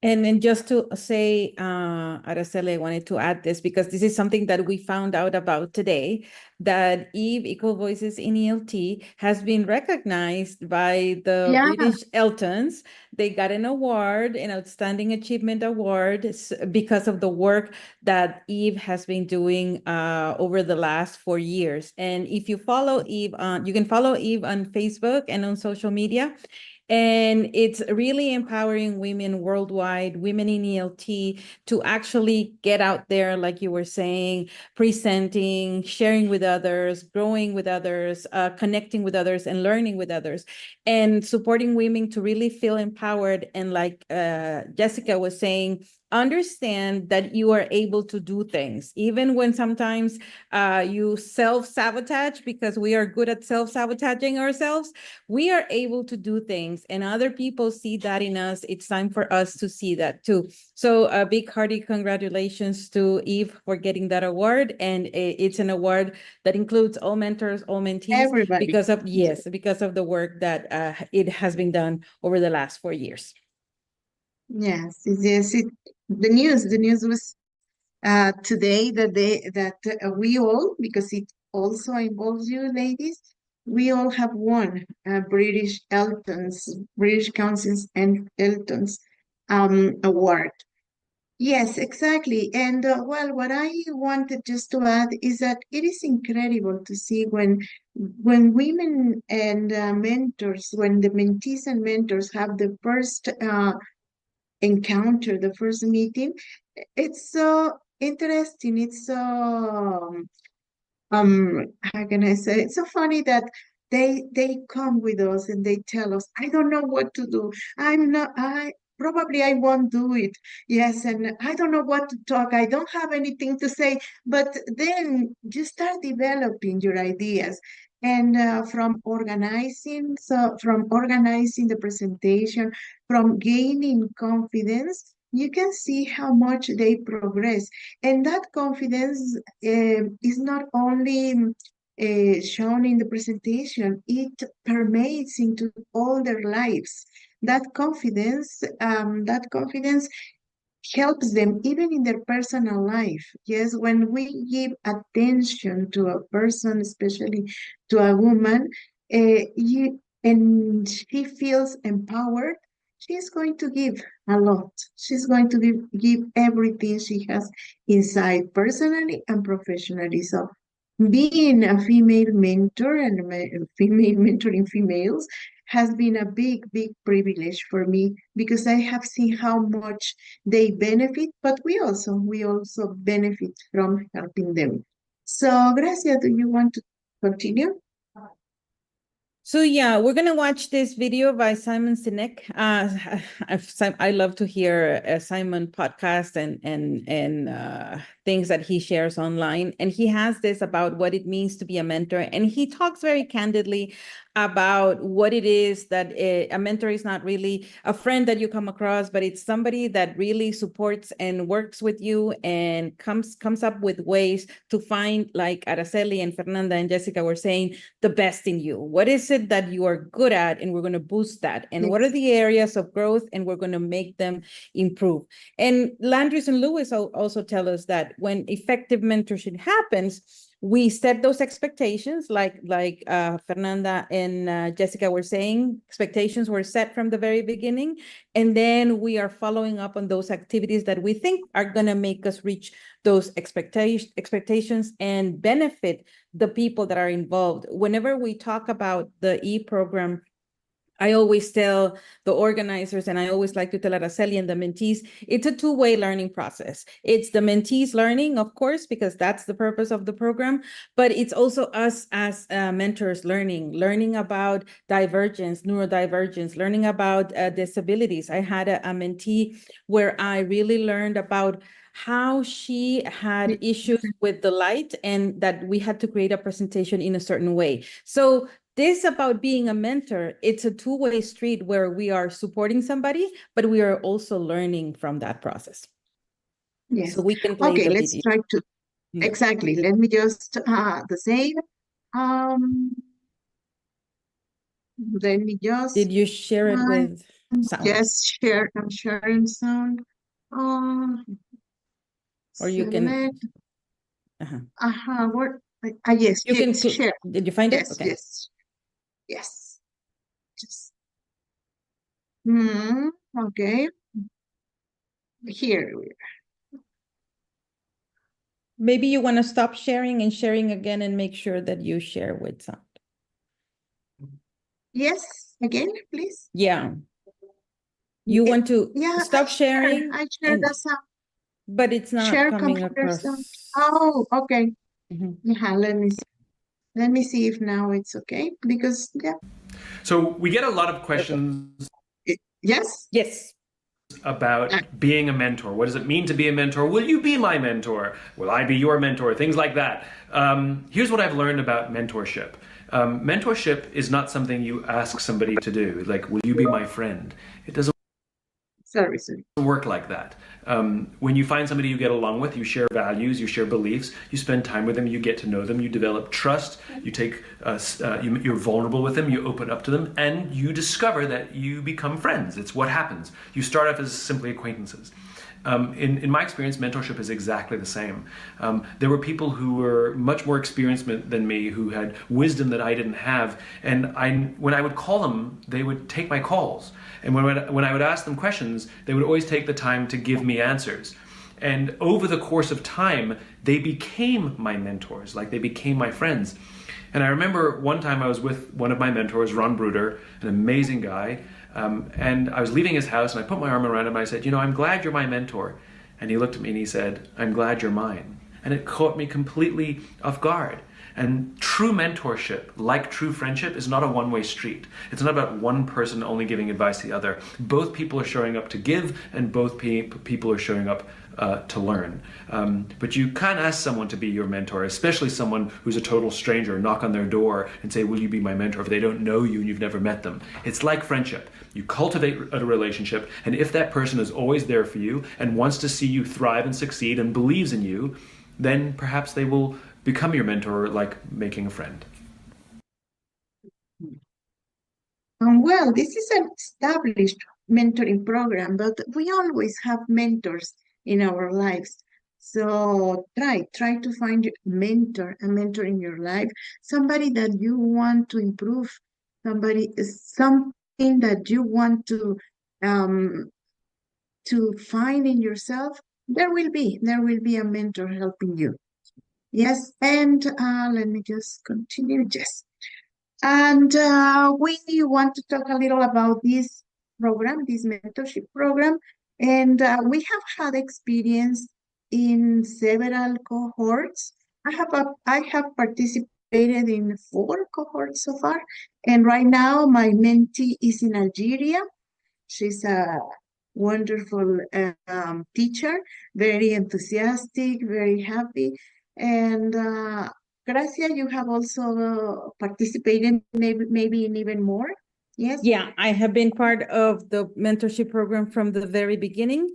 And then just to say, Araceli, I wanted to add this because this is something that we found out about today, that EVE, Equal Voices in ELT, has been recognized by the British ELTons. They got an award, an Outstanding Achievement Award, because of the work that EVE has been doing over the last 4 years. And if you follow EVE on, you can follow EVE on Facebook and on social media. And it's really empowering women worldwide, women in ELT, to actually get out there, like you were saying, presenting, sharing with others, growing with others, connecting with others, and learning with others, and supporting women to really feel empowered. And like Jessica was saying, understand that you are able to do things, even when sometimes you self-sabotage, because we are good at self-sabotaging ourselves. We are able to do things, and other people see that in us. It's time for us to see that too. So a big hearty congratulations to Eve for getting that award. And it's an award that includes all mentors, all mentees, Everybody. because of the work that it has been done over the last 4 years. Yes, yes. The news was today that we all, because it also involves you ladies, we all have won British ELTons, British Council's and ELTons award. Yes, exactly. And what I wanted just to add is that it is incredible to see when women and mentors, when the mentees and mentors have the first encounter, the first meeting, it's so interesting. It's so, how can I say? It's so funny that they come with us and they tell us, I don't know what to do. I'm not, I probably I won't do it. Yes, and I don't know what to talk. I don't have anything to say. But then you start developing your ideas. And from organizing the presentation, from gaining confidence, you can see how much they progress. And that confidence is not only shown in the presentation, it permeates into all their lives. That confidence helps them even in their personal life. Yes, when we give attention to a person, especially to a woman, and she feels empowered, she's going to give a lot. She's going to give everything she has inside, personally and professionally. So being a female mentor and a female mentoring females has been a big, big privilege for me, because I have seen how much they benefit, but we also benefit from helping them. So, Gracia, do you want to continue? So yeah, we're gonna watch this video by Simon Sinek. I love to hear Simon podcast and things that he shares online. And he has this about what it means to be a mentor. And he talks very candidly about what it is that a mentor is not really a friend that you come across, but it's somebody that really supports and works with you and comes up with ways to find, like Araceli and Fernanda and Jessica were saying, the best in you. What is it that you are good at? And we're going to boost that. And what are the areas of growth? And we're going to make them improve. And Landris and Lewis also tell us that when effective mentorship happens, we set those expectations, like Fernanda and Jessica were saying, expectations were set from the very beginning. And then we are following up on those activities that we think are going to make us reach those expectations and benefit the people that are involved. Whenever we talk about the E-program, I always tell the organizers, and I always like to tell Araceli and the mentees, it's a two-way learning process. It's the mentees learning, of course, because that's the purpose of the program, but it's also us as mentors learning about divergence, neurodivergence, learning about disabilities. I had a mentee where I really learned about how she had issues with the light and that we had to create a presentation in a certain way. So this about being a mentor, it's a two-way street where we are supporting somebody, but we are also learning from that process. Yes. So we can play Okay, the let's video. try to, exactly. Let me just, the same. Let me just. Did you share it with sound? Yes, share. I'm sharing sound. Or you can. Select. What? Yes, You can yes, share. Did you find it? Yes, Okay. yes. Yes. Just. Okay. Here we are. Maybe you want to stop sharing and sharing again and make sure that you share with sound. Yes, again, please. Yeah. You want to Yeah, I stop share. sharing I share and the sound. But it's not Share coming computer across. sound. Oh, okay. Yeah, let me see. Let me see if now it's okay, because, yeah. So we get a lot of questions. Yes? Yes. About being a mentor. What does it mean to be a mentor? Will you be my mentor? Will I be your mentor? Things like that. Here's what I've learned about mentorship. Mentorship is not something you ask somebody to do. Like, will you be my friend? It doesn't Sorry, sorry. work like that. When you find somebody you get along with, you share values, you share beliefs, you spend time with them, you get to know them, you develop trust, you're vulnerable with them, you open up to them, and you discover that you become friends. It's what happens. You start off as simply acquaintances. In my experience, mentorship is exactly the same. There were people who were much more experienced than me, who had wisdom that I didn't have, and when I would call them, they would take my calls. And when I would ask them questions, they would always take the time to give me answers. And over the course of time, they became my mentors, like they became my friends. And I remember one time I was with one of my mentors, Ron Bruder, an amazing guy, and I was leaving his house and I put my arm around him and I said, I'm glad you're my mentor. And he looked at me and he said, I'm glad you're mine. And it caught me completely off guard. And true mentorship, like true friendship, is not a one-way street. It's not about one person only giving advice to the other. Both people are showing up to give, and both people are showing up to learn. But you can't ask someone to be your mentor, especially someone who's a total stranger, knock on their door and say, will you be my mentor, if they don't know you and you've never met them. It's like friendship. You cultivate a relationship, and if that person is always there for you and wants to see you thrive and succeed and believes in you, then perhaps they will become your mentor, like making a friend. This is an established mentoring program, but we always have mentors in our lives. So try to find a mentor in your life, somebody that you want to improve, something that you want to find in yourself. There will be a mentor helping you. Yes, and let me just continue. Yes, and we want to talk a little about this program, this mentorship program, and we have had experience in several cohorts. I have participated in 4 cohorts so far. And right now, my mentee is in Algeria. She's a wonderful teacher, very enthusiastic, very happy. And Gracia, you have also participated maybe in even more. Yes? Yeah, I have been part of the mentorship program from the very beginning.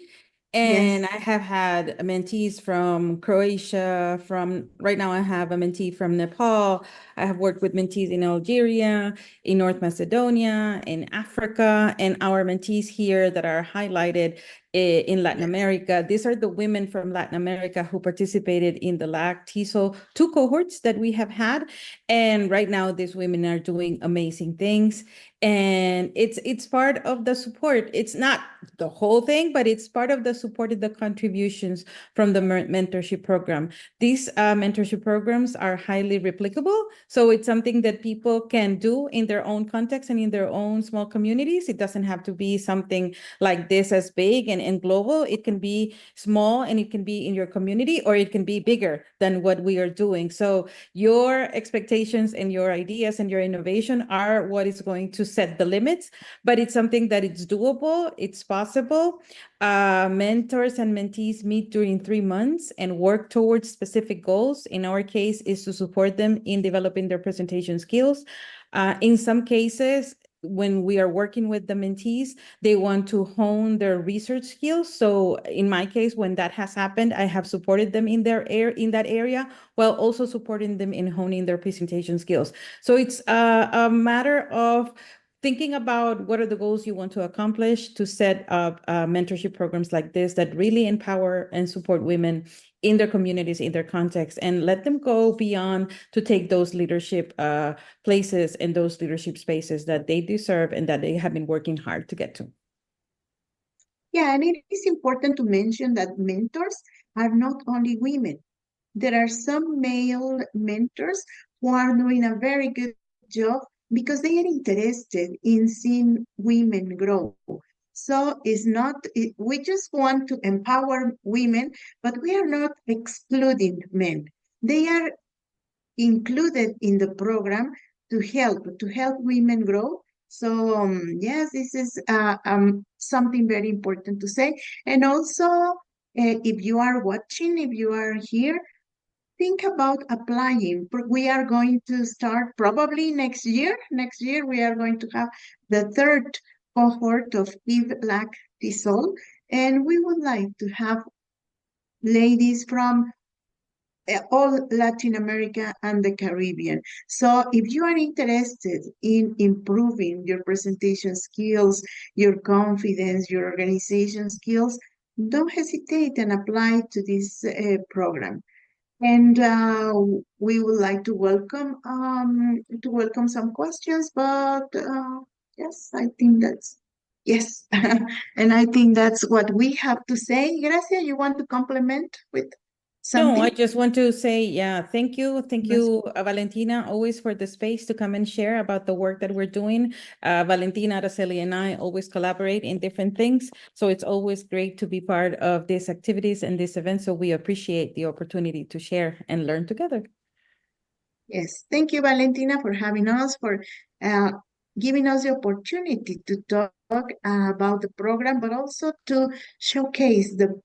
And I have had mentees from Croatia, from right now I have a mentee from Nepal. I have worked with mentees in Algeria, in North Macedonia, in Africa, and our mentees here that are highlighted in Latin America. These are the women from Latin America who participated in the LAC TESOL 2 cohorts that we have had. And right now, these women are doing amazing things. And it's part of the support. It's not the whole thing, but it's part of the support and the contributions from the mentorship program. These mentorship programs are highly replicable. So it's something that people can do in their own context and in their own small communities. It doesn't have to be something like this as big and global. It can be small and it can be in your community, or it can be bigger than what we are doing. So your expectations and your ideas and your innovation are what is going to set the limits, but it's something that it's doable, it's possible. Mentors and mentees meet during 3 months and work towards specific goals. In our case, is to support them in developing their presentation skills. In some cases, when we are working with the mentees, they want to hone their research skills. So in my case, when that has happened, I have supported them in their in that area, while also supporting them in honing their presentation skills. So it's a matter of thinking about what are the goals you want to accomplish to set up mentorship programs like this that really empower and support women in their communities, in their context, and let them go beyond to take those leadership places and those leadership spaces that they deserve and that they have been working hard to get to. Yeah, and it is important to mention that mentors are not only women. There are some male mentors who are doing a very good job because they are interested in seeing women grow. So it's not, it, we just want to empower women, but we are not excluding men. They are included in the program to help women grow. So yes, this is something very important to say. And also, if you are watching, if you are here, think about applying. We are going to start probably next year. Next year, we are going to have the third cohort of EVE LAC TESOL, and we would like to have ladies from all Latin America and the Caribbean. So if you are interested in improving your presentation skills, your confidence, your organization skills, don't hesitate and apply to this program. And we would like to welcome some questions, but yes, I think that's, yes. And I think that's what we have to say. Gracia, you want to complement with No, I something? just want to say, yeah, thank you. Thank Yes. you, Valentina, always for the space to come and share about the work that we're doing. Valentina, Araceli, and I always collaborate in different things. So it's always great to be part of these activities and this event. So we appreciate the opportunity to share and learn together. Yes, thank you, Valentina, for having us, for giving us the opportunity to talk about the program, but also to showcase the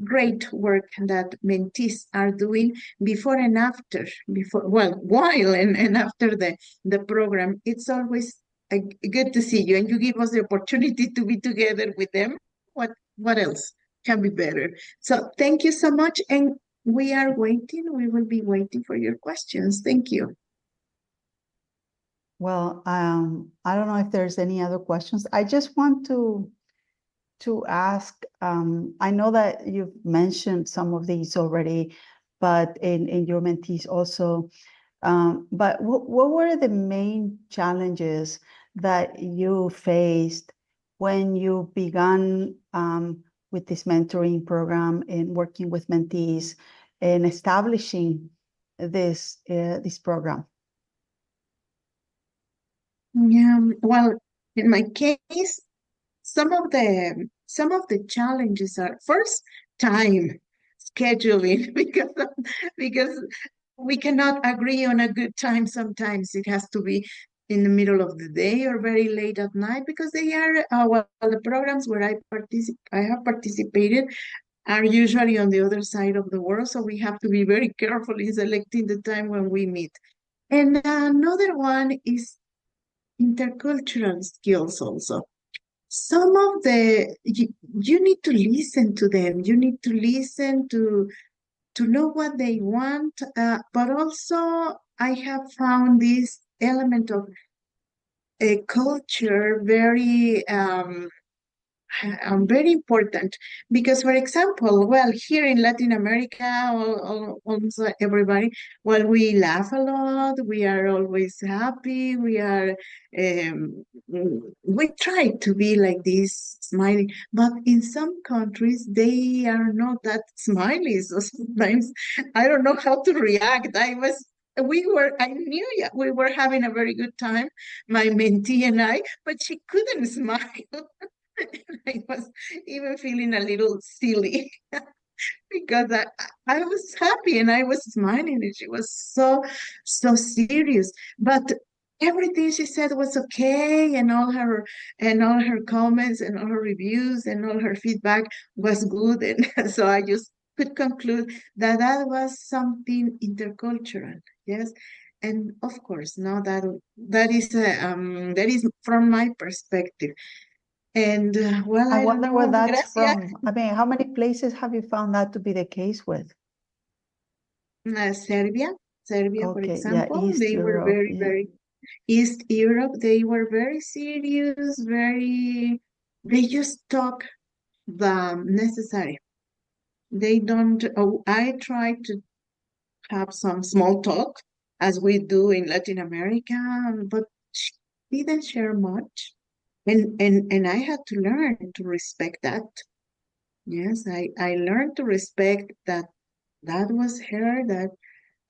great work that mentees are doing before and after, before, well, while and after the program. It's always good to see you, and you give us the opportunity to be together with them. What else can be better? So thank you so much, and we are waiting. We will be waiting for your questions. Thank you. I don't know if there's any other questions. I just want to ask, I know that you've mentioned some of these already, but in your mentees also, but what were the main challenges that you faced when you began with this mentoring program and working with mentees and establishing this program? In my case, some of the challenges are first time scheduling because We cannot agree on a good time sometimes. It has to be in the middle of the day or very late at night because they are, well, the programs where I have participated are usually on the other side of the world. So we have to be very careful in selecting the time when we meet. And another one is intercultural skills also. Some of the, you need to listen to them. You need to listen to know what they want, but also I have found this element of a culture very, very important because, for example, well, here in Latin America, almost everybody, well, we laugh a lot, we are always happy, we are, we try to be like this, smiling, but in some countries, they are not that smiley, so sometimes I don't know how to react. I knew we were having a very good time, my mentee and I, but she couldn't smile. I was even feeling a little silly because I was happy and I was smiling and she was so, so serious. But everything she said was okay, and all her comments and all her reviews and all her feedback was good. And so I just could conclude that that was something intercultural. Yes. And of course, now that is from my perspective. And well, I wonder where that's from. I mean, how many places have you found that to be the case with? Serbia, for example, yeah, they were very, very East Europe. They were very serious, very. They just talk the necessary. They don't. Oh, I try to have some small talk as we do in Latin America, but she didn't share much. And I had to learn to respect that. Yes, I learned to respect that that was her,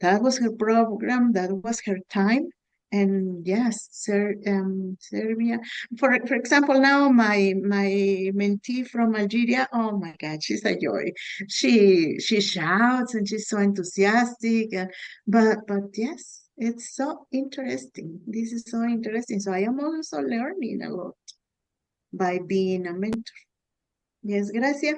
that was her program, that was her time. And yes, Serbia. For example, now my mentee from Algeria, oh my God, she's a joy. She shouts and she's so enthusiastic. And, but yes, it's so interesting. This is so interesting. So I am also learning a lot by being a mentor. Yes, Gracia.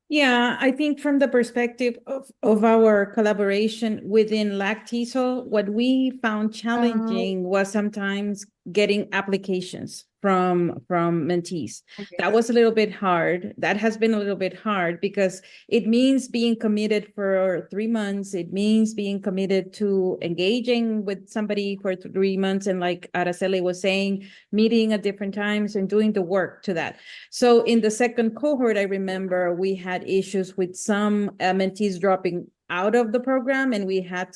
Yeah, I think from the perspective of our collaboration within LACTESOL, what we found challenging was sometimes getting applications from mentees. Okay. That was a little bit hard. That has been a little bit hard because it means being committed for 3 months. It means being committed to engaging with somebody for 3 months. And like Araceli was saying, meeting at different times and doing the work to that. So in the second cohort, I remember we had issues with some mentees dropping out of the program, and we had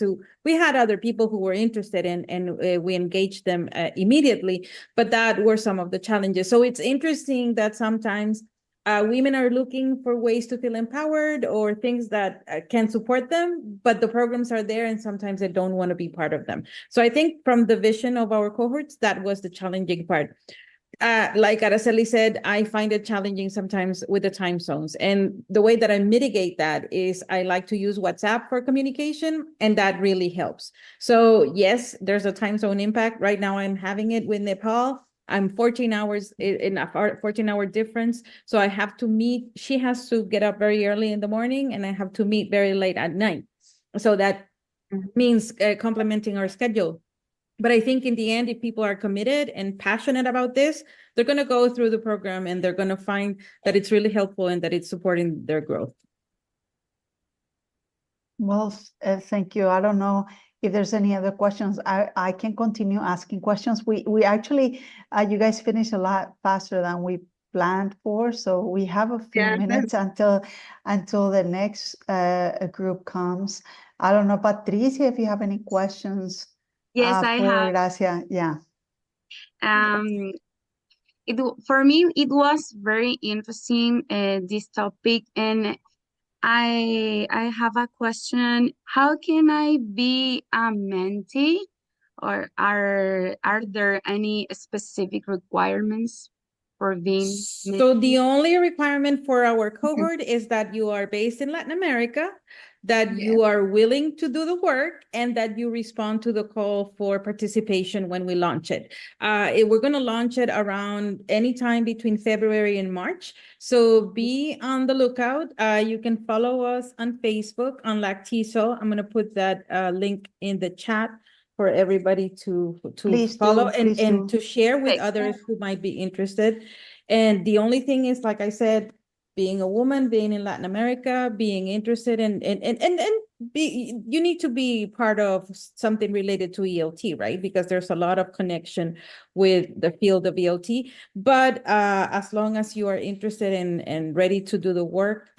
other people who were interested in, and we engaged them immediately, but that were some of the challenges. So it's interesting that sometimes women are looking for ways to feel empowered or things that can support them, but the programs are there and sometimes they don't want to be part of them. So I think from the vision of our cohorts, that was the challenging part. Like Araceli said, I find it challenging sometimes with the time zones. And the way that I mitigate that is I like to use WhatsApp for communication, and that really helps. So yes, there's a time zone impact. Right now I'm having it with Nepal. I'm 14 hours in a 14-hour difference. So I have to meet, she has to get up very early in the morning and I have to meet very late at night. So that means complementing our schedule. But I think in the end, if people are committed and passionate about this, they're going to go through the program and they're going to find that it's really helpful and that it's supporting their growth. Well, thank you. I don't know if there's any other questions. I can continue asking questions. We actually, you guys finished a lot faster than we planned for. So we have a few minutes until the next group comes. I don't know, Patricia, if you have any questions. Yes, I have. Gracia, yeah. For me, it was very interesting, this topic, and I have a question. How can I be a mentee, or are there any specific requirements for being mentee? So the only requirement for our cohort is that you are based in Latin America, that you are willing to do the work and that you respond to the call for participation when we launch it. We're going to launch it around any time between February and March. So be on the lookout. You can follow us on Facebook on LacTESOL. I'm going to put that link in the chat for everybody to Please follow do, please and do. to share with others who might be interested. And the only thing is, like I said, being a woman, being in Latin America, being interested in, and be, you need to be part of something related to ELT, right? Because there's a lot of connection with the field of ELT. But as long as you are interested in and ready to do the work,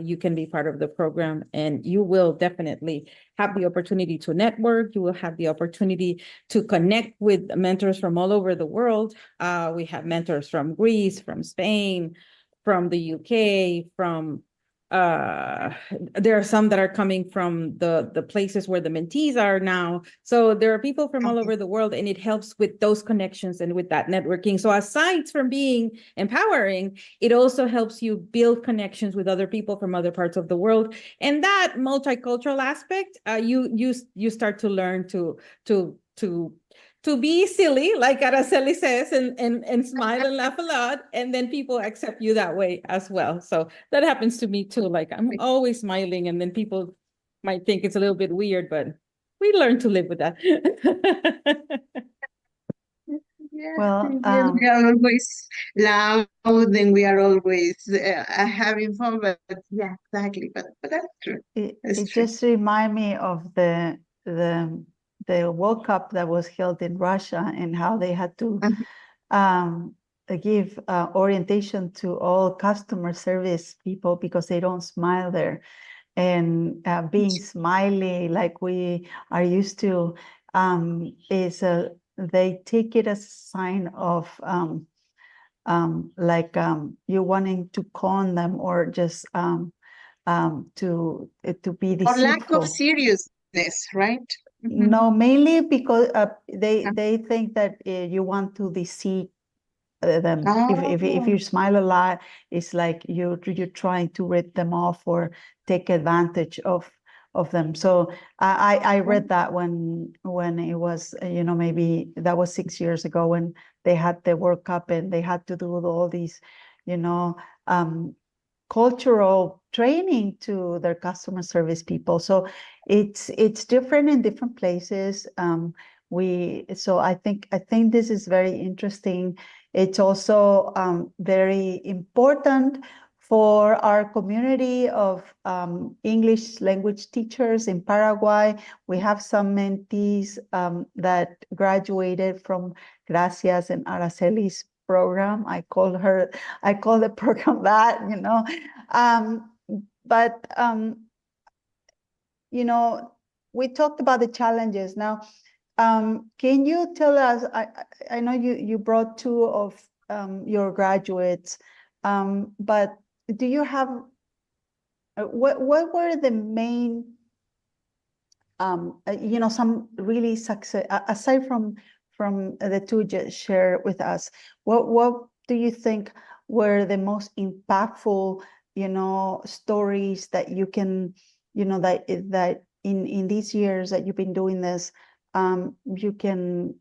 you can be part of the program, and you will definitely have the opportunity to network. You will have the opportunity to connect with mentors from all over the world. We have mentors from Greece, from Spain, from the UK, from there are some that are coming from the places where the mentees are now. So there are people from all over the world, and it helps with those connections and with that networking. So aside from being empowering, it also helps you build connections with other people from other parts of the world. And that multicultural aspect, you start to learn to be silly, like Araceli says, and smile and laugh a lot, and then people accept you that way as well. So that happens to me too. I'm always smiling, and then people might think it's a little bit weird, but we learn to live with that. Yeah, yes, we are always loud, and we are always having fun, but yeah, exactly. But that's true. It, That's it true. just reminds me of the World Cup that was held in Russia, and how they had to give orientation to all customer service people because they don't smile there. And being smiley like we are used to is they take it as a sign of you wanting to con them, or just to be Or lack of deceitful. seriousness, right? No, mainly because they think that you want to deceive them. If you smile a lot, it's like you're trying to rip them off or take advantage of them. So I read that when it was, maybe that was 6 years ago when they had the World Cup and they had to do all these, cultural training to their customer service people. So it's different in different places. I think this is very interesting. It's also very important for our community of English language teachers in Paraguay. We have some mentees that graduated from Gracias and Araceli's program. I call her, I call the program that, you know. But we talked about the challenges. Now, can you tell us, I know you brought two of your graduates, but do you have, what were the main, some really success, aside from the two just shared with us, what do you think were the most impactful, stories that you can, that, that in these years that you've been doing this, you can,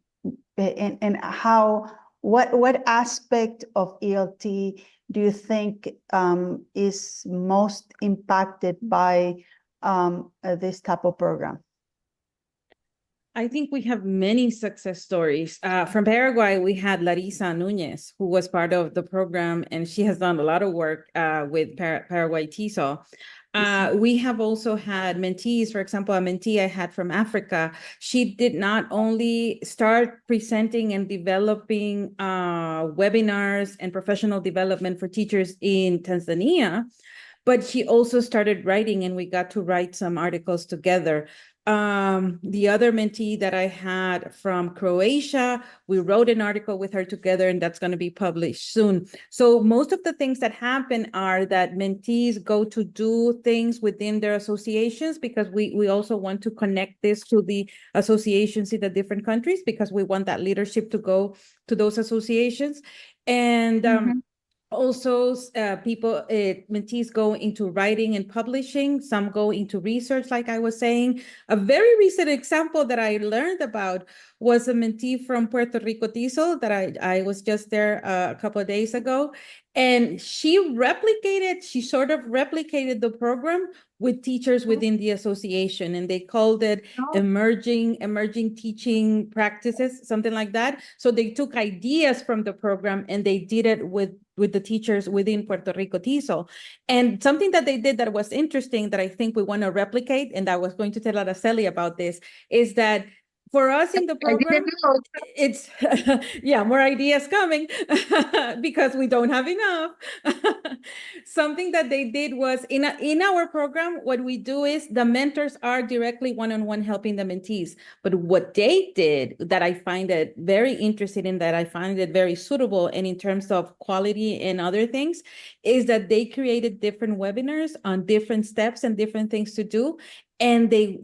and how, what aspect of ELT do you think is most impacted by this type of program? I think we have many success stories. From Paraguay, we had Larissa Nunez, who was part of the program, and she has done a lot of work with Paraguay TESOL. We have also had mentees, for example, a mentee I had from Africa. She did not only start presenting and developing webinars and professional development for teachers in Tanzania, but she also started writing, and we got to write some articles together. The other mentee that I had from Croatia, we wrote an article with her together, and that's going to be published soon. So most of the things that happen are that mentees go to do things within their associations, because we also want to connect this to the associations in the different countries, because we want that leadership to go to those associations. And Also, people, mentees go into writing and publishing. Some go into research, like I was saying. A very recent example that I learned about was a mentee from Puerto Rico TESOL that I was just there a couple of days ago. And she replicated, she sort of replicated the program with teachers within the association, and they called it emerging teaching practices, something like that. So they took ideas from the program and they did it with the teachers within Puerto Rico TESOL. And something that they did that was interesting that I think we want to replicate, and I was going to tell Araceli about this, is that for us in the program, it's, yeah, more ideas coming because we don't have enough. Something that they did was in our program, what we do is the mentors are directly one-on-one helping the mentees. But what they did that I find it very interesting and that I find it very suitable and in terms of quality and other things is that they created different webinars on different steps and different things to do. And they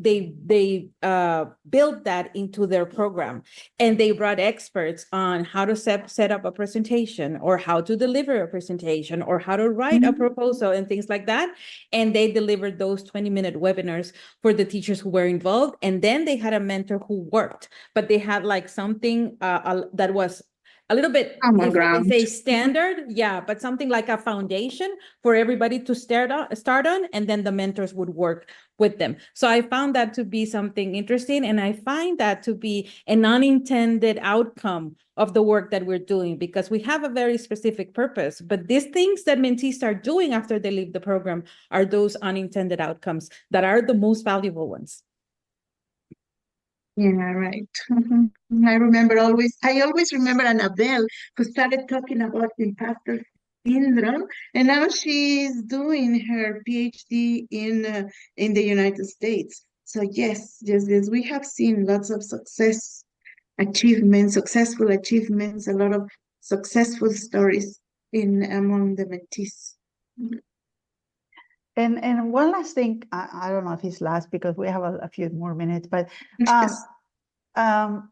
built that into their program, and they brought experts on how to set up a presentation or how to deliver a presentation or how to write a proposal and things like that. And they delivered those 20-minute webinars for the teachers who were involved. And then they had a mentor who worked, but they had something that was a little bit, Common if I can ground. say standard, yeah, but something like a foundation for everybody to start on, and then the mentors would work with them. So I found that to be something interesting, and I find that to be an unintended outcome of the work that we're doing, because we have a very specific purpose, but these things that mentees start doing after they leave the program are those unintended outcomes that are the most valuable ones. Yeah, right. I remember always, I always remember Annabelle, who started talking about imposter syndrome, and now she's doing her PhD in the United States. So yes, yes, yes, we have seen lots of success achievements, successful achievements, a lot of successful stories in among the mentees. And one last thing, I don't know if it's last because we have a few more minutes, but I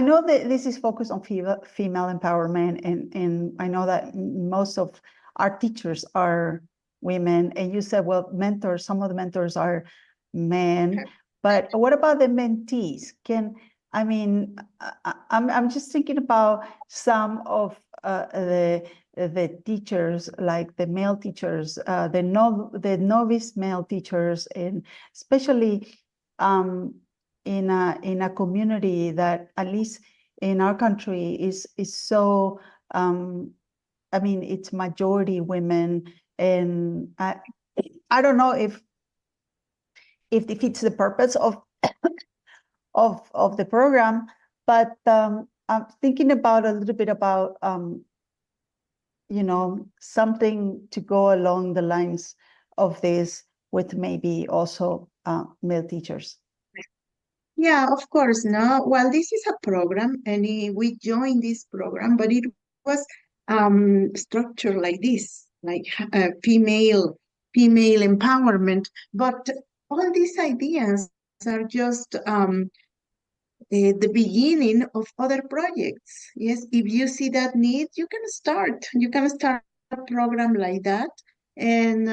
know that this is focused on female empowerment, and I know that most of our teachers are women, and you said, well, mentors, some of the mentors are men, but what about the mentees? I'm just thinking about some of the teachers, like the male teachers, the novice male teachers, and especially in a community that, at least in our country, is so, I mean, it's majority women, and I don't know if defeats the purpose of the program, but I'm thinking about a little bit about something to go along the lines of this with maybe also male teachers. Yeah, of course. No, well, this is a program, and we joined this program, but it was structured like this, like female empowerment. But all these ideas are just the beginning of other projects. Yes, if you see that need, you can start. You can start a program like that and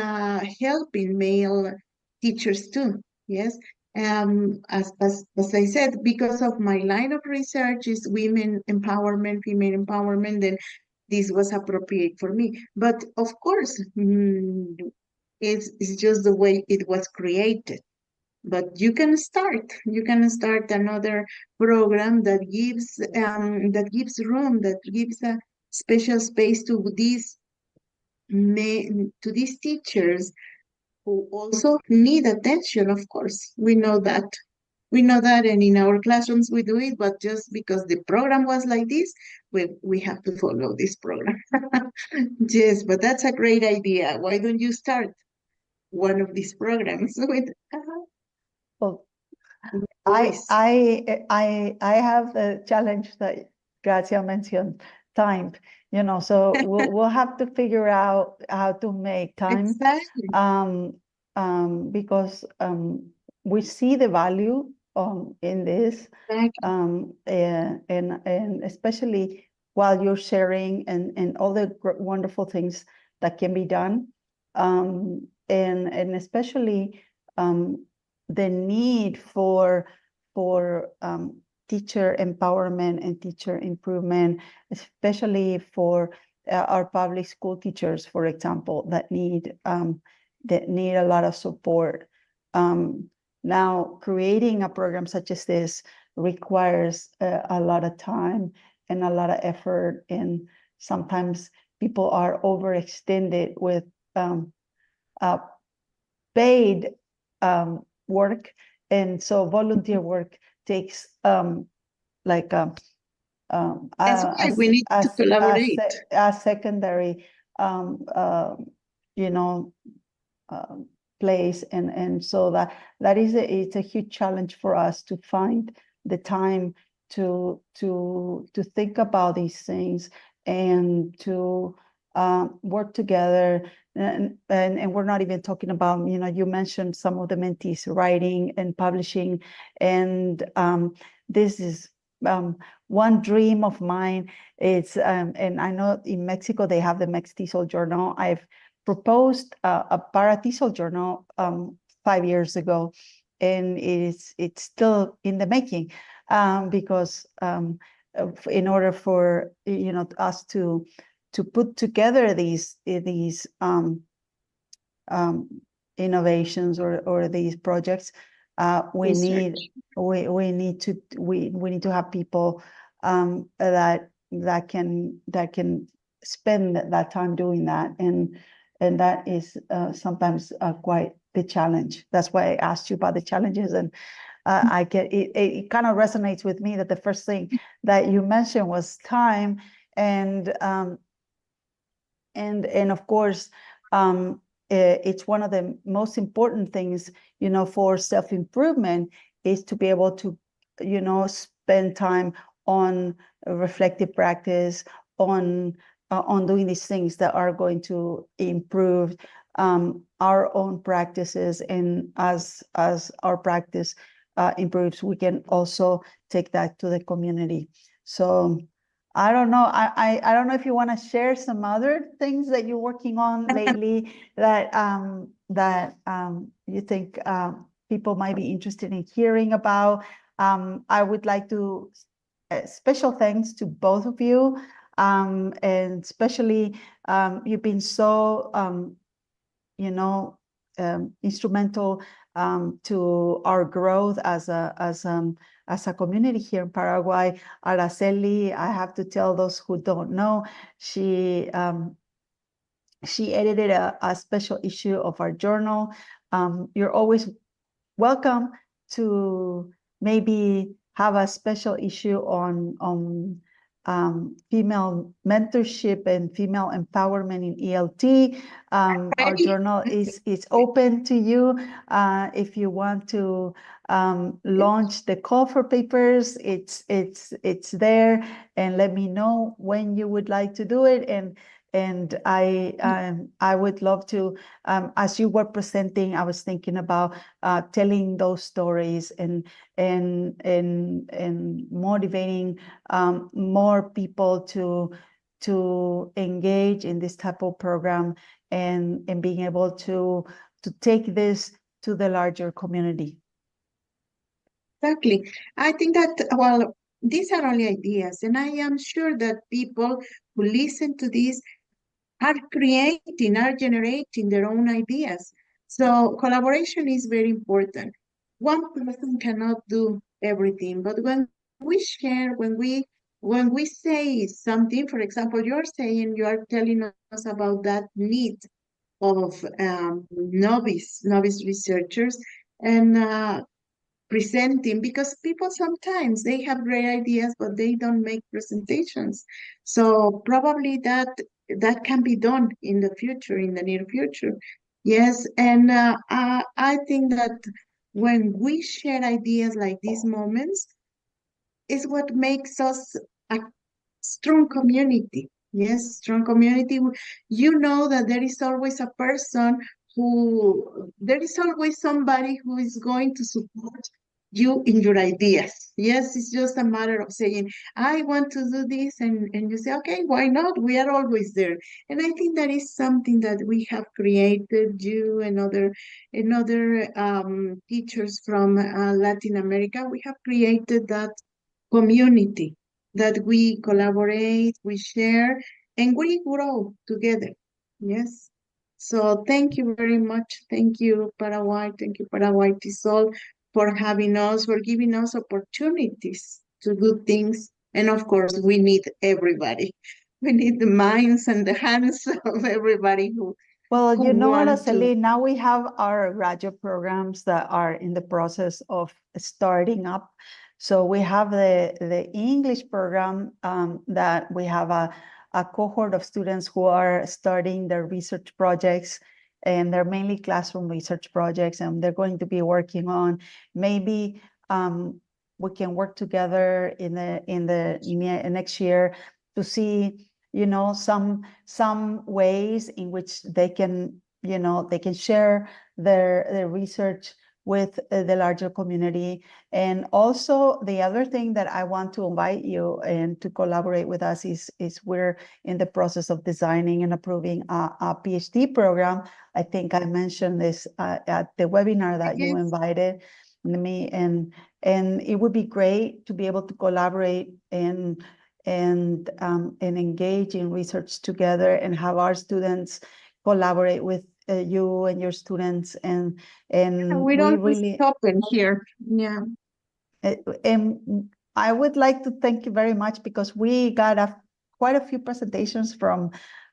helping male teachers too. Yes. As I said, because of my line of research is women empowerment, female empowerment, then this was appropriate for me. But of course, it's just the way it was created. But you can start. You can start another program that gives room, that gives a special space to these teachers who also need attention. Of course, we know that. We know that, and in our classrooms we do it, but just because the program was like this, we have to follow this program. Yes, but that's a great idea. Why don't you start one of these programs with? Well, Nice. I have the challenge that Gracia mentioned, time, so we'll have to figure out how to make time. Because we see the value in this, and especially while you're sharing and, and all the wonderful things that can be done. Um, and, and especially um, the need for, for um, teacher empowerment and teacher improvement, especially for uh, our public school teachers, for example, that need um, that need a lot of support. Um, now, creating a program such as this requires a, a lot of time and a lot of effort, and sometimes people are overextended with um, uh, paid um, work, and so volunteer work takes um, like um, um, That's why we need to collaborate. A, a secondary, um, uh, you know, um, place, and and so that that is a, it's a huge challenge for us to find the time to to to think about these things and to um, work together. And, and and we're not even talking about, you know, you mentioned some of the mentees writing and publishing, and um, this is um, one dream of mine. It's um, and I know in Mexico they have the MexTESOL journal. I've proposed a, a ParaTESOL journal um, 5 years ago, and it's it's still in the making um, because um, in order for you know us to to put together these these um, um, innovations or or these projects, uh, we need we we need to we we need to have people um, that that can that can spend that time doing that, and and that is uh, sometimes uh, quite the challenge. That's why I asked you about the challenges, and uh, I get it, it, it kind of resonates with me that the first thing that you mentioned was time, and um, and and of course um, it's one of the most important things, you know, for self-improvement is to be able to, you know, spend time on reflective practice, on uh, on doing these things that are going to improve um, our own practices, and as as our practice uh, improves, we can also take that to the community. So I don't know. I, I, I don't know if you want to share some other things that you're working on lately that um, that um, you think um, people might be interested in hearing about. Um, I would like to uh, special thanks to both of you, um, and especially um, you've been so um, you know um, instrumental um, to our growth as a as um as a community here in Paraguay. Aracely, I have to tell those who don't know, she um, she edited a, a special issue of our journal. Um, you're always welcome to maybe have a special issue on on um, female mentorship and female empowerment in ELT. Um, our journal is, is open to you. Uh, if you want to um, launch the call for papers, it's, it's, it's there. And let me know when you would like to do it. And and I um, I would love to, um, as you were presenting, I was thinking about uh, telling those stories and and and and motivating um, more people to to engage in this type of program and and being able to to take this to the larger community. Exactly. I think that, well, these are only ideas, and I am sure that people who listen to this are creating, are generating their own ideas. So collaboration is very important. One person cannot do everything, but when we share, when we when we say something, for example, you're saying, you are telling us about that need of um, novice, novice researchers, and uh, presenting, because people sometimes they have great ideas, but they don't make presentations. So probably that that can be done in the future, in the near future. Yes, and uh, I, I think that when we share ideas like these moments, is what makes us a strong community. Yes, strong community. You know that there is always a person who, there is always somebody who is going to support you in your ideas. Yes, it's just a matter of saying, I want to do this, and, and you say, okay, why not? We are always there. And I think that is something that we have created, you and other and other teachers from Latin America, we have created that community that we collaborate, we share, and we grow together. Yes. So thank you very much. Thank you, Paraguay. Thank you, Paraguay TESOL, for having us, for giving us opportunities to do things. And of course, we need everybody. We need the minds and the hands of everybody who Well, who you know, want to. Araceli, now we have our graduate programs that are in the process of starting up. So we have the, the English program that we have a, a cohort of students who are starting their research projects, and they're mainly classroom research projects, and they're going to be working on maybe we can work together in the in the next year to see, you know, some some ways in which they can, you know, they can share their their research with the larger community. And also the other thing that I want to invite you and to collaborate with us is, is we're in the process of designing and approving a, a PhD program. I think I mentioned this at the webinar that you invited me, and and it would be great to be able to collaborate and and um, and engage in research together and have our students collaborate with you and your students and and Yeah, we we don't really stop in here. Yeah. and I would like to thank you very much because we got a quite a few presentations from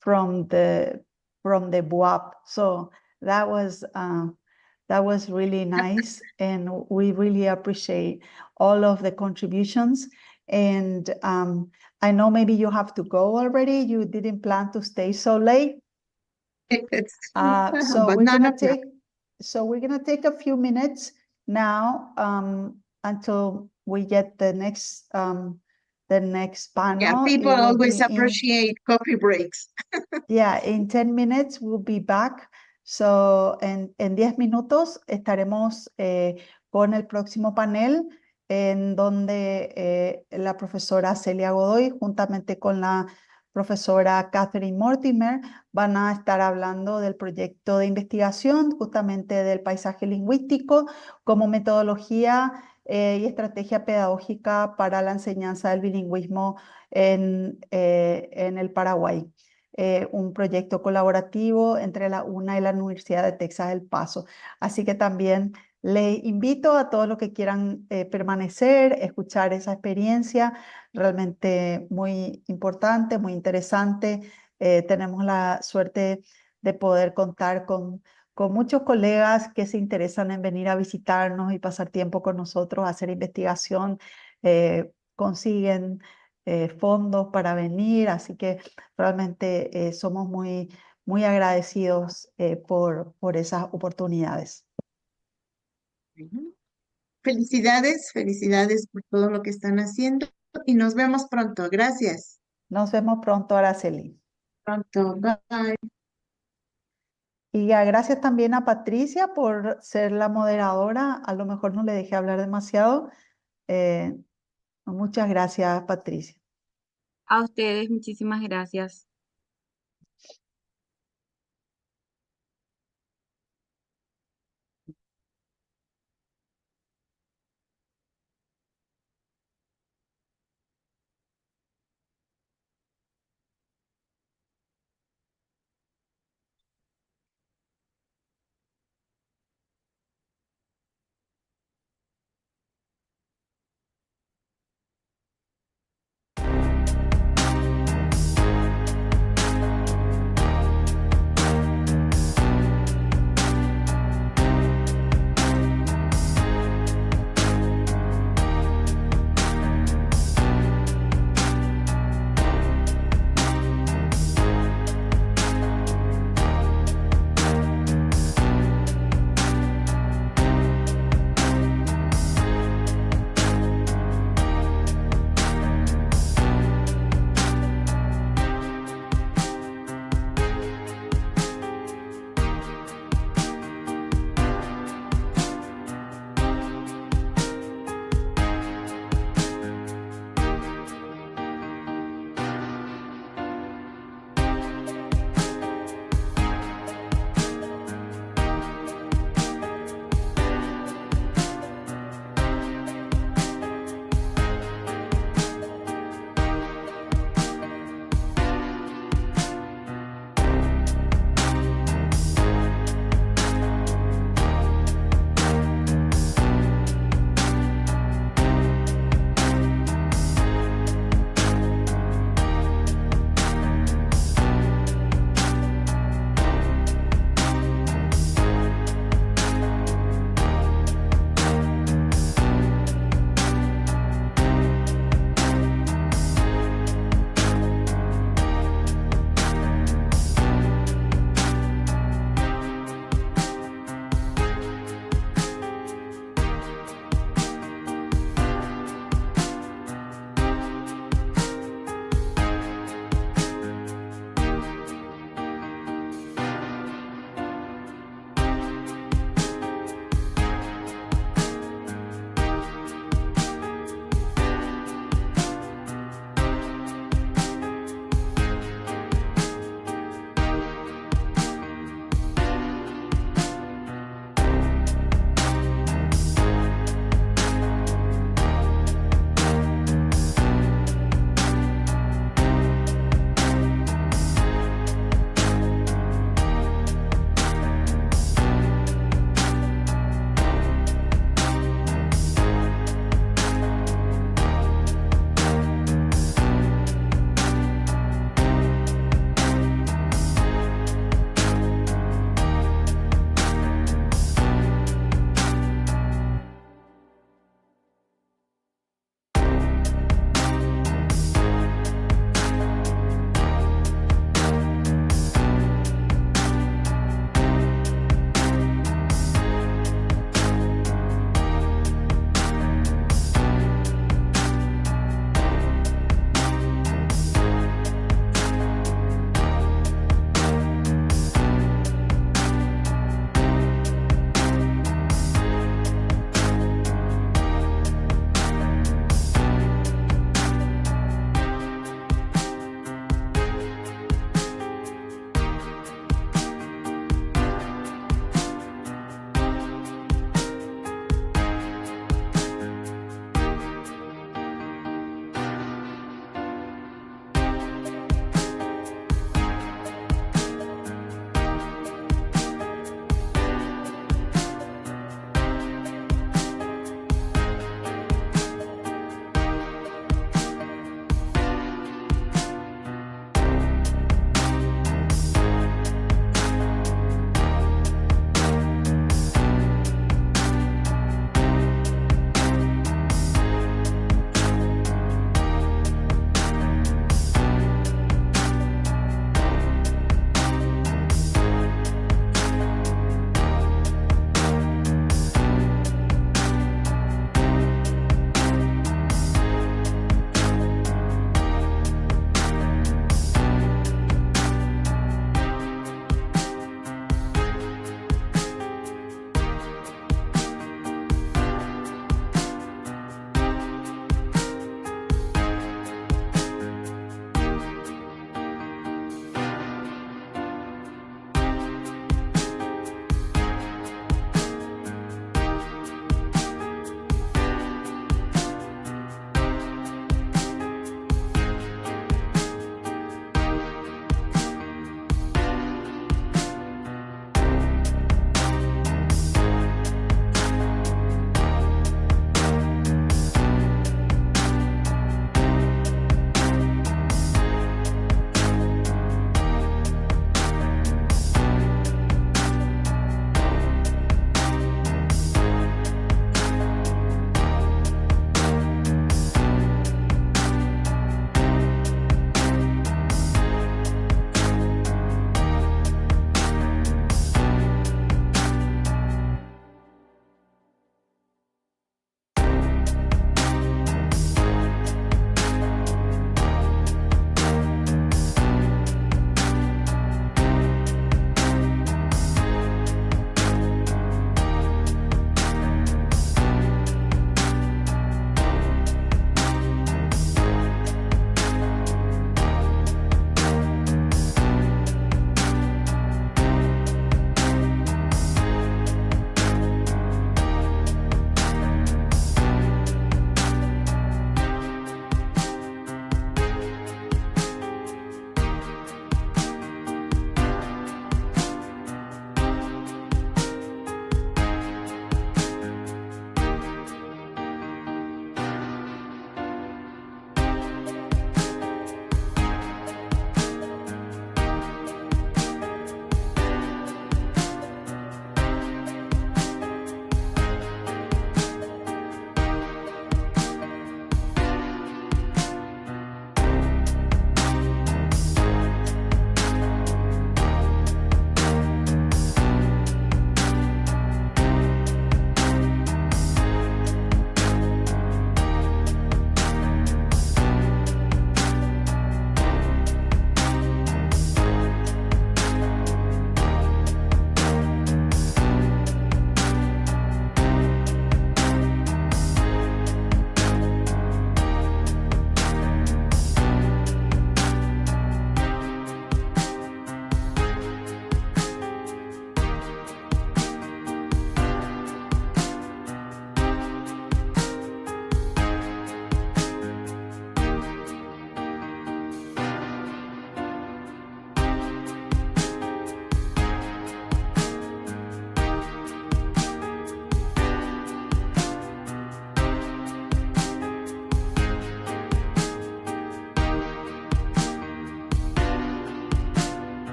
from the from the BUAP. So that was that was really nice, and we really appreciate all of the contributions. And I know maybe you have to go already. You didn't plan to stay so late. So But we're none gonna of that. take so we're gonna take a few minutes now until we get the next the next Yeah, panel. people It will always be in appreciate coffee breaks. yeah, in 10 minutes we'll be back. So en, en 10 minutos estaremos eh, con el próximo panel en donde eh, la profesora Celia Godoy juntamente con la profesora Catherine Mortimer van a estar hablando del proyecto de investigación justamente del paisaje lingüístico como metodología eh, y estrategia pedagógica para la enseñanza del bilingüismo en, eh, en el Paraguay. Eh, un proyecto colaborativo entre la UNA y la Universidad de Texas El Paso. Así que también les invito a todos los que quieran eh, permanecer, escuchar esa experiencia realmente muy importante, muy interesante. Eh, tenemos la suerte de poder contar con, con muchos colegas que se interesan en venir a visitarnos y pasar tiempo con nosotros, hacer investigación, eh, consiguen eh, fondos para venir, así que realmente eh, somos muy, muy agradecidos eh, por, por esas oportunidades. Ujú. Felicidades, felicidades por todo lo que están haciendo y nos vemos pronto. Gracias. Nos vemos pronto, Araceli. Pronto. Bye. Y ya, gracias también a Patricia por ser la moderadora. A lo mejor no le dejé hablar demasiado. Eh, muchas gracias, Patricia. A ustedes, muchísimas gracias.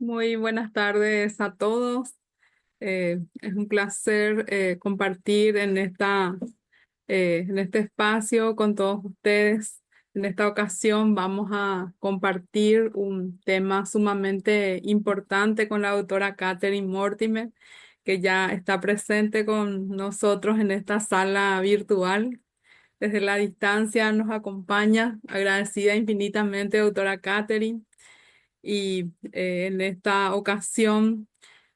Muy buenas tardes a todos. Es un placer compartir en este espacio con todos ustedes. En esta ocasión vamos a compartir un tema sumamente importante con la doctora Catherine Mortimer, que ya está presente con nosotros en esta sala virtual. Desde la distancia nos acompaña, agradecida infinitamente, doctora Catherine. Y en esta ocasión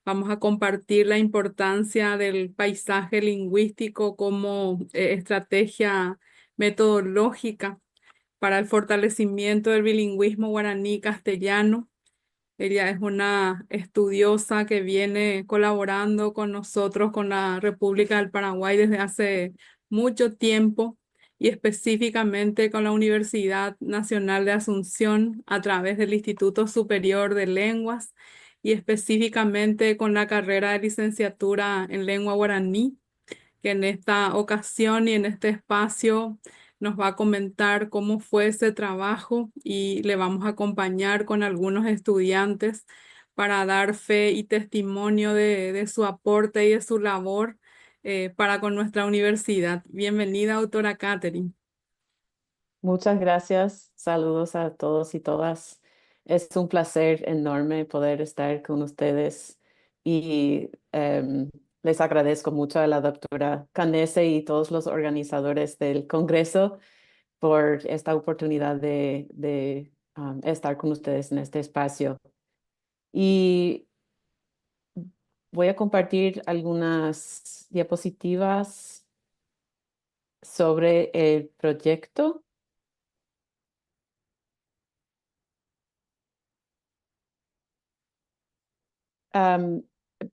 vamos a compartir la importancia del paisaje lingüístico como estrategia metodológica para el fortalecimiento del bilingüismo guaraní-castellano. Ella es una estudiosa que viene colaborando con nosotros, con la República del Paraguay desde hace mucho tiempo y específicamente con la Universidad Nacional de Asunción a través del Instituto Superior de Lenguas y específicamente con la carrera de licenciatura en lengua guaraní, que en esta ocasión y en este espacio nos va a comentar cómo fue ese trabajo y le vamos a acompañar con algunos estudiantes para dar fe y testimonio de su aporte y de su labor para con nuestra universidad. Bienvenida, doctora Catherine. Muchas gracias. Saludos a todos y todas. Es un placer enorme poder estar con ustedes y les agradezco mucho a la doctora Canese y todos los organizadores del Congreso por esta oportunidad de estar con ustedes en este espacio. Y voy a compartir algunas diapositivas sobre el proyecto.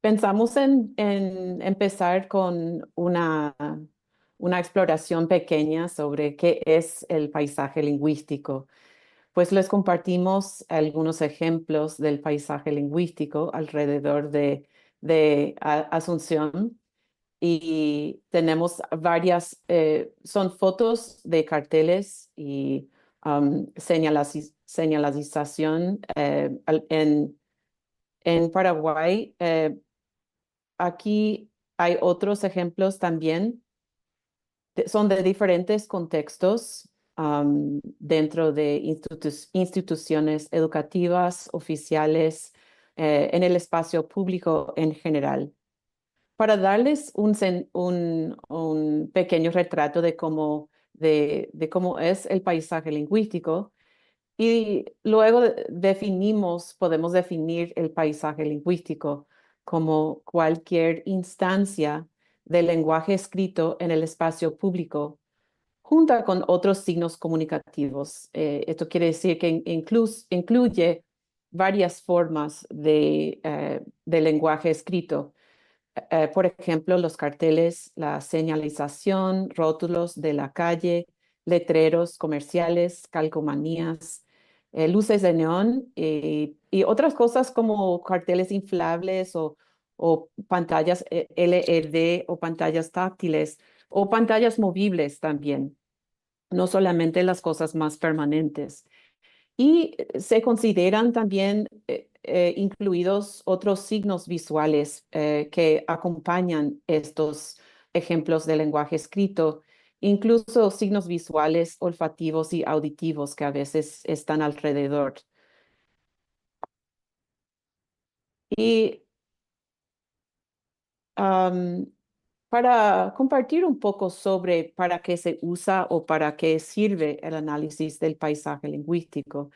Pensamos en empezar con una exploración pequeña sobre qué es el paisaje lingüístico. Pues les compartimos algunos ejemplos del paisaje lingüístico alrededor de Asunción y tenemos varias, son fotos de carteles y señalización en Paraguay. Aquí hay otros ejemplos también, son de diferentes contextos dentro de instituciones educativas, oficiales, en el espacio público en general. Para darles un pequeño retrato de cómo es el paisaje lingüístico, y luego podemos definir el paisaje lingüístico como cualquier instancia del lenguaje escrito en el espacio público, junto con otros signos comunicativos. Esto quiere decir que incluye varias formas de lenguaje escrito. Por ejemplo, los carteles, la señalización, rótulos de la calle, letreros comerciales, calcomanías, luces de neón y otras cosas como carteles inflables o pantallas LED o pantallas táctiles o pantallas movibles también, no solamente las cosas más permanentes. Y se consideran también incluidos otros signos visuales que acompañan estos ejemplos de lenguaje escrito, incluso signos visuales, olfativos y auditivos que a veces están alrededor. Y para compartir un poco sobre para qué se usa o para qué sirve el análisis del paisaje lingüístico,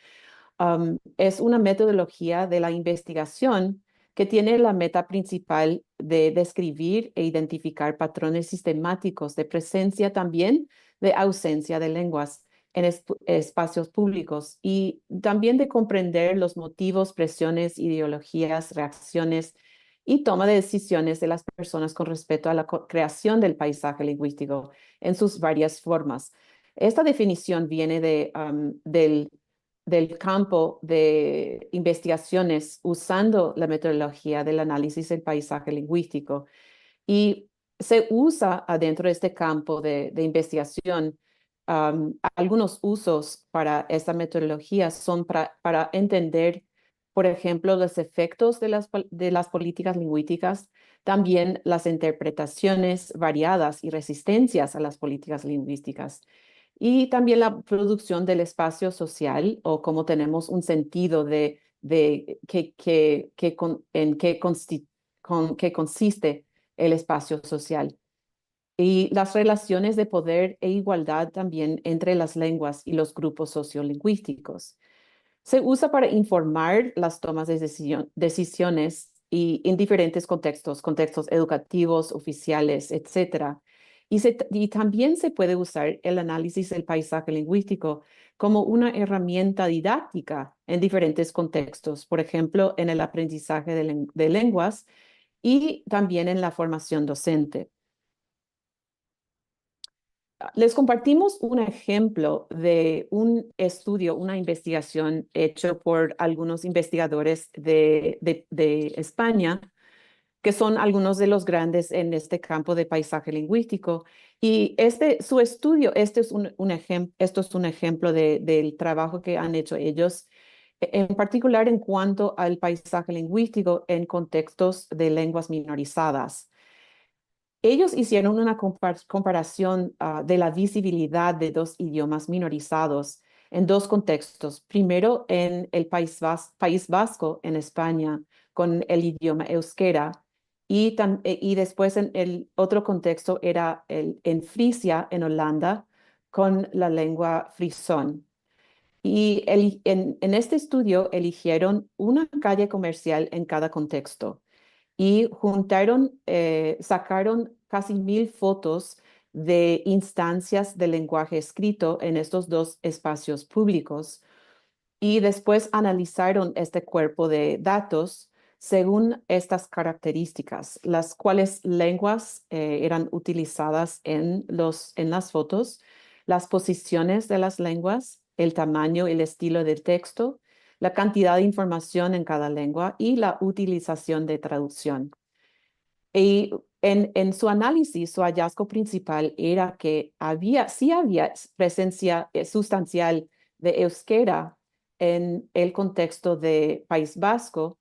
es una metodología de la investigación que tiene la meta principal de describir e identificar patrones sistemáticos de presencia, también de ausencia de lenguas en espacios públicos y también de comprender los motivos, presiones, ideologías, reacciones y toma de decisiones de las personas con respecto a la creación del paisaje lingüístico en sus varias formas. Esta definición viene del campo de investigaciones usando la metodología del análisis del paisaje lingüístico y se usa adentro de este campo de investigación. Algunos usos para esta metodología son para entender Por ejemplo, los efectos de las políticas lingüísticas, también las interpretaciones variadas y resistencias a las políticas lingüísticas. Y también la producción del espacio social o cómo tenemos un sentido de que, con, en qué, con qué consiste el espacio social. Y las relaciones de poder e igualdad también entre las lenguas y los grupos sociolingüísticos. Se usa para informar las tomas de decisiones y en diferentes contextos, contextos educativos, oficiales, etcétera. Y también se puede usar el análisis del paisaje lingüístico como una herramienta didáctica en diferentes contextos, por ejemplo, en el aprendizaje de lenguas y también en la formación docente. Les compartimos un ejemplo de un estudio, una investigación hecho por algunos investigadores de España, que son algunos de los grandes en este campo de paisaje lingüístico. Y su estudio, este es un esto es un ejemplo del trabajo que han hecho ellos, en particular en cuanto al paisaje lingüístico en contextos de lenguas minorizadas. Ellos hicieron una comparación de la visibilidad de dos idiomas minorizados en dos contextos. Primero, en el País Vasco, en España, con el idioma euskera, y después en el otro contexto era en Frisia, en Holanda, con la lengua frisón. Y en este estudio eligieron una calle comercial en cada contexto y sacaron casi 1000 fotos de instancias de lenguaje escrito en estos dos espacios públicos y después analizaron este cuerpo de datos según estas características, las cuales lenguas eran utilizadas en las fotos, las posiciones de las lenguas, el tamaño y el estilo del texto, la cantidad de información en cada lengua y la utilización de traducción. Y en su análisis, su hallazgo principal era que sí había presencia sustancial de euskera en el contexto de País Vasco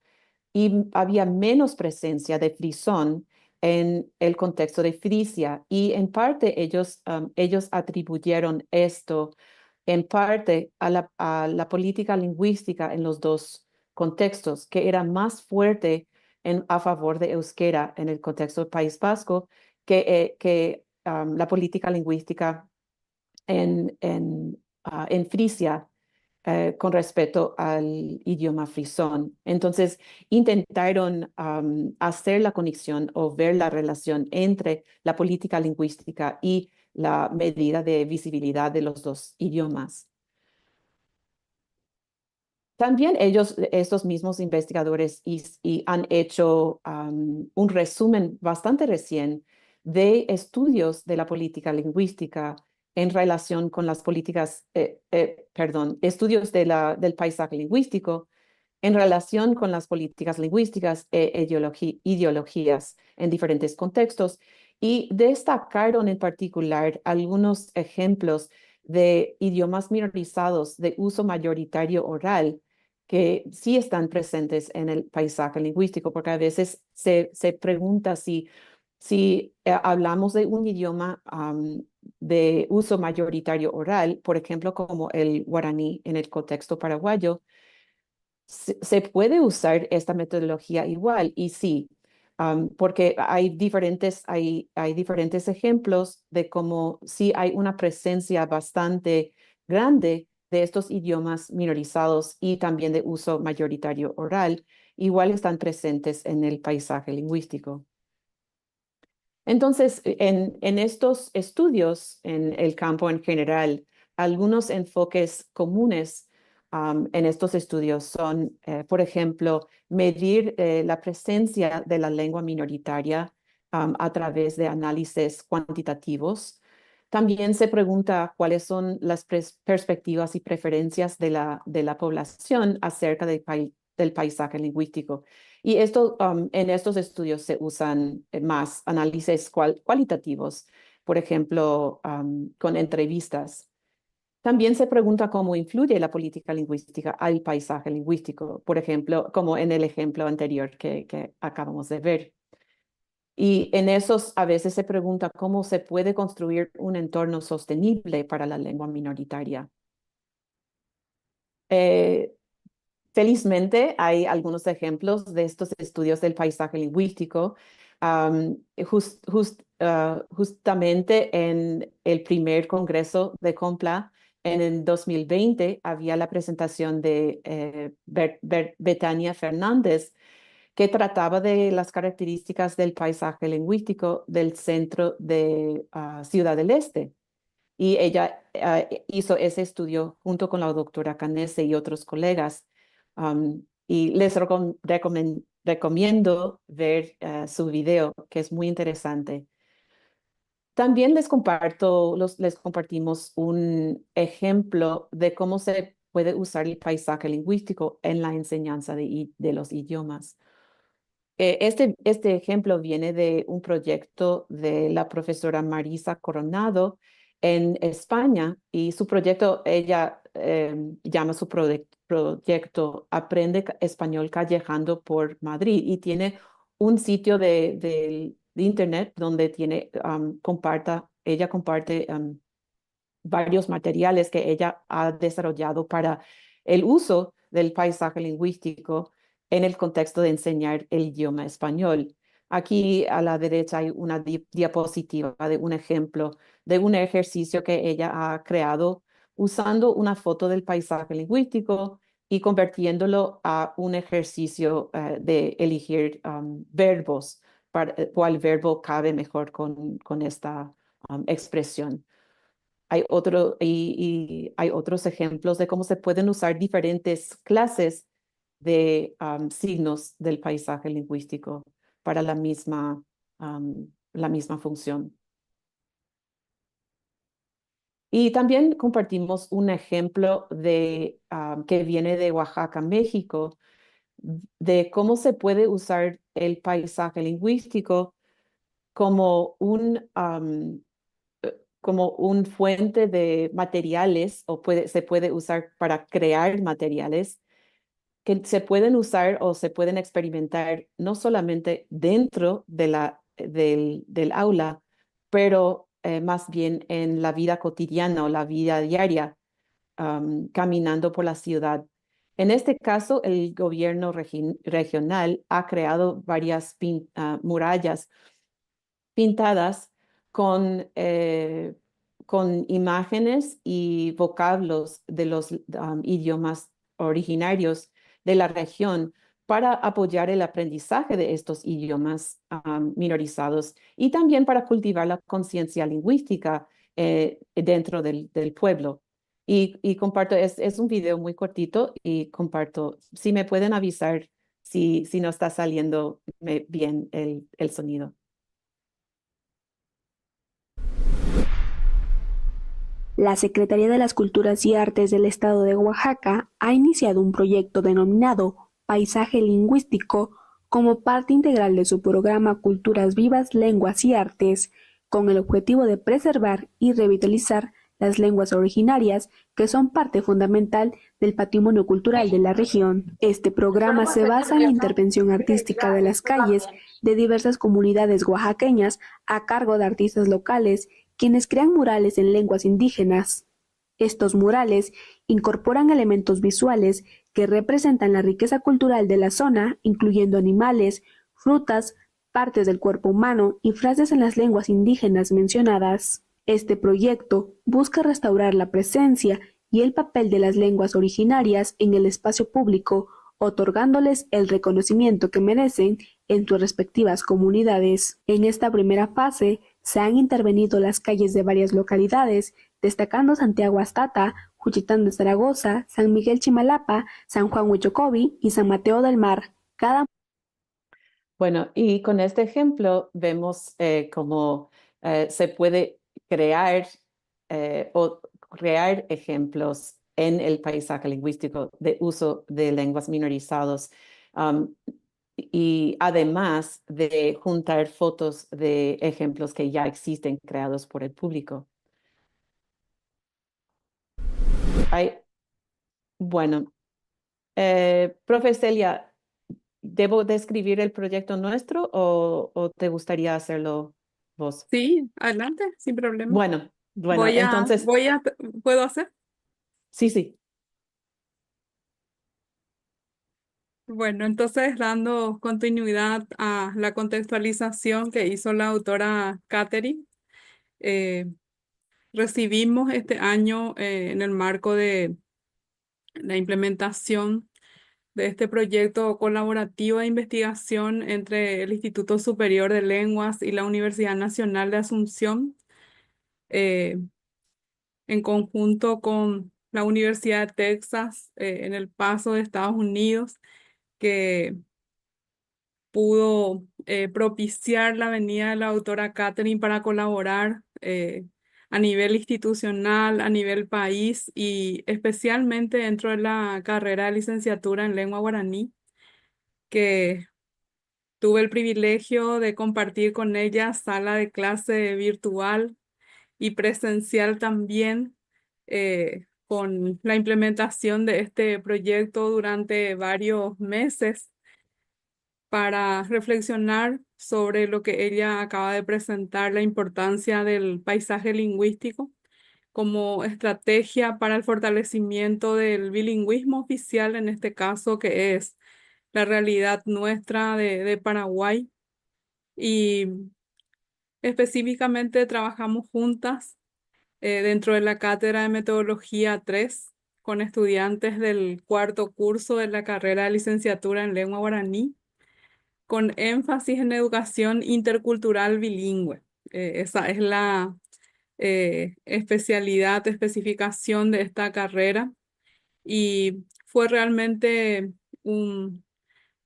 y había menos presencia de frisón en el contexto de Frisia. Y en parte ellos atribuyeron esto en parte a la política lingüística en los dos contextos, que era más fuerte a favor de euskera en el contexto del País Vasco que la política lingüística en Frisia con respecto al idioma frisón. Entonces, intentaron hacer la conexión o ver la relación entre la política lingüística y la medida de visibilidad de los dos idiomas. También ellos, estos mismos investigadores, y han hecho un resumen bastante recién de estudios de la política lingüística en relación con las políticas, perdón, estudios del paisaje lingüístico en relación con las políticas lingüísticas e ideologías en diferentes contextos, y destacaron en particular algunos ejemplos de idiomas minorizados de uso mayoritario oral que sí están presentes en el paisaje lingüístico, porque a veces se pregunta si hablamos de un idioma de uso mayoritario oral, por ejemplo, como el guaraní en el contexto paraguayo, se puede usar esta metodología igual, y sí, porque hay diferentes ejemplos de cómo sí hay una presencia bastante grande de estos idiomas minorizados y también de uso mayoritario oral, igual están presentes en el paisaje lingüístico. Entonces, en estos estudios, en el campo en general, algunos enfoques comunes en estos estudios son, por ejemplo, medir la presencia de la lengua minoritaria a través de análisis cuantitativos. También se pregunta cuáles son las perspectivas y preferencias de la población acerca del paisaje lingüístico. Y en estos estudios se usan más análisis cualitativos, por ejemplo, con entrevistas. También se pregunta cómo influye la política lingüística al paisaje lingüístico, por ejemplo, como en el ejemplo anterior que, que acabamos de ver. Y en esos a veces se pregunta cómo se puede construir un entorno sostenible para la lengua minoritaria. Felizmente hay algunos ejemplos de estos estudios del paisaje lingüístico. Justamente en el primer congreso de Compla, en el 2020, había la presentación de Betania Fernández, que trataba de las características del paisaje lingüístico del centro de Ciudad del Este. Y ella hizo ese estudio junto con la doctora Canese y otros colegas. Y les recomiendo ver su video, que es muy interesante. También les compartimos un ejemplo de cómo se puede usar el paisaje lingüístico en la enseñanza de los idiomas. Este ejemplo viene de un proyecto de la profesora Marisa Coronado en España, y su proyecto, ella llama su proyecto Aprende Español Callejando por Madrid, y tiene un sitio de internet donde ella comparte varios materiales que ella ha desarrollado para el uso del paisaje lingüístico en el contexto de enseñar el idioma español. Aquí a la derecha hay una diapositiva de un ejemplo de un ejercicio que ella ha creado usando una foto del paisaje lingüístico y convirtiéndolo a un ejercicio de elegir verbos, para cuál verbo cabe mejor con esta expresión. Y hay otros ejemplos de cómo se pueden usar diferentes clases de signos del paisaje lingüístico para la misma función. Y también compartimos un ejemplo que viene de Oaxaca, México, de cómo se puede usar el paisaje lingüístico como un fuente de materiales o se puede usar para crear materiales que se pueden usar o se pueden experimentar no solamente dentro del aula, pero más bien en la vida cotidiana o la vida diaria, caminando por la ciudad. En este caso, el gobierno regional ha creado varias murallas pintadas con imágenes y vocablos de los idiomas originarios de la región para apoyar el aprendizaje de estos idiomas minorizados y también para cultivar la conciencia lingüística dentro del pueblo. Y comparto, es un video muy cortito y comparto, si me pueden avisar si no está saliendo bien el sonido. La Secretaría de las Culturas y Artes del Estado de Oaxaca ha iniciado un proyecto denominado Paisaje Lingüístico como parte integral de su programa Culturas Vivas, Lenguas y Artes, con el objetivo de preservar y revitalizar las lenguas originarias, que son parte fundamental del patrimonio cultural de la región. Este programa se basa en la intervención artística de las calles de diversas comunidades oaxaqueñas a cargo de artistas locales, quienes crean murales en lenguas indígenas. Estos murales incorporan elementos visuales que representan la riqueza cultural de la zona, incluyendo animales, frutas, partes del cuerpo humano y frases en las lenguas indígenas mencionadas. Este proyecto busca restaurar la presencia y el papel de las lenguas originarias en el espacio público, otorgándoles el reconocimiento que merecen en sus respectivas comunidades. En esta primera fase se han intervenido las calles de varias localidades, destacando Santiago Astata, Juchitán de Zaragoza, San Miguel Chimalapa, San Juan Huichocobi y San Mateo del Mar. Cada Bueno, y con este ejemplo vemos cómo se puede crear o crear ejemplos en el paisaje lingüístico de uso de lenguas minorizados. Y además de juntar fotos de ejemplos que ya existen creados por el público. Ay, bueno, profe Celia, ¿debo describir el proyecto nuestro o te gustaría hacerlo vos? Sí, adelante, sin problema. Bueno, bueno, Voy a, entonces, voy a, ¿puedo hacer? Sí, sí. Bueno, entonces dando continuidad a la contextualización que hizo la autora Catherine, recibimos este año en el marco de la implementación de este proyecto colaborativo de investigación entre el Instituto Superior de Lenguas y la Universidad Nacional de Asunción, en conjunto con la Universidad de Texas, en El Paso de Estados Unidos, que pudo propiciar la venida de la doctora Catherine para colaborar a nivel institucional, a nivel país y especialmente dentro de la carrera de licenciatura en lengua guaraní, que tuve el privilegio de compartir con ella sala de clase virtual y presencial también, con la implementación de este proyecto durante varios meses para reflexionar sobre lo que ella acaba de presentar, la importancia del paisaje lingüístico como estrategia para el fortalecimiento del bilingüismo oficial, en este caso, que es la realidad nuestra de Paraguay. Y específicamente trabajamos juntas dentro de la Cátedra de Metodología 3 con estudiantes del cuarto curso de la carrera de licenciatura en lengua guaraní, con énfasis en educación intercultural bilingüe. Esa es la especialidad, especificación de esta carrera, y fue realmente un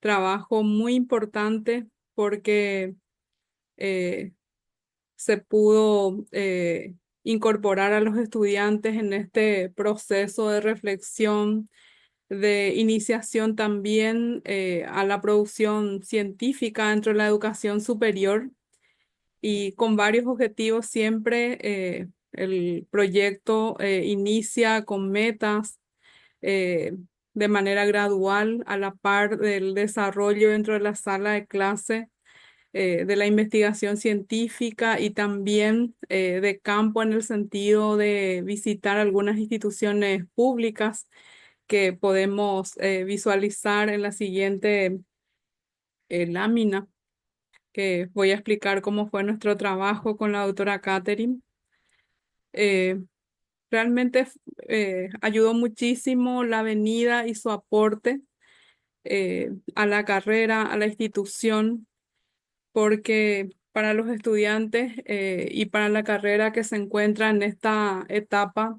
trabajo muy importante porque se pudo incorporar a los estudiantes en este proceso de reflexión, de iniciación también a la producción científica dentro de la educación superior, y con varios objetivos siempre. El proyecto inicia con metas de manera gradual a la par del desarrollo dentro de la sala de clase, de la investigación científica y también de campo en el sentido de visitar algunas instituciones públicas que podemos visualizar en la siguiente lámina, que voy a explicar cómo fue nuestro trabajo con la doctora Catherine. Realmente ayudó muchísimo la venida y su aporte a la carrera, a la institución, porque para los estudiantes y para la carrera que se encuentra en esta etapa,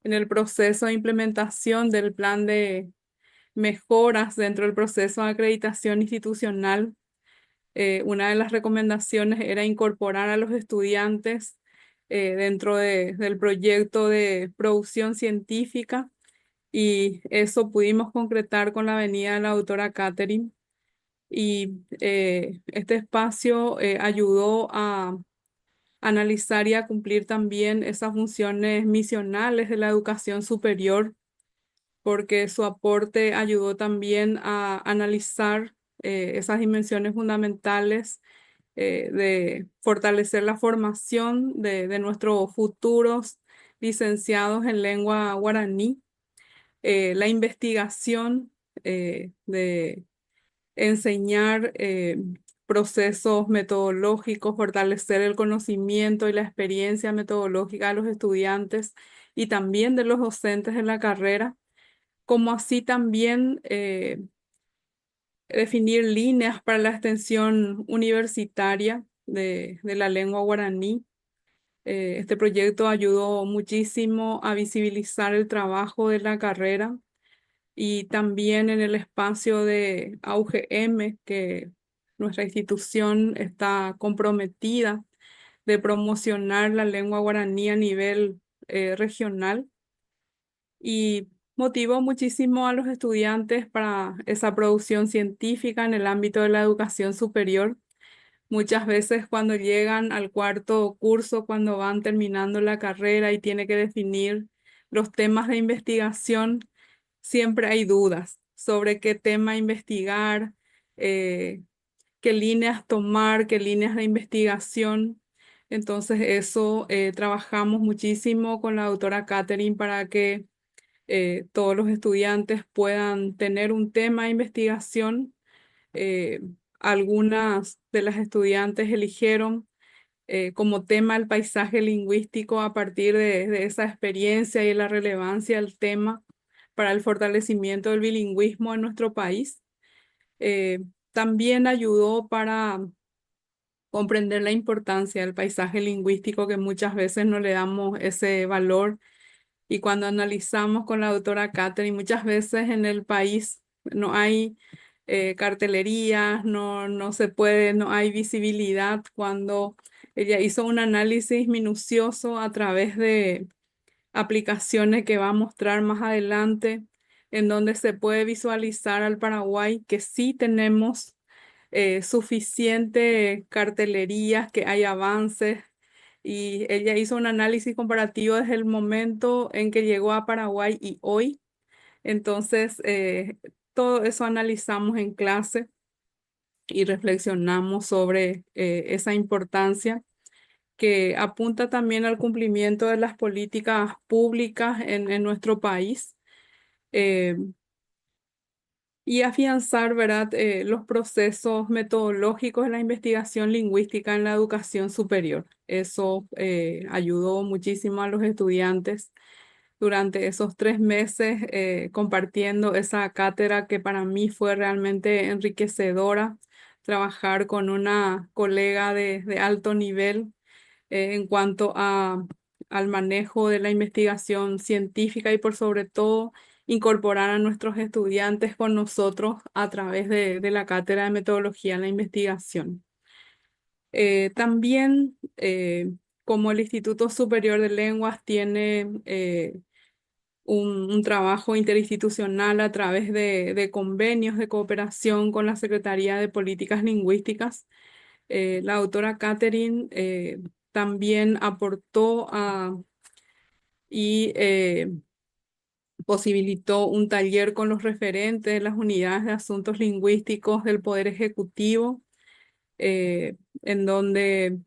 en el proceso de implementación del plan de mejoras dentro del proceso de acreditación institucional, una de las recomendaciones era incorporar a los estudiantes dentro del proyecto de producción científica, y eso pudimos concretar con la venida de la doctora Catherine. Y este espacio ayudó a analizar y a cumplir también esas funciones misionales de la educación superior, porque su aporte ayudó también a analizar esas dimensiones fundamentales de fortalecer la formación de nuestros futuros licenciados en lengua guaraní, la investigación de enseñar procesos metodológicos, fortalecer el conocimiento y la experiencia metodológica de los estudiantes y también de los docentes en la carrera, como así también definir líneas para la extensión universitaria de la lengua guaraní. Este proyecto ayudó muchísimo a visibilizar el trabajo de la carrera y también en el espacio de AUGM, que nuestra institución está comprometida de promocionar la lengua guaraní a nivel regional, y motivó muchísimo a los estudiantes para esa producción científica en el ámbito de la educación superior. Muchas veces cuando llegan al cuarto curso, cuando van terminando la carrera y tienen que definir Los temas de investigación, siempre hay dudas sobre qué tema investigar, eh, qué líneas tomar, qué líneas de investigación. Entonces eso trabajamos muchísimo con la doctora Catherine para que todos los estudiantes puedan tener un tema de investigación. Algunas de las estudiantes eligieron como tema el paisaje lingüístico a partir de esa experiencia y la relevancia del tema para el fortalecimiento del bilingüismo en nuestro país. También ayudó para comprender la importancia del paisaje lingüístico, que muchas veces no le damos ese valor. Y cuando analizamos con la doctora Catherine, muchas veces en el país no hay cartelerías, no se puede, no hay visibilidad. Cuando ella hizo un análisis minucioso a través de aplicaciones que va a mostrar más adelante, en donde se puede visualizar al Paraguay que sí tenemos suficiente cartelerías, que hay avances, y ella hizo un análisis comparativo desde el momento en que llegó a Paraguay y hoy. Entonces, todo eso analizamos en clase y reflexionamos sobre esa importancia que apunta también al cumplimiento de las políticas públicas en nuestro país. Y afianzar, ¿verdad?, los procesos metodológicos de la investigación lingüística en la educación superior. Eso ayudó muchísimo a los estudiantes durante esos 3 meses compartiendo esa cátedra que para mí fue realmente enriquecedora, trabajar con una colega de alto nivel en cuanto al manejo de la investigación científica y por sobre todo incorporar a nuestros estudiantes con nosotros a través de la cátedra de metodología en la investigación. También, como el Instituto Superior de Lenguas tiene un trabajo interinstitucional a través de convenios de cooperación con la Secretaría de Políticas Lingüísticas, la doctora Catherine también aportó y posibilitó un taller con los referentes de las unidades de asuntos lingüísticos del Poder Ejecutivo, en donde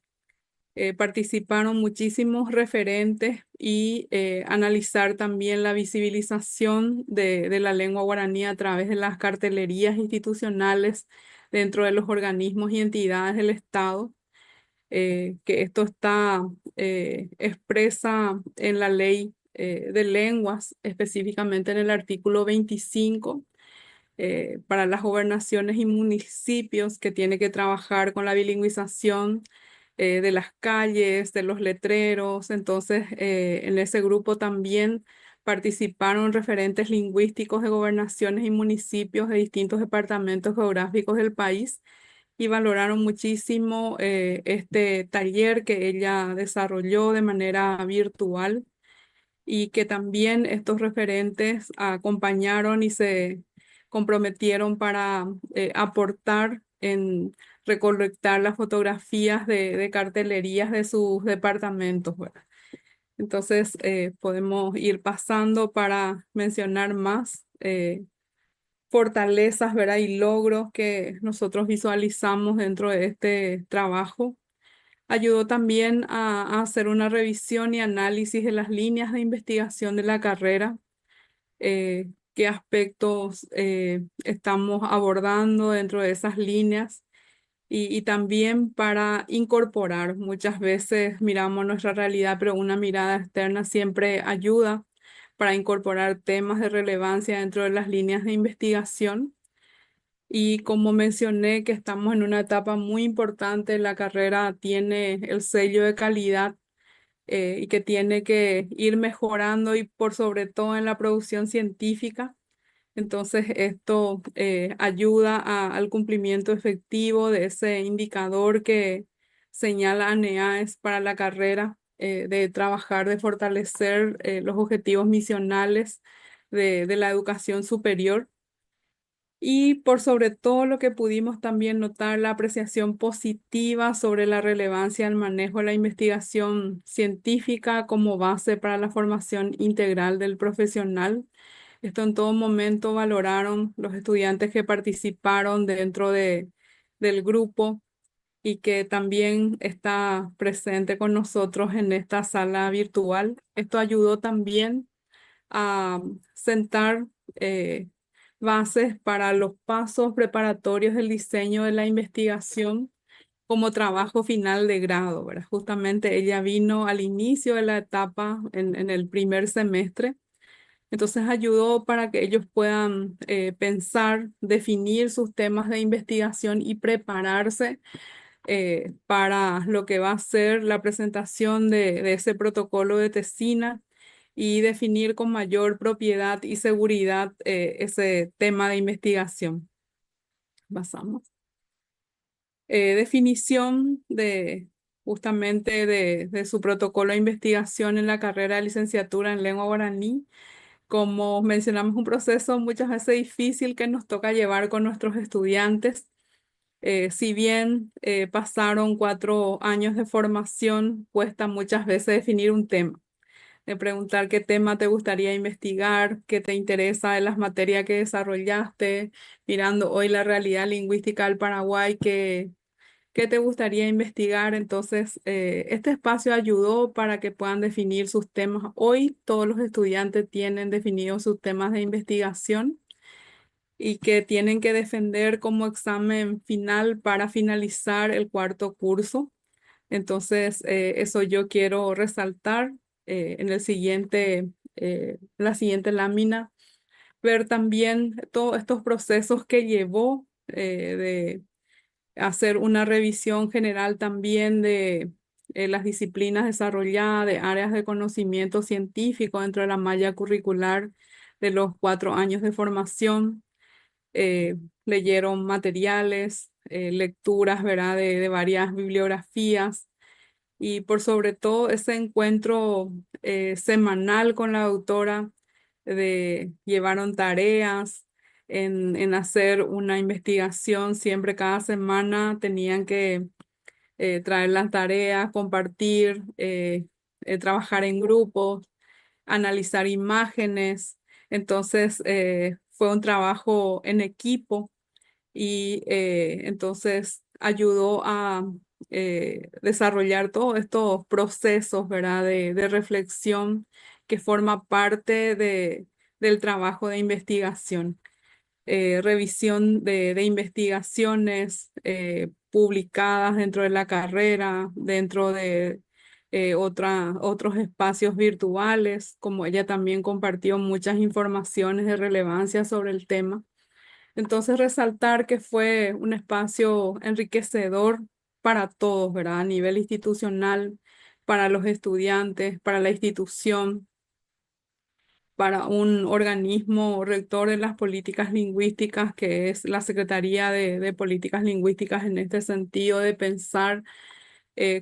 participaron muchísimos referentes y analizar también la visibilización de la lengua guaraní a través de las cartelerías institucionales dentro de los organismos y entidades del Estado, que esto está expresa en la ley de lenguas, específicamente en el artículo 25, para las gobernaciones y municipios que tiene que trabajar con la bilingüización de las calles, de los letreros. Entonces, en ese grupo también participaron referentes lingüísticos de gobernaciones y municipios de distintos departamentos geográficos del país y valoraron muchísimo este taller que ella desarrolló de manera virtual y que también estos referentes acompañaron y se comprometieron para aportar en recolectar las fotografías de cartelerías de sus departamentos, ¿verdad? Entonces, podemos ir pasando para mencionar más fortalezas, ¿verdad?, y logros que nosotros visualizamos dentro de este trabajo. Ayudó también a hacer una revisión y análisis de las líneas de investigación de la carrera, qué aspectos estamos abordando dentro de esas líneas y también para incorporar. Muchas veces miramos nuestra realidad, pero una mirada externa siempre ayuda para incorporar temas de relevancia dentro de las líneas de investigación. Y como mencioné, que estamos en una etapa muy importante, la carrera tiene el sello de calidad y que tiene que ir mejorando y por sobre todo en la producción científica. Entonces esto ayuda al cumplimiento efectivo de ese indicador que señala ANEAES para la carrera, de trabajar, de fortalecer los objetivos misionales de la educación superior. Y por sobre todo lo que pudimos también notar, la apreciación positiva sobre la relevancia del manejo de la investigación científica como base para la formación integral del profesional. Esto en todo momento valoraron los estudiantes que participaron dentro del grupo y que también está presente con nosotros en esta sala virtual. Esto ayudó también a sentar bases para los pasos preparatorios del diseño de la investigación como trabajo final de grado, ¿verdad? Justamente ella vino al inicio de la etapa en el primer semestre. Entonces ayudó para que ellos puedan pensar, definir sus temas de investigación y prepararse para lo que va a ser la presentación de ese protocolo de tesina y definir con mayor propiedad y seguridad ese tema de investigación. Pasamos. Definición de justamente de su protocolo de investigación en la carrera de licenciatura en lengua guaraní. Como mencionamos, un proceso muchas veces difícil que nos toca llevar con nuestros estudiantes. Si bien pasaron 4 años de formación, cuesta muchas veces definir un tema. De preguntar qué tema te gustaría investigar, qué te interesa de las materias que desarrollaste, mirando hoy la realidad lingüística del Paraguay, qué te gustaría investigar. Entonces, este espacio ayudó para que puedan definir sus temas. Hoy todos los estudiantes tienen definidos sus temas de investigación y que tienen que defender como examen final para finalizar el 4.º curso. Entonces, eso yo quiero resaltar en la siguiente lámina, ver también todos estos procesos que llevó de hacer una revisión general también de las disciplinas desarrolladas, de áreas de conocimiento científico dentro de la malla curricular de los 4 años de formación. Leyeron materiales, lecturas, ¿verdad?, de varias bibliografías, y por sobre todo ese encuentro semanal con la doctora, llevaron tareas en hacer una investigación, siempre cada semana tenían que traer las tareas, compartir, trabajar en grupos, analizar imágenes. Entonces fue un trabajo en equipo y entonces ayudó a desarrollar todos estos procesos, ¿verdad?, de reflexión que forma parte del trabajo de investigación. Revisión de investigaciones publicadas dentro de la carrera, dentro de otros espacios virtuales, como ella también compartió muchas informaciones de relevancia sobre el tema. Entonces, resaltar que fue un espacio enriquecedor para todos, ¿verdad? A nivel institucional, para los estudiantes, para la institución, para un organismo rector de las políticas lingüísticas, que es la Secretaría de Políticas Lingüísticas, en este sentido de pensar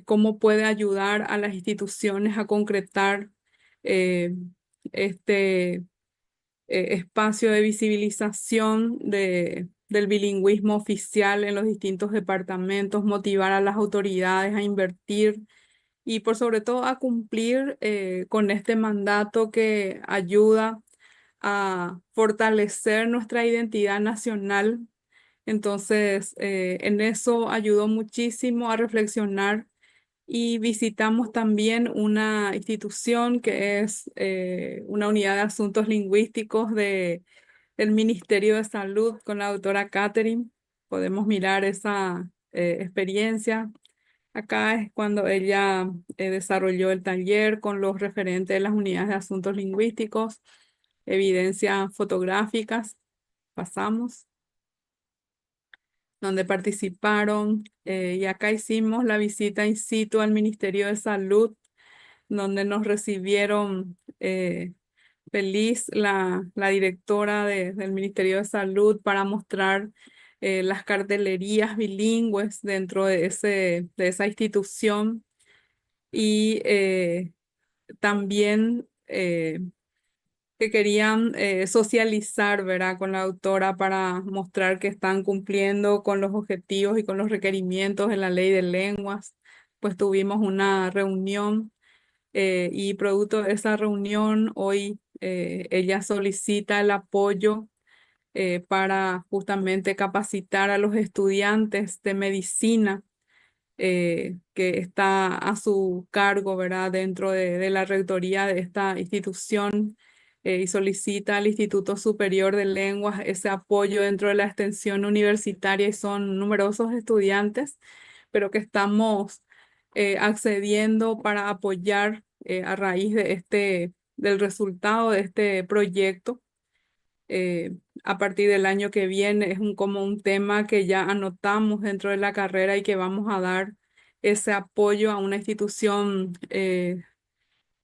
cómo puede ayudar a las instituciones a concretar este espacio de visibilización del bilingüismo oficial en los distintos departamentos, motivar a las autoridades a invertir y por sobre todo a cumplir con este mandato que ayuda a fortalecer nuestra identidad nacional. Entonces, en eso ayudó muchísimo a reflexionar y visitamos también una institución que es una unidad de asuntos lingüísticos del Ministerio de Salud con la doctora Catherine. Podemos mirar esa experiencia. Acá es cuando ella desarrolló el taller con los referentes de las unidades de asuntos lingüísticos, evidencias fotográficas. Pasamos. Donde participaron, y acá hicimos la visita in situ al Ministerio de Salud, donde nos recibieron feliz la directora del Ministerio de Salud para mostrar las cartelerías bilingües dentro de esa institución, y también que querían socializar, ¿verdad?, con la doctora para mostrar que están cumpliendo con los objetivos y con los requerimientos de la ley de lenguas. Pues tuvimos una reunión y producto de esa reunión hoy ella solicita el apoyo para justamente capacitar a los estudiantes de medicina que está a su cargo, ¿verdad?, dentro de la rectoría de esta institución, y solicita al Instituto Superior de Lenguas ese apoyo dentro de la extensión universitaria, y son numerosos estudiantes, pero que estamos accediendo para apoyar a raíz del resultado de este proyecto. A partir del año que viene es como un tema que ya anotamos dentro de la carrera y que vamos a dar ese apoyo a una institución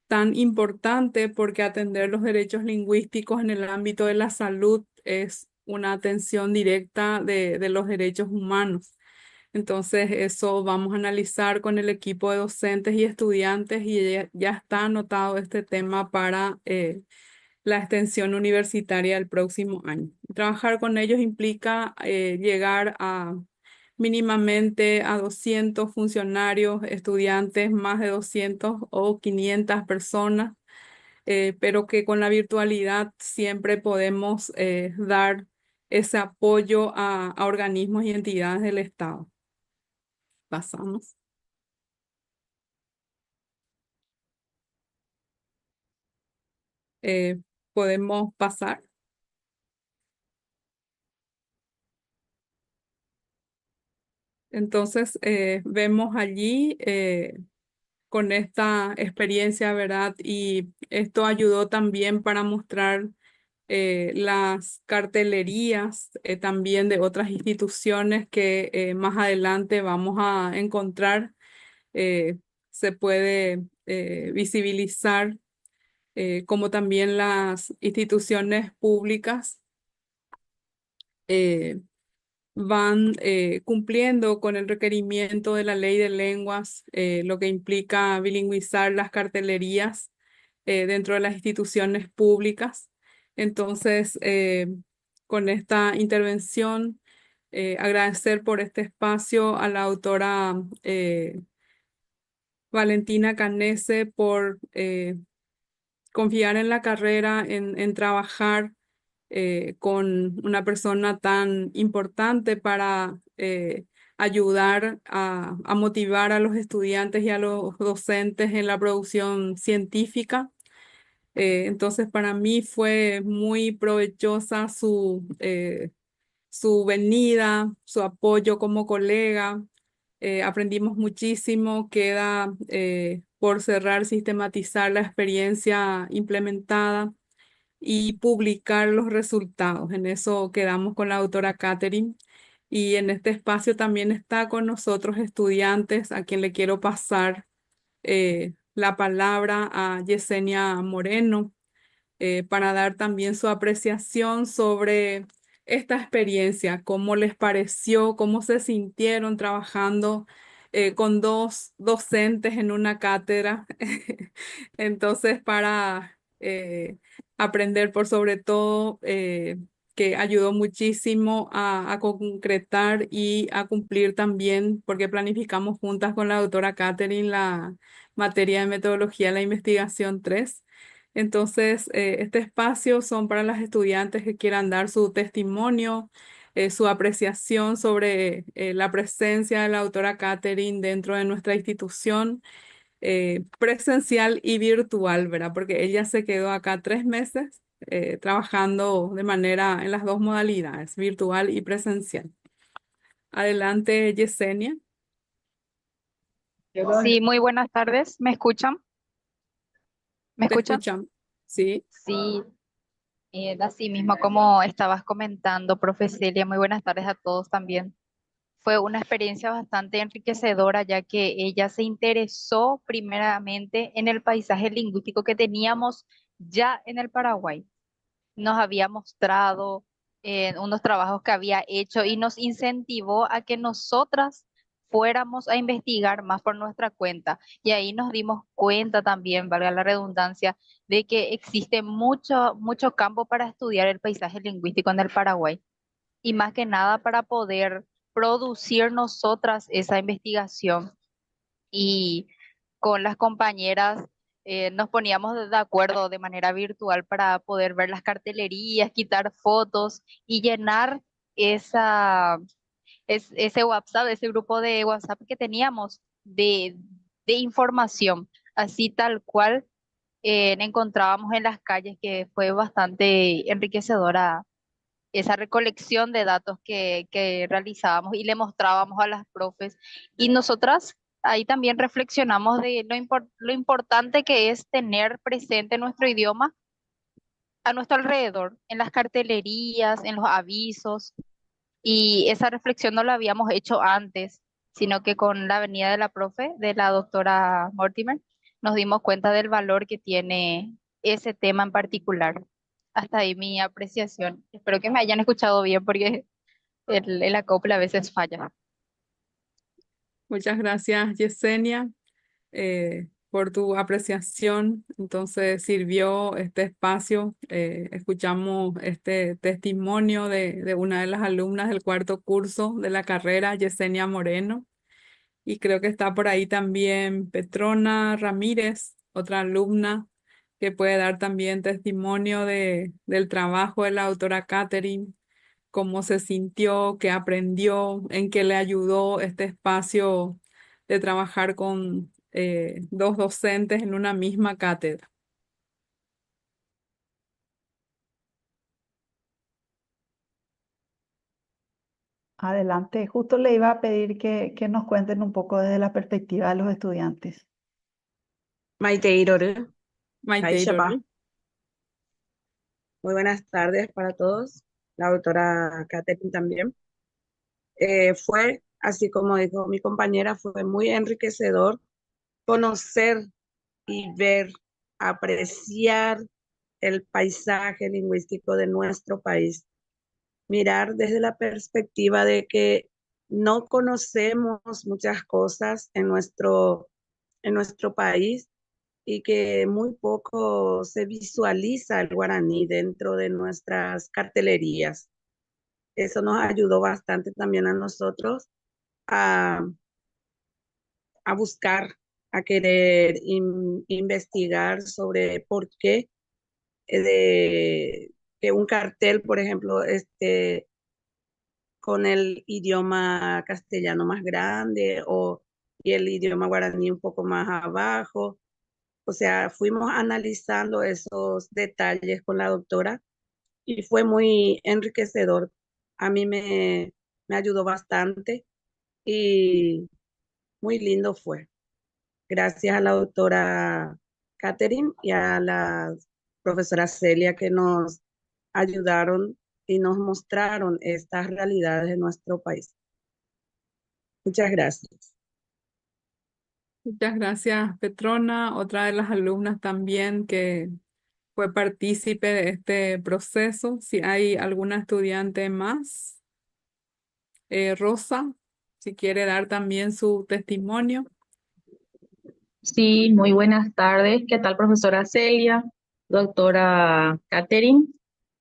tan importante, porque atender los derechos lingüísticos en el ámbito de la salud es una atención directa de los derechos humanos. Entonces eso vamos a analizar con el equipo de docentes y estudiantes, y ya está anotado este tema para la extensión universitaria del próximo año. Trabajar con ellos implica llegar a mínimamente a 200 funcionarios, estudiantes, más de 200 o 500 personas, pero que con la virtualidad siempre podemos dar ese apoyo a organismos y entidades del Estado. Pasamos. Podemos pasar. Entonces, vemos allí con esta experiencia, ¿verdad? Y esto ayudó también para mostrar las cartelerías también de otras instituciones que más adelante vamos a encontrar. Se puede visibilizar como también las instituciones públicas van cumpliendo con el requerimiento de la ley de lenguas, lo que implica bilingüizar las cartelerías dentro de las instituciones públicas. Entonces, con esta intervención, agradecer por este espacio a la autora Valentina Canese por confiar en la carrera, en trabajar con una persona tan importante para ayudar a motivar a los estudiantes y a los docentes en la producción científica. Entonces, para mí fue muy provechosa su venida, su apoyo como colega. Aprendimos muchísimo, queda por cerrar, sistematizar la experiencia implementada y publicar los resultados. En eso quedamos con la doctora Catherine. Y en este espacio también está con nosotros estudiantes, a quien le quiero pasar la palabra a Yesenia Moreno para dar también su apreciación sobre esta experiencia, cómo les pareció, cómo se sintieron trabajando con dos docentes en una cátedra. Entonces, para aprender por sobre todo, que ayudó muchísimo a concretar y a cumplir también, porque planificamos juntas con la doctora Catherine la materia de metodología de la investigación 3. Entonces, este espacio son para las estudiantes que quieran dar su testimonio, su apreciación sobre la presencia de la doctora Catherine dentro de nuestra institución, presencial y virtual, ¿verdad? Porque ella se quedó acá 3 meses trabajando de manera en las dos modalidades, virtual y presencial. Adelante, Yesenia. Sí, muy buenas tardes. ¿Me escuchan? ¿Me Te escuchan? escuchan, sí. Sí, así mismo como estabas comentando, profe Celia, muy buenas tardes a todos también. Fue una experiencia bastante enriquecedora, ya que ella se interesó primeramente en el paisaje lingüístico que teníamos ya en el Paraguay. Nos había mostrado unos trabajos que había hecho y nos incentivó a que nosotras fuéramos a investigar más por nuestra cuenta. Y ahí nos dimos cuenta también, valga la redundancia, de que existe mucho, mucho campo para estudiar el paisaje lingüístico en el Paraguay. Y más que nada para poder producir nosotras esa investigación. Y con las compañeras nos poníamos de acuerdo de manera virtual para poder ver las cartelerías, quitar fotos y llenar esa, ese WhatsApp, ese grupo de WhatsApp que teníamos de información, así tal cual encontrábamos en las calles, que fue bastante enriquecedora esa recolección de datos que realizábamos y le mostrábamos a las profes. Y nosotras ahí también reflexionamos de lo importante que es tener presente nuestro idioma a nuestro alrededor, en las cartelerías, en los avisos. Y esa reflexión no la habíamos hecho antes, sino que con la venida de la profe, de la doctora Mortimer, nos dimos cuenta del valor que tiene ese tema en particular. Hasta ahí mi apreciación. Espero que me hayan escuchado bien porque el acople a veces falla. Muchas gracias, Yesenia, por tu apreciación. Entonces sirvió este espacio. Escuchamos este testimonio de una de las alumnas del cuarto curso de la carrera, Yesenia Moreno. Y creo que está por ahí también Petrona Ramírez, otra alumna que puede dar también testimonio del trabajo de la doctora Catherine, cómo se sintió, qué aprendió, en qué le ayudó este espacio de trabajar con dos docentes en una misma cátedra. Adelante, justo le iba a pedir que nos cuenten un poco desde la perspectiva de los estudiantes. Maite Iroru. Maite Ay, Shapa. Iroru. Muy buenas tardes para todos, la doctora Catherine también. Fue, así como dijo mi compañera, fue muy enriquecedor conocer y ver, apreciar el paisaje lingüístico de nuestro país. Mirar desde la perspectiva de que no conocemos muchas cosas en nuestro país y que muy poco se visualiza el guaraní dentro de nuestras cartelerías. Eso nos ayudó bastante también a nosotros a buscar, a querer investigar sobre por qué de, que un cartel, por ejemplo, esté con el idioma castellano más grande y el idioma guaraní un poco más abajo. Fuimos analizando esos detalles con la doctora y fue muy enriquecedor. A mí me ayudó bastante y muy lindo fue. Gracias a la doctora Catherine y a la profesora Celia que nos ayudaron y nos mostraron estas realidades de nuestro país. Muchas gracias. Muchas gracias, Petrona, otra de las alumnas también que fue partícipe de este proceso. Si hay alguna estudiante más, Rosa, si quiere dar también su testimonio. Sí, muy buenas tardes. ¿Qué tal, profesora Celia, doctora Catherine?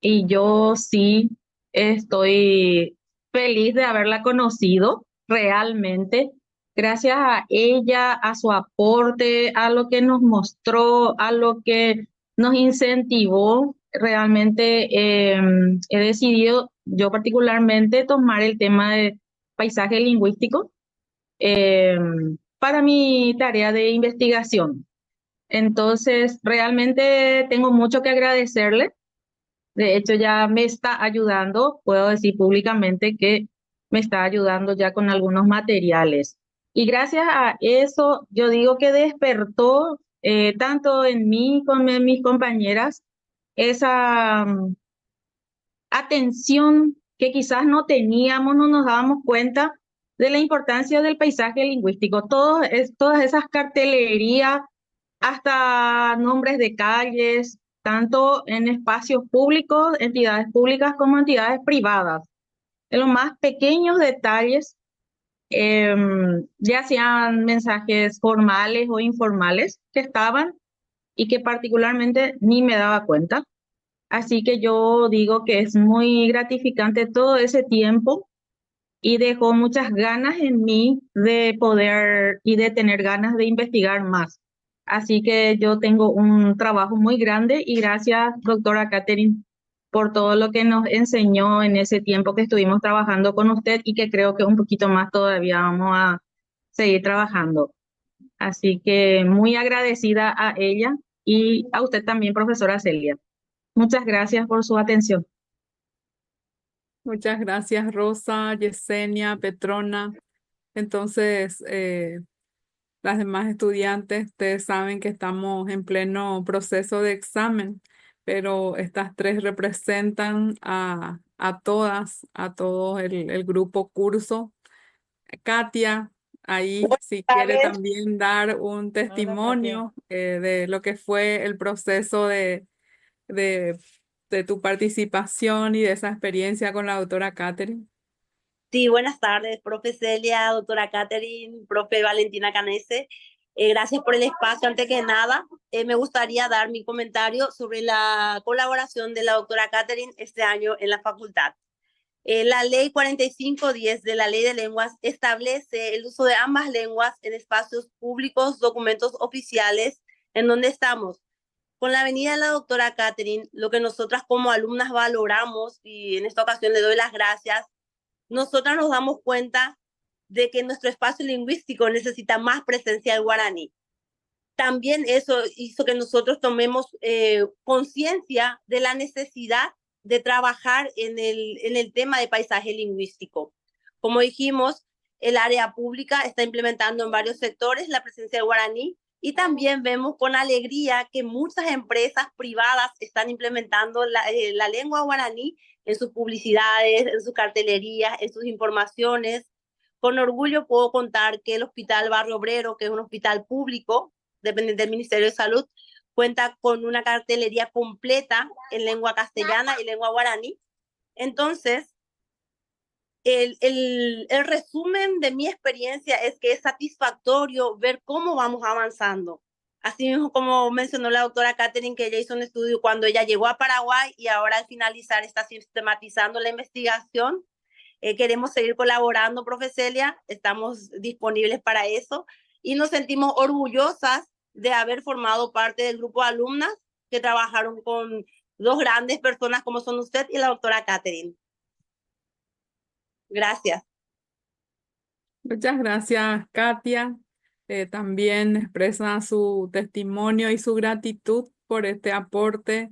Y yo sí estoy feliz de haberla conocido realmente. Gracias a ella, a su aporte, a lo que nos mostró, a lo que nos incentivó, realmente he decidido yo particularmente tomar el tema de paisaje lingüístico para mi tarea de investigación. Entonces, realmente tengo mucho que agradecerle. De hecho, ya me está ayudando, puedo decir públicamente que me está ayudando ya con algunos materiales. Y gracias a eso, yo digo que despertó tanto en mí como en mis compañeras esa atención que quizás no teníamos, no nos dábamos cuenta de la importancia del paisaje lingüístico. Todas esas cartelerías, hasta nombres de calles, tanto en espacios públicos, entidades públicas como entidades privadas. En los más pequeños detalles Ya sean mensajes formales o informales que estaban y que particularmente ni me daba cuenta. Así que yo digo que es muy gratificante todo ese tiempo y dejó muchas ganas en mí de poder y de tener ganas de investigar más. Así que yo tengo un trabajo muy grande y gracias, doctora Catherine, por todo lo que nos enseñó en ese tiempo que estuvimos trabajando con usted y que creo que un poquito más todavía vamos a seguir trabajando. Así que muy agradecida a ella y a usted también, profesora Celia. Muchas gracias por su atención. Muchas gracias, Rosa, Yesenia, Petrona. Entonces, las demás estudiantes, ustedes saben que estamos en pleno proceso de examen, pero estas tres representan a todas, a todo el grupo curso. Katia, ahí si quiere también dar un Hola, Katia. testimonio de lo que fue el proceso de tu participación y de esa experiencia con la doctora Catherine. Sí, buenas tardes, profe Celia, doctora Catherine, profe Valentina Canese. Gracias por el espacio. Antes que nada, me gustaría dar mi comentario sobre la colaboración de la doctora Catherine este año en la facultad. La ley 4510 de la Ley de Lenguas establece el uso de ambas lenguas en espacios públicos, documentos oficiales, en donde estamos. Con la venida de la doctora Catherine, lo que nosotras como alumnas valoramos, y en esta ocasión le doy las gracias, nosotras nos damos cuenta de que nuestro espacio lingüístico necesita más presencia del guaraní. También eso hizo que nosotros tomemos conciencia de la necesidad de trabajar en el tema de paisaje lingüístico. Como dijimos, el área pública está implementando en varios sectores la presencia del guaraní y también vemos con alegría que muchas empresas privadas están implementando la lengua guaraní en sus publicidades, en sus cartelerías, en sus informaciones. Con orgullo puedo contar que el Hospital Barrio Obrero, que es un hospital público, dependiente del Ministerio de Salud, cuenta con una cartelería completa en lengua castellana y lengua guaraní. Entonces, el resumen de mi experiencia es que es satisfactorio ver cómo vamos avanzando. Así mismo, como mencionó la doctora Catherine, que ella hizo un estudio cuando ella llegó a Paraguay y ahora al finalizar está sistematizando la investigación. Queremos seguir colaborando, profe Celia, estamos disponibles para eso y nos sentimos orgullosas de haber formado parte del grupo de alumnas que trabajaron con dos grandes personas como son usted y la doctora Catherine. Gracias. Muchas gracias, Katia. También expresa su testimonio y su gratitud por este aporte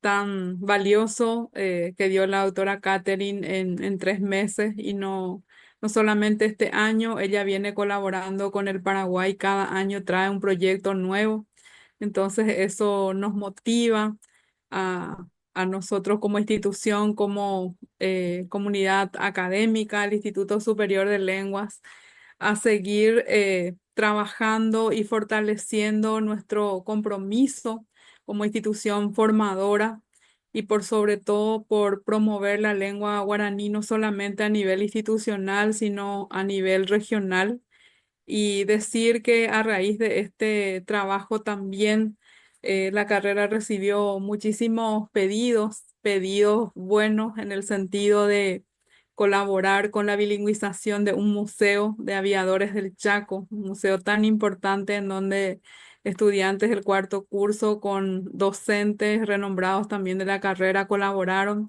tan valioso que dio la doctora Catherine en 3 meses y no solamente este año, ella viene colaborando con el Paraguay, cada año trae un proyecto nuevo, entonces eso nos motiva a nosotros como institución, como comunidad académica, el Instituto Superior de Lenguas, a seguir trabajando y fortaleciendo nuestro compromiso como institución formadora y por sobre todo por promover la lengua guaraní no solamente a nivel institucional, sino a nivel regional. Y decir que a raíz de este trabajo también la carrera recibió muchísimos pedidos, pedidos buenos en el sentido de colaborar con la bilingüización de un museo de aviadores del Chaco, un museo tan importante en donde estudiantes del cuarto curso con docentes renombrados también de la carrera colaboraron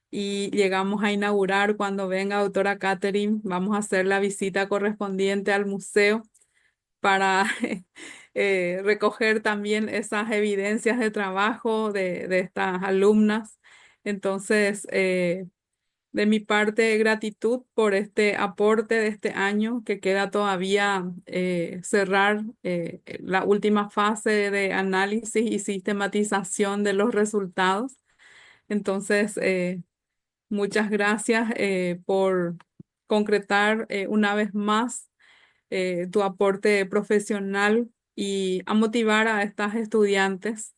y llegamos a inaugurar. Cuando venga doctora Catherine, vamos a hacer la visita correspondiente al museo para recoger también esas evidencias de trabajo de estas alumnas. Entonces, de mi parte, gratitud por este aporte de este año que queda todavía cerrar la última fase de análisis y sistematización de los resultados. Entonces, muchas gracias por concretar una vez más tu aporte profesional y a motivar a estas estudiantes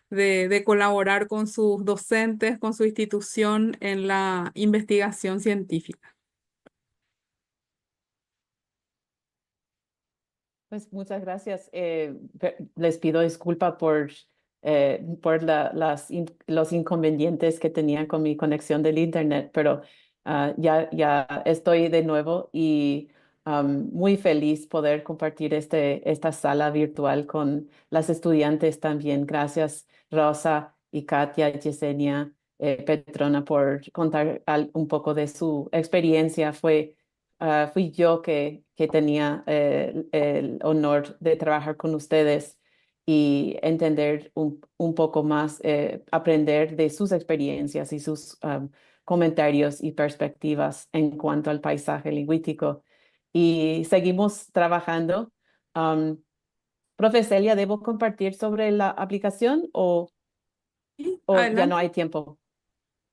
de colaborar con sus docentes, con su institución en la investigación científica. Pues muchas gracias. Les pido disculpa por los inconvenientes que tenía con mi conexión del internet, pero ya estoy de nuevo y muy feliz poder compartir esta sala virtual con las estudiantes también. Gracias, Rosa y Katia, Yesenia, Petrona, por contar un poco de su experiencia. Fui yo que tenía el honor de trabajar con ustedes y entender un poco más, aprender de sus experiencias y sus comentarios y perspectivas en cuanto al paisaje lingüístico. Y seguimos trabajando. Profe Celia, ¿debo compartir sobre la aplicación o ya no Adelante. hay tiempo?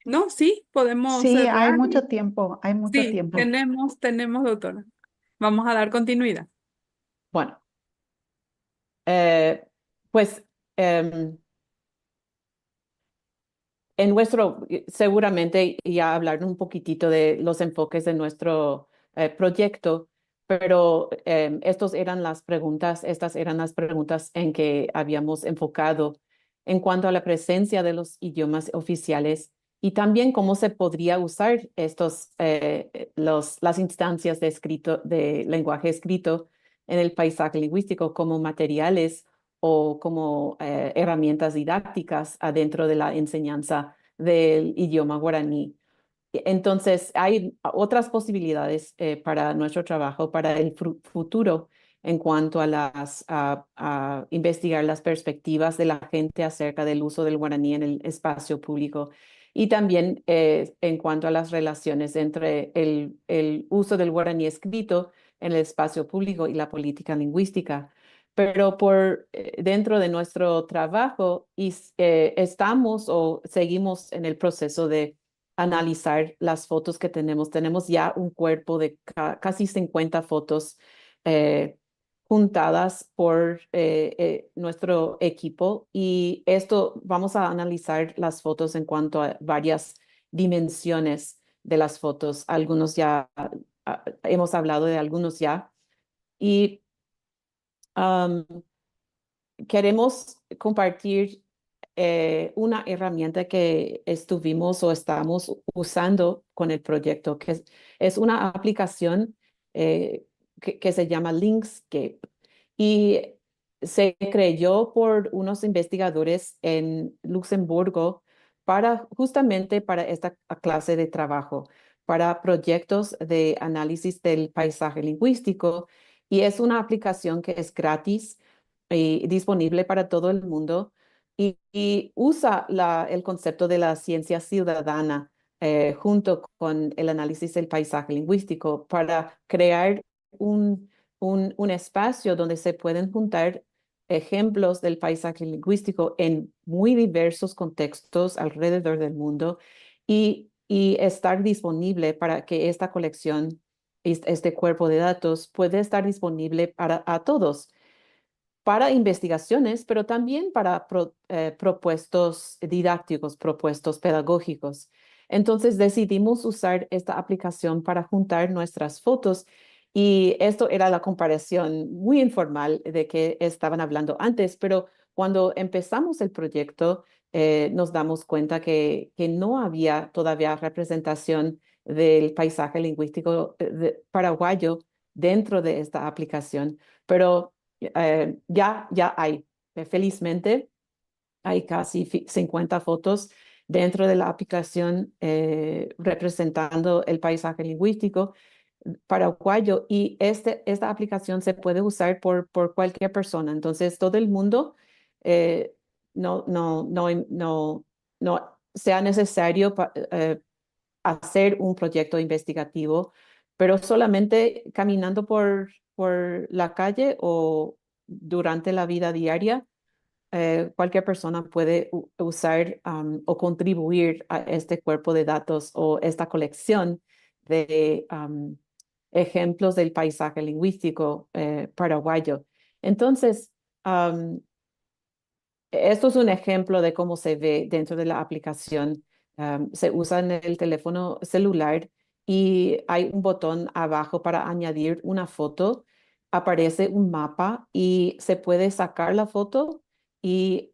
No, sí, podemos Sí, hay cerrar. mucho tiempo, hay mucho Sí, tiempo. tenemos, doctora. Vamos a dar continuidad. Bueno, pues en nuestro, seguramente ya hablaron un poquitito de los enfoques de nuestro proyecto, pero estos eran las preguntas, estas eran las preguntas en que habíamos enfocado en cuanto a la presencia de los idiomas oficiales y también cómo se podría usar las instancias de lenguaje escrito en el paisaje lingüístico como materiales o como herramientas didácticas adentro de la enseñanza del idioma guaraní. Entonces, hay otras posibilidades para nuestro trabajo, para el futuro, en cuanto a investigar las perspectivas de la gente acerca del uso del guaraní en el espacio público y también en cuanto a las relaciones entre el uso del guaraní escrito en el espacio público y la política lingüística. Pero por dentro de nuestro trabajo y estamos o seguimos en el proceso de analizar las fotos que tenemos. Tenemos ya un cuerpo de casi 50 fotos juntadas por nuestro equipo y esto vamos a analizar las fotos en cuanto a varias dimensiones de las fotos. Algunos ya, hemos hablado de algunos ya y queremos compartir una herramienta que estuvimos o estamos usando con el proyecto, que es una aplicación que se llama Lingscape y se creyó por unos investigadores en Luxemburgo justamente para esta clase de trabajo, para proyectos de análisis del paisaje lingüístico, y es una aplicación que es gratis y disponible para todo el mundo y usa el concepto de la ciencia ciudadana junto con el análisis del paisaje lingüístico para crear un espacio donde se pueden juntar ejemplos del paisaje lingüístico en muy diversos contextos alrededor del mundo y estar disponible para que esta colección, este cuerpo de datos puede estar disponible para a todos, para investigaciones, pero también para propuestos didácticos, propuestos pedagógicos. Entonces decidimos usar esta aplicación para juntar nuestras fotos y esto era la comparación muy informal de que estaban hablando antes, pero cuando empezamos el proyecto nos damos cuenta que no había todavía representación del paisaje lingüístico paraguayo dentro de esta aplicación, pero ya hay. Felizmente hay casi 50 fotos dentro de la aplicación representando el paisaje lingüístico paraguayo y esta aplicación se puede usar por cualquier persona. Entonces, todo el mundo, no, no, no, no, no sea necesario hacer un proyecto investigativo, pero solamente caminando por la calle o durante la vida diaria, cualquier persona puede usar o contribuir a este cuerpo de datos o esta colección de ejemplos del paisaje lingüístico paraguayo. Entonces, esto es un ejemplo de cómo se ve dentro de la aplicación. Se usa en el teléfono celular y hay un botón abajo para añadir una foto. aparece un mapa y se puede sacar la foto y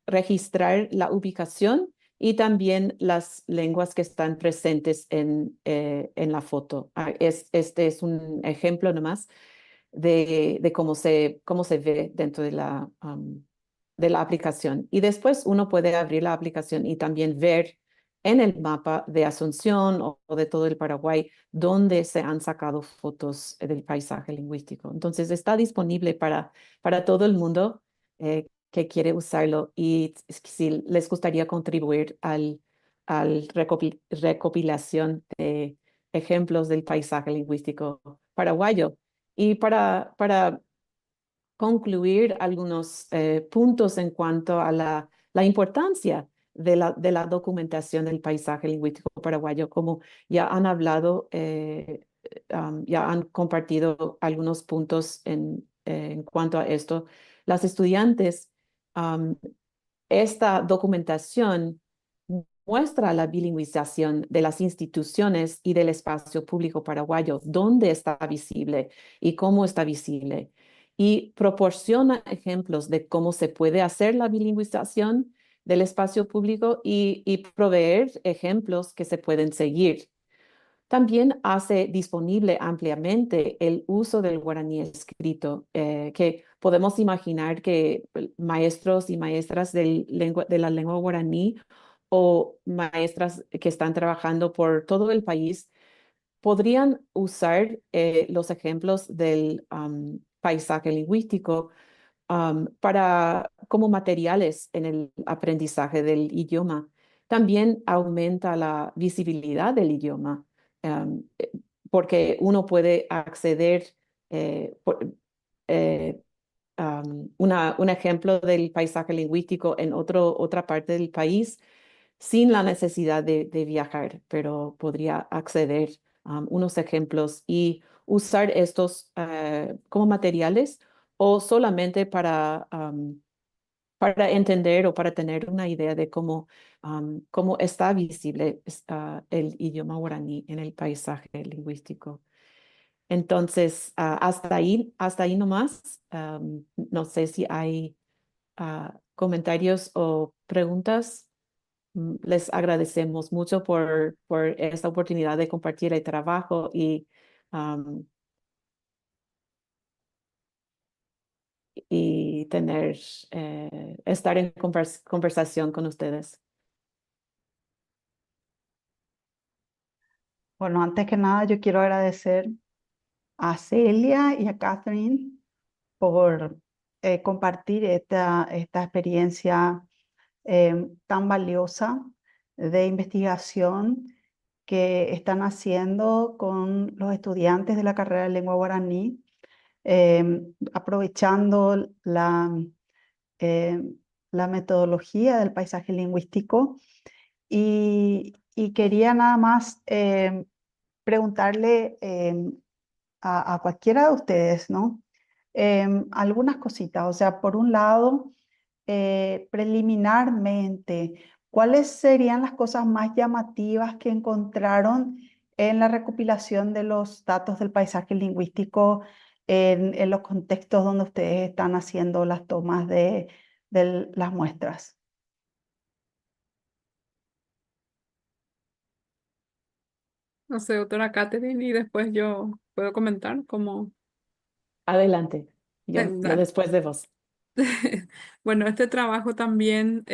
registrar la ubicación y también las lenguas que están presentes en la foto. Este es un ejemplo nomás de cómo se ve dentro de la aplicación. Y después uno puede abrir la aplicación y también ver en el mapa de Asunción o de todo el Paraguay donde se han sacado fotos del paisaje lingüístico. Entonces está disponible para todo el mundo que quiere usarlo y si les gustaría contribuir al recopilación de ejemplos del paisaje lingüístico paraguayo. Y para concluir algunos puntos en cuanto a la importancia de la documentación del paisaje lingüístico paraguayo, como ya han hablado, ya han compartido algunos puntos en cuanto a esto, las estudiantes, esta documentación muestra la bilingüización de las instituciones y del espacio público paraguayo, dónde está visible y cómo está visible, y proporciona ejemplos de cómo se puede hacer la bilingüización del espacio público y proveer ejemplos que se pueden seguir. También hace disponible ampliamente el uso del guaraní escrito, que podemos imaginar que maestros y maestras de la lengua guaraní o maestras que están trabajando por todo el país podrían usar los ejemplos del paisaje lingüístico como materiales en el aprendizaje del idioma. También aumenta la visibilidad del idioma, porque uno puede acceder, un ejemplo del paisaje lingüístico en otra parte del país sin la necesidad de viajar, pero podría acceder a unos ejemplos y usar estos como materiales o solamente para entender o para tener una idea de cómo está visible el idioma guaraní en el paisaje lingüístico. Entonces, hasta ahí nomás. No sé si hay comentarios o preguntas. Les agradecemos mucho por esta oportunidad de compartir el trabajo y estar en conversación con ustedes. Bueno, antes que nada, yo quiero agradecer a Celia y a Catherine por compartir esta experiencia tan valiosa de investigación que están haciendo con los estudiantes de la carrera de lengua guaraní, aprovechando la metodología del paisaje lingüístico. Y quería nada más preguntarle a cualquiera de ustedes, ¿no? Algunas cositas. O sea, por un lado, preliminarmente, ¿cuáles serían las cosas más llamativas que encontraron en la recopilación de los datos del paisaje lingüístico en los contextos donde ustedes están haciendo las tomas de las muestras? No sé, doctora Catherine, y después yo puedo comentar cómo. Adelante, yo después de vos. Bueno, este trabajo también,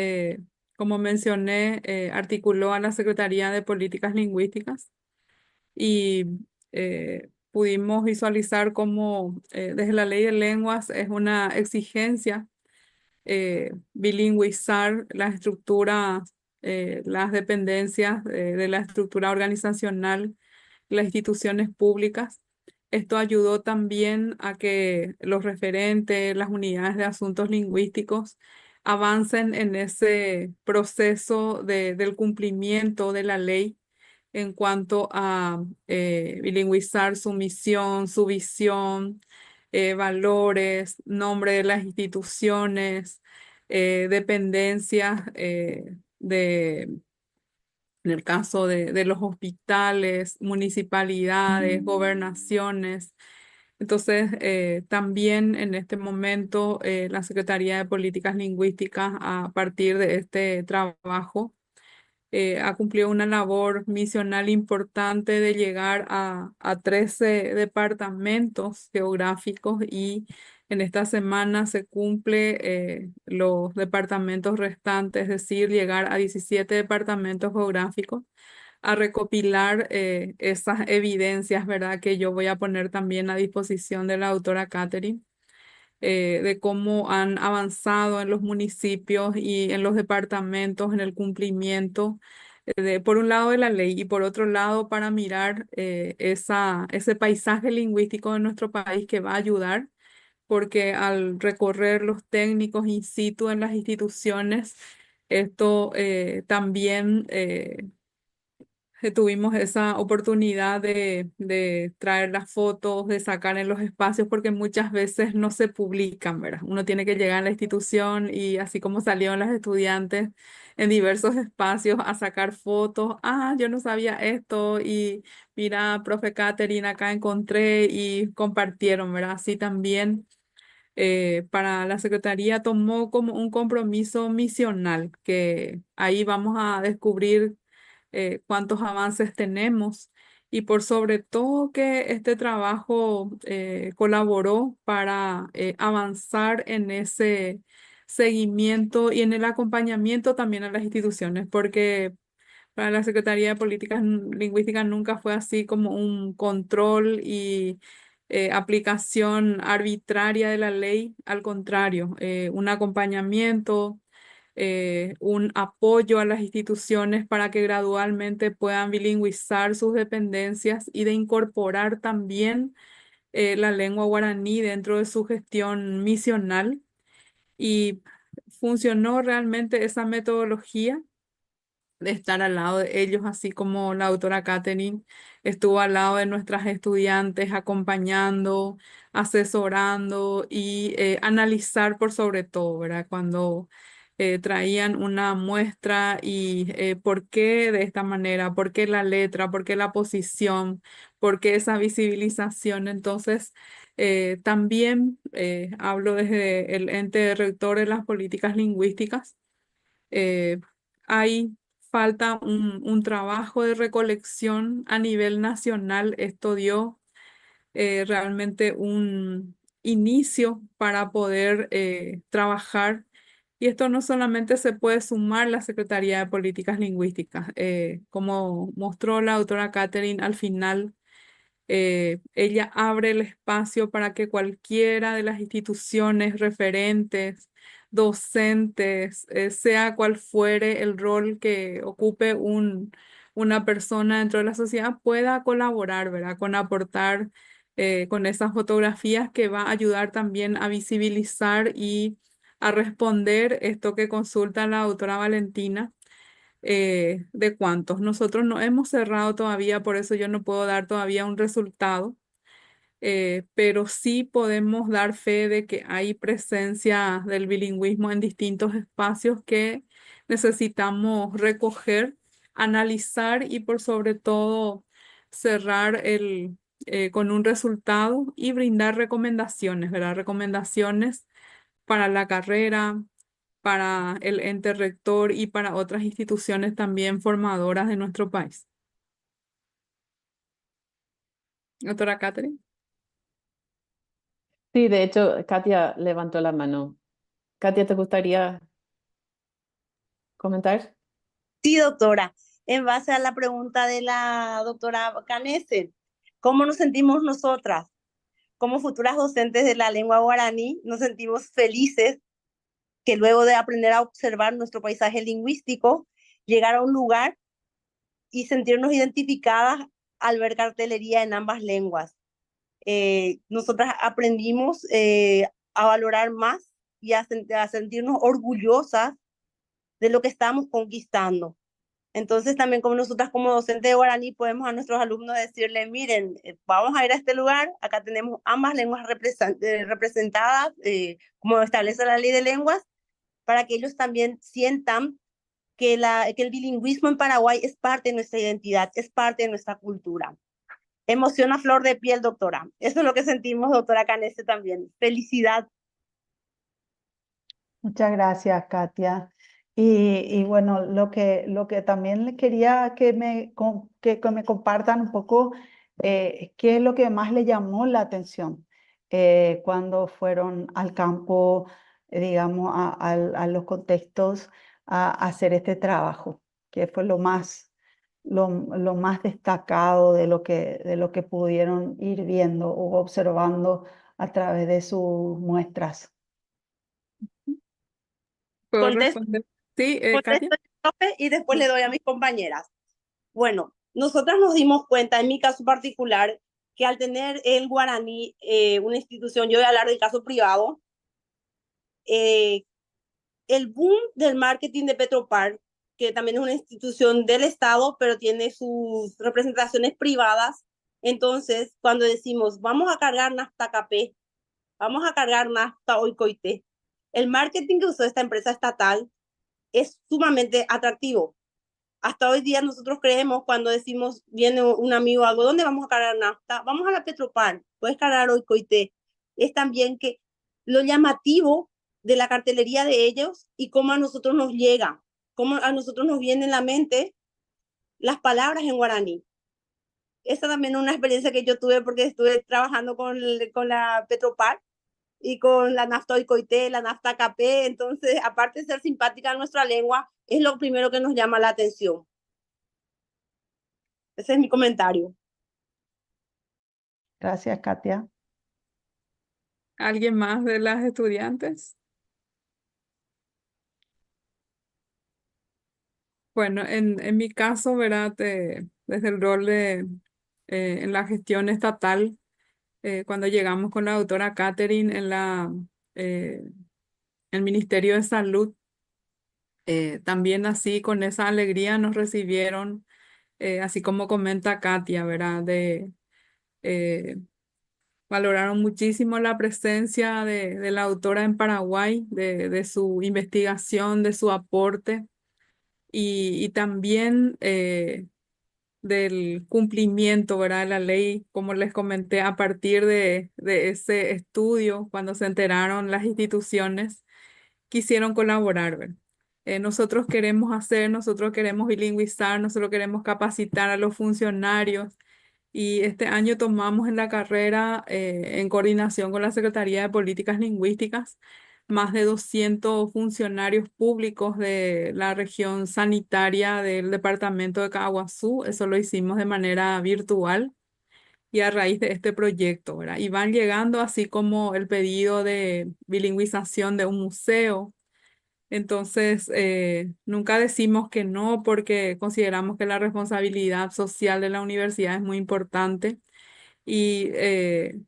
como mencioné, articuló a la Secretaría de Políticas Lingüísticas y pudimos visualizar cómo desde la Ley de Lenguas es una exigencia bilingüizar las estructuras, las dependencias de la estructura organizacional, las instituciones públicas. Esto ayudó también a que los referentes, las unidades de asuntos lingüísticos avancen en ese proceso del cumplimiento de la ley en cuanto a bilingüizar su misión, su visión, valores, nombre de las instituciones, dependencias en el caso de los hospitales, municipalidades, gobernaciones. Entonces, también en este momento, la Secretaría de Políticas Lingüísticas, a partir de este trabajo, ha cumplido una labor misional importante de llegar a 13 departamentos geográficos y en esta semana se cumple los departamentos restantes, es decir, llegar a 17 departamentos geográficos a recopilar esas evidencias, ¿verdad? Que yo voy a poner también a disposición de la doctora Catherine, de cómo han avanzado en los municipios y en los departamentos en el cumplimiento de, por un lado, de la ley y por otro lado, para mirar ese paisaje lingüístico de nuestro país que va a ayudar, porque al recorrer los técnicos in situ en las instituciones, esto también tuvimos esa oportunidad de traer las fotos, de sacar en los espacios, porque muchas veces no se publican, ¿verdad? Uno tiene que llegar a la institución y así como salieron las estudiantes en diversos espacios a sacar fotos, ah, yo no sabía esto y mira, profe Catherine, acá encontré y compartieron, ¿verdad? Así también para la Secretaría tomó como un compromiso misional, que ahí vamos a descubrir cuántos avances tenemos y por sobre todo que este trabajo colaboró para avanzar en ese seguimiento y en el acompañamiento también a las instituciones, porque para la Secretaría de Políticas Lingüísticas nunca fue así como un control y aplicación arbitraria de la ley, al contrario, un acompañamiento, un apoyo a las instituciones para que gradualmente puedan bilingüizar sus dependencias y de incorporar también la lengua guaraní dentro de su gestión misional. Y funcionó realmente esa metodología de estar al lado de ellos, así como la doctora Catherine estuvo al lado de nuestras estudiantes, acompañando, asesorando y analizar por sobre todo, ¿verdad? Cuando traían una muestra y por qué de esta manera, por qué la letra, por qué la posición, por qué esa visibilización. Entonces, también hablo desde el ente rector de las políticas lingüísticas. Hay falta un trabajo de recolección a nivel nacional. Esto dio realmente un inicio para poder trabajar. Y esto no solamente se puede sumar la Secretaría de Políticas Lingüísticas. Como mostró la doctora Catherine al final, ella abre el espacio para que cualquiera de las instituciones referentes, docentes, sea cual fuere el rol que ocupe una persona dentro de la sociedad, pueda colaborar, ¿verdad? Con aportar con esas fotografías que va a ayudar también a visibilizar y a responder esto que consulta la doctora Valentina, de cuántos. Nosotros no hemos cerrado todavía, por eso yo no puedo dar todavía un resultado, pero sí podemos dar fe de que hay presencia del bilingüismo en distintos espacios que necesitamos recoger, analizar y por sobre todo cerrar con un resultado y brindar recomendaciones, ¿verdad? Recomendaciones para la carrera, para el ente rector y para otras instituciones también formadoras de nuestro país. Doctora Catherine. Sí, de hecho, Katia levantó la mano. Katia, ¿te gustaría comentar? Sí, doctora. En base a la pregunta de la doctora Canese, ¿cómo nos sentimos nosotras? Como futuras docentes de la lengua guaraní, nos sentimos felices que luego de aprender a observar nuestro paisaje lingüístico, llegar a un lugar y sentirnos identificadas al ver cartelería en ambas lenguas. Nosotras aprendimos a valorar más y a sentirnos orgullosas de lo que estamos conquistando. Entonces también como nosotras como docentes de guaraní podemos a nuestros alumnos decirle, miren, vamos a ir a este lugar, acá tenemos ambas lenguas representadas, como establece la ley de lenguas, para que ellos también sientan que el bilingüismo en Paraguay es parte de nuestra identidad, es parte de nuestra cultura. Emoción a flor de piel, doctora. Eso es lo que sentimos, doctora Canese, también. Felicidad. Muchas gracias, Katia. Y bueno, lo que también le quería que me compartan un poco, qué es lo que más le llamó la atención cuando fueron al campo, digamos, a los contextos a hacer este trabajo. ¿Qué fue lo más destacado de lo que pudieron ir viendo o observando a través de sus muestras? ¿Puedo Contesto, responder? Sí, contesto Katia. Profe, y después le doy a mis compañeras. Bueno, nosotras nos dimos cuenta, en mi caso particular, que al tener el guaraní, una institución, yo voy a hablar del caso privado, el boom del marketing de Petropar, que también es una institución del Estado, pero tiene sus representaciones privadas. Entonces, cuando decimos, vamos a cargar nafta KP, vamos a cargar nafta Oikoite, el marketing que usó esta empresa estatal es sumamente atractivo. Hasta hoy día nosotros creemos cuando decimos, viene un amigo o algo, ¿dónde vamos a cargar nafta? Vamos a la Petropar, puedes cargar Oikoite. Es también que lo llamativo de la cartelería de ellos y cómo a nosotros nos llega, cómo a nosotros nos viene en la mente las palabras en guaraní. Esa también es una experiencia que yo tuve porque estuve trabajando con la Petropar y con la nafta Oikoite, la nafta KP, entonces, aparte de ser simpática nuestra lengua, es lo primero que nos llama la atención. Ese es mi comentario. Gracias, Katia. ¿Alguien más de las estudiantes? Bueno, en mi caso, ¿verdad? Desde el rol de en la gestión estatal, cuando llegamos con la doctora Catherine en el Ministerio de Salud, también así con esa alegría nos recibieron, así como comenta Katia, ¿verdad? Valoraron muchísimo la presencia de la autora en Paraguay, de su investigación, de su aporte y también del cumplimiento, ¿verdad? De la ley, como les comenté, a partir de ese estudio, cuando se enteraron las instituciones, quisieron colaborar, ¿verdad? Nosotros queremos hacer, nosotros queremos bilingüizar, nosotros queremos capacitar a los funcionarios y este año tomamos en la carrera, en coordinación con la Secretaría de Políticas Lingüísticas, más de 200 funcionarios públicos de la región sanitaria del departamento de Caaguazú. Eso lo hicimos de manera virtual y a raíz de este proyecto, ¿verdad? Y van llegando así como el pedido de bilingüización de un museo. Entonces, nunca decimos que no porque consideramos que la responsabilidad social de la universidad es muy importante y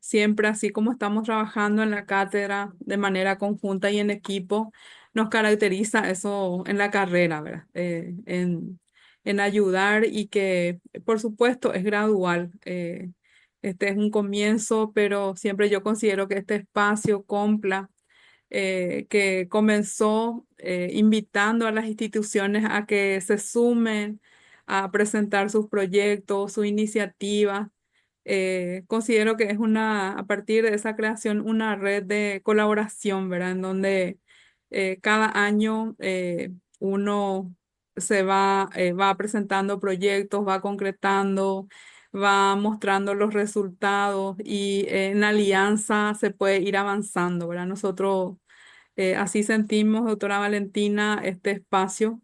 siempre así como estamos trabajando en la cátedra de manera conjunta y en equipo, nos caracteriza eso en la carrera, ¿verdad? En ayudar y que, por supuesto, es gradual. Este es un comienzo, pero siempre yo considero que este espacio Compla, que comenzó invitando a las instituciones a que se sumen a presentar sus proyectos, sus iniciativas. Considero que es una, a partir de esa creación, una red de colaboración, ¿verdad? En donde cada año uno se va presentando proyectos, va concretando, va mostrando los resultados y en alianza se puede ir avanzando, ¿verdad? Nosotros así sentimos, doctora Valentina, este espacio.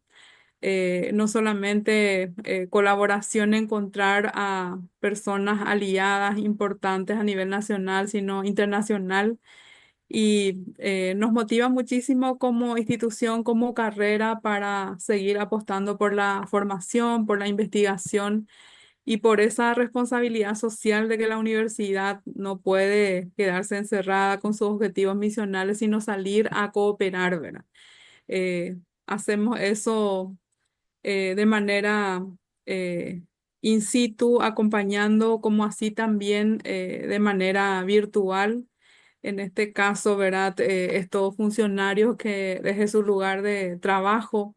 No solamente colaboración, encontrar a personas aliadas importantes a nivel nacional, sino internacional. Y nos motiva muchísimo como institución, como carrera, para seguir apostando por la formación, por la investigación y por esa responsabilidad social de que la universidad no puede quedarse encerrada con sus objetivos misionales, sino salir a cooperar, ¿verdad? Hacemos eso de manera in situ, acompañando, como así también de manera virtual. En este caso, ¿verdad? Estos funcionarios que desde su lugar de trabajo,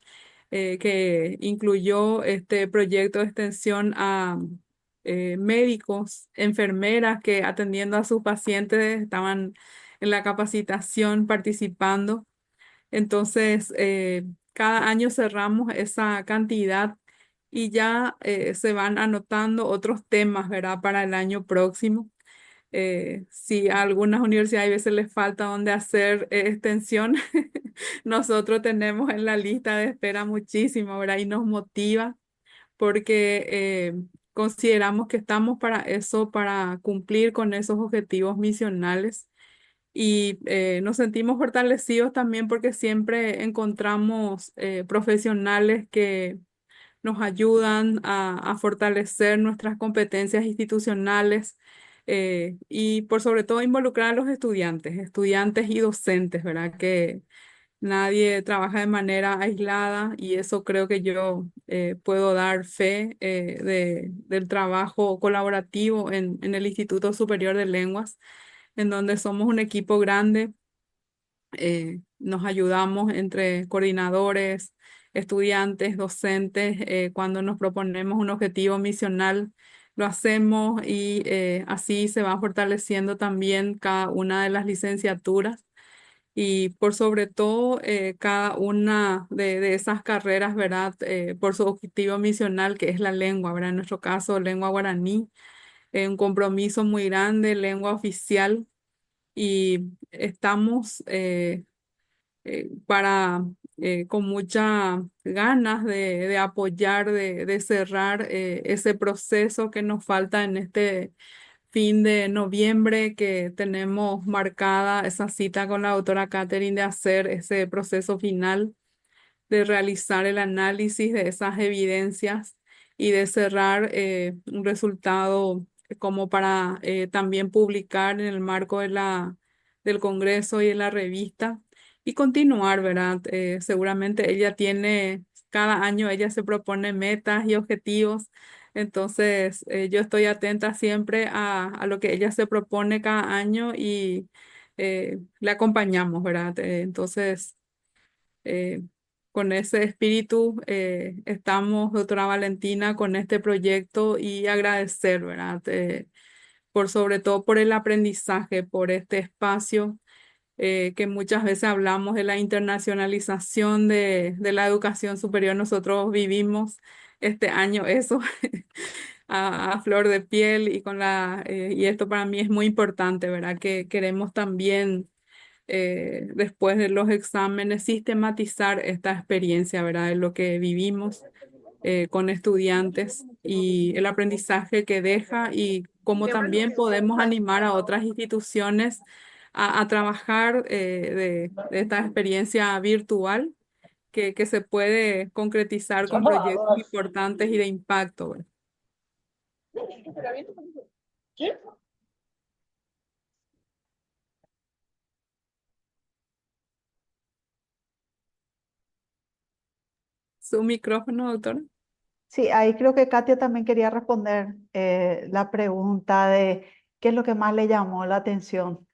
que incluyó este proyecto de extensión a Médicos, enfermeras que atendiendo a sus pacientes estaban en la capacitación participando. Entonces, cada año cerramos esa cantidad y ya se van anotando otros temas, ¿verdad? Para el año próximo. Si a algunas universidades a veces les falta donde hacer extensión, nosotros tenemos en la lista de espera muchísimo, ¿verdad? Y nos motiva porque consideramos que estamos para eso, para cumplir con esos objetivos misionales. Y nos sentimos fortalecidos también porque siempre encontramos profesionales que nos ayudan a fortalecer nuestras competencias institucionales y por sobre todo involucrar a los estudiantes, estudiantes y docentes, ¿verdad? Que nadie trabaja de manera aislada y eso creo que yo puedo dar fe del trabajo colaborativo en el Instituto Superior de Lenguas, en donde somos un equipo grande, nos ayudamos entre coordinadores, estudiantes, docentes, cuando nos proponemos un objetivo misional, lo hacemos y así se va fortaleciendo también cada una de las licenciaturas y por sobre todo cada una de esas carreras, ¿verdad? Por su objetivo misional que es la lengua, ¿verdad? En nuestro caso, lengua guaraní, un compromiso muy grande, lengua oficial y estamos para con muchas ganas de apoyar, de cerrar ese proceso que nos falta en este fin de noviembre, que tenemos marcada esa cita con la doctora Catherine de hacer ese proceso final, de realizar el análisis de esas evidencias y de cerrar un resultado como para también publicar en el marco del Congreso y de la revista y continuar, ¿verdad? Seguramente ella tiene, cada año ella se propone metas y objetivos, entonces yo estoy atenta siempre a lo que ella se propone cada año y le acompañamos, ¿verdad? Entonces, con ese espíritu estamos, doctora Valentina, con este proyecto y agradecer, ¿verdad? Por sobre todo por el aprendizaje, por este espacio que muchas veces hablamos de la internacionalización de la educación superior. Nosotros vivimos este año eso a flor de piel y, y esto para mí es muy importante, ¿verdad? Que queremos también después de los exámenes sistematizar esta experiencia, ¿verdad? De lo que vivimos con estudiantes y el aprendizaje que deja y cómo también podemos animar a otras instituciones a trabajar de esta experiencia virtual que se puede concretizar con proyectos importantes y de impacto, ¿verdad? Su micrófono, doctora. Sí, ahí creo que Katia también quería responder la pregunta de qué es lo que más le llamó la atención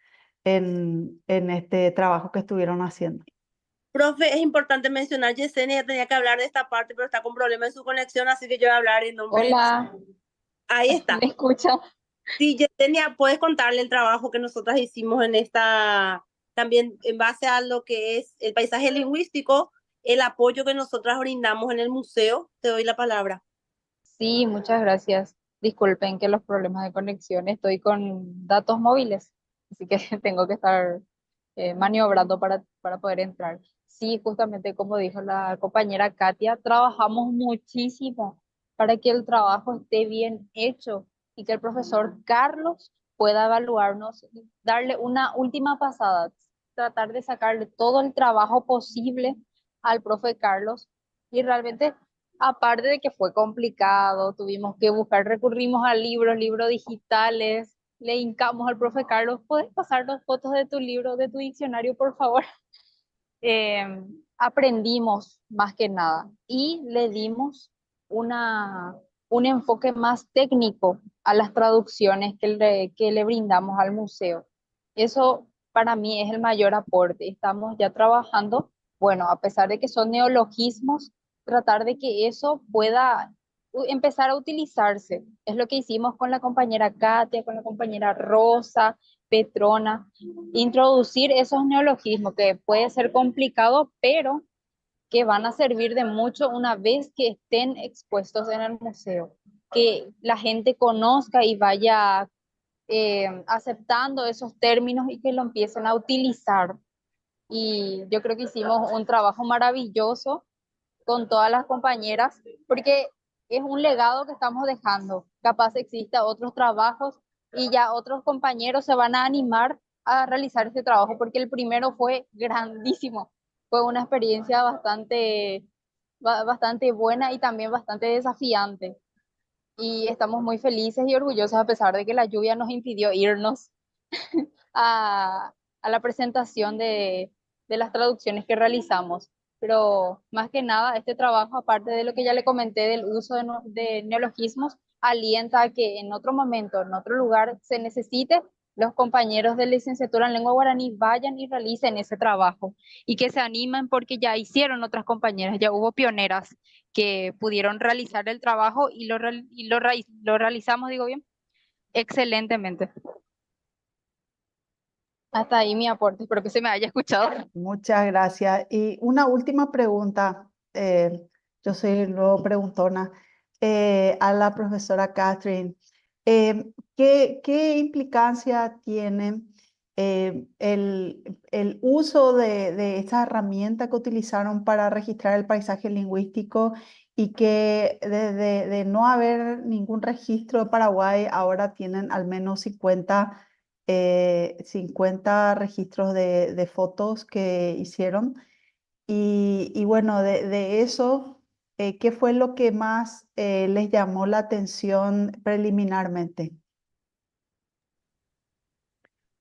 en este trabajo que estuvieron haciendo. Profe, es importante mencionar, Yesenia tenía que hablar de esta parte, pero está con problemas en su conexión, así que yo voy a hablar en nombre de Hola. Ahí está. ¿Me escucha? Sí, Yesenia, ¿puedes contarle el trabajo que nosotras hicimos en esta, también en base a lo que es el paisaje lingüístico, el apoyo que nosotras brindamos en el museo? Te doy la palabra. Sí, muchas gracias. Disculpen que los problemas de conexión, estoy con datos móviles, así que tengo que estar maniobrando para poder entrar. Sí, justamente como dijo la compañera Katia, trabajamos muchísimo para que el trabajo esté bien hecho y que el profesor Carlos pueda evaluarnos, darle una última pasada, tratar de sacarle todo el trabajo posible al profe Carlos. Y realmente, aparte de que fue complicado, tuvimos que buscar, recurrimos a libros, libros digitales, le hincamos al profe Carlos, ¿puedes pasarnos fotos de tu libro, de tu diccionario, por favor? Aprendimos más que nada y le dimos un enfoque más técnico a las traducciones que le brindamos al museo. Eso para mí es el mayor aporte. Estamos ya trabajando, bueno, a pesar de que son neologismos, tratar de que eso pueda empezar a utilizarse. Es lo que hicimos con la compañera Katia, con la compañera Rosa, Petrona, introducir esos neologismos que puede ser complicado, pero que van a servir de mucho una vez que estén expuestos en el museo, que la gente conozca y vaya aceptando esos términos y que lo empiecen a utilizar. Y yo creo que hicimos un trabajo maravilloso con todas las compañeras, porque es un legado que estamos dejando. Capaz exista otros trabajos y ya otros compañeros se van a animar a realizar este trabajo, porque el primero fue grandísimo. Fue una experiencia bastante buena y también bastante desafiante. Y estamos muy felices y orgullosos a pesar de que la lluvia nos impidió irnos a la presentación de las traducciones que realizamos. Pero más que nada, este trabajo, aparte de lo que ya le comenté del uso de neologismos, alienta a que en otro momento, en otro lugar, se necesite, los compañeros de licenciatura en lengua guaraní vayan y realicen ese trabajo y que se animen porque ya hicieron otras compañeras, ya hubo pioneras que pudieron realizar el trabajo y lo realizamos, digo bien, excelentemente. Hasta ahí mi aporte, espero que se me haya escuchado. Muchas gracias. Y una última pregunta, yo soy luego preguntona, a la profesora Catherine. ¿Qué implicancia tiene el uso de esta herramienta que utilizaron para registrar el paisaje lingüístico y que desde de no haber ningún registro de Paraguay ahora tienen al menos 50 registros de fotos que hicieron? Y bueno, de eso, ¿qué fue lo que más les llamó la atención preliminarmente?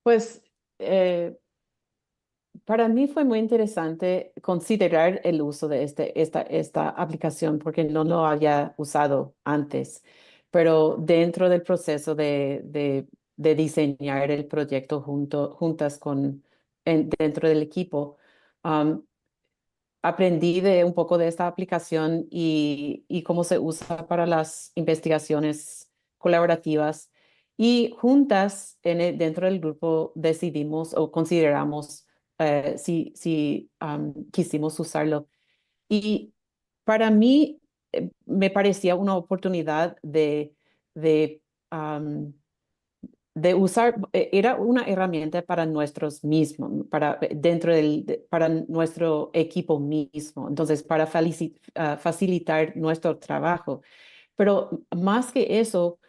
Pues para mí fue muy interesante considerar el uso de esta aplicación porque no lo había usado antes, pero dentro del proceso de diseñar el proyecto juntas dentro del equipo, aprendí de un poco de esta aplicación y cómo se usa para las investigaciones colaborativas. Y juntas dentro del grupo decidimos o consideramos si quisimos usarlo. Y para mí me parecía una oportunidad de usar, era una herramienta para nuestros mismos, para, dentro del, de, para nuestro equipo mismo, entonces para facilitar nuestro trabajo. Pero más que eso,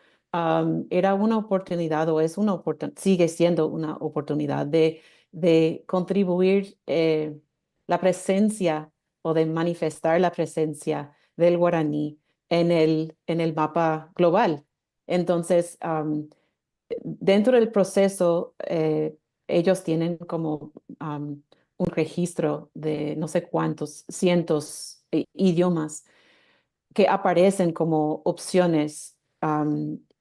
era una oportunidad o es una sigue siendo una oportunidad de contribuir la presencia o de manifestar la presencia del guaraní en el mapa global. Entonces, dentro del proceso, ellos tienen como un registro de no sé cuántos cientos idiomas que aparecen como opciones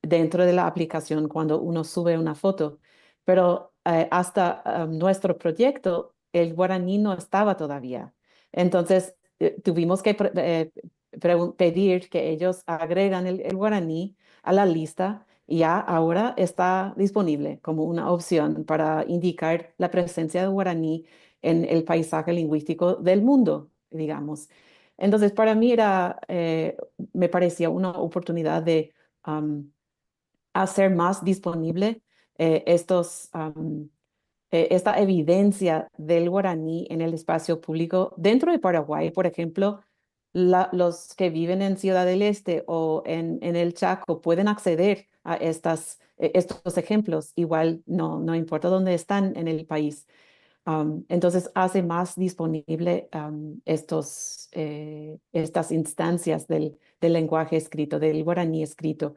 dentro de la aplicación cuando uno sube una foto. Pero hasta nuestro proyecto, el guaraní no estaba todavía. Entonces, tuvimos que pedir que ellos agregan el guaraní a la lista y ya ahora está disponible como una opción para indicar la presencia del guaraní en el paisaje lingüístico del mundo, digamos. Entonces, para mí me parecía una oportunidad de hacer más disponible esta evidencia del guaraní en el espacio público dentro de Paraguay, por ejemplo, los que viven en Ciudad del Este o en el Chaco pueden acceder a estos ejemplos, igual no importa dónde están en el país. Entonces hace más disponible estas instancias del lenguaje escrito, del guaraní escrito.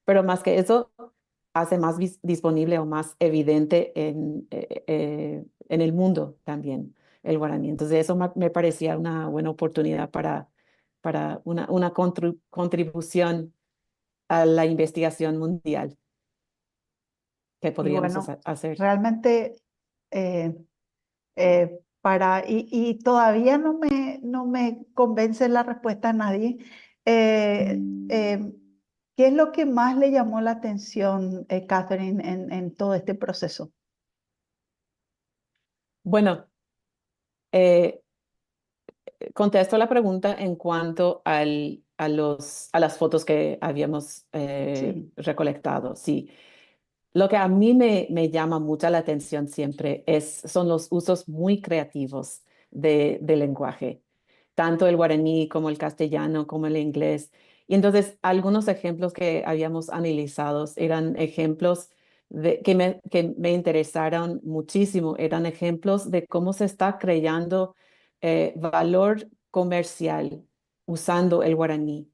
Pero más que eso, hace más disponible o más evidente en el mundo también el guaraní. Entonces eso me parecía una buena oportunidad para una contribución a la investigación mundial que podríamos hacer. Realmente, y todavía no me convence la respuesta a nadie. Eh, eh, ¿qué es lo que más le llamó la atención, Catherine, en todo este proceso? Bueno, contesto la pregunta en cuanto a las fotos que habíamos recolectado. Sí. Lo que a mí me llama mucho la atención siempre son los usos muy creativos del lenguaje, tanto el guaraní como el castellano, como el inglés. Y entonces, algunos ejemplos que habíamos analizado eran ejemplos que me interesaron muchísimo, eran ejemplos de cómo se está creando valor comercial usando el guaraní.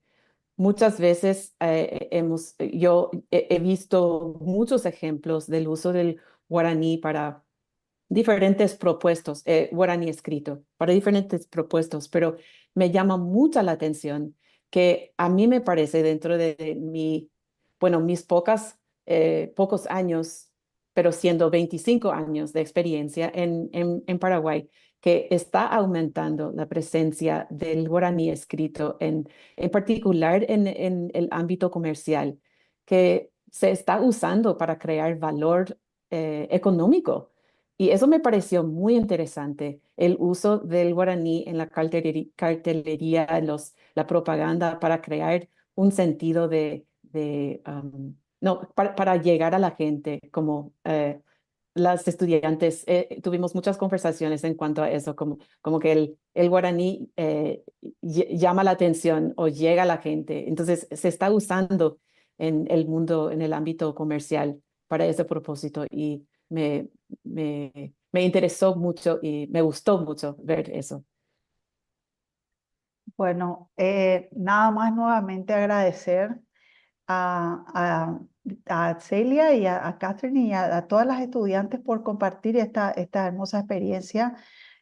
Muchas veces yo he visto muchos ejemplos del uso del guaraní para diferentes propuestos, guaraní escrito, para diferentes propuestos, pero me llama mucho la atención que a mí me parece dentro de bueno, mis pocos años, pero siendo 25 años de experiencia en Paraguay, que está aumentando la presencia del guaraní escrito, en particular en el ámbito comercial, que se está usando para crear valor económico. Y eso me pareció muy interesante, el uso del guaraní en la cartelería, la propaganda para crear un sentido de, no, para llegar a la gente, como las estudiantes, tuvimos muchas conversaciones en cuanto a eso, como que el guaraní llama la atención o llega a la gente. Entonces, se está usando en el mundo, en el ámbito comercial para ese propósito y me interesó mucho y me gustó mucho ver eso. Bueno, nada más nuevamente agradecer a Celia y a Catherine y a todas las estudiantes por compartir esta hermosa experiencia.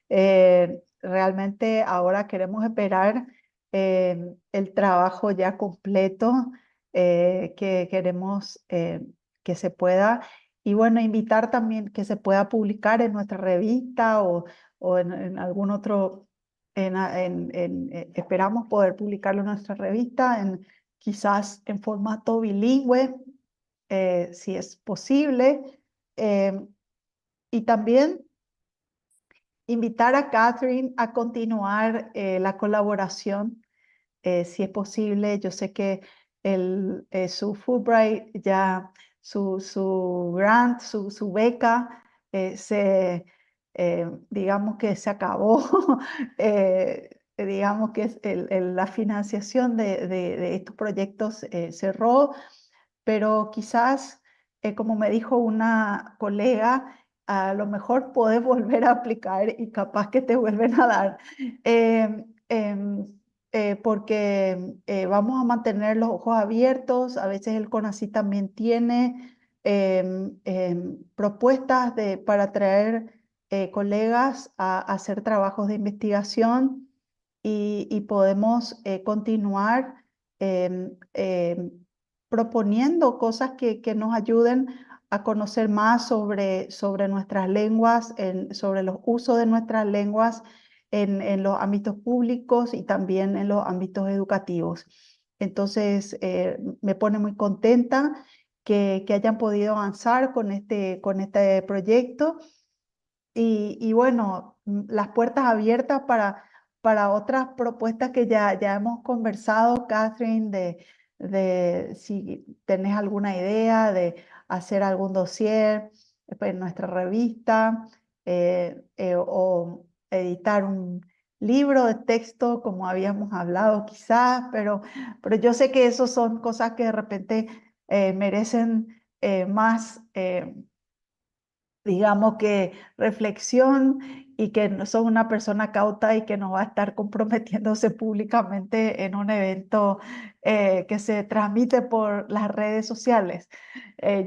Realmente ahora queremos esperar el trabajo ya completo que queremos que se pueda. Y bueno, invitar también que se pueda publicar en nuestra revista o en algún otro, en, esperamos poder publicarlo en nuestra revista, quizás en formato bilingüe, si es posible. Y también invitar a Catherine a continuar la colaboración, si es posible. Yo sé que su Fulbright ya, su grant, su beca, digamos que se acabó, digamos que la financiación de estos proyectos cerró, pero quizás, como me dijo una colega, a lo mejor puedes volver a aplicar y capaz que te vuelven a dar. Porque vamos a mantener los ojos abiertos. A veces el CONACYT también tiene propuestas para traer colegas a hacer trabajos de investigación y podemos continuar proponiendo cosas que nos ayuden a conocer más sobre nuestras lenguas, sobre los usos de nuestras lenguas en los ámbitos públicos y también en los ámbitos educativos. Entonces, me pone muy contenta que hayan podido avanzar con este proyecto y, bueno, las puertas abiertas para otras propuestas que ya hemos conversado, Catherine, de si tenés alguna idea de hacer algún dossier en nuestra revista o editar un libro de texto, como habíamos hablado quizás, pero yo sé que eso son cosas que de repente merecen más, digamos que reflexión y que no son una persona cauta y que no va a estar comprometiéndose públicamente en un evento que se transmite por las redes sociales.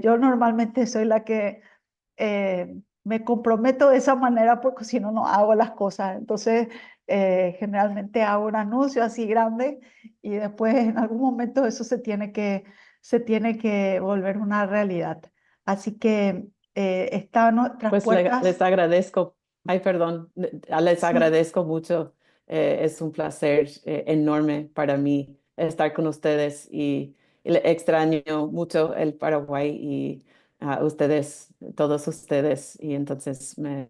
Yo normalmente soy la que me comprometo de esa manera porque si no, no hago las cosas. Entonces, generalmente hago un anuncio así grande y después en algún momento eso se tiene que volver una realidad. Así que están nuestras Pues puertas. Les agradezco. Ay, perdón, les agradezco mucho. Es un placer enorme para mí. estar con ustedes y, y le extraño mucho el Paraguay y a ustedes, todos ustedes. Y entonces me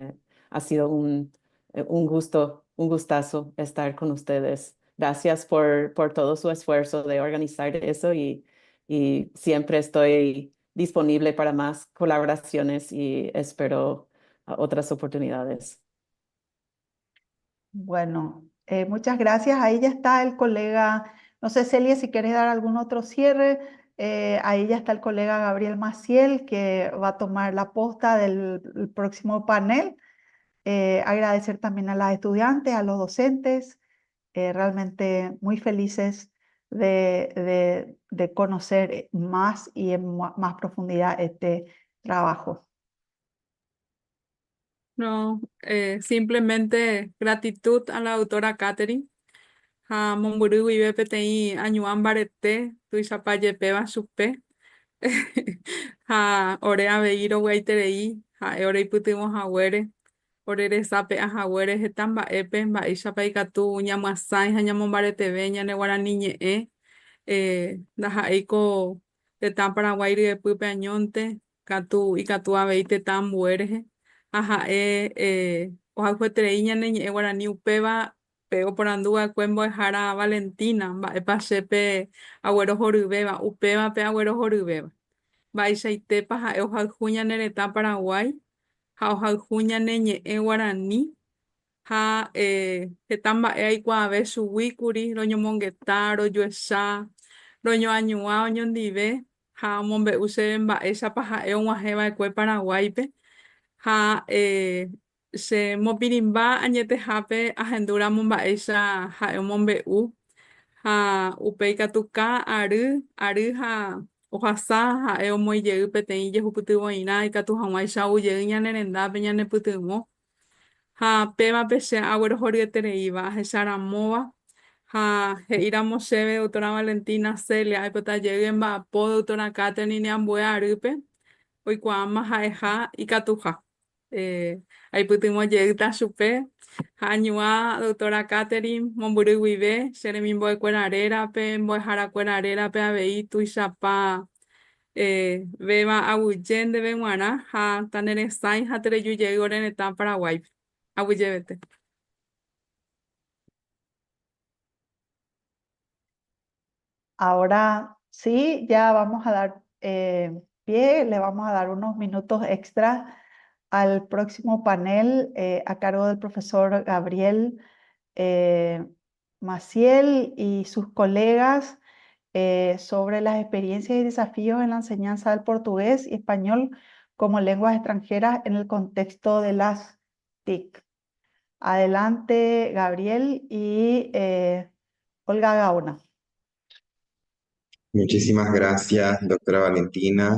ha sido un, un gusto, un gustazo estar con ustedes. Gracias por, por todo su esfuerzo de organizar eso y, y siempre estoy disponible para más colaboraciones y espero otras oportunidades. Bueno, muchas gracias. Ahí ya está el colega, no sé, Celia, si quieres dar algún otro cierre. Ahí ya está el colega Gabriel Maciel, que va a tomar la posta del el próximo panel. Agradecer también a las estudiantes, a los docentes, realmente muy felices de, de conocer más y en más profundidad este trabajo. No, simplemente gratitud a la doctora Catherine. Ha mombyry guive peteĩ añuã mbarete tuichapa jepéva chupe. Ha ore avei roguaiterei ha'e oreipytyvõ haguére, ore resape'a haguére heta mba'épe mba'éichapa ikatu ñamyasãi ha ñamombareteve ñane guarani ñe'ẽ ndaha'éiko tetã Paraguái ryepýpe añónte katu ikatu avei tetã ambue rehe ha ha'e ohayhueterei ñane ñe'ẽ guarani upéva pe oporanduva'ekue mbo'ehára Valentina mba'épa che pe aguerohoryvéva upéva pe aguerohoryvéva mba'eichaitépa ha'e ohayhu ñane retã Paraguái ha ohayhu ñane ñe'ẽ guarani ha heta mba'e aikuaave chuguíkuri roñomongeta, rojuecha, roñoañuã oñondive ha omombe'u chéve mba'éichapa ha'e og̃uahẽva'ekue Paraguáipe ha che mopirĩmba añetehápe ahendúramo mba'éicha ha'e omombe'u ha upéi katu ka'ary, ary ha ohasa ha'e omoĩjey peteĩ jehupytyvoirã ikatu hag̃uáicha oujey ñane rendápe ñanepytyvõ ha pévape che aguerohoryetereíva ahecharamóva ha he'íramo chéve doctora Valentina Celia aipotajey emba'apo doctora Catherine ambue arýpe oikuaáma ha'eha ikatuha aipytyvõ jeýta chupe ha añuã doctora Catherine mombyry guive che remimbo'ekuéra rérape, mbo'eharakuéra rérape avei tuichapa véva aguyje ndéve g̃uarã ha taneresãi ha terejujey ore retã Paraguáipe. Aguyjevete. Ahora sí, ya vamos a dar pie, le vamos a dar unos minutos extra al próximo panel a cargo del profesor Gabriel Maciel y sus colegas sobre las experiencias y desafíos en la enseñanza del portugués y español como lenguas extranjeras en el contexto de las TIC. Adelante, Gabriel y Olga Gaona. Muchísimas gracias, doctora Valentina.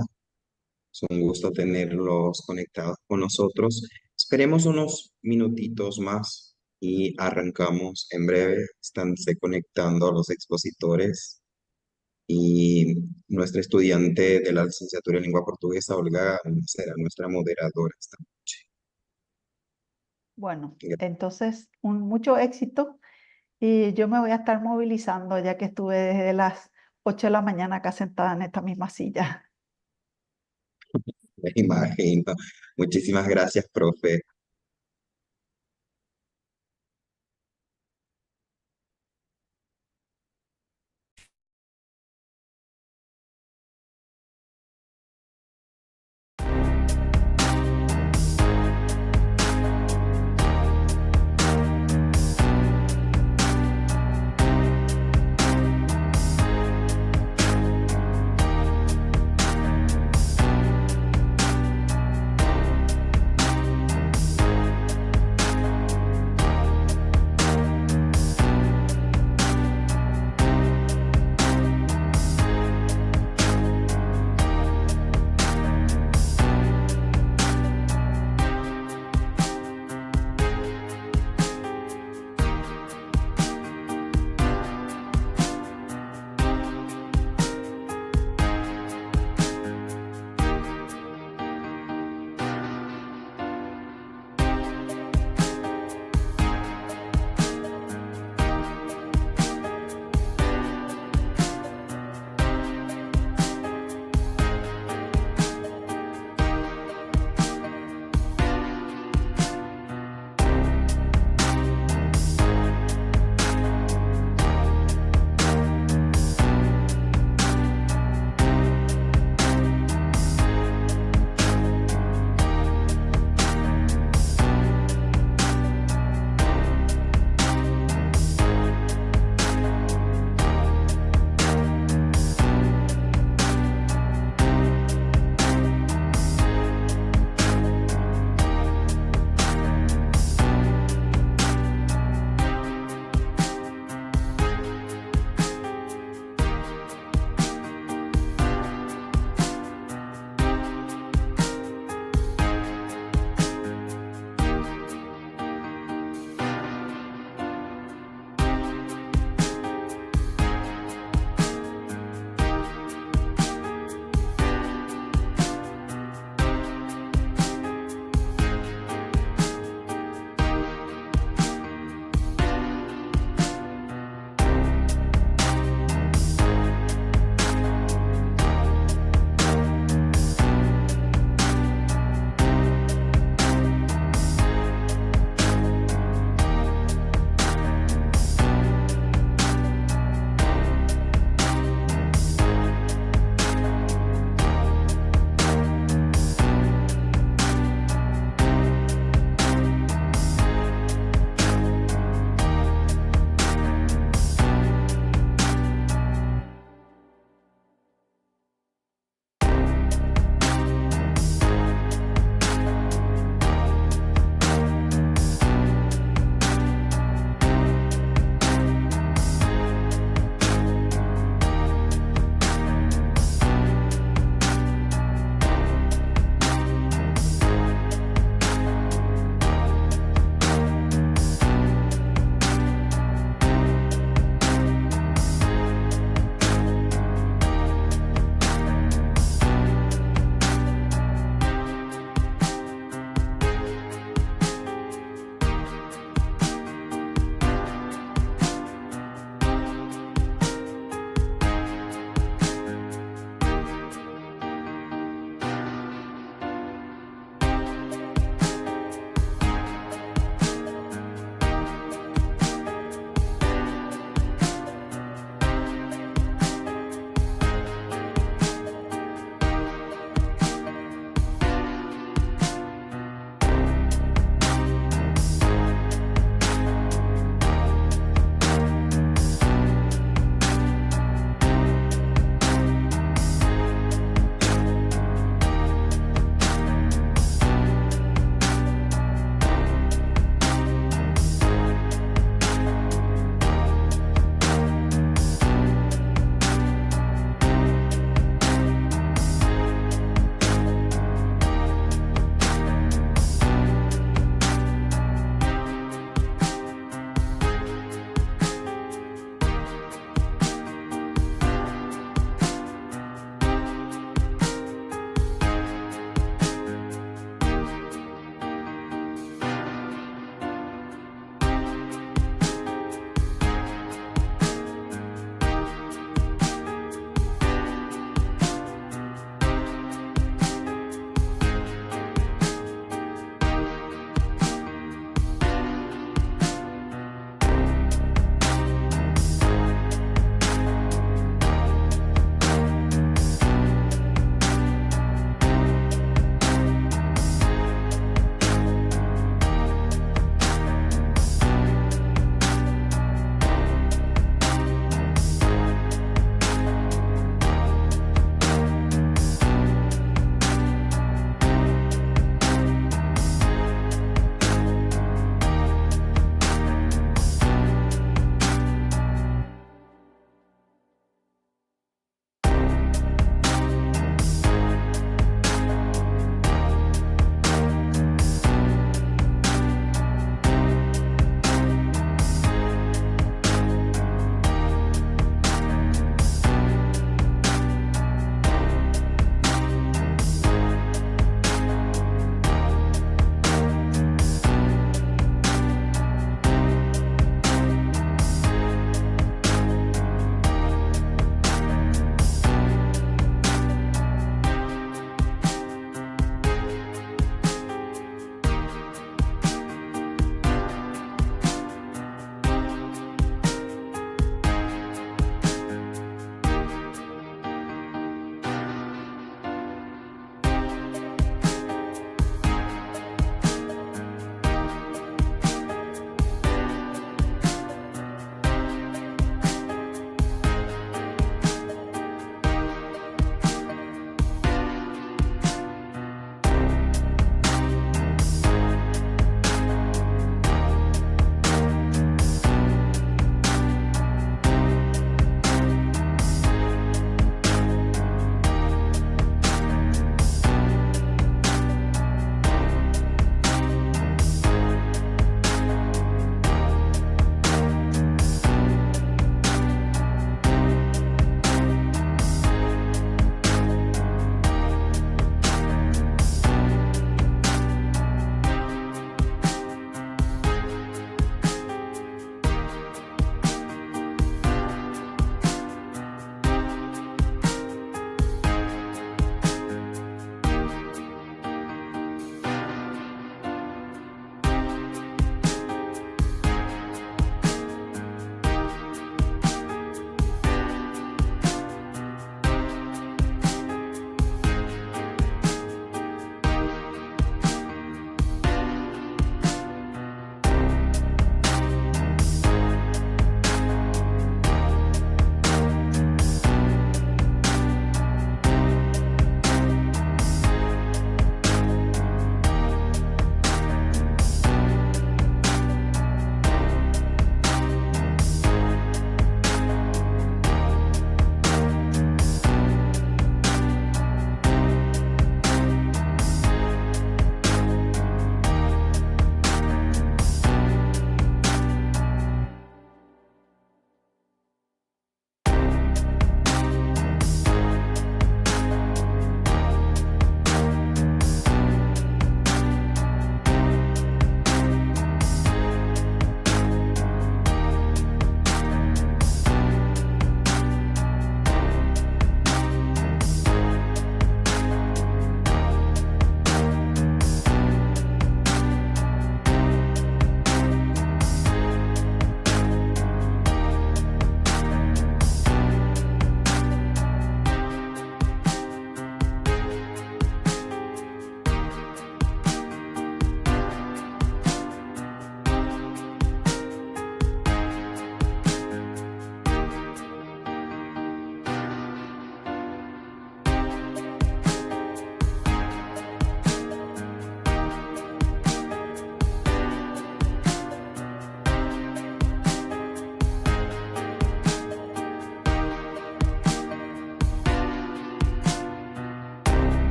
Es un gusto tenerlos conectados con nosotros. Esperemos unos minutitos más y arrancamos en breve. Estánse conectando a los expositores y nuestra estudiante de la licenciatura en lengua portuguesa, Olga, será nuestra moderadora esta noche. Bueno, entonces, un, mucho éxito y yo me voy a estar movilizando ya que estuve desde las 8 de la mañana acá sentada en esta misma silla. Me imagino. Muchísimas gracias, profe.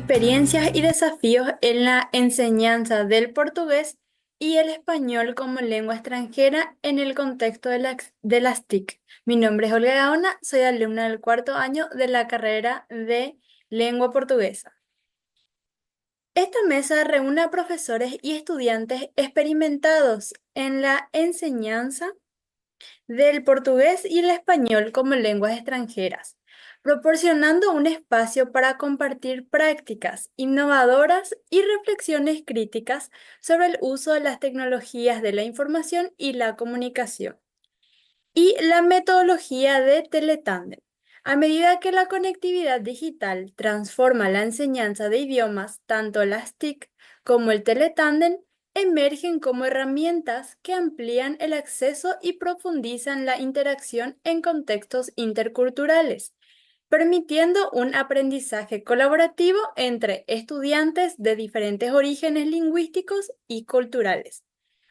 Experiencias y desafíos en la enseñanza del portugués y el español como lengua extranjera en el contexto de de las TIC. Mi nombre es Olga Gaona, soy alumna del cuarto año de la carrera de lengua portuguesa. Esta mesa reúne a profesores y estudiantes experimentados en la enseñanza del portugués y el español como lenguas extranjeras, proporcionando un espacio para compartir prácticas innovadoras y reflexiones críticas sobre el uso de las tecnologías de la información y la comunicación y la metodología de Teletándem. A medida que la conectividad digital transforma la enseñanza de idiomas, tanto las TIC como el Teletándem emergen como herramientas que amplían el acceso y profundizan la interacción en contextos interculturales, permitiendo un aprendizaje colaborativo entre estudiantes de diferentes orígenes lingüísticos y culturales.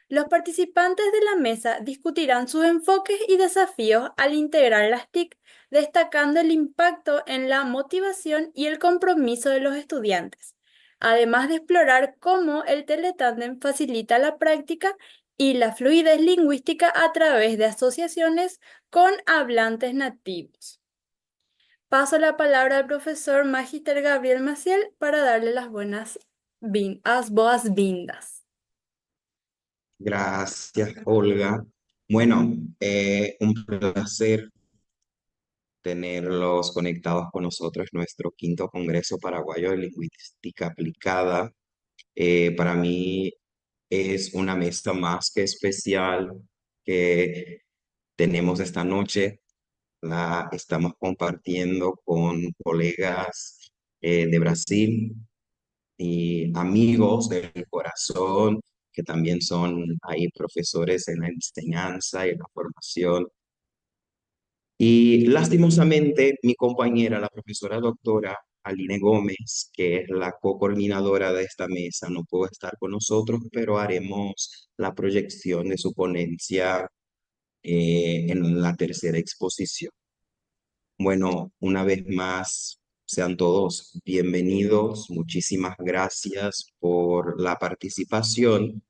Los participantes de la mesa discutirán sus enfoques y desafíos al integrar las TIC, destacando el impacto en la motivación y el compromiso de los estudiantes, además de explorar cómo el Teletándem facilita la práctica y la fluidez lingüística a través de asociaciones con hablantes nativos. Paso la palabra al profesor Magíster Gabriel Maciel para darle las buenas as boas-vindas. Gracias, Olga. Bueno, un placer tenerlos conectados con nosotros, nuestro quinto Congreso Paraguayo de Lingüística Aplicada. Para mí es una mesa más que especial que tenemos esta noche. La estamos compartiendo con colegas de Brasil y amigos del corazón que también son ahí profesores en la enseñanza y en la formación. Y lastimosamente, mi compañera, la profesora doctora Aline Gómez, que es la co-coordinadora de esta mesa, no pudo estar con nosotros, pero haremos la proyección de su ponencia en la tercera exposición. Bueno, una vez más, sean todos bienvenidos. Muchísimas gracias por la participación.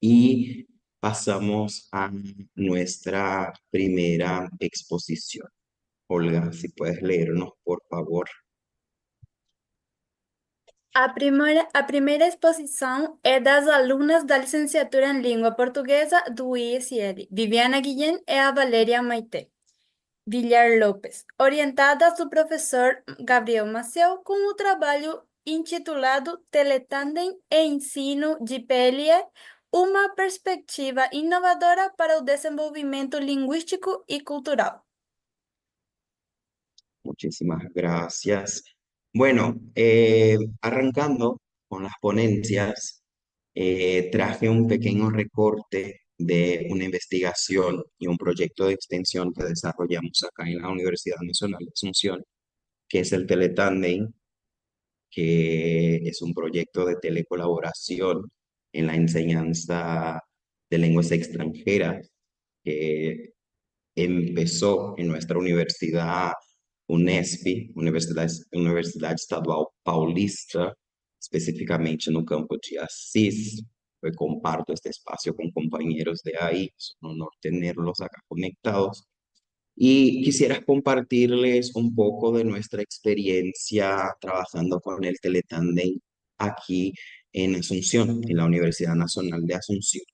Y pasamos a nuestra primera exposición. Olga, si puedes leernos, por favor. A primeira exposição é das alunas da licenciatura em Língua Portuguesa do ISL, Viviana Guillén e a Valéria Maite Villar Lopes, orientadas do professor Gabriel Maciel, com o trabalho intitulado Teletandem e Ensino de PLE, uma perspectiva inovadora para o desenvolvimento linguístico e cultural. Muchísimas gracias. Bueno, arrancando con las ponencias, traje un pequeño recorte de una investigación y un proyecto de extensión que desarrollamos acá en la Universidad Nacional de Asunción, que es el Teletandem, que es un proyecto de telecolaboración en la enseñanza de lenguas extranjeras, que empezó en nuestra universidad Unesp, Universidade Estadual Paulista, especificamente no campo de Assis. Hoy comparto este espacio con compañeros de ahí, es un honor tenerlos acá conectados. Y quisiera compartirles un poco de nuestra experiencia trabajando con el Teletandem aquí en Asunción, en la Universidad Nacional de Asunción.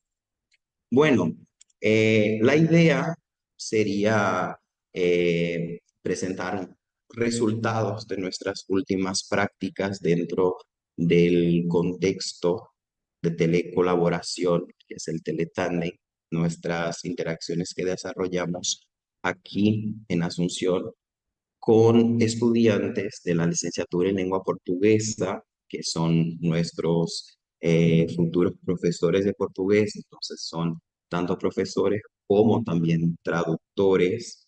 Bueno, la idea sería presentar resultados de nuestras últimas prácticas dentro del contexto de telecolaboración, que es el Teletandem, nuestras interacciones que desarrollamos aquí en Asunción con estudiantes de la licenciatura en lengua portuguesa, que son nuestros futuros profesores de portugués. Entonces son tanto profesores como también traductores.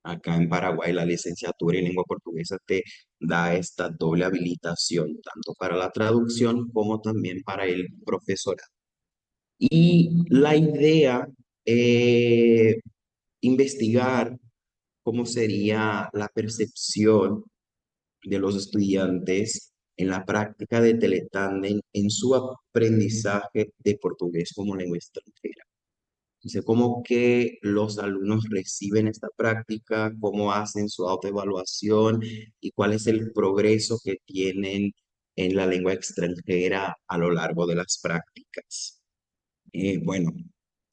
Acá en Paraguay la licenciatura en lengua portuguesa te da esta doble habilitación, tanto para la traducción como también para el profesorado. Y la idea, investigar cómo sería la percepción de los estudiantes en la práctica de Teletándem en su aprendizaje de portugués como lengua extranjera. Entonces, cómo que los alumnos reciben esta práctica, cómo hacen su autoevaluación y cuál es el progreso que tienen en la lengua extranjera a lo largo de las prácticas. Bueno,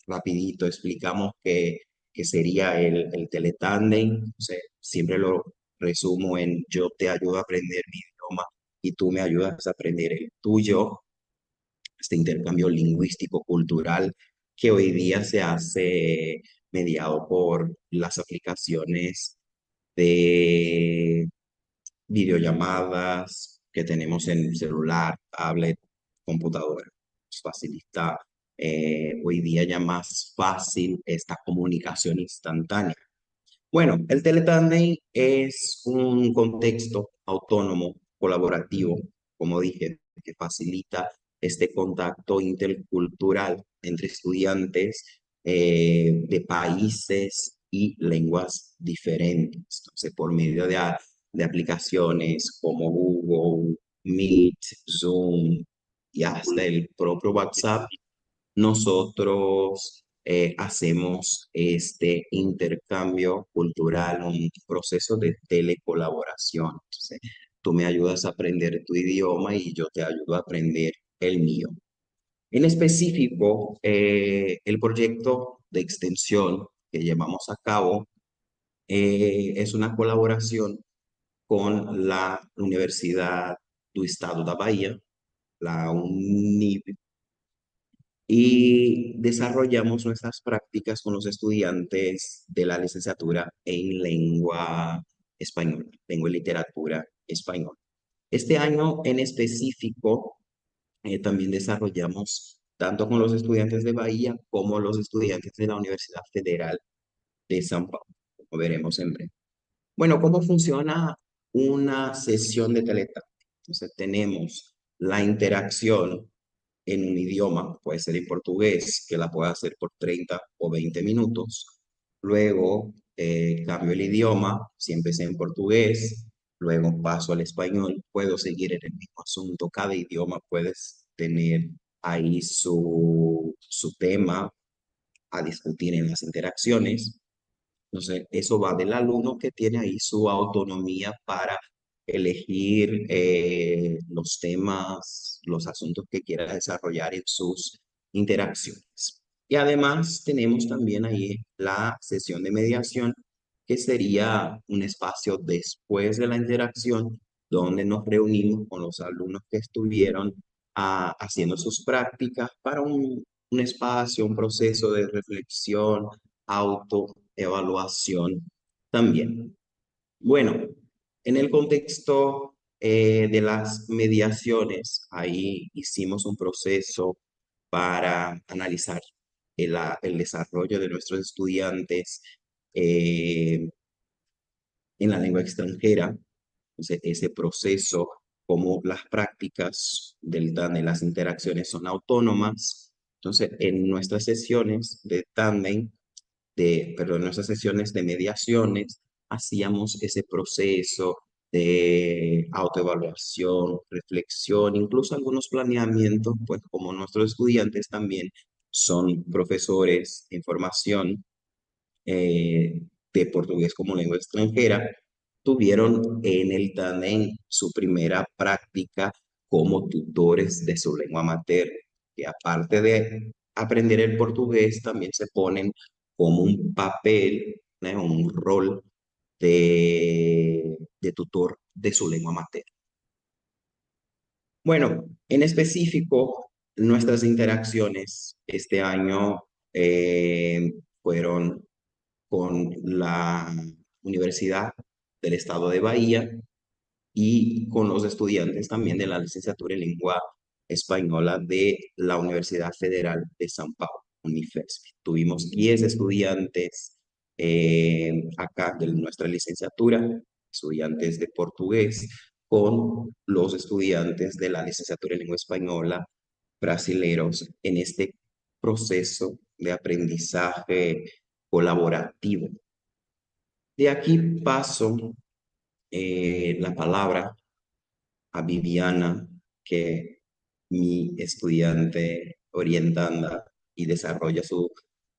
rapidito explicamos qué sería el Teletándem. O sea, siempre lo resumo en yo te ayudo a aprender mi idioma y tú me ayudas a aprender el tuyo. Este intercambio lingüístico cultural que hoy día se hace mediado por las aplicaciones de videollamadas que tenemos en celular, tablet, computadora. Nos facilita hoy día ya más fácil esta comunicación instantánea. Bueno, el Teletándem es un contexto autónomo, colaborativo, como dije, que facilita este contacto intercultural entre estudiantes de países y lenguas diferentes. Entonces, por medio de aplicaciones como Google, Meet, Zoom y hasta el propio WhatsApp, nosotros hacemos este intercambio cultural, un proceso de telecolaboración. Entonces, tú me ayudas a aprender tu idioma y yo te ayudo a aprender el mío. En específico, el proyecto de extensión que llevamos a cabo es una colaboración con la Universidad do Estado da Bahía, la UNIB, y desarrollamos nuestras prácticas con los estudiantes de la licenciatura en lengua española, lengua y literatura española. Este año en específico, también desarrollamos tanto con los estudiantes de Bahía como los estudiantes de la Universidad Federal de São Paulo, como veremos en breve. Bueno, ¿cómo funciona una sesión de Teletándem? Entonces tenemos la interacción en un idioma, puede ser en portugués, que la pueda hacer por 30 o 20 minutos. Luego cambio el idioma, si empecé en portugués, luego paso al español, puedo seguir en el mismo asunto. Cada idioma puedes tener ahí su tema a discutir en las interacciones. Entonces, eso va del alumno que tiene ahí su autonomía para elegir los temas, los asuntos que quiera desarrollar en sus interacciones. Y además tenemos también ahí la sesión de mediación, que sería un espacio después de la interacción donde nos reunimos con los alumnos que estuvieron haciendo sus prácticas para un espacio, un proceso de reflexión, autoevaluación también. Bueno, en el contexto de las mediaciones, ahí hicimos un proceso para analizar el desarrollo de nuestros estudiantes en la lengua extranjera. Entonces, ese proceso, como las prácticas del tándem, las interacciones son autónomas. Entonces, en nuestras sesiones de tándem, perdón, en nuestras sesiones de mediaciones, hacíamos ese proceso de autoevaluación, reflexión, incluso algunos planeamientos, pues como nuestros estudiantes también son profesores en formación de portugués como lengua extranjera, tuvieron en el tándem su primera práctica como tutores de su lengua materna, que aparte de aprender el portugués, también se ponen como un papel, ¿no? Un rol de tutor de su lengua materna. Bueno, en específico, nuestras interacciones este año fueron con la Universidad del Estado de Bahía y con los estudiantes también de la licenciatura en lengua española de la Universidad Federal de São Paulo, Unifesp. Tuvimos 10 estudiantes acá de nuestra licenciatura, estudiantes de portugués, con los estudiantes de la licenciatura en lengua española brasileros en este proceso de aprendizaje colaborativo. De aquí paso la palabra a Viviana, que mi estudiante orientanda y desarrolla su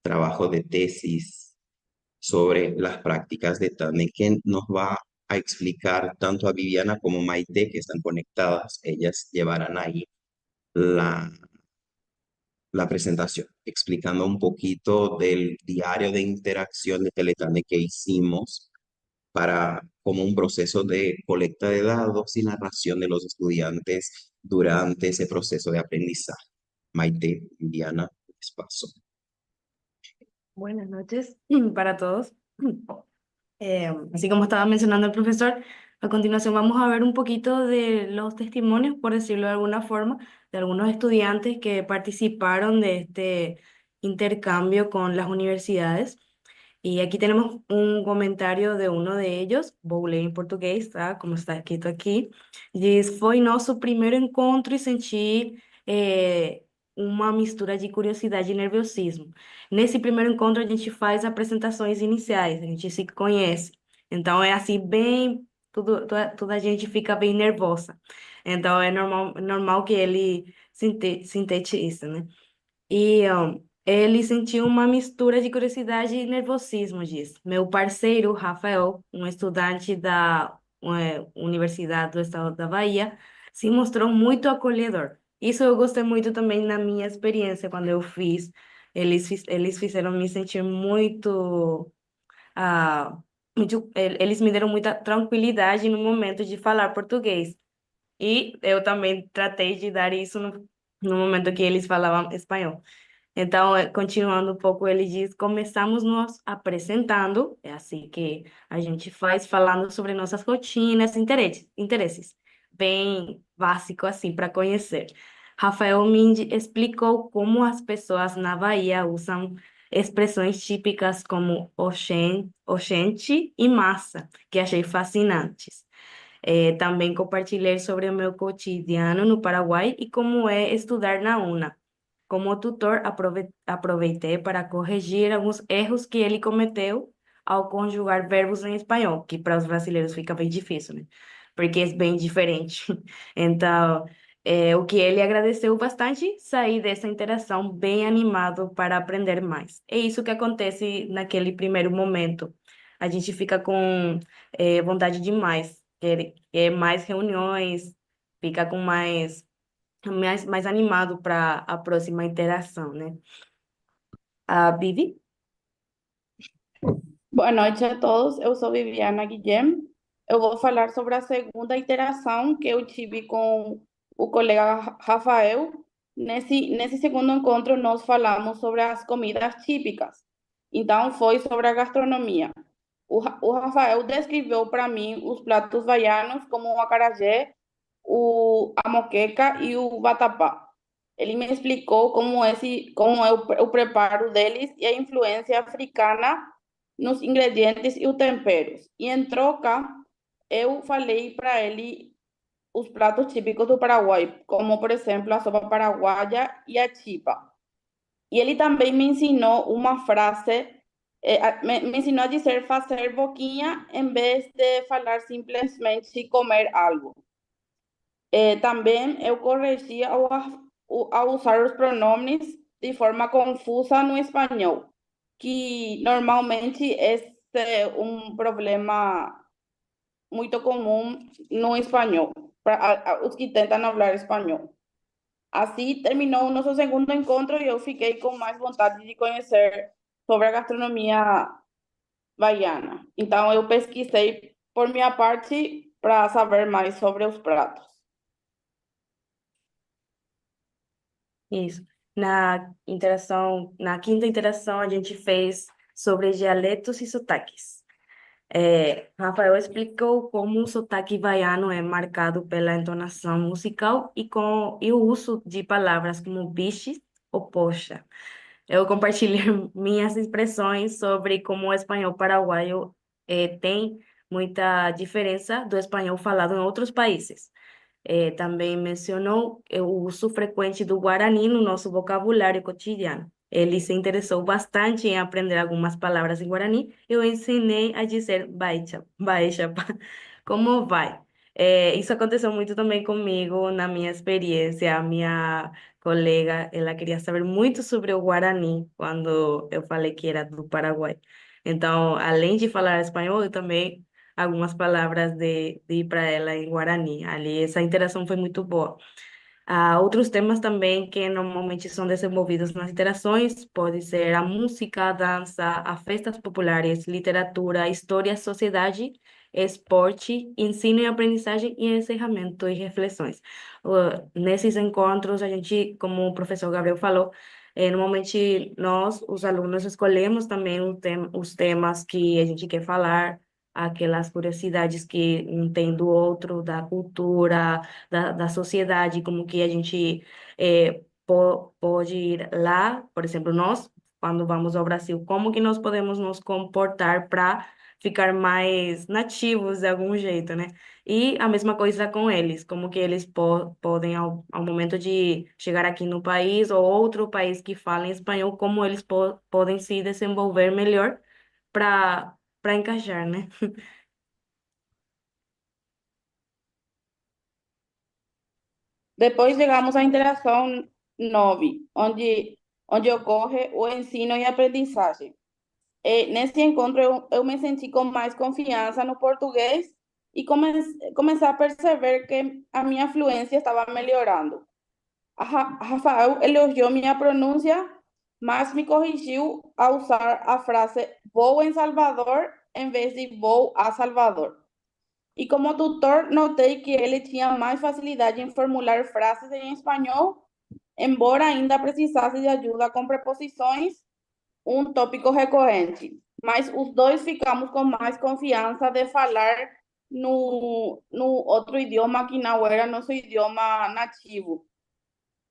trabajo de tesis sobre las prácticas de tándem, que nos va a explicar tanto a Viviana como Maite, que están conectadas. Ellas llevarán ahí la, la presentación, explicando un poquito del diario de interacción de Teletandem que hicimos para como un proceso de colecta de datos y narración de los estudiantes durante ese proceso de aprendizaje. Maite, Viviana, les paso. Buenas noches para todos. Así como estaba mencionando el profesor, a continuación vamos a ver un poquito de los testimonios, por decirlo de alguna forma, de algunos estudiantes que participaron de este intercambio con las universidades. Y aquí tenemos un comentario de uno de ellos, vou ler em português, tá? Como está escrito aqui. Diz, foi nosso primeiro encontro e senti uma mistura de curiosidade e nerviosismo. Nesse primeiro encontro, a gente faz apresentações iniciais, a gente se conhece. Então, é assim, bem, tudo, toda, toda a gente fica bem nervosa. Então, é normal, normal que ele sintetize, né? E ele sentiu uma mistura de curiosidade e nervosismo, diz. Meu parceiro, Rafael, um estudante da Universidade do Estado da Bahia, se mostrou muito acolhedor. Isso eu gostei muito também na minha experiência, quando eu fiz. Eles fizeram me sentir muito, ah, muito. Eles me deram muita tranquilidade no momento de falar português. E eu também tratei de dar isso no momento que eles falavam espanhol. Então, continuando um pouco, ele diz: começamos nos apresentando, é assim que a gente faz, falando sobre nossas rotinas, interesses. Bem básico assim para conhecer. Rafael me explicou como as pessoas na Bahia usam expressões típicas como oxente e massa, que achei fascinantes. Também compartilhei sobre o meu cotidiano no Paraguai e como é estudar na UNA. Como tutor, aproveitei para corrigir alguns erros que ele cometeu ao conjugar verbos em espanhol, que para os brasileiros fica bem difícil, né? Porque é bem diferente. Então, o que ele agradeceu bastante, sair dessa interação bem animado para aprender mais. É isso que acontece naquele primeiro momento. A gente fica com vontade demais, quer mais reuniões, fica com mais animado para a próxima interação, né? A Vivi? Boa noite a todos, eu sou Viviana Guilhem. Eu vou falar sobre a segunda interação que eu tive com o colega Rafael. Nesse segundo encontro, nós falamos sobre as comidas típicas. Então, foi sobre a gastronomia. O Rafael descreveu para mim os pratos baianos, como o acarajé, a moqueca e o vatapá. Ele me explicou como é o preparo deles e a influência africana nos ingredientes e os temperos. E em troca, eu falei para ele os pratos típicos do Paraguai, como por exemplo a sopa paraguaia e a chipa. E ele também me ensinou uma frase, me ensinou a dizer fazer boquinha em vez de falar simplesmente comer algo. Também eu corrigi ao usar os pronomes de forma confusa no espanhol, que normalmente esse é um problema muito comum no espanhol, para os que tentam falar espanhol. Assim terminou o nosso segundo encontro e eu fiquei com mais vontade de conhecer sobre a gastronomia baiana. Então eu pesquisei por minha parte para saber mais sobre os pratos. Isso. Na quinta interação, a gente fez sobre dialetos e sotaques. Rafael explicou como o sotaque baiano é marcado pela entonação musical e o uso de palavras como biche ou poxa. Eu compartilhei minhas expressões sobre como o espanhol paraguaio tem muita diferença do espanhol falado em outros países. Também mencionou o uso frequente do guarani no nosso vocabulário cotidiano. Ele se interessou bastante em aprender algumas palavras em guarani. Eu ensinei a dizer baixa, baixa, como vai. É, isso aconteceu muito também comigo na minha experiência. A minha colega, ela queria saber muito sobre o Guarani quando eu falei que era do Paraguai. Então, além de falar espanhol, eu também algumas palavras de para ela em Guarani. Ali, essa interação foi muito boa. Há outros temas também que normalmente são desenvolvidos nas interações, pode ser a música, a dança, as festas populares, literatura, história, sociedade, esporte, ensino e aprendizagem e encerramento e reflexões. Nesses encontros, a gente, como o professor Gabriel falou, normalmente nós, os alunos, escolhemos também os temas que a gente quer falar, aquelas curiosidades que um tem do outro, da cultura, da sociedade, como que a gente pode ir lá, por exemplo, nós, quando vamos ao Brasil, como que nós podemos nos comportar para ficar mais nativos de algum jeito, né? E a mesma coisa com eles, como que eles po podem, ao momento de chegar aqui no país ou outro país que fala em espanhol, como eles po podem se desenvolver melhor para encaixar, né? Depois chegamos à interação 9, onde ocorre o ensino e aprendizagem. E nesse encontro eu me senti com mais confiança no português e comecei a perceber que a minha fluência estava melhorando. A Rafael elogiou minha pronúncia, mas me corrigiu ao usar a frase vou em Salvador em vez de vou a Salvador. E como tutor, notei que ele tinha mais facilidade em formular frases em espanhol, embora ainda precisasse de ajuda com preposições, um tópico recorrente. Mas os dois ficamos com mais confiança de falar no outro idioma que não era nosso idioma nativo.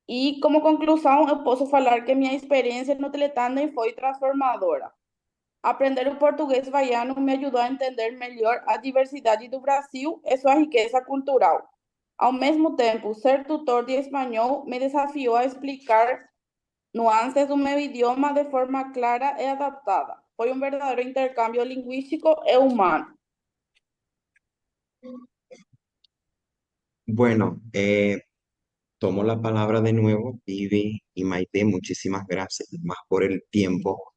E como conclusão, eu posso falar que minha experiência no Teletandem foi transformadora. Aprender o português baiano me ajudou a entender melhor a diversidade do Brasil e sua riqueza cultural. Ao mesmo tempo, ser tutor de espanhol me desafiou a explicar nuances do meu idioma de forma clara e adaptada. Foi um verdadeiro intercâmbio linguístico e humano. Bueno, tomo la palabra de nuevo, Vivi y Maite, muchísimas gracias más por el tiempo.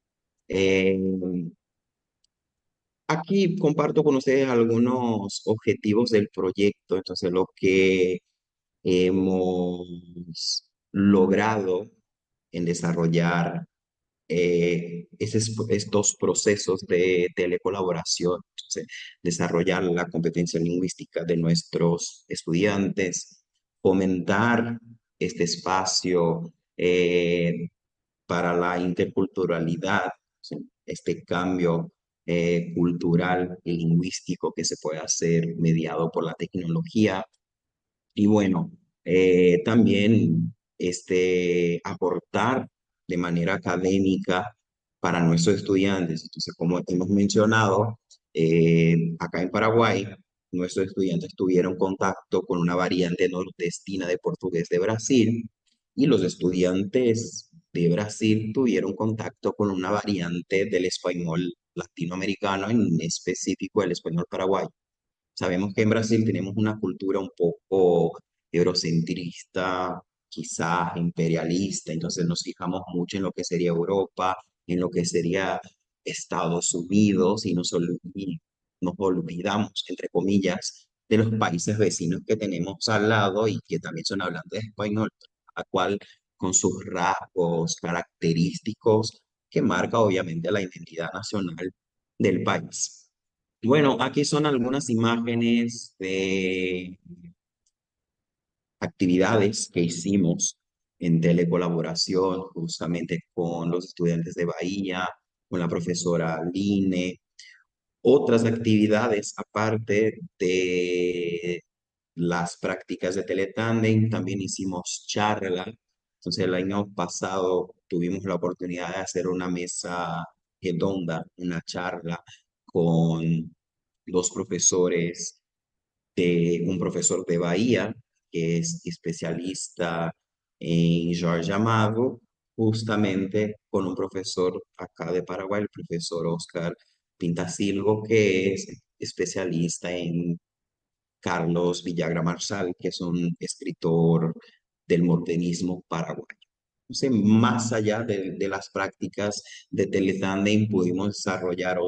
Aquí comparto con ustedes algunos objetivos del proyecto, entonces lo que hemos logrado en desarrollar estos procesos de telecolaboración, entonces, desarrollar la competencia lingüística de nuestros estudiantes, fomentar este espacio para la interculturalidad, ¿sí? Este cambio cultural y lingüístico que se puede hacer mediado por la tecnología. Y también aportar de manera académica para nuestros estudiantes. Entonces, como hemos mencionado, acá en Paraguay, nuestros estudiantes tuvieron contacto con una variante nordestina de portugués de Brasil y los estudiantes de Brasil tuvieron contacto con una variante del español latinoamericano, en específico el español paraguayo. Sabemos que en Brasil tenemos una cultura un poco eurocentrista, quizás imperialista, entonces nos fijamos mucho en lo que sería Europa, en lo que sería Estados Unidos y nos olvidamos, entre comillas, de los países vecinos que tenemos al lado y que también son hablantes de español, a cual con sus rasgos característicos que marca obviamente la identidad nacional del país. Bueno, aquí son algunas imágenes de actividades que hicimos en telecolaboración justamente con los estudiantes de Bahía, con la profesora Line, otras actividades aparte de las prácticas de teletandem, también hicimos charla. Entonces el año pasado tuvimos la oportunidad de hacer una mesa redonda, una charla con dos profesores, de un profesor de Bahía, que es especialista en Jorge Amado, justamente con un profesor acá de Paraguay, el profesor Oscar Pintasilgo, que es especialista en Carlos Villagra Marsal, que es un escritor del modernismo paraguayo. Entonces, más allá de las prácticas de Teletandem, pudimos desarrollar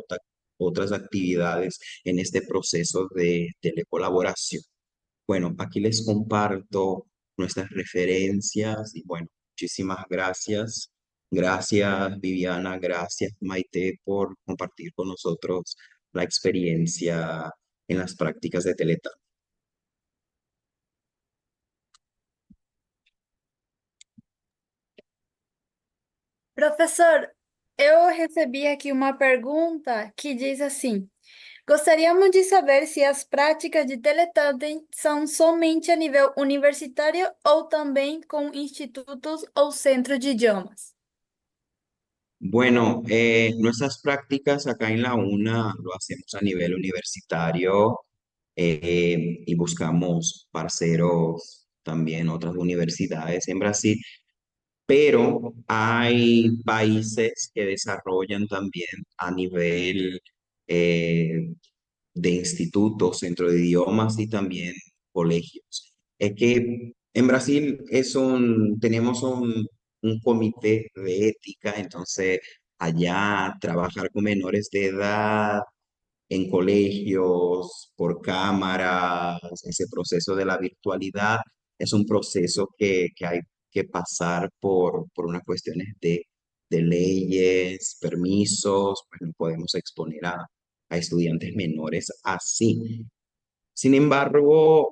otras actividades en este proceso de telecolaboración. Bueno, aquí les comparto nuestras referencias y bueno, muchísimas gracias. Gracias, Viviana, gracias, Maite, por compartir con nosotros la experiencia en las prácticas de Teletandem. Professor, eu recebi aqui uma pergunta que diz assim: Gostaríamos de saber se as práticas de teletandem são somente a nível universitário ou também com institutos ou centros de idiomas. Bueno, nuestras prácticas acá en la UNA lo hacemos a nivel universitario y buscamos parceros también otras universidades en Brasil, pero hay países que desarrollan también a nivel eh, de institutos, centro de idiomas y también colegios. Es que en Brasil tenemos un comité de ética, entonces allá trabajar con menores de edad en colegios, por cámaras, ese proceso de la virtualidad es un proceso que hay que pasar por unas cuestiones de leyes, permisos, pues no podemos exponer a estudiantes menores así. Sin embargo,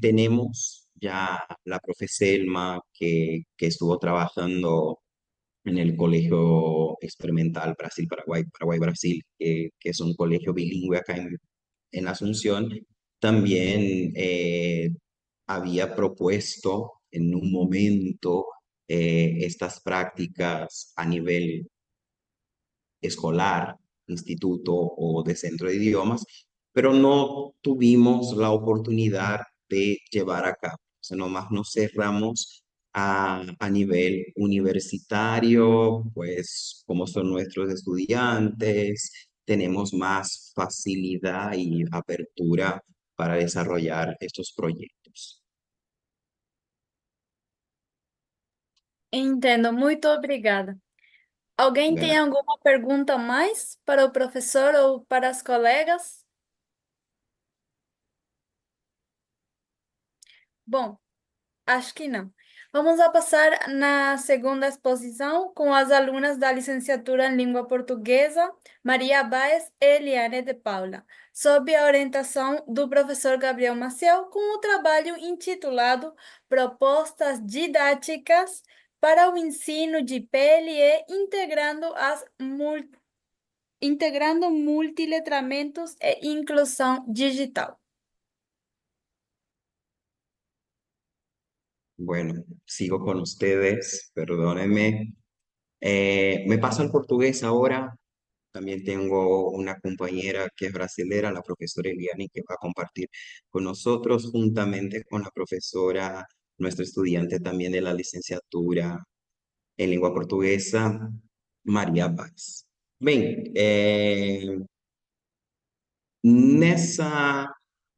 tenemos ya la profe Selma que estuvo trabajando en el Colegio Experimental Brasil-Paraguay, Paraguay-Brasil, que es un colegio bilingüe acá en Asunción, también había propuesto en un momento estas prácticas a nivel escolar, instituto o de centro de idiomas, pero no tuvimos la oportunidad de llevar a cabo. O sea, nomás nos cerramos a nivel universitario, pues como son nuestros estudiantes, tenemos más facilidad y apertura para desarrollar estos proyectos. Entendo, muito obrigada. Alguém tem Bueno, alguma pergunta a mais para o professor ou para as colegas? Bom, acho que não. Vamos a passar na segunda exposição com as alunas da licenciatura em Língua Portuguesa, Maria Baez e Eliane de Paula, sob a orientação do professor Gabriel Maciel, com o trabalho intitulado Propostas Didáticas para o Ensino de PLE integrando multiletramentos e inclusão digital. Bueno, sigo con ustedes, perdónenme. Me paso al portugués ahora. También tengo una compañera que es brasilera, la profesora Eliane, que va a compartir con nosotros juntamente con la profesora, nuestra estudiante también de la licenciatura en lengua portuguesa, Maria Baez. Bem, nessa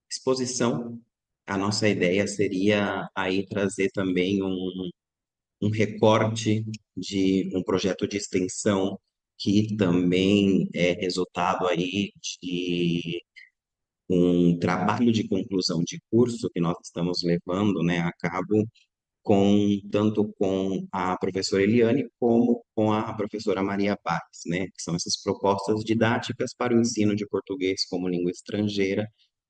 exposição, a nossa ideia seria aí trazer também um recorte de um projeto de extensão que também é resultado aí de um trabalho de conclusão de curso que nós estamos levando, né, a cabo tanto com a professora Eliane como com a professora Maria Baez, né, que são essas propostas didáticas para o ensino de português como língua estrangeira,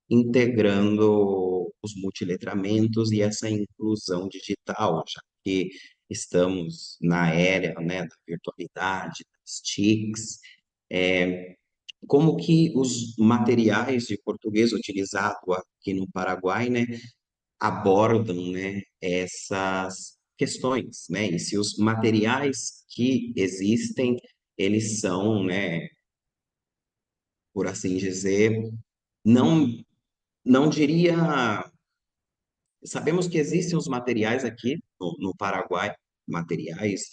integrando os multiletramentos e essa inclusão digital, já que estamos na era, né, da virtualidade, das TICs, como que os materiais de português utilizados aqui no Paraguai, né, abordam, né, essas questões, né, e se os materiais que existem, eles são, né, por assim dizer, não diria, sabemos que existem os materiais aqui no Paraguai, materiais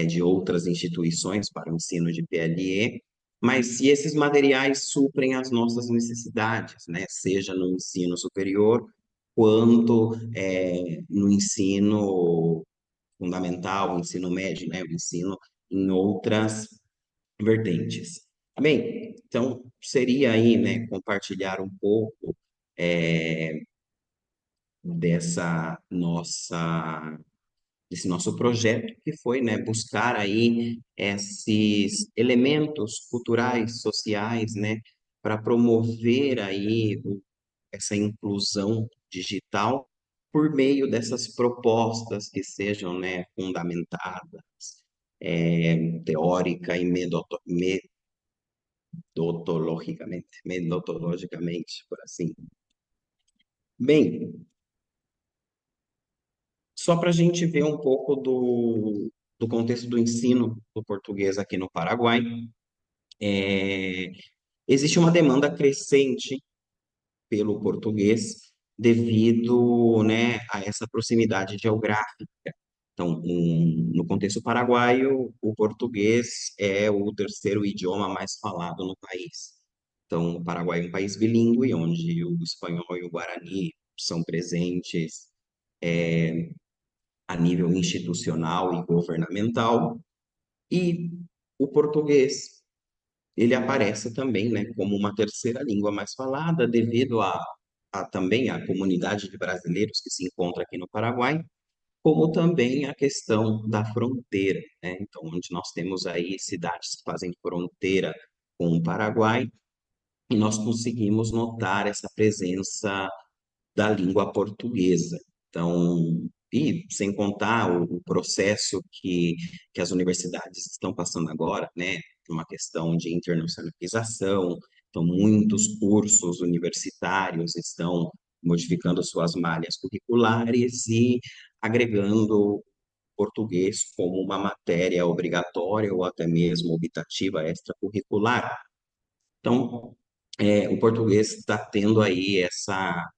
de outras instituições para o ensino de PLE, Mas se esses materiais suprem as nossas necessidades, né? Seja no ensino superior, quanto no ensino fundamental, ensino médio, né? O ensino em outras vertentes. Bem, então seria aí, né, compartilhar um pouco desse nosso projeto, que foi, né, buscar aí esses elementos culturais, sociais, né, para promover aí essa inclusão digital por meio dessas propostas que sejam, né, fundamentadas, teórica e metodologicamente, por assim. Bem, só para a gente ver um pouco do contexto do ensino do português aqui no Paraguai, existe uma demanda crescente pelo português devido, né, a essa proximidade geográfica. Então, no contexto paraguaio, o português é o terceiro idioma mais falado no país. Então, o Paraguai é um país bilíngue, onde o espanhol e o guarani são presentes a nível institucional e governamental, e o português, ele aparece também, né, como uma terceira língua mais falada, devido a também a comunidade de brasileiros que se encontra aqui no Paraguai, como também a questão da fronteira, né? Então, onde nós temos aí cidades que fazem fronteira com o Paraguai, e nós conseguimos notar essa presença da língua portuguesa. Então, e sem contar o processo que as universidades estão passando agora, né? Uma questão de internacionalização, então muitos cursos universitários estão modificando suas malhas curriculares e agregando português como uma matéria obrigatória ou até mesmo optativa extracurricular. Então, o português está tendo aí essa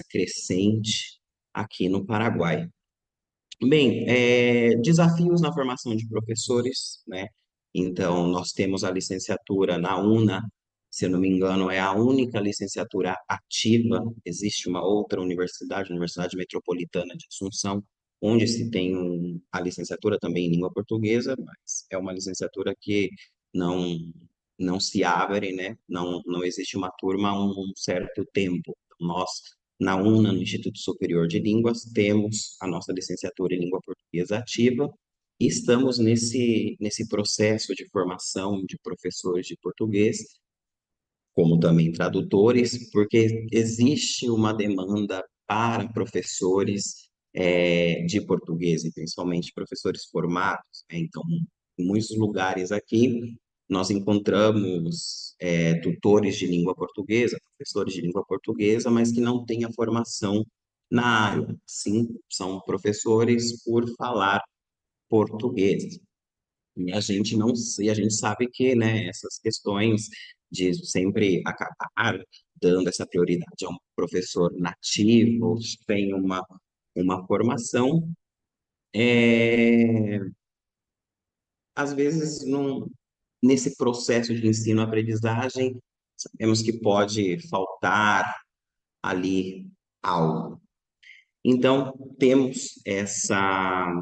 crescente aqui no Paraguai. Bem, desafios na formação de professores, né? Então, nós temos a licenciatura na UNA, se eu não me engano, é a única licenciatura ativa. Existe uma outra universidade, a Universidade Metropolitana de Assunção, onde se tem a licenciatura também em língua portuguesa, mas é uma licenciatura que não se abre, né? Não, não existe uma turma há um certo tempo. Então, nós, na UNA, no Instituto Superior de Línguas, temos a nossa licenciatura em língua portuguesa ativa e estamos nesse processo de formação de professores de português, como também tradutores, porque existe uma demanda para professores de português, e principalmente professores formados, né? Então, em muitos lugares aqui, nós encontramos tutores de língua portuguesa, professores de língua portuguesa, mas que não têm a formação na área. Sim, são professores por falar português. E a gente não, e a gente sabe que, né, essas questões de sempre acabar dando essa prioridade a um professor nativo, sem uma formação, às vezes, nesse processo de ensino-aprendizagem, sabemos que pode faltar ali algo. Então, temos essa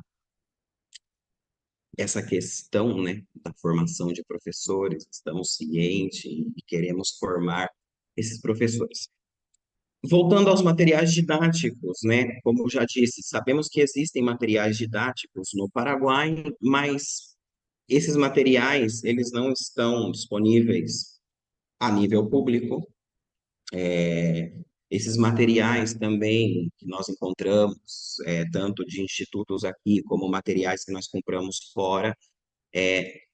questão, né, da formação de professores, estamos cientes e queremos formar esses professores. Voltando aos materiais didáticos, né, como já disse, sabemos que existem materiais didáticos no Paraguai, mas esses materiais, eles não estão disponíveis a nível público. Esses materiais também que nós encontramos, tanto de institutos aqui, como materiais que nós compramos fora,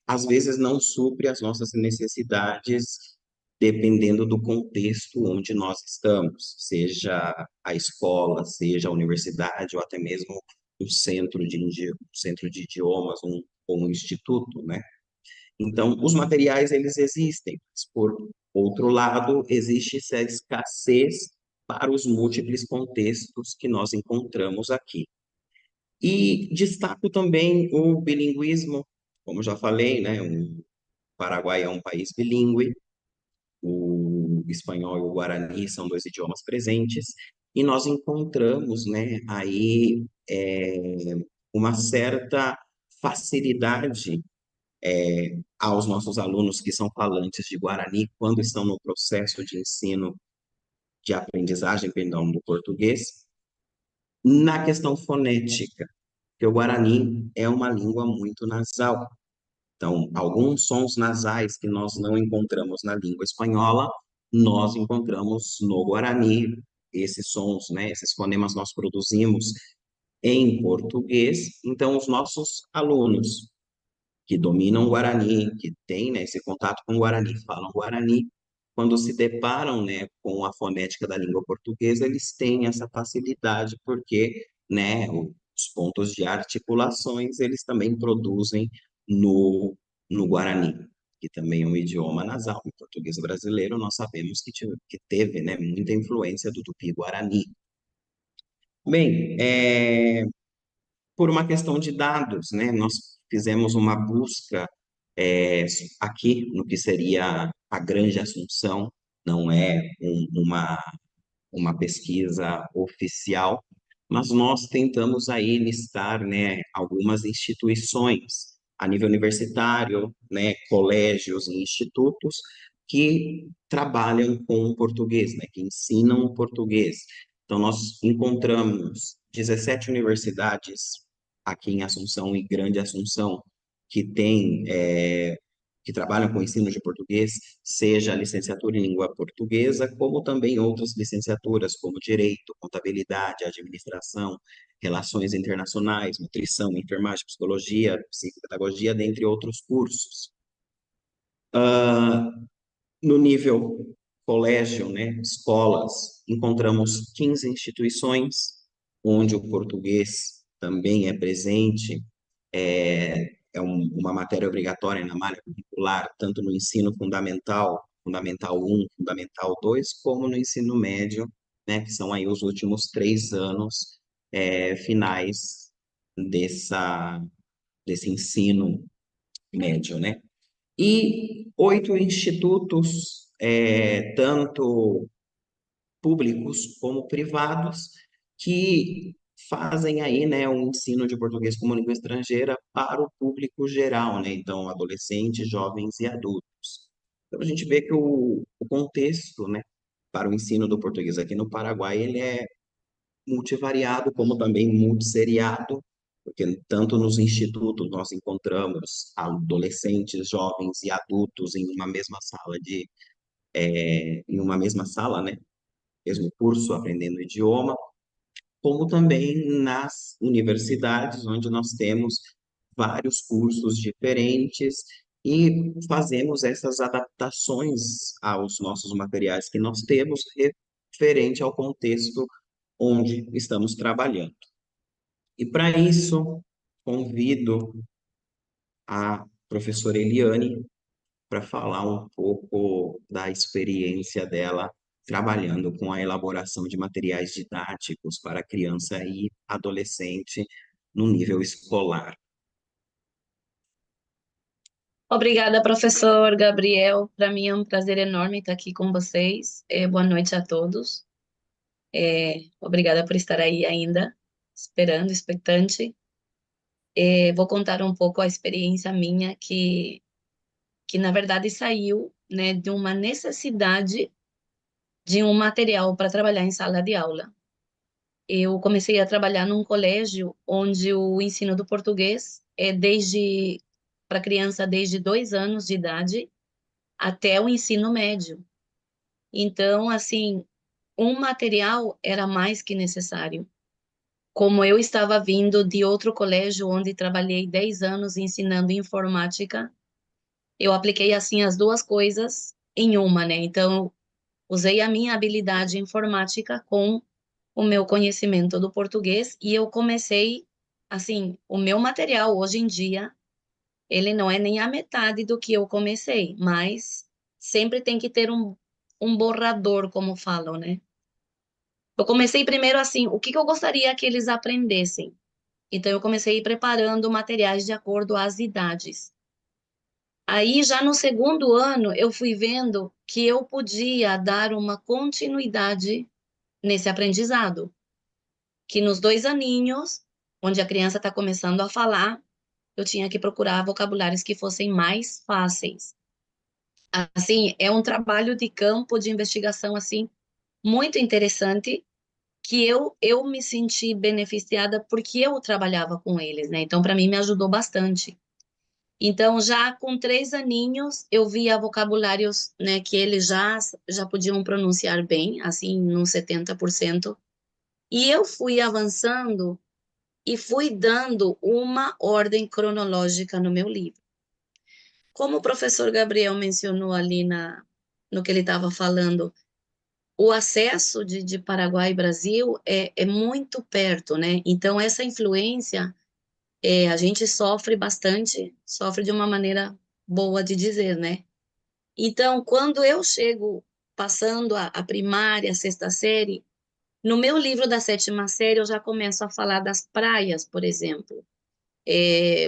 às vezes não supre as nossas necessidades, dependendo do contexto onde nós estamos, seja a escola, seja a universidade, ou até mesmo um centro de idiomas, ou um instituto, né? Então, os materiais, eles existem, mas, por outro lado, existe essa escassez para os múltiplos contextos que nós encontramos aqui. E destaco também o bilinguismo, como já falei, né? Paraguai é um país bilíngue, o espanhol e o guarani são dois idiomas presentes, e nós encontramos, né, aí uma certa facilidade aos nossos alunos que são falantes de guarani quando estão no processo de ensino, de aprendizagem, perdão, do português, na questão fonética, porque o guarani é uma língua muito nasal. Então, alguns sons nasais que nós não encontramos na língua espanhola, nós encontramos no guarani. Esses sons, né, esses fonemas nós produzimos em português. Então, os nossos alunos que dominam o guarani, que têm, né, esse contato com o guarani, falam guarani, quando se deparam, né, com a fonética da língua portuguesa, eles têm essa facilidade, porque, né, os pontos de articulações, eles também produzem no guarani, que também é um idioma nasal. No português brasileiro, nós sabemos que teve, né, muita influência do tupi-guarani. Bem, por uma questão de dados, né, nós fizemos uma busca aqui no que seria a Grande Assunção, não é uma pesquisa oficial, mas nós tentamos aí listar, né, algumas instituições a nível universitário, né, colégios e institutos que trabalham com o português, né, que ensinam o português. Então, nós encontramos 17 universidades aqui em Assunção e Grande Assunção que trabalham com ensino de português, seja a licenciatura em língua portuguesa, como também outras licenciaturas, como Direito, Contabilidade, Administração, Relações Internacionais, Nutrição, Enfermagem, Psicologia, Psicopedagogia, dentre outros cursos. No nível colégio, né, escolas, encontramos 15 instituições onde o português também é presente, é uma matéria obrigatória na malha curricular, tanto no ensino fundamental, Fundamental 1, Fundamental 2, como no ensino médio, né, que são aí os últimos 3 anos finais desse ensino médio, né? E 8 institutos, tanto públicos como privados, que fazem aí, né, o ensino de português como língua estrangeira para o público geral, né? Então, adolescentes, jovens e adultos. Então, a gente vê que o contexto, né, para o ensino do português aqui no Paraguai, ele é multivariado, como também multisseriado, porque tanto nos institutos nós encontramos adolescentes, jovens e adultos em uma mesma sala de, é, em uma mesma sala, né, mesmo curso, aprendendo o idioma, como também nas universidades, onde nós temos vários cursos diferentes e fazemos essas adaptações aos nossos materiais que nós temos referente ao contexto onde estamos trabalhando. E para isso, convido a professora Eliane para falar um pouco da experiência dela trabalhando com a elaboração de materiais didáticos para criança e adolescente no nível escolar. Obrigada, professor Gabriel. Para mim é um prazer enorme estar aqui com vocês. Boa noite a todos. Obrigada por estar aí ainda, esperando, expectante. Vou contar um pouco a experiência minha, que na verdade saiu, né, de uma necessidade de um material para trabalhar em sala de aula. Eu comecei a trabalhar num colégio onde o ensino do português é para criança desde 2 anos de idade até o ensino médio. Então, um material era mais que necessário. Como eu estava vindo de outro colégio onde trabalhei 10 anos ensinando informática, eu apliquei as duas coisas em uma, né? Então, usei a minha habilidade informática com o meu conhecimento do português e eu comecei, o meu material hoje em dia, ele não é nem a metade do que eu comecei, mas sempre tem que ter um borrador, como falam, né? Eu comecei primeiro assim, o que que eu gostaria que eles aprendessem? Então, eu comecei preparando materiais de acordo às idades. Aí, já no segundo ano, eu fui vendo que eu podia dar uma continuidade nesse aprendizado. Que nos 2 aninhos, onde a criança está começando a falar, eu tinha que procurar vocabulários que fossem mais fáceis. Assim, é um trabalho de campo, de investigação, assim, muito interessante, que eu me senti beneficiada porque eu trabalhava com eles, né? Então, para mim, me ajudou bastante. Então, já com 3 aninhos, eu via vocabulários, né, que eles já podiam pronunciar bem, assim, nos 70%. E eu fui avançando e fui dando uma ordem cronológica no meu livro. Como o professor Gabriel mencionou ali no que ele estava falando, o acesso de Paraguai e Brasil é muito perto, né? Então, essa influência, a gente sofre bastante, sofre de uma maneira boa de dizer, né? Então, quando eu chego passando a primária, a sexta série, no meu livro da sétima série, eu já começo a falar das praias, por exemplo,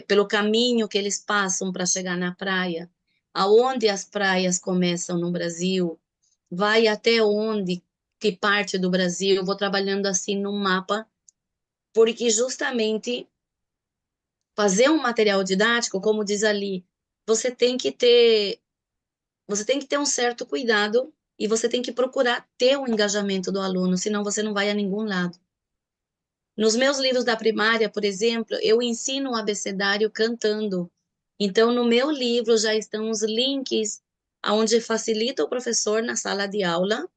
pelo caminho que eles passam para chegar na praia, aonde as praias começam no Brasil, vai até onde, que parte do Brasil, eu vou trabalhando assim no mapa, porque justamente fazer um material didático, como diz ali, você tem que ter um certo cuidado e você tem que procurar ter o engajamento do aluno, senão você não vai a nenhum lado. Nos meus livros da primária, por exemplo, eu ensino o abecedário cantando. Então, no meu livro já estão os links onde facilita o professor na sala de aula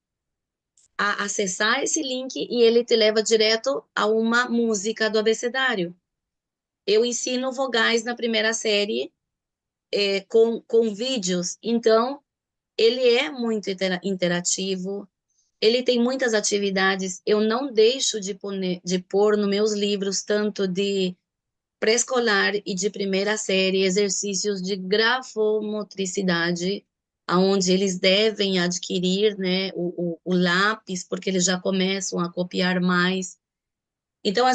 a acessar esse link e ele te leva direto a uma música do abecedário. Eu ensino vogais na primeira série com vídeos, então ele é muito interativo, ele tem muitas atividades, eu não deixo de pôr nos meus livros, tanto de pré-escolar e de primeira série, exercícios de grafomotricidade, aonde eles devem adquirir, né, o lápis, porque eles já começam a copiar mais. Então,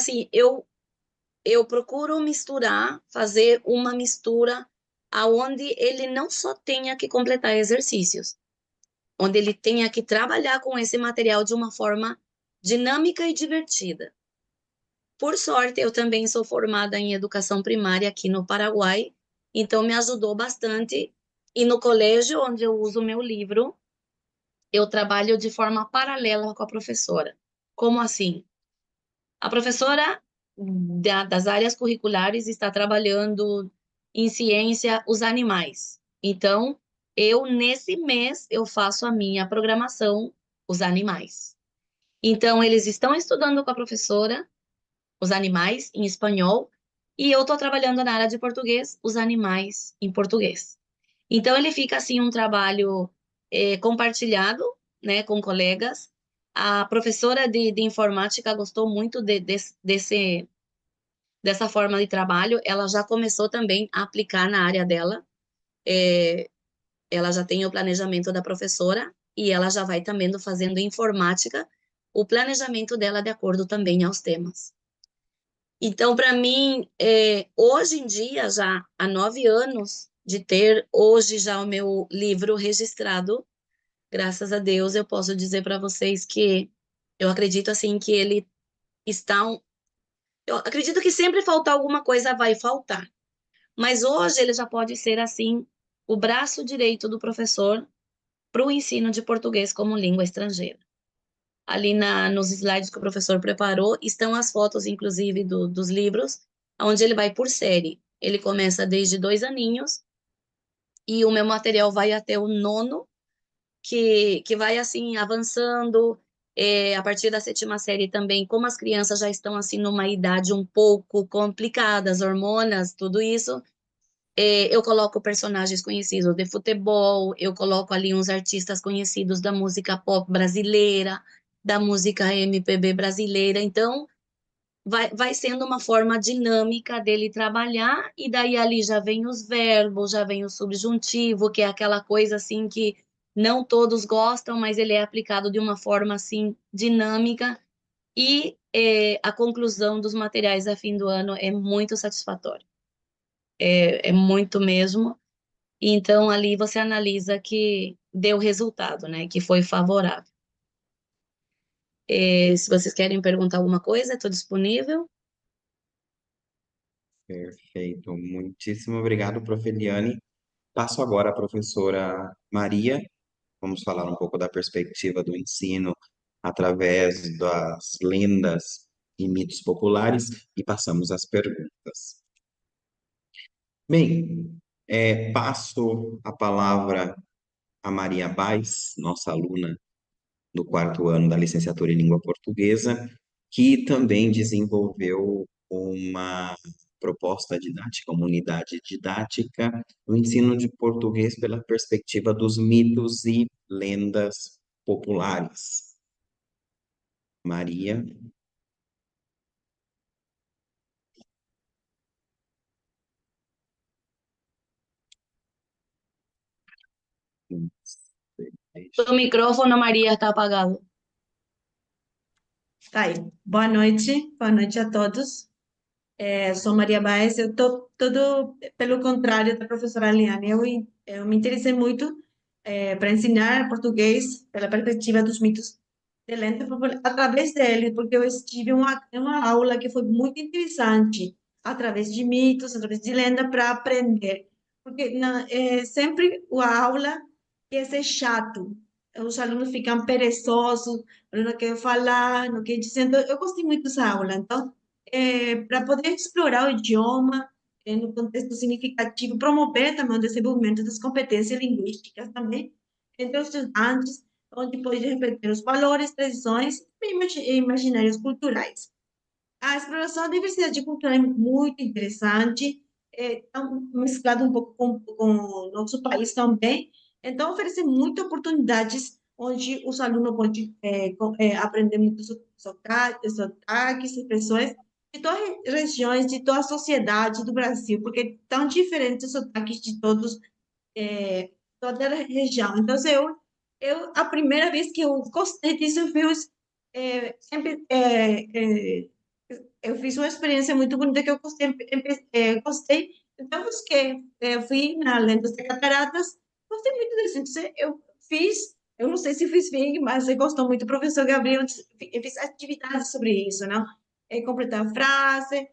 eu procuro misturar, fazer uma mistura aonde ele não só tenha que completar exercícios, onde ele tenha que trabalhar com esse material de uma forma dinâmica e divertida. Por sorte, eu também sou formada em educação primária aqui no Paraguai, então me ajudou bastante. E no colégio, onde eu uso o meu livro, eu trabalho de forma paralela com a professora. Como assim? A professora das áreas curriculares está trabalhando em ciência os animais. Então, nesse mês, eu faço a minha programação, os animais. Então, eles estão estudando com a professora os animais em espanhol, e eu tô trabalhando na área de português, os animais em português. Então, ele fica, assim, um trabalho compartilhado, né, com colegas. A professora de informática gostou muito dessa forma de trabalho, ela já começou também a aplicar na área dela, ela já tem o planejamento da professora e ela já vai também fazendo informática, o planejamento dela de acordo também aos temas. Então, pra mim, hoje em dia, já há 9 anos de ter hoje já o meu livro registrado, graças a Deus, eu posso dizer pra vocês que eu acredito, assim, que ele está um, eu acredito que sempre faltar alguma coisa, vai faltar. Mas hoje ele já pode ser, assim, o braço direito do professor pro ensino de português como língua estrangeira. Ali nos slides que o professor preparou, estão as fotos, inclusive, dos livros, onde ele vai por série. Ele começa desde 2 aninhos, e o meu material vai até o 9º, que vai, assim, avançando, a partir da 7ª série também, como as crianças já estão, assim, numa idade um pouco complicada, as hormonas, tudo isso, eu coloco personagens conhecidos de futebol, eu coloco ali uns artistas conhecidos da música pop brasileira, da música MPB brasileira, então, vai sendo uma forma dinâmica dele trabalhar, e daí ali já vem os verbos, já vem o subjuntivo, que é aquela coisa, assim, que não todos gostam, mas ele é aplicado de uma forma, assim, dinâmica, e a conclusão dos materiais a fim do ano é muito satisfatória. É muito mesmo. Então, ali você analisa que deu resultado, né? Que foi favorável. Se vocês querem perguntar alguma coisa, estou disponível. Perfeito. Muitíssimo obrigado, prof. Eliane. Passo agora à professora Maria. Vamos falar um pouco da perspectiva do ensino através das lendas e mitos populares e passamos às perguntas. Bem, passo a palavra a Maria Baez, nossa aluna do quarto ano da licenciatura em Língua Portuguesa, que também desenvolveu uma proposta didática, uma unidade didática, no ensino de português pela perspectiva dos mitos e lendas populares. Maria. Tu micrófono, Maria, está apagado. Tá aí. Boa noite a todos. Sou Maria Baez, eu tô todo pelo contrário da professora Eliane. Eu me interessei muito para ensinar português pela perspectiva dos mitos de lenda popular, através dele, porque eu tive uma aula que foi muito interessante, através de mitos, através de lenda, para aprender. Porque sempre a aula quer ser chato, os alunos ficam perezosos, não querem falar, não querem dizer. Então, eu gostei muito dessa aula. Então, para poder explorar o idioma, no contexto significativo, promover também o desenvolvimento das competências linguísticas também entre os estudantes, onde pode refletir os valores, tradições e imaginários culturais. A exploração da diversidade cultural é muito interessante, tá mesclado um pouco com o nosso país também, então oferece muitas oportunidades onde os alunos podem aprender muitos sotaques, expressões de todas as regiões, de toda a sociedade do Brasil, porque tão diferentes os sotaques de toda a região. Então, a primeira vez que eu gostei disso, sempre, eu fiz uma experiência muito bonita que eu gostei, gostei. Então, busquei, fui na Lendas de Cataratas, gostei muito disso. Então, eu fiz, eu não sei se fiz bem, mas eu gostou muito. O professor Gabriel, eu fiz atividades sobre isso, não? Completar a frase,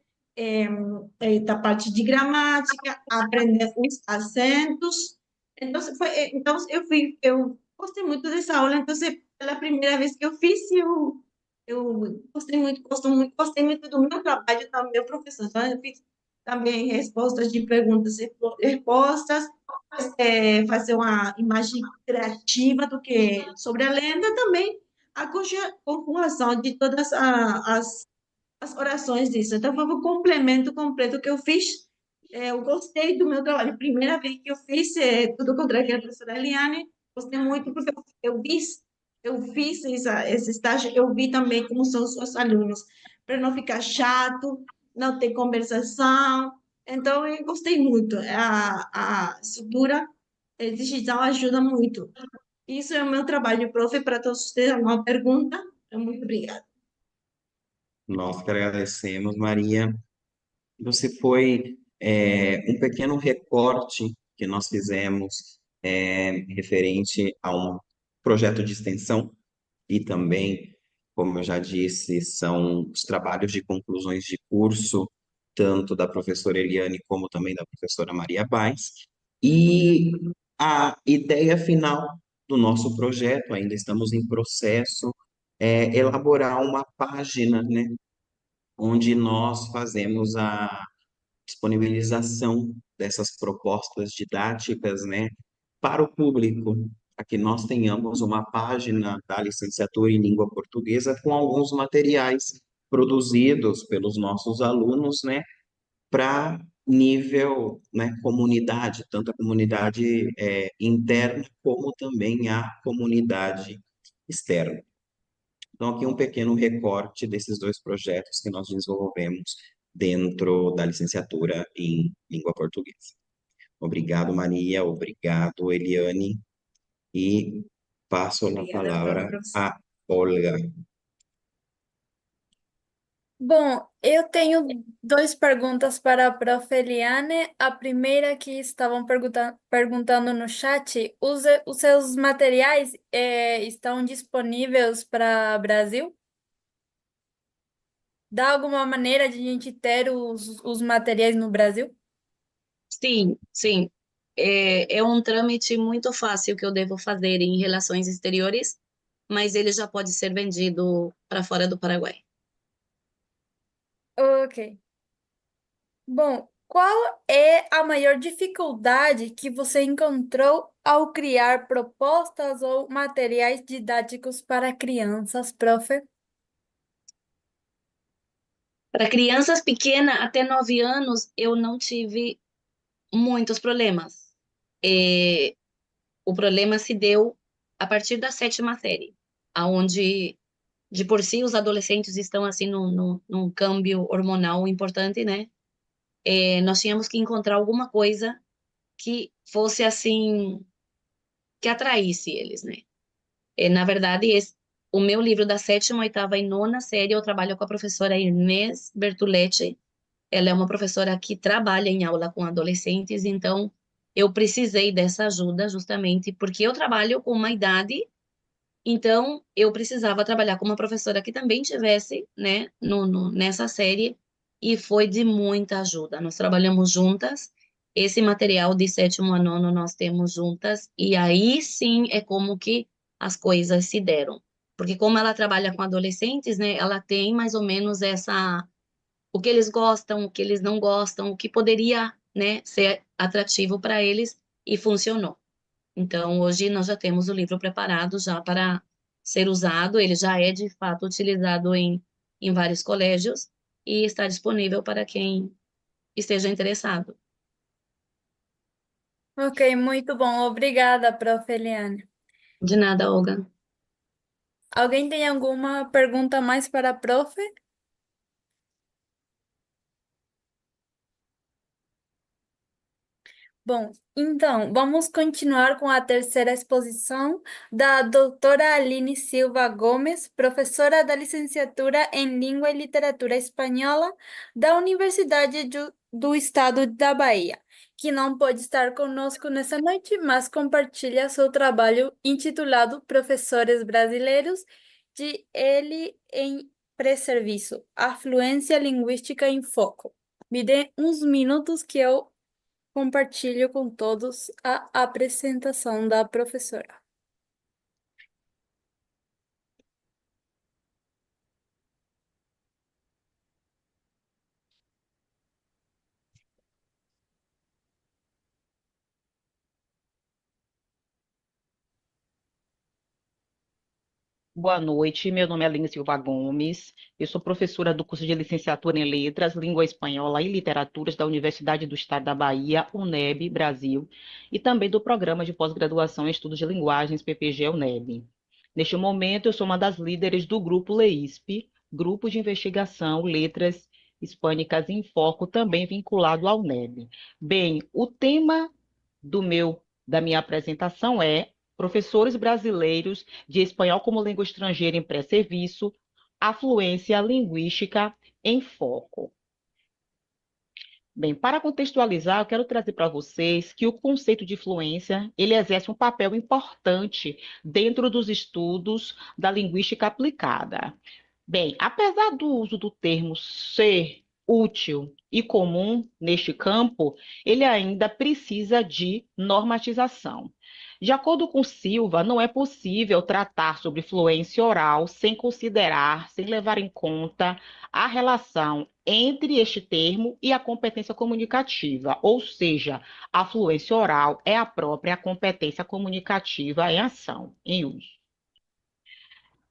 da parte de gramática, aprender os acentos. Então, então eu fui, eu gostei muito dessa aula. Então, pela primeira vez que eu fiz, eu gostei muito, gosto muito, gostei muito do meu trabalho também, o professor. Então, eu fiz também respostas de perguntas e respostas, fazer uma imagem criativa do que sobre a lenda também, a conjugação de todas as orações disso. Então, foi um complemento completo que eu fiz. Eu gostei do meu trabalho. Primeira vez que eu fiz, tudo contrário que a professora Eliane, gostei muito porque eu fiz esse estágio, eu vi também como são os seus alunos, para não ficar chato, não ter conversação. Então, eu gostei muito. A estrutura digital ajuda muito. Isso é o meu trabalho, prof, para todos vocês. Alguma pergunta? Muito obrigada. Nós que agradecemos, Maria. Você foi um pequeno recorte que nós fizemos referente a um projeto de extensão e também, como eu já disse, são os trabalhos de conclusões de curso, tanto da professora Eliane como também da professora Maria Baez. E a ideia final do nosso projeto, ainda estamos em processo, é elaborar uma página, onde nós fazemos a disponibilização dessas propostas didáticas, para o público, para que nós tenhamos uma página da licenciatura em língua portuguesa com alguns materiais produzidos pelos nossos alunos, para nível, comunidade, tanto a comunidade interna como também a comunidade externa. Então, aqui um pequeno recorte desses dois projetos que nós desenvolvemos dentro da licenciatura em língua portuguesa. Obrigado, Maria. Obrigado, Eliane. E passo a Obrigada, palavra professor. a Olga. Bom, eu tenho duas perguntas para a prof. Eliane. A primeira que estavam perguntando no chat, os seus materiais estão disponíveis para Brasil? Dá alguma maneira de a gente ter os materiais no Brasil? Sim, sim. É um trâmite muito fácil que eu devo fazer em relações exteriores, mas ele já pode ser vendido para fora do Paraguai. Ok. Bom, qual é a maior dificuldade que você encontrou ao criar propostas ou materiais didáticos para crianças, profe? Para crianças pequenas, até 9 anos, eu não tive muitos problemas. O problema se deu a partir da 7ª série, aonde, de por si, os adolescentes estão assim num câmbio hormonal importante, né? Nós tínhamos que encontrar alguma coisa que fosse assim, que atraísse eles, né? Na verdade, o meu livro da 7ª, 8ª e 9ª série, eu trabalho com a professora Inês Bertoletti. Ela é uma professora que trabalha em aula com adolescentes, então eu precisei dessa ajuda justamente porque eu trabalho com uma idade, então eu precisava trabalhar com uma professora que também tivesse, né, no, no, nessa série, e foi de muita ajuda. Nós trabalhamos juntas, esse material de 7º a 9º nós temos juntas, e aí sim é como que as coisas se deram. Porque como ela trabalha com adolescentes, né, ela tem mais ou menos essa, o que eles gostam, o que eles não gostam, o que poderia, né, ser atrativo para eles, e funcionou. Então, hoje nós já temos o livro preparado já para ser usado, ele já é de fato utilizado em vários colégios e está disponível para quem esteja interessado. Ok, muito bom. Obrigada, prof. Eliane. De nada, Olga. Alguém tem alguma pergunta mais para a prof? Bom, então, vamos continuar com a terceira exposição da doutora Aline Silva Gomes, professora da licenciatura em Língua e Literatura Espanhola da Universidade do Estado da Bahia, que não pode estar conosco nessa noite, mas compartilha seu trabalho intitulado Professores Brasileiros de ELI em Pré-Serviço, a Fluência Linguística em Foco. Me dê uns minutos que eu compartilho com todos a apresentação da professora. Boa noite, meu nome é Aline Silva Gomes, eu sou professora do curso de Licenciatura em Letras, Língua Espanhola e Literaturas da Universidade do Estado da Bahia, UNEB, Brasil, e também do Programa de Pós-Graduação em Estudos de Linguagens, PPG UNEB. Neste momento, eu sou uma das líderes do Grupo LEISP, Grupo de Investigação Letras Hispânicas em Foco, também vinculado à UNEB. Bem, o tema da minha apresentação é Professores brasileiros de espanhol como língua estrangeira em pré-serviço, a fluência linguística em foco. Bem, para contextualizar, eu quero trazer para vocês que o conceito de fluência, ele exerce um papel importante dentro dos estudos da linguística aplicada. Bem, apesar do uso do termo ser útil e comum neste campo, ele ainda precisa de normatização. De acordo com Silva, não é possível tratar sobre fluência oral sem considerar, sem levar em conta a relação entre este termo e a competência comunicativa, ou seja, a fluência oral é a própria competência comunicativa em ação, em uso.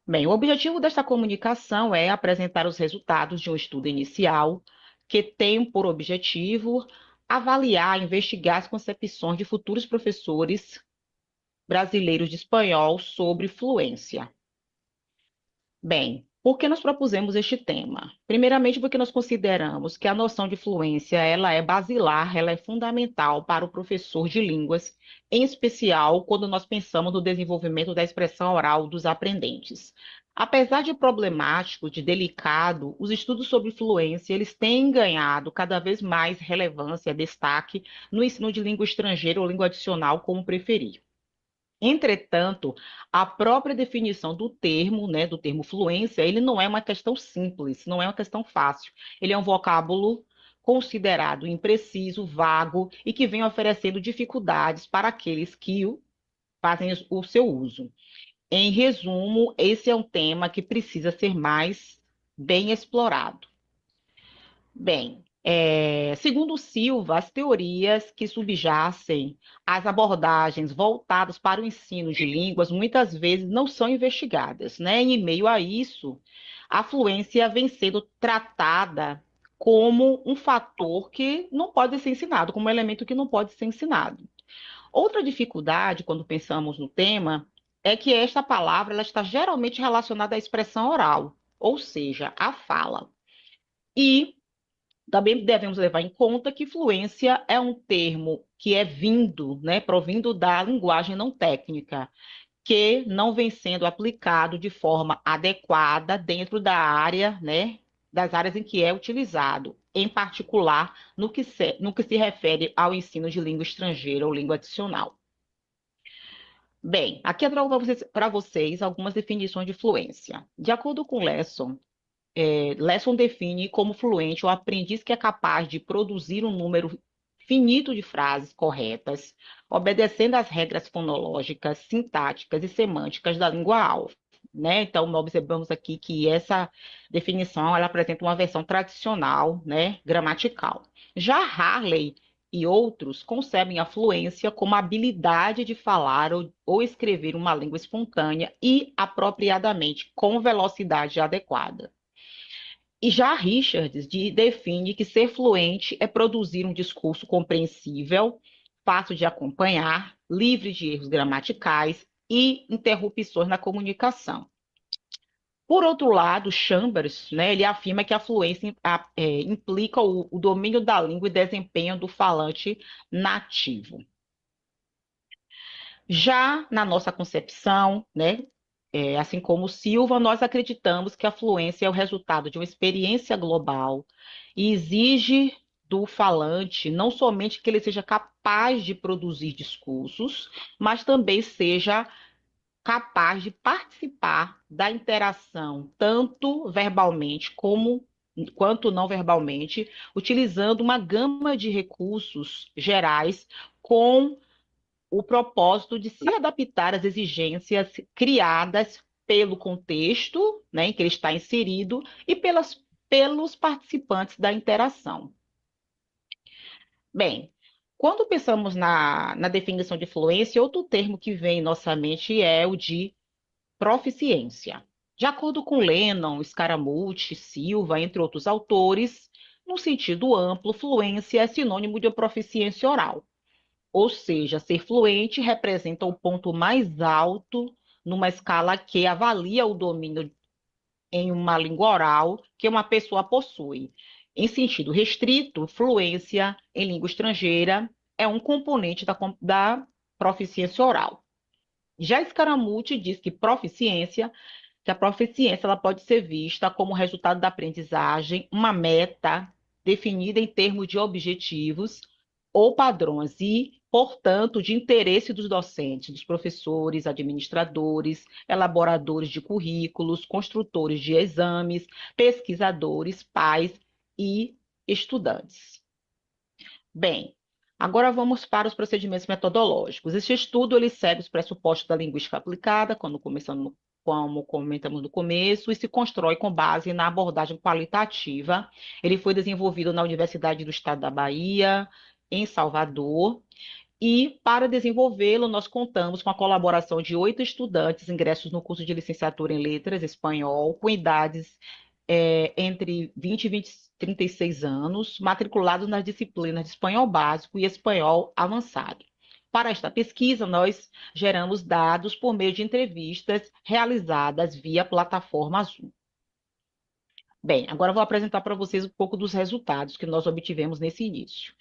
Bem, o objetivo desta comunicação é apresentar os resultados de um estudo inicial que tem por objetivo avaliar e investigar as concepções de futuros professores brasileiros de espanhol sobre fluência. Bem, por que nós propusemos este tema? Primeiramente, porque nós consideramos que a noção de fluência ela é basilar, ela é fundamental para o professor de línguas, em especial quando nós pensamos no desenvolvimento da expressão oral dos aprendentes. Apesar de problemático, de delicado, os estudos sobre fluência, eles têm ganhado cada vez mais relevância, destaque no ensino de língua estrangeira ou língua adicional, como preferir. Entretanto, a própria definição do termo, né, do termo fluência, ele não é uma questão simples, não é uma questão fácil. Ele é um vocábulo considerado impreciso, vago e que vem oferecendo dificuldades para aqueles que o fazem o seu uso. Em resumo, esse é um tema que precisa ser mais bem explorado. Bem, segundo Silva, as teorias que subjacem às abordagens voltadas para o ensino de línguas muitas vezes não são investigadas, né? Em meio a isso, a fluência vem sendo tratada como um fator que não pode ser ensinado, como um elemento que não pode ser ensinado. Outra dificuldade, quando pensamos no tema, é que esta palavra ela está geralmente relacionada à expressão oral, ou seja, à fala. E também devemos levar em conta que fluência é um termo que é vindo, né, provindo da linguagem não técnica, que não vem sendo aplicado de forma adequada dentro da área, né, das áreas em que é utilizado, em particular no que se refere ao ensino de língua estrangeira ou língua adicional. Bem, aqui eu trago pra vocês algumas definições de fluência. De acordo com Lesson, Lesson define como fluente o aprendiz que é capaz de produzir um número finito de frases corretas, obedecendo às regras fonológicas, sintáticas e semânticas da língua-alvo, né? Então, nós observamos aqui que essa definição ela apresenta uma versão tradicional, né, gramatical. Já Harley e outros concebem a fluência como a habilidade de falar ou escrever uma língua espontânea e apropriadamente, com velocidade adequada. E já Richards define que ser fluente é produzir um discurso compreensível, fácil de acompanhar, livre de erros gramaticais e interrupções na comunicação. Por outro lado, Chambers, né, ele afirma que a fluência implica o domínio da língua e desempenho do falante nativo. Já na nossa concepção, né, assim como Silva, nós acreditamos que a fluência é o resultado de uma experiência global e exige do falante não somente que ele seja capaz de produzir discursos, mas também seja capaz de participar da interação, tanto verbalmente quanto não verbalmente, utilizando uma gama de recursos gerais com o propósito de se adaptar às exigências criadas pelo contexto, né, em que ele está inserido e pelos participantes da interação. Bem, quando pensamos na definição de fluência, outro termo que vem em nossa mente é o de proficiência. De acordo com Lennon, Scaramucci, Silva, entre outros autores, no sentido amplo, fluência é sinônimo de proficiência oral. Ou seja, ser fluente representa o ponto mais alto numa escala que avalia o domínio em uma língua oral que uma pessoa possui. Em sentido restrito, fluência em língua estrangeira é um componente da proficiência oral. Já Scaramucci diz que a proficiência ela pode ser vista como resultado da aprendizagem, uma meta definida em termos de objetivos ou padrões e, portanto, de interesse dos docentes, dos professores, administradores, elaboradores de currículos, construtores de exames, pesquisadores, pais e estudantes. Bem, agora vamos para os procedimentos metodológicos. Este estudo ele segue os pressupostos da linguística aplicada, como comentamos no começo, e se constrói com base na abordagem qualitativa. Ele foi desenvolvido na Universidade do Estado da Bahia, em Salvador, e para desenvolvê-lo, nós contamos com a colaboração de 8 estudantes ingressos no curso de licenciatura em Letras Espanhol, com idades entre 20 e 36 anos, matriculados nas disciplinas de Espanhol Básico e Espanhol Avançado. Para esta pesquisa, nós geramos dados por meio de entrevistas realizadas via plataforma Zoom. Bem, agora eu vou apresentar para vocês um pouco dos resultados que nós obtivemos nesse início.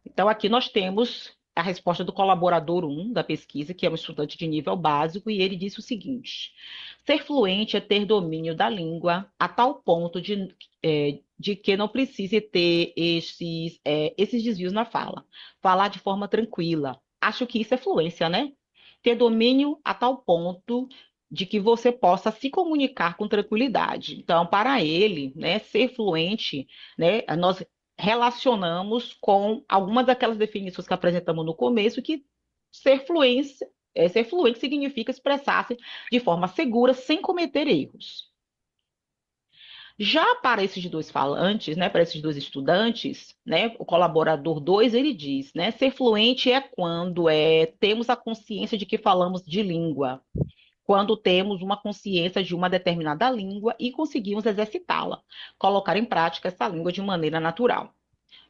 Então, aqui nós temos a resposta do colaborador 1 da pesquisa, que é um estudante de nível básico, e ele disse o seguinte: ser fluente é ter domínio da língua a tal ponto de que não precise ter esses desvios na fala. Falar de forma tranquila. Acho que isso é fluência, né? Ter domínio a tal ponto de que você possa se comunicar com tranquilidade. Então, para ele, né, ser fluente, né, nós relacionamos com algumas daquelas definições que apresentamos no começo, que ser fluente significa expressar-se de forma segura, sem cometer erros. Já para esses dois falantes, né, para esses dois estudantes, né, o colaborador 2, ele diz, né, ser fluente é quando temos a consciência de que falamos de língua, quando temos uma consciência de uma determinada língua e conseguimos exercitá-la, colocar em prática essa língua de maneira natural.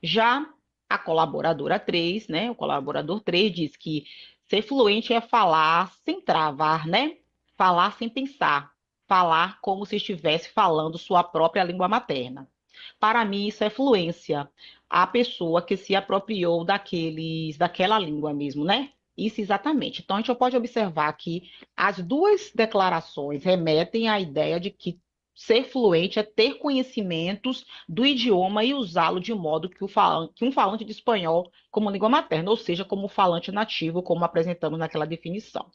Já a colaboradora 3, né, o colaborador 3 diz que ser fluente é falar sem travar, né, falar sem pensar, falar como se estivesse falando sua própria língua materna. Para mim, isso é fluência. A pessoa que se apropriou daquela língua mesmo, né? Isso, exatamente. Então, a gente pode observar que as duas declarações remetem à ideia de que ser fluente é ter conhecimentos do idioma e usá-lo de modo que um falante de espanhol como língua materna, ou seja, como falante nativo, como apresentamos naquela definição.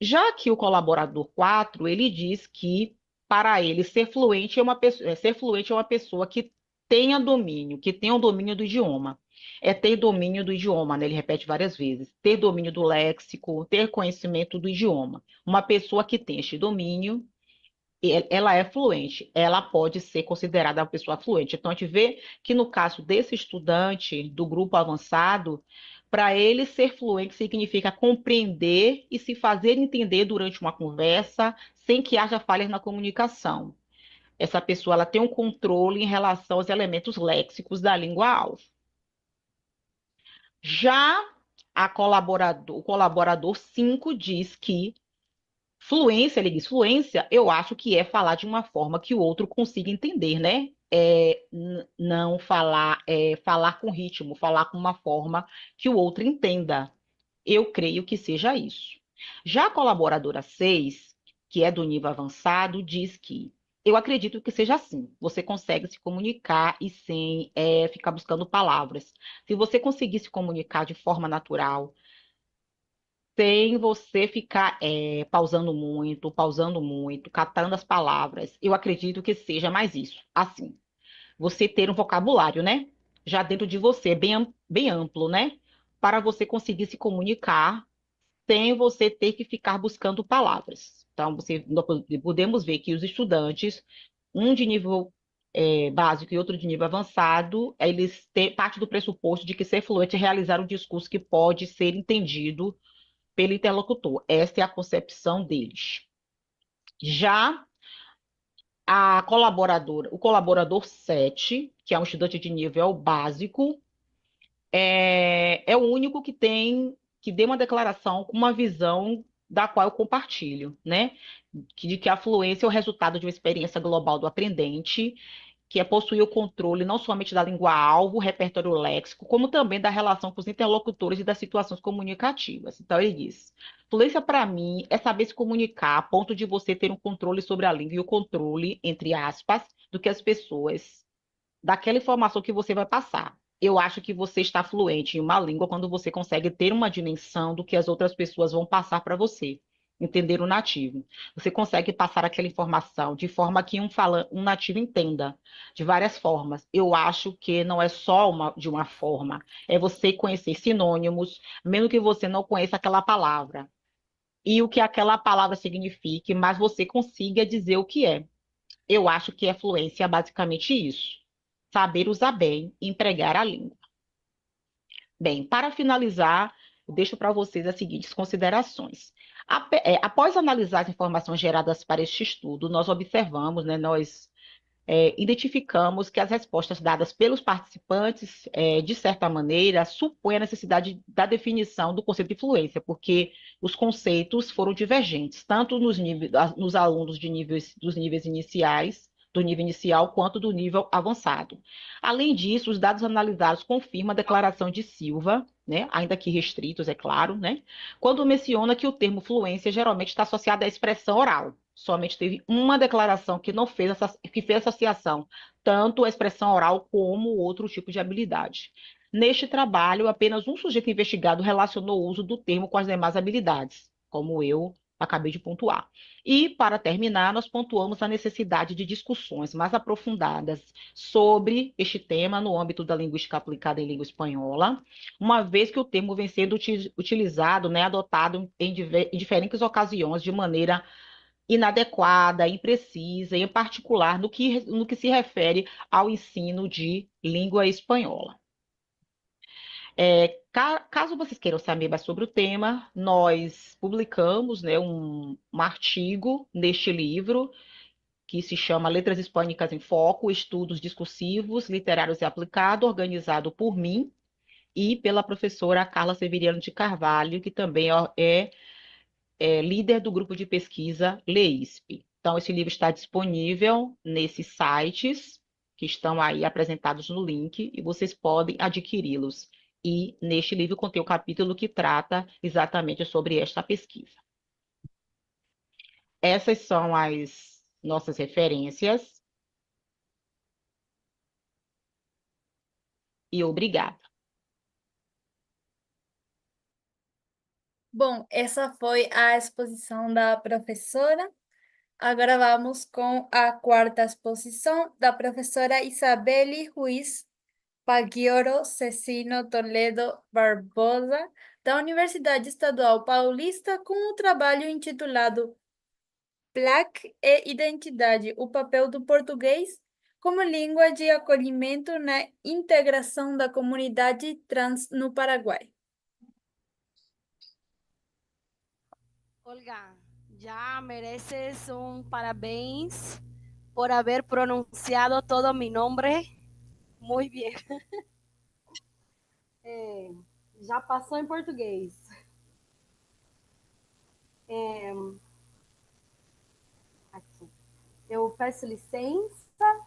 Já que o colaborador 4, ele diz que, para ele, ser fluente é uma pessoa que tenha domínio, que tenha o domínio do idioma. É ter domínio do idioma, né? Ele repete várias vezes. Ter domínio do léxico, ter conhecimento do idioma. Uma pessoa que tem este domínio, ela é fluente, ela pode ser considerada uma pessoa fluente. Então, a gente vê que no caso desse estudante do grupo avançado, para ele ser fluente significa compreender e se fazer entender durante uma conversa, sem que haja falhas na comunicação. Essa pessoa, ela tem um controle em relação aos elementos léxicos da língua-alvo. Já o colaborador 5 diz que fluência, ele diz, fluência, eu acho que é falar de uma forma que o outro consiga entender, né? É, não falar, é, falar com ritmo, falar com uma forma que o outro entenda. Eu creio que seja isso. Já a colaboradora 6, que é do nível avançado, diz que eu acredito que seja assim. Você consegue se comunicar e sem ficar buscando palavras. Se você conseguir se comunicar de forma natural, sem você ficar pausando muito, pausando muito, catando as palavras, eu acredito que seja mais isso. Assim, você ter um vocabulário, né? Já dentro de você, bem amplo, né? Para você conseguir se comunicar sem você ter que ficar buscando palavras. Então, nós podemos ver que os estudantes, um de nível básico e outro de nível avançado, eles têm parte do pressuposto de que ser fluente é realizar um discurso que pode ser entendido pelo interlocutor. Esta é a concepção deles. Já o colaborador 7, que é um estudante de nível básico, é o único que deu uma declaração com uma visão da qual eu compartilho, né? De que a fluência é o resultado de uma experiência global do aprendente, que é possuir o controle não somente da língua-alvo, repertório léxico, como também da relação com os interlocutores e das situações comunicativas. Então, ele diz, fluência para mim é saber se comunicar a ponto de você ter um controle sobre a língua e o controle, entre aspas, do que as pessoas, daquela informação que você vai passar. Eu acho que você está fluente em uma língua quando você consegue ter uma dimensão do que as outras pessoas vão passar para você, entender o nativo. Você consegue passar aquela informação de forma que um nativo entenda, de várias formas. Eu acho que não é só de uma forma, é você conhecer sinônimos, mesmo que você não conheça aquela palavra, e o que aquela palavra signifique, mas você consiga dizer o que é. Eu acho que a fluência é basicamente isso. Saber usar bem e empregar a língua. Para finalizar, eu deixo para vocês as seguintes considerações. Após analisar as informações geradas para este estudo, nós observamos, né, nós, é, identificamos que as respostas dadas pelos participantes, de certa maneira, supõem a necessidade da definição do conceito de fluência, porque os conceitos foram divergentes, tanto nos alunos de níveis, dos níveis iniciais, do nível inicial quanto do nível avançado. Além disso, os dados analisados confirmam a declaração de Silva, né, ainda que restritos, é claro, né, quando menciona que o termo fluência geralmente está associado à expressão oral. Somente teve uma declaração que não fez que fez associação tanto à expressão oral como outro tipo de habilidade. Neste trabalho, apenas um sujeito investigado relacionou o uso do termo com as demais habilidades, como eu acabei de pontuar. E, para terminar, nós pontuamos a necessidade de discussões mais aprofundadas sobre este tema no âmbito da linguística aplicada em língua espanhola, uma vez que o termo vem sendo utilizado, né, adotado em diferentes ocasiões de maneira inadequada, imprecisa, em particular no que se refere ao ensino de língua espanhola. Caso vocês queiram saber mais sobre o tema, nós publicamos, né, um artigo neste livro, que se chama Letras Hispânicas em Foco, Estudos Discursivos, Literários e Aplicados, organizado por mim e pela professora Carla Severiano de Carvalho, que também é líder do grupo de pesquisa LEISP. Então, esse livro está disponível nesses sites que estão aí apresentados no link e vocês podem adquiri-los. E neste livro contém o capítulo que trata exatamente sobre esta pesquisa. Essas são as nossas referências. E obrigada. Bom, essa foi a exposição da professora. Agora vamos com a quarta exposição da professora Isabelle Ruiz Paglioro Cecino Toledo Barbosa, da Universidade Estadual Paulista, com o trabalho intitulado PLAC e Identidade, o papel do português como língua de acolhimento na integração da comunidade trans no Paraguai. Olga, ya mereces un parabéns por haber pronunciado todo mi nombre. Muy bien. Já passou em português. Aqui. Eu peço licença,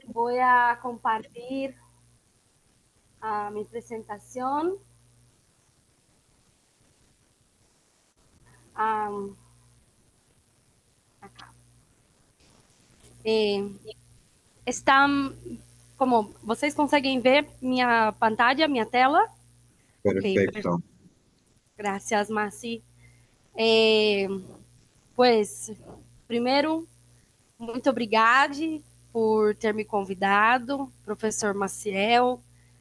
vou a compartilhar a minha apresentação. Acá. Como vocês conseguem ver minha pantalla, minha tela? Perfecto. Okay, gracias, Marci. Primeiro, muito obrigada por ter me convidado, professor Maciel,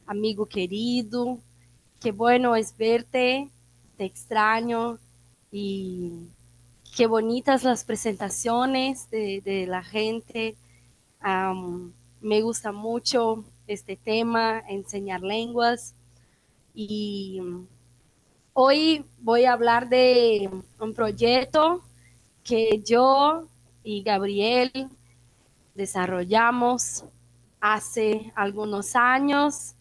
amigo querido. Que bueno es verte, te extraño y qué bonitas las presentaciones de la gente. Me gusta mucho este tema, enseñar lenguas. Y hoy voy a hablar de un proyecto que yo y Gabriel desarrollamos hace algunos años,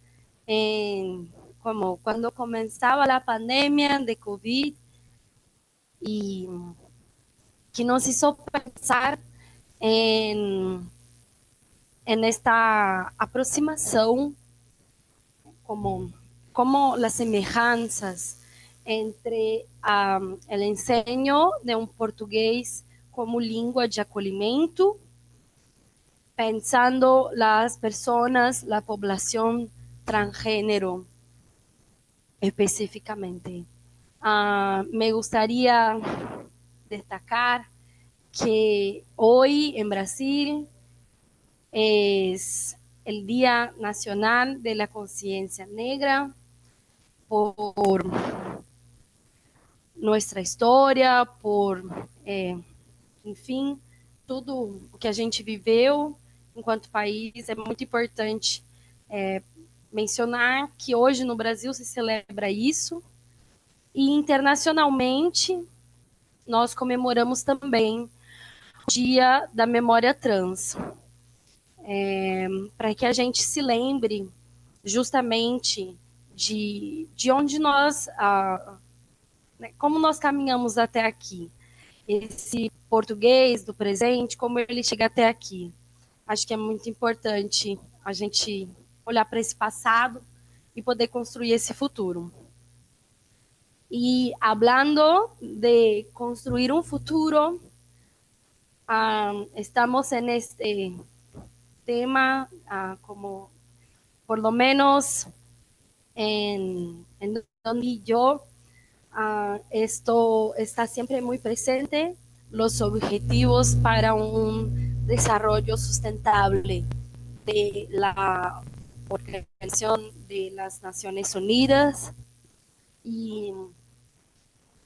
como cuando comenzaba la pandemia de COVID, y que nos hizo pensar en esta aproximación, como las semejanzas entre el enseño de un portugués como lengua de acolhimento, pensando las personas, la población transgénero específicamente. Me gustaría destacar que hoy en Brasil es el Día Nacional de la Conciencia Negra por nuestra historia, por, enfim, tudo o que a gente viveu enquanto país. É muito importante mencionar que hoje no Brasil se celebra isso, e internacionalmente nós comemoramos também o Dia da Memória Trans, para que a gente se lembre justamente de onde nós, né, como nós caminhamos até aqui, esse português do presente, como ele chega até aqui. Acho que é muito importante a gente olhar para esse passado e poder construir esse futuro. E hablando de construir um futuro, estamos en este tema como por lo menos en donde yo, esto está siempre muy presente, los objetivos para un desarrollo sustentable de la Organización de las Naciones Unidas. E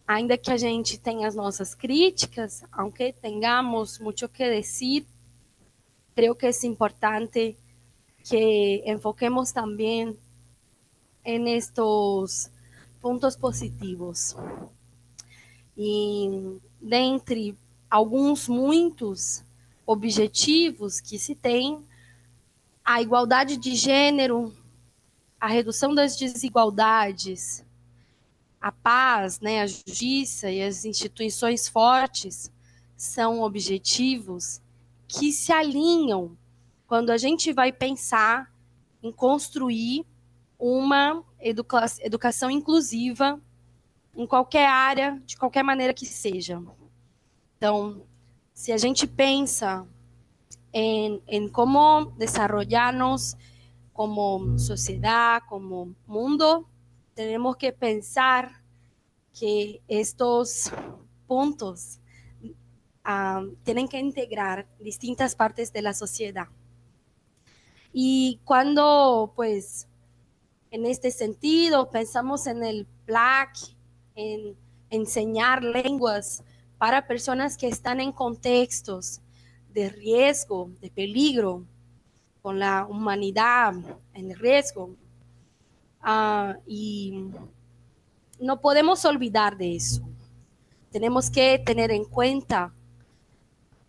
ainda que a gente tenha as nossas críticas, aunque tengamos mucho que decir, creo que es importante que enfoquemos también en estos puntos positivos. E dentre alguns muitos objetivos que se tem, a igualdade de gênero, a redução das desigualdades, a paz, né, a justiça e as instituições fortes são objetivos que se alinham quando a gente vai pensar em construir uma educação inclusiva em qualquer área, de qualquer maneira que seja. Então, se a gente pensa em como desarrollarnos como sociedad, como mundo, tenemos que pensar que estos puntos tienen que integrar distintas partes de la sociedad. Y cuando, pues, en este sentido, pensamos en el PLAC, en enseñar lenguas para personas que están en contextos de riesgo, de peligro, con la humanidad en riesgo. Y no podemos olvidar de eso. Tenemos que tener en cuenta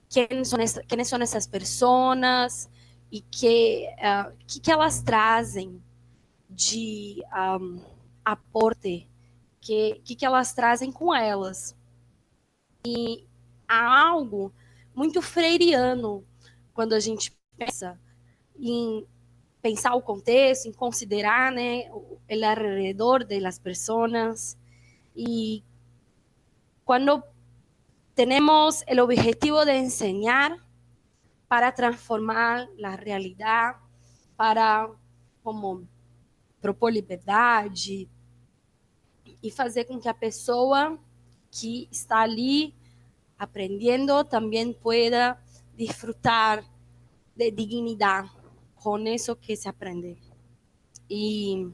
quiénes son esas personas e que elas trazem de aporte, que elas trazem com elas. E há algo muito freiriano quando a gente pensa em pensar o contexto, em considerar, né, o alrededor de las personas. E quando tenemos el objetivo de enseñar para transformar la realidad, para como propor liberdade e fazer com que a pessoa que está ali aprendendo também pueda disfrutar de dignidad con eso que se aprende. Y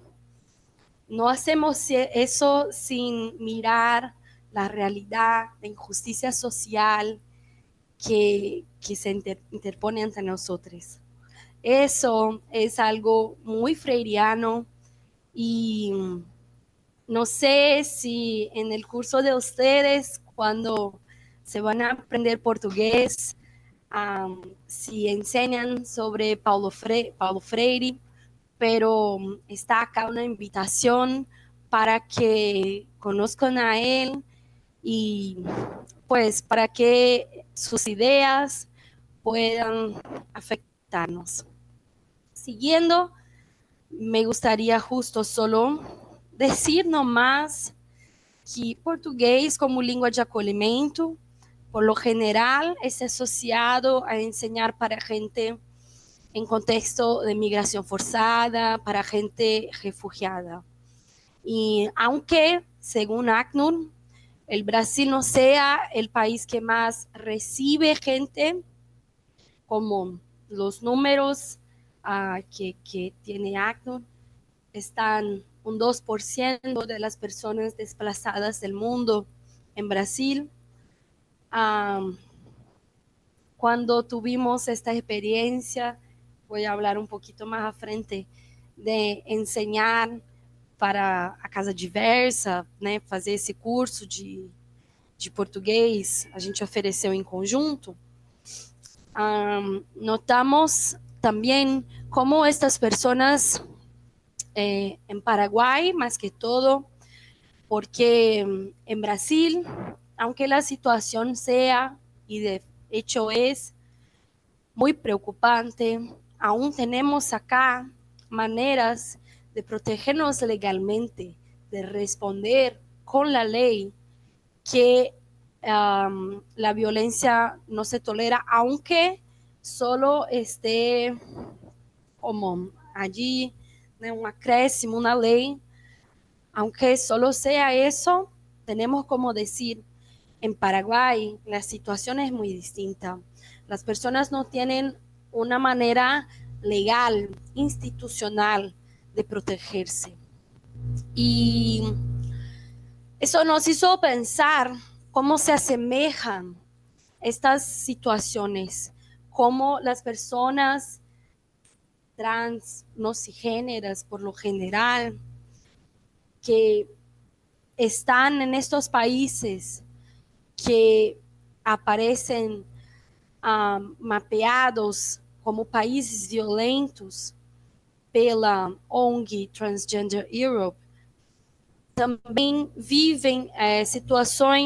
no hacemos eso sin mirar la realidad de injusticia social que se interpone entre nosotros. Eso es algo muy freiriano y no sé si en el curso de ustedes, cuando se van a aprender portugués, si enseñan sobre Paulo Freire, pero está acá una invitación para que conozcan a él y pues para que sus ideas puedan afectarnos. Siguiendo, me gustaría justo solo decir nomás que português como língua de acolhimento, por lo general, es asociado a enseñar para gente en contexto de migración forzada, para gente refugiada. Y aunque, según ACNUR, el Brasil no sea el país que más recibe gente, como los números que tiene ACNUR, están un 2% de las personas desplazadas del mundo en Brasil. Cuando tuvimos esta experiencia, voy a hablar un poquito más a frente, de enseñar para a Casa Diversa, né, fazer esse curso de português, a gente ofereceu em conjunto. Notamos também como estas pessoas en Paraguay, más que todo, porque en Brasil, aunque la situación sea, y de hecho es, Muy preocupante. Aún tenemos acá maneras de protegernos legalmente, de responder con la ley que la violencia no se tolera, aunque solo esté como allí, né, um acréscimo, una ley, aunque solo sea eso, tenemos como decir, en Paraguay la situación es muy distinta. Las personas no tienen una manera legal, institucional de protegerse. Y eso nos hizo pensar cómo se asemejan estas situaciones, cómo las personas trans, no cisgéneras por lo general, que están en estos países que aparecen mapeados como países violentos pela ONG Transgender Europe, também vivem situações